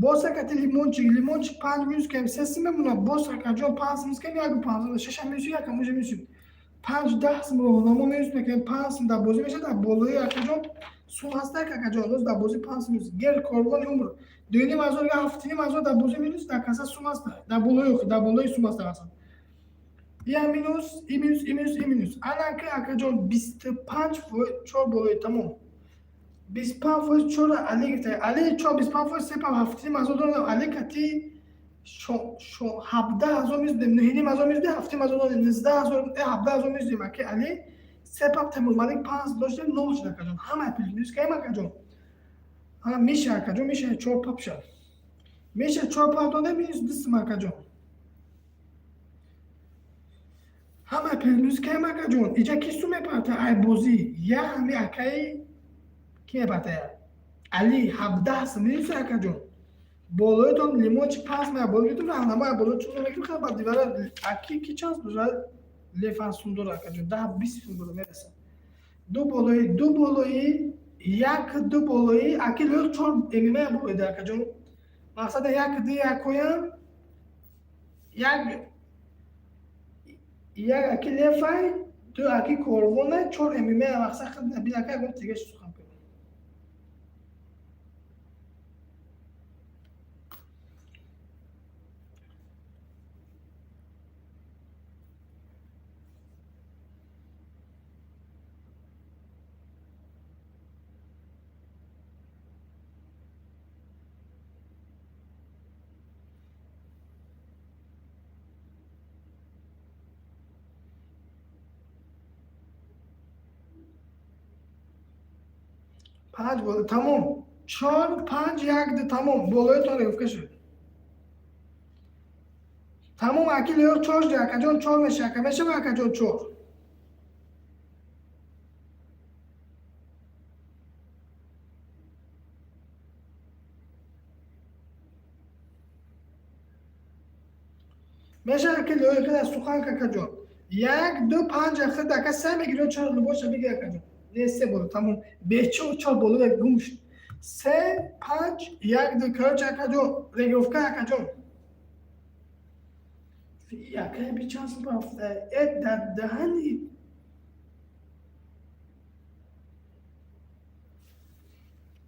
Боз акати лимончик, лимончик панҷ минус кардем, се сим мемонад, боз, акаҷон, панҷ минус кардем, яку панҷ, шаша минус, яка мужа минус. Панҷ даҳ сим роҳнамо минус мекунем, 5 сим дар бозӣ мешавад, дар болои, акаҷон, Сум ҳаста, какаҷон, рӯз дар бозӣ 5 минус. Гер корвони умр. 2,5 ҳазор, я 7,5 ҳазор дар бозӣ минус, дар каса сум ҳаста. Дар болои, дар болои сум ҳаста мақсад. Я минус, и минус, и минус, и минус. Ана ки, акаҷон, 25%, чор болои, тамом. 25% чора Али гирифта. Али чор 25%, се пап 7,5 ҳазор додам. Али кати 17 ҳазор минус дем, 9,5 ҳазор минус дем, 7,5 ҳазор додем, 19 ҳазор, 17 ҳазор минус дем. Аки Али се пап Темурмалик панҷ доштем, нол шуд, акаҷон. Ҳамаи плюс минус каем, акаҷон. Ҳама меша, акаҷон, меша, чор пап шад. Меша, чор пап додем, минус 2 сум, акаҷон. Ҳама плюс каем, акаҷон. Иҷа ки сум мепарта ай бозӣ? Я ҳами акаи ки мепарта? Али 17 сум минус, акаҷон. Болоятон лимончи панҷ мая боло гирифтум, раҳнамо боло чун мекунем, ба дивара аки ки чанд дора лефан сум дора, акаҷон, 10-20 сум дора мерасад. Ду болои, ду болои, як ду болои, аки лоиқ чор эмима болои да, акаҷон. Мақсада як ду якоям, як як аки лефай, ду аки корвона, чор эмима мақсад хид набин, ака, ягон тигаш сухан кунем. Панҷ боло, тамом. Чор, панҷ, як, ду, тамом. Болоятон регировка шуд. Тамом, аки лоиқ чор шуд, акаҷон, чор меша, ака мешава, акаҷон, чор. Меша, аки лоиқ сухан, какаҷон. Як, ду, панҷ, ахир ака се мегирӣ, чор лубоша бигир, акаҷон. Не, се боло, тамом. Бечор чор боло як гум шуд. Се, панҷ, як, ду, короче, акаҷон, регировка, акаҷон. Акай би чанд сум рафта? Э, дар даҳани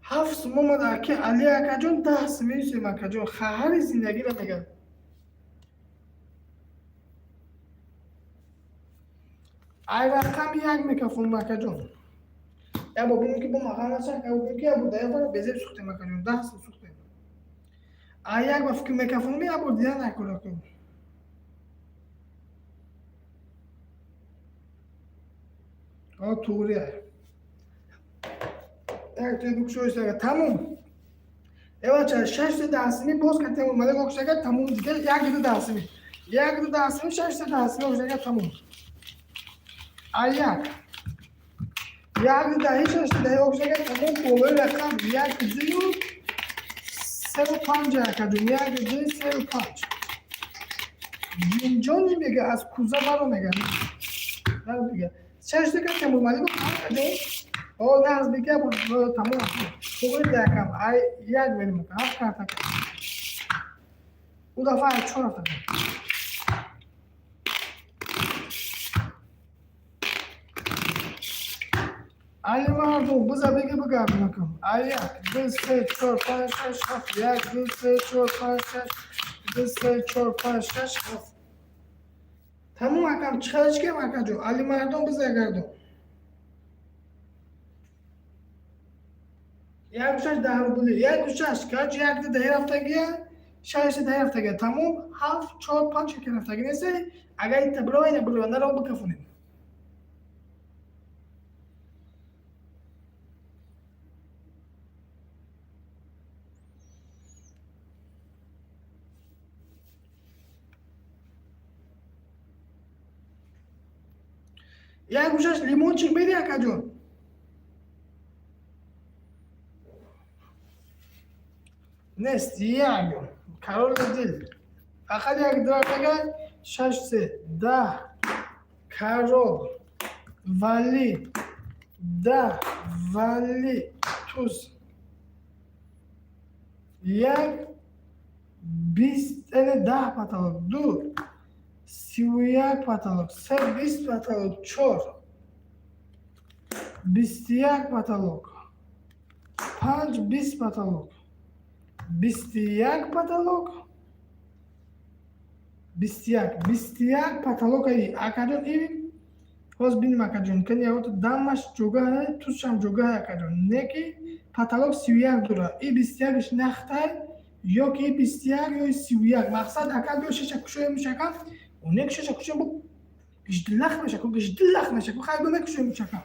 7 сум омад аки Али, акаҷон, 10 сум меюсем, акаҷон. Хаҳари зиндагиро мегӯяд. Ай рақами як микрофон, акаҷон. Як бор бинем ки бо мағал наша, як бор бинем ки як бор дар як бора безеб сӯхтем, акаҷон, 10 сум сӯхтем. Ай як ба фикр микрофон як бор дида накун, акун. А туғри. Як тои букшоиш, тамом. Эвача шашта 10 сими боз катем омада окшага, тамом, дигар як ду 10 сими. Як ду 10 сими, шашта 10 сими окшага, тамом. Ай як. Як ду даҳи, шашта даҳи окшага, тамом, болои рақам як ду севу панҷ, акаҷон, як ду севу панҷ. Ҷинҷони мега аз куза баро мега. Мега. Шашта ка Темурмалик акаҷон. О, нағз бика тамом. Туғри дакам ай як мерим, ҳафт карта. У дафъа ай чор рафта. Али мардум, биза беги бигардонакам. Ай як, ду, се, чор, панҷ, шаш, ҳафт. Як, ду, се, чор, панҷ, шаш. Ду, се, чор, панҷ, шаш, ҳафт. Тамом, акам, чӣ кем, акаҷон? Али мардум, биза гардон. Як шаш 10 рубли, як шаш, короче, як ду даҳи рафтагия, шаш даҳи рафтагия. Тамом, ҳафт, чор, панҷ ки рафтаги нест. Агар ита бирова, ина бирова, наро бикафонем. Як гӯшаш лимончик меди, акаҷон? Нест, як короли дил. Фақат як ду рафтага, шаш се 10 корол вали 10 вали туз як 20 эне 10 потолок ду 31 потолок се 20 потолок чор 21 потолок. Панҷ бист потолок, 21 потолок, 21, 21 потолок аи, акаҷон. И ҳоз бинем, акаҷон, кани ягото дамаш ҷогаҳ, тузшам ҷогаҳ, акаҷон. Не ки потолок 31 дора, и 21-ш нахтай ё ки 21 ё 31. Мақсад, ака, биё шаша кушоем мушакам. Оне шаша кушоем, бо гиждилах меша ку, гиждилах меша ку. Хай, бо мекушоем мушакам.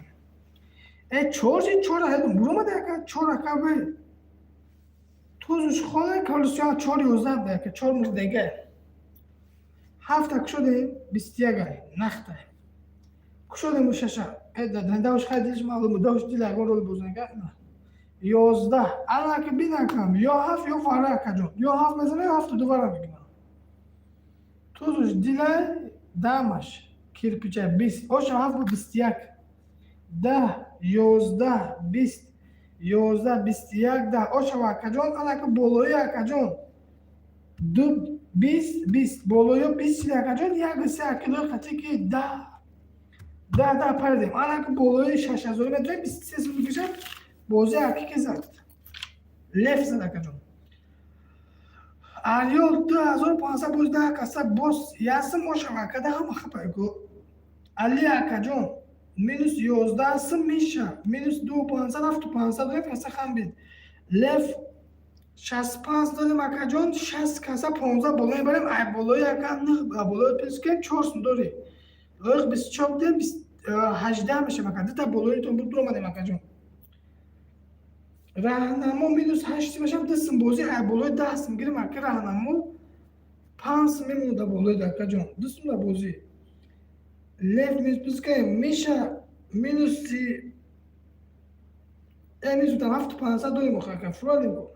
Э, чор чи чор ҳайдум буромада, ака, чор, ака, бе тузуш хона колесион чор ёздаҳ бе, ака, чор мурдега. Ҳафта кушодем, 21 ай нахтай. Кушодем шаша, давш хай, дилш маълум, давш дил ягон рол бозанга. 11 алаки бинакам, ё ҳафт, ё вара, акаҷон, ё ҳафт мезана, ё ҳафту ду вара мекунам. Тузуш дилай, дамаш кирпича 20 оша, ҳафт бо 21, 10, 11, 20, 11, 21, 10 ошава, акаҷон. Алаки болои, акаҷон, ду 20, 20 болоё 20 шид, акаҷон, як се акилои қатӣ ки 10, 10, 10 паридем. Алаки болои 6000 метрем, 23 сум мекашад. Бозӣ аки ки зад, леф зад, акаҷон. Арёл 2500, боз 10 каса, боз ясм ошава, акада, ҳама хапайку. Али, акаҷон, минус 11 сум меша, минус ду пансад, ҳафту пансад дорем, каса хам бид. Леф 65 дорем, акаҷон, 60 каса, 15 боло мебарем. Ай болои, ака, нӯҳ болои плюс кем, чор сум дорем. Лоиқ 24 дем, 18 мешам, ака, дута болоитон буд, дуромадем, акаҷон. Раҳнамо минус ҳашт мешам, ду сум бозӣ, ай болои 10 сум гирем, ака. Раҳнамо панҷ сум мемонад дар болои, акаҷон, ду сум дар бозӣ. Лев минус плюс кем меша, минуси минус ҳафту пансад дорем, охи, ака, фурадем ку.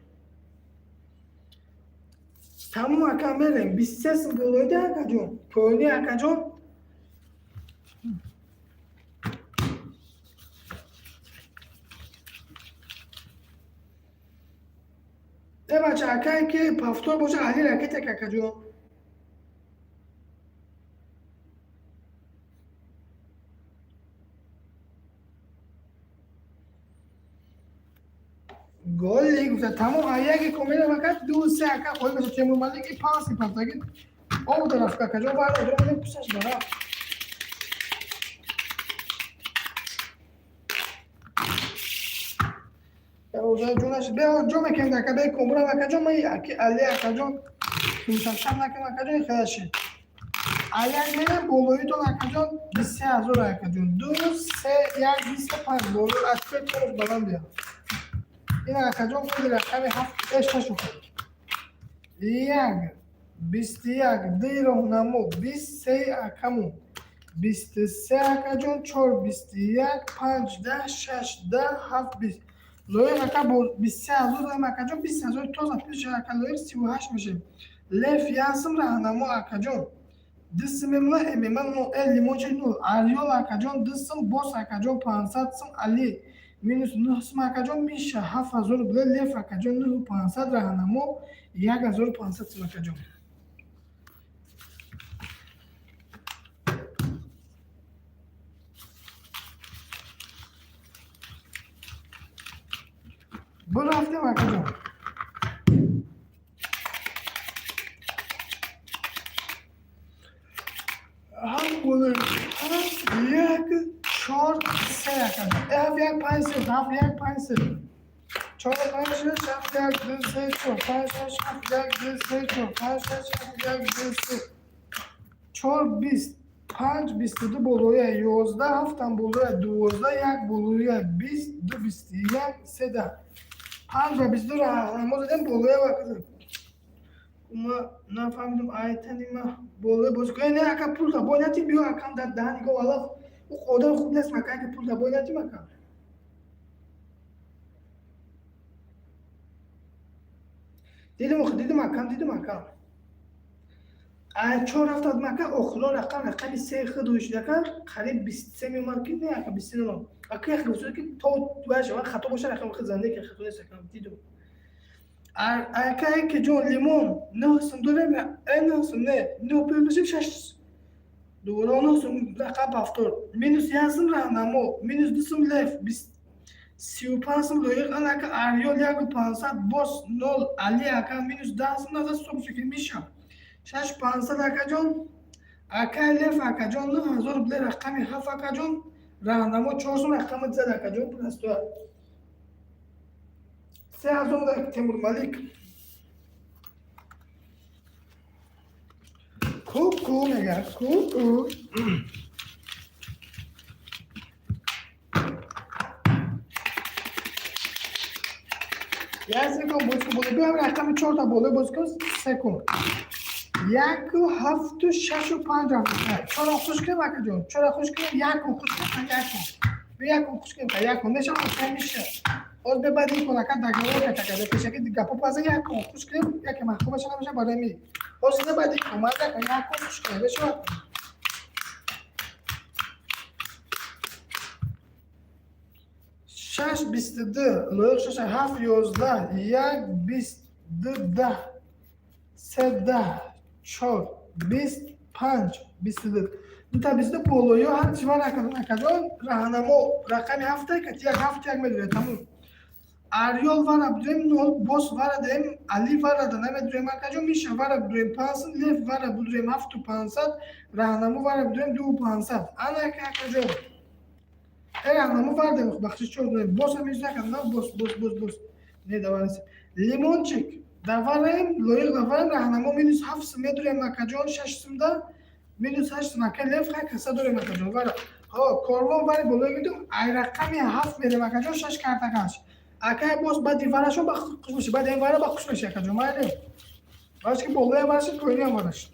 Тамом, ака, мерем 23 сум болоида, акаҷон, поёни, акаҷон. Э, бача, акае ки повтор боша, али ракетак, акаҷон. Голли гуфта, тамом, яке комедам, ака, ду се, ака, хоҳӣ баша. Темур Малики панҷ сипартаги об тараф, акаҷон, бар одромадем, пусаш бара. Ҷонаш бе ҷо мекунед, ака, бе комбурам, акаҷон. Ма аки Али, акаҷон, шаб накунам, акаҷон, хелаши аяк мерам болоитон, акаҷон, 23 000, акаҷон, ду се як 25 боло аз пеш баланд биям. Ин, акаҷон, худи рақами ҳафт, э, шаш охир, як 21, ди роҳнамо 23, акаму 23, акаҷон, чор 21, панҷ 10, шаш 10, ҳафт 20. Лоиқ, ака, бо 23 000 дорем, акаҷон, 20 000 тоза плюс, ака. Лоиқ 38 мешем. Леф ясм, раҳнамо, акаҷон, ду сум мемона, мма нол, э, лимончи нол. Арёл, акаҷон, ду сум, бос, акаҷон, 500 сум. Али минус нӯҳ сум, акаҷон. Миша 7000 рубля. Леф, акаҷон, нӯҳу пансад. Раҳнамо 1500 сум, акаҷон. Бурафтем, акаҷон. Ҳафт болои ҳафт як чор се, акаҷон. Э, ҳафт як панҷ се, ҳафт як панҷ се, чор панҷ шаш, ҳафт як ду се чор панҷ шаш, ҳафт як ду се чор панҷ шаш, ҳафт як ду се чор, 25, 22 болоя, 11, ҳафтам болоя, 12, як болоя, 20, ду, 21, се, 10, панҷ ва 22. Раҳнамо задем болоя ва ма нафаҳмидам, айтани ма болоя бози кунем. Не, ака, пул да бой натим, биё, акам, дар даҳани гов алаф. Ӯ одам хуб нест, ака, ки пул да бой натим, ака. Дидим, охи, дидим, акам, дидим, акам. Ай чор ҳафта ака, охирон рақам, рақами се худ шуд, ака, қариб 23 меомад ки не, ака, 23 намад, ака. Як рӯзо ки то ва хато боша, рақам худ занде ки хато нест, акам, дидум. Ака, ки ҷон, лимон нӯҳ сум дорем, э, нӯҳ сум не, нӯҳ плюс бошем, шаш, дубора нӯҳ сум, рақам повтор. Минус як сум раҳнамо, минус ду сум леф, 35 сум лоиқ. Анака Арёл 1500, боз нол. Али ака минус 10 сум назад сум шукр миша. 6500 акаҷон. Акай Лев акаҷон 9000 рубле рақами 7 акаҷон. Раҳнамо 4 сум рақами зад акаҷон простой. 3000 Темурмалик. Ку-ку мегӯяд, ку-ку. Як секунд боз кун, боло биём рақами чорта боло боз кун, секунд. Яку ҳафту шашу панҷ ҳафт. Чора хуш кунем акаҷон, чора хуш кунем, яку хуш кунем, яку. Яку хуш кунем, яку. Мешавад, меша. Ҳоз бе баъд ин кунака договор ката пешаки гапо паза яку хуш кунем, яке маҳкумаша намеша барои ми. Ҳоз не баъд ин омада яку хуш кунем, мешавад. Шаш 22, лоиқ шаш ҳафт 11, як 22 10, се 10, чор 20 панҷ 22. Дута 22 болоё ҳар чӣ вар акаҷон раҳнамо рақами ҳафта кати як ҳафт як медоред тамом. Арёл вара будем нол, бос вара дем, Али вара да намедурем акаҷон, Миша вара будем 500, Лев вара будем 7500, раҳнамо вара будем 2500. Ана акаҷон. Раҳнамо вара дем, бахшиш чор дем, бос ҳам из накардам, бос, бос, бос, бос. Не давар нест. Лимончик давараем, лоиқ давараем, раҳнамо минус 7 сум медурем акаҷон, 6 сумда минус 8 сум ака Лев хай каса дорем акаҷон вара. Ҳо, корвон вари болои гидум, ай рақами 7 мерем акаҷон, 6 картакаш. Акай боз баъди варашон ба хуш меши, баъди ин вара ба хуш меши акаҷон, майли. Барои ки болоям варашид, поиниам варашид.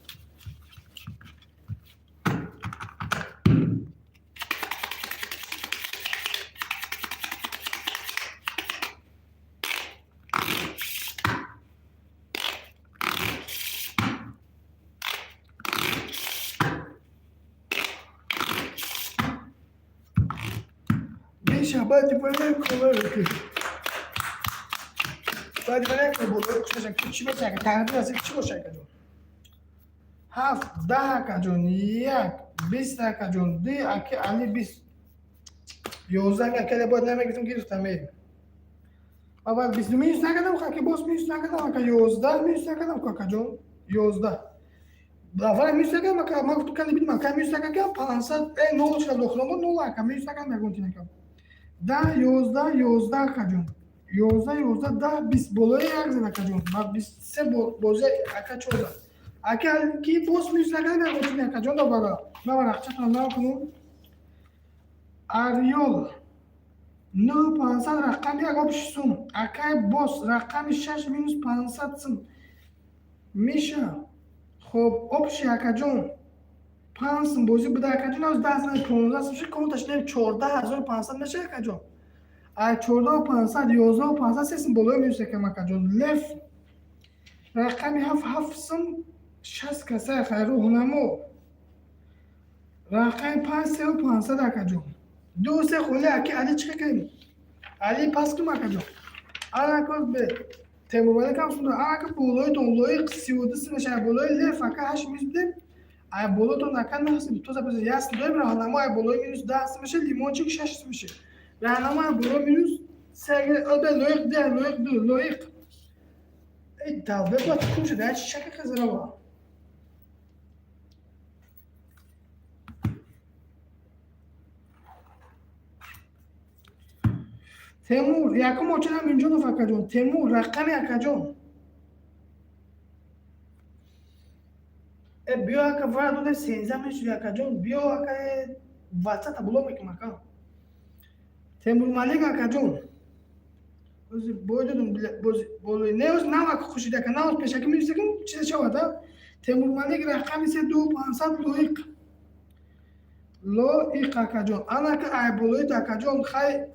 Миша, баъди вара кова баъди вара болои хуш меши, ки чӣ боша, ака тақдир аст, чӣ боша акаҷон. 7 10 акаҷон, як 20 акаҷон, ду аки Али 20. 11 акале бояд намегирифтам, гирифтам э. Аввал 20 минус накардам, аки боз минус накардам, ака 11 минус накардам, акаҷон 11. Аввал минус накардам, ака ман гуфтам кали бидам, ака минус накардам, 500 нол шуд дохилам буд, нол ака минус накардам, ягон чи накардам. 10 11 11 акаҷон. 11 11 10 20 болои як зад акаҷон. Ма 23 бози ака чор зад. Ака ки боз минус накардам, ягон чи акаҷон добара. Ман варақчатон накунам. Арёл 9500 рақами як обши сум. Акай бос рақами 6 минус 500 сум. Миша хоб обши акаҷон 5 сум бозӣ буда акаҷон, аз 10 сум 15 сум шуд, конташ не 14500 меша акаҷон. Ай 14500 11500 се сум болои минус якам акаҷон. Лев рақами 7 7 сум 60 каса хайру ҳунамо. Рақами 5 3500 акаҷон. Ду се холи аки Али чӣ кардем? Али пас кунем акаҷон. Анако бе Темурмалик ҳам сум анако болоитон лоиқ 32 сум мешавад, болои Лев ака 8 минус будем. Ай болотон ака 9 сум, тоза пас як сум дорем, раҳнамо ай болои минус 10 сум мешавад, лимончик 6 сум мешавад. Раҳнамо ай болои минус се обе лоиқ ду, лоиқ ду, лоиқ. Эй тавба бояд кум шуда, ай шака қазирава. Темур, якум очерам Инҷонов акаҷон. Темур, рақами акаҷон. Э биё ака вара дода 13 мешуди акаҷон. Биё ака 20 та блок мекунам ака. Темур Малик акаҷон. Ози бой додум бози болои не оз навак хушид ака навоз пешаки минусаким чизе шавад а. Темур Малик рақами 3 2 500 лоиқ. Лоиқ акаҷон. Анака ай болои акаҷон хай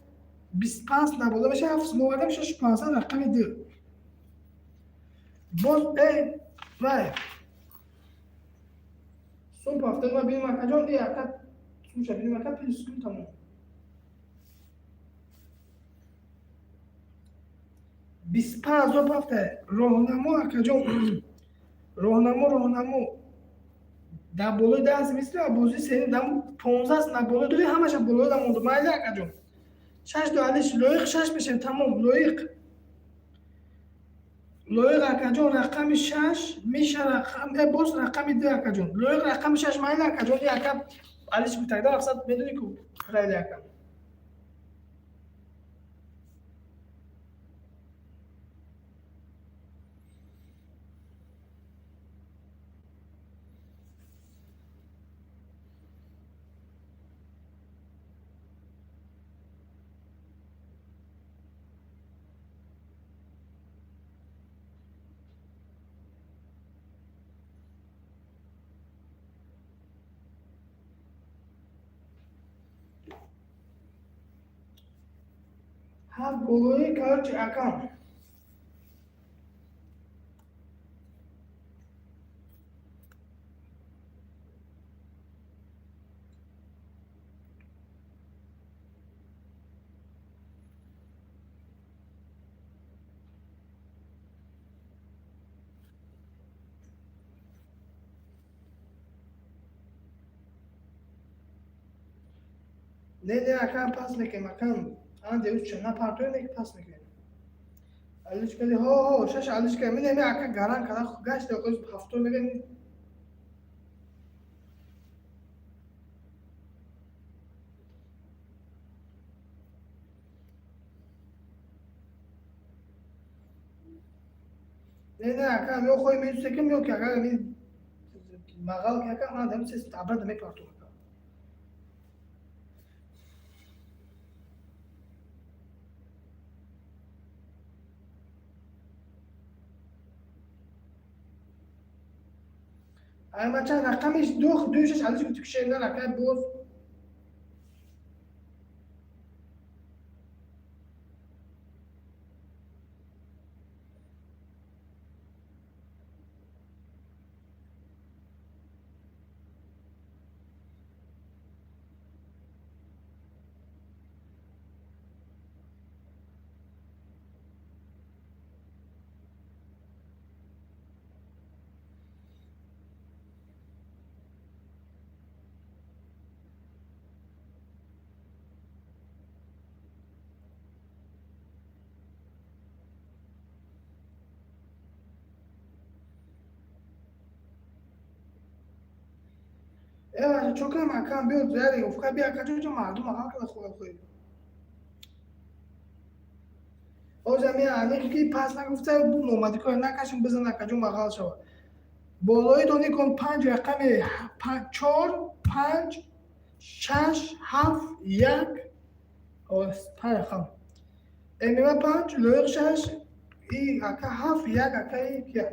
25 на боло меша 7 сум овардам 6500 рақами 2. Боз вай. Сум пафтан ма бинем акаҷон, ака сумша бинем ака плюс кун тамом. 25 000 пафта роҳнамо акаҷон. Роҳнамо, роҳнамо. Дар болои 10 мисли бозии сеним дам 15 на болои дори ҳамаша болои дам монду. Майли акаҷон. Шаш ду алиш, лоиқ шаш мешем, тамом. Лоиқ, лоиқ акаҷон, рақами шаш меша, рақам боз рақами ду, акаҷон. Лоиқ рақами шаш, майли, акаҷон. Ака алиш гуфтагда мақсад медонӣ ку, райли, ака. Ҳафт болои, короче, акам. Не, не, акам, пас мекунем, акам. Ан деус на партоем, не, пас мекунем. Алиш кади, ҳо, ҳо, шаш алиш кади. Мине ака гаран када гашт, ҳафтум мега. Не, не, ака, ё хоҳи месусеким, ё ки агар ми мағал ки, ака, ман дем сес абрада мепартом, ака. Аймача рақами ду, ду, шаш алиш гуфти, кушендан, ака, боз. Э, чокам, акам, биё, зари уфка, биё, ака, чо мардум ағал када хуя хуя. Оза ми аниқ ки пас нагуфта бу номади кор накашим, бизан, акаҷон, бағал шава. Болои дони кун панҷ рақами чор, панҷ, шаш, ҳафт, як, панҷ рақам. Эмима панҷ, лоиқ шаш, и ака ҳафт, як, ака и як.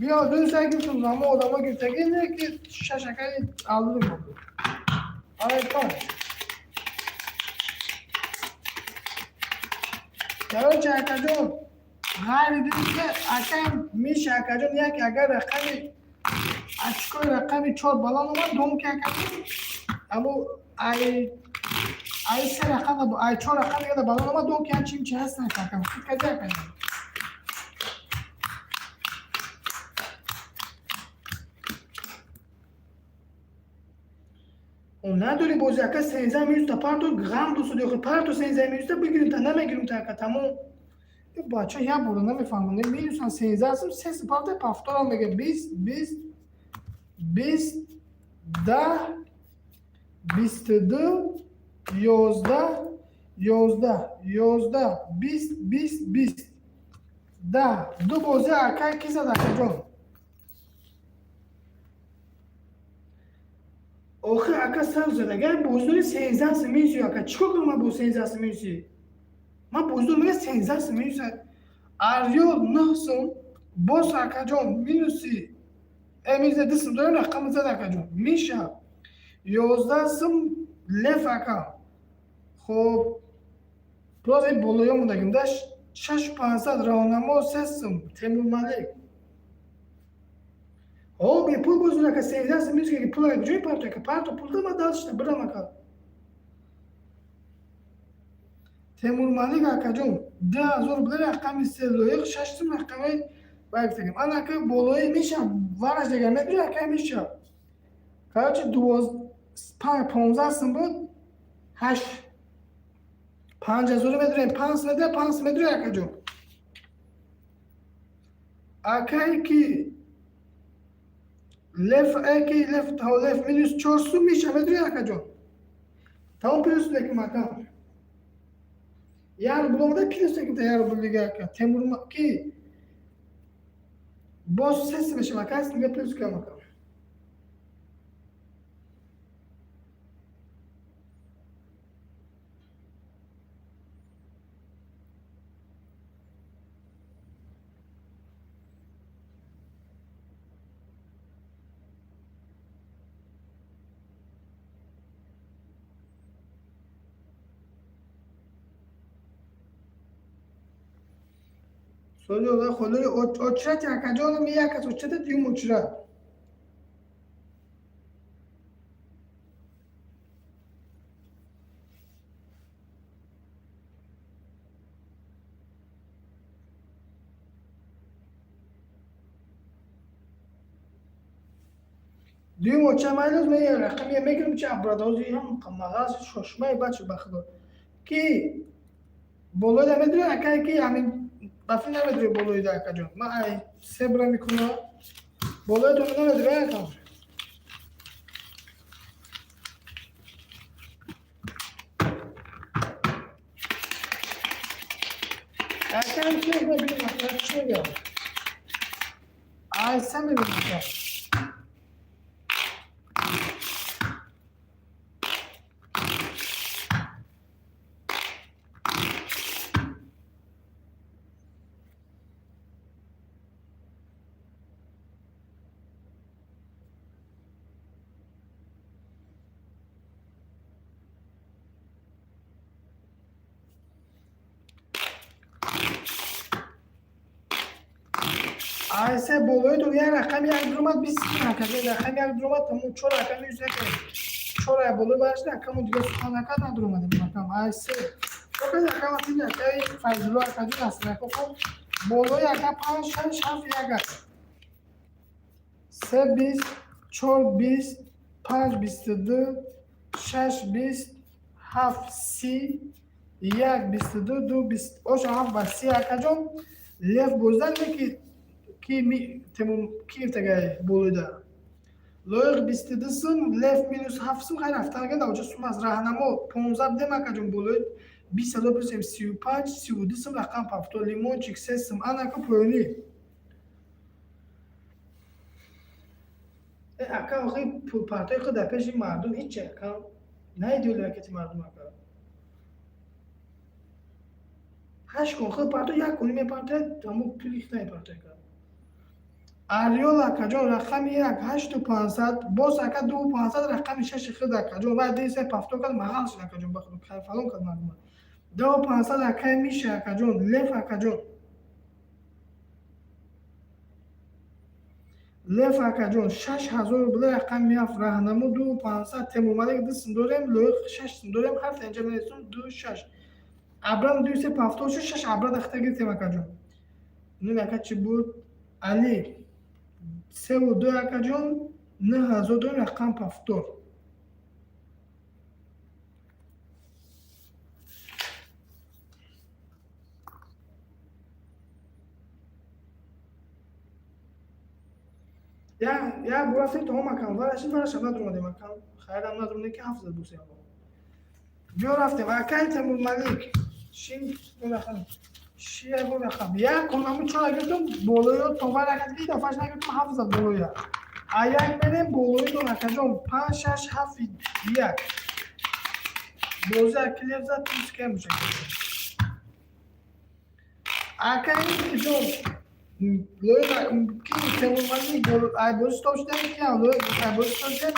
Биё, дӯста, гирифтум, амо одамо гирифтаги ки шашакаи алдум. Ай, панҷ. Короче, акаҷон, ғайри дидӣ, акам миша, акаҷон, як агар рақами очкои рақами чор баланд омад, дом ки, акаҷон, амо ай се рақам, ай чор рақам дигада баланд омад, дом ки як чим чи ҳастан, акам. Фикр кади, акаҷон. Надори бози, ака, 13 минута парто ғам дусуди, охи парто 13 минута бигирим та намегирим та, ака, тамом. Бача як бора намефаҳмам, минусан 13 сес парто повторам мега 20, 20, 20, 10, 22, 11, 11, 11, 20, 20, 20, 10. Ду бози, ака, ки зад, акаҷон? Охир, ака, сар зад, агар боздори 13 минуси, ака, чӣ кор кунам ман бо 13 минуси? Ман боздор мега 13 минуси. Арё нӯҳ сум. Боз, акаҷон, минуси минус 2 сум дорем, рақами зад, акаҷон. Миша, 11 сум. Леф, ака. Хоб, боз ин болоё мондагим да, 6500. Роҳнамо, 3 сум. Темурмалик, о, бепул бозун, ака, 17 сум минус. Ки пул ҷои парто, ака, парто пул да, ма дастшда бирам, ака. Темурмалик, акаҷон, 2000 рубли, рақами се. Лоиқ, 6 сум, рақами багтагим. Ана, ака, болои миша вараш дегар мебири, ака. Миша, короче, 15 сум буд, ҳашт 5000 медурем, 5 сум медуре, 5 сум медуре, акаҷон. Акае ки леф, ки леф, леф минус 4 сум. Миша, медуре, акаҷон? Тамом, плюс мекунам, ака. 1 рубл омада, плюс мекунам, 1 рубл дига, ака. Темур ки боз 3 сум мешавам, ака, дига плюс кунам, ака. Соли холори очрати, акаҷонам, як аз очрати, дуюм очрат. Дуюм оча майлоз ме рақами мегирам, чи абрадози ҳам мағаз шошмаи бача, ба худо, ки болои да медури, акае ки ҳамин дафъа намедури болои да, акаҷон. Ман ай себра мекунам, болои то намедури, ака. Акам чи мебинам, ака, чӣ мегӯям, ай са мебинам, ака. Айсе болои як рақами як дуромад, 20 ака, рақами як дуромад, тамом, чор рақами юз як, чор ай болои барашда, акаму дига сухан накард, надуромадем рақам айсе. Шокад, акам, атин акаи Файзулло, акаҷон аст, ака. Болои, ака, панҷ, шаш, ҳафт, як аст. Се 20, чор 20, панҷ 22, шаш 20, ҳафт 30, як 22, ду 20, оша ҳафт ба 30, акаҷон. Лев боздан ки ки тагай болоида. Лоиқ 22 сум, лев минус 7 сум. Хайр, рафтан да, оҷа сум аст. Раҳнамо 15 бидем, акаҷон, болои 20 000 бисем, 35, 32 сум, рақам пафто. Лимончик, 3 сум. Анака, поёнӣ, ака, охи пулпартои худ дар пеши мардум ҳичи, ака, наиди ракети мардум, ака. Ҳашт кун худ парто, як куни мепартояд, ҳамо пули хита мепартояд, ака. Ариол, акаҷон, рақами як, 8500. Боз, ака, 2500, рақами шаши худ, акаҷон. Вай дисе пафто кард, мағал шуд, акаҷон, ба худ фалон кард мардума. 2500, акаи Миша, акаҷон. Лев, акаҷон, лев, акаҷон, 6000 рубл, рақами ҳафт. Раҳнамо 2500. Темурмалик, 2 сум дорем. Лоиқ, 6 сум дорем. Ҳарф инҷа менависум, ду, шаш. Абрам ду се пафто шуд, шаш абра дахта гирифтем, акаҷон. Нум, ака, чӣ буд? Али, севу ду, акаҷон, 9000 дорем, рақам пафтор. Як бор рафтем то акам, варашид, варашам надурмадем, акам. Хайрам надурмадем, ки ҳафт зад бусе. Биё, рафтем, акай Темурмалик. Шин рақам, ши ягон рақам, як конаму чора гирифтум болоё, то вар акад ки дафаш нагирифтум, ҳафт зад болоя. А як мерем болои дон, акаҷон, панҷ, шаш, ҳафт, як. Бози акилев зад, плюс кем мешавад, акаи ҷон. Ки Темурмалик айбози стоп шудем, ки айбози стоп шудем,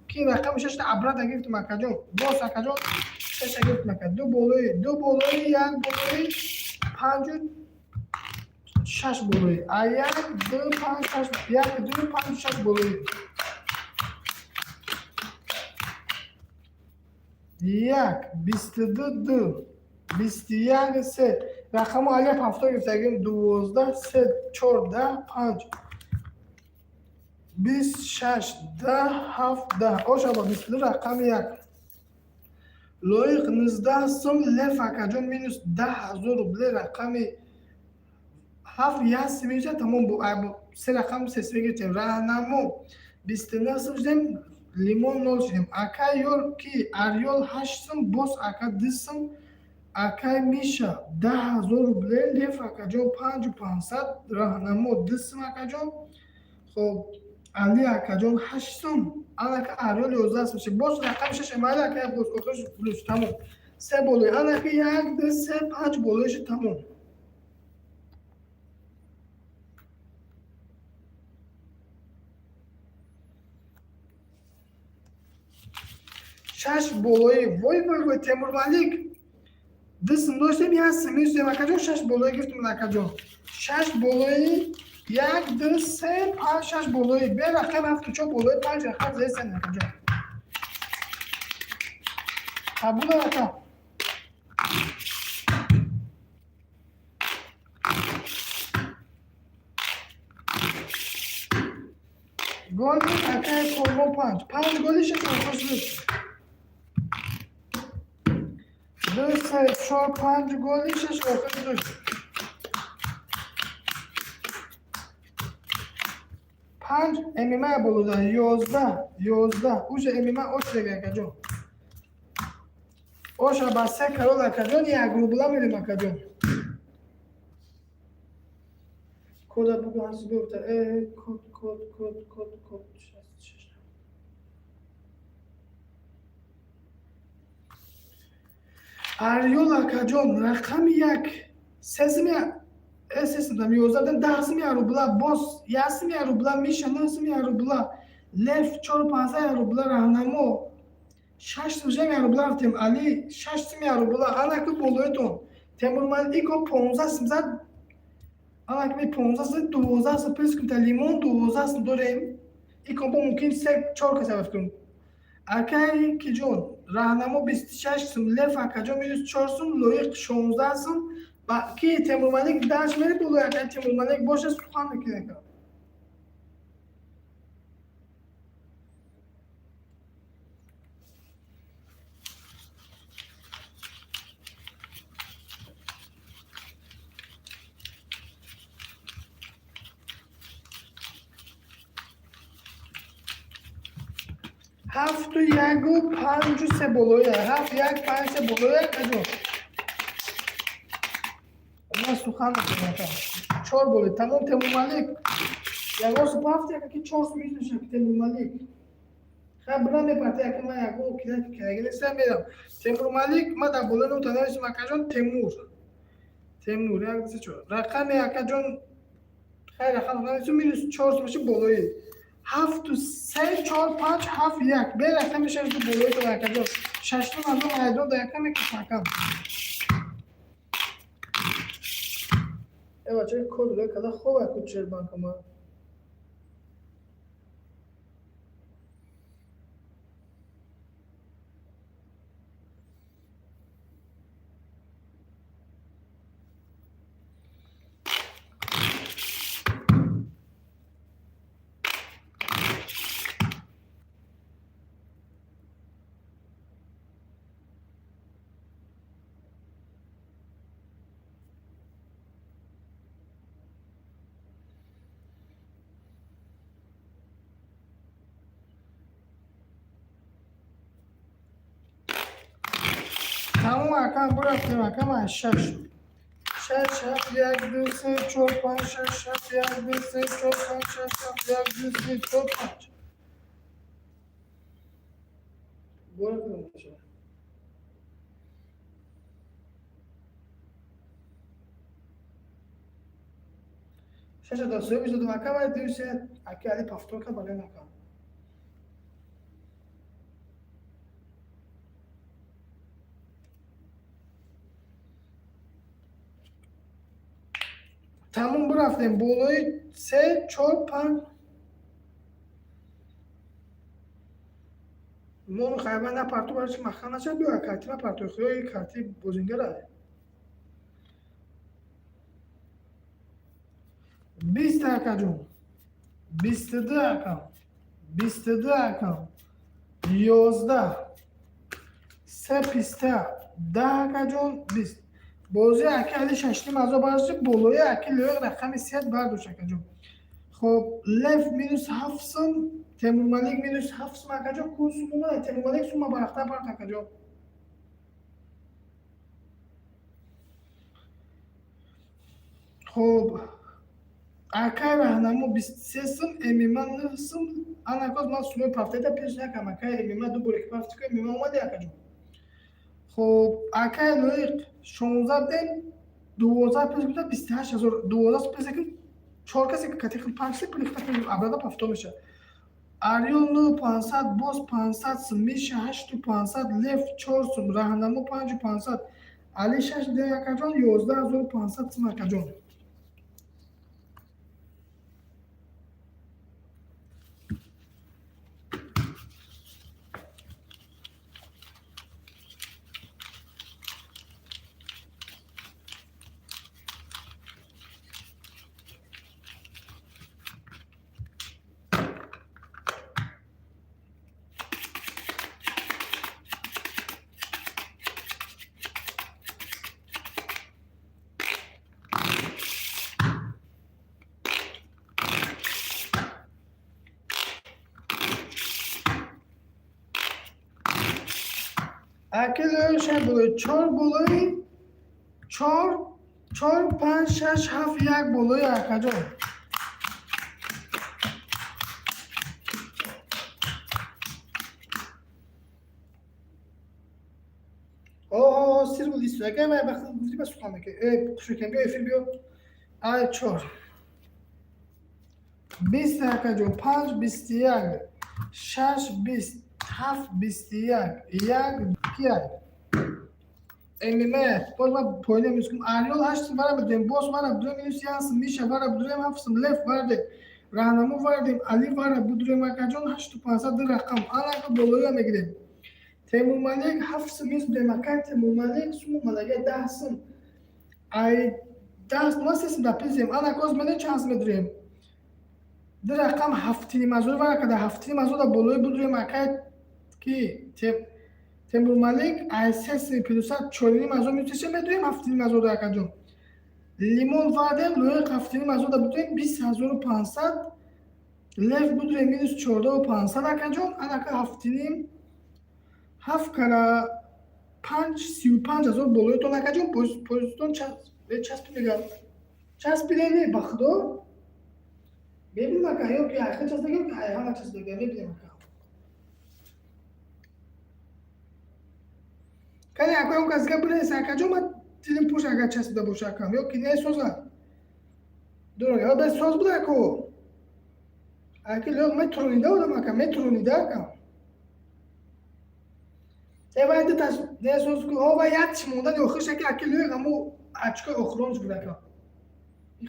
ки рақами шашта обратно гирифтем, акаҷон. Боз, акаҷон, шашта гирифтем, ака. Ду болои, ду болои, як болои, панҷу шаш болои. А як, ду, панҷ, шаш, як, ду, панҷ, шаш болои. Як, 22, ду, 21, се. Рақаму алиф ҳафто гирифтагим: 12, се, 14, панҷ, 26, 10, ҳафт, 10. Ошаба 22, рақами як. Лоиқ 19 сум, леф, акаҷон, минус 10 000 рубле. Рақами ҳафт, як симиҷа тамом. Се рақам сесме гирифтем. Раҳнамо 29 сум шудем, лимон нол шудем. Ака ёр ки арёл ҳашт сум, боз, ака, ду сум. Акай Миша 10 000 рубле, леф, акаҷон, панҷу пансад, раҳнамо ду сум, акаҷон. Хоб, Али, акаҷон, ҳашт сум, анака арёл 11 сум шуд. Боз рақами шаш эмали, ака, боз охирш плюс, тамом. Се болои, анака як, ду, се, панҷ болои шуд, тамом. Шаш болои. Вой, вой, вой, Темурмалик ду сум доштем, як сум мешудем, акаҷон. Шаш болои гирифтем, акаҷон. Шаш болои, як, ду, се, панҷ, шаш болои. Бе рақам ҳафту чор болои, панҷ рақам зесен, акаҷон. Қабул, ака. Голи, акаи Қурбон, панҷ, панҷ голи, шаш охир. Ду, се, чор, панҷ голи, шаш охир дошт. Панҷ ММА болода, 11, 11. Уже ММА очерег, акаҷон. Оша ба се карол, акаҷон, як рубла мерем, акаҷон. Кода бугу, ҳаст гуфта. Код, код, код, код, код. 66. Арёл, акаҷон, рақами як, сесми сесм 11, 10 сум, як рубла, боз як сум, як рубла. Миша нӯ сум, як рубла, леф чору пансад, як рубла, раҳнамо шаш сум жем, як рубла рафтем. Али шаш сум, як рубла. Анаку болоитон Темурмалико 15 сум зад. Анаки ми 15 сум, 12 сум плюс кунта, лимон 12 сум дорем. Икон бо мумкин се чор каса рафтем. Акаи киҷон, раҳнамо 26 сум, леф, акаҷон, минус чор сум, лоиқ 16 сум. Ба ки Темурмалик даш мери болои, акаи Темурмалик боша, сухан мекунад. Ҳафту ягу панҷу се болоя, ҳафт, як, панҷ, се болоя, акаҷон. Ман сухан мекунам. Чор болои тамом. Темурмалик ягон сум ҳафт, яка ки чор сум мешуд. Темурмалик хай бира мепарта, яка ман ягон кираги нестам, мерам. Темурмалик, ман дар болои ном танависам, акаҷон. Темур, Темур, як, се, чор рақами, акаҷон. Хай, рақам нависум, минус чор сум мешуд болои. Ҳафту се, чор, панҷ, ҳафт, як, бе рақами шаш ду болои то, акаҷон. Шаштум ҳазор майдон да яка мекашам, акам. Э, бача, код када хоб аку чербанкама. Тамом, акам, бурафтем, акам. Аз шаш, шаш, ҳафт, як, ду, се, чор, панҷ, шаш, ҳафт, як, ду, се, чор, панҷ, шаш, ҳафт, як, ду, се, чор, панҷ. Бурафтем. Шаша да соҳибиш додам, ака, вай дусе аки Али повтор кард, бале, ака. Тамом, бирафтем болои се, чор, панҷ. Мону хайва напарту, барои чи махан нашад, биё, карти напарту, хӯи карти бозингара. 20, акаҷон, 22, акам, 22, акам, 11, се писта, 10, акаҷон, 20. Бозии аки Али шашним ҳазор бардошт, болои аки Лоиқ рақами сеат бардошт, акаҷон. Хоб, Лев минус 7 сум, Темурмалик минус 7 сум, акаҷон. Ку сум омада, Темурмалик сума барахта бард, акаҷон. Хоб, акай Раҳнамо 23 сум, Эмима 9 сум. Анакоз ман сумои пафтаида пеш накам, акай Эмима ду боре ки пафти ку, Эмима омади, акаҷон. Хоб, акай Лоиқ 16 дем, 12 пеш гуфта, 28 000, 12 пеш ки чор касе ки кати панҷ се пулихта абрада пафто мешавад. Ариёл нӯ пансад, боз 500 сум, Миша ҳашту пансад, Лев 4 сум, Раҳнамо панҷу пансад, Али шаш дем, акаҷон, 11 500 сум, акаҷон. Аки Лоиқ шаш болои чор, болои чор, чор, панҷ, шаш, ҳафт, як болои, акаҷон. О, сир буд исто, акай, вай вақт гуфти ба сухан мекунӣ. Э, хушукем, биё эфир, биё. Ай чор. 20, акаҷон, панҷ, 21, шаш, 20, ҳафт, 21, як, кияй? Эмиме, боз ман поина минус кунам. Ариёл ҳашт сум вара бидурем, боз вара бидурем, минус як сум, Миша вара бидурем, ҳафт сум, Лев вардем, Раҳнамо вардем, Али вара бидурем, акаҷон, ҳашту пансад, ду рақам. Анака болоя мегирем. Темурмалик ҳафт сум минус будем, акай Темурмалик сум омадага 10 сум. Ай 10 ма се сум дар писем. Анака оз мене чанд сум медурем? Ду рақам ҳафтиним ҳазор вара када, 7,5 ҳазор дар болои бидурем, акай ки Темурмалик ай се сум плюса 4,5 ҳазор минус медурем, 7,5 ҳазор дар, акаҷон. Лимон вардем, Лоиқ 7,5 ҳазор дар бидурем, 20 500, Лев бидурем, минус 14 500, акаҷон. Анака ҳафтиним, ҳафт кара панҷ, 35 000 болоитон, акаҷон. Поездтон часпи мегам. Часпидени, ба худо? Мебинем, ака, ё ки айха часпида, ё ки айҳама часпида, мебинем, ака. Кани, ака, он кас гап бинес, акаҷон, ман дилим пуш, агар часпида боша, акам, ё ки не соза. Дурага, бе соз буда, ако. Аки лоқ метуронида одам, ака, метуронида, ака. Э, вай дуташ не соз ку, о, вай як чи мондани охирш, аки, аки лоиқ аму очкои охиронш буд, ака.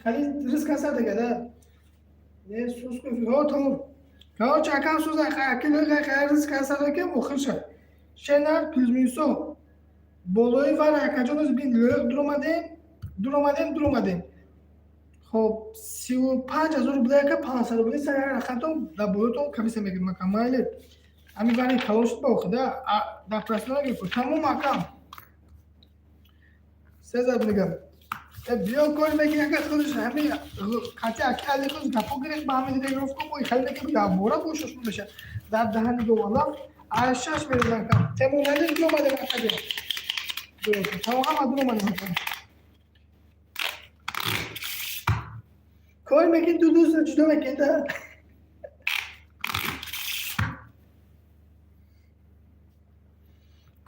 Хали риск ҳаста дига да. Не соз ку, о, тамом. Короче, акам соз, аки лоиқ хали риск ҳаста дига охирша. Шенар плюс минусо. Болои вара, акаҷон, оз бин, лоиқ дуромадем, дуромадем, дуромадем. Хоб, 35 000 рубля, ака, 500 рубли сар рақамтон дар болоитон комиссия мегирем, ака, майли. Ҳамин вари калон шуд ба охир, дар просмотр гирифт. Тамом, акам. Се зарб мегам. Биё, кор мекунӣ, ака, худаш ҳамин қати аки Али худаш гапо гирифт, ба ҳамин регировка бо хали мекунӣ, якбора бо шош меша. Дар даҳани довалаф ай шаш мерем, ака. Темурмалик дуромадем, ака, биё. Тамом, ҳама дуромадем, ака. Кор мекунӣ, ду дӯстро ҷудо мекунӣ, да?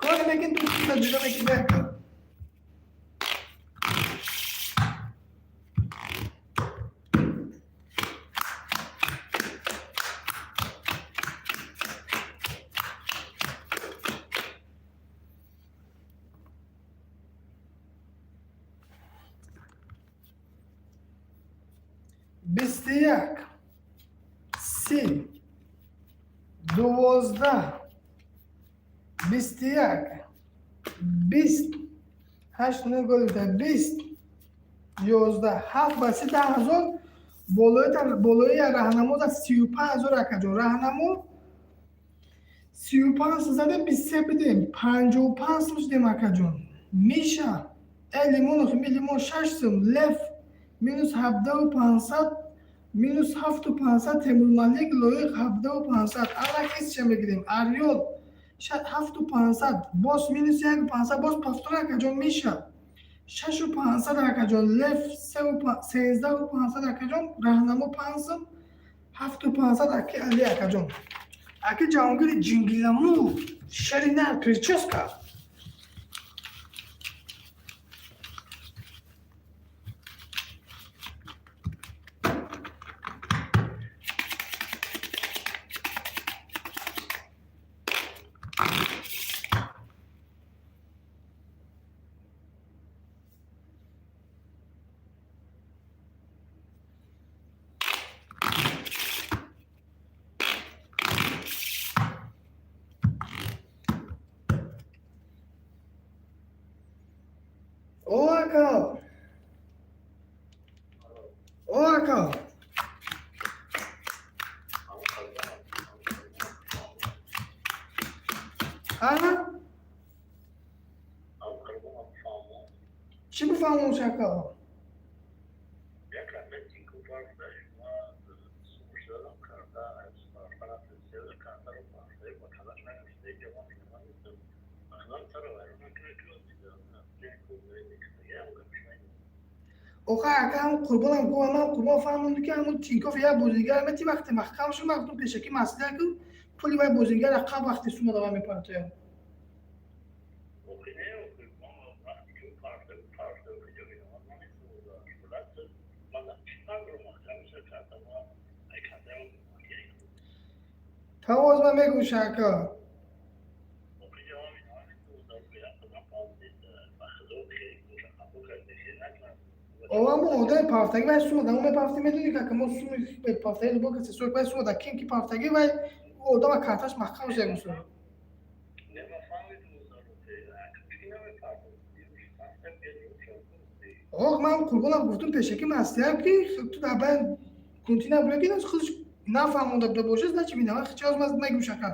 Кор мекунӣ, ду дӯстро ҷудо мекунӣ, да, ака. 21, 30, 12, 21, 20, ҳашт, нӯ гол, 20, 11, ҳафт ба се, 10 000 болои Раҳнамо зад, 35 000, акаҷон. Раҳнамо 35 задем, 23 бидем, 55 сум шудем, акаҷон. Миша э лимонов, лимон шаш сум, лев минус 17 500, минус 7500, Темурмалик, Лоиқ 17 500. Ана хисча мегирем. Арёл 7500, боз минус 1500, боз повтор, акаҷон. Миша 6500, акаҷон. Лев 13 500, акаҷон. Раҳнамо 5 сум, 7500, аки Али, акаҷон. Аки Ҷаҳонгири ҷингиламу, шари нар, прическа. О, ака, о, ака. А чӣ бифаҳмам, ака? Охай, ака, ҳам Қурбонам гуфт, ман Қурбон фаҳмонду, ки ҳамун Тинькофф як бозигар мети, вақте маҳкам шуд, ман гуфтам, пешакӣ маслиҳат ку, пули вай бозигар қабл вақти сума дава мепартоям. Тамоз ман мегӯша, ака. Ова мо одами пафтагӣ, вай сума дамо мепафтӣ, медонӣ, ка мо суми пафтагӣ любой касе сӯ, вай сума да ким ки пафтагӣ, вай одама карташ маҳкам шуда ягон сӯ. Ох, ман Қурбонам гуфтум, пешакӣ маслиҳат, ки ту дар байн кунтӣ набура, ки худаш нафаҳмонда буда бошад, значит виноват чиз ман мегӯш, ака.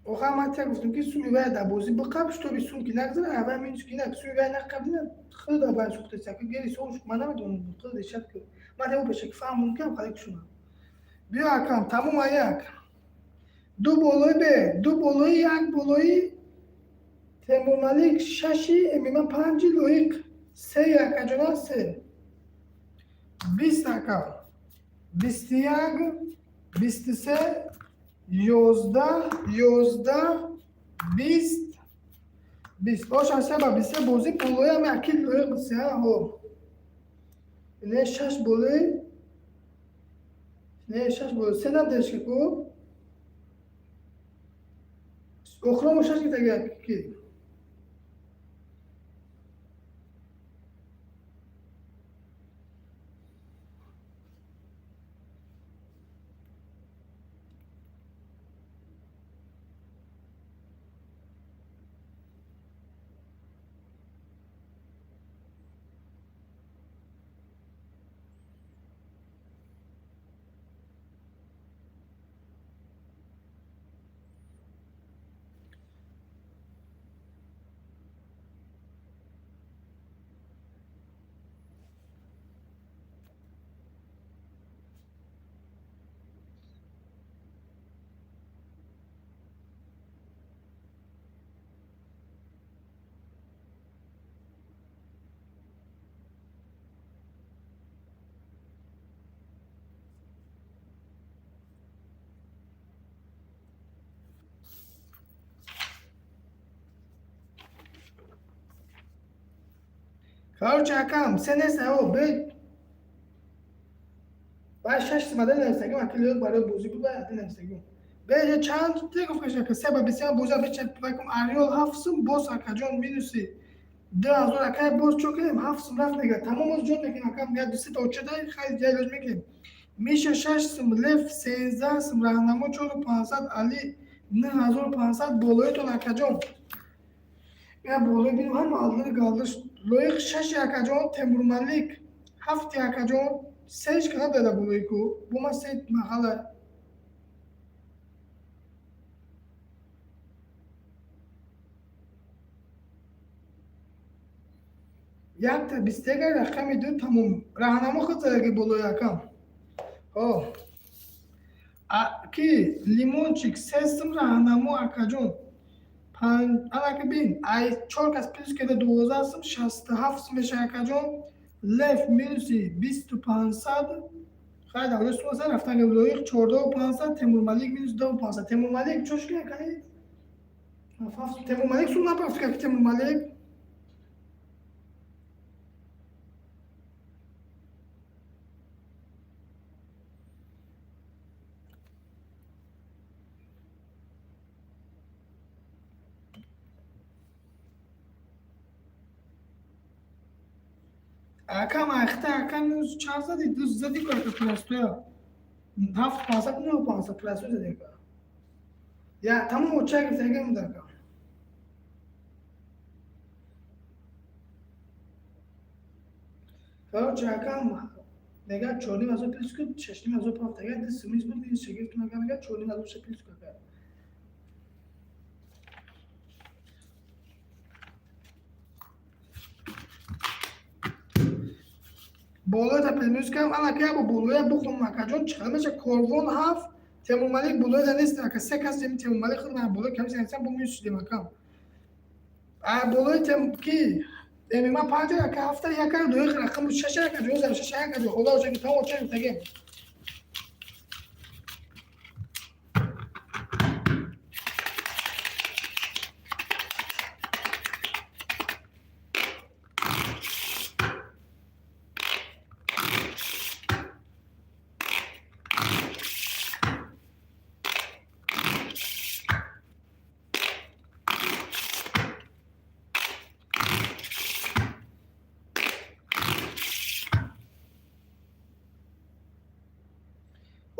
Охар ман тя гуфтам, ки суми вай дар бозӣ биқаб, шутоби сум ки нагзара, аввал минус ки наг суми вай нақаб, худ дар байн сухтеса, ки гери сол ман намедонам, худ дешат, ки ман тя пешаки фаҳмон, ки ҳам кушунам. Биё, акам, тамом, як ду болои бе ду болои як болои Темурмалик, шаши эмима, панҷи, Лоиқ се, акаҷона, се, 20, ака, 21, 23, 11, 11, 20, 20, боша, се ба 23 бозӣ болои ами аки Лоиқ се ҳо, не, шаш болои, не, шаш болои се надешки ку охиромо шаш гитаги ки. Короче, акам, се нест, о, бе. Баъд шаш симада нависагим, аки лоиқ барои бозӣ буд, баъд ади нависагим. Бе чанд те гуфт ки се ба бисёр бозӣ беча вайкум Ариол ҳафт сум боз акаҷон минуси 2000 акай боз чо кардем ҳафт сум рафт мега тамом оз ҷон мекунем акам як ду сета очада хай ҷай лоз мекунем. Миша шаш сум, Лев 13 сум, Раҳнамо 4500, Али 9500 болоитон акаҷон. Я болои бинем ҳама алдини галдаш лоиқ шаши акаҷон, Темурмалик ҳафти акаҷон, сеш кана дада болои ку. Бо ман се мағала якта бистяга рақами ду тамом. Раҳнамо худ задаги болои акам. О. Ки лимончик се сум раҳнамо акаҷон. Анаки бин, ай чор кас плюс карда 12 сум, 67 сум меша акаҷон. Лев минуси 2500. Хай давлат сум аса рафтан лоиқ 14500, Темурмалик минус 2500. Темурмалик чо шуд акай? Темурмалик сум напрафт как Темурмалик. Акам ахта акам минус чанд зади? Ду зади ку ака пластоя. 7500 9500 пластой зади ака. Я тамом оча гирифта ага муд ака. Короче, акам мега 4500 плюс ку 6500 пафт ага ду сумис буд минус шагирифтум ака мега 4500 ша плюс ку ака. Болои та плюс кам ана ки бо болоя бухум акаҷон чӣ меша корвон ҳафт Темурмалик болои да нест ака се кас ҷами Темурмалик худ ман болои кам сен бо минус шудем акам. А болои тем ки ММА панҷ ака ҳафта яка дуи рақам шаш ака ҷон зам шаш ака ҷон худо ошаки тамом оча гуфтагем.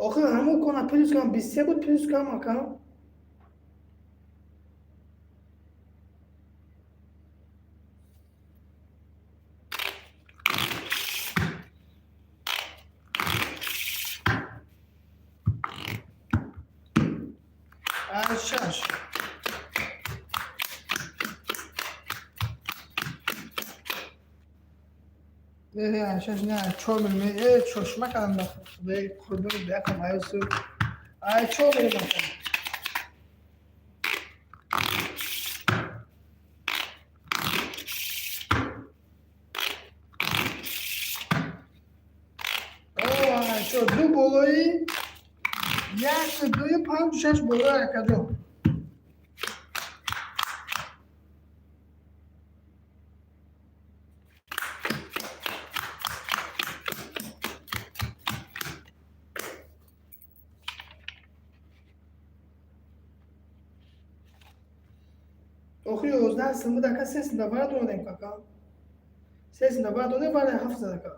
Охир ҳамон кона плюс кам 23 буд плюс кам акам. Шаш. Не, шаш не, чор милиметр. Чошма кардам худои қурбони биякам аюсу. Ай чор милиметр. О, чор ду болои як дуи панҷ шаш болои акаҷон. Охир 11 сум буд ака се сум вара донадем кака. Се сум вара донем вара ҳафт зад ака.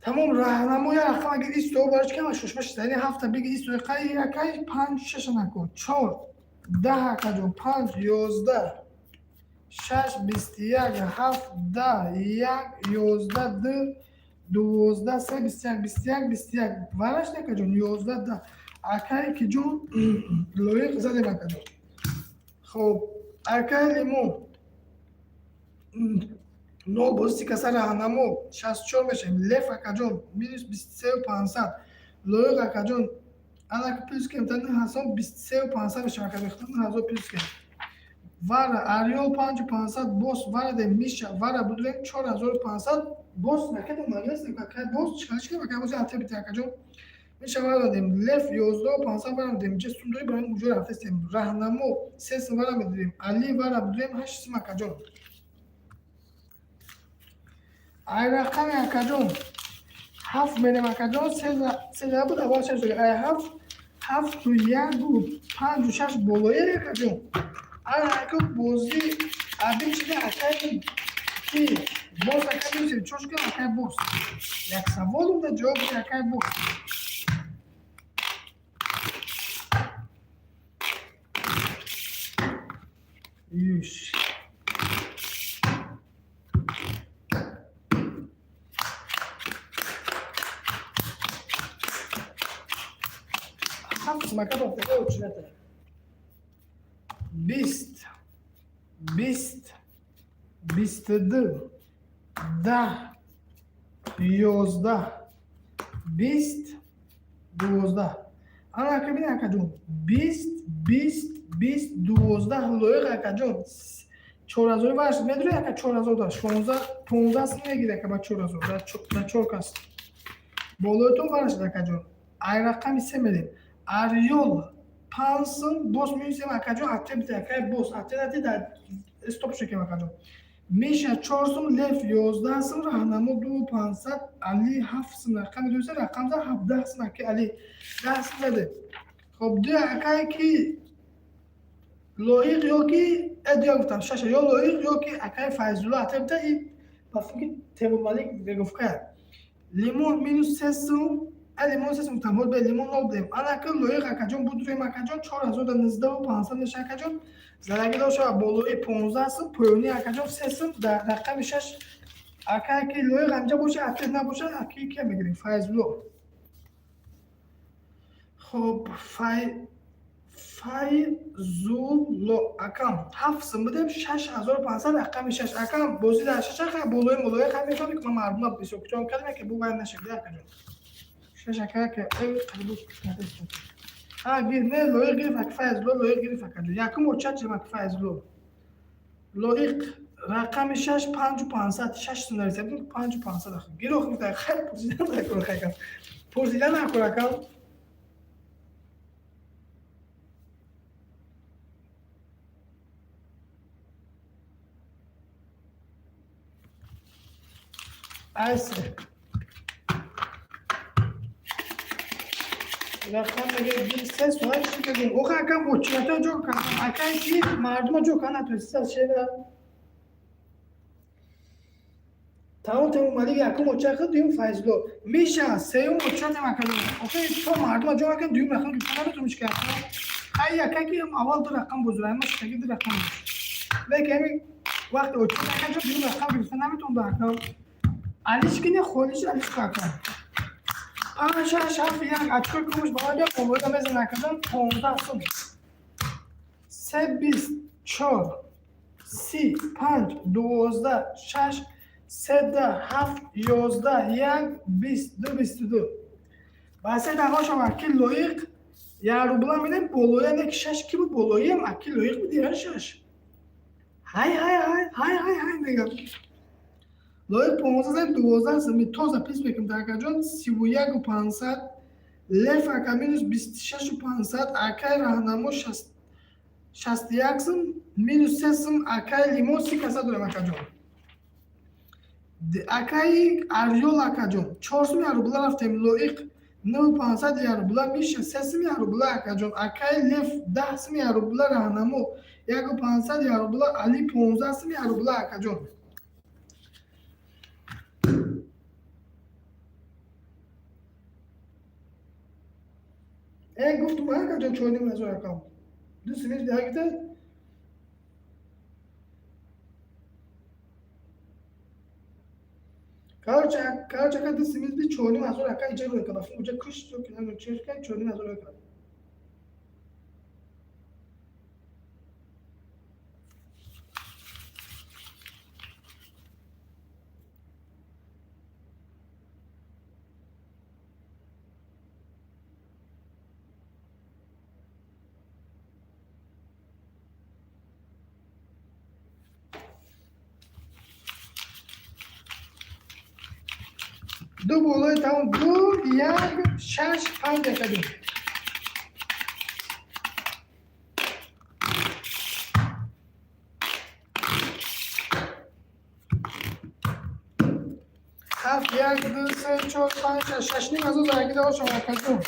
Тамом раҳнамо я рақам агар исто барош кама шошмаш яъне ҳафта биги исто қай якай панҷ шаша накун чор даҳ акаҷон панҷ ёздаҳ шаш бисту як ҳафт даҳ як ёздаҳ ду дувоздаҳ се бисту як бисту як бисту як вараш накаҷон ёздаҳ даҳ акай ки ҷон лоиқ задем акаҷон. Хоб акай лимон нол бози каса раҳнамо 64 мешавем. Лев акаҷон минус 23 500. Лоиқ акаҷон анаки плюс кем та ҳасан 23 500 мешавем акаҷон 9000 плюс кем. Вара Ариол 5500 бос вара де Миша вара будурем 4500 Боз накада магас акай боз чикалиш ки акай боз ате бите акаҷон. Миша вара додем. Лев 11 500 вара додем. Че сум дори барои уҷо рафтестем. Раҳнамо 3 сум вара медодем. Али вара додем 8 сум, акаҷон. Ай рақами, акаҷон, 7 мерем, акаҷон. Се буд, аввал шаш. Ай ҳафт, ҳафту яку панҷу шаш болоя, акаҷон. Ана ака, бозӣ абин шида, акай ки боз, акай мисел чор шуд, акай боз. Як савол буда, ҷавоб биде, акай боз. Юш. Ҳафт мака бафтага очината. 20, 20, 22, 10, 11, 20, 12. Ана ака, бини, акаҷон, 20, 20, 20, 12 лоиқ, акаҷон. 4000 ваш медури, ака, 4000 да 16, 15 сум мегири, ака, ба 4000 да чор кас болоятон варашд, акаҷон. Ай рақами 3 мерем. Арёл 5 сум боз мюнсем, акаҷон, ате бите, акай боз ате нати дар стоп шекем, акаҷон. Миша 4 сум, Лев 11 сум, Раҳнамо 2 500, Али 7 сум, рақами дусе рақам за 17 сум, аки Али 10 сум заде. Хоб, ду акае ки лоиқ ё ки дия гуфтам шаша, ё лоиқ, ё ки акаи Файзулло ате бита и ба фикри Темурмалик гуфкая. Лимон минус 3 сум, лимон 3 сум гуфтам, ҳол бе лимон нол будем. Ана ака лоиқ, акаҷон, будурем, акаҷон, 4019 500 меша, акаҷон. Зараги дошава болои 15 сум, поёни, акаҷон, 3 сум дар рақами 6. Акае ки лоиқ ҳамҷа боша, ате набоша, аки ке мегирем? Файзулло. Хоб, Файзулло акам 7 сум будем, 6500, рақами 6, акам. Бозӣ дар шаш, ака, болои молои ха мефаҳми, ки ман мардума бисёр кутоҳ кардем, ки бу вай нашавида, акаҷон. Шаш, ака, ки қариб гир не, лоиқ гирифт, ака Файзулло лоиқ гирифт, акаҷон. Якум оча чим, ака Файзулло лоиқ, рақами 6, 5500, 6 сум нарисем, 5500. Гирох гуфта, хайр, пурсидан накун, хайкам, пурсидан накун, акам. Айсе рақам мега 23 соат чӣ кардем? Оха, акам, очината ҷо кардам, акай ки мардума ҷо кардам, натонистиса шеда. Тамом, Темурмалик якум оча хид, дуюм Файзулло. Миша сеюм оча тем, академ. Охи, то мардума ҷо кардам, дуюм рақам гирифта наметонам, чӣ кардам? Ай яка ки аввал ду рақам бузура, ама шаги ду рақам. Лекин ҳамин вақти оча акаҷо дуюм рақам гирифта наметонам, акам. Алиш ки не, холиш алиш ку, акам. 5, 6, 7, 1, ачкои кумуш ба ман биё, болоида мезанам, акаҷон, 15 сум. 3, 20, 4, 30, 5, 12, 6, 3, 7, 11, 1, 22, 22. Ба се дақиқа шава, аки лоиқ 1 рубла медем болоя, не ки шаш ки буд болоиам, аки лоиқ буд я шаш. Ҳай ҳай ҳай ҳай ҳай ҳай мегам. Лоиқ 15 зад, 12 сум тоза пис мекунем, акаҷон, 31 500. Лев, ака, минус 26 500, акай Раҳнамо 61 сум, минус 3 сум, акай Лимон 30 каса дорем, акаҷон. Акаи Арёл, акаҷон, 4 сум 1 рубла рафтем, лоиқ 9500 1 рубла, Миша 3 сум 1 рубла, акаҷон, акаи Лев 10 сум 1 рубла, Раҳнамо 1500 1 рубла, Али 15 сум 1 рубла, акаҷон. Гуфтум, акаҷон, 4500, акам. 2 сум ягита. Короче, ака, 2 сум 4500, ака, иҷа рӯй кардам. Уҷа куш 4500 рӯй кардам. Ду болои тамом, ду, як, шаш, панҷ, акаҷон. Ҳафт, як, ду, се, чор, панҷ, шаш, шашним ҳазор зарагида ошам, акаҷон.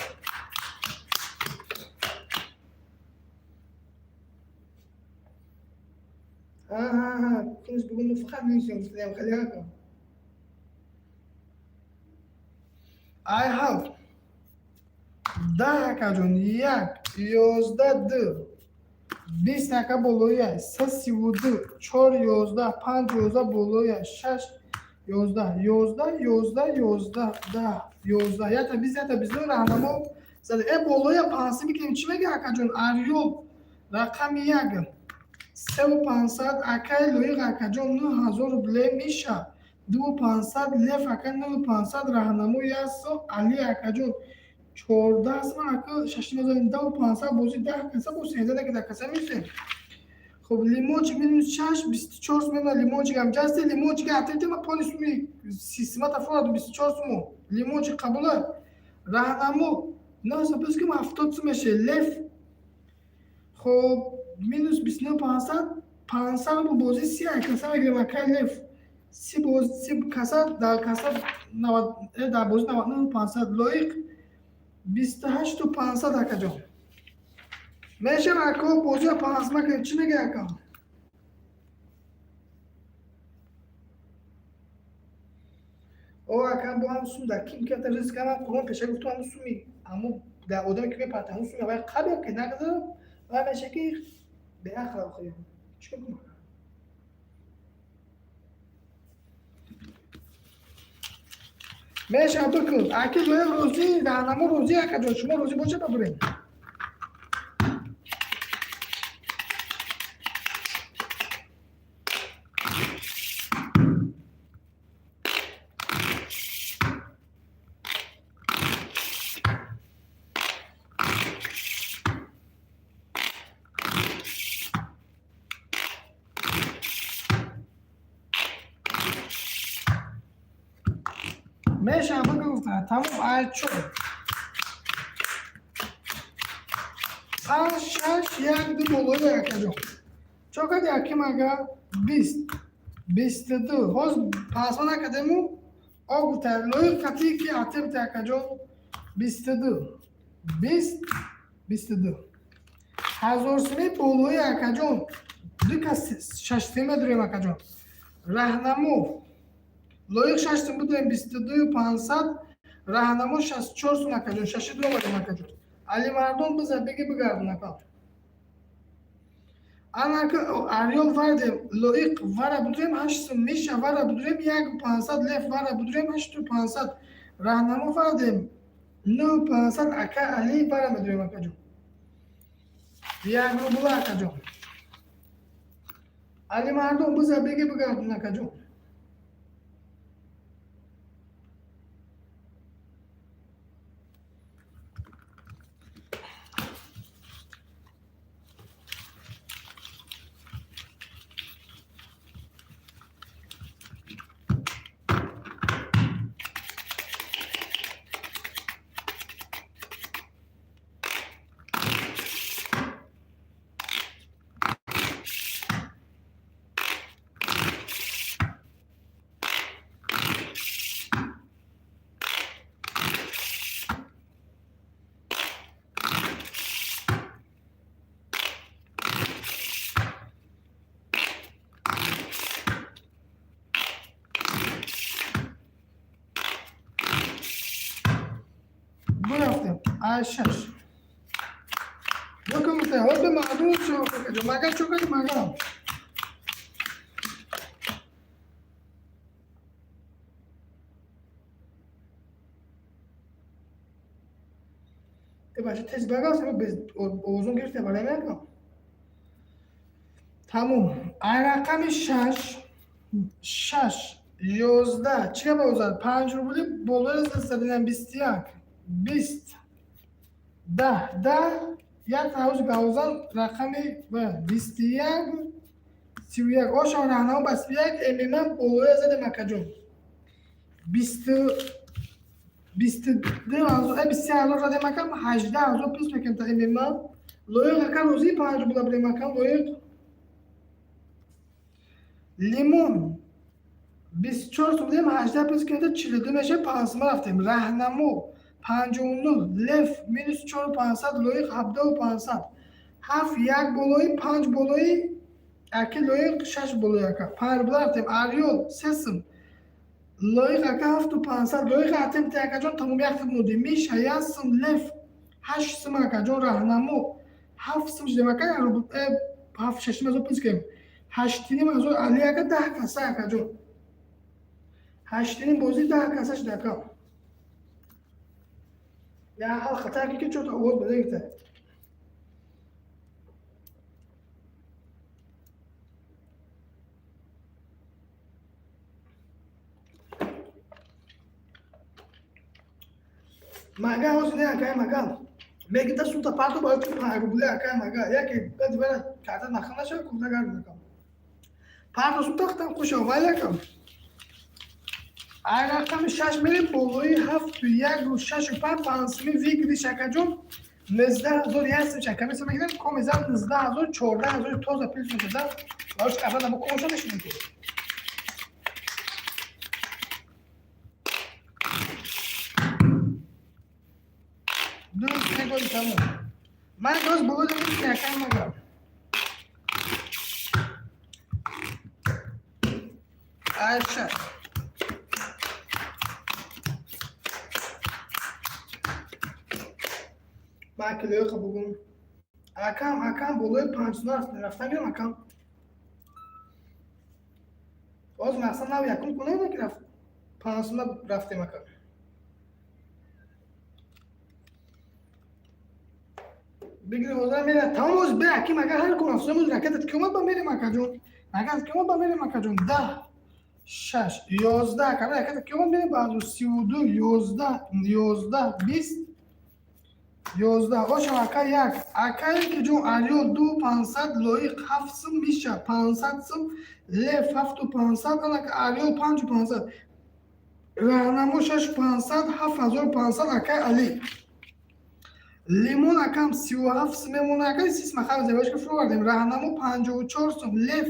Ҳа, кунш бугун мо фақат минусем гуфтаем, хеле ака. Ай ҳафт, 10, акаҷон, як, 11, ду, 20, ака, болоя, се, 32, чор, 11, панҷ, 11, болоя, шаш, 11, 11, 11, 11, 10, 11, ята 20, ята 22, раҳнамо зада. Э, болоя пансӣ мекунем, чӣ мега, акаҷон? Арёб, рақами як, севу пансад, акаи Лоиқ, акаҷон, 9000 рубле меша, дуву пансад, Лев ака, нӯ пансад, раҳнамо ясо, Али акаҷон, 14 сомон, ака, шашним ҳазор, даву пансад, бозӣ 10 каса бо 13 ки дар каса мешем. Хоб, лимончик минус шаш, 24 сум мена лимончик ҳам ҷасти лимончик атетема пони суми системата форад, 24 сумо лимончик қабула, раҳнамо наса плюс ким, 70 сум меше, Лев. Хоб, минус 29 500, 500 рубл, бозӣ 30 каса мегирем, акай Лев, 30, боз 30 каса, дар каса навад, дар бозӣ 99 500, Лоиқ 28 500, акаҷон, мешава, ако бозиро пансма кунем, чӣ мега, ака? О, ака, бо ҳам сум дар ким ката риск ам қурбон, пеша гуфтум, ҳамун суми ҳамун дар одаме ки мепарта, ҳамун суми вай қабл ки нагзара, вай меша ки беақл. Охир чикор кунам? Меша, бикун, аки Лоиқ розӣ, раҳнамо розӣ, акаҷон, шумо розӣ бошед, бабурем. Меша, бигуфта, тамом. Ай чор, панҷ, шаш, як, ду болои, акаҷон, чо кади, аким ага, 20, 22, ҳоз пасма накардему, о гуфта Лоиқ кати ки атебте, акаҷон, 22, 20, 22 ҳазор суми болои, акаҷон, ду кас шашсима медурем, акаҷон, раҳнамо Лоиқ шаш сум будем, 22 500, раҳнамо 64 сум, акаҷон, шаши ду омадем, акаҷон, Алимардон, биза беги бигардон, ака. Анака Арёл вардем, Лоиқ вара будурем, ҳашт сум меша, вара будурем, як пансад, Лев вара будурем, ҳашту пансад, раҳнамо вардем, нӯ пансад, ака Али вара медурем, акаҷон, як рубла, акаҷон, Алимардон, биза беги бигардон, акаҷон. Бурафтем ай шаш бикун, ҳозир мардум магар чо кади, магар бача тез багас овозон гирифте барои мекунам. Тамом, ай рақами шаш, шаш, 11, чӣ гап озад, панҷ рубли болои задинам, 21, 20, 10, 10, як ҳавз гавзан, рақами 21, 31, ошон, раҳнамо ба 31 ммм болоя задем, акаҷон, бисту 22 000, 23 000 задем акам, 18 000 плюс мекунем та ММА. Лоиқ ака розии 5 рубла будем акам, лоиқ. Лимон 24 сум будем, 18 плюс кунем, 42 меша, 5 сума рафтем. Раҳнамо 59, лев минус 4500, лоиқ 17 500. Ҳафт як болои, панҷ болои, аки лоиқ шаш болои ака. 5 рубла рафтем. Арёл 3 сум. Лоиқ ака 7500, лоиқ рафтем ти акаҷон, тамом як муди. Миша 1 сум, лев 8 сум акаҷон, раҳнамо 7 сум шудем ака, 1 рубл, ҳафт шашним ҳазор плюс кунем. 8,5 ҳазор али ака, 10 каса акаҷон. 8,5 бозӣ 10 каса шуда ака. Я ҳал хатар ки чото овоз бадагита. Мага ҳозир не акай мага. Мегита сумта парту бояд ки 5 рубли акай мага. Яке баъд вара карта нахал нашава, курта гард накам. Парту сумта хтам хуш омад акам. Ай рақами шаш мерем болои ҳафту яку шашу панҷ панҷсуми выигрыш акаҷон. 19 000 ясм шака меса мегирем, комезам 19 000, 14 000 тоза плюс мешада. Барош қабла мо комоша мешинем ки. Ду се гол тамом. Ман боз боло дорем ки акай мага. Ай шаш. Ман килои бугум. Акам, акам болои 5 сона рафтан гирам акам. Боз мақсад нав якум кунем ки рафт. 5 сона рафтем акам. Бигири ҳозир мера тамом оз бе аким агар ҳар кун афсона муз ракетат ки омад ба мерем акаҷон. Ракетат ки омад ба мерем акаҷон. 10 шаш 11 акам ракетат ки омад мерем ба 32 11 11 20 11 ошам ака як акае ки ҷон арёл 2 500, лоиқ 7 сум, миша 500 сум, лев 7500, анака арёл 5500, раҳнамо 6500, 7500 акай али. Лимон акам 37 сум мемона ака, сис махар зебашка фурӯвардем. Раҳнамо 54 сум, лев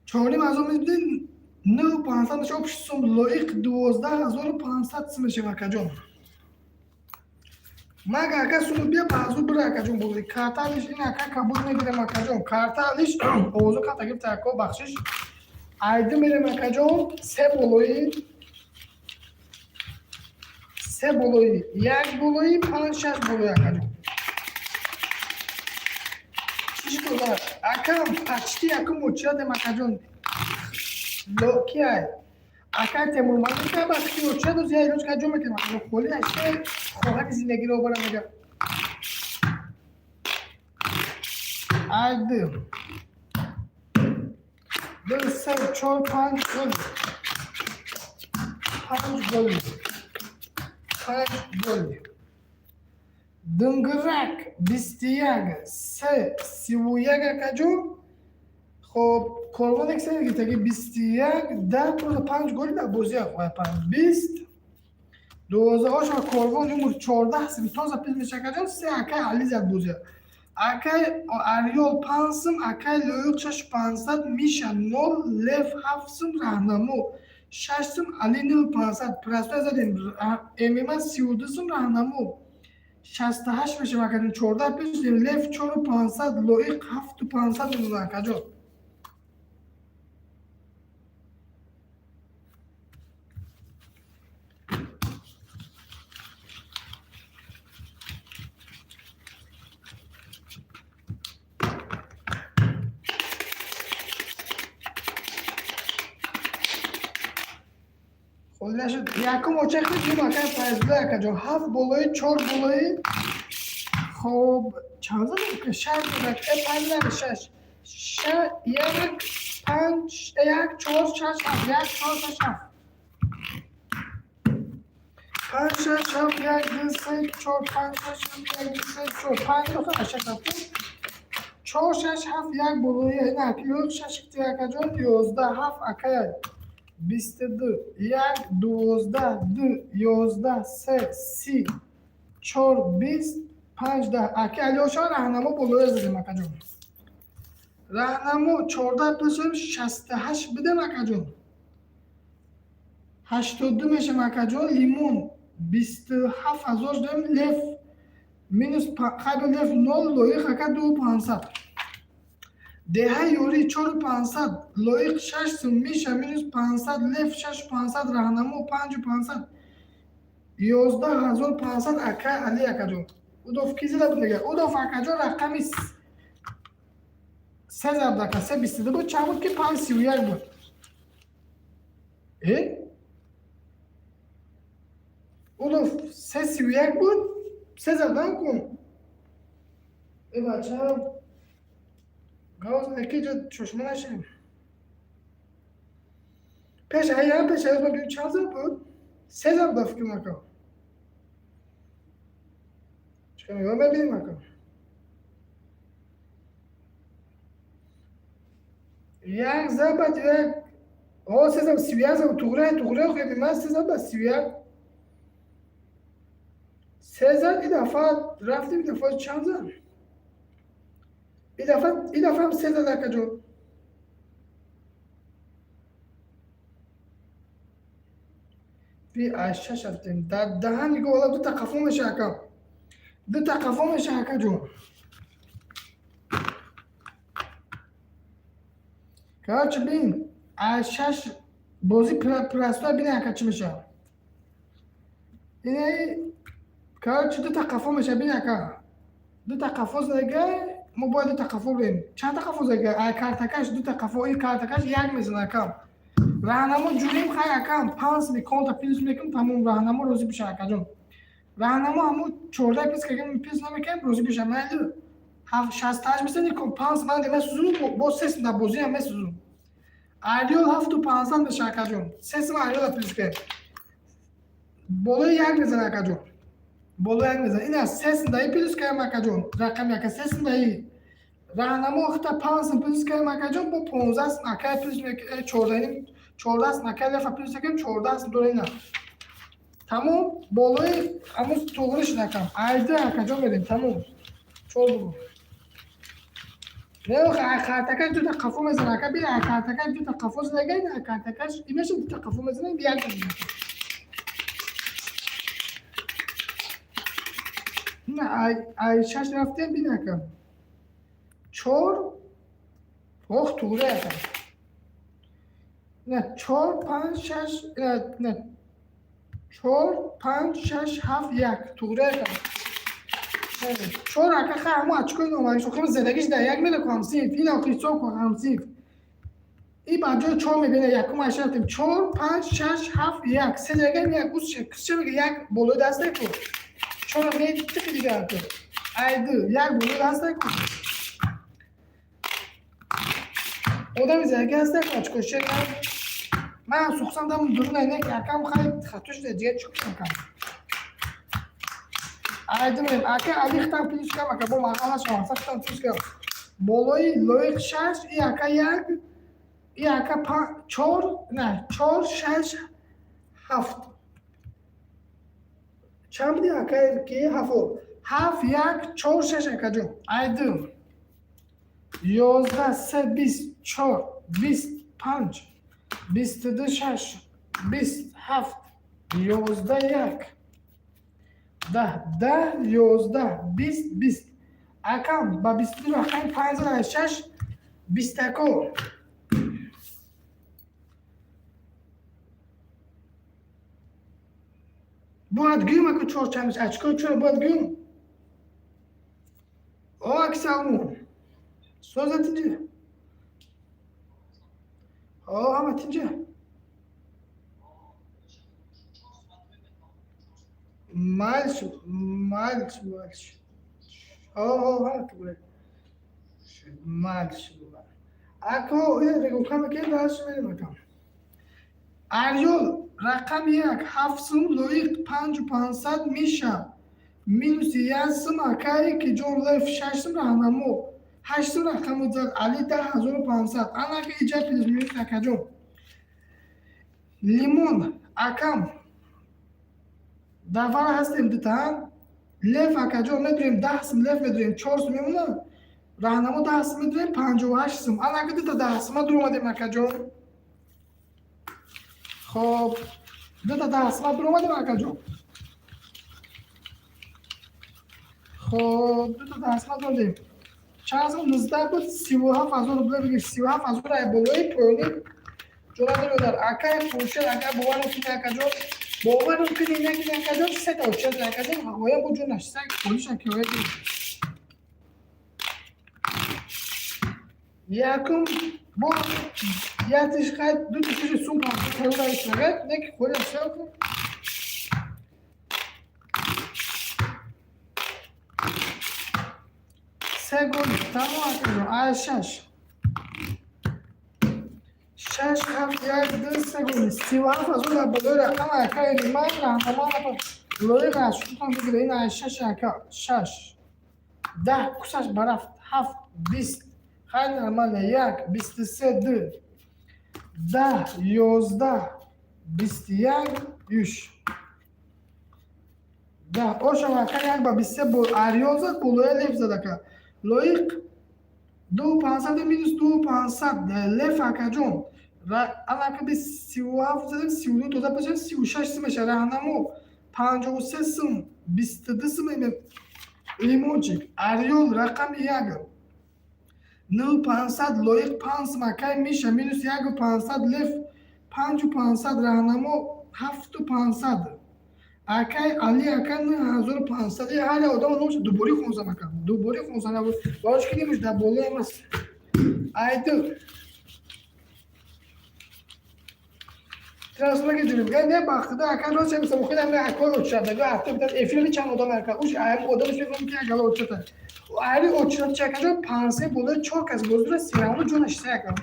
4500 мебудем, 9500 меша, общий сум лоиқ 12 500 сум мешем акаҷон. Мага ака суму бия баъзу бира акаҷон бози. Карта алиш ин ака кабул мегирем акаҷон. Карта алиш овозу карта гирифта ако бахшиш. Айди мерем акаҷон се болои се болои як болои панҷ шаш болои акаҷон. Чӣ шуд акам почти якум очирадем акаҷон. Локиай. Акай Темур Малика вақти очирад оз я илоҷ ка ҷо мекунем акаҷон. Холи аште хоҳари зиндагиро бара мега. Айди. Ду се чор панҷ гол. Панҷ гол. Панҷ гол. Дынгырак 21 се 31 акаҷон. Хоб корвон эксер гирифтаги 21 10 просто панҷ голи дар бозӣ ах панҷ 20 12 ошо корвон умр 14 сим тоза пил меша акаҷон, се акай али зад бозӣ. Акай Арёл 5 сум, акай Лоиқ 6500, Миша 0, Лев 7 сум, Раҳнамо 6 сум, Али 9500. Простой задем ММА 32 сум, Раҳнамо 68 мешавад акаҷон, 14 пеш лев 4500, лоиқ 7500 мемонад акаҷон. Нашуд якум оча хидим акай Файзулла акаҷон, ҳафт болои чор болои. Хоб, чанд задам? Шаш задак, панҷ нари шаш як панҷ як чор шаш ҳафт як чор шаш ҳафт панҷ шаш ҳафт як ду се чор панҷ шаш ҳафт як ду се чор панҷ охир шаш ҳафт чор шаш ҳафт як болои. Инак шаш акаҷон, 11 ҳафт акая. 22, як, 12, ду, 11, се, 30, чор, 20, панҷ, 10. Аки Алиошон, раҳнамо болоя задем, акаҷон. Раҳнамо 14 плюс 68 бидем, акаҷон. 82 мешам, акаҷон. Лимон 27 000 дем. Лев минус хайб, лев нол, лоиқ, ака, ду пансад. Деҳаи ёрӣ чору пансад, лоиқ шаш сум, миша минус 500, лев шашу пансад, раҳнамо панҷу пансад, 11 500, ака Али, акаҷон. Удов ки зада буд, мега Удов, акаҷон, рақами се зарб, ака, се 22 буд, чанд буд ки панҷ 31 буд? Э, Удов се 31 буд, се зарб кун. Э, бача, гавз якиҷо чошма нашем. Пеш ая, пеш ая ма чанд зарб буд? Се зарб да фикр накам. Чикар мегӯям, мебинем, ака. Як зарб, як, о, се зарб 31 зарб, туғра, туғра хӯрдем. Ман се зарб 31, се зарб. И дафъа рафтем, и дафъа чанд зарб? И дафъа ҳам се зад, акаҷон. Ви аз шаш рафтем дар даҳан нигоҳ, ола дута қафо меша, ака, дута қафо меша, акаҷон. Короче, бин, аз шаш бозӣ простой, бин, ака, чӣ меша. Ина, короче, дута қафо меша, бин, ака, дута қафо зага. Мо бояд дута қафо бирем. Чанда қафо зага? Ай картакаш дута қафо, ин картакаш як мезана, акам. Раҳнамо ҷурим, хай, акам, панҷ конта плюс мекунем, тамом. Раҳнамо розӣ биша, акаҷон. Раҳнамо ҳамун 14 плюс кардем, плюс намекунем, розӣ биша, майли. 68 мезани, панҷ ман месӯзум, бо се дар бозиам месӯзум. Ариол ҳафту пансад меша, акаҷон. Се сум ариола плюс кардем, болои як мезана, акаҷон, болои як мезана. Ина се сум даи плюс кардем, акаҷон, рақами ака се сум даи. Раҳнамо хта панҷ сум плюс кардем, акаҷон, бо 15 сум акай плюс, чордаҳ, 14 сум акай лефа плюс кардем, 14 сум дора. Ина тамом, болои ҳамун туғри шуд, акам. Айда, акаҷон, мерем, тамом. Чор бугу. Не, картакаш дута қафо мезана, ака, би, картакаш дута қафо зада, ина картакаш имеша дута қафо мезана, як мезана. На, ай шаш рафтем, бин, ака. Чор, ох, туғри, ака. На, чор, панҷ, шаш, на, чор, панҷ, шаш, ҳафт, як, туғри, ака. Чор, ака, хай, ҳамун очкои номариш охир зиндагиш дар як мера ку ҳамсинф, ина ҳисоб ку, ҳамсинф. И ба ҷои чор мебина, якум айша рафтем, чор, панҷ, шаш, ҳафт, як, се ягам як, уз ча мега, як болои даста ку. Чора метиқи дигар ку. Ай ду, як болои даста ку. Одами зиндагӣ ҳаста ку, очко шер. Ман сухсан дам дурун айна ки акам, хай, хато шуда, дигар чӣ кунам, акам? Айдимем, ака Али хитам плюс кам, ака, бо мақала шавам, хитам плюс кам. Болои лоиқ шаш, и ака як, и ака чор, на, чор, шаш, ҳафт. Чанд буди, ака, ки ҳафт? Ҳафт, як, чор, шаш, акаҷон. Айду. 11, се, 20, чор, 20, панҷ, 22, шаш, 20, ҳафт, 11, як, 10, 10, 11, 20, 20. Акам, ба 22 рақами панҷ шаш, бистако. Бояд гӯем, аку, чор чанд очко чор бояд гӯем. О, аксалмон. Соза, тинҷа. О, ҳама тинҷа. Майлш, майлш, майлш. О, о, ҳама тугре. Майлш. Ако, ина регулка мекунем, дальше мерем, акам. Арёл рақами як ҳафт сум, лоиқ панҷу пансад, миша минуси як сум, акаи ки ҷон, леф шаш сум, раҳнамо ҳашт сум, рақами зад Али 10 500. Анаки иҷа плюс минус, акаҷон. Лимон акам, дар вара ҳастем дутаан. Лев акаҷон, медурем 10 сум, лев медурем, 4 сум мемона. Раҳнамо 10 сум медурем, 58 сум. Анака дута 10 сума дуромадем, акаҷон. Хоб, дута 10 сума дуромадем, акаҷон. Хоб, дута 10 сума дуромадем. Чанд сум? 19 буд, 37 000 рубля бигир. 37 000 ай болои поёни ҷона дорёдар. Акай Хуршед, ака, бовар мекунӣ, акаҷон, бовар мекунӣ, накунӣ, акаҷон, сета очад, акаҷон, ҳавоя бо ҷо нашиса полиша кироя гирифт. Якум бо ятиш хай ду тиши сум паҳн неки холи асел. Се гол, тамом, акаҷон. Ай шаш, шаш, ҳафт, як, ду, се гол, 37 000 дар болои рақам. Ака ман раҳнамо лоиқ аз шутан бигира. Ин ай шаш, ака, шаш, 10 кусаш барафт, ҳафт, 20, хай, нормально, як, 23, ду, 10, 11, 21, юш, 10 ошам, ака, як ба 23 бо арён зад, болоя лев зад, ака. Лоиқ ду пансад минус ду пансад лев, акаҷон. Анака би 37 задем, 32 тоза пешем, 36 сум меша. Раҳнамо 53 сум, 22 сум. Лимончик арёл рақами як, нӯ пансад. Лоиқ 5 сум. Акай Миша минус яку пансад. Лев панҷу пансад. Раҳнамо ҳафту пансад. Акай Али, ака, 9500. Ҳар одам номша дубори хонсам, ака, дубори хонсам, барош ки немуш дар болоям аст. Айду трансфер ҷурим не ба худо, ака, рост мисам, худам ака очада ҳафта битад эфири чанд одам, ака, уш одамш мефаҳмам, ки агала очата ари очата чи, акаҷон, пансе болои чор кас боздура сираму ҷо нашиса, ака.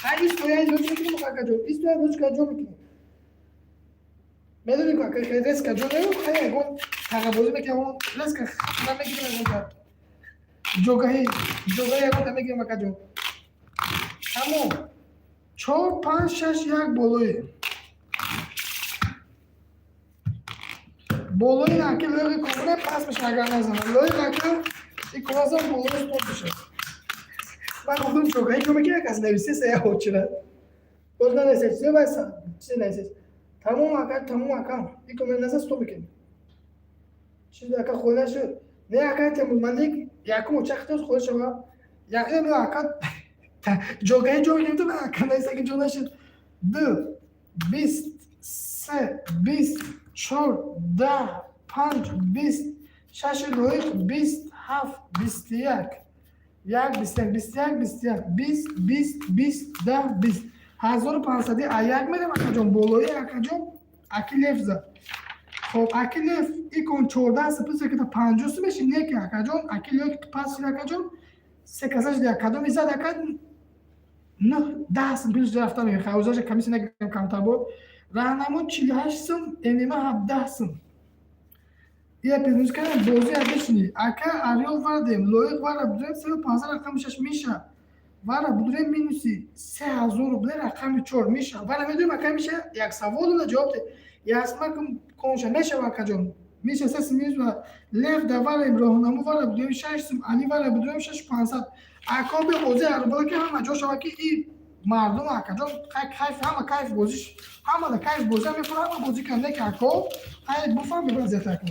Ҳай, истоя лоч мекунем, акаҷон, истоя лоч ҷо мекунем. Медонӣ ку, ака, резко ҷо не, хай, ягон тағабозӣ мекунем, резко намегирем, ягон ҷогаҳи ҷогаҳи ягон намегирем, акаҷон. Тамом, чор, панҷ, шаш, як, болои аки лоиқи комона пас меша, агар назанам. Лоиқ, ака, и комазам болои стоп меша. Ман гуфтам ҷогаҳи ҷо мекунем, кас нависеса я очира боз нанависед, чизе нависед. Тамом, ака, тамом, ака, и комона наза стоп мекунем. Чиз, ака, хола шуд. Не, ака Темур Малик, якум очахтос хола шава. Якум, ака, ҷогаҳи ҷо гирифтам, ака, нависа ки ҷо нашуд. Ду, 20, се, 20, чор, 10, панҷ, 20, шаш, лоиқ 20, ҳафт, 21, як, 21, 21, 21, 20, 20, 20, 10, 20, ҳазору пансади. А як мерем, акаҷон, болои, акаҷон, аки лев зад. Хоб, аки лев икон 14 плюс якита 50 сум меши. Не ки, акаҷон, аки лев пас шид, акаҷон, се касаш дия кадоми зад, ака, нӯҳ, 10 сум плюс рафта мегирем. Хавзаша комиссия нагирем, камтар бо. Раҳнамо 48 сум, эмима 17 сум. Я пирӯз кардам бозӣ абешни. Ака Арёл вардем, лоиқ вара будем сеу пансад, рақами шаш. Миша вара будем минуси 3000 рубле, рақами чор. Миша вара медонем, ака Миша, як саволуна ҷавоб де. Ясмак конша мешава, акаҷон. Миша 3 сум минус ва лев да варем. Роҳнамо вара будем 6 сум, Али вара будем шаш пансад. Ако бе бозӣ арбала ки ҳама ҷо шава, ки и мардум, акаҷон, кайф, ҳама кайф бозиш, ҳама да кайф бозӣ мехӯра, ҳама бозӣ кунад. Не ки, ако, ҳай, буфаҳми вазъият, ако.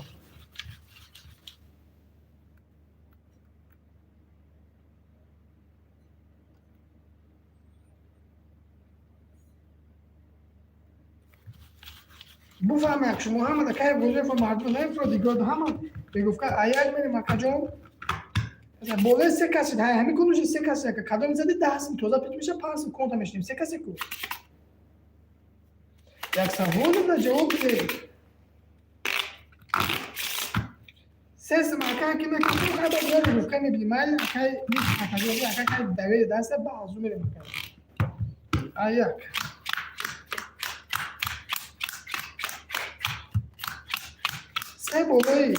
Буфаҳме, як шумо ҳама да кайф бозӣ мефаҳм, мардум намефуро дигар ҳама мегуфт ка аяк мерем, акаҷон, болои се кас шид. Ҳай, ҳамин кунуши се кас, ака, кадоми зади 10 сум тоза пит меша, 5 сум конта мешинем. Се касе ку як саволам да ҷавоб бидеҳ. 3 сум, ака, ки мекунем, хай, мебинем. Майли, акай, акаҷон, ака, кай давери даста ба азу мерем, ака. Аяк се болои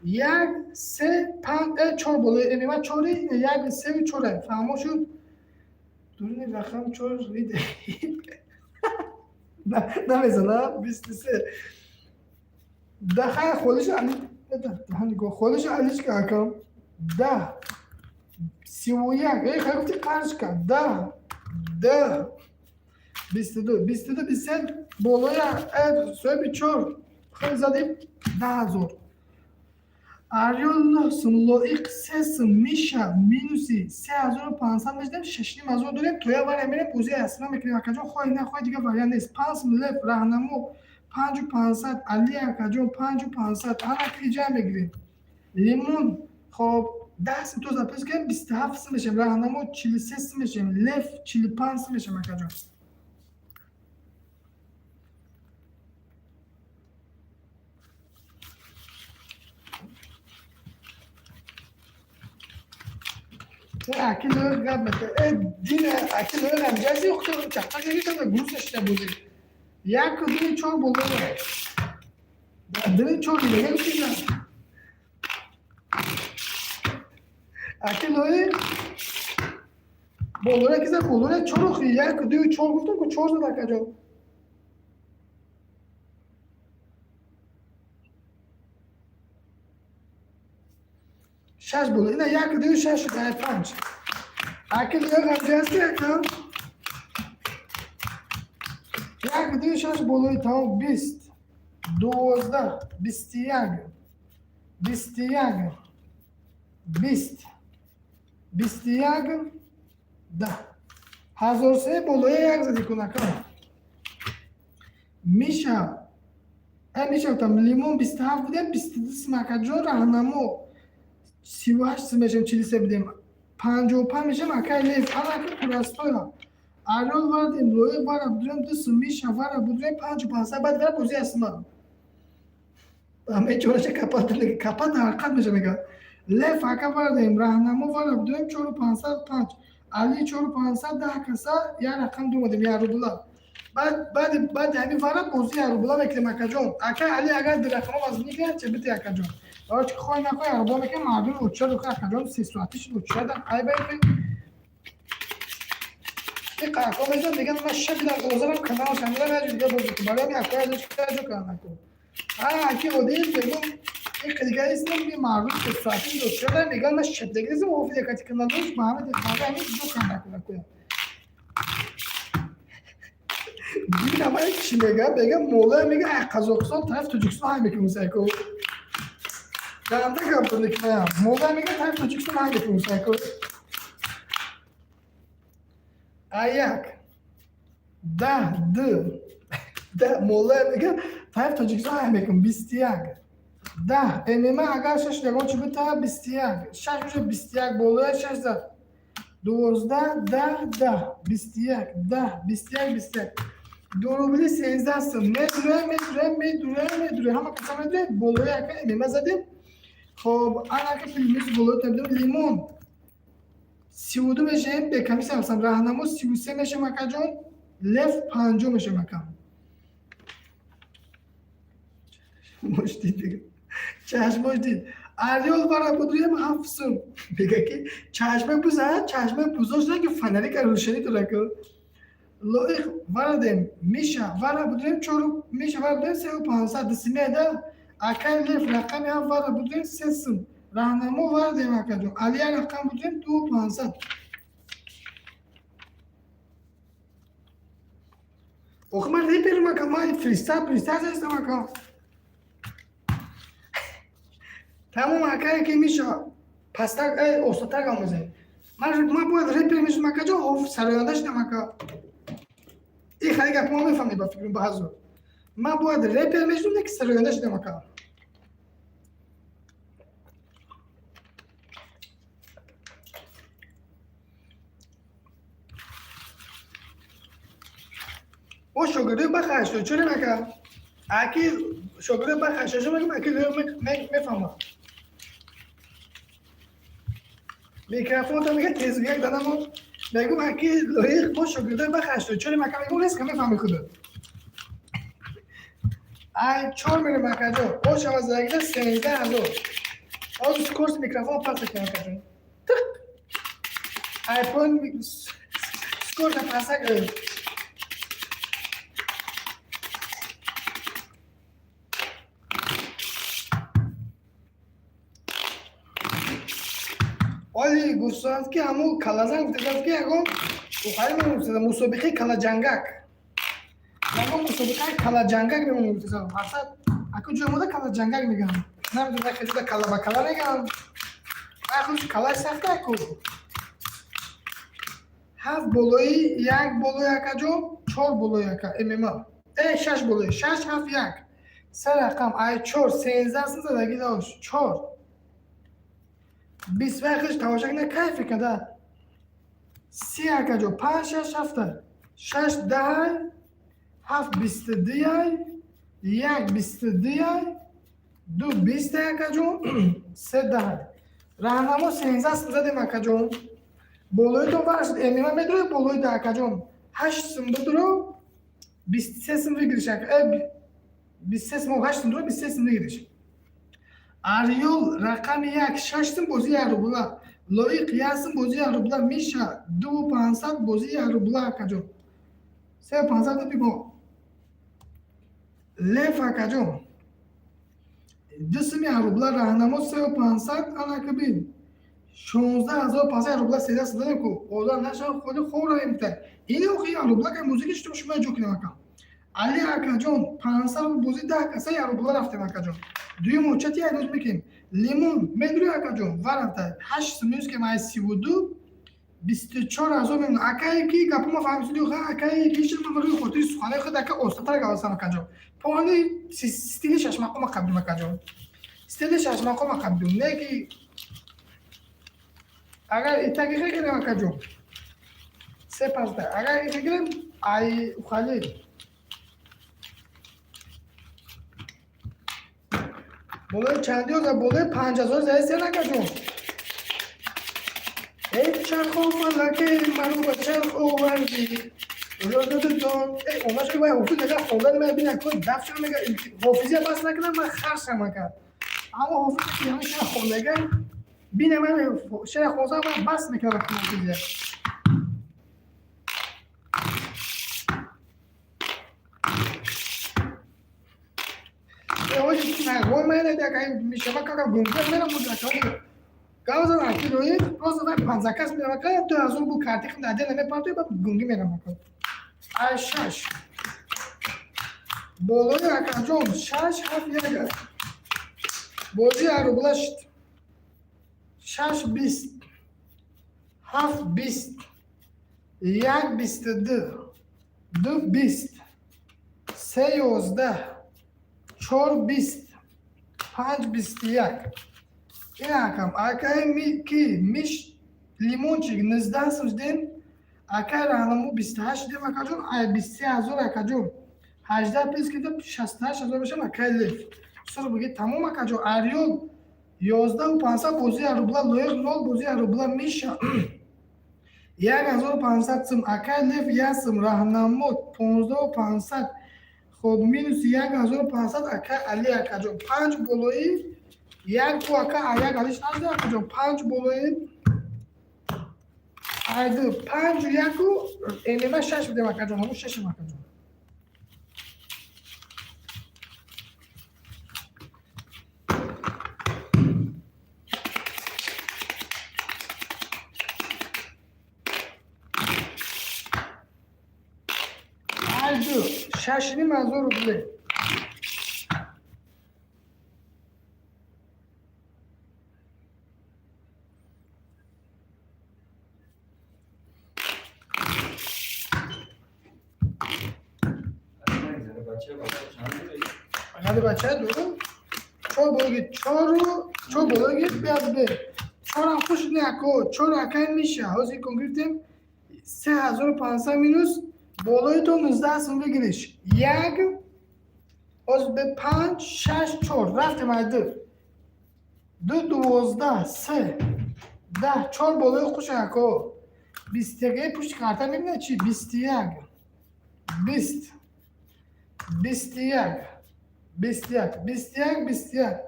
як, се, панҷ, чор болои эмима чори, як, севу чоре. Фаҳмо шуд? Дуруни рақам чор риде. Намезана 23. Дахай холиш али холиш алишка акам. 10 31. Эй, хай гуфти қаршка. 10 10 22 22 23 болоя соҳиби чор хеле задем 10 000. Арёл нӯҳ сум, Лоиқ се сум, Миша минуси 3500 мешдем, 6500 дорем. То як вариант мерем, бозии асла мекунем, акаҷон, хоҳӣ нахоҳӣ, дигар вариант нест. Панҷ сум Лев, Раҳнамо 5500, Али акаҷон 5500, ана иҷа мегирем. Лимон, хоб, 10 сум то запис кардем, 27 сум мешем, Раҳнамо 43 сум мешем, Лев 45 сум мешем, акаҷон. Аки лоиқ гап мекунад. Э, дина аки лоиқ ҳамҷаси чақчақ гирифта, гурус нашида бозӣ. Яку дуи чор боло. Дуи чор дига гуфтина. Аки лоиқ болоя ки зад, болоя чор охи, яку дуи чор гуфтам ку, чор зад, акаҷон. Шаш боло. Ина яку дуи шаш шуд, ай панҷ. Аки лоиқ ҳамҷаси акам. Як дуи шаш болои тамом 20 12 21 21 20 21 10 1003 болои як зади кун, акам. Миша, э, Миша гуфтам, Лимон 27 будем, 22 сум, акаҷон. Раҳнамо 38 сум мешем, 43 будем, 55 мешем, акай Лев, анаки пурастоя. Арёл вардем, Лоиқ вара будурем, ду сум, Миша вара будурем, 5500, баъд вара бозӣ астма. Ҳамаи капат капат ҳаракат меша мега. Лев ака вардем, Раҳнамо вара будурем, 4500 панҷ. Али 4500 10 каса як рақам думадем, як рубла. Баъди ҳамин вара бозӣ як рубла мекунем, акаҷон. Ака Али агар ду рақама вазн мекунад, че бите, акаҷон. Барои чи хоҳӣ нахоҳӣ як рубла мекунем, мардум уча рука, акаҷон, се соати шуд уча айба. Ин қаҳқо мезан, меган ман шабидам озарам канал шамидам як дига бозӣ кун. Барои ҳамин акои азош ҷо кардам наку. А аки одил мегум ин дига истам ми мардум се соати уча меган ман шабдагӣ нестам офи якати каналош ба ҳама мардум ҳамин ҷо кардам наку наку. Дина ман чӣ мегам? Мегам мола мега ай Қазоқистон тараф Тоҷикистон ҳай мекунем сайко. Ганда гап мекунам. Мола мега тараф Тоҷикистон ҳай мекунем сайко. А як 10 ду 10 мола мега тараф Тоҷикистон ҳай мекунем 21 10 ММА агар шаш ягон чи бита 21 шаш меша 21 болоя шаш зад 12 10 10 21 10 21 21 ду рубли 13 сум медуре, медуре, медуре, медуре, ҳама каса медуре болои ака ММА задем. Хоб, анака филмис болои табидем, Лимон 32 мешем, бекамиса ҳастам, Раҳнамо 33 мешем, акаҷон, Лев 50 мешем, ака. Мош дид, чашмош дид. Арёл вара будуем ҳафт сум. Мега ки чашмаи буза, чашмаи бузош ки фонарика рӯшанӣ дора ку. Лоиқ варадем, Миша вара будурем чору, Миша вара будурем 3500 дисимеда, акай Лев рақами ҳафт вара будурем се сум. Раҳнамо варадем, акаҷон. Алия рақам будурем 2500. Охи ман реперам, ака, ман фристайл фристайл ҳастам, ака. Тамом, акае ки Миша пастак остатак омезем. Ман бояд репер мешудам, акаҷон, сароянда шудам, ака. Ин хеле гап мо мефаҳмед ба фикрам баъзо. Ман бояд репер мешудам, не ки сароянда шудам, ака. О шогирдои баха 84 ака. Аки шогирдои баха 84 мегум, аки мефаҳмад. Микрофонто мега тезгӯяк дадамо мегум, аки Лоиқ, мо шогирдои баха 84 ака, мегум реска мефаҳми худо. Ай чор мерем, акаҷон. О шава задагида 13 000. Ҳозир курси микрофон пас мекунам, акаҷон. Тиқ. Айфон Чикор пасак? Оли гуфтанд, ки ҳамун калазан гуфтанд, ки ягон ухари мегуфтанд, мусобиқаи калаҷангак, ягон мусобиқаи калаҷангак мемон гуфтанд. Мақсад, аку ҷой мода калаҷангак мегӯянд, намедонам, хеле кала ба кала мегӯянд. Ай худ калаи сахта аку. Ҳафт болои як болои, акаҷон, чор болои, ака ММА, шаш болои, шаш, ҳафт, як, се рақам, ай чор 13 сум задагӣ дошт, чор бист вай худш тамоша кина, кайфе када. 30, акаҷон, панҷ, шаш, ҳафта, шаш даҳай, ҳафт бисту дуяй, як бисту дуяй, ду бистай, акаҷон, се даҳай. Раҳнамо 13 сум задем, акаҷон. Болоитон варш ММА медрои, болои да, акаҷон, ҳашт сум бидро, 23 сум выигрыш, 23 сум, ҳашт сум дро, 23 сум выигрыш. Арёл рақами як, шаш сум, бозӣ як рубла. Лоиқ як сум, бозӣ як рубла. Миша дуву пансад, бозӣ як рубла, акаҷон, се пансад бибо. Лев, акаҷон, ду сум, як рубла. Раҳнамо сеу пансад, анака бин, 16 500 рубла. 13 сум дадем ку, одам наша худи хоб равем гуфта. Ини охи як рубла ка музики шумо шумо ҷо кунем, ака. Али, акаҷон, 500, бозӣ 10 каса, як рубла рафтем, акаҷон. Дуюм учати як рӯз мекунем. Лимон медурӣ, акаҷон, ва рафта ҳашт сум минус кем, ай 32, 24 000 мемон. Акае ки гапома фаҳмисуди, акае ки шама рӯи хотири суханои худ, ака, остатар гавасам, акаҷон. Пони стили шашмақома қабдум, акаҷон, стили шашмақома қабдум, не ки агар итаги гирем, акаҷон, се паста, агар ита гирем, ай ухали. Болои чанди оза, болои 5000 заи сен, акаҷон. Эй чархо фалаке, маро ба чарх овардӣ, рододон. Эй омаш ки вай ҳофиз мега, хондани ман бина ку дафча мега, ҳофизия бас накунам, ман харшам, ака. Аммо ҳофизе ки ҳамин шеър хондага бина, ман шеър хонсам, ман бас мекунам ҳофизия. Нағмои ман мешава кака гумгар мерам гавзан акилои просто вай панзакас мерам, ака, 2000 бу карти хим наде намепартои, ба гунги мерам, ака. Ай шаш болои, акаҷон, шаш, ҳафт, як, бозӣ як рубла шуд. Шаш бист, ҳафт бист, як бисту ду, ду бист, се 11, чор бист, панҷ бисту як. Ин акам, акаи ки миш лимончик 19 сум дем, акаи раҳнамо 28 дем, акаҷон, ай 23 000, акаҷон, 18 плюс кида 68 000 мешам, акаи лев. Сур буги тамом, акаҷон. Арёл 11 500, бозӣ як рубла. Лоиқ нол, бозӣ як рубла. Миша 1500 сум, акаи лев як сум, раҳнамо 15 500. Хоб, минуси 1500, ака Али, акаҷон, панҷ болои як ку, ака, як алиш назда, акаҷон, панҷ болои айду, панҷу яку ММА шаш бидем, акаҷон, ҳамун шашем, акаҷон. Айду 6 500 рубле. Ҳади бача дуру чор бологи, чору чор бологи бияд бе чорам хуш не, ако, чор, акай миша. Ҳозир кон гирифтем 3500 минус болои то 19 сум бигириш як. Ҳозир бе панҷ, шаш, чор рафтем, ай ду, ду, 12, се, 10, чор болои хуш, ако, 21. Пушти карта мебинад чи? 21, 20, 21, 21, 21, 21,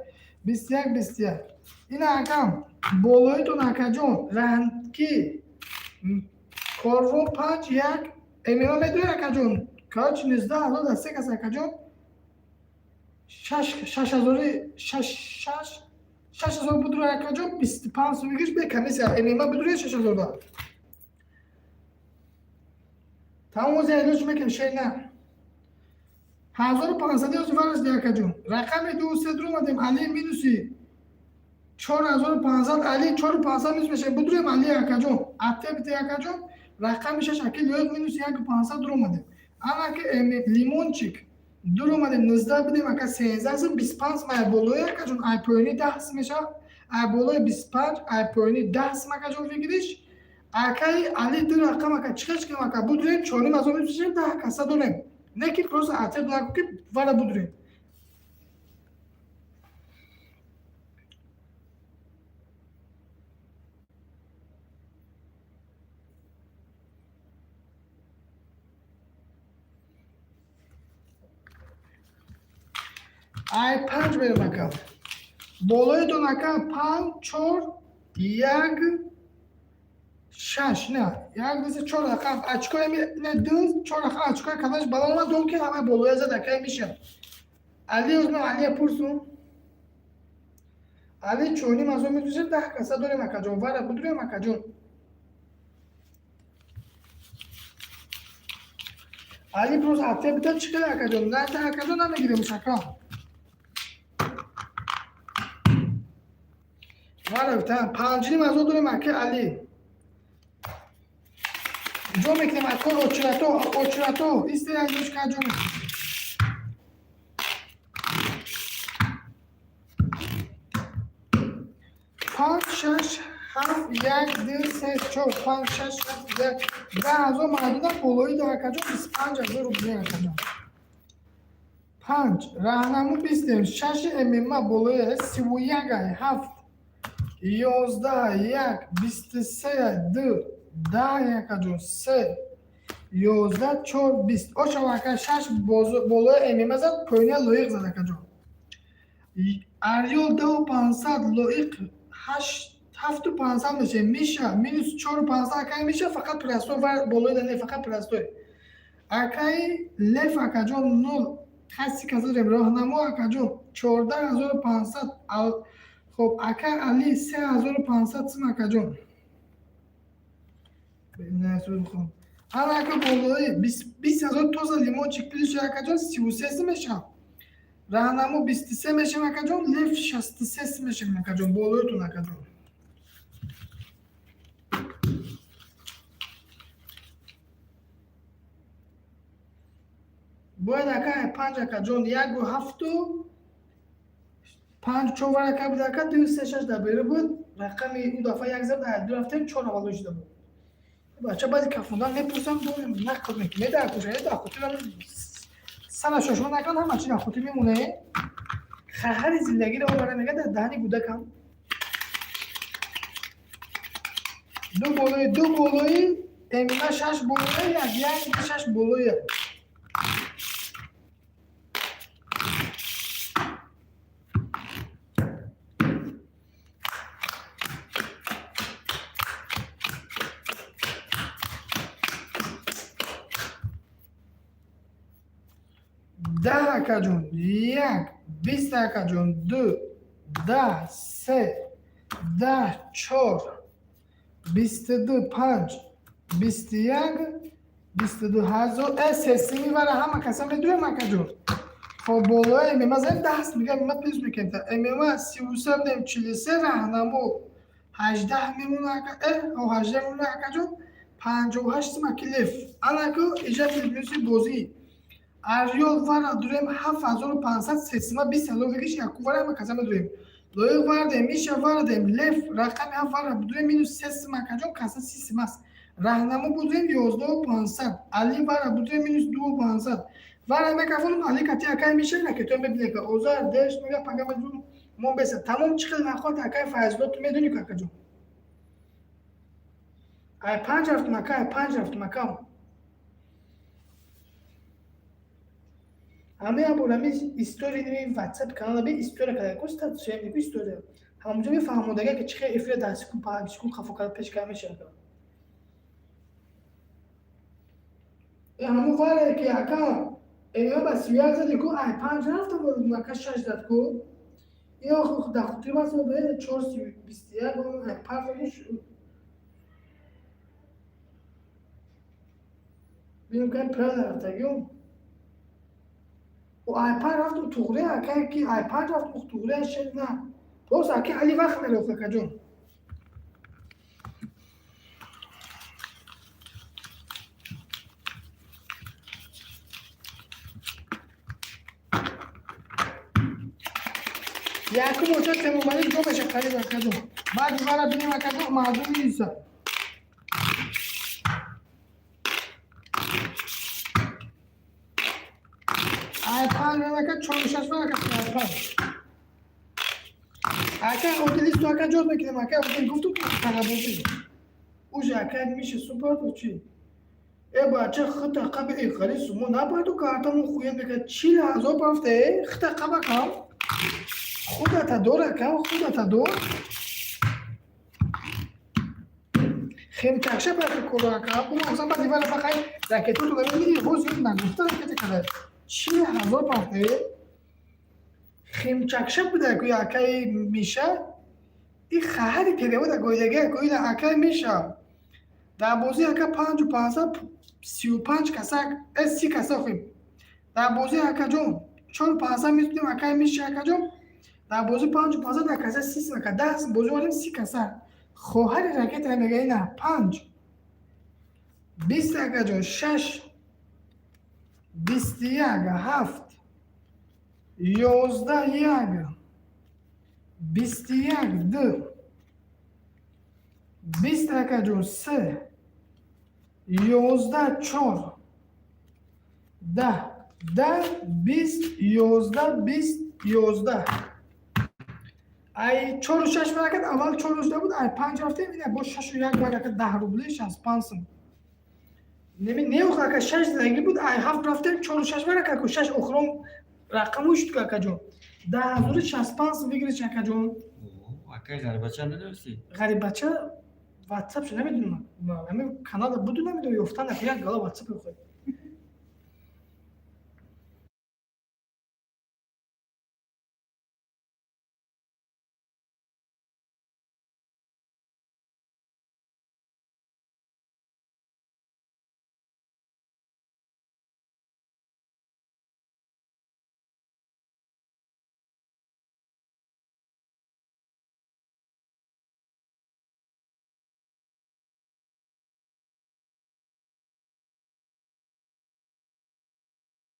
21, 21. Ина акам болоитон, акаҷон, ки Корвон панҷ як ММА медури, акаҷон. Короче, 19 000 дар се кас, акаҷон. Шаш шаш ҳазори шаш шаш 6000 будур, акаҷон, 25 сум гириш бе комиссия. ММА будури 6000 да. Тамом, ози айлоч мекунем, шер на. 1500 ози вараш ди, акаҷон. Рақами ду се дуромадем, Али минуси 4500, Али 4500 минус мешавем. Будурем Али, акаҷон. Атте бите, акаҷон. Рақами шаш аки Лоиқ минуси 1500 дуромадем. Анаки Лимончик дуромадем, 19 бидем, ака, 13 сум, 25 сум ай болои, акаҷон, ай поёни 10 сум мешавад. Ай болои 25, ай поёни 10 сум, акаҷон, выигрыш. Акаи Али ду рақам, ака, чиқаш кам, ака, будурем, 4500 минус мешавем, 10 каса дорем. Не ки просто атеп наку ки вара будурем. Ай панҷ мерем, ака. Болои донака панҷ, чор, як, шаш, на як, ду, се, чор рақам очкои, не, ду, чор рақам очкои кадаш баланд омад, дон ки ҳама болоя зад, акай миша. Али озма, Алия пурсум. Али 4500 метушем, 10 каса дорем, акаҷон. Вара будурем, акаҷон. Али просто ҳафта бита чӣ када, акаҷон? На, акаҷон, намегирем, шака. Вара бита 5500 дорем, ака Али. Ҷо мекунем, ако, очирато, очирато, исте як душка ҷо мекунем. Панҷ, шаш, ҳафт, як, ду, се, чор, панҷ, шаш, ҳафт, як, 10 000 мардуна болои да, акаҷон, 25 000 рубли, акаҷон. Панҷ раҳнамо бистем, шаши ММА болои 31 ай, ҳафт, 11, як, 23, ду, 10, акаҷон, се, 11, чор, 20. Ошава, ака, шаш болои ММА зад, поёния Лоиқ зад, акаҷон. Арёл 10 500, Лоиқ ҳашт 7500 мешавем. Миша минус 4500, акаи Миша, фақат простой ва болои да не, фақат простой. Акаи Лев, акаҷон, нол хасти каса дорем. Роҳнамо, акаҷон, 14 500. Хоб, ака Али 3500 сум, акаҷон. Ана, ака, болои 20 000 тоза Лимончик плюс, акаҷон, 33 сум мешавад. Раҳнамо 23 мешавем, акаҷон, Лев 63 сум мешавем, акаҷон, болоятон, акаҷон. Бояд, ака, панҷ, акаҷон, яку ҳафту панҷ, чор варака буд, ака, ду, се, шаш дар беру буд. Рақами ӯ дафъа як зад, ду рафтем, чор аввало шуда буд. Бача баъди кафондан мепурсам, нақл мекунем, дар куҷа, дар хотир сара шошо накан, ҳама чи дар хотир мемоне. Хаҳари зиндагиро овара мега дар даҳани кӯдакам. Ду болои, ду болои ММА, шаш болои, як, як, шаш болои. 10, акаҷон, як, 20, акаҷон, ду, 10, се, 10, чор, 22, панҷ, 21, 22 000. Э, сесими вара ҳама каса медуем, акаҷон. Хоб, болои ММА зад, даст мегам, ММА плюс мекунем. ММА 33 будем, 43, раҳнамо 18 мемона, ака, э, 18 мемона, акаҷон, 58 сум, аки Лев. Анаку иҷа плюси бозӣ. Арёл вара дурем 7500, сесима 20 000 выигрыш, яку вара ҳама каса медурем. Лоиқ вардем, Миша вардем, Лев рақами ҳафт вара будурем минус се сум, акаҷон, каса 30 сум аст. Раҳнамо будурем 11 500, Али вара будурем минус 2500. Вара мекафонум, Али кати акай Миша ракето мебине ка озар деш мега пага медурум мо беса. Тамом чӣ хел нахоҳад, акай Файзулло, ту медонӣ ку, акаҷон. Ай панҷ рафтум, ака, ай панҷ рафтум, акам. Ҳамаи борами история ватсап канала би история када ку статусия мегу история. Ҳамонҷо мефаҳмодага ки чӣ хел эфира 10 секунд, 5 секунд хафо карда пеш карда мешавад. Ҳамун варе ки ака эма ба 31 зади ку, ай панҷ рафтам, ака шаш зад ку. Ё дар хотири ман 4:21 ай панҷ. Бинем ка правильно рафтагиём. Ай панҷ рафтум туғри, ака, ки ай панҷ рафтум туғри, шед на. Просто ака Али вақт мерохт, акаҷон. Якум оча Темурмалик ҷо меша қариб, акаҷон. Баъди вара бинем, акаҷон, мардум мииса. Ай панҷ ака, чору шаш ака, ай панҷ. Ака Одилисту ака ҷоз мекунем, ака Одил гуфтум тарабозӣ. Уже ака миша супер чи? Э бача, хита қаби э хари сумо напарду картамон хуя мекард 40 000 пафте хита қаба кам. Худата дор, ака, худата дор. Хемчакша баки коро, ака. Ӯ баъди вара бақай ракетото намедиди, ҳоз нагуфта ракета када. 40 000 пафте. Хемчакша буда ку акаи Миша. И хаҳари перевода гоидага ку ила акаи Миша. Дар бозӣ ака 5 535 касак, 30 каса хӯб. Дар бозӣ, акаҷон, 4 500 митунем акаи Миша, акаҷон. Дар бозӣ 5 500 дар каса 30 ака, 10 бозӣ орем 30 каса. Хоҳари ракета мега ина панҷ. 20, акаҷон, шаш. 21 ҳафт. 11 як. 21 ду. 20, акаҷон, се. 11 чор. 10. 10, 20, 11, 20, 11. Ай чору шаш баракат, аввал чору шуда буд, ай панҷ рафтем, ина бо шашу як баракат, 10 рубли 65 сум. Неми неух ака, шаш задаги буд, ай ҳафт рафтем, чору шаш баракат ку, шаш охирон рақаму шуд ку, акаҷон. 10 065 сум выигрыш, акаҷон. Акай Ғарибача надорисӣ? Ғарибача ватсапша намедонам. Ҳамин канала буду намедонам, ёфтан ака як гала ватсап хӯй.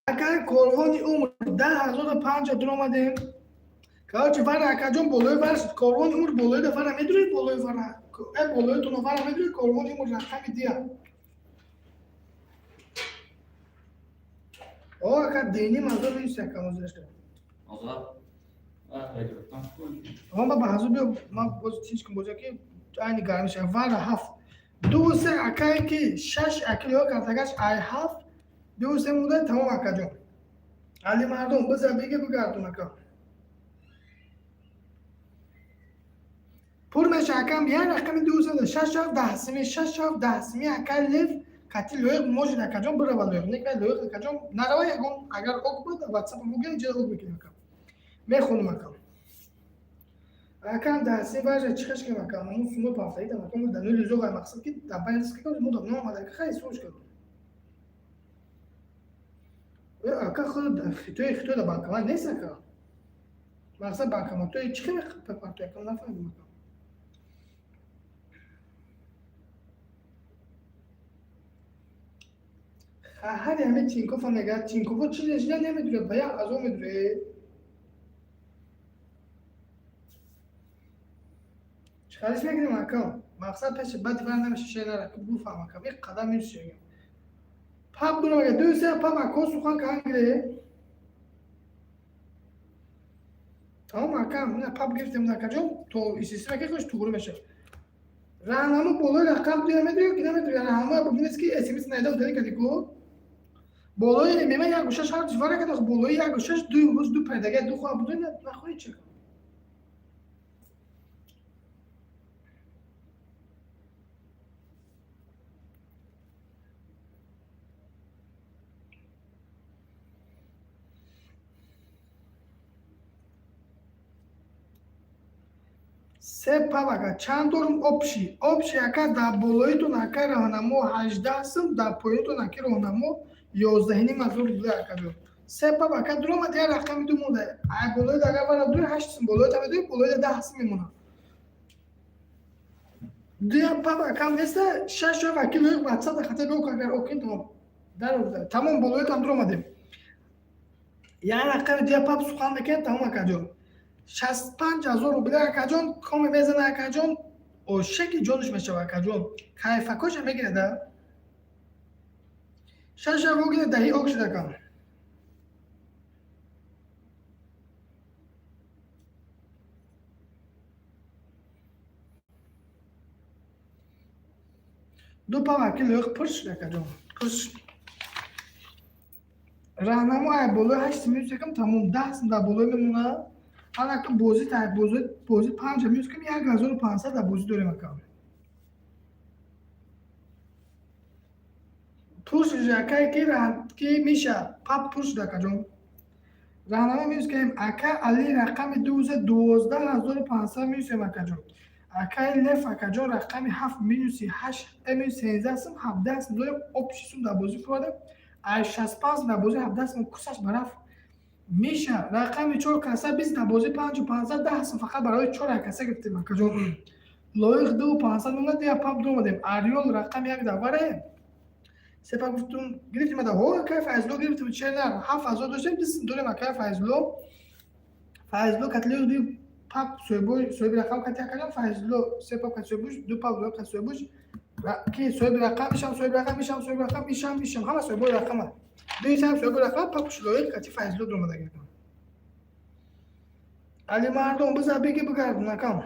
Ака, корвони умр 10 005 дуромадем. Короче, вара, акаҷон, болои вар корвони умр болои да вара медуред, болои вара. Э болои туно вара медуред, корвони умр рақами дия. О ака, дени мазор нест, ака, мозашта. Озар. Ман ба ҳазур биё, ман боз тинч кун боза ки айни гармиша. Вара ҳафт. Ду се акае ки шаш акил ё картагаш ай ҳафт ду се муда тамом, акаҷон. Али мардум биза биги бигардун, ака. Пур меша, акам, як рақами ду се шаш ҳафт даҳ сими, шаш ҳафт даҳ сими, ака лев кати лоиқ может, акаҷон, бирава лоиқ. Нека лоиқ, акаҷон, нарава ягон, агар ок буд ватсап мугин ҷа ок мекунем, ака. Мехонам, ака. Акам даҳ сими важа чихеш кем, ака. Ман сумо пафтаидам, ака, мо да нули зоға мақсад ки дар байн риск кардем, мо да наомада, ака, хай суш кардем. Э, ака, худ хитои да банкомат нест, ака. Мақсад банкоматои чӣ хеле партои, ака, нафаҳмидам, ака. Хаҳари ҳамин Тинкофа мегӯяд, Тинкофо чӣ решида намедурад, ба як азо медуред. Чӣ хариш мекунем, ака? Мақсад пеши баъди вар намеша шер нара, ки буфаҳм, ака, ин қадам мешавем. Пап дура мега, ду се пап ако сухан кангире. Тамом, ака, ина пап гирифтем, акаҷон, то исиси меки хуш туғри мешавад. Раҳнамо болои рақам дуя медуред ки намедуред? Раҳнамо бибинед ки смс найда удалить кардӣ ку. Болои мема як гӯшаш ҳар чиз вара карда, болои як гӯшаш ду рӯз ду пайдага ду хоҳа буду нахоҳӣ чӣ. Се пап, ака, чанд дорум общий? Общий, ака, дар болоитон, ака, роҳнамо 18 сум, дар поёнитон, аки, роҳнамо 11,5 ҳазор рубля, акаҷон. Се пап, ака, дуромад, як рақами ду монда. Ай болои агар вара дуи 8 сум, болои та медуи, болои 10 сум мемонад. Дуям пап, акам неста, шаш ё вакил лоиқ ватсап хата бо агар окин, тамом. Дар тамом, болоитам дуромадем. Як рақами дуя пап сухан мекунем, тамом, акаҷон. 65 ҳазор рубля, акаҷон, коме мезана, акаҷон, ошаки ҷонаш мешава, акаҷон. Кайфакоша мегирада. Шаша вогида даҳи ок шуд, акам. Ду пап, аки, лоиқ пур шуд, акаҷон. Пур шуд. Раҳнамо ай болои 8 минус якам, тамом, 10 сум дар болои мемонад. Ҳалака бозӣ та бозӣ бозӣ панҷа минус кам, 1500 дар бозӣ дорем, акам. Пур шуд, акай, ки ки миша пап пур шуд, акаҷон. Раҳнамо минус кардем, ака Али, рақами дуза 12 500 минусем, акаҷон. Акаи Леф, акаҷон, рақами ҳафт минуси ҳашт, минус 13 сум, 17 сум дорем общий сум дар бозӣ фуромадем. Ай 65 дар бозӣ 17 сум кусаш барафт. Миша, рақами чор каса 20 дар бозӣ 5500, 10 сум фақат барои чор каса гирифтем, акаҷон. Лоиқ 2500 монад, я пап дуромадем. Ариол, рақами як даваре. Сепа гуфтум гирифтем ада ҳо, акай Файзулло, гирифтем, чена 7000 доштем, 20 дорем, акай Файзулло. Файзулло катлио ду пап соҳибои соҳиби рақам кати, акаҷон, Файзулло се пап кати соҳибуш, ду пап кати соҳибуш. Ки соҳиби рақам ишам, соҳиби рақам ишам, соҳиби рақам ишам, ишам, ҳама соҳибои рақама. Дуисам соҳиби рақам папуш лоиқ кати Файзулло дуромад, акам. Али мардум биза беги бигардун, акам.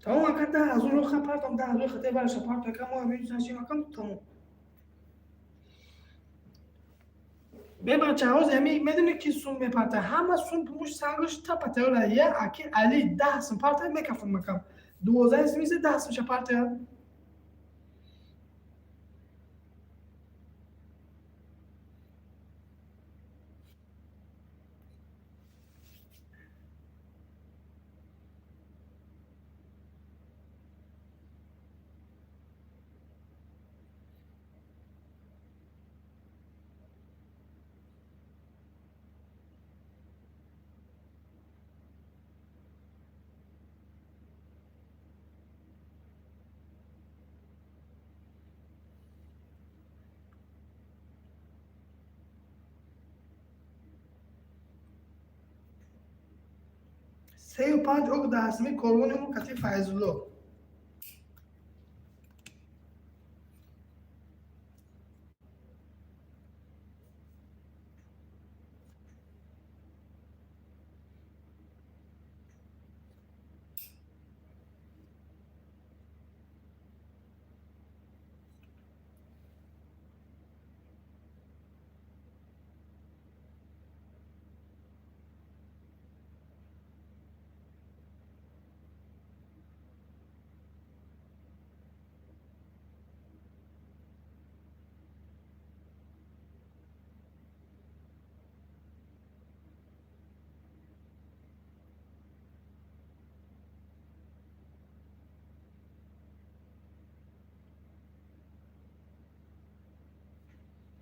Тамом, ака, 10 ҳазор роха партом, 10 ҳазор хатаи бараша парто, ака, мо минус ҳашем, акам, тамом. Бебача, ҳозир ами медони ки сум мепарта, ҳама сум пумуш сангош тапа тайёра. Я аки Али 10 сум парта мекафам, акам. 12 сум иса 10 сумша парта. Сею панҷ ок даҳсими корвони умр кати Файзулло.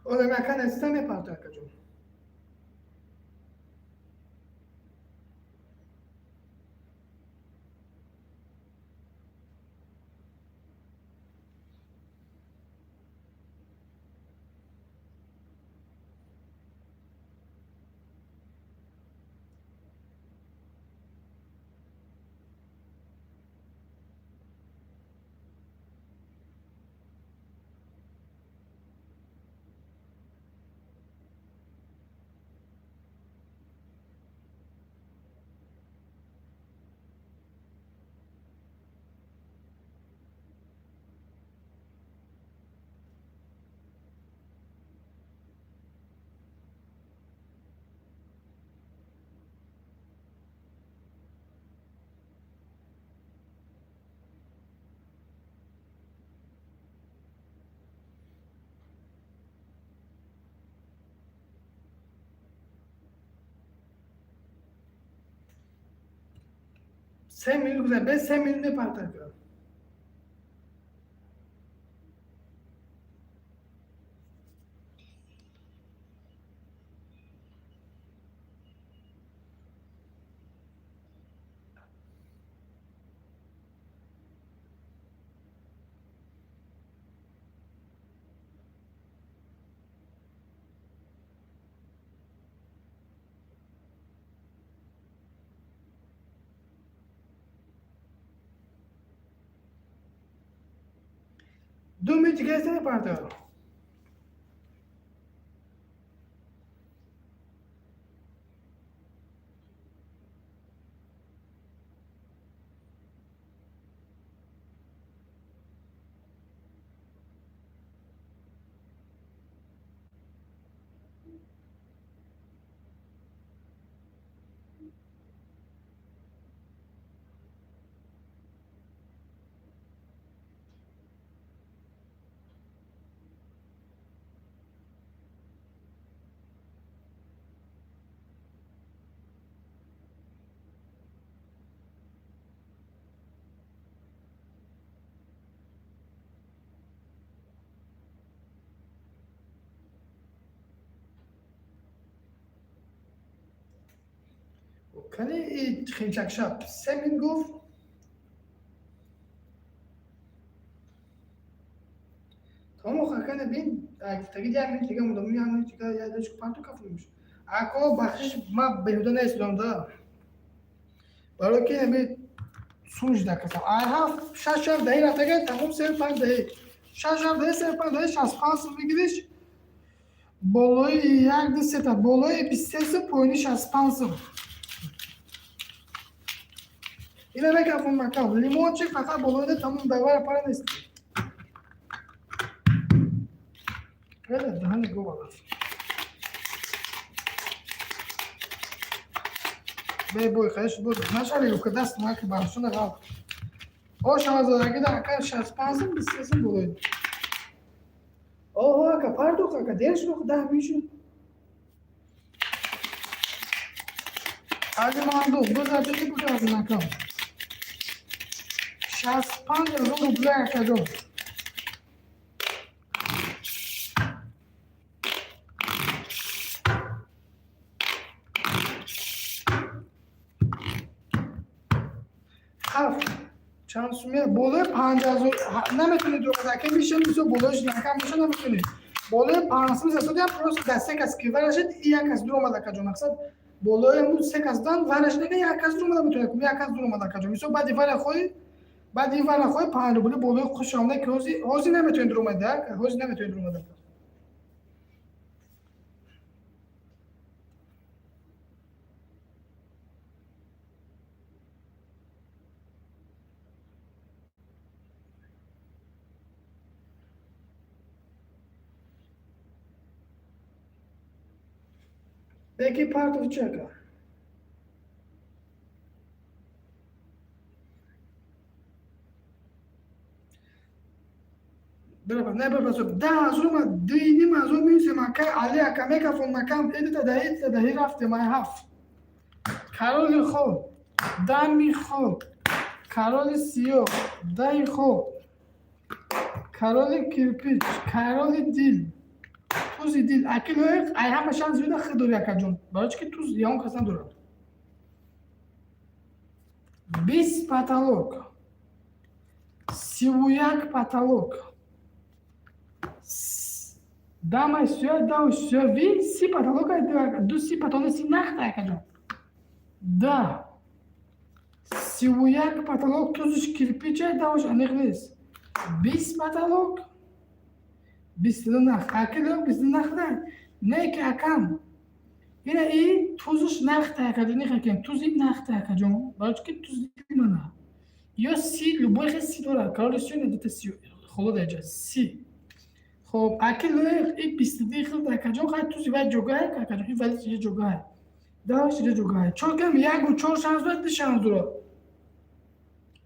Одами ака неста мепарта, акаҷон. 3 минут гузашт, бе 3 минут мепарта. 2 минут дига аст, мепарта. Кани химчакшаб 3 минут гуфт. Тамом хакана бин гуфтаги 1 минут дига мондам, 1 минут дига як дочку парту кафнумш. Ако бахшиш, ма беҳуда наистодам да. Барои ки ами сунж дакасам. Ай ҳафт шаш ҳафт даҳи рафтага, тамом се панҷ даҳи. Шаш ҳафт даҳи, се панҷ даҳи, 65 сум мегириш. Болои як ду сета, болои 23 сум, поёни 65 сум. Ина мекафон макам. Лимончик фақат болои, тамом давара пара нест. Хеле даҳани гова аст. Бе бой хаеш буд. Нашави ки даст ма ки баршуна ғал. О шавазадаги да ака 65 сум, 23 сум болои. Оҳо ака пардох, ака дер шуд, 10 мишуд. Али мандум, бузачи буза накам. 65 000 рубля, акаҷон. Ҳафт чанд сумия болои 5000 наметунед ака, миша мисо болои накам боша наметунед. Болои 500 ям просто да се кас ки варашед и як кас дур омад, акаҷон. Мақсад болои ҳамун се кас дан вараш нега, як кас дур омада метунед, як кас дур омада, акаҷон. Мисо баъди вара хоҳӣ, баъди вара хоҳӣ 5 рубли болои хуш омада ки ҳозир наметунед дур омада, ҳозир наметунед дур омада. Беки партов чека. Не бра 10 000 ма 2,5 000 минуси мака али ака мекафон макам эдита даҳи даҳи рафте май ҳафт. Короли хоб, дами хоб, короли сиёҳ, даи хоб, короли кирпич, короли дил, тузи дил. Аки лоиқ ай ҳама шанс зиёда хид дори, акаҷон. Барои чӣ ки туз ягон кас надорад. 20 потолок, 31 потолок. Дама сиёҳ, дау сиёҳ, ви 30 потолок, ду 30 потолок, 30 нахта, акаҷон. Да. 31 потолок, тузиш кирпича, дауш аниқ нест. 20 потолок, 22 нах. Аки лоиқ 22 нах не ки акам. Ина и тузиш нахта, акаҷон, нихакем. Тузи нахта, акаҷон. Барои чӣ ки тузи мана. Ё 30, любой хел 30 дорад. Короли сиёҳ не дута 30 холода иҷа. 30. Хоб, аки лоиқ и 22 хел, акаҷон, хай тузи вай ҷогаҳ, акаҷон, и вали иҷа ҷогаҳ. Даваш иҷа ҷогаҳ. Чор кам ягу чор шанс дорад, ду шанс дорад.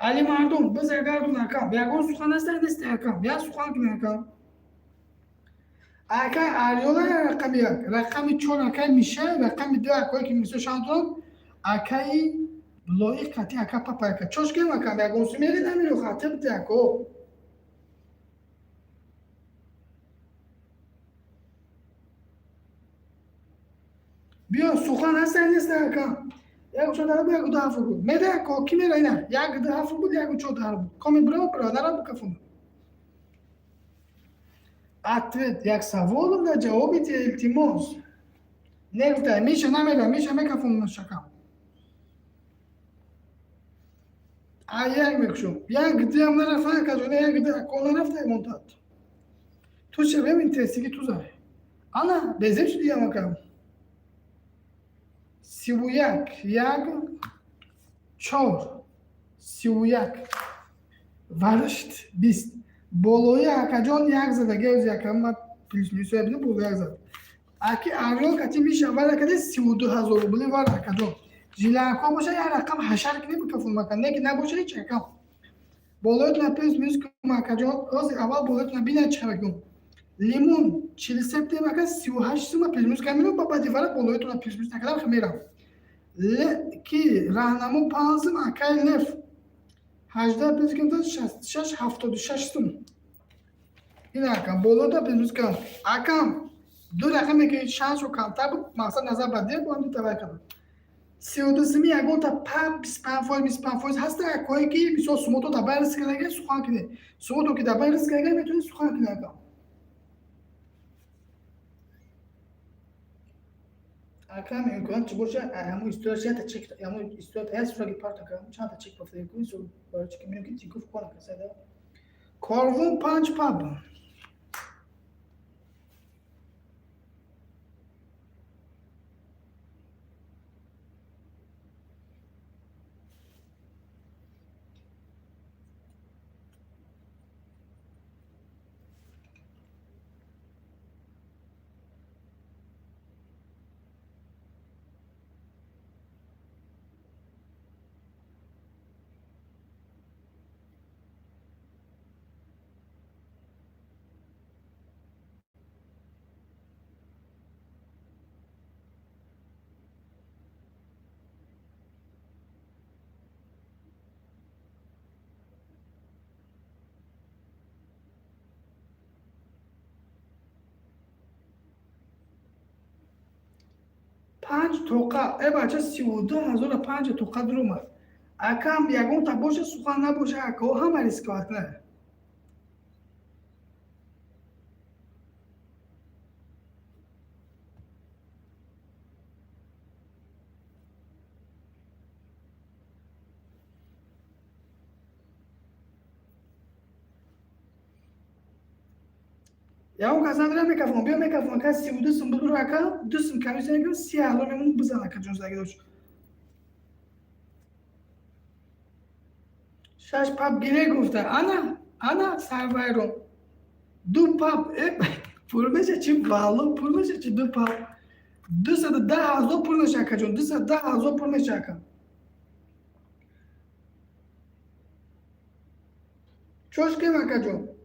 Али мардум, биз агардун акам. Ягон сухан аст нест, акам. Як сухан кунем, акам. Ака Ариола рақами як, рақами чор акаи Миша, рақами ду акое ки мисо шанс дорад, акаи Лоиқ кати ака папа ака. Чош кем ака, ягон су мери намиро хати бите ако. Биё сухан ҳаста нест ака. Як чор дар як ду ҳафт буд. Меда ако ки мера ина? Як ду ҳафт буд, як чор дар буд. Коми бро бро нараб кафун. Ответ як саволам да ҷавоби ти илтимос. Не гуфта, Миша намера, Миша мекафун шакам. А як мекушум. Як диам нарафта, ака ҷон, як ди ако нарафта монтад. Ту че бебин тестиги ту зай. Ана, безеб шуди ям ака. 31, як, чор, 31. Варишт 20. Болои акаҷон як зада, гевз яка ма плюс минус бинем боло як зада. Аки Арёл кати миша вара кади 32 000 рубли вар акаҷон. Жиланко боша як рақам ҳашар кини бикафун макан, не ки набоша ҳеч рақам. Болоятона плюс минус кун акаҷон, ози аввал болоятона бинед чӣ хабар кун. Лимон 43 тем ака 38 сума плюс минус кам ба баъди вара болоятона плюс минус накардам хе мерам. Ки раҳнамо 5 сум акай лев 18 плюс кам 66 76 сум. Ин акам болода плюс минус кам. Акам ду рақаме ки шансу камтар буд, мақсад назар ба дер бо ҳам ду тавай кардам. 32 суми ягонта па 25%, 25% ҳаста акое ки мисол сумото дар байн риск кардаги сухан кунед. Сумото ки дар байн риск кардаги метавонед сухан кунед акам. Акам имкон чи боша, ҳамун история чанда чек, ҳамун история як сураги парт акам, чанда чек бафта кун, су барои чи ки мебинем ки Тинькофф кор накарда. Корвон 5 паб. Панҷ тоқа э бача 32 005 тоқа дуромад. Акам ягонта боша сухан набоша акао ҳама рисковать на. Ягон кас надора мекафон, биё мекафон, кас 32 сум будур ака, 2 сум комиссия мекунам, 30 000 мемонам бизан ака ҷон заги дош. Шаш пап гире гуфта, ана, ана сарвайрон. Ду пап, э, пур меша чи бало, пур меша чи ду пап. 210 000 пур меша ака ҷон, 210 000 пур меша ака. Чош кем ака ҷон?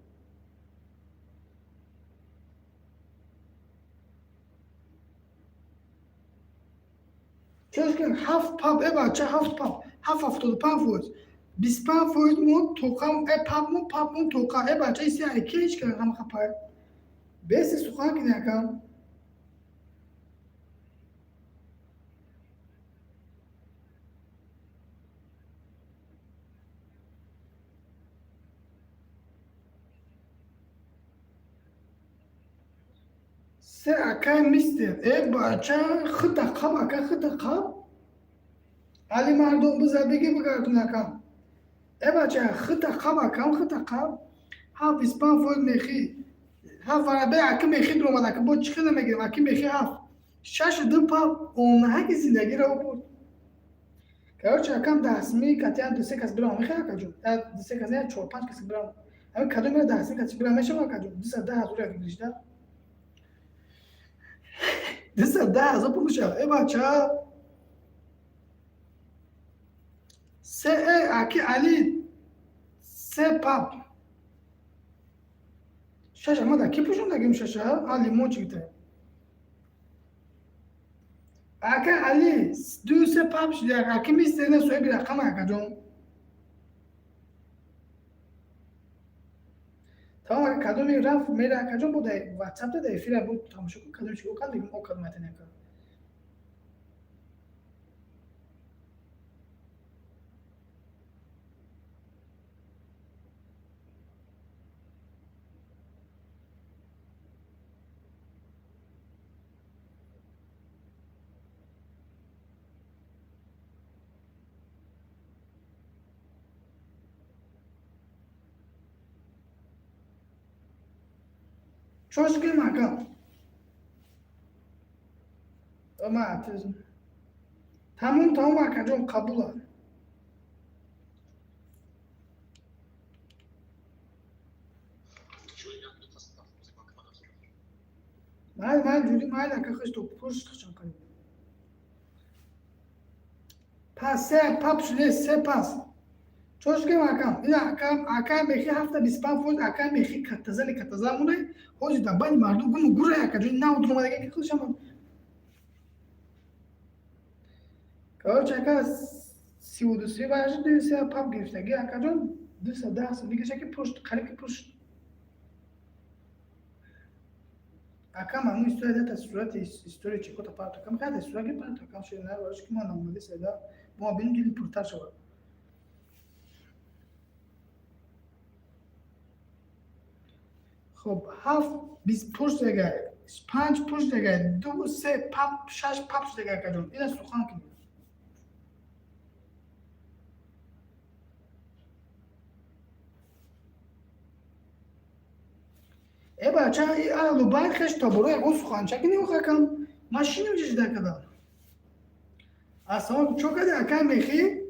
Чош кем ҳафт пап, э бача ҳафт пап, ҳафт 75%. 25% мо тоқа, э пап мо пап мо тоқа, э бача иси ай ки ҳеч кара ғам хапай. Беси сухан кини акам. Се акай мистер, э бача хита қаб ака хита қаб. Али мардум биза беги бигардун акам. Э бача хита қаб акам хита қаб. Ҳафт 25% мехи. Ҳафт варабе аки мехи дуромад ака бо чӣ хела мегирем аки мехи ҳафт. Шаш ду пап онҳаки зиндагиро бурд. Короче акам даҳсми катиан ду се кас бирам мехе ака ҷон. Ду се кас не чор панҷ кас бирам. Ҳамин кадом мера даҳсми кати бирам мешава ака ҷон. 210 000 як гиришта. 210 000 пул мешава. Э бача се э аки Али се пап. Шаш ама да ки пӯшондагим шаша? А лимончик те. Ака Али, ду се пап шуда, аки мистер на соҳиби рақам, акаҷон. Тамом, ака, кадоми рафт мера, акаҷон, бо дар ватсап дар эфира буд, тамошо кун, кадоми чико кард, мегум, о кадом айтани, ака. Чош кунем, ака? Ма тамом, тамом, акаҷон, қабула. Майли, майли, ҷури, майли, ака, хишто пушт хишам қариб. Пас се пап шуде, се пас. Чош кунем, акам? Ина акам, ака мехи ҳафта 25%, ака мехи каттазали каттазал монай, ҳозир дар байни мардум гуму гурай, акаҷон, нав дуромадаги ки худшам. Короче, ака, 32 се ваяши ду се пап гирифтаги, акаҷон, 210 сом дигеша ки пушт, қариб ки пушт. Акам, ҳамун история дата сурати история чекота парт, акам, када сурат ки парт, акам, шуд нарваш ки ман омади седа, мо бинем, дили пуртар шавад. Хоб, ҳафт бист пушт дегай, панҷ пушт дегай, ду се пап, шаш пап шудегай, акаҷон, ина сухан кунед. Э бача, алу байн хеш таборо ягон суханчаки неохакам. Ман шиним чишида кардам. Ассалом, чо кади, ака мехи?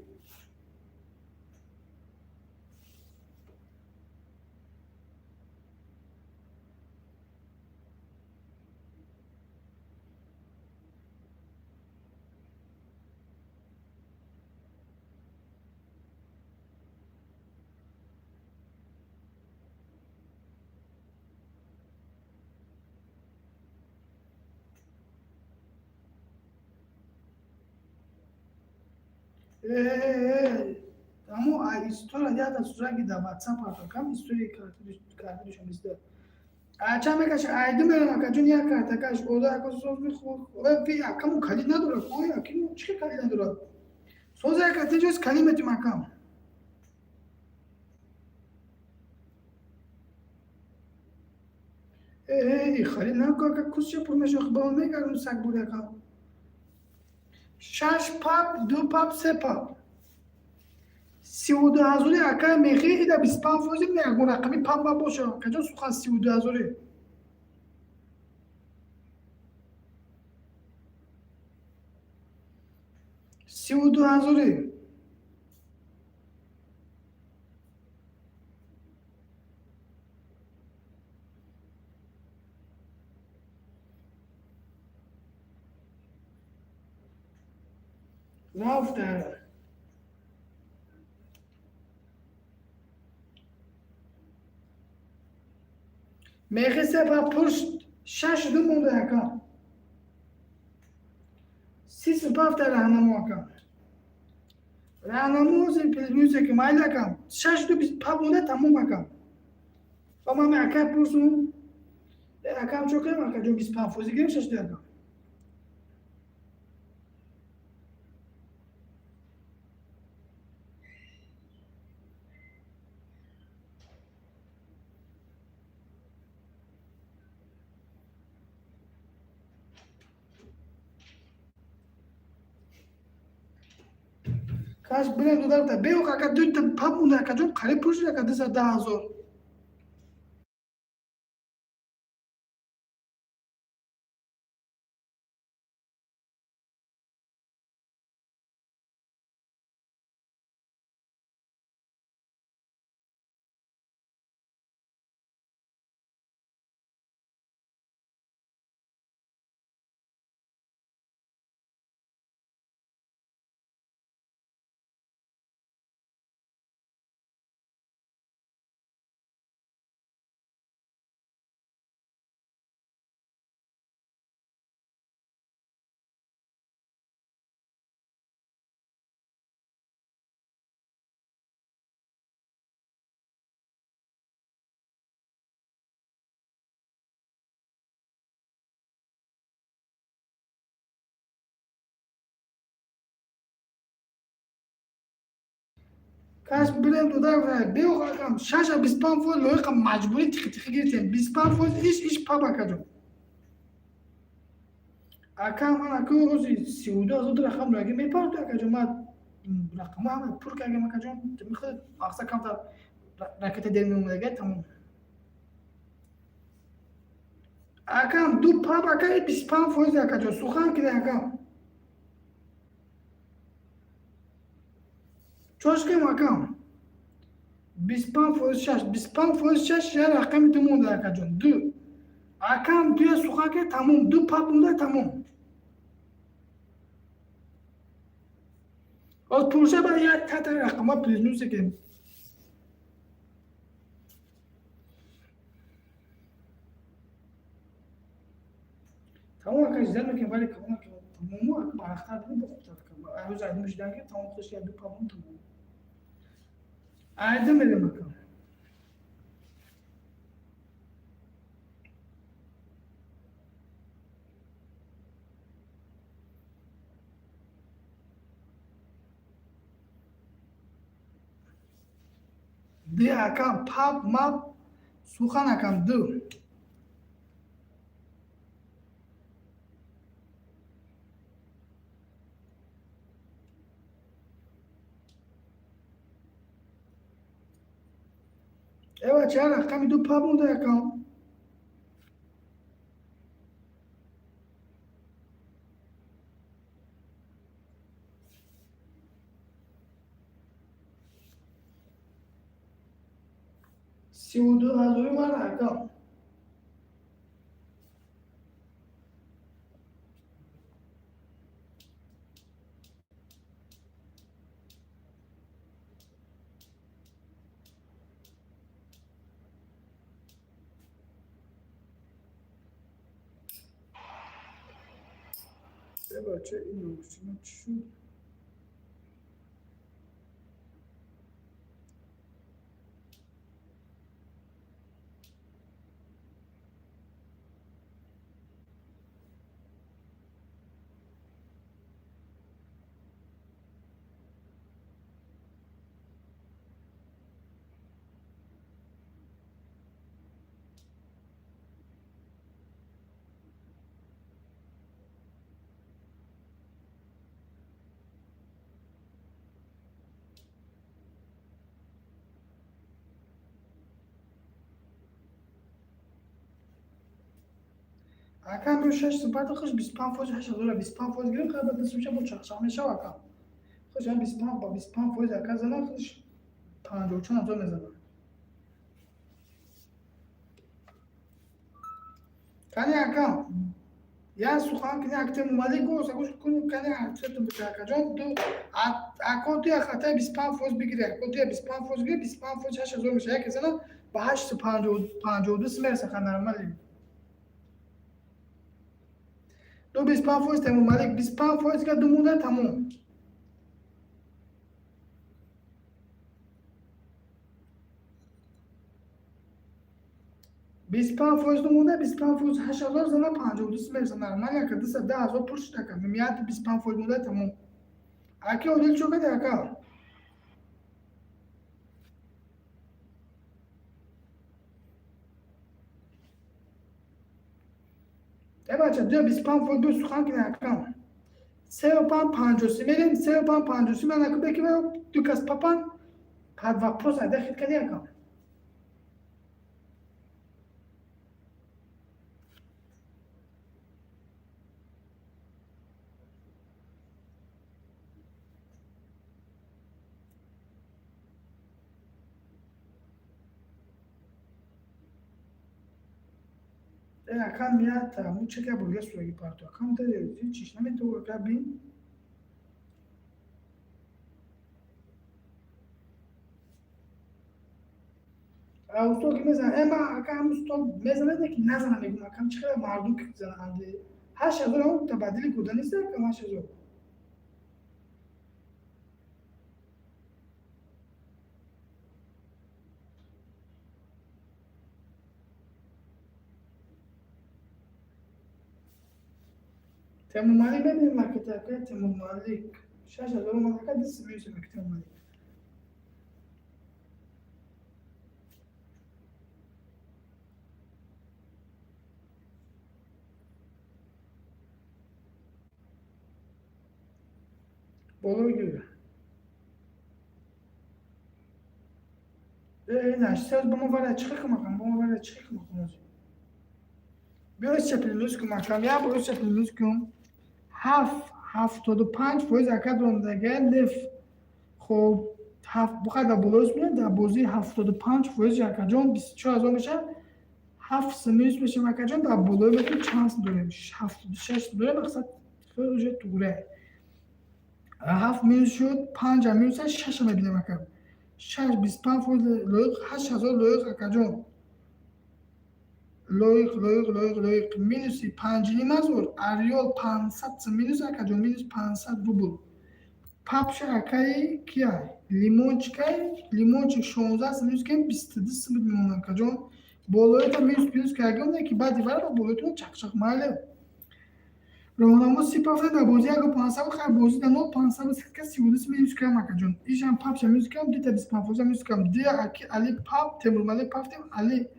Амо история яда сураги дар ватсап акам, история карти душанбеста. Ача мекаша, айду мерам, акаҷон, як картакаш ода, ака, соз мехӯр. Ви акаму калид надорад. Ой, акиму чӣ калид надорад? Соз, ака, тиҷоз калид метим, акам. Э, халид наку, ака, кусча пур меша, ба мегардум саг бури, ака. Шаш пап, ду пап, се пап. 32 ҳазори, ака мехи, ида 25 фоизи, ягон рақами пап мабоша, акаҷон, сухан 32 ҳазори. 32 ҳазори. Рафта. Мехи се па пушт, шаш ду монда, ака. 30 пафта раҳнамо, ака. Раҳнамо плюсе ки майли, акам. Шаш ду пап монда, тамом, акам. Ба ман ака пурсум. Акам, чо кунем, ака ҷон, 25 фоизи гирем, шаш ду, ака. Каш бирем дударта. Бео, ака, дута пап монда, ака ҷон, қариб пушид, ака, 210 000. Каш бирем дода беох акам 6,25% лоиқа маҷбурӣ тихи-тихи гирифтем. 25% иш паб акаҷон. Ака ман ака рӯзи 32 000 рақам раги мепарду акаҷон. Ман рақама ҳама пур кардем акаҷон. Михоҳад мақсад камтар ракета дер меомадага тамом. Акам ду паб ака 25% акаҷон. Сухан кида акам. Чошкем акам. 25% шаш, 25% шаш я рақами ду монда акаҷон. Ду. Акам дуя сухан ки тамом, ду паб монда тамом. Оз пурша баъд як тата рақама плюс ки. Тамом ака жидан мекунем, вале камон ака тамому ака барахтар бинем бо хубтар ака. Рӯз айдим жидан ки тамом хуш я ду паб тамом. Айдим мерем ака. Ди акам паб маб сухан акам ду. Эва чанд рақами ду паб монда акам. 32 000 мара акам. Э бача ин наушина чӣ шуд? Акам бо шаш супарта хуш 25% 8 000 25% гирифт, қабл дастмеша бо чақчақ мешава акам. Хуш ҳам 25 ба 25% ака зана хуш 50 чанд ҳазор мезанад. Кани акам я сухан кини акте мумали гӯс агӯш кун кани акте буча акаҷон ду ако ду хатаи 25% бигири ако ду 25% гири 25% 8 000 меша яке зана ба 852 симеса ха нормали. Ду 25% Темур Малик 25% га ду монда тамом. 25% ду монда 25% 8 000 зана 52 симеса нормали ака 210 000 пур шуд ака. Мият 25% монда тамом. Аки одил чо кади ака? Э бача ду 25% ду сухан кини акам. Сею панҷ панҷоси мерем, сею панҷ панҷоси ман ака беки ду кас папан под вопрос айда хит кади акам. Э акам мият му чека бурга сураги парту. Акам да чиш намету ака бин. Усто ки мезанад, э ман ака ҳам усто мезанад, ки назанам мегӯм акам чӣ хела мардум ки зананд. 8 000 ҳам табаддили гуда нест акам 8 000. Темур Малик мебинем маркета ака Темур Малик. 6 000 омад ака даст меюсем ака Темур Малик. Боло гир. Э, ба мо вара чӣ кумакам, ба мо вара чӣ кумакам. Биё чапилмюз кумакам, я бо чапилмюз кум. 7, 75% ака дондага леф. Хоб, ҳафт буқада болоис меяд дар бозии 75% акаҷон 24 000 мешавад. 7 минус мешавем акаҷон, дар болои метон чанд дорем? 76 дорем, мақсад хеле уже туғре. 7 минус шуд, 5 минус 6 мебинем ака. 6 25% лоиқ, 8000 лоиқ акаҷон. Лоиқ, лоиқ, лоиқ, лоиқ. Минуси 5,5 ҳазор, Ариол 500 минус акаҷон, минус 500 рубл. Папша акаи кияй? Лимончикай, лимончик 16 минус кем 22 сум мемонад акаҷон. Болоята минус плюс кардем, не ки баъди вара ба болоятон чақчақ майли. Роҳнамо 30 пафта дар бозӣ 1 500, хай бозӣ дар 0 500 скидка 32 минус кардам акаҷон. Ишам папша минус кардам, дита 25% минус кардам. Дия аки Али пап, Темурмали пафтем, Али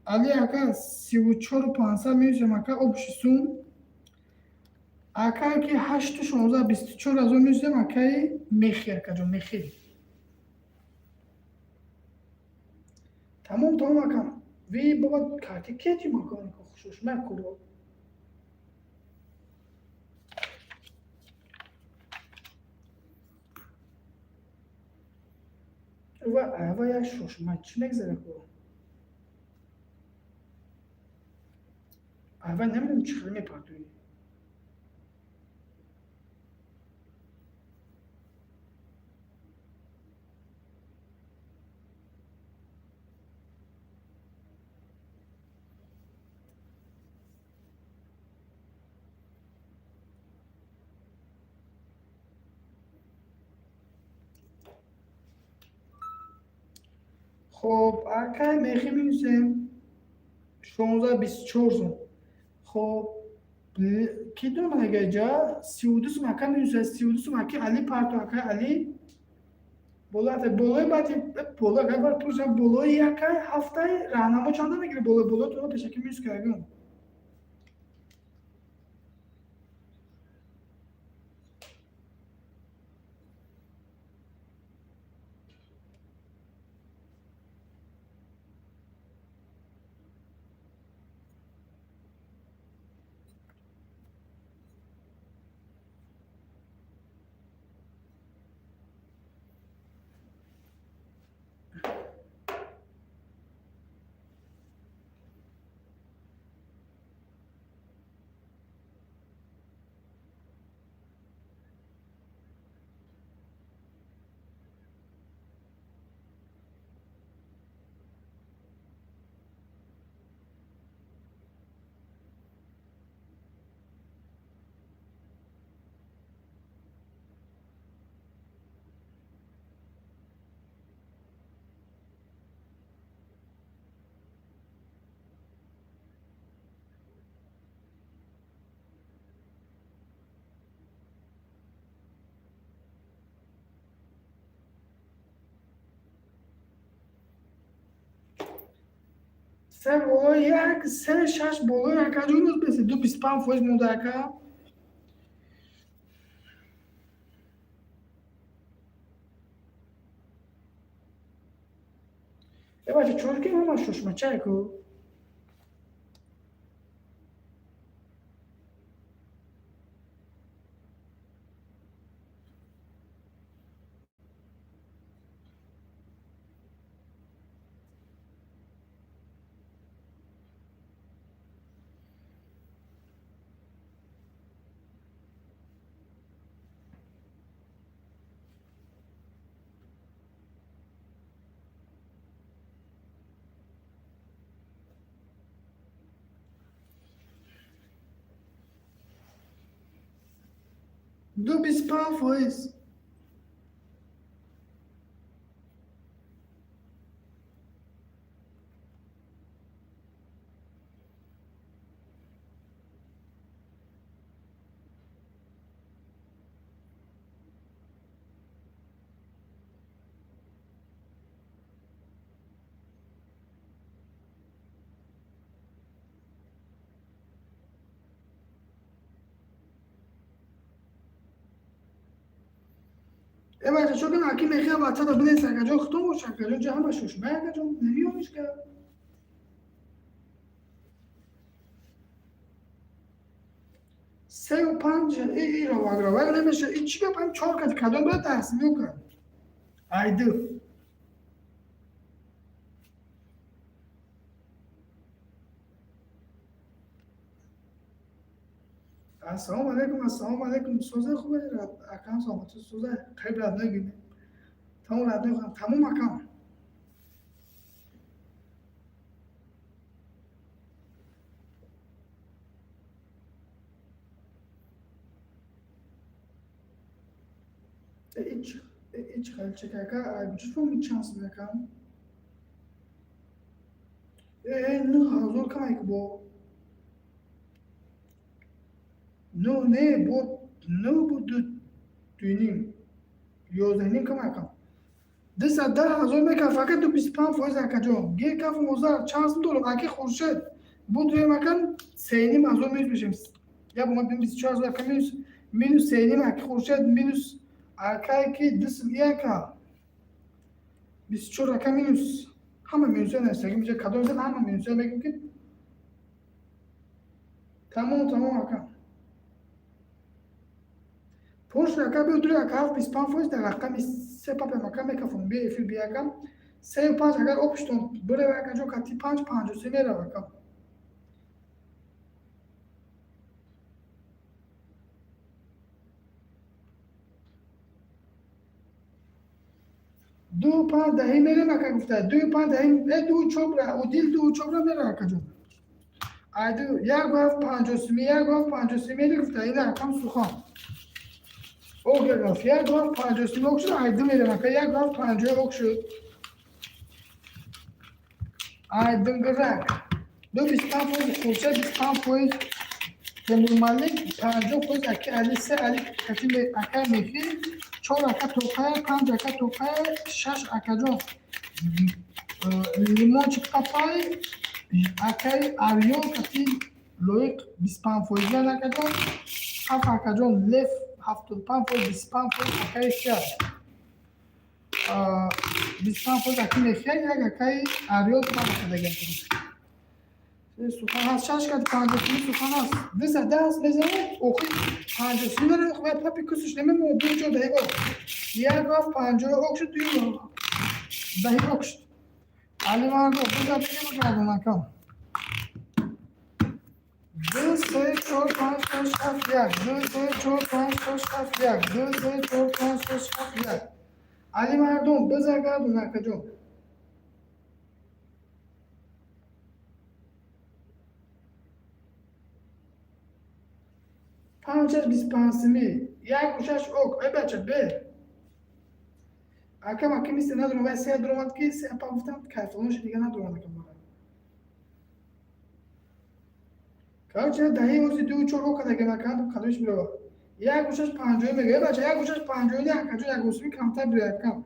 Али ака 34 500 минусем ака общий сум. Ака ки 8 16 24 000 минусем акаи Мехи акаҷон, Мехи. Тамом, тамом акам. Ви баба карти кети макон хушуш макуро. Ва ава я шошма чӣ мегзара ку? Ава намедонам чӣ хеле мепартоӣ. Хоб, акай мехи минусем 16 24 сум. Хоб, ки дорам ага ҷа 32 сум ака минус 32 сум аки Али парто акай Али болои болои баъди боло ака бар пурсам болои якай ҳафтай раҳнамо чанда мегири болои болои туро пешаки минус кардем. Се болои як, се шаш болои акаҷон бесе ду 25% монда ака. Э бача чор ки ҳама шошмачай ку. Ду 25%. Э, бача, чо кунам, аки мехоҳам ватсапа бинес, акаҷон, хутон бош, акаҷон, ҷа ҳама шушмай, акаҷон, намеёниш ка. Сею панҷ, и ровак ровак намеша, и чӣ гап, ҳам чор кат кадом бояд таҳсимё кард? Айду. Ассалому алайкум, ассалому алайкум. Соза хубе, акам саломатӣ, соза. Қариб родной гиме. Тамом родной худам, тамом акам. Ич хелчик ака, чӣ фоми чанд сум акам? Э, 9000 камай ки бо. Ну, не, бо, ну, бо ду, дуйним. 11.5 кам акам. 210 000 мекам, фақат ду 25% акаҷон. Гир каф мозар, чанд сум дорам, аки Хуршед. Бу дуем акам, 3,5 ҳазор минус мешем. Я бо ман 24 000 ака минус, минус 3,5 аки Хуршед, минус акае ки ду сум яка. 24 ака минус. Ҳама минусҳо нависагим, инҷа кадом зад, ҳама минусҳо мегӯм ки тамом, тамом ака. Пош ака биё дури ака ҳафт 25% дар рақами се папем ака мекафон би эфир би ака сею панҷ агар општон бирев ака ҷо кати панҷ панҷу се мерав ака. Ду панҷ даҳи мерем ака гуфта, ду панҷ даҳи, э ду чобра, удил ду чобра мера ака ҷон. Ай ду як ҳафт панҷу семи, як ҳафт панҷу се мери гуфта, ина акам сухан. Ок як ҳафт, як ҳафт панҷу семи ок шуд, ай ду мерем ака, як ҳафт панҷу ок шуд. Ай дунгирак. Ду 25% Хуршед, 25% Темурмалик, 50% аки Али, се Али кати ака Мехи, чор ака Тоқая, панҷ ака Тоқая, шаш акаҷон. Лимончик папай, акаи Арён кати Лоиқ 25 фоизиан акаҷон, ҳафт акаҷон Лев 75%, 25% акаи Хия. 25% аки Мехия, як акаи Арён панҷ даган. Сухан ҳаст, шаш кати панҷу семи сухан ҳаст. 210 аст мезанад, охи панҷу семи мере, охи папи кусиш намемонад, ду чор даҳи ок. Як ҳафт панҷу ок шуд, ду даҳи ок шуд. Али Мардо, бизар бигир бигардон акам. Ду, се, чор, панҷ, шаш, ҳафт, як. Ду, се, чор, панҷ, шаш, ҳафт, як. Ду, се, чор, панҷ, шаш, ҳафт, як. Али Мардум, бизар гардон акаҷон. Панҷ, шаш, 25 семи. Як, шаш, ок. Эй бача, бе. Акам, аки мисли надорам, вай се дуромад ки се апа гуфтам, кайфолонши дига надорам акам мара. Короче, даҳи ози ду чор ока дагем акам, кадомиш мирава. Як шаш панҷои мега. Эй бача, як шаш панҷои не акаҷон, як осими камтар бира акам.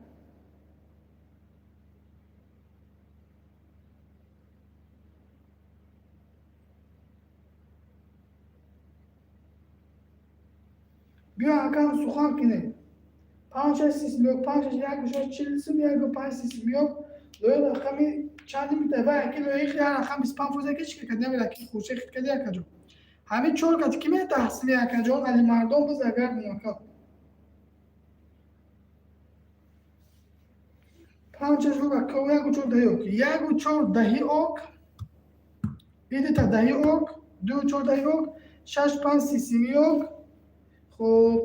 Биё акам сухан кине. Панҷ шаш си сими ок, панҷ шаш як шаш чил сим, як панҷ си сими ок. Лоиқ рақами чанди мита, вай аки лоиқ як рақам 25% аки чӣ кад намера аки Хуршед хит кади акаҷон. Ҳамин чор кати ки ме 10 сими акаҷон, Али Мардон биз агар ака. Панҷ шаш ок ака, як чор даҳи ок. Як чор даҳи ок. Идита даҳи ок, ду чор даҳи ок, шаш панҷ си сими ок. Хоб.